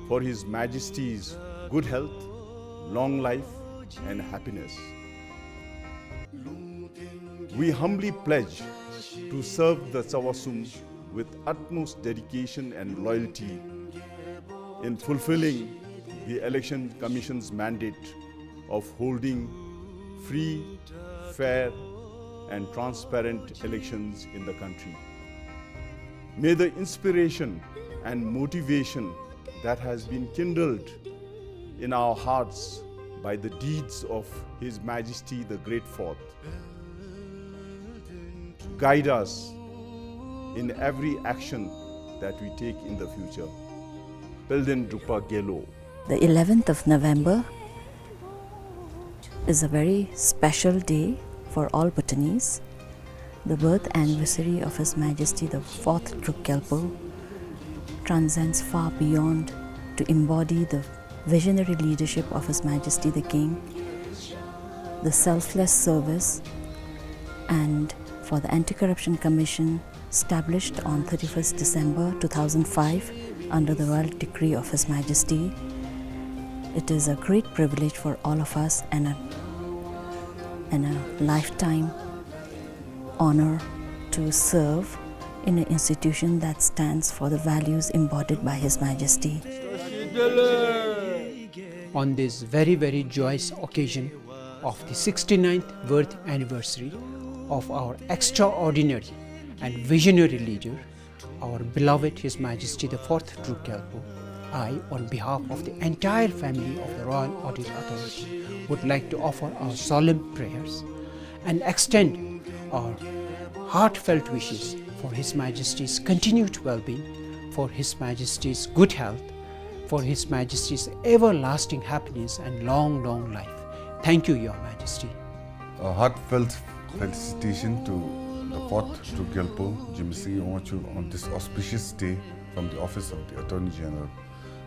for His Majesty's good health, long life, and happiness. We humbly pledge to serve the Tsawa Sum with utmost dedication and loyalty in fulfilling the Election Commission's mandate of holding free, fair, and transparent elections in the country. May the inspiration and motivation that has been kindled in our hearts by the deeds of His Majesty the Great Fourth guide us in every action that we take in the future. Pelden Drukpa Gyelo. The eleventh of November is a very special day for all Bhutanese. The birth anniversary of His Majesty the Fourth Druk Gyalpo transcends far beyond to embody the visionary leadership of His Majesty the King, the selfless service, and for the Anti-Corruption Commission established on thirty-first December two thousand five under the royal decree of His Majesty. It is a great privilege for all of us and a, and a lifetime honor to serve in an institution that stands for the values embodied by His Majesty. On this very, very joyous occasion of the sixty-ninth birth anniversary of our extraordinary and visionary leader, our beloved His Majesty the Fourth Druk Gyalpo, I, on behalf of the entire family of the Royal Audit Authority, would like to offer our solemn prayers and extend our heartfelt wishes for His Majesty's continued well-being, for His Majesty's good health, for His Majesty's everlasting happiness and long, long life. Thank you, Your Majesty. A heartfelt felicitation to the fourth Druk Gyalpo, Jigme Singye Wangchuck, on this auspicious day from the Office of the Attorney General.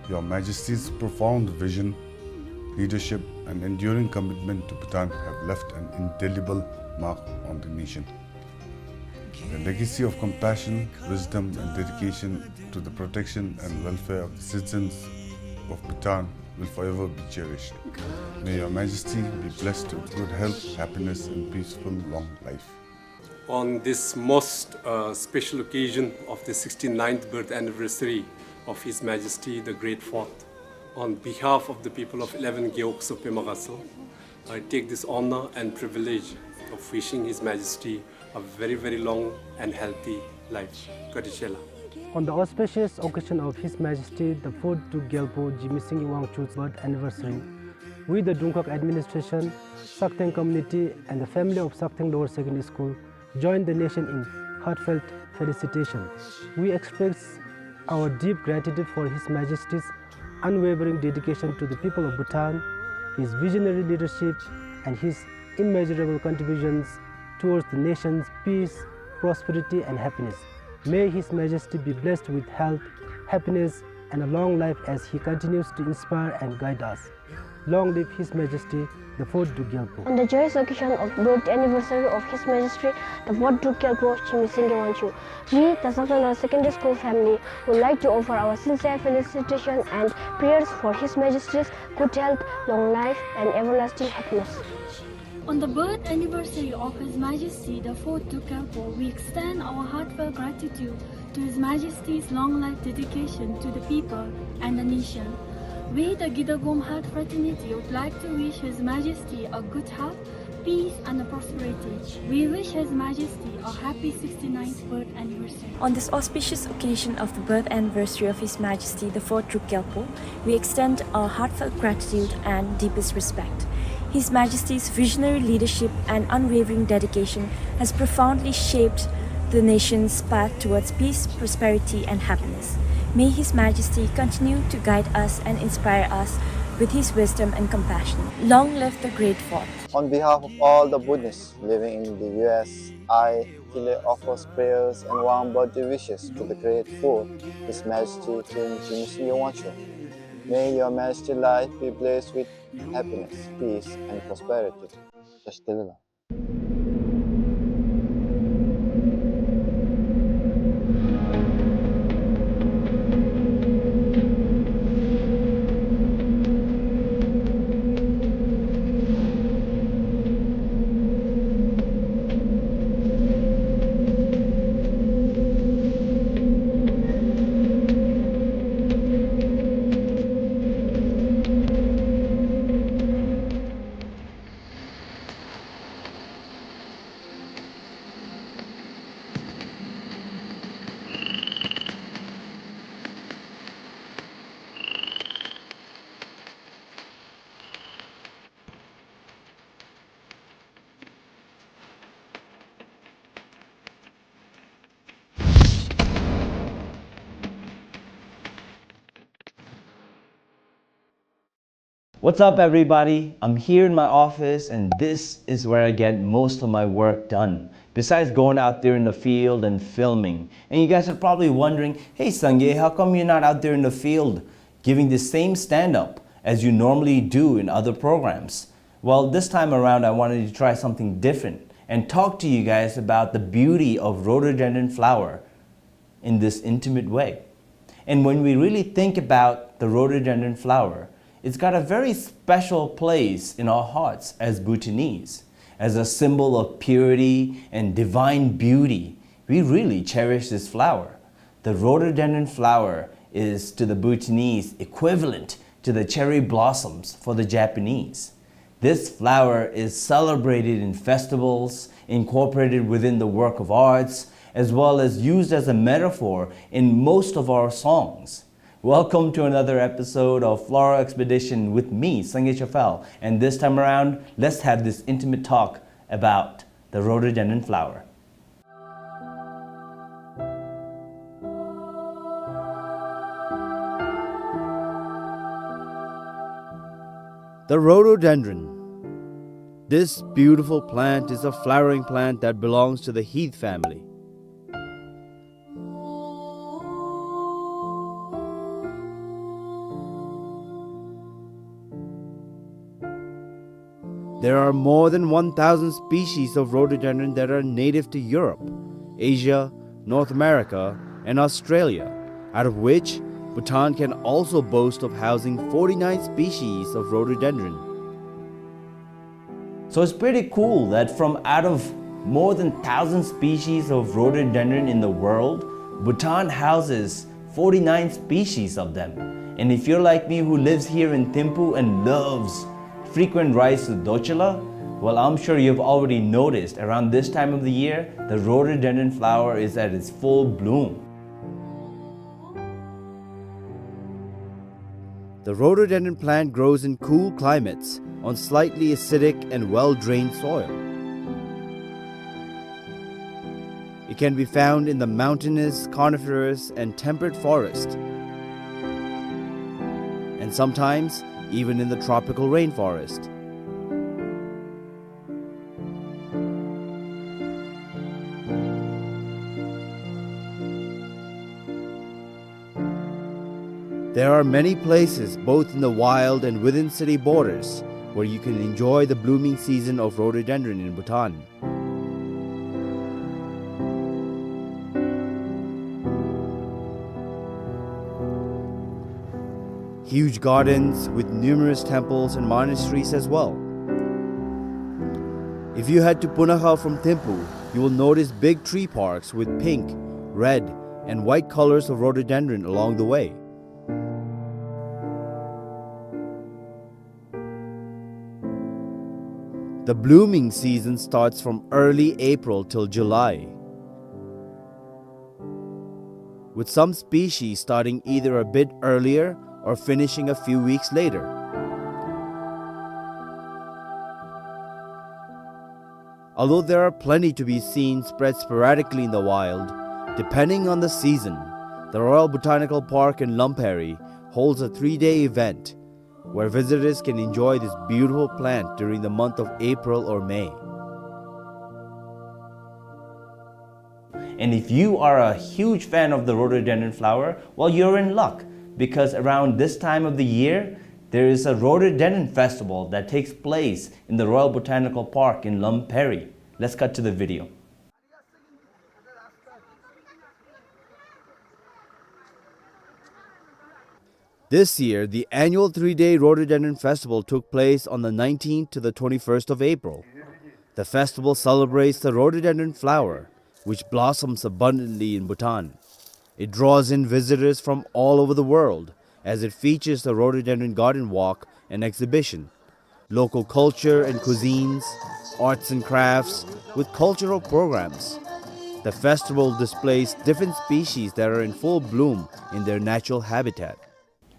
Your Majesty's profound vision, leadership, and enduring commitment to Bhutan have left an indelible mark on the nation. The legacy of compassion, wisdom, and dedication to the protection and welfare of the citizens of Bhutan will forever be cherished. May Your Majesty be blessed with good health, happiness, and peaceful long life. On this most, uh, special occasion of the sixty-ninth birth anniversary of His Majesty the Great Fourth, on behalf of the people of eleven Gewog Tso Pema Gatso, I take this honor and privilege of wishing His Majesty a very, very long and healthy life. Kadi shela. On the auspicious occasion of His Majesty the fourth Druk Gyalpo Jigme Singye Wangchuck's birth anniversary, we, the Dungkhag administration, Saktheng community, and the family of Saktheng Lower Secondary School, join the nation in heartfelt felicitation. We express our deep gratitude for His Majesty's unwavering dedication to the people of Bhutan, his visionary leadership, and his immeasurable contributions towards the nation's peace, prosperity, and happiness. May His Majesty be blessed with health, happiness, and a long life as he continues to inspire and guide us. Long live His Majesty the fourth Druk Gyalpo. On the joyous occasion of birth anniversary of His Majesty the fourth Druk Gyalpo Jigme Singye Wangchuck, we, the Saksa North Secondary School family, would like to offer our sincere felicitation and prayers for His Majesty's good health, long life, and everlasting happiness. On the birth anniversary of His Majesty the fourth Druk Gyalpo, we extend our heartfelt gratitude to His Majesty's long life, dedication to the people and the nation. We, the Gidagom Heart Fraternity, would like to wish His Majesty a good health, peace, and a prosperity. We wish His Majesty a happy sixty-ninth birth anniversary. On this auspicious occasion of the birth anniversary of His Majesty the fourth Druk Gyalpo, we extend our heartfelt gratitude and deepest respect. His Majesty's visionary leadership and unwavering dedication has profoundly shaped the nation's path towards peace, prosperity, and happiness. May His Majesty continue to guide us and inspire us with his wisdom and compassion. Long live the great fourth. On behalf of all the Buddhists living in the U S, I, Tile, offers prayers and warm birthday wishes to the great fourth, His Majesty King Jigme Singye Wangchuck. May your Majesty life be blessed with happiness, peace, and prosperity. Tashi Delek. What's up, everybody? I'm here in my office, and this is where I get most of my work done, besides going out there in the field and filming. And you guys are probably wondering, "Hey, Sangye, how come you're not out there in the field giving the same stand-up as you normally do in other programs?" Well, this time around, I wanted to try something different and talk to you guys about the beauty of rhododendron flower in this intimate way. And when we really think about the rhododendron flower, it's got a very special place in our hearts as Bhutanese. As a symbol of purity and divine beauty, we really cherish this flower. The rhododendron flower is, to the Bhutanese, equivalent to the cherry blossoms for the Japanese. This flower is celebrated in festivals, incorporated within the work of arts, as well as used as a metaphor in most of our songs. Welcome to another episode of Floral Expedition with me, Sangye Chofel, and this time around, let's have this intimate talk about the rhododendron flower. The rhododendron. This beautiful plant is a flowering plant that belongs to the heath family. There are more than one thousand species of rhododendron that are native to Europe, Asia, North America, and Australia, out of which Bhutan can also boast of housing forty-nine species of rhododendron. So it's pretty cool that from out of more than thousand species of rhododendron in the world, Bhutan houses forty-nine species of them. And if you're like me, who lives here in Thimphu and loves frequent rides to Dorcula, well, I'm sure you've already noticed around this time of the year, the rhododendron flower is at its full bloom. The rhododendron plant grows in cool climates on slightly acidic and well-drained soil. It can be found in the mountainous, coniferous, and temperate forest, and sometimes even in the tropical rainforest. There are many places, both in the wild and within city borders, where you can enjoy the blooming season of rhododendron in Bhutan. Huge gardens with numerous temples and monasteries as well. If you head to Punakha from Thimphu, you will notice big tree parks with pink, red, and white colors of rhododendron along the way. The blooming season starts from early April till July, with some species starting either a bit earlier or finishing a few weeks later. Although there are plenty to be seen spread sporadically in the wild, depending on the season, the Royal Botanical Park in Lompheri holds a three-day event where visitors can enjoy this beautiful plant during the month of April or May. And if you are a huge fan of the rhododendron flower, well, you're in luck, because around this time of the year, there is a rhododendron festival that takes place in the Royal Botanical Park in Lompheri. Let's cut to the video. This year, the annual three-day Rhododendron Festival took place on the nineteenth to the twenty-first of April. The festival celebrates the rhododendron flower, which blossoms abundantly in Bhutan. It draws in visitors from all over the world, as it features the rhododendron garden walk and exhibition, local culture and cuisines, arts and crafts, with cultural programs. The festival displays different species that are in full bloom in their natural habitat.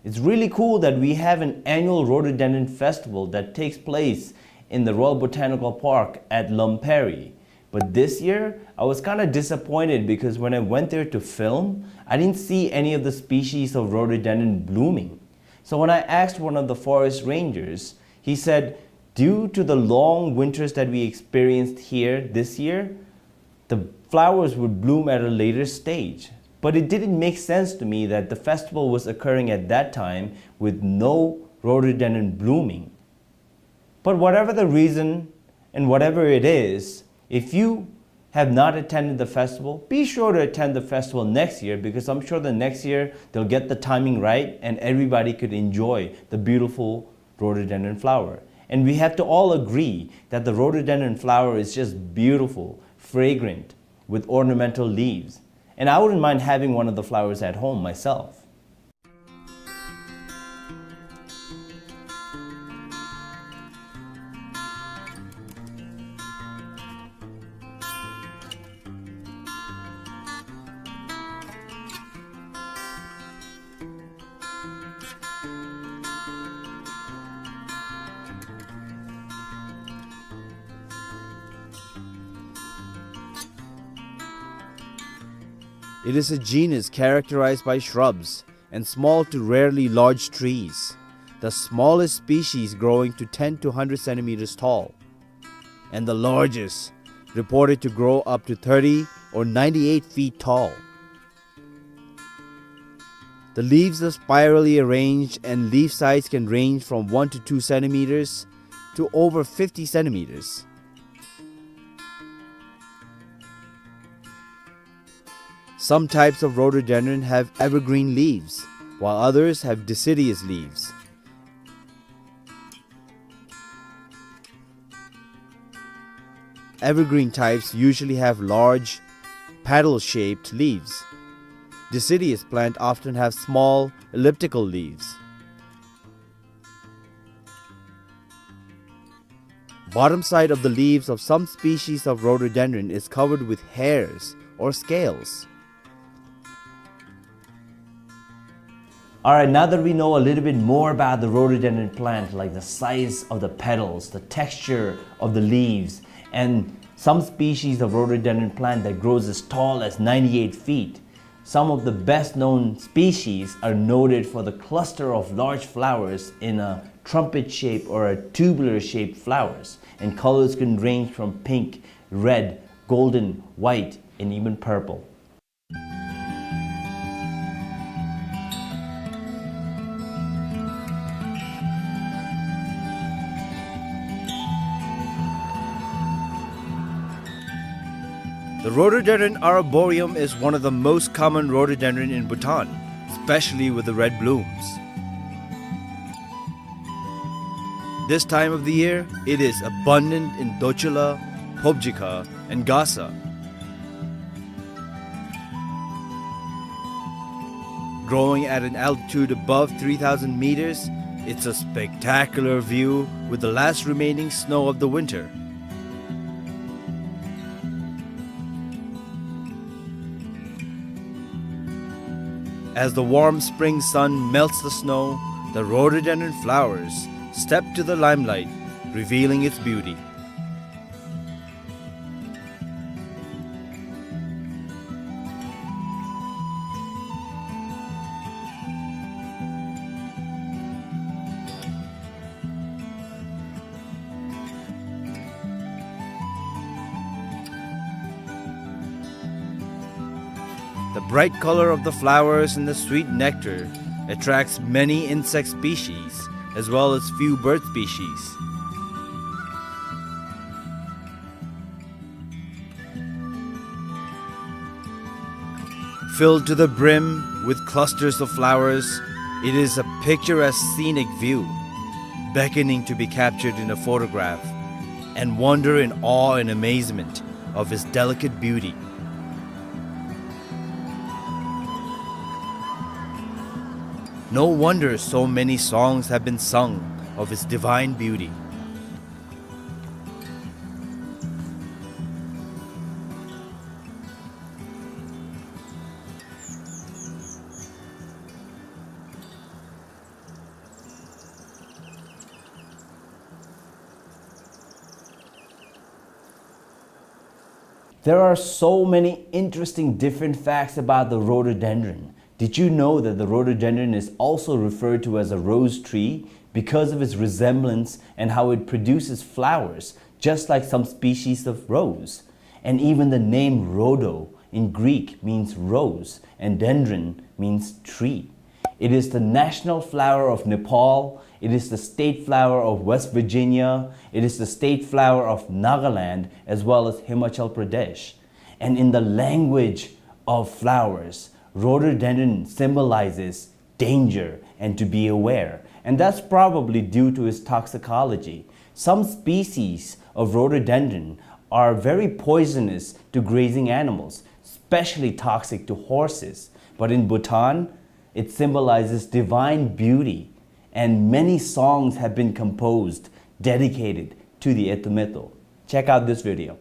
It's really cool that we have an annual rhododendron festival that takes place in the Royal Botanical Park at Lompheri. But this year, I was kinda disappointed because when I went there to film, I didn't see any of the species of rhododendron blooming. So when I asked one of the forest rangers, he said, due to the long winters that we experienced here this year, the flowers would bloom at a later stage. But it didn't make sense to me that the festival was occurring at that time with no rhododendron blooming. But whatever the reason and whatever it is, if you have not attended the festival, be sure to attend the festival next year, because I'm sure the next year they'll get the timing right and everybody could enjoy the beautiful rhododendron flower. And we have to all agree that the rhododendron flower is just beautiful, fragrant, with ornamental leaves. And I wouldn't mind having one of the flowers at home myself. It is a genus characterized by shrubs and small to rarely large trees, the smallest species growing to ten to hundred centimeters tall, and the largest reported to grow up to thirty or ninety-eight feet tall. The leaves are spirally arranged and leaf size can range from one to two centimeters to over fifty centimeters. Some types of rhododendron have evergreen leaves, while others have deciduous leaves. Evergreen types usually have large, petal-shaped leaves. Deciduous plant often have small, elliptical leaves. Bottom side of the leaves of some species of rhododendron is covered with hairs or scales. All right, now that we know a little bit more about the rhododendron plant, like the size of the petals, the texture of the leaves, and some species of rhododendron plant that grows as tall as ninety-eight feet, some of the best known species are noted for the cluster of large flowers in a trumpet shape or a tubular shaped flowers, and colors can range from pink, red, golden, white, and even purple. The rhododendron arboreum is one of the most common rhododendron in Bhutan, especially with the red blooms. This time of the year, it is abundant in Dochula, Phobjikha, and Gasa. Growing at an altitude above three thousand meters, it's a spectacular view with the last remaining snow of the winter. As the warm spring sun melts the snow, the rhododendron flowers step to the limelight, revealing its beauty. The bright color of the flowers and the sweet nectar attracts many insect species as well as few bird species. Filled to the brim with clusters of flowers, it is a picturesque scenic view, beckoning to be captured in a photograph, and wonder in awe and amazement of its delicate beauty. No wonder so many songs have been sung of its divine beauty. There are so many interesting different facts about the rhododendron. Did you know that the rhododendron is also referred to as a rose tree because of its resemblance and how it produces flowers, just like some species of rose? And even the name rhodo in Greek means rose, and dendron means tree. It is the national flower of Nepal. It is the state flower of West Virginia. It is the state flower of Nagaland as well as Himachal Pradesh. And in the language of flowers, rhododendron symbolizes danger and to be aware. And that's probably due to its toxicology. Some species of rhododendron are very poisonous to grazing animals, especially toxic to horses. But in Bhutan, it symbolizes divine beauty, and many songs have been composed dedicated to the Etumeto. Check out this video.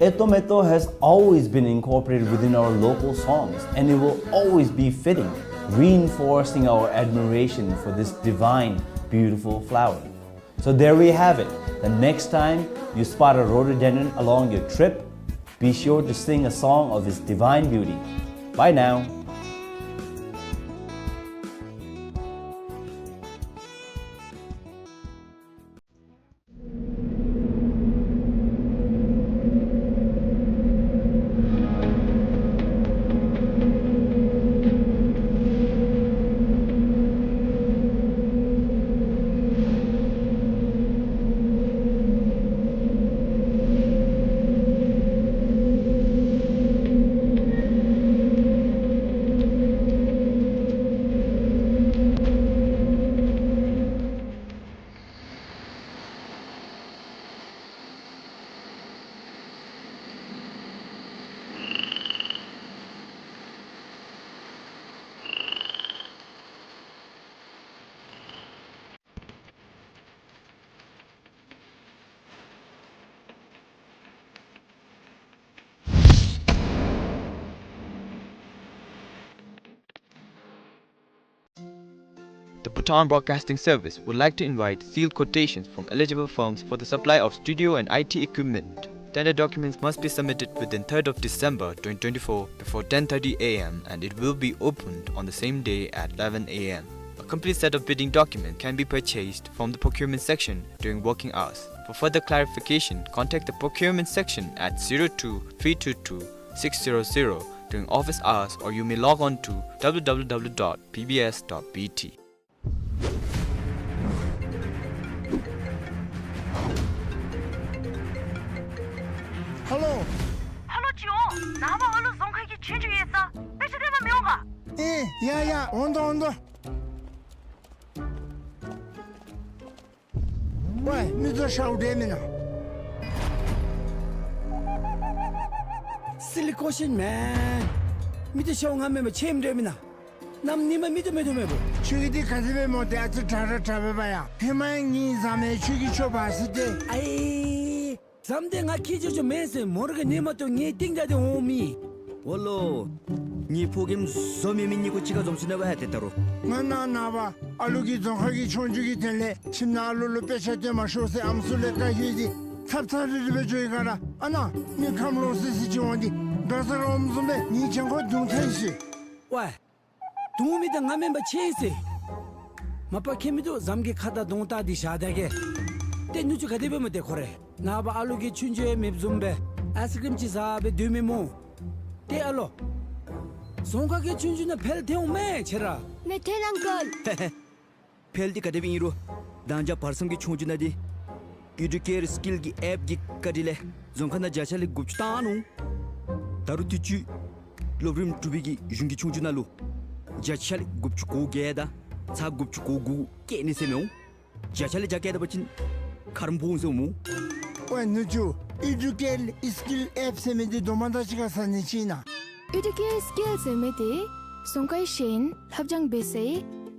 Etometo has always been incorporated within our local songs, and it will always be fitting, reinforcing our admiration for this divine, beautiful flower. So there we have it. The next time you spot a rhododendron along your trip, be sure to sing a song of its divine beauty. Bye now. The Bhutan Broadcasting Service would like to invite sealed quotations from eligible firms for the supply of studio and I T equipment. Tender documents must be submitted within third of December twenty twenty-four before ten thirty A M and it will be opened on the same day at eleven A M. A complete set of bidding documents can be purchased from the procurement section during working hours. For further clarification, contact the procurement section at zero two three two two six zero zero during office hours, or you may log on to W W W dot B B S dot B T. ཧེ་ལོ། ཧེ་ལོ་ཅི་འོང་། ནངས་པ་ཨ་ལུ་རྫོང་ཁ་གི་ཆོས་རྒྱུགས་ཡོད་ས། དཔེ་ཆ་སྟོན་པར་མི་འོང་ག། ཨེ་ཡ་ཡ། འོང་དོ་འོང་དོ། ཝའི་མི་ཚུ་ཤཝ་འདྲ་མེན་ན། སི་ལི་ཀོ་ཤིན་མེན། མི་ཚུ་ཤཝ་ང་མེན་པར་ཆེམ་འདྲ་མེན་ན། ནམ་ནི་མ་མི་ཚུ་མེད་དོ་མེད་པོ། ཁྱོད་ཀྱི་འདི་ག་དེ་སྦེ་སྨོ། ཏེ་ཨ་ཙི་དྲག་ར་དྲག་པས་པ་ཡ། ཧེ་མ་ཡང་ངེའི་ཟམ་མེ་ཁྱོད་ཀྱིས་ཁྱོད་བ་སི་ཏེ། ཨའི། ཟམ་དེ་ང་ཁྱེད་ཅོ་ཅོ་མེན་ཟེར་མོ་ར་ག་ནི་མ་གཏོགས་ངེའི་སྟེང་དྲ་དེ་འོང་མི། འོ་ལོ། ངེའི་ཕོ་རྒནམ་བཟོ་མེད་མི་གཉིས་ཀོ་གཅིག་ཁར་འཛོམས་ཅི་ན་བ་ཡ། ཏེ་ད་རུང་ང་ནཱ་ནངས་པ་ཨ་ལུ་གི་རྫོང་ཁ་གི་ཆོས་རྒྱུགས་ཀྱི་དོན་ལས་ཁྱིམ་ནང་ཨ་ལུ་ལུ་དཔེ་ཆ་སྟོན་མ་ཤོག་ཟེར་ཨམ་སྲུ་ལས་བཀའ་ཡོད་དེ་ཚབ་ཚབ་རི་རི་སྦེ་འགྱོ་ཡི་ག་ར། ཨ་ནཱ་མི་ཁམས་ལོག་སི་སི་ཅིག་འོང་དེ་དགའ་ས་ར་འོངམ་བཟུམ་སྦེ་ངེའི་གྱང་ཁོག་རྡུང་ཐལ་ཤི། ཝའི། རྡུང་མི་དེ་ང་མེན་པར་ཆེ་ཟེར། མ་པ་ཁྱད་མི་འདུག། ཟམ་གྱི་ཁ་བཏགས་གདོང་བཏགས་འདི་བཞག་ད་གེ། ཏེ་ནུ་གཅུང་ག་དེ་སྦེ་སྨོ་ཏེ་ཁོ་རེ། ནངས་པ་ཨ་ལུ་གི་ཆོས་རྒྱུགས་ཡང་མེདཔ་བཟུམ་སྦེ་ཨའི་སི་ཀྲིམ་ཅིག་ཟ་སྦེ་སྡོད་མི་སྨོ། ཏེ་ཨ་ལོ། རྫོང་ཁ་གི་ཆོས་རྒྱུགས་ནང་འཕེལ་ཐལ་འོང་མས་ཁྱེད་ར། མེད་ཐལ་ཨང་ཀལ། འཕེལ་འདི་ག་དེ་སྦེ་ཨིན་རུང་མདང་ཞག་བར་མཚམས་ཀྱི་ཆོས་རྒྱུགས་ནང་འདི་ཨི་ཌུ་ཀེར་སི་ཀིལ་གྱི་ཨེཔ་གི་བཀའ་དྲིན་ལས་རྫོང་ཁ་ནང་བརྒྱ་ཆ་ལས་དགུ་བཅུ་བཏང་ནུག། ད་རུང་དུས་ཅི་སློབ་རིམ་དྲུག་པའི་གི་གཞུང་གི་ཆོས་རྒྱུགས་ནང་ལུ་བརྒྱ་ཆ་ལས་དགུ་བཅུ་གོ་བརྒྱད་དང་ཚག་དགུ་བཅུ་གོ་དགུ་བཀལ་ནི་ཟེར་མི་འོང་། བརྒྱ་ཆ་ལས་བརྒྱ་བཀལ་ད་པ་ཅིན་ཁ་རམ་སྦོམ་ཟེར་འོང་སྨོ། ཝའི་ནུ་གཅུང་། ཨི་ཌུ་ཀེར་ཨི་སི་ཀིལ་ཨེཔ་ཟེར་མི་འདི་དོ་མ་དང་གཅིག་ཁར་ཟ་ནི་ཅིག་ཨིན་ན། ཨི་ཌུ་ཀེར་ཨི་སི་ཀིལ་ཟེར་མི་འདི་རྫོང་ཁའི་ཤེས་ཡོན་ལྷབ་སྦྱང་འབད་སའི་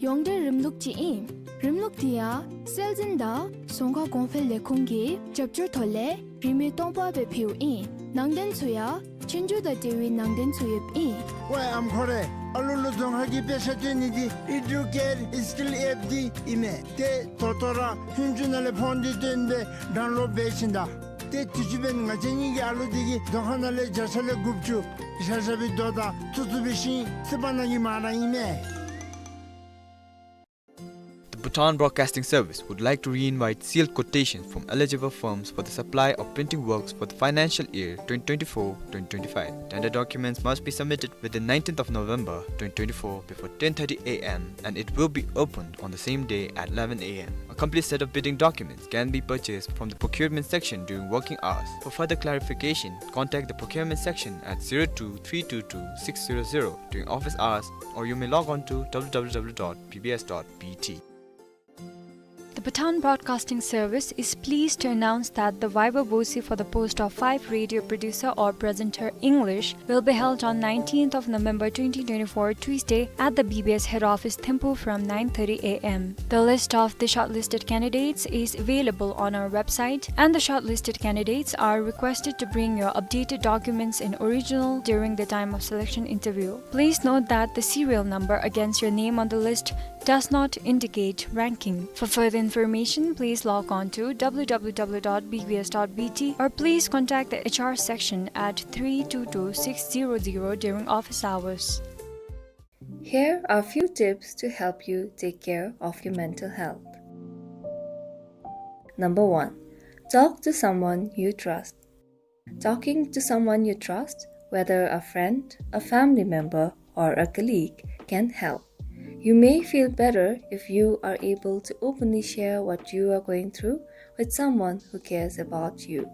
ཡོངས་འབྲེལ་རིམ་ལུགས་ཅིག་ཨིན། རིམ་ལུགས་འདི་ཡང་སྲོལ་འཛིན་དང་རྫོང་ཁ་གོང་འཕེལ་ལས་ཁུངས་ཀྱི་རྒྱབ་སྐྱོར་ཐོག་ལས་རིན་མེད་སྟོང་པ་སྦེ་ཕུལཝ་ཨིན། ནང་དོན་ཚུ་ཡང་ཆོས་རྒྱུགས་དང་འབྲེལ་བའི་ནང་དོན་ཚུ་ཡོདཔ་ཨིན། ཝའི་ཨམ་ཁོ་རེ། ཨ་ལུ་ལུ་རྫོང་ཁ་གི་དཔེ་ཆ་སྟོན་ནི་འདི་ཨི་ཌུ་ཀེར་ཨི་སི་ཀིལ་ཨེཔ་འདི་ཨིན་མས། ཏེ་ད་ལྟོ་ར་ཧུན་ཅུ་ནང་ལས་ཕོན་འདི་བཏོན་སྦེ་ཌའུན་ལོཌ་འབད་ཞིནམ་ད། ཏེ་དུས་ཅི་འབདན་ང་བཅས་གཉིས་ཀྱི་ཨ་ལུ་འདི་གིས་རྫོང་ཁ་ནང་ལས་བརྒྱ་ཆ་ལས་དགུ་བཅུ་བཞག་བཞག་པའི་རྡོ་དང་ཚུ་ཚུ་འབད་ཞིནམ་སི་པ་ནང་གི་མ་ར་ཨིན་མས། The Bhutan Broadcasting Service would like to re-invite sealed quotations from eligible firms for the supply of printing works for the financial year twenty twenty-four twenty twenty-five. Tender documents must be submitted within nineteenth of November twenty twenty-four before ten thirty A M and it will be opened on the same day at eleven A M. A complete set of bidding documents can be purchased from the procurement section during working hours. For further clarification, contact the procurement section at zero two three two two six zero zero during office hours, or you may log on to W W W dot B B S dot B T. The Bhutan Broadcasting Service is pleased to announce that the viva voce for the post of five radio producer or presenter English will be held on nineteenth of November twenty twenty-four, Tuesday, at the B B S head office, Thimphu, from nine thirty A M. The list of the shortlisted candidates is available on our website, and the shortlisted candidates are requested to bring your updated documents in original during the time of selection interview. Please note that the serial number against your name on the list does not indicate ranking. For further information, please log on to W W W dot B B S dot B T or please contact the H R section at three two two six zero zero during office hours. Here are few tips to help you take care of your mental health. Number one, talk to someone you trust. Talking to someone you trust, whether a friend, a family member, or a colleague, can help. You may feel better if you are able to openly share what you are going through with someone who cares about you.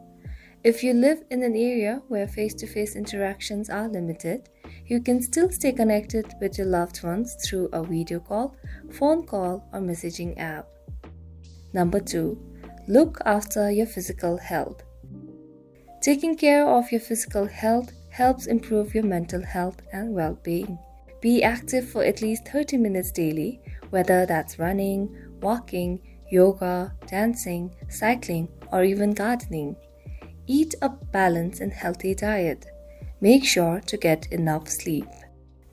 If you live in an area where face-to-face interactions are limited, you can still stay connected with your loved ones through a video call, phone call, or messaging app. Number two, look after your physical health. Taking care of your physical health helps improve your mental health and well-being. Be active for at least thirty minutes daily, whether that's running, walking, yoga, dancing, cycling, or even gardening. Eat a balanced and healthy diet. Make sure to get enough sleep.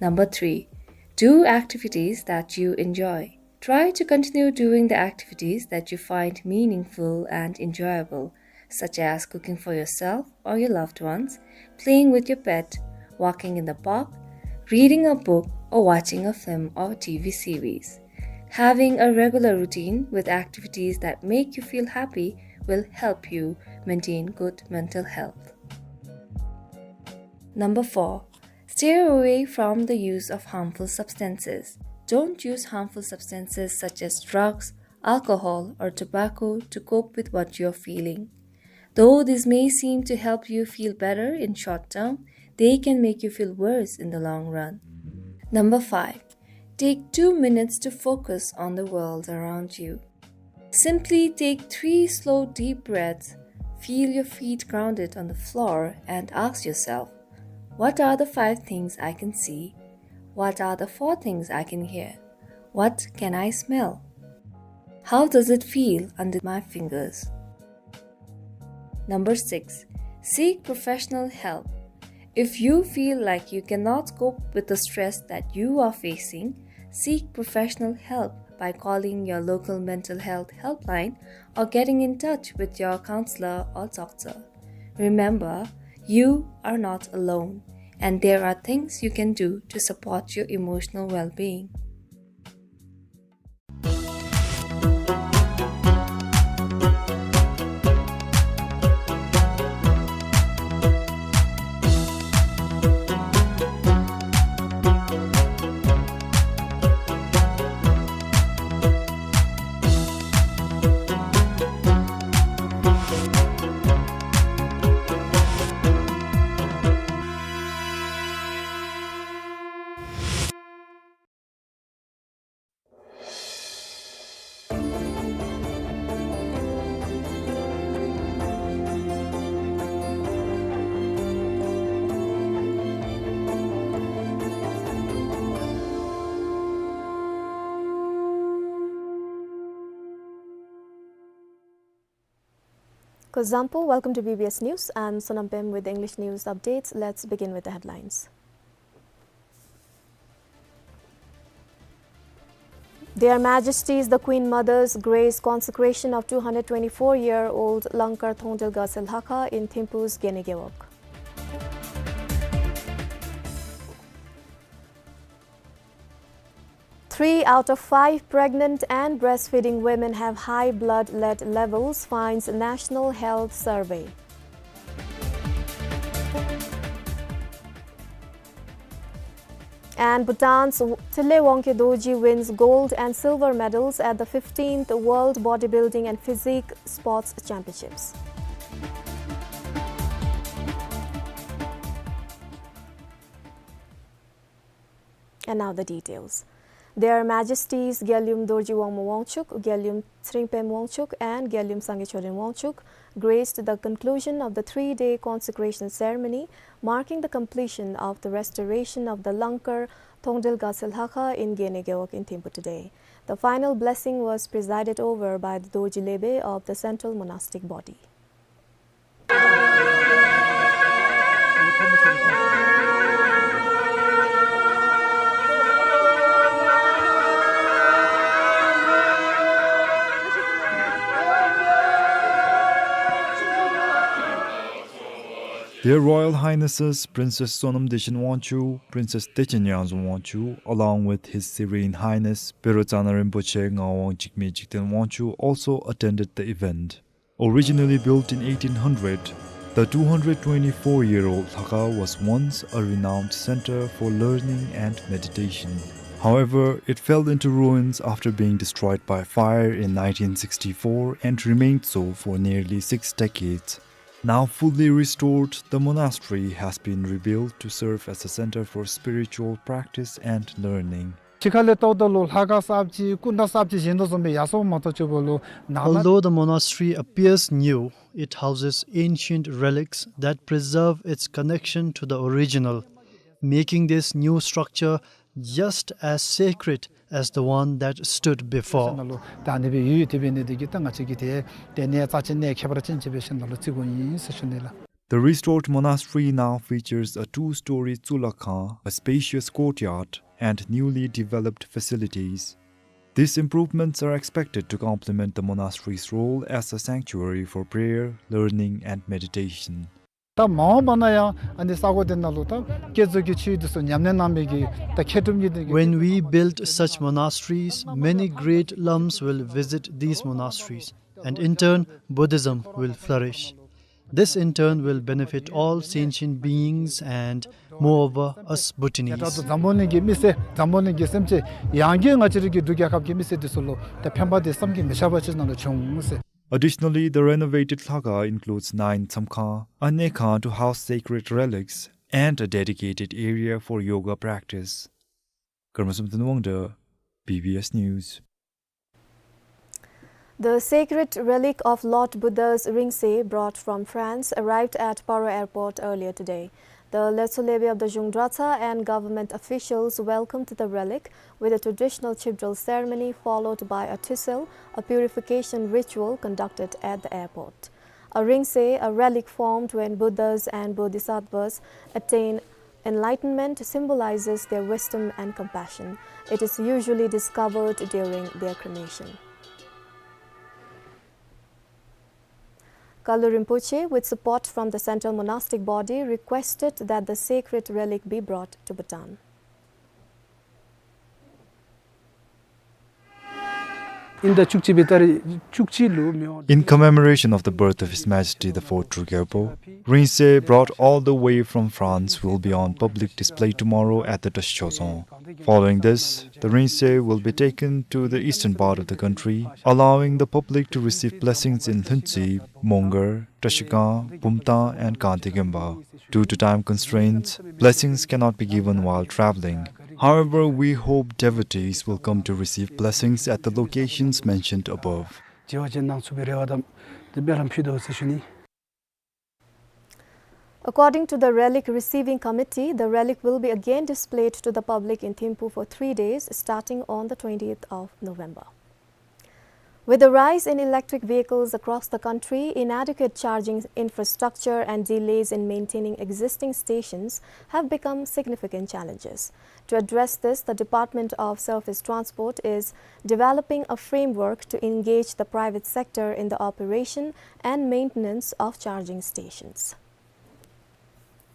Number three, do activities that you enjoy. Try to continue doing the activities that you find meaningful and enjoyable, such as cooking for yourself or your loved ones, playing with your pet, walking in the park, reading a book, or watching a film or T V series. Having a regular routine with activities that make you feel happy will help you maintain good mental health. Number four, stay away from the use of harmful substances. Don't use harmful substances such as drugs, alcohol, or tobacco to cope with what you're feeling. Though this may seem to help you feel better in short term, they can make you feel worse in the long run. Number five, take two minutes to focus on the world around you. Simply take three slow, deep breaths, feel your feet grounded on the floor, and ask yourself, "What are the five things I can see? What are the four things I can hear? What can I smell? How does it feel under my fingers?" Number six, seek professional help. If you feel like you cannot cope with the stress that you are facing, seek professional help by calling your local mental health helpline or getting in touch with your counselor or doctor. Remember, you are not alone, and there are things you can do to support your emotional well-being. Kuzuzangpo, welcome to B B S News. I'm Sonam Pem with English news updates. Let's begin with the headlines. Their Majesties the Queen Mothers grace consecration of two hundred twenty-four-year-old Langkar Thongdel Gazel Hakha in Thimphu's Gene Gewog. Three out of five pregnant and breastfeeding women have high blood lead levels, finds National Health Survey. And Bhutan's W-, Thile Wangkhe Dorji wins gold and silver medals at the fifteenth World Bodybuilding and Physique Sports Championships. And now the details. Their Majesties Gyaliyum Dorji Wangmo Wangchuck, Gyaliyum Tshering Pem Wangchuck, and Gyaliyum Sangay Choden Wangchuck graced the conclusion of the three-day consecration ceremony, marking the completion of the restoration of the Langkar Thongdel Gatsel Lhakha in Gene Gewog in Thimphu today. The final blessing was presided over by the Dorji Lebe of the Central Monastic Body. Their Royal Highnesses Princess Sonam Dechen Wangchuck, Princess Dechen Yangzom Wangchuck, along with His Serene Highness Pero Tsana Rinpoche Ngawang Jigme Jigten Wangchuck, also attended the event. Originally built in eighteen hundred, the two hundred twenty-four-year-old Lhakha was once a renowned center for learning and meditation. However, it fell into ruins after being destroyed by fire in nineteen sixty-four and remained so for nearly six decades. Now fully restored, the monastery has been rebuilt to serve as a center for spiritual practice and learning. ཕྱི་ཁ་ལས་བལྟཝ་ད་ལུ་ལྷ་ཁང་གསརཔ་ཅིག་སྐུ་འདྲ་གསརཔ་ཅིག་བཞེངས་དོ་བཟུམ་སྦེ་ཡར་སོངམ་མ་གཏོགས་ཅིག་འབདཝ་ལུ་ནང་ན། Although the monastery appears new, it houses ancient relics that preserve its connection to the original, making this new structure just as sacred as the one that stood before. ནང་ལུ་ད་ཨ་ནི་སྦེ་ཡོད་ཡོད་དེ་འབད་ནི་འདི་གིས་ད་ང་བཅས་ཀྱིས་ཏེ་དེ་གནས་རྩ་ཆེན་གནས་ཁྱད་པར་ཅན་ཅིག་སྦེ་ཞིནམ་ལས་བརྩི་དགོཔ་ཨིན་ཟེར་ཞུ་ནི་ལགས། The restored monastery now features a two-story Tsulakkhang, a spacious courtyard, and newly developed facilities. These improvements are expected to complement the monastery's role as a sanctuary for prayer, learning, and meditation. ད་མ་འོངས་པ་ན་ཡང་ཨ་ནི་ས་གོ་དེ་ནང་ལུ་ད་བསྐྱེད་རྫོགས་ཀྱི་ཆོས་འདི་ཚུ་ཉམས་ལེན་གནང་མི་གི་ད་མཁས་གྲུབ་གཉིས་ལྡན་གྱི། When we build such monasteries, many great lumps will visit these monasteries, and in turn, Buddhism will flourish. This in turn will benefit all sentient beings and, moreover, us Bhutanese. ད་ལྟོ་འཛམ་བུ་གླིང་གི་མི་སེར་འཛམ་བུ་གླིང་གི་སེམས་ཅན་ཡང་བསྐྱར་ང་བཅས་རའི་གི་འབྲུག་རྒྱལ་ཁབ་ཀྱི་མི་སེར་འདི་ཚུ་ལུ་ད་ཕན་པ་འདི་བསམ་གྱིས་མི་ཁྱབ་པ་ཅིག་ནང་ལུ་བྱུང་ཟེར། Additionally, the renovated Lhakha includes nine Tsamkhang, a Nekhang to house sacred relics, and a dedicated area for yoga practice. Karma Samten Wangda, B B S News. The sacred relic of Lord Buddha's Ringse, brought from France, arrived at Paro Airport earlier today. The Letsho Lebe of the Zhung Dratshang and government officials welcomed the relic with a traditional chibdral ceremony followed by a tusil, a purification ritual conducted at the airport. A ringse, a relic formed when Buddhas and Bodhisattvas attain enlightenment, symbolizes their wisdom and compassion. It is usually discovered during their cremation. Kalu Rinpoche, with support from the Central Monastic Body, requested that the sacred relic be brought to Bhutan. In the བཅུ་གཅིག་པའི་ཏ་རིག་བཅུ་གཅིག་ལུ་མི་དབང། In commemoration of the birth of His Majesty the Fourth True Gelpo, Ringse, brought all the way from France, will be on public display tomorrow at the Dresho Chodzong. Following this, the Ringse will be taken to the eastern part of the country, allowing the public to receive blessings in Lhuentse, Mongar, Trashigang, Bumthang, and Kangte Gempa. Due to time constraints, blessings cannot be given while traveling. However, we hope devotees will come to receive blessings at the locations mentioned above. བྱེད་པ་ཅིན་གནང་ཚུགས་པའི་རེ་བ་དང་དེ་སྦེ་ར་ཕུལ་དོ་ཟེར་ཞུ་ནི། According to the Relic Receiving Committee, the relic will be again displayed to the public in Thimphu for three days, starting on the twentieth of November. With the rise in electric vehicles across the country, inadequate charging infrastructure and delays in maintaining existing stations have become significant challenges. To address this, the Department of Surface Transport is developing a framework to engage the private sector in the operation and maintenance of charging stations.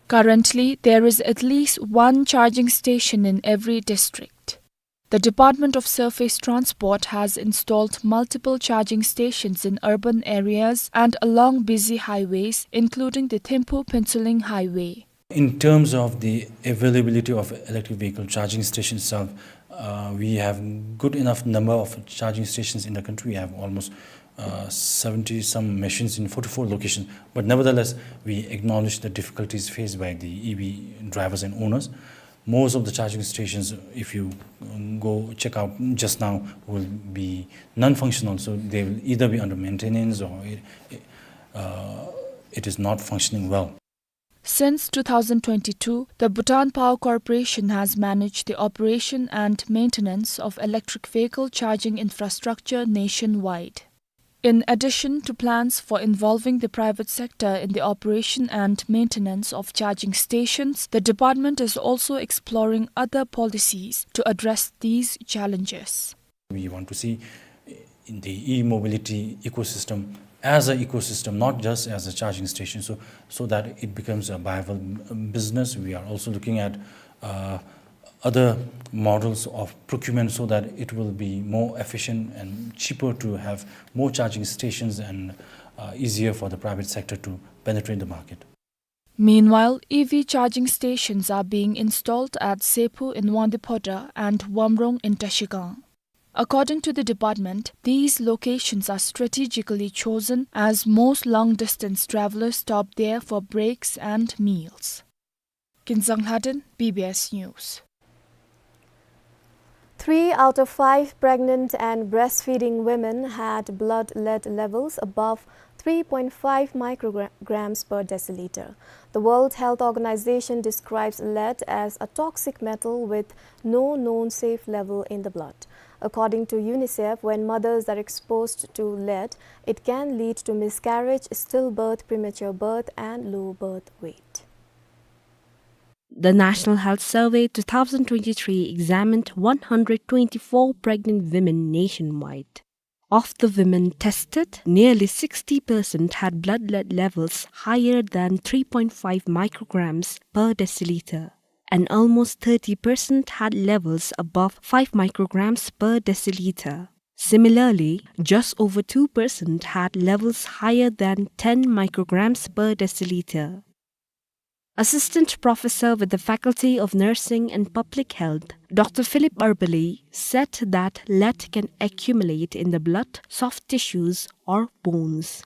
Currently, there is at least one charging station in every district. The Department of Surface Transport has installed multiple charging stations in urban areas and along busy highways, including the Thimphu-Phuentsholing Highway. In terms of the availability of electric vehicle charging stations itself, uh, we have good enough number of charging stations in the country. We have almost, uh, seventy some machines in forty-four locations. But nevertheless, we acknowledge the difficulties faced by the E V drivers and owners. Most of the charging stations, if you, um, go check out just now, will be non-functional, so they will either be under maintenance or it, uh, it is not functioning well. Since two thousand twenty-two, the Bhutan Power Corporation has managed the operation and maintenance of electric vehicle charging infrastructure nationwide. In addition to plans for involving the private sector in the operation and maintenance of charging stations, the department is also exploring other policies to address these challenges. We want to see in the e-mobility ecosystem as an ecosystem, not just as a charging station, so, so that it becomes a viable business. We are also looking at, uh, other models of procurement so that it will be more efficient and cheaper to have more charging stations and, uh, easier for the private sector to penetrate the market. Meanwhile, E V charging stations are being installed at Sephu in Wangdue Phodrang and Wamrong in Trashigang. According to the department, these locations are strategically chosen as most long-distance travelers stop there for breaks and meals. Kinzang Lhaden, B B S News. Three out of five pregnant and breastfeeding women had blood lead levels above three point five micrograms per deciliter. The World Health Organization describes lead as a toxic metal with no known safe level in the blood. According to UNICEF, when mothers are exposed to lead, it can lead to miscarriage, stillbirth, premature birth, and low birth weight. The National Health Survey two thousand twenty-three examined one hundred twenty-four pregnant women nationwide. Of the women tested, nearly sixty percent had blood lead levels higher than three point five micrograms per deciliter, and almost thirty percent had levels above five micrograms per deciliter. Similarly, just over two percent had levels higher than ten micrograms per deciliter. Assistant professor with the Faculty of Nursing and Public Health, Doctor Philip Arbally, said that lead can accumulate in the blood, soft tissues, or bones.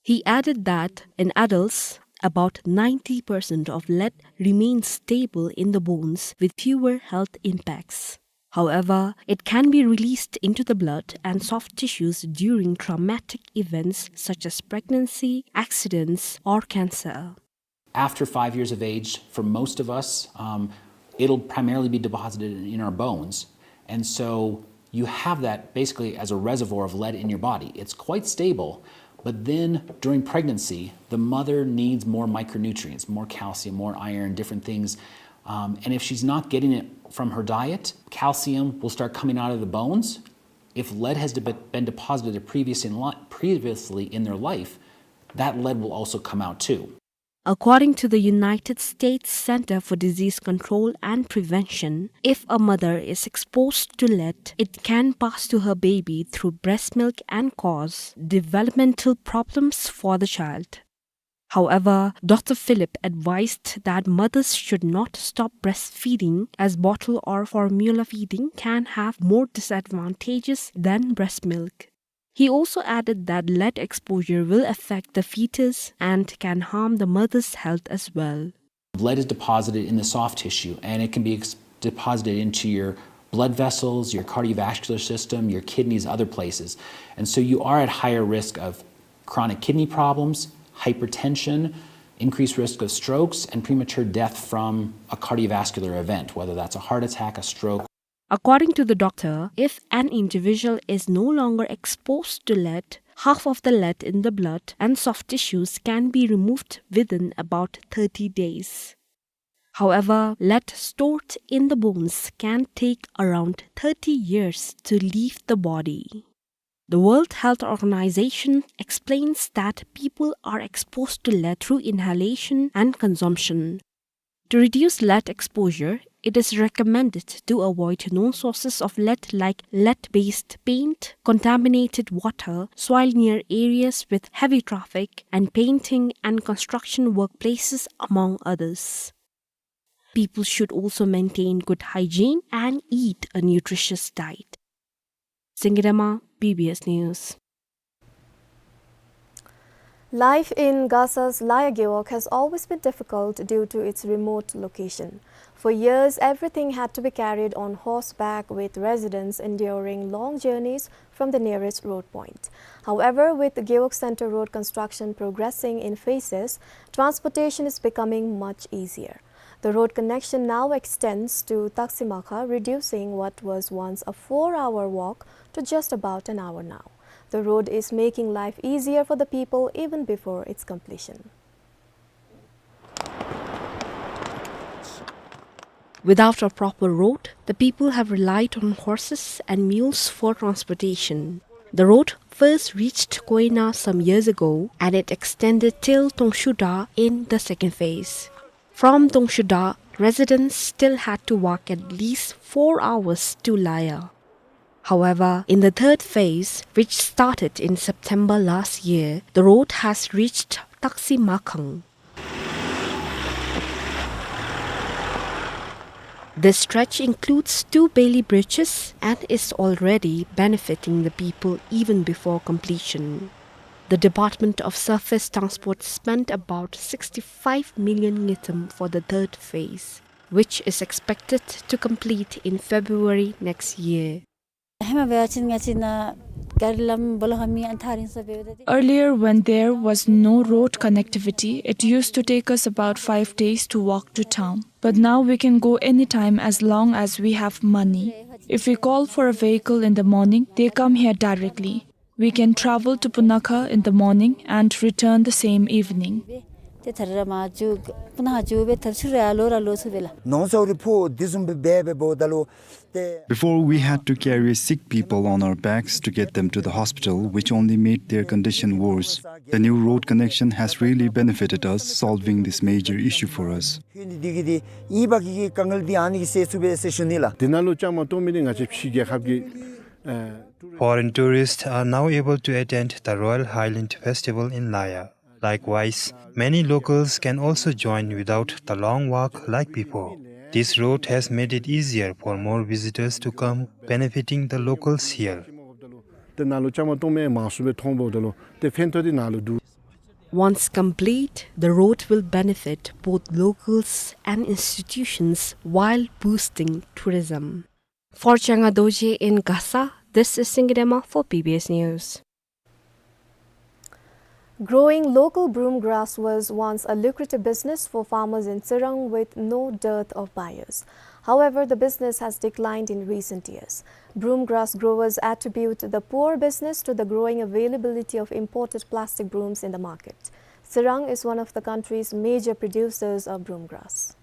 He added that in adults, about ninety percent of lead remains stable in the bones with fewer health impacts. However, it can be released into the blood and soft tissues during traumatic events such as pregnancy, accidents, or cancer. After five years of age, for most of us, um, it'll primarily be deposited in, in our bones. And so you have that basically as a reservoir of lead in your body. It's quite stable, but then during pregnancy, the mother needs more micronutrients, more calcium, more iron, different things. Um, and if she's not getting it from her diet, calcium will start coming out of the bones. If lead has de-, been deposited previous in li-, previously in their life, that lead will also come out too. According to the United States Center for Disease Control and Prevention, if a mother is exposed to lead, it can pass to her baby through breast milk and cause developmental problems for the child. However, Doctor Philip advised that mothers should not stop breastfeeding, as bottle or formula feeding can have more disadvantages than breast milk. He also added that lead exposure will affect the fetus and can harm the mother's health as well. Lead is deposited in the soft tissue, and it can be ex-, deposited into your blood vessels, your cardiovascular system, your kidneys, other places. And so you are at higher risk of chronic kidney problems, hypertension, increased risk of strokes, and premature death from a cardiovascular event, whether that's a heart attack, a stroke. According to the doctor, if an individual is no longer exposed to lead, half of the lead in the blood and soft tissues can be removed within about thirty days. However, lead stored in the bones can take around thirty years to leave the body. The World Health Organization explains that people are exposed to lead through inhalation and consumption. To reduce lead exposure, it is recommended to avoid known sources of lead like lead-based paint, contaminated water, soil near areas with heavy traffic, and painting and construction workplaces, among others. People should also maintain good hygiene and eat a nutritious diet. Zengin Dema, B B S News. Life in Gaza's Laia Gewog has always been difficult due to its remote location. For years, everything had to be carried on horseback, with residents enduring long journeys from the nearest road point. However, with Gewog Center road construction progressing in phases, transportation is becoming much easier. The road connection now extends to Taksimakha, reducing what was once a four-hour walk to just about an hour now. The road is making life easier for the people even before its completion. Without a proper road, the people have relied on horses and mules for transportation. The road first reached Koina some years ago, and it extended till Tongshuda in the second phase. From Tongshuda, residents still had to walk at least four hours to Laya. However, in the third phase, which started in September last year, the road has reached Taksimakhang. This stretch includes two bailey bridges and is already benefiting the people even before completion. The Department of Surface Transport spent about sixty-five million ngultrum for the third phase, which is expected to complete in February next year. Earlier, when there was no road connectivity, it used to take us about five days to walk to town. But now we can go anytime as long as we have money. If we call for a vehicle in the morning, they come here directly. We can travel to Punakha in the morning and return the same evening. ཏེ་ད་རེས་ར་མར་འགྱོ་སྤུ་ན་ཁ་འགྱོ་སྦེ་ཐབས་ཚུ་ར་ལོག་ར་ལོག་ཚུགས་པས་ལགས། ནོར་འཁྲུལ་རེ་ཕོག་དེ་བཟུམ་སྦེ་འབད་འབདཝ་ད་ལུ་ཏེ། Before, we had to carry sick people on our backs to get them to the hospital, which only made their condition worse. The new road connection has really benefited us, solving this major issue for us. ཁྱོད་འདི་གི་འདི་ཨིན་པ་གི་གི་དཀའ་ངལ་འདི་ཨ་ནི་གིས་སེལ་ཚུགས་པས་ཟེར་ཞུ་ནི་ལགས། དེ་ནང་ལུ་བཅའ་མར་གཏོགས་མི་འདི་ང་བཅས་ཕྱི་རྒྱལ་ཁབ་ཀྱི་ཨ། Foreign tourists are now able to attend the Royal Highland Festival in Laya. Likewise, many locals can also join without the long walk like before. This road has made it easier for more visitors to come, benefiting the locals here. ཏེ་ནཱ་ལུ་བཅའ་མར་གཏོགས་མི་མང་སུ་སྦེ་མཐོང་འབདཝ་ད་ལུ་ཏེ་ཕན་ཐོགས་འདི་ནཱ་ལུ་འདུག། Once complete, the road will benefit both locals and institutions while boosting tourism. For Changa Dorji in Gasa, this is Singye Dema for B B S News. Growing local broom grass was once a lucrative business for farmers in Tsirang with no dearth of buyers. However, the business has declined in recent years. Broom grass growers attribute the poor business to the growing availability of imported plastic brooms in the market. Tsirang is one of the country's major producers of broom grass.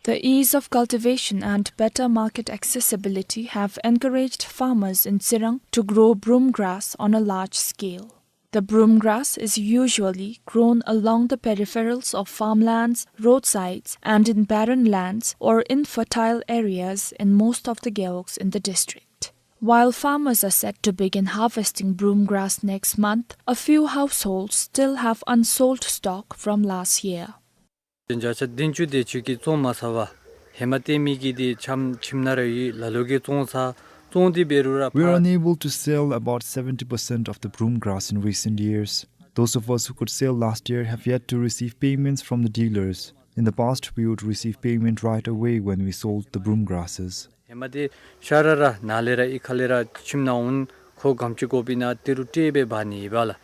The ease of cultivation and better market accessibility have encouraged farmers in Tsirang to grow broom grass on a large scale. The broom grass is usually grown along the peripherals of farmlands, roadsides, and in barren lands or infertile areas in most of the gewogs in the district. While farmers are set to begin harvesting broom grass next month, a few households still have unsold stock from last year. བརྒྱ་ཆ་བདུན་ཅུ་དེ་ཅིག་གིས་བཙོང་མ་ཚར་བས། ཧེ་མ་སྟོན་མི་གི་འདི་ཆམ་ཁྱིམ་ནང་ར་ཡོད། ལ་ལུ་གིས་བཙོང་ཚར། བཙོང་སྟེ་འབད་རུང་ར། We are unable to sell about seventy percent of the broom grass in recent years. Those of us who could sell last year have yet to receive payments from the dealers. In the past, we would receive payment right away when we sold the broom grasses. ཧེ་མ་འདི་ཤ་ར་ར་ནཱ་ལས་ར་གཡུས་ཁ་ལས་ར་ཁྱིམ་ནང་འོང་། ཁོ་ག་དེམ་ཅིག་དགོཔ་ཨིན་ན་དེ་རུ་སྤྲོད་སྦེ་འབག་ནི་ཨིན་པས་ལགས།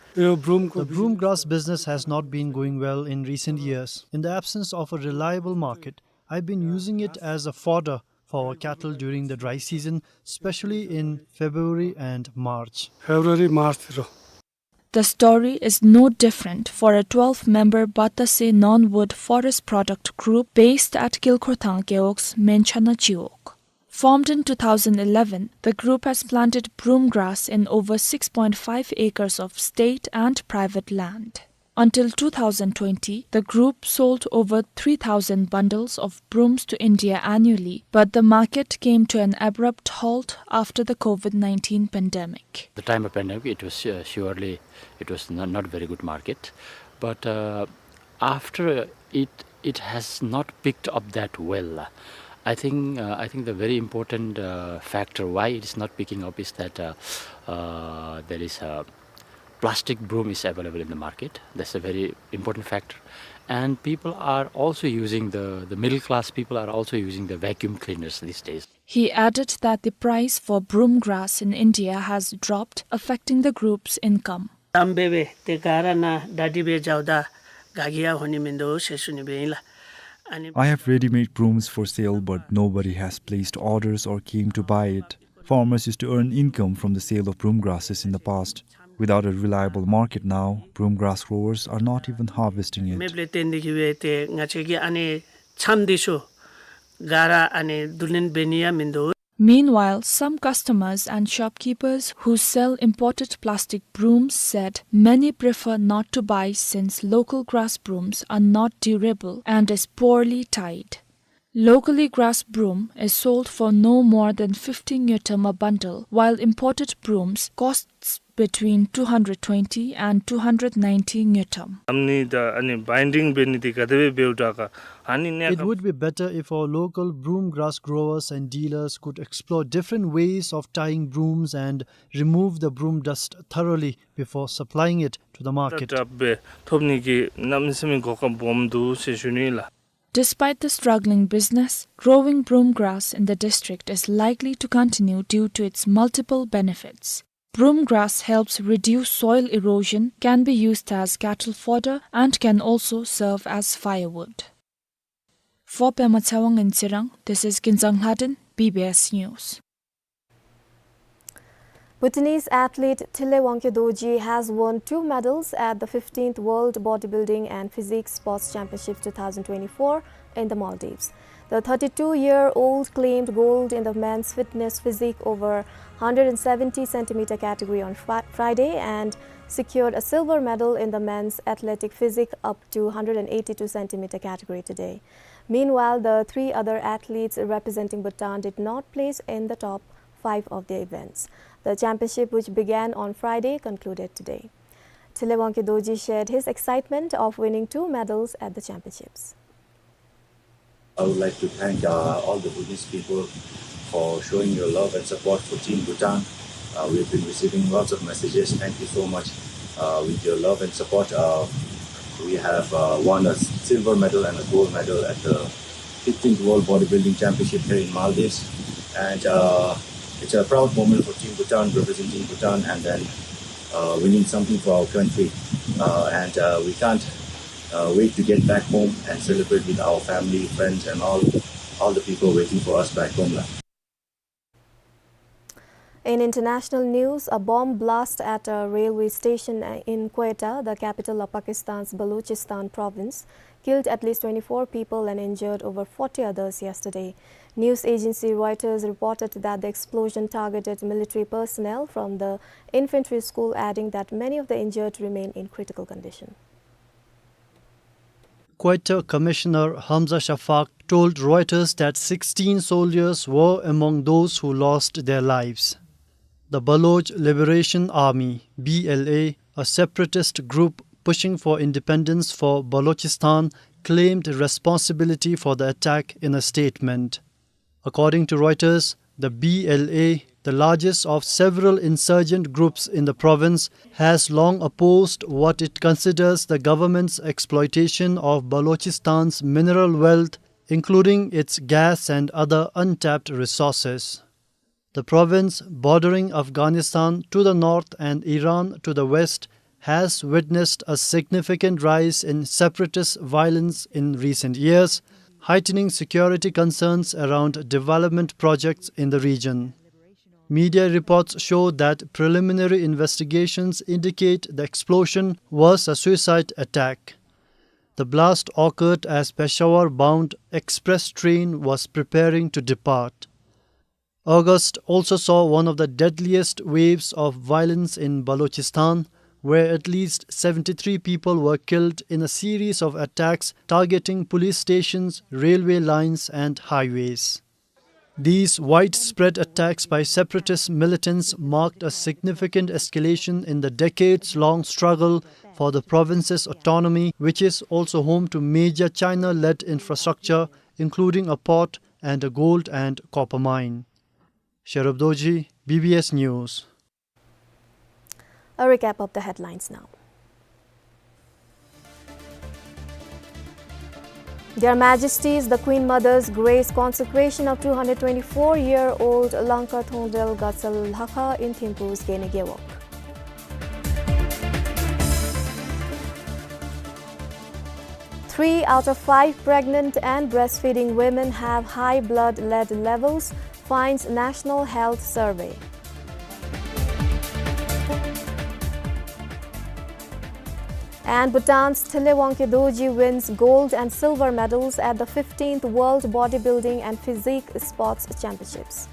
The broom grass business has not been going well in recent years. In the absence of a reliable market, I've been using it as a fodder for our cattle during the dry season, especially in February and March. February, March ལུ། The story is no different for a twelve-member Batase non-wood forest product group based at Kilkhorthang Gewog's Menchana Chiwog. Formed in two thousand eleven, the group has planted broom grass in over six point five acres of state and private land. Until two thousand twenty, the group sold over three thousand bundles of brooms to India annually, but the market came to an abrupt halt after the COVID nineteen pandemic. The time of pandemic, it was, uh, surely, it was not, not a very good market. But, uh, after it, it has not picked up that well. I think, uh, I think the very important, uh, factor why it is not picking up is that, uh, uh, there is a Plastic broom is available in the market. That's a very important factor. And people are also using the, the middle class people are also using the vacuum cleaners these days. He added that the price for broom grass in India has dropped, affecting the group's income. དམ་སྦེ་སྦེ་ཏེ་ག་ར་ནཱ་ད་འདི་སྦེ་འགྱོཝ་ད་ག་གིས་ཡང་འོང་ནི་མིན་འདུག་ཟེར་ཞུ་ནི་སྦེ་ཨིན་ལགས། ཨ་ནི། I have ready-made brooms for sale, but nobody has placed orders or came to buy it. Farmers used to earn income from the sale of broom grasses in the past. Without a reliable market now, broom grass growers are not even harvesting it. མེདཔ་ལས་བརྟེན་ཏེ་གིས་སྦེ་ཏེ་ང་བཅས་ཀྱི་ཨ་ནི་ཆམ་འདི་ཚུ་ག་ར་ཨ་ནི་བསྡུ་ལེན་འབད་ནི་ཡང་མིན་འདུག། Meanwhile, some customers and shopkeepers who sell imported plastic brooms said many prefer not to buy since local grass brooms are not durable and is poorly tied. Locally, grass broom is sold for no more than fifty ngultrum a bundle, while imported brooms costs between two hundred twenty and two hundred ninety ngultrum. ཨ་ནི་ད་ཨ་ནི་བའིན་ཌིང་འབད་ནི་འདི་ག་དེ་སྦེ་འབདཝ་ད་ག་ཨ་ནི་གནས་It སྐབས་would be better if our local broom grass growers and dealers could explore different ways of tying brooms and remove the broom dust thoroughly before supplying it to the market. སྦེ་ཐོབ་ནི་གི་གནམ་མེད་ས་མེད་གོ་སྐབས་སྦོམ་འདུག་ཟེར་ཞུ་ནི་ལགས། Despite the struggling business, growing broom grass in the district is likely to continue due to its multiple benefits. Broom grass helps reduce soil erosion, can be used as cattle fodder, and can also serve as firewood. For Pema Tshewang in Tsirang, this is Kinzang Lhaden, B B S News. Bhutanese athlete Thile Wangkyo Dorji has won two medals at the fifteenth World Bodybuilding and Physique Sports Championships two thousand twenty-four in the Maldives. The thirty-two-year-old claimed gold in the men's fitness physique over hundred seventy centimeter category on Fri-, Friday and secured a silver medal in the men's athletic physique up to hundred eighty-two centimeter category today. Meanwhile, the three other athletes representing Bhutan did not place in the top five of the events. The championship, which began on Friday, concluded today. Thile Wangkyo Dorji shared his excitement of winning two medals at the championships. I would like to thank, uh, all the Bhutanese people for showing your love and support for Team Bhutan. Uh, we've been receiving lots of messages. Thank you so much. Uh, with your love and support, uh, we have, uh, won a silver medal and a gold medal at the fifteenth World Bodybuilding Championship here in Maldives. And, uh, it's a proud moment for Team Bhutan, representing Bhutan, and then, uh, winning something for our country. Uh, and, uh, we can't, uh, wait to get back home and celebrate with our family, friends, and all, all the people waiting for us back home, la. In international news, a bomb blast at a railway station in Quetta, the capital of Pakistan's Balochistan province, killed at least twenty-four people and injured over forty others yesterday. News agency Reuters reported that the explosion targeted military personnel from the infantry school, adding that many of the injured remain in critical condition. Quetta Commissioner Hamza Shafaq told Reuters that sixteen soldiers were among those who lost their lives. The Baloch Liberation Army, B L A, a separatist group pushing for independence for Balochistan, claimed responsibility for the attack in a statement. According to Reuters, the B L A, the largest of several insurgent groups in the province, has long opposed what it considers the government's exploitation of Balochistan's mineral wealth, including its gas and other untapped resources. The province, bordering Afghanistan to the north and Iran to the west, has witnessed a significant rise in separatist violence in recent years, heightening security concerns around development projects in the region. Media reports show that preliminary investigations indicate the explosion was a suicide attack. The blast occurred as Peshawar-bound express train was preparing to depart. August also saw one of the deadliest waves of violence in Balochistan, where at least seventy-three people were killed in a series of attacks targeting police stations, railway lines, and highways. These widespread attacks by separatist militants marked a significant escalation in the decades-long struggle for the province's autonomy, which is also home to major China-led infrastructure, including a port and a gold and copper mine. Sherub Dorji, B B S News. A recap of the headlines now. Their Majesties the Queen Mother's grace consecration of two hundred twenty-four-year-old Langkar Thongdel Gatsal Lhakha in Thimphu's Gene Gewog. Three out of five pregnant and breastfeeding women have high blood lead levels, finds National Health Survey. And Bhutan's Thile Wangkhe Dorji wins gold and silver medals at the fifteenth World Bodybuilding and Physique Sports Championships.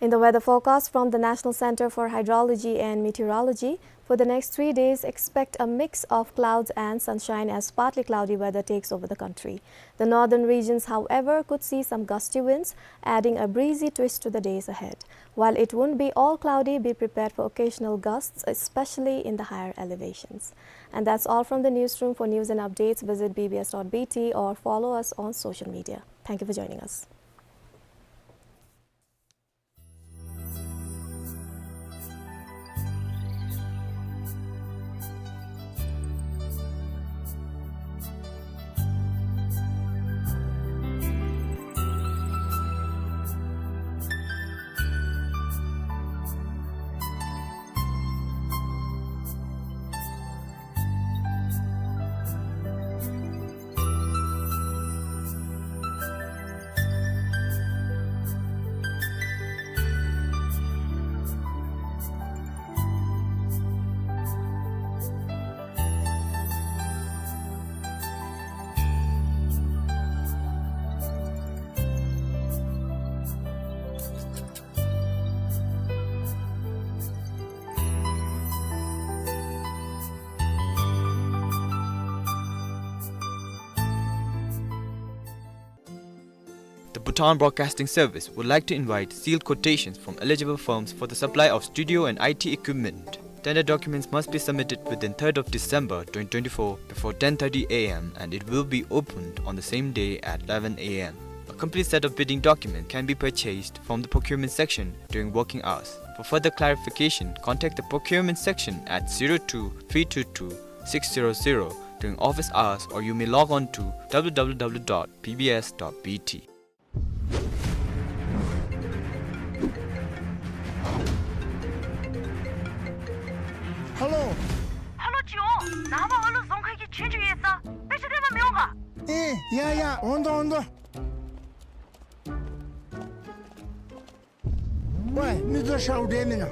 In the weather forecast from the National Center for Hydrology and Meteorology, for the next three days, expect a mix of clouds and sunshine as partly cloudy weather takes over the country. The northern regions, however, could see some gusty winds, adding a breezy twist to the days ahead. While it won't be all cloudy, be prepared for occasional gusts, especially in the higher elevations. And that's all from the newsroom. For news and updates, visit B B S dot B T or follow us on social media. Thank you for joining us. The Bhutan Broadcasting Service would like to invite sealed quotations from eligible firms for the supply of studio and I T equipment. Tender documents must be submitted within third of December twenty twenty-four before ten thirty A M and it will be opened on the same day at eleven A M. A complete set of bidding documents can be purchased from the procurement section during working hours. For further clarification, contact the procurement section at zero two three two two six zero zero during office hours, or you may log on to W W W dot B B S dot B T. ཧེ་ལོ། ཧེ་ལོ་ཅིག་འོང་། ནངས་པ་ཨ་ལུ་རྫོང་ཁ་གི་ཆོས་རྒྱུགས་ཡོད་ས། དཔེ་ཆ་སྟོན་པར་མི་འོང་ག། ཨེ་ཡ་ཡ། འོང་དོ་འོང་དོ། ཝེ། མི་ཚུ་ཤཝ་འདྲ་མེན་ན།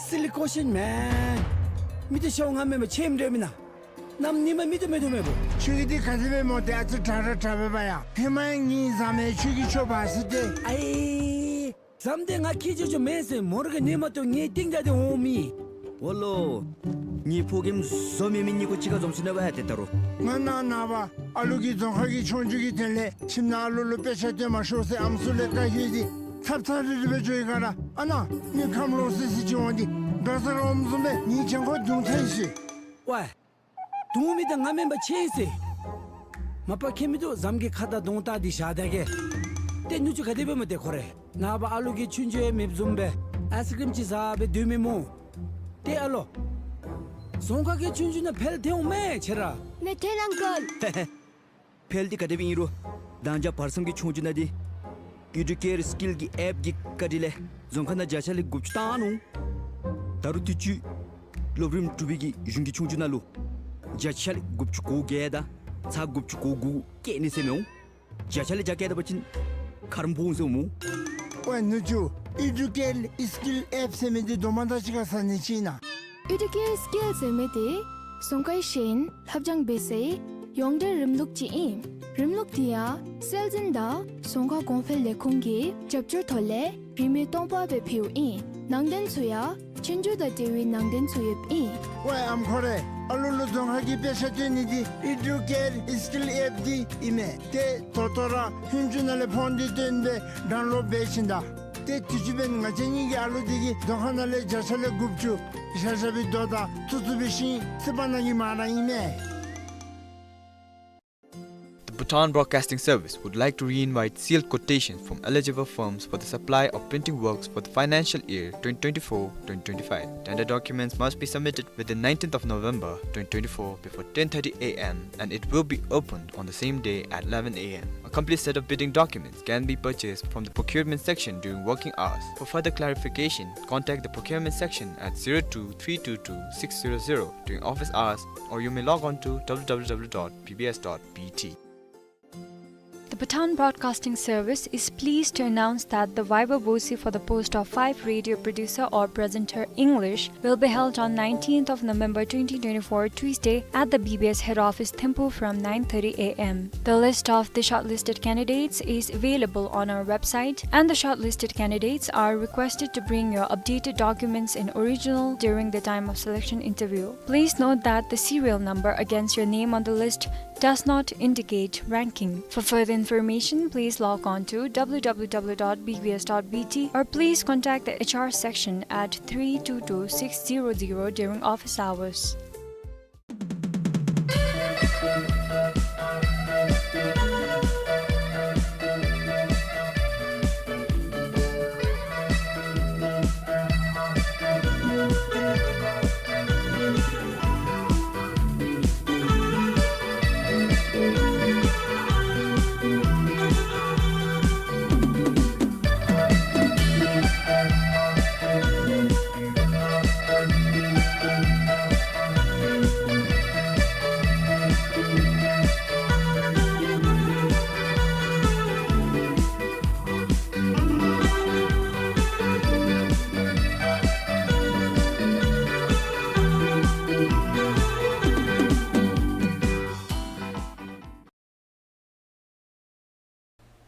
Silly question, man. མི་ཚུ་ཤཝ་ང་མེན་པར་ཆེམ་འདྲ་མེན་ན། གནམ་ཉིནམ་མི་ཚུ་མེད་དོ་མེད་པོ། ཁྱོད་ཀྱི་འདི་ག་དེ་སྦེ་སྨོ། ཏེ་ཨ་ཙི་དྲག་དྲག་དྲག་པས་པ་ཡ། ཧེ་མ་ཡང་ངེའི་ཟམ་མེ་ཁྱོད་ཀྱིས་ཆོག་པ་ཟེར་ཏེ། ཨའི། ཟམ་འདི་ང་ཁྱེད་ཅོ་ཅོ་མེན་ཟེར་མོ་ར་གི་ཉིནམ་ཏོ་ངེའི་སྟེང་ད་ཏེ་འོང་མི། འོ་ལོ། ངེའི་ཕོ་རྒནམ་བཟོ་མེད་མི་གཉིས་ཀོ་གཅིག་ཁར་འཛོམས་སོ་ནུག་པ་ཡ། ཏེ་ད་རུང་ང་ནངས་པ་ཨ་ལུ་གིས་རྫོང་ཁ་གི་ཆོས་རྒྱུགས་ཀྱི་དོན་ལས་ཁྱིམ་ནང་ཨ་ལུ་ལུ་དཔེ་ཆ་སྟོན་མ་ཤོག་ཟེར་ཨམ་སྲུ་ལས་བཀའ་བཀྱོན་ཏེ་ཚབ་ཚབ་རིལ་རི་སྦེ་འགྱོ་ཡི་ག་ར། ཨ་ནཱ་མི་ཁམས་ལོག་སི་སི་ཅིག་འོང་སྟེ་འགྲོ་ས་ར་འོངམ་བཟུམ་སྦེ་ངེའི་གྱང་ཁར་དུང་ཐལ་ཡི་ཤིག། ཝེ། དུང་མི་དང་ང་མེན་པར་ཆེ་ཟེར། མ་པ་ཁྱད་མིན་འདུག། ཟམ་གྱི་ཁ་དར་དོང་བཏགས་ཏེ་བཞག་ད་གེ། ཏེ་ནུ་གཅུང་ག་དེ་སྦེ་སྨོ་ཏེ་ཁོ་རེ། ནངས་པ་ཨ་ལུ་གིས་ཆོས་རྒྱུགས་ཡང་མེདཔ་བཟུམ་སྦེ་ཨའིས་ཀྲིམ་ཅིག་བཟའ་སྦེ་སྡོད་མི་སྨོ། ཏེ་ཨ་ལོ། རྫོང་ཁ་གི་ཆོས་རྒྱུགས་ནང་འཕེལ་ཐལ་འོང་མས་ཁྱེད་ར། ནེ་ཐེན་ཨང་ཀལ། འཕེལ་འདི་ག་དེ་སྦེ་ཨིན་རུང་མདང་ཞག་བར་མཚམས་ཀྱི་ཆོས་རྒྱུགས་ནང་འདི་ཨི་ཌུ་ཀེར་སི་ཀིལ་གྱི་ཨེཔ་གི་བཀའ་དྲིན་ལས་རྫོང་ཁ་ནང་བརྒྱ་ཆ་ལས་དགུ་བཅུ་བཏང་ནུག། ད་རུང་དུས་ཅི་སློབ་རིམ་དྲུག་པའི་གི་གཞུང་གི་ཆོས་རྒྱུགས་ནང་ལུ་བརྒྱ་ཆ་ལས་དགུ་བཅུ་གོ་བརྒྱད་དང་ཚག་དགུ་བཅུ་གོ་དགུ་བཀལ་ནི་ཟེར་མི་འོང་། བརྒྱ་ཆ་ལས་བརྒྱ་བཀལ་ད་པ་ཅིན་ཁ་ར་སྦོམ་ཟེར་འོང་སྨོ། ཝེ་ནུ་གཅུང་། ཨི་ཌུ་ཀེར་སི་ཀིལ་ཨེཔ་ཟེར་མི་འདི་དོ་མ་དང་གཅིག་ཁར་ཟ་ནི་ཅིག་ཨིན་ན། ཨི་ཌུ་ཀེར་སི་ཀིལ་ཟེར་མི་འདི་རྫོང་ཁའི་ཤེས་ཡོན་ལྷབ་སྦྱང་འབད་སའི་ཡོངས་འབྲེལ་རིམ་ལུགས་ཅིག་ཨིན། རིམ་ལུགས་འདི་ཡང་སྲོལ་འཛིན་དང་རྫོང་ཁ་གོང་འཕེལ་ལས་ཁུངས་ཀྱི་རྒྱབ་སྐྱོར་ཐོག་ལས་རིན་མེད་སྟོང་པ་སྦེ་ཕུལཝ་ཨིན། ནང་དོན་ཚུ་ཡང་ཆོས་རྒྱུགས་དང་འབྲེལ་བའི་ནང་དོན་ཚུ་ཡོདཔ་ཨིན། ཝེ་ཨམ་ཁོ་རེ། ཨ་ལུ་ལུ་རྫོང་ཁ་གི་དཔེ་ཆ་སྟོན་ནི་འདི་ཨི་ཌུ་ཀེར་སི་ཀིལ་ཨེཔ་འདི་ཨིན་མས། ཏེ་ད་ལྟོ་ར་ཧུན་ཅུ་ནང་ལས་ཕོན་འདི་བཏོན་སྦེ་ཌའུན་ལོཌ་འབད་ཞིནམ་ད། ཏེ་དུས་ཅི་འབདན་ང་བཅས་གཉིས་ཀྱི་ཨ་ལུ་འདི་གིས་རྫོང་ཁ་ནང་ལས་བརྒྱ་ཆ་ལས་དགུ་བཅུ་བཞག་བཞག་པའི་རྡོ་དང་ཐུག་ཐུག་པའི་ཤིང་བསིལ་བ་ནང་གི་མར་ར་ཨིན་མས། The Bhutan Broadcasting Service would like to re-invite sealed quotations from eligible firms for the supply of printing works for the financial year twenty twenty-four twenty twenty-five. Tender documents must be submitted within nineteenth of November twenty twenty-four before ten thirty a m and it will be opened on the same day at eleven a m. A complete set of bidding documents can be purchased from the procurement section during working hours. For further clarification, contact the procurement section at zero two three two two six zero zero during office hours, or you may log on to w w w dot b b s dot b t. The Bhutan Broadcasting Service is pleased to announce that the viva voce for the post of five radio producer or presenter English will be held on nineteenth of November twenty twenty-four, Tuesday, at the B B S head office, Thimphu, from nine thirty a m. The list of the shortlisted candidates is available on our website, and the shortlisted candidates are requested to bring your updated documents in original during the time of selection interview. Please note that the serial number against your name on the list does not indicate ranking. For further information, please log on to w w w dot b b s dot b t or please contact the H R section at three two two six zero zero during office hours.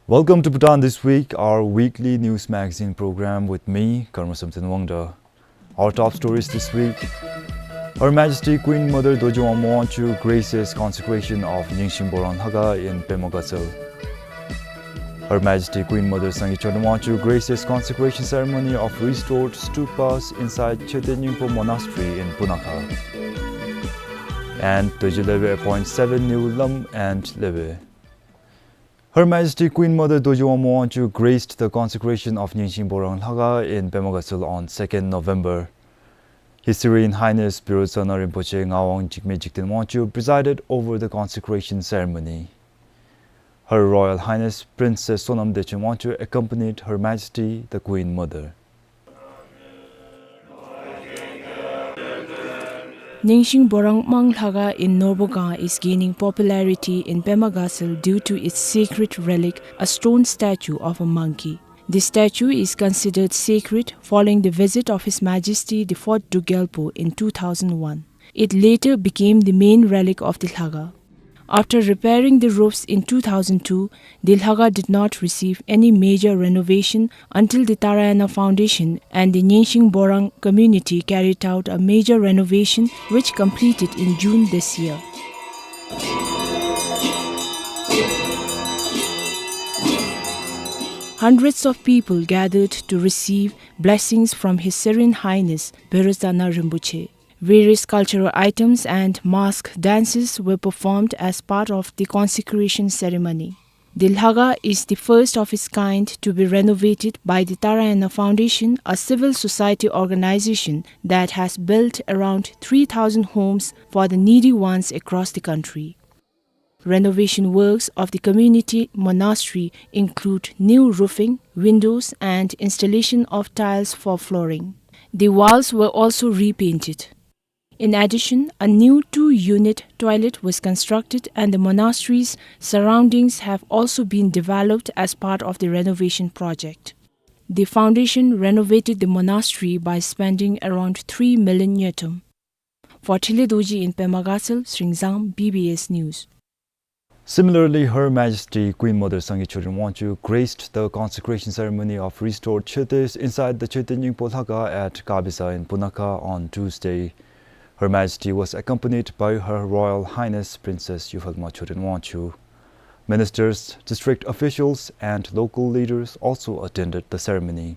Welcome to Bhutan This Week, our weekly news magazine program with me, Karma Samten Wangda. Our top stories this week. Her Majesty Queen Mother Dorji Wangma Wangchuck graces consecration of Nyingsing Borang Lhakhang in Pema Gatshel. Her Majesty Queen Mother Sangay Choden Wangchuck graces consecration ceremony of restored stupas inside Choeten Nyingpo Monastery in Punakha. And Dorji Lhagao appoints seven new Lam and Lhagao. Her Majesty Queen Mother Dorji Wangma Wangchuck graced the consecration of Nyingsing Borang Lhakhang in Pema Gatshel on second November. His Serene Highness Birodzana Rinpoche Ngawang Jigme Jigten Wangchuck presided over the consecration ceremony. Her Royal Highness Princess Sonam Dechen Wangchuck accompanied Her Majesty the Queen Mother. Nyingsing Borang Mang Lhakhang in Norbogang is gaining popularity in Pema Gatshel due to its sacred relic, a stone statue of a monkey. The statue is considered sacred following the visit of His Majesty the Fourth Druk Gyalpo in two thousand one. It later became the main relic of the Lhakhang. After repairing the roofs in two thousand two, the Lhakhang did not receive any major renovation until the Tarayana Foundation and the Nyingsing Borang community carried out a major renovation, which completed in June this year. Hundreds of people gathered to receive blessings from His Serene Highness Birodzana Rinpoche. Various cultural items and mask dances were performed as part of the consecration ceremony. The Lhakhang is the first of its kind to be renovated by the Tarayana Foundation, a civil society organization that has built around three thousand homes for the needy ones across the country. Renovation works of the community monastery include new roofing, windows, and installation of tiles for flooring. The walls were also repainted. In addition, a new two-unit toilet was constructed, and the monastery's surroundings have also been developed as part of the renovation project. The foundation renovated the monastery by spending around three million ngultrum. For Thinley Dorji in Pema Gatshel, Sringzang, B B S News. Similarly, Her Majesty Queen Mother Sangay Choden Wangchuck graced the consecration ceremony of restored chhete inside the Choeten Nyingpo Lhakhang at Kabeza in Punakha on Tuesday. Her Majesty was accompanied by Her Royal Highness Princess Yuphalma Choden Wangchuck. Ministers, district officials, and local leaders also attended the ceremony.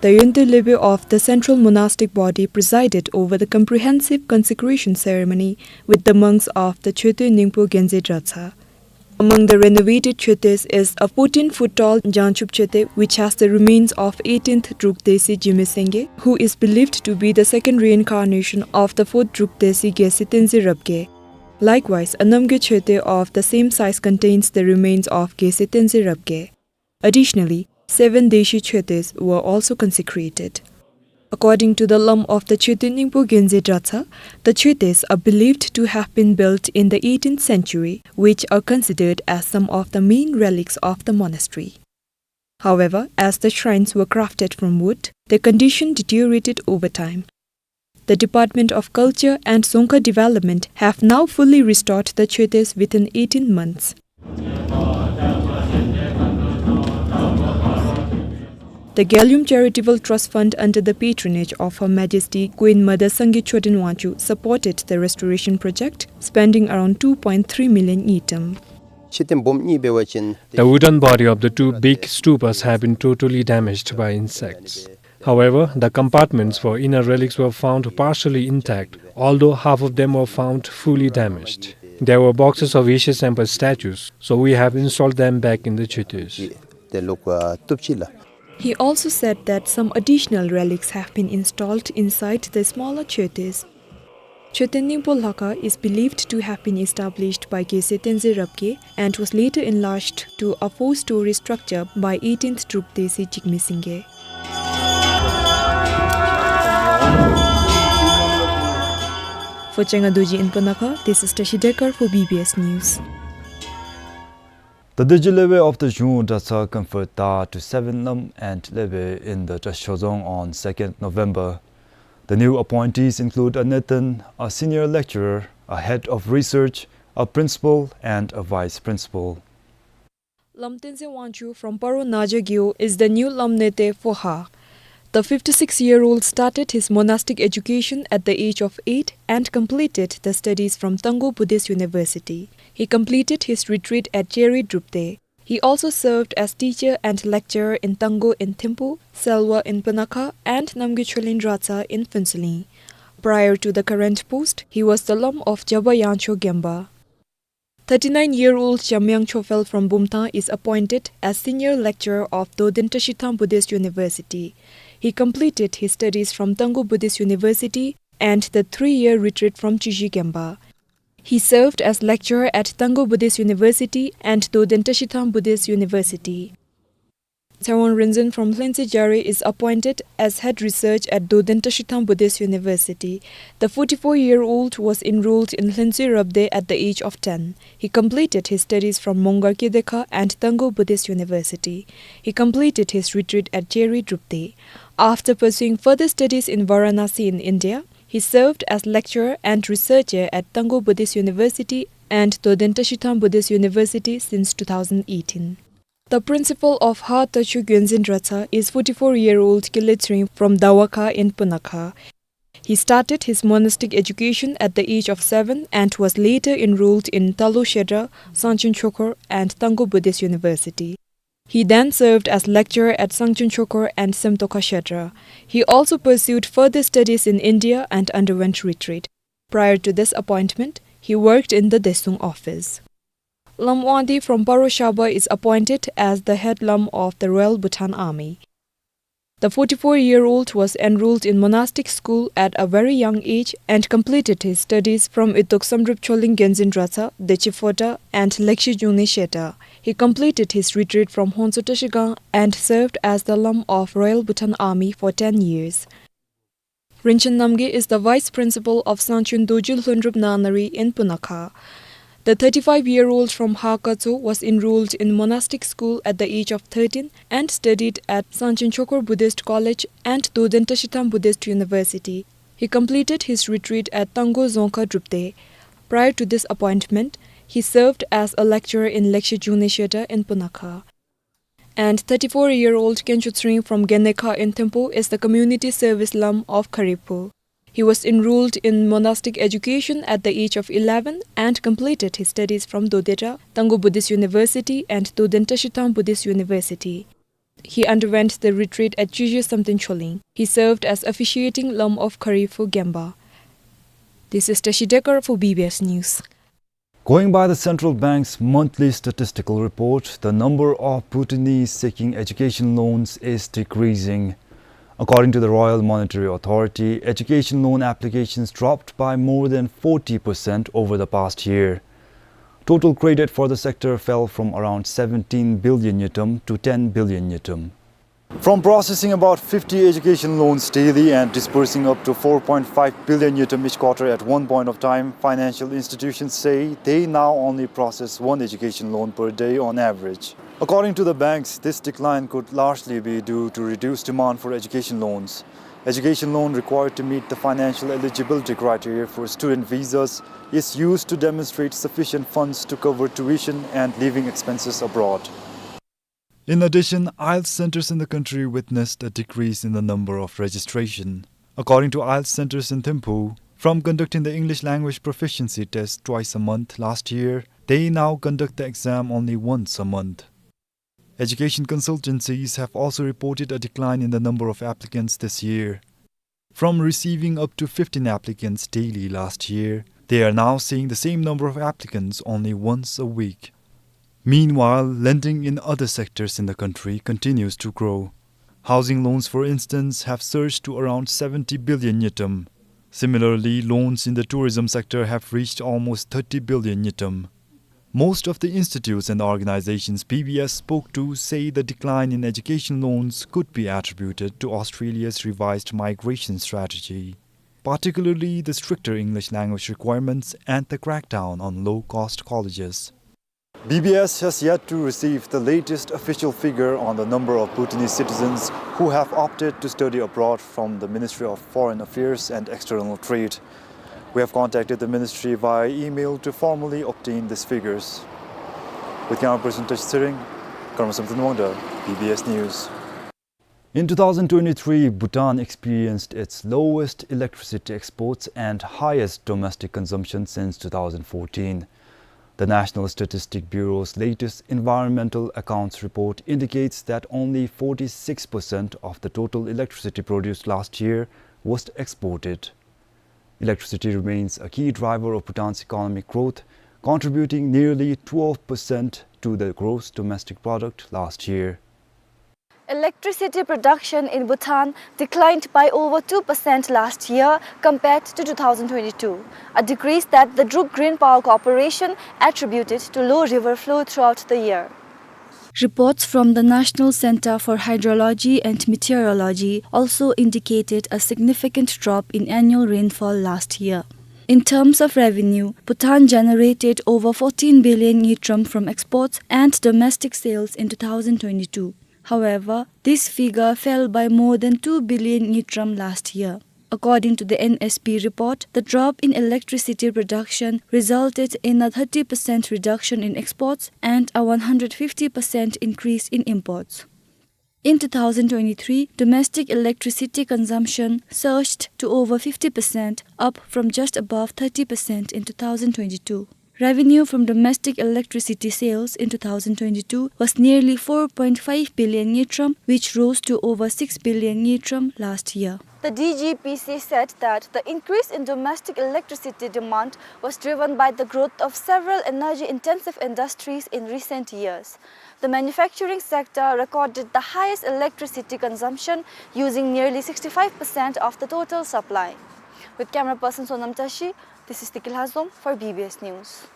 The Yonten Lebe of the Central Monastic Body presided over the comprehensive consecration ceremony with the monks of the Choeten Ningpo Gyaltsuen Dratshang. Among the renovated choetens is a fourteen foot tall Jangchub Choeten, which has the remains of eighteenth Druk Desi Jigme Singye, who is believed to be the second reincarnation of the fourth Druk Desi Gyalse Tenzin Rabgye. Likewise, a Namgay Choeten of the same size contains the remains of Gyalse Tenzin Rabgye. Additionally, seven Deshi Choetens were also consecrated. According to the Lam of the Choeten Ningpo Gyaltsuen Dratshang, the choetens are believed to have been built in the eighteenth century, which are considered as some of the main relics of the monastery. However, as the shrines were crafted from wood, their condition deteriorated over time. The Department of Culture and Dzongkha Development have now fully restored the choetens within eighteen months. The Gyalum Charitable Trust Fund, under the patronage of Her Majesty Queen Mother Sangay Choden Wangchuck, supported the restoration project, spending around two point three million ngultrum. ཕྱི་རྟེན་སྦོམ་གཉིས་འབད་བ་ཅིན། The wooden body of the two big stupas have been totally damaged by insects. However, the compartments for inner relics were found partially intact, although half of them were found fully damaged. There were boxes of Yeshe Sempa statues, so we have installed them back in the choetens. དེ་ལོག་བཏུབ་ཅི་ལགས། He also said that some additional relics have been installed inside the smaller choetens. Choeten Ningpo Lhakha is believed to have been established by Gyalse Tenzin Rabgye and was later enlarged to a four-story structure by eighteenth Druk Desi Jigme Singye. For Changa Dorji in Punakha, this is Tashi Dekar for B B S News. The Dorji Lebe of the Zhong Dratshang conferred da to seven Lam and Lebe in the Dratshang Dzong on second November. The new appointees include a Neten, a senior lecturer, a head of research, a principal, and a vice principal. Lam Tenzin Wangchuck from Paro Naja Gyo is the new Lam Neten for Ha. The fifty-six-year-old started his monastic education at the age of eight and completed the studies from Tangkhul Buddhist University. He completed his retreat at Cheri Drupte. He also served as teacher and lecturer in Tangkhul in Thimphu, Selwa in Punakha, and Namgay Cholen Dratshang in Phuentsholing. Prior to the current post, he was the Lam of Jaba Yangcho Gemba. Thirty-nine-year-old Jamyang Chophel from Bumthang is appointed as senior lecturer of Doden Tashithang Buddhist University. He completed his studies from Tangkhul Buddhist University and the three-year retreat from Chishi Gemba. He served as lecturer at Tangkhul Buddhist University and Doden Tashithang Buddhist University. Tshewang Rinzin from Lhentse Jare is appointed as head research at Doden Tashithang Buddhist University. The forty-four-year-old was enrolled in Lhentse Rabde at the age of ten. He completed his studies from Mongar Kedekha and Tangkhul Buddhist University. He completed his retreat at Cheri Drupte. After pursuing further studies in Varanasi in India, he served as lecturer and researcher at Tangkhul Buddhist University and Doden Tashithang Buddhist University since two thousand eighteen. The principal of Ha Tachu Gyonzin Dratshang is forty-four-year-old Kile Tsering from Dawakha in Punakha. He started his monastic education at the age of seven and was later enrolled in Talo Shedra, Sangchen Chokhor, and Tangkhul Buddhist University. He then served as lecturer at Sangchen Chokhor and Semtokha Shedra. He also pursued further studies in India and underwent retreat. Prior to this appointment, he worked in the Deshung office. Lam Wangdi from Paro Shaba is appointed as the head Lam of the Royal Bhutan Army. The forty-four-year-old was enrolled in monastic school at a very young age and completed his studies from Itok Samdrup Choling Gyonzin Dratshang, Deche Phota, and Lekshe Jungne Sheta. He completed his retreat from Honso Tashigang and served as the Lam of Royal Bhutan Army for ten years. Rinchen Namgay is the vice principal of Sangchun Dorji Lhundrup Nanari in Punakha. The thirty-five-year-old from Hakatso was enrolled in monastic school at the age of thirteen and studied at Sangchen Chokhor Buddhist College and Doden Tashithang Buddhist University. He completed his retreat at Tangkhul Dzongkha Drupte. Prior to this appointment, he served as a lecturer in Lekshe Jungne Sheta in Punakha. And thirty-four-year-old Khencho Tsering from Genekha in Thimphu is the community service Lam of Kharibpur. He was enrolled in monastic education at the age of eleven and completed his studies from Dodera, Tangkhul Buddhist University and Doden Tashithang Buddhist University. He underwent the retreat at Chuje Samten Choling. He served as officiating Lam of Khari for Gemba. This is Tashi Dekar for B B S News. Going by the central bank's monthly statistical report, the number of Bhutanese seeking education loans is decreasing. According to the Royal Monetary Authority, education loan applications dropped by more than forty percent over the past year. Total credit for the sector fell from around seventeen billion ngultrum to ten billion ngultrum. From processing about fifty education loans daily and disbursing up to four point five billion ngultrum each quarter at one point of time, financial institutions say they now only process one education loan per day on average. According to the banks, this decline could largely be due to reduced demand for education loans. Education loan required to meet the financial eligibility criteria for student visas is used to demonstrate sufficient funds to cover tuition and living expenses abroad. In addition, IELTS centers in the country witnessed a decrease in the number of registration. According to IELTS centers in Thimphu, from conducting the English language proficiency test twice a month last year, they now conduct the exam only once a month. Education consultancies have also reported a decline in the number of applicants this year. From receiving up to fifteen applicants daily last year, they are now seeing the same number of applicants only once a week. Meanwhile, lending in other sectors in the country continues to grow. Housing loans, for instance, have surged to around seventy billion ngultrum. Similarly, loans in the tourism sector have reached almost thirty billion ngultrum. Most of the institutes and organizations B B S spoke to say the decline in education loans could be attributed to Australia's revised migration strategy, particularly the stricter English language requirements and the crackdown on low-cost colleges. B B S has yet to receive the latest official figure on the number of Bhutanese citizens who have opted to study abroad from the Ministry of Foreign Affairs and External Trade. We have contacted the ministry via email to formally obtain these figures. With camera person Tashi Tshering, Karma Samten Wangda, B B S News. In two thousand twenty-three, Bhutan experienced its lowest electricity exports and highest domestic consumption since two thousand fourteen. The National Statistic Bureau's latest environmental accounts report indicates that only forty-six percent of the total electricity produced last year was exported. Electricity remains a key driver of Bhutan's economic growth, contributing nearly twelve percent to the gross domestic product last year. Electricity production in Bhutan declined by over two percent last year compared to two thousand twenty-two, a decrease that the Druk Green Power Corporation attributed to low river flow throughout the year. Reports from the National Center for Hydrology and Meteorology also indicated a significant drop in annual rainfall last year. In terms of revenue, Bhutan generated over fourteen billion ngultrum from exports and domestic sales in two thousand twenty-two. However, this figure fell by more than two billion ngultrum last year. According to the N S B report, the drop in electricity production resulted in a thirty percent reduction in exports and a one hundred fifty percent increase in imports. In two thousand twenty-three, domestic electricity consumption surged to over fifty percent, up from just above thirty percent in two thousand twenty-two. Revenue from domestic electricity sales in two thousand twenty-two was nearly four point five billion ngultrum, which rose to over six billion ngultrum last year. The D G P C said that the increase in domestic electricity demand was driven by the growth of several energy-intensive industries in recent years. The manufacturing sector recorded the highest electricity consumption, using nearly sixty-five percent of the total supply. With camera person Sonam Tashi, this is Tikil Hazom for B B S News.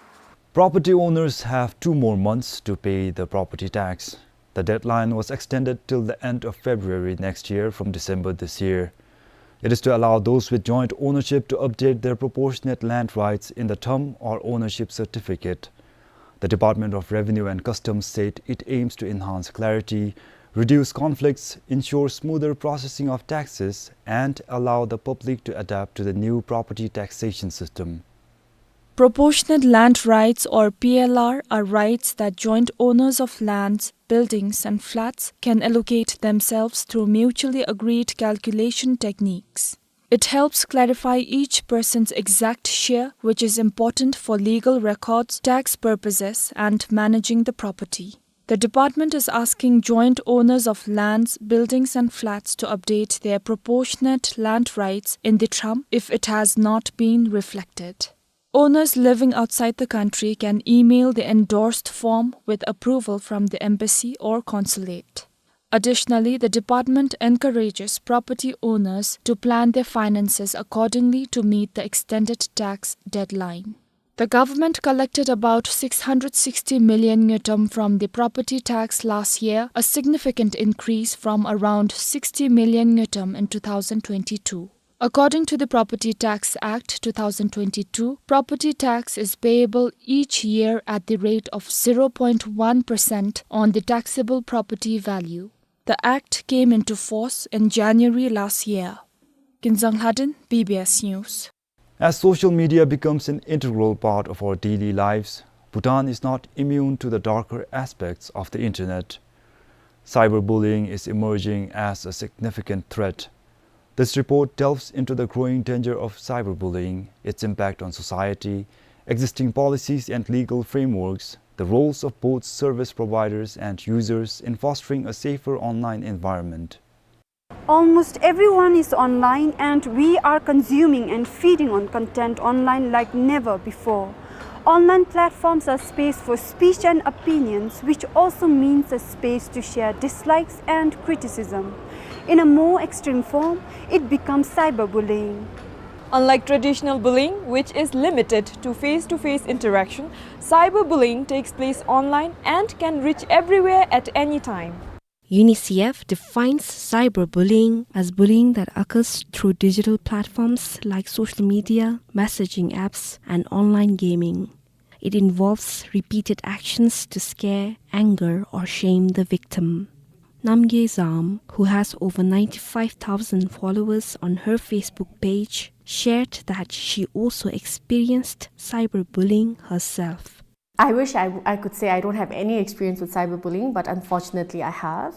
Property owners have two more months to pay the property tax. The deadline was extended till the end of February next year from December this year. It is to allow those with joint ownership to update their proportionate land rights in the thumb or ownership certificate. The Department of Revenue and Customs said it aims to enhance clarity, reduce conflicts, ensure smoother processing of taxes, and allow the public to adapt to the new property taxation system. Proportionate land rights, or P L R, are rights that joint owners of lands, buildings, and flats can allocate themselves through mutually agreed calculation techniques. It helps clarify each person's exact share, which is important for legal records, tax purposes, and managing the property. The department is asking joint owners of lands, buildings and flats to update their proportionate land rights in the TRAM if it has not been reflected. Owners living outside the country can email the endorsed form with approval from the embassy or consulate. Additionally, the department encourages property owners to plan their finances accordingly to meet the extended tax deadline. The government collected about six hundred sixty million ngultrum from the property tax last year, a significant increase from around sixty million ngultrum in two thousand twenty-two. According to the Property Tax Act two thousand twenty-two, property tax is payable each year at the rate of zero point one percent on the taxable property value. The act came into force in January last year. Kinzang Lhadon, B B S News. As social media becomes an integral part of our daily lives, Bhutan is not immune to the darker aspects of the internet. Cyberbullying is emerging as a significant threat. This report delves into the growing danger of cyberbullying, its impact on society, existing policies and legal frameworks, the roles of both service providers and users in fostering a safer online environment. Almost everyone is online, and we are consuming and feeding on content online like never before. Online platforms are space for speech and opinions, which also means a space to share dislikes and criticism. In a more extreme form, it becomes cyberbullying. Unlike traditional bullying, which is limited to face-to-face interaction, cyberbullying takes place online and can reach everywhere at any time. UNICEF defines cyberbullying as bullying that occurs through digital platforms like social media, messaging apps, and online gaming. It involves repeated actions to scare, anger, or shame the victim. Namgay Zam, who has over ninety-five thousand followers on her Facebook page, shared that she also experienced cyberbullying herself. I wish I, I could say I don't have any experience with cyberbullying, but unfortunately I have.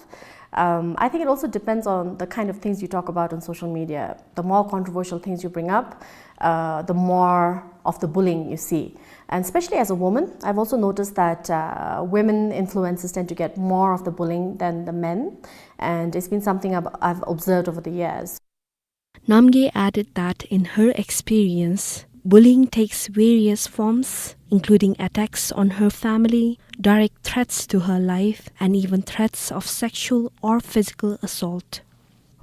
Um, I think it also depends on the kind of things you talk about on social media. The more controversial things you bring up, uh, the more of the bullying you see. And especially as a woman, I've also noticed that, uh, women influencers tend to get more of the bullying than the men. And it's been something I've, I've observed over the years. Namgay added that in her experience, bullying takes various forms, including attacks on her family, direct threats to her life, and even threats of sexual or physical assault.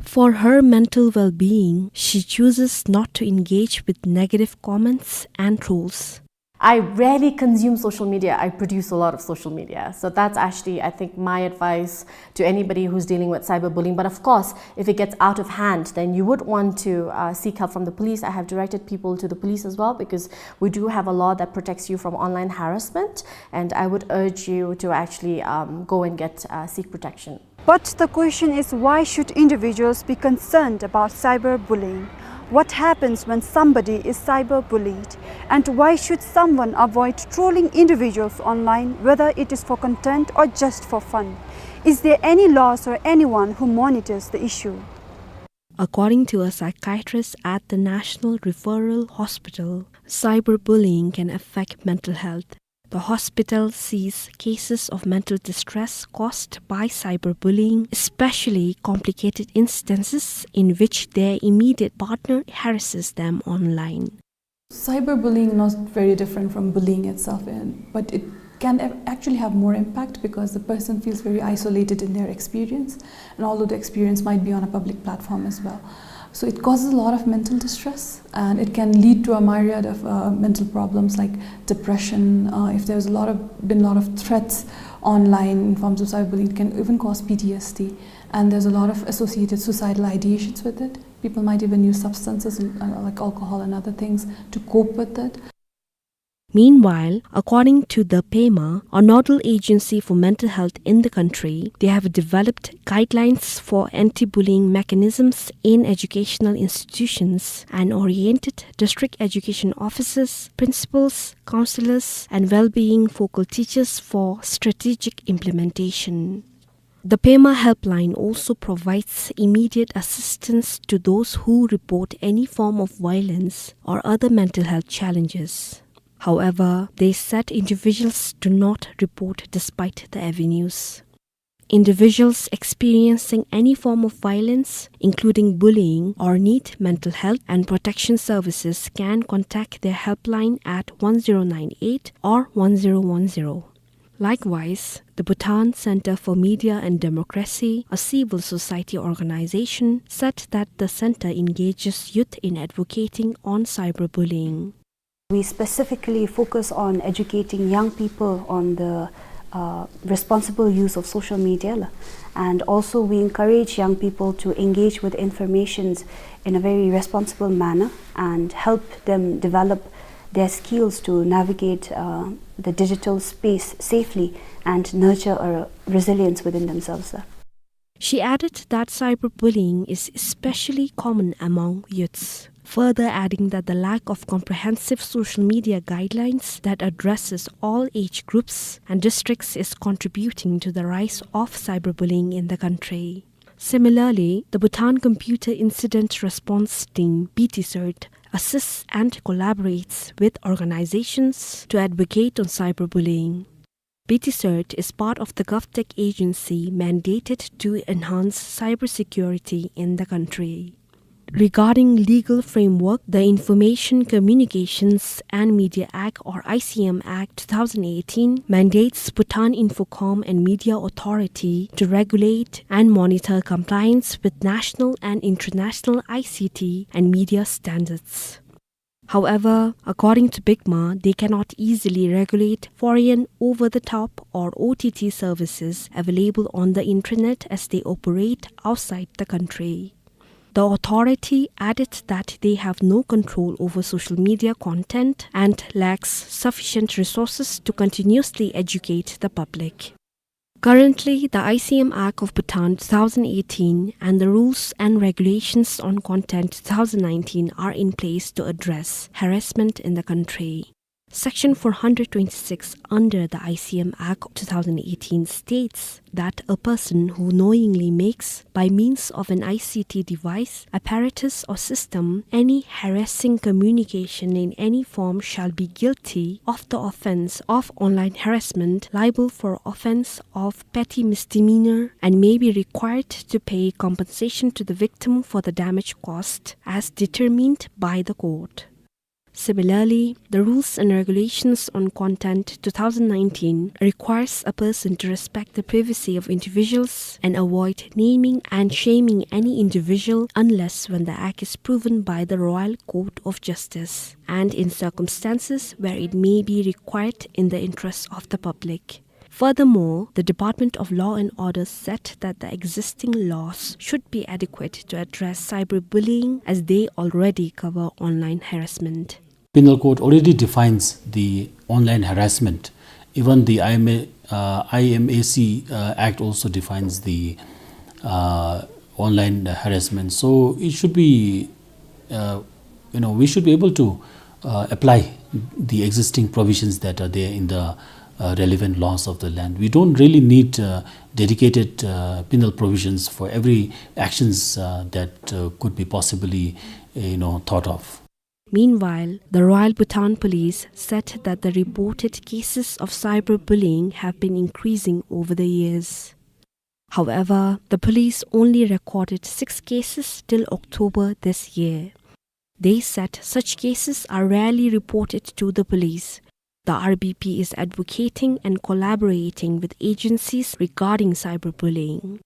For her mental well-being, she chooses not to engage with negative comments and trolls. I rarely consume social media. I produce a lot of social media. So that's actually, I think, my advice to anybody who's dealing with cyberbullying. But of course, if it gets out of hand, then you would want to, uh, seek help from the police. I have directed people to the police as well, because we do have a law that protects you from online harassment. And I would urge you to actually, um, go and get, uh, seek protection. But the question is, why should individuals be concerned about cyberbullying? What happens when somebody is cyberbullied? And why should someone avoid trolling individuals online, whether it is for content or just for fun? Is there any laws or anyone who monitors the issue? According to a psychiatrist at the National Referral Hospital, cyberbullying can affect mental health. The hospital sees cases of mental distress caused by cyberbullying, especially complicated instances in which their immediate partner harasses them online. Cyberbullying is not very different from bullying itself, and, but it can ac-, actually have more impact because the person feels very isolated in their experience, and although the experience might be on a public platform as well. So it causes a lot of mental distress, and it can lead to a myriad of, uh, mental problems like depression. Uh, if there's a lot of, been a lot of threats online in forms of cyberbullying, it can even cause P T S D. And there's a lot of associated suicidal ideations with it. People might even use substances and, uh, like alcohol and other things to cope with it. Meanwhile, according to the PEMA, a nodal agency for mental health in the country, they have developed guidelines for anti-bullying mechanisms in educational institutions and oriented district education officers, principals, counselors, and well-being focal teachers for strategic implementation. The PEMA helpline also provides immediate assistance to those who report any form of violence or other mental health challenges. However, they said individuals do not report despite the avenues. Individuals experiencing any form of violence, including bullying, or need mental health and protection services, can contact their helpline at one zero nine eight or one zero one zero. Likewise, the Bhutan Center for Media and Democracy, a civil society organization, said that the center engages youth in advocating on cyberbullying. We specifically focus on educating young people on the, uh, responsible use of social media, la. And also we encourage young people to engage with informations in a very responsible manner and help them develop their skills to navigate, uh, the digital space safely and nurture a resilience within themselves, la. She added that cyberbullying is especially common among youths, further adding that the lack of comprehensive social media guidelines that addresses all age groups and districts is contributing to the rise of cyberbullying in the country. Similarly, the Bhutan Computer Incident Response Team, B T CERT, assists and collaborates with organizations to advocate on cyberbullying. B T CERT is part of the GovTech agency mandated to enhance cybersecurity in the country. Regarding legal framework, the Information Communications and Media Act, or I C M Act, two thousand eighteen mandates Bhutan Infocom and Media Authority to regulate and monitor compliance with national and international I C T and media standards. However, according to BICMA, they cannot easily regulate foreign over-the-top or O T T services available on the internet as they operate outside the country. The authority added that they have no control over social media content and lacks sufficient resources to continuously educate the public. Currently, the I C M Act of Bhutan two thousand eighteen and the rules and regulations on content two thousand nineteen are in place to address harassment in the country. Section four hundred twenty-six under the I C M Act two thousand eighteen states that a person who knowingly makes, by means of an I C T device, apparatus or system, any harassing communication in any form shall be guilty of the offense of online harassment, liable for offense of petty misdemeanor, and may be required to pay compensation to the victim for the damage caused as determined by the court. Similarly, the rules and regulations on content two thousand nineteen requires a person to respect the privacy of individuals and avoid naming and shaming any individual unless when the act is proven by the Royal Court of Justice and in circumstances where it may be required in the interest of the public. Furthermore, the Department of Law and Order said that the existing laws should be adequate to address cyberbullying as they already cover online harassment. Penal Code already defines the online harassment. Even the I M A, uh, I M A C, uh, Act also defines the, uh, online harassment. So it should be, uh, you know, we should be able to, uh, apply the existing provisions that are there in the, uh, relevant laws of the land. We don't really need, uh, dedicated, uh, penal provisions for every actions, uh, that, uh, could be possibly, uh, you know, thought of. Meanwhile, the Royal Bhutan Police said that the reported cases of cyberbullying have been increasing over the years. However, the police only recorded six cases till October this year. They said such cases are rarely reported to the police. The R B P is advocating and collaborating with agencies regarding cyberbullying.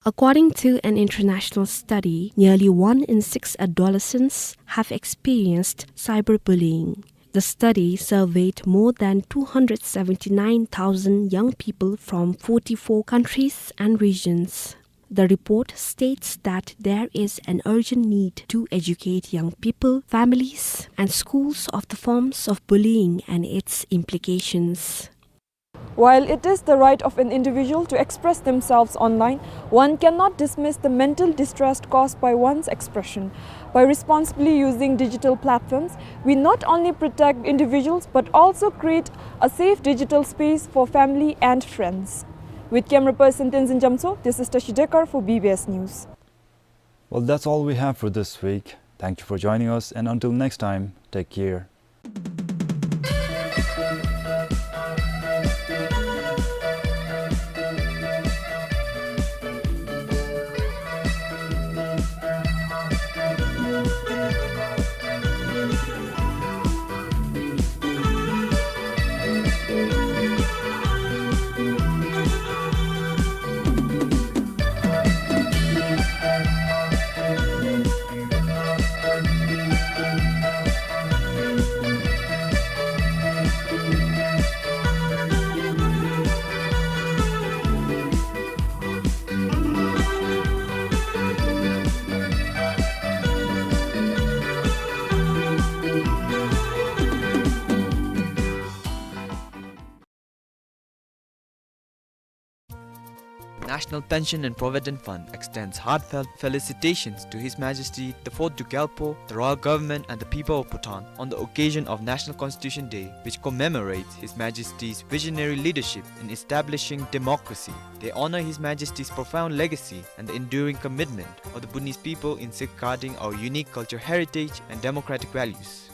According to an international study, nearly one in six adolescents have experienced cyberbullying. The study surveyed more than two hundred seventy-nine thousand young people from forty-four countries and regions. The report states that there is an urgent need to educate young people, families, and schools of the forms of bullying and its implications. While it is the right of an individual to express themselves online, one cannot dismiss the mental distress caused by one's expression. By responsibly using digital platforms, we not only protect individuals but also create a safe digital space for family and friends. With camera person Tenzin Jamtso, this is Tashi Dekar for B B S News. Well, that's all we have for this week. Thank you for joining us, and until next time, take care. National Pension and Provident Fund extends heartfelt felicitations to His Majesty the Fourth Duke Gyalpo, the Royal Government and the people of Bhutan on the occasion of National Constitution Day, which commemorates His Majesty's visionary leadership in establishing democracy. They honor His Majesty's profound legacy and the enduring commitment of the Bhutanese people in safeguarding our unique cultural heritage and democratic values.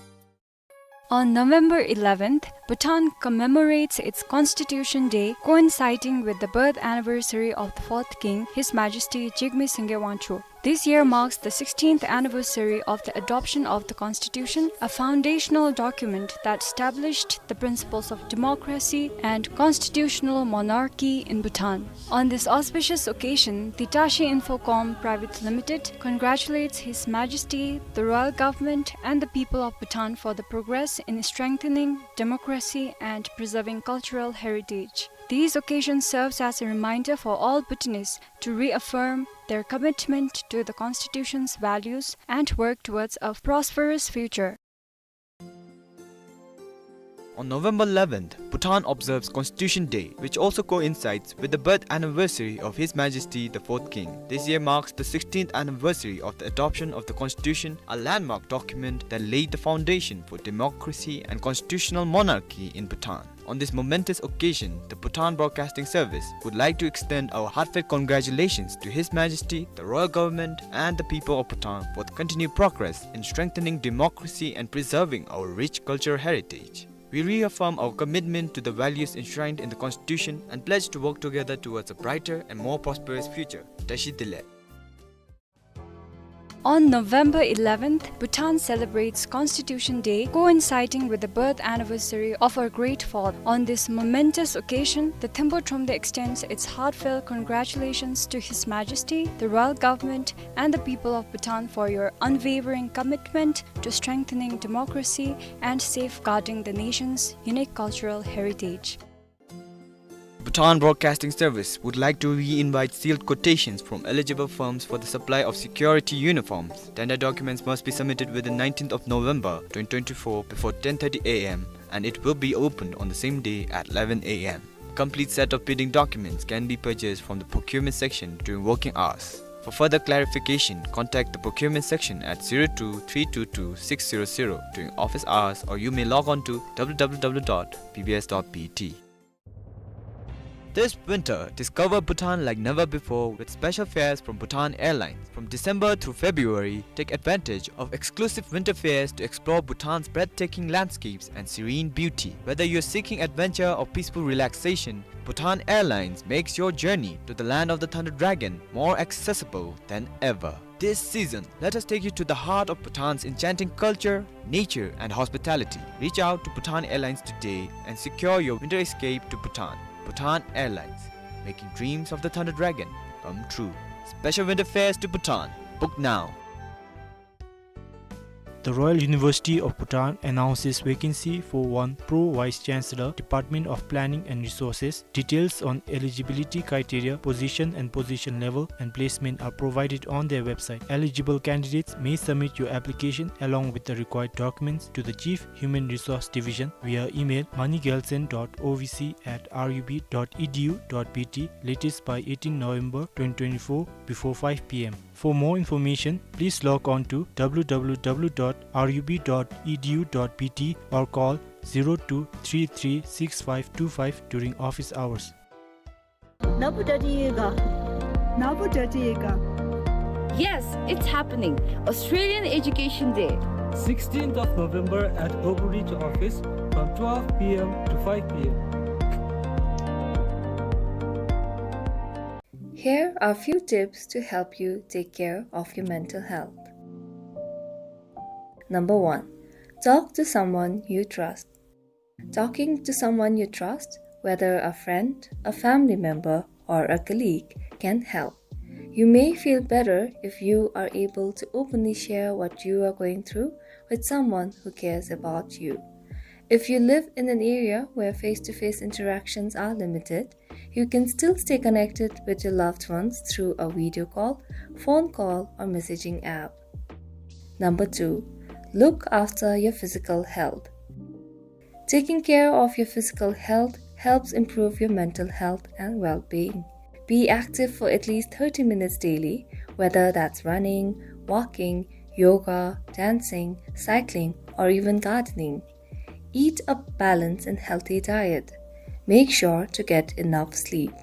On November eleventh, Bhutan commemorates its Constitution Day, coinciding with the birth anniversary of the fourth king, His Majesty Jigme Singye Wangchuck. This year marks the sixteenth anniversary of the adoption of the Constitution, a foundational document that established the principles of democracy and constitutional monarchy in Bhutan. On this auspicious occasion, the Tashi Infocom Private Limited congratulates His Majesty, the Royal Government, and the people of Bhutan for the progress in strengthening democracy and preserving cultural heritage. These occasions serves as a reminder for all Bhutanese to reaffirm their commitment to the Constitution's values and work towards a prosperous future. On November eleventh, Bhutan observes Constitution Day, which also coincides with the birth anniversary of His Majesty the Fourth King. This year marks the sixteenth anniversary of the adoption of the Constitution, a landmark document that laid the foundation for democracy and constitutional monarchy in Bhutan. On this momentous occasion, the Bhutan Broadcasting Service would like to extend our heartfelt congratulations to His Majesty, the Royal Government, and the people of Bhutan for the continued progress in strengthening democracy and preserving our rich cultural heritage. We reaffirm our commitment to the values enshrined in the Constitution and pledge to work together towards a brighter and more prosperous future. Tashi Delek. On November eleventh, Bhutan celebrates Constitution Day, coinciding with the birth anniversary of our great fourth. On this momentous occasion, the Thenpo Thromde extends its heartfelt congratulations to His Majesty, the Royal Government, and the people of Bhutan for your unwavering commitment to strengthening democracy and safeguarding the nation's unique cultural heritage. Bhutan Broadcasting Service would like to re-invite sealed quotations from eligible firms for the supply of security uniforms. Tender documents must be submitted within nineteenth of November twenty twenty-four before ten thirty A M, and it will be opened on the same day at eleven A M. Complete set of bidding documents can be purchased from the procurement section during working hours. For further clarification, contact the procurement section at zero two three two two six zero zero during office hours, or you may log on to W W W dot B B S dot B T. This winter, discover Bhutan like never before with special fares from Bhutan Airlines. From December through February, take advantage of exclusive winter fares to explore Bhutan's breathtaking landscapes and serene beauty. Whether you're seeking adventure or peaceful relaxation, Bhutan Airlines makes your journey to the land of the Thunder Dragon more accessible than ever. This season, let us take you to the heart of Bhutan's enchanting culture, nature, and hospitality. Reach out to Bhutan Airlines today and secure your winter escape to Bhutan. Bhutan Airlines, making dreams of the Thunder Dragon come true. Special winter fares to Bhutan. Book now. The Royal University of Bhutan announces vacancy for one Pro Vice Chancellor, Department of Planning and Resources. Details on eligibility criteria, position and position level, and placement are provided on their website. Eligible candidates may submit your application along with the required documents to the Chief Human Resource Division via email moneygelson dot O V C at R U B dot E D U dot B T, latest by eighteen November twenty twenty-four before five P M. For more information, please log on to W W W dot R U B dot E D U dot B T or call zero two three three six five two five during office hours. Nabu dadi ga. Nabu dadi ga. Yes, it's happening. Australian Education Day. Sixteenth of November at Oakridge office from twelve P M to five P M. Here are few tips to help you take care of your mental health. Number one, talk to someone you trust. Talking to someone you trust, whether a friend, a family member, or a colleague, can help. You may feel better if you are able to openly share what you are going through with someone who cares about you. If you live in an area where face-to-face interactions are limited, you can still stay connected with your loved ones through a video call, phone call, or messaging app. Number two, look after your physical health. Taking care of your physical health helps improve your mental health and well-being. Be active for at least thirty minutes daily, whether that's running, walking, yoga, dancing, cycling, or even gardening. Eat a balanced and healthy diet. Make sure to get enough sleep.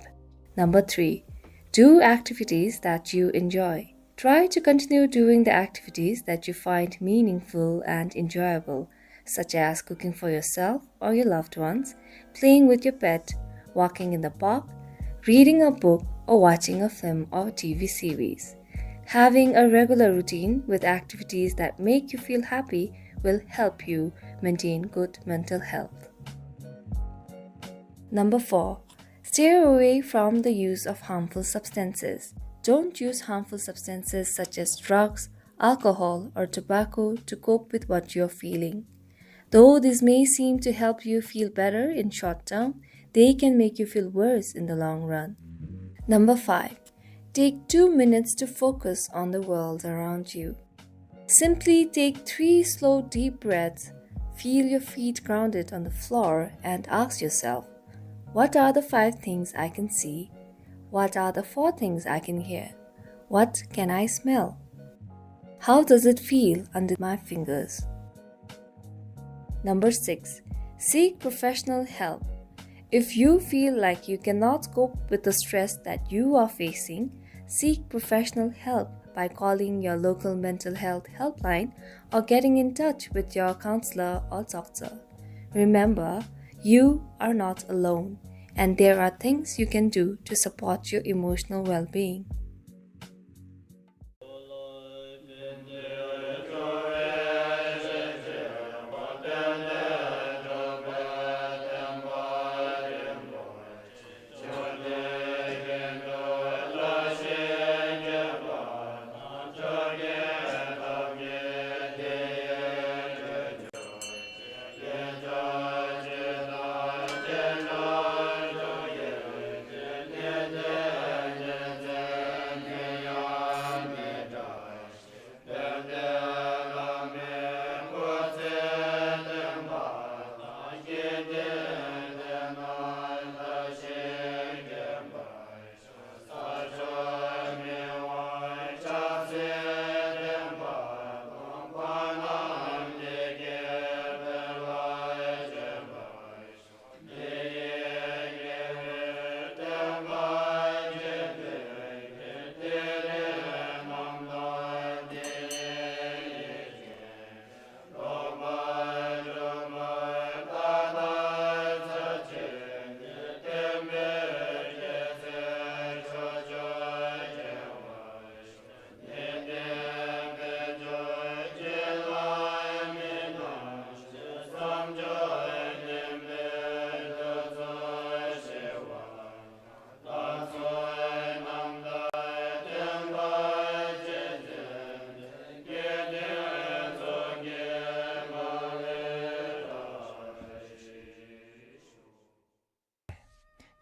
Number three, do activities that you enjoy. Try to continue doing the activities that you find meaningful and enjoyable, such as cooking for yourself or your loved ones, playing with your pet, walking in the park, reading a book, or watching a film or T V series. Having a regular routine with activities that make you feel happy will help you maintain good mental health. Number four, stay away from the use of harmful substances. Don't use harmful substances such as drugs, alcohol, or tobacco to cope with what you're feeling. Though this may seem to help you feel better in short term, they can make you feel worse in the long run. Number five, take two minutes to focus on the world around you. Simply take three slow, deep breaths, feel your feet grounded on the floor, and ask yourself, "What are the five things I can see? What are the four things I can hear? What can I smell? How does it feel under my fingers?" Number six, seek professional help. If you feel like you cannot cope with the stress that you are facing, seek professional help by calling your local mental health helpline or getting in touch with your counselor or doctor. Remember, you are not alone, and there are things you can do to support your emotional well-being.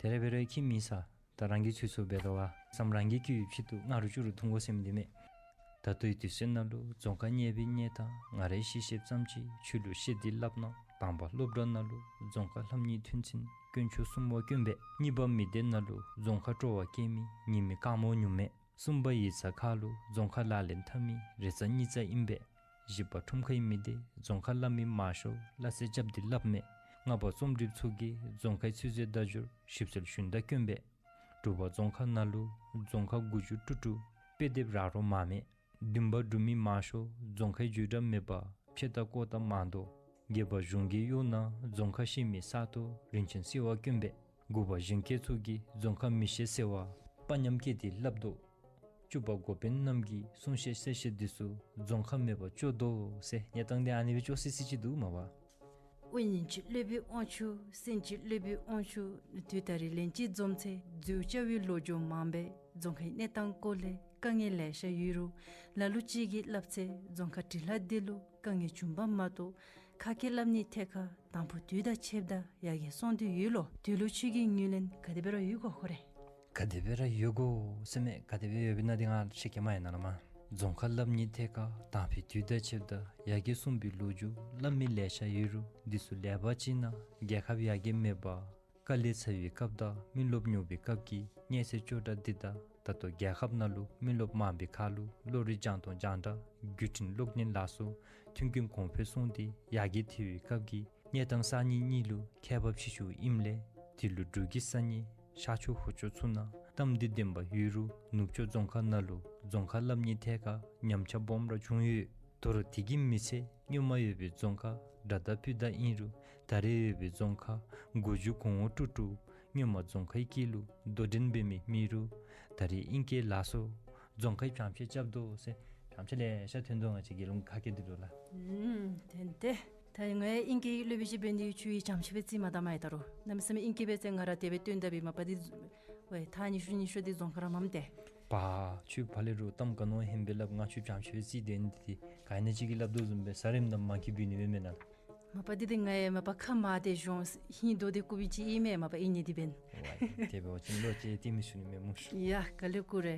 དེ་ར་བེ་ར་ཁྱིམ་མི་ས་ད་རང་གི་ཚུལ་ཚུ་འབད་དོ་བ་སམ་རང་གི་སྐྱིད་པའི་ཕྱིར་དུ་ང་རུ་ཅུ་རུ་ཐུང་གོ་སེམས་འདི་མེད། ད་ལྟོའི་དུས་ཚོད་ནང་ལུ་རྫོང་ཁ་གནས་པའི་གནས་སྟངས་ང་རའི་ཤེས་ཤེསཔ་ཙམ་ཅིག་ཆོས་ལུ་བཤད་དེ་སླབ་ན། དང་པ་སློབ་གྲྭ་ནང་ལུ་རྫོང་ཁ་ལྷབ་གཉིས་ཐོན་ཚུན་དཀོན་མཆོག་གསུམ་པ་དཀོན་པས། གཉིས་པ་མི་སྡེ་ནང་ལུ་རྫོང་ཁ་སྤྲོ་བ་སྐྱེ་མི་ཉི་མའི་དཀར་མོ་ཉུང་མས། གསུམ་པ་ཡིག་ཚང་ཁ་ལུ་རྫོང་ཁ་ལག་ལེན་འཐབ་མི་རེ་ཚ་གཉིས་ཚ་ཨིན་པས། བཞི་པ་ཁྲོམ་ཁའི་མི་སྡེ་རྫོང་ཁ་སླབ་མི་མང་ཤོས་སླ་བསྲེ་རྐྱབ་སྟེ་སླབ་མས། ལྔ་པ་རྩོམ་སྒྲིགཔ་ཚུ་གིས་རྫོང་ཁའི་ཚུལ་མཛད་བརྡ་སྦྱོར་ཞིབ་འཚོལ་ཞུན་དག་དཀོན་པས། དྲུག་པ་རྫོང་ཁ་ནང་ལུ་རྫོང་ཁ་དགུ་བཅུ་དྲུག་དྲུག་དཔེ་དེབ་རག་རོགས་མང་མས། བདུན་པ་འབྲུག་མི་མང་ཤོས་རྫོང་ཁའི་བརྒྱུད་ར་མེད་པར་ཕྱེ་ད་ཀོ་ད་མང་དོ། བརྒྱད་པ་གཞུང་གི་གཡོག་ནང་རྫོང་ཁ་ཤེས་མི་ས་སྟོང་རིན་ཆེན་བསྲེ་བ་དཀོན་པས། དགུ་པ་གཞོན་སྐྱེས་ཚུ་གིས་རྫོང་ཁ་མི་ཤེས་ཟེར་བ་དཔའ་ཉམས་བསྐྱེད་དེ་སླབ་དོ། བཅུ་པ་འགོ་དཔོན་རྣམས་ཀྱིས་གསུང་བཤད་གསལ་བཤད་འདི་ཚུ་རྫོང་ཁ་མེད་པར་སྤྱོད་དོ་ཟེར་གནས་སྟངས་འདི་ཨ་ནི་སྦེ་ཅོག་སི་སི་ཅིག་འདུག་མ་པ། དབུ་ཉིན་གཅིག་སློབ་དཔོན་དབང་ཕྱུག་སེམས་ཅན་སློབ་དཔོན་དབང་ཕྱུག་དུས་ད་རིས་ལན་གཅིག་འཛོམས་ཚེ་རྫུ་བྱ་བའི་ལོ་རྒྱུས་མང་པས། རྫོང་ཁའི་གནས་སྟངས་སྐོར་ལས་དཀའ་ངལ་ལེ་ཤ་ཡོད་རུང་ལ་ལུ་ཅིག་གིས་སླབ་ཚེ་རྫོང་ཁ་བྲིས་ལྷག་འདི་ལུ་དཀའ་ངལ་བྱུང་པ་མ་གཏོགས་ཁ་སྐད་སླབ་ནི་ཐད་ཁར་དང་ཕུ་དུས་དང་ཕྱདཔ་ད་ཡར་རྒྱས་སོང་སྟེ་ཡོད་ལོ། དུས་ལུ་ཆོས་ཀྱི་ངོས་ལེན་ག་དེ་སྦེ་ར་ཡོད་གོ་ཁོ་རེ། ག་དེ་སྦེ་ར་ཡོད་གོ་ཟེར་མས། ག་དེ་སྦེ་ཡོདཔ་ཨིན་ན་འདི་ང་ཤེས་ཀྱི་མ་ཡིན་ན་ལ་མ། རྫོང་ཁ་སླབ་ནི་ཐད་ཁར་དང་ཕུ་དུས་དང་ཕྱདཔ་ད་ཡར་རྒྱས་སོང་པའི་ལོ་རྒྱུས་སླབ་མི་ལེ་ཤ་ཡོད་རུང་འདི་ཚུ་ལེགས་པ་ཅིག་ན་རྒྱལ་ཁབ་ཡར་རྒྱས་མེད་པར་ དཀའ་ལས་ཚ་བའི་སྐབས་དང་མི་རློབས་ཉོབ་པའི་སྐབས་ཀྱི་གནས་ཚད་ཅོག་འཐདཔ་འདི་དང་ད་ལྟོ་རྒྱལ་ཁབ་ནང་ལུ་མི་རློབས་མང་པའི་ཁར་ལུ་བློ་རིག་སྦྱང་སྟངས་སྦྱང་སྟངས་བརྒྱུད་འཕྲིན་གློག་བརྙན་ལ་སོགས་མཐུན་རྐྱེན་གོང་འཕེལ་སོང་སྟེ་ཡར་རྒྱས་ཐལ་བའི་སྐབས་ཀྱི་གནས་སྟངས་གསར་རྙིང་གཉིས་ལུ་ཁྱད་པར་ཕྱེ་ཞུཝ་ཨིནམ་ལས་དེ་ལུ་འབྲུག་གི་ས་གནས་ཤར་ཕྱོགས་ཧོར་ཕྱོགས་ཚུ་ནང་གཏམ་འདི་བདེན་པ་ཡོད་རུང་ནུབ་ཕྱོགས་རྫོང་ཁག་ནང་ལུ་རྫོང་ཁ་སླབ་ནི་ཐད་ཁར་ཉམས་ཆག་སྦོམ་ར་བྱུང་ཡོད། དོ་རུང་དེ་གིས་མི་ཚད་སྔོན་མ་ཡོད་པའི་རྫོང་ཁག་དགྲ་དང་སྤུན་ཟླ་ཨིན་རུང་ད་རེས་ཡོད་པའི་རྫོང་ཁག་མགོ་མཇུག་གོང་འོག་དཀྲུག་དཀྲུག། སྔོན་མ་རྫོང་ཁའི་དཀྱིལ་ལུ་དོ་འགྲན་འབད་མི་མེད་རུང་ད་རེས་ཨིང་སྐད་ལ་སོགས་རྫོང་ཁའི་བྱམས་བརྩེ་རྐྱབ་དོ་ཟེར་བྱམས་བརྩེ་ལེ་ཤ་ཐོན་དོ། ང་བཅས་དགེ་སློང་ཁ་སྐད་འདི་ལུ་ལགས། ཨུམ་ཏན་ཏན། ད་ང་ཨིང་སྐད་སློབ་དཔོན་ཅིག་འབད་ནི་ཁྱོད་ཀྱིས་བྱམས་བརྩེ་སྦེ་རྩིས་མ་བཏང་མས་ད་རུང་གནམ་མེད་ས་མེད་ཨིང་སྐད་སྦེ་རྩིས། ང་ར་དེ་སྦེ་སྟོན་ད་འབད་མ་པ་འདི་ཝའི་ཐག་ཉེ་ཤོས་ཉེ་ཤོས་འདི་རྫོང་ཁ་ར་མས་ཏེ། པ་ཁྱོད་ཕར་ལས་རུང་གཏམ་ག་ནི་བ་ཧེང་སྦེ་སླབ། ང་ཁྱོད་བྱམས་བརྩེ་སྦེ་རྩིས་དེ་ནི་དེ་ག་ཨིན་ན་ཅིག་གིས་སླབ་དོ་བཟུམ་སྦེ་ས་རེམ་དང་མ་གི་བུད་ནི་མེན་མེན་ན། མ་པ་འདི་ཏེ་ང་ཡང་མ་པ་ཁ་མང་སྟེ་གཞུང་ཧིང་རྡོ་སྟེ་རྐུབ་པའི་ཅིག་ཨིན་མས། མ་པ་ཨིན་ནི་འདི་འབདན། ཝའི་དེ་འབད་བ་ཅིན་ལོ་ཅིག་ཏེ་མི་ཚུགས་ནི་མས་སྨོ་ཤ། ཡ་ག་ལས་སྐུ་རེ།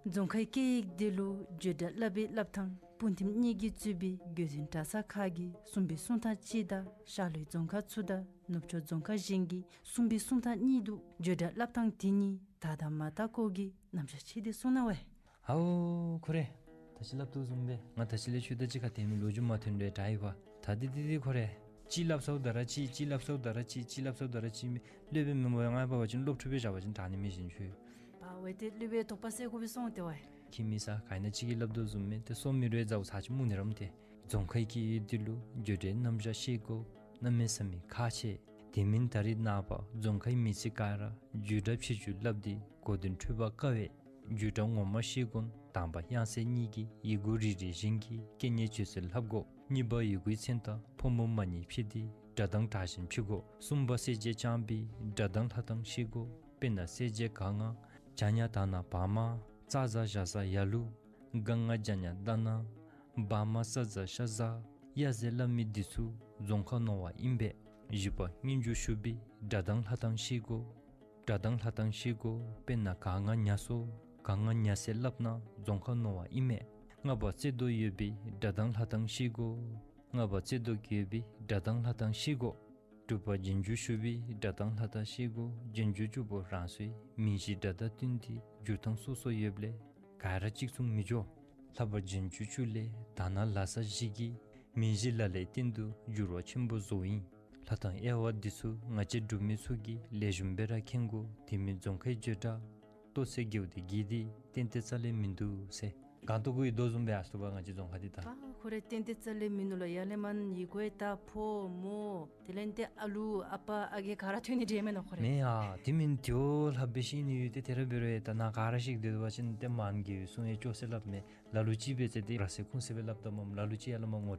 རྫོང་ཁའི་སྐད་ཡིག་འདི་ལུ་བརྗོད་སྒྲ་སླབ་པའི་སླབ་ཐངས་སྤུངས་ཐིམ་གཉིས་ཀྱིས་གཙོས་པའི་རྒྱུད་འཛིན་གྲྭ་ཚང་ཁག་གིས་གསུངས་པའི་གསུང་ཐངས་གཅིག་དང་ཤར་ལྷོའི་རྫོང་ཁག་ཚུ་དང་ནུབ་ཕྱོགས་རྫོང་ཁག་གཞན་གྱིས་གསུངས་པའི་གསུང་ཐངས་གཉིས་འདུག། བརྗོད་སྒྲ་སླབ་ཐངས་དེ་གཉིས་དག་དང་མ་དག་སྐོར་གྱི་རྣམ་གཞག་ཅིག་འདི་གསུང་གནང་ཝའི། ཨའོ་ཁོ་རེ། ད་ཅི་སླབ་དོ་བཟུམ་སྦེ་ང་ད་ཅི་ལས་ཁྱོད་དང་གཅིག་ཁར་ཐོན་མི་ལོ་རྒྱུས་མ་ཐོན་རུང་དྲག་ཡི་པ། ད་འདི་འདི་འདི་ཁོ་རེ། གཅིག་སླབ་སོ་ད་ར་གཅིག། གཅིག་སླབ་སོ་ད་ར་གཅིག། གཅིག་སླབ་སོ་ད་ར་གཅིག་མས། སློབ་དཔོན་མེན་པར་ང་འབད་བ་ཅིན་སློབ་ཕྲུག་སྦེ་བཞག་པ་ཅིན་དྲག་ནི་མས་གཞན་ཁྱོད། པ་ཝའི་ཏེ་སློབ་དཔོན་དོགས་པ་སེལ་དགོ་པས་གསུངས་ཏེ་ཝའི། ཁྱིམ་མི་ས་ག་ཨིན་ན་ཅིག་གིས་སླབ་དོ་བཟུམ་སྦེ་ཏེ་སོ་མི་རོ་ཡང་ཚར་ཅིག་མུ་ནི་རམ་ཏེ། རྫོང་ཁའི་སྐད་ཡིག་འདི་ལུ་བརྗོད་སྒྲའི་རྣམ་གཞག་ཤེས་དགོ། གནམ་མེད་ས་མེད་ཁག་ཆེ། དེ་མིན་ད་རེས་ནངས་པ་རྫོང་ཁའི་མི་སེར་ག་ར་བརྗོད་སྒྲ་ཕྱི་འགྱུར་སླབ་སྟེ་གོ་དོན་འཕྲོད་པར་དཀའ་བས། བརྗོད་སྒྲ་ངོ་མ་ཤེས་དགོ་ན་དང་པ་དབྱངས་གསལ་གཉིས་ཀྱི་ཡི་གུ་རེ་རེ་བཞིན་གྱི་སྐད་སྙན་བརྗོད་ཚུལ་ལྷབ་དགོ། གཉིས་པ་ཡི་གུའི་མཚན་དང་ཕོ་མོ་མ་གཉིས་ཕྱེ་སྟེ་སྒྲ་གདངས་དྲག་ཞན་ཕྱེ་དགོ། གསུམ་པ་གསལ་བྱེད་རྐྱང་པའི་སྒྲ་གདངས་ལྷག་ཐངས་ཤེས་དགོ། དཔེར་ན་གསལ་བྱེད་ག་ང་ཇ་ཉ་ད་ན་བ་མ་ཙ་ཛ་ཞ་ཟ་ཡ་ལུ། ག་ང་ཇ་ཉ་ད་ན། བ་མ་ཙ་ཛ་ཤ་ཟ། ཡ་ཟེར་སླབ་མི་འདི་ཚུ་རྫོང་ཁ་ནང་བ་ཨིན་པས། བཞི་པ་སྙན་འཇུག་ཞུ་བའི་སྒྲ་གདངས་ལྷག་ཐངས་ཤེས་དགོ། སྒྲ་གདངས་ལྷག་ཐངས་ཤེས་དགོ། དཔེར་ན་ག་ང་ཉ་སོ། ག་ང་ཉ་ཟེར་སླབ་ན་རྫོང་ཁ་ནང་བ་ཨིན་མས། ལྔ་པ་བརྩེ་དོགས་ཡོད་པའི་སྒྲ་གདངས་ལྷག་ཐངས་ཤེས་དགོ། ལྔ་པ་བརྩེ་དོགས་ཡོད་པའི་སྒྲ་གདངས་ལྷག་ཐངས་ཤེས་དགོ། དྲུག་པ་རྗེས་འཇུག་ཞུ་བའི་སྒྲ་གདངས་ལྷག་ཐངས་ཤེས་དགོ། རྗེས་འཇུག་བཅུ་པོ་རང་སོའི་མིང་གཞི་སྒྲ་དང་བསྟུན་ཏེ་འགྱུར་ཐངས་སོ་སོ་ཡོདཔ་ལས་ག་ར་གཅིག་མཚུངས་མི་འགྱོ། ལྷག་པར་རྗེས་འཇུག་བཅུ་ལས་ད་ན་ལ་ས་བཞི་གི་མིང་གཞི་ལ་ལའི་སྟེང་དུ་འགྱུར་བ་ཆེན་པོ་བཟོཝ་ཨིན། ལྷག་ཐངས་དབྱེ་བ་འདི་ཚུ་ང་བཅས་འབྲུག་མི་ཚུ་གིས་ལེགས་ཤོམ་སྦེ་ར་མཁྱེན་དགོ། དེ་མིན་རྫོང་ཁའི་བརྗོད་སྒྲ་ལྟོ་ཚད་བརྒལཝ་དེ་གིས་ཏན་ཏན་རྩ་ལས་མིན་འདུག་ཟེར། གང་ལྟར་གོ་ཡི་དོ་བཟུམ་སྦེ་ཨ་སྟུ་པ་ང་བཅས་རྫོང་ཁ་འདི་ད། པ་ཁོ་རེ་ཏན་ཏན་རྩ་ལས་མིན་ནུག་ལགས། ཡར་ལས་མར་ཡི་གུ་ཡང་ད་ཕོ་མོ་དེ་ལས་ཏེ་ཨ་ལུ་ཨ་པ་ཨ་རྒས་ག་ར་ཐོན་ནི་འདྲས་མས་ན་ཁོ་རེ། མེན་ཡ། དེ་མིན་དེ་བ་ལྷག་སྦེ་ཤེས་ནི་ཡོད་དེ། དེ་ར་འབད་རུང་ཡང་ད་ནཱ་ག་ར་ཤེས་སྡོད་པ་ཅིན་ཏེ་མང་གི་གསུང་ཡང་ཅོག་ཟེར་སླབ་མས། ལ་ལུ་ཅིག་འབད་ཚེ་ཏེ་ར་སེ་ཁུངས་ཟེར་སྦེ་སླབ་ད་སྨོ། ལ་ལུ་ཅིག་ཡར་ལས་མར་ངོ་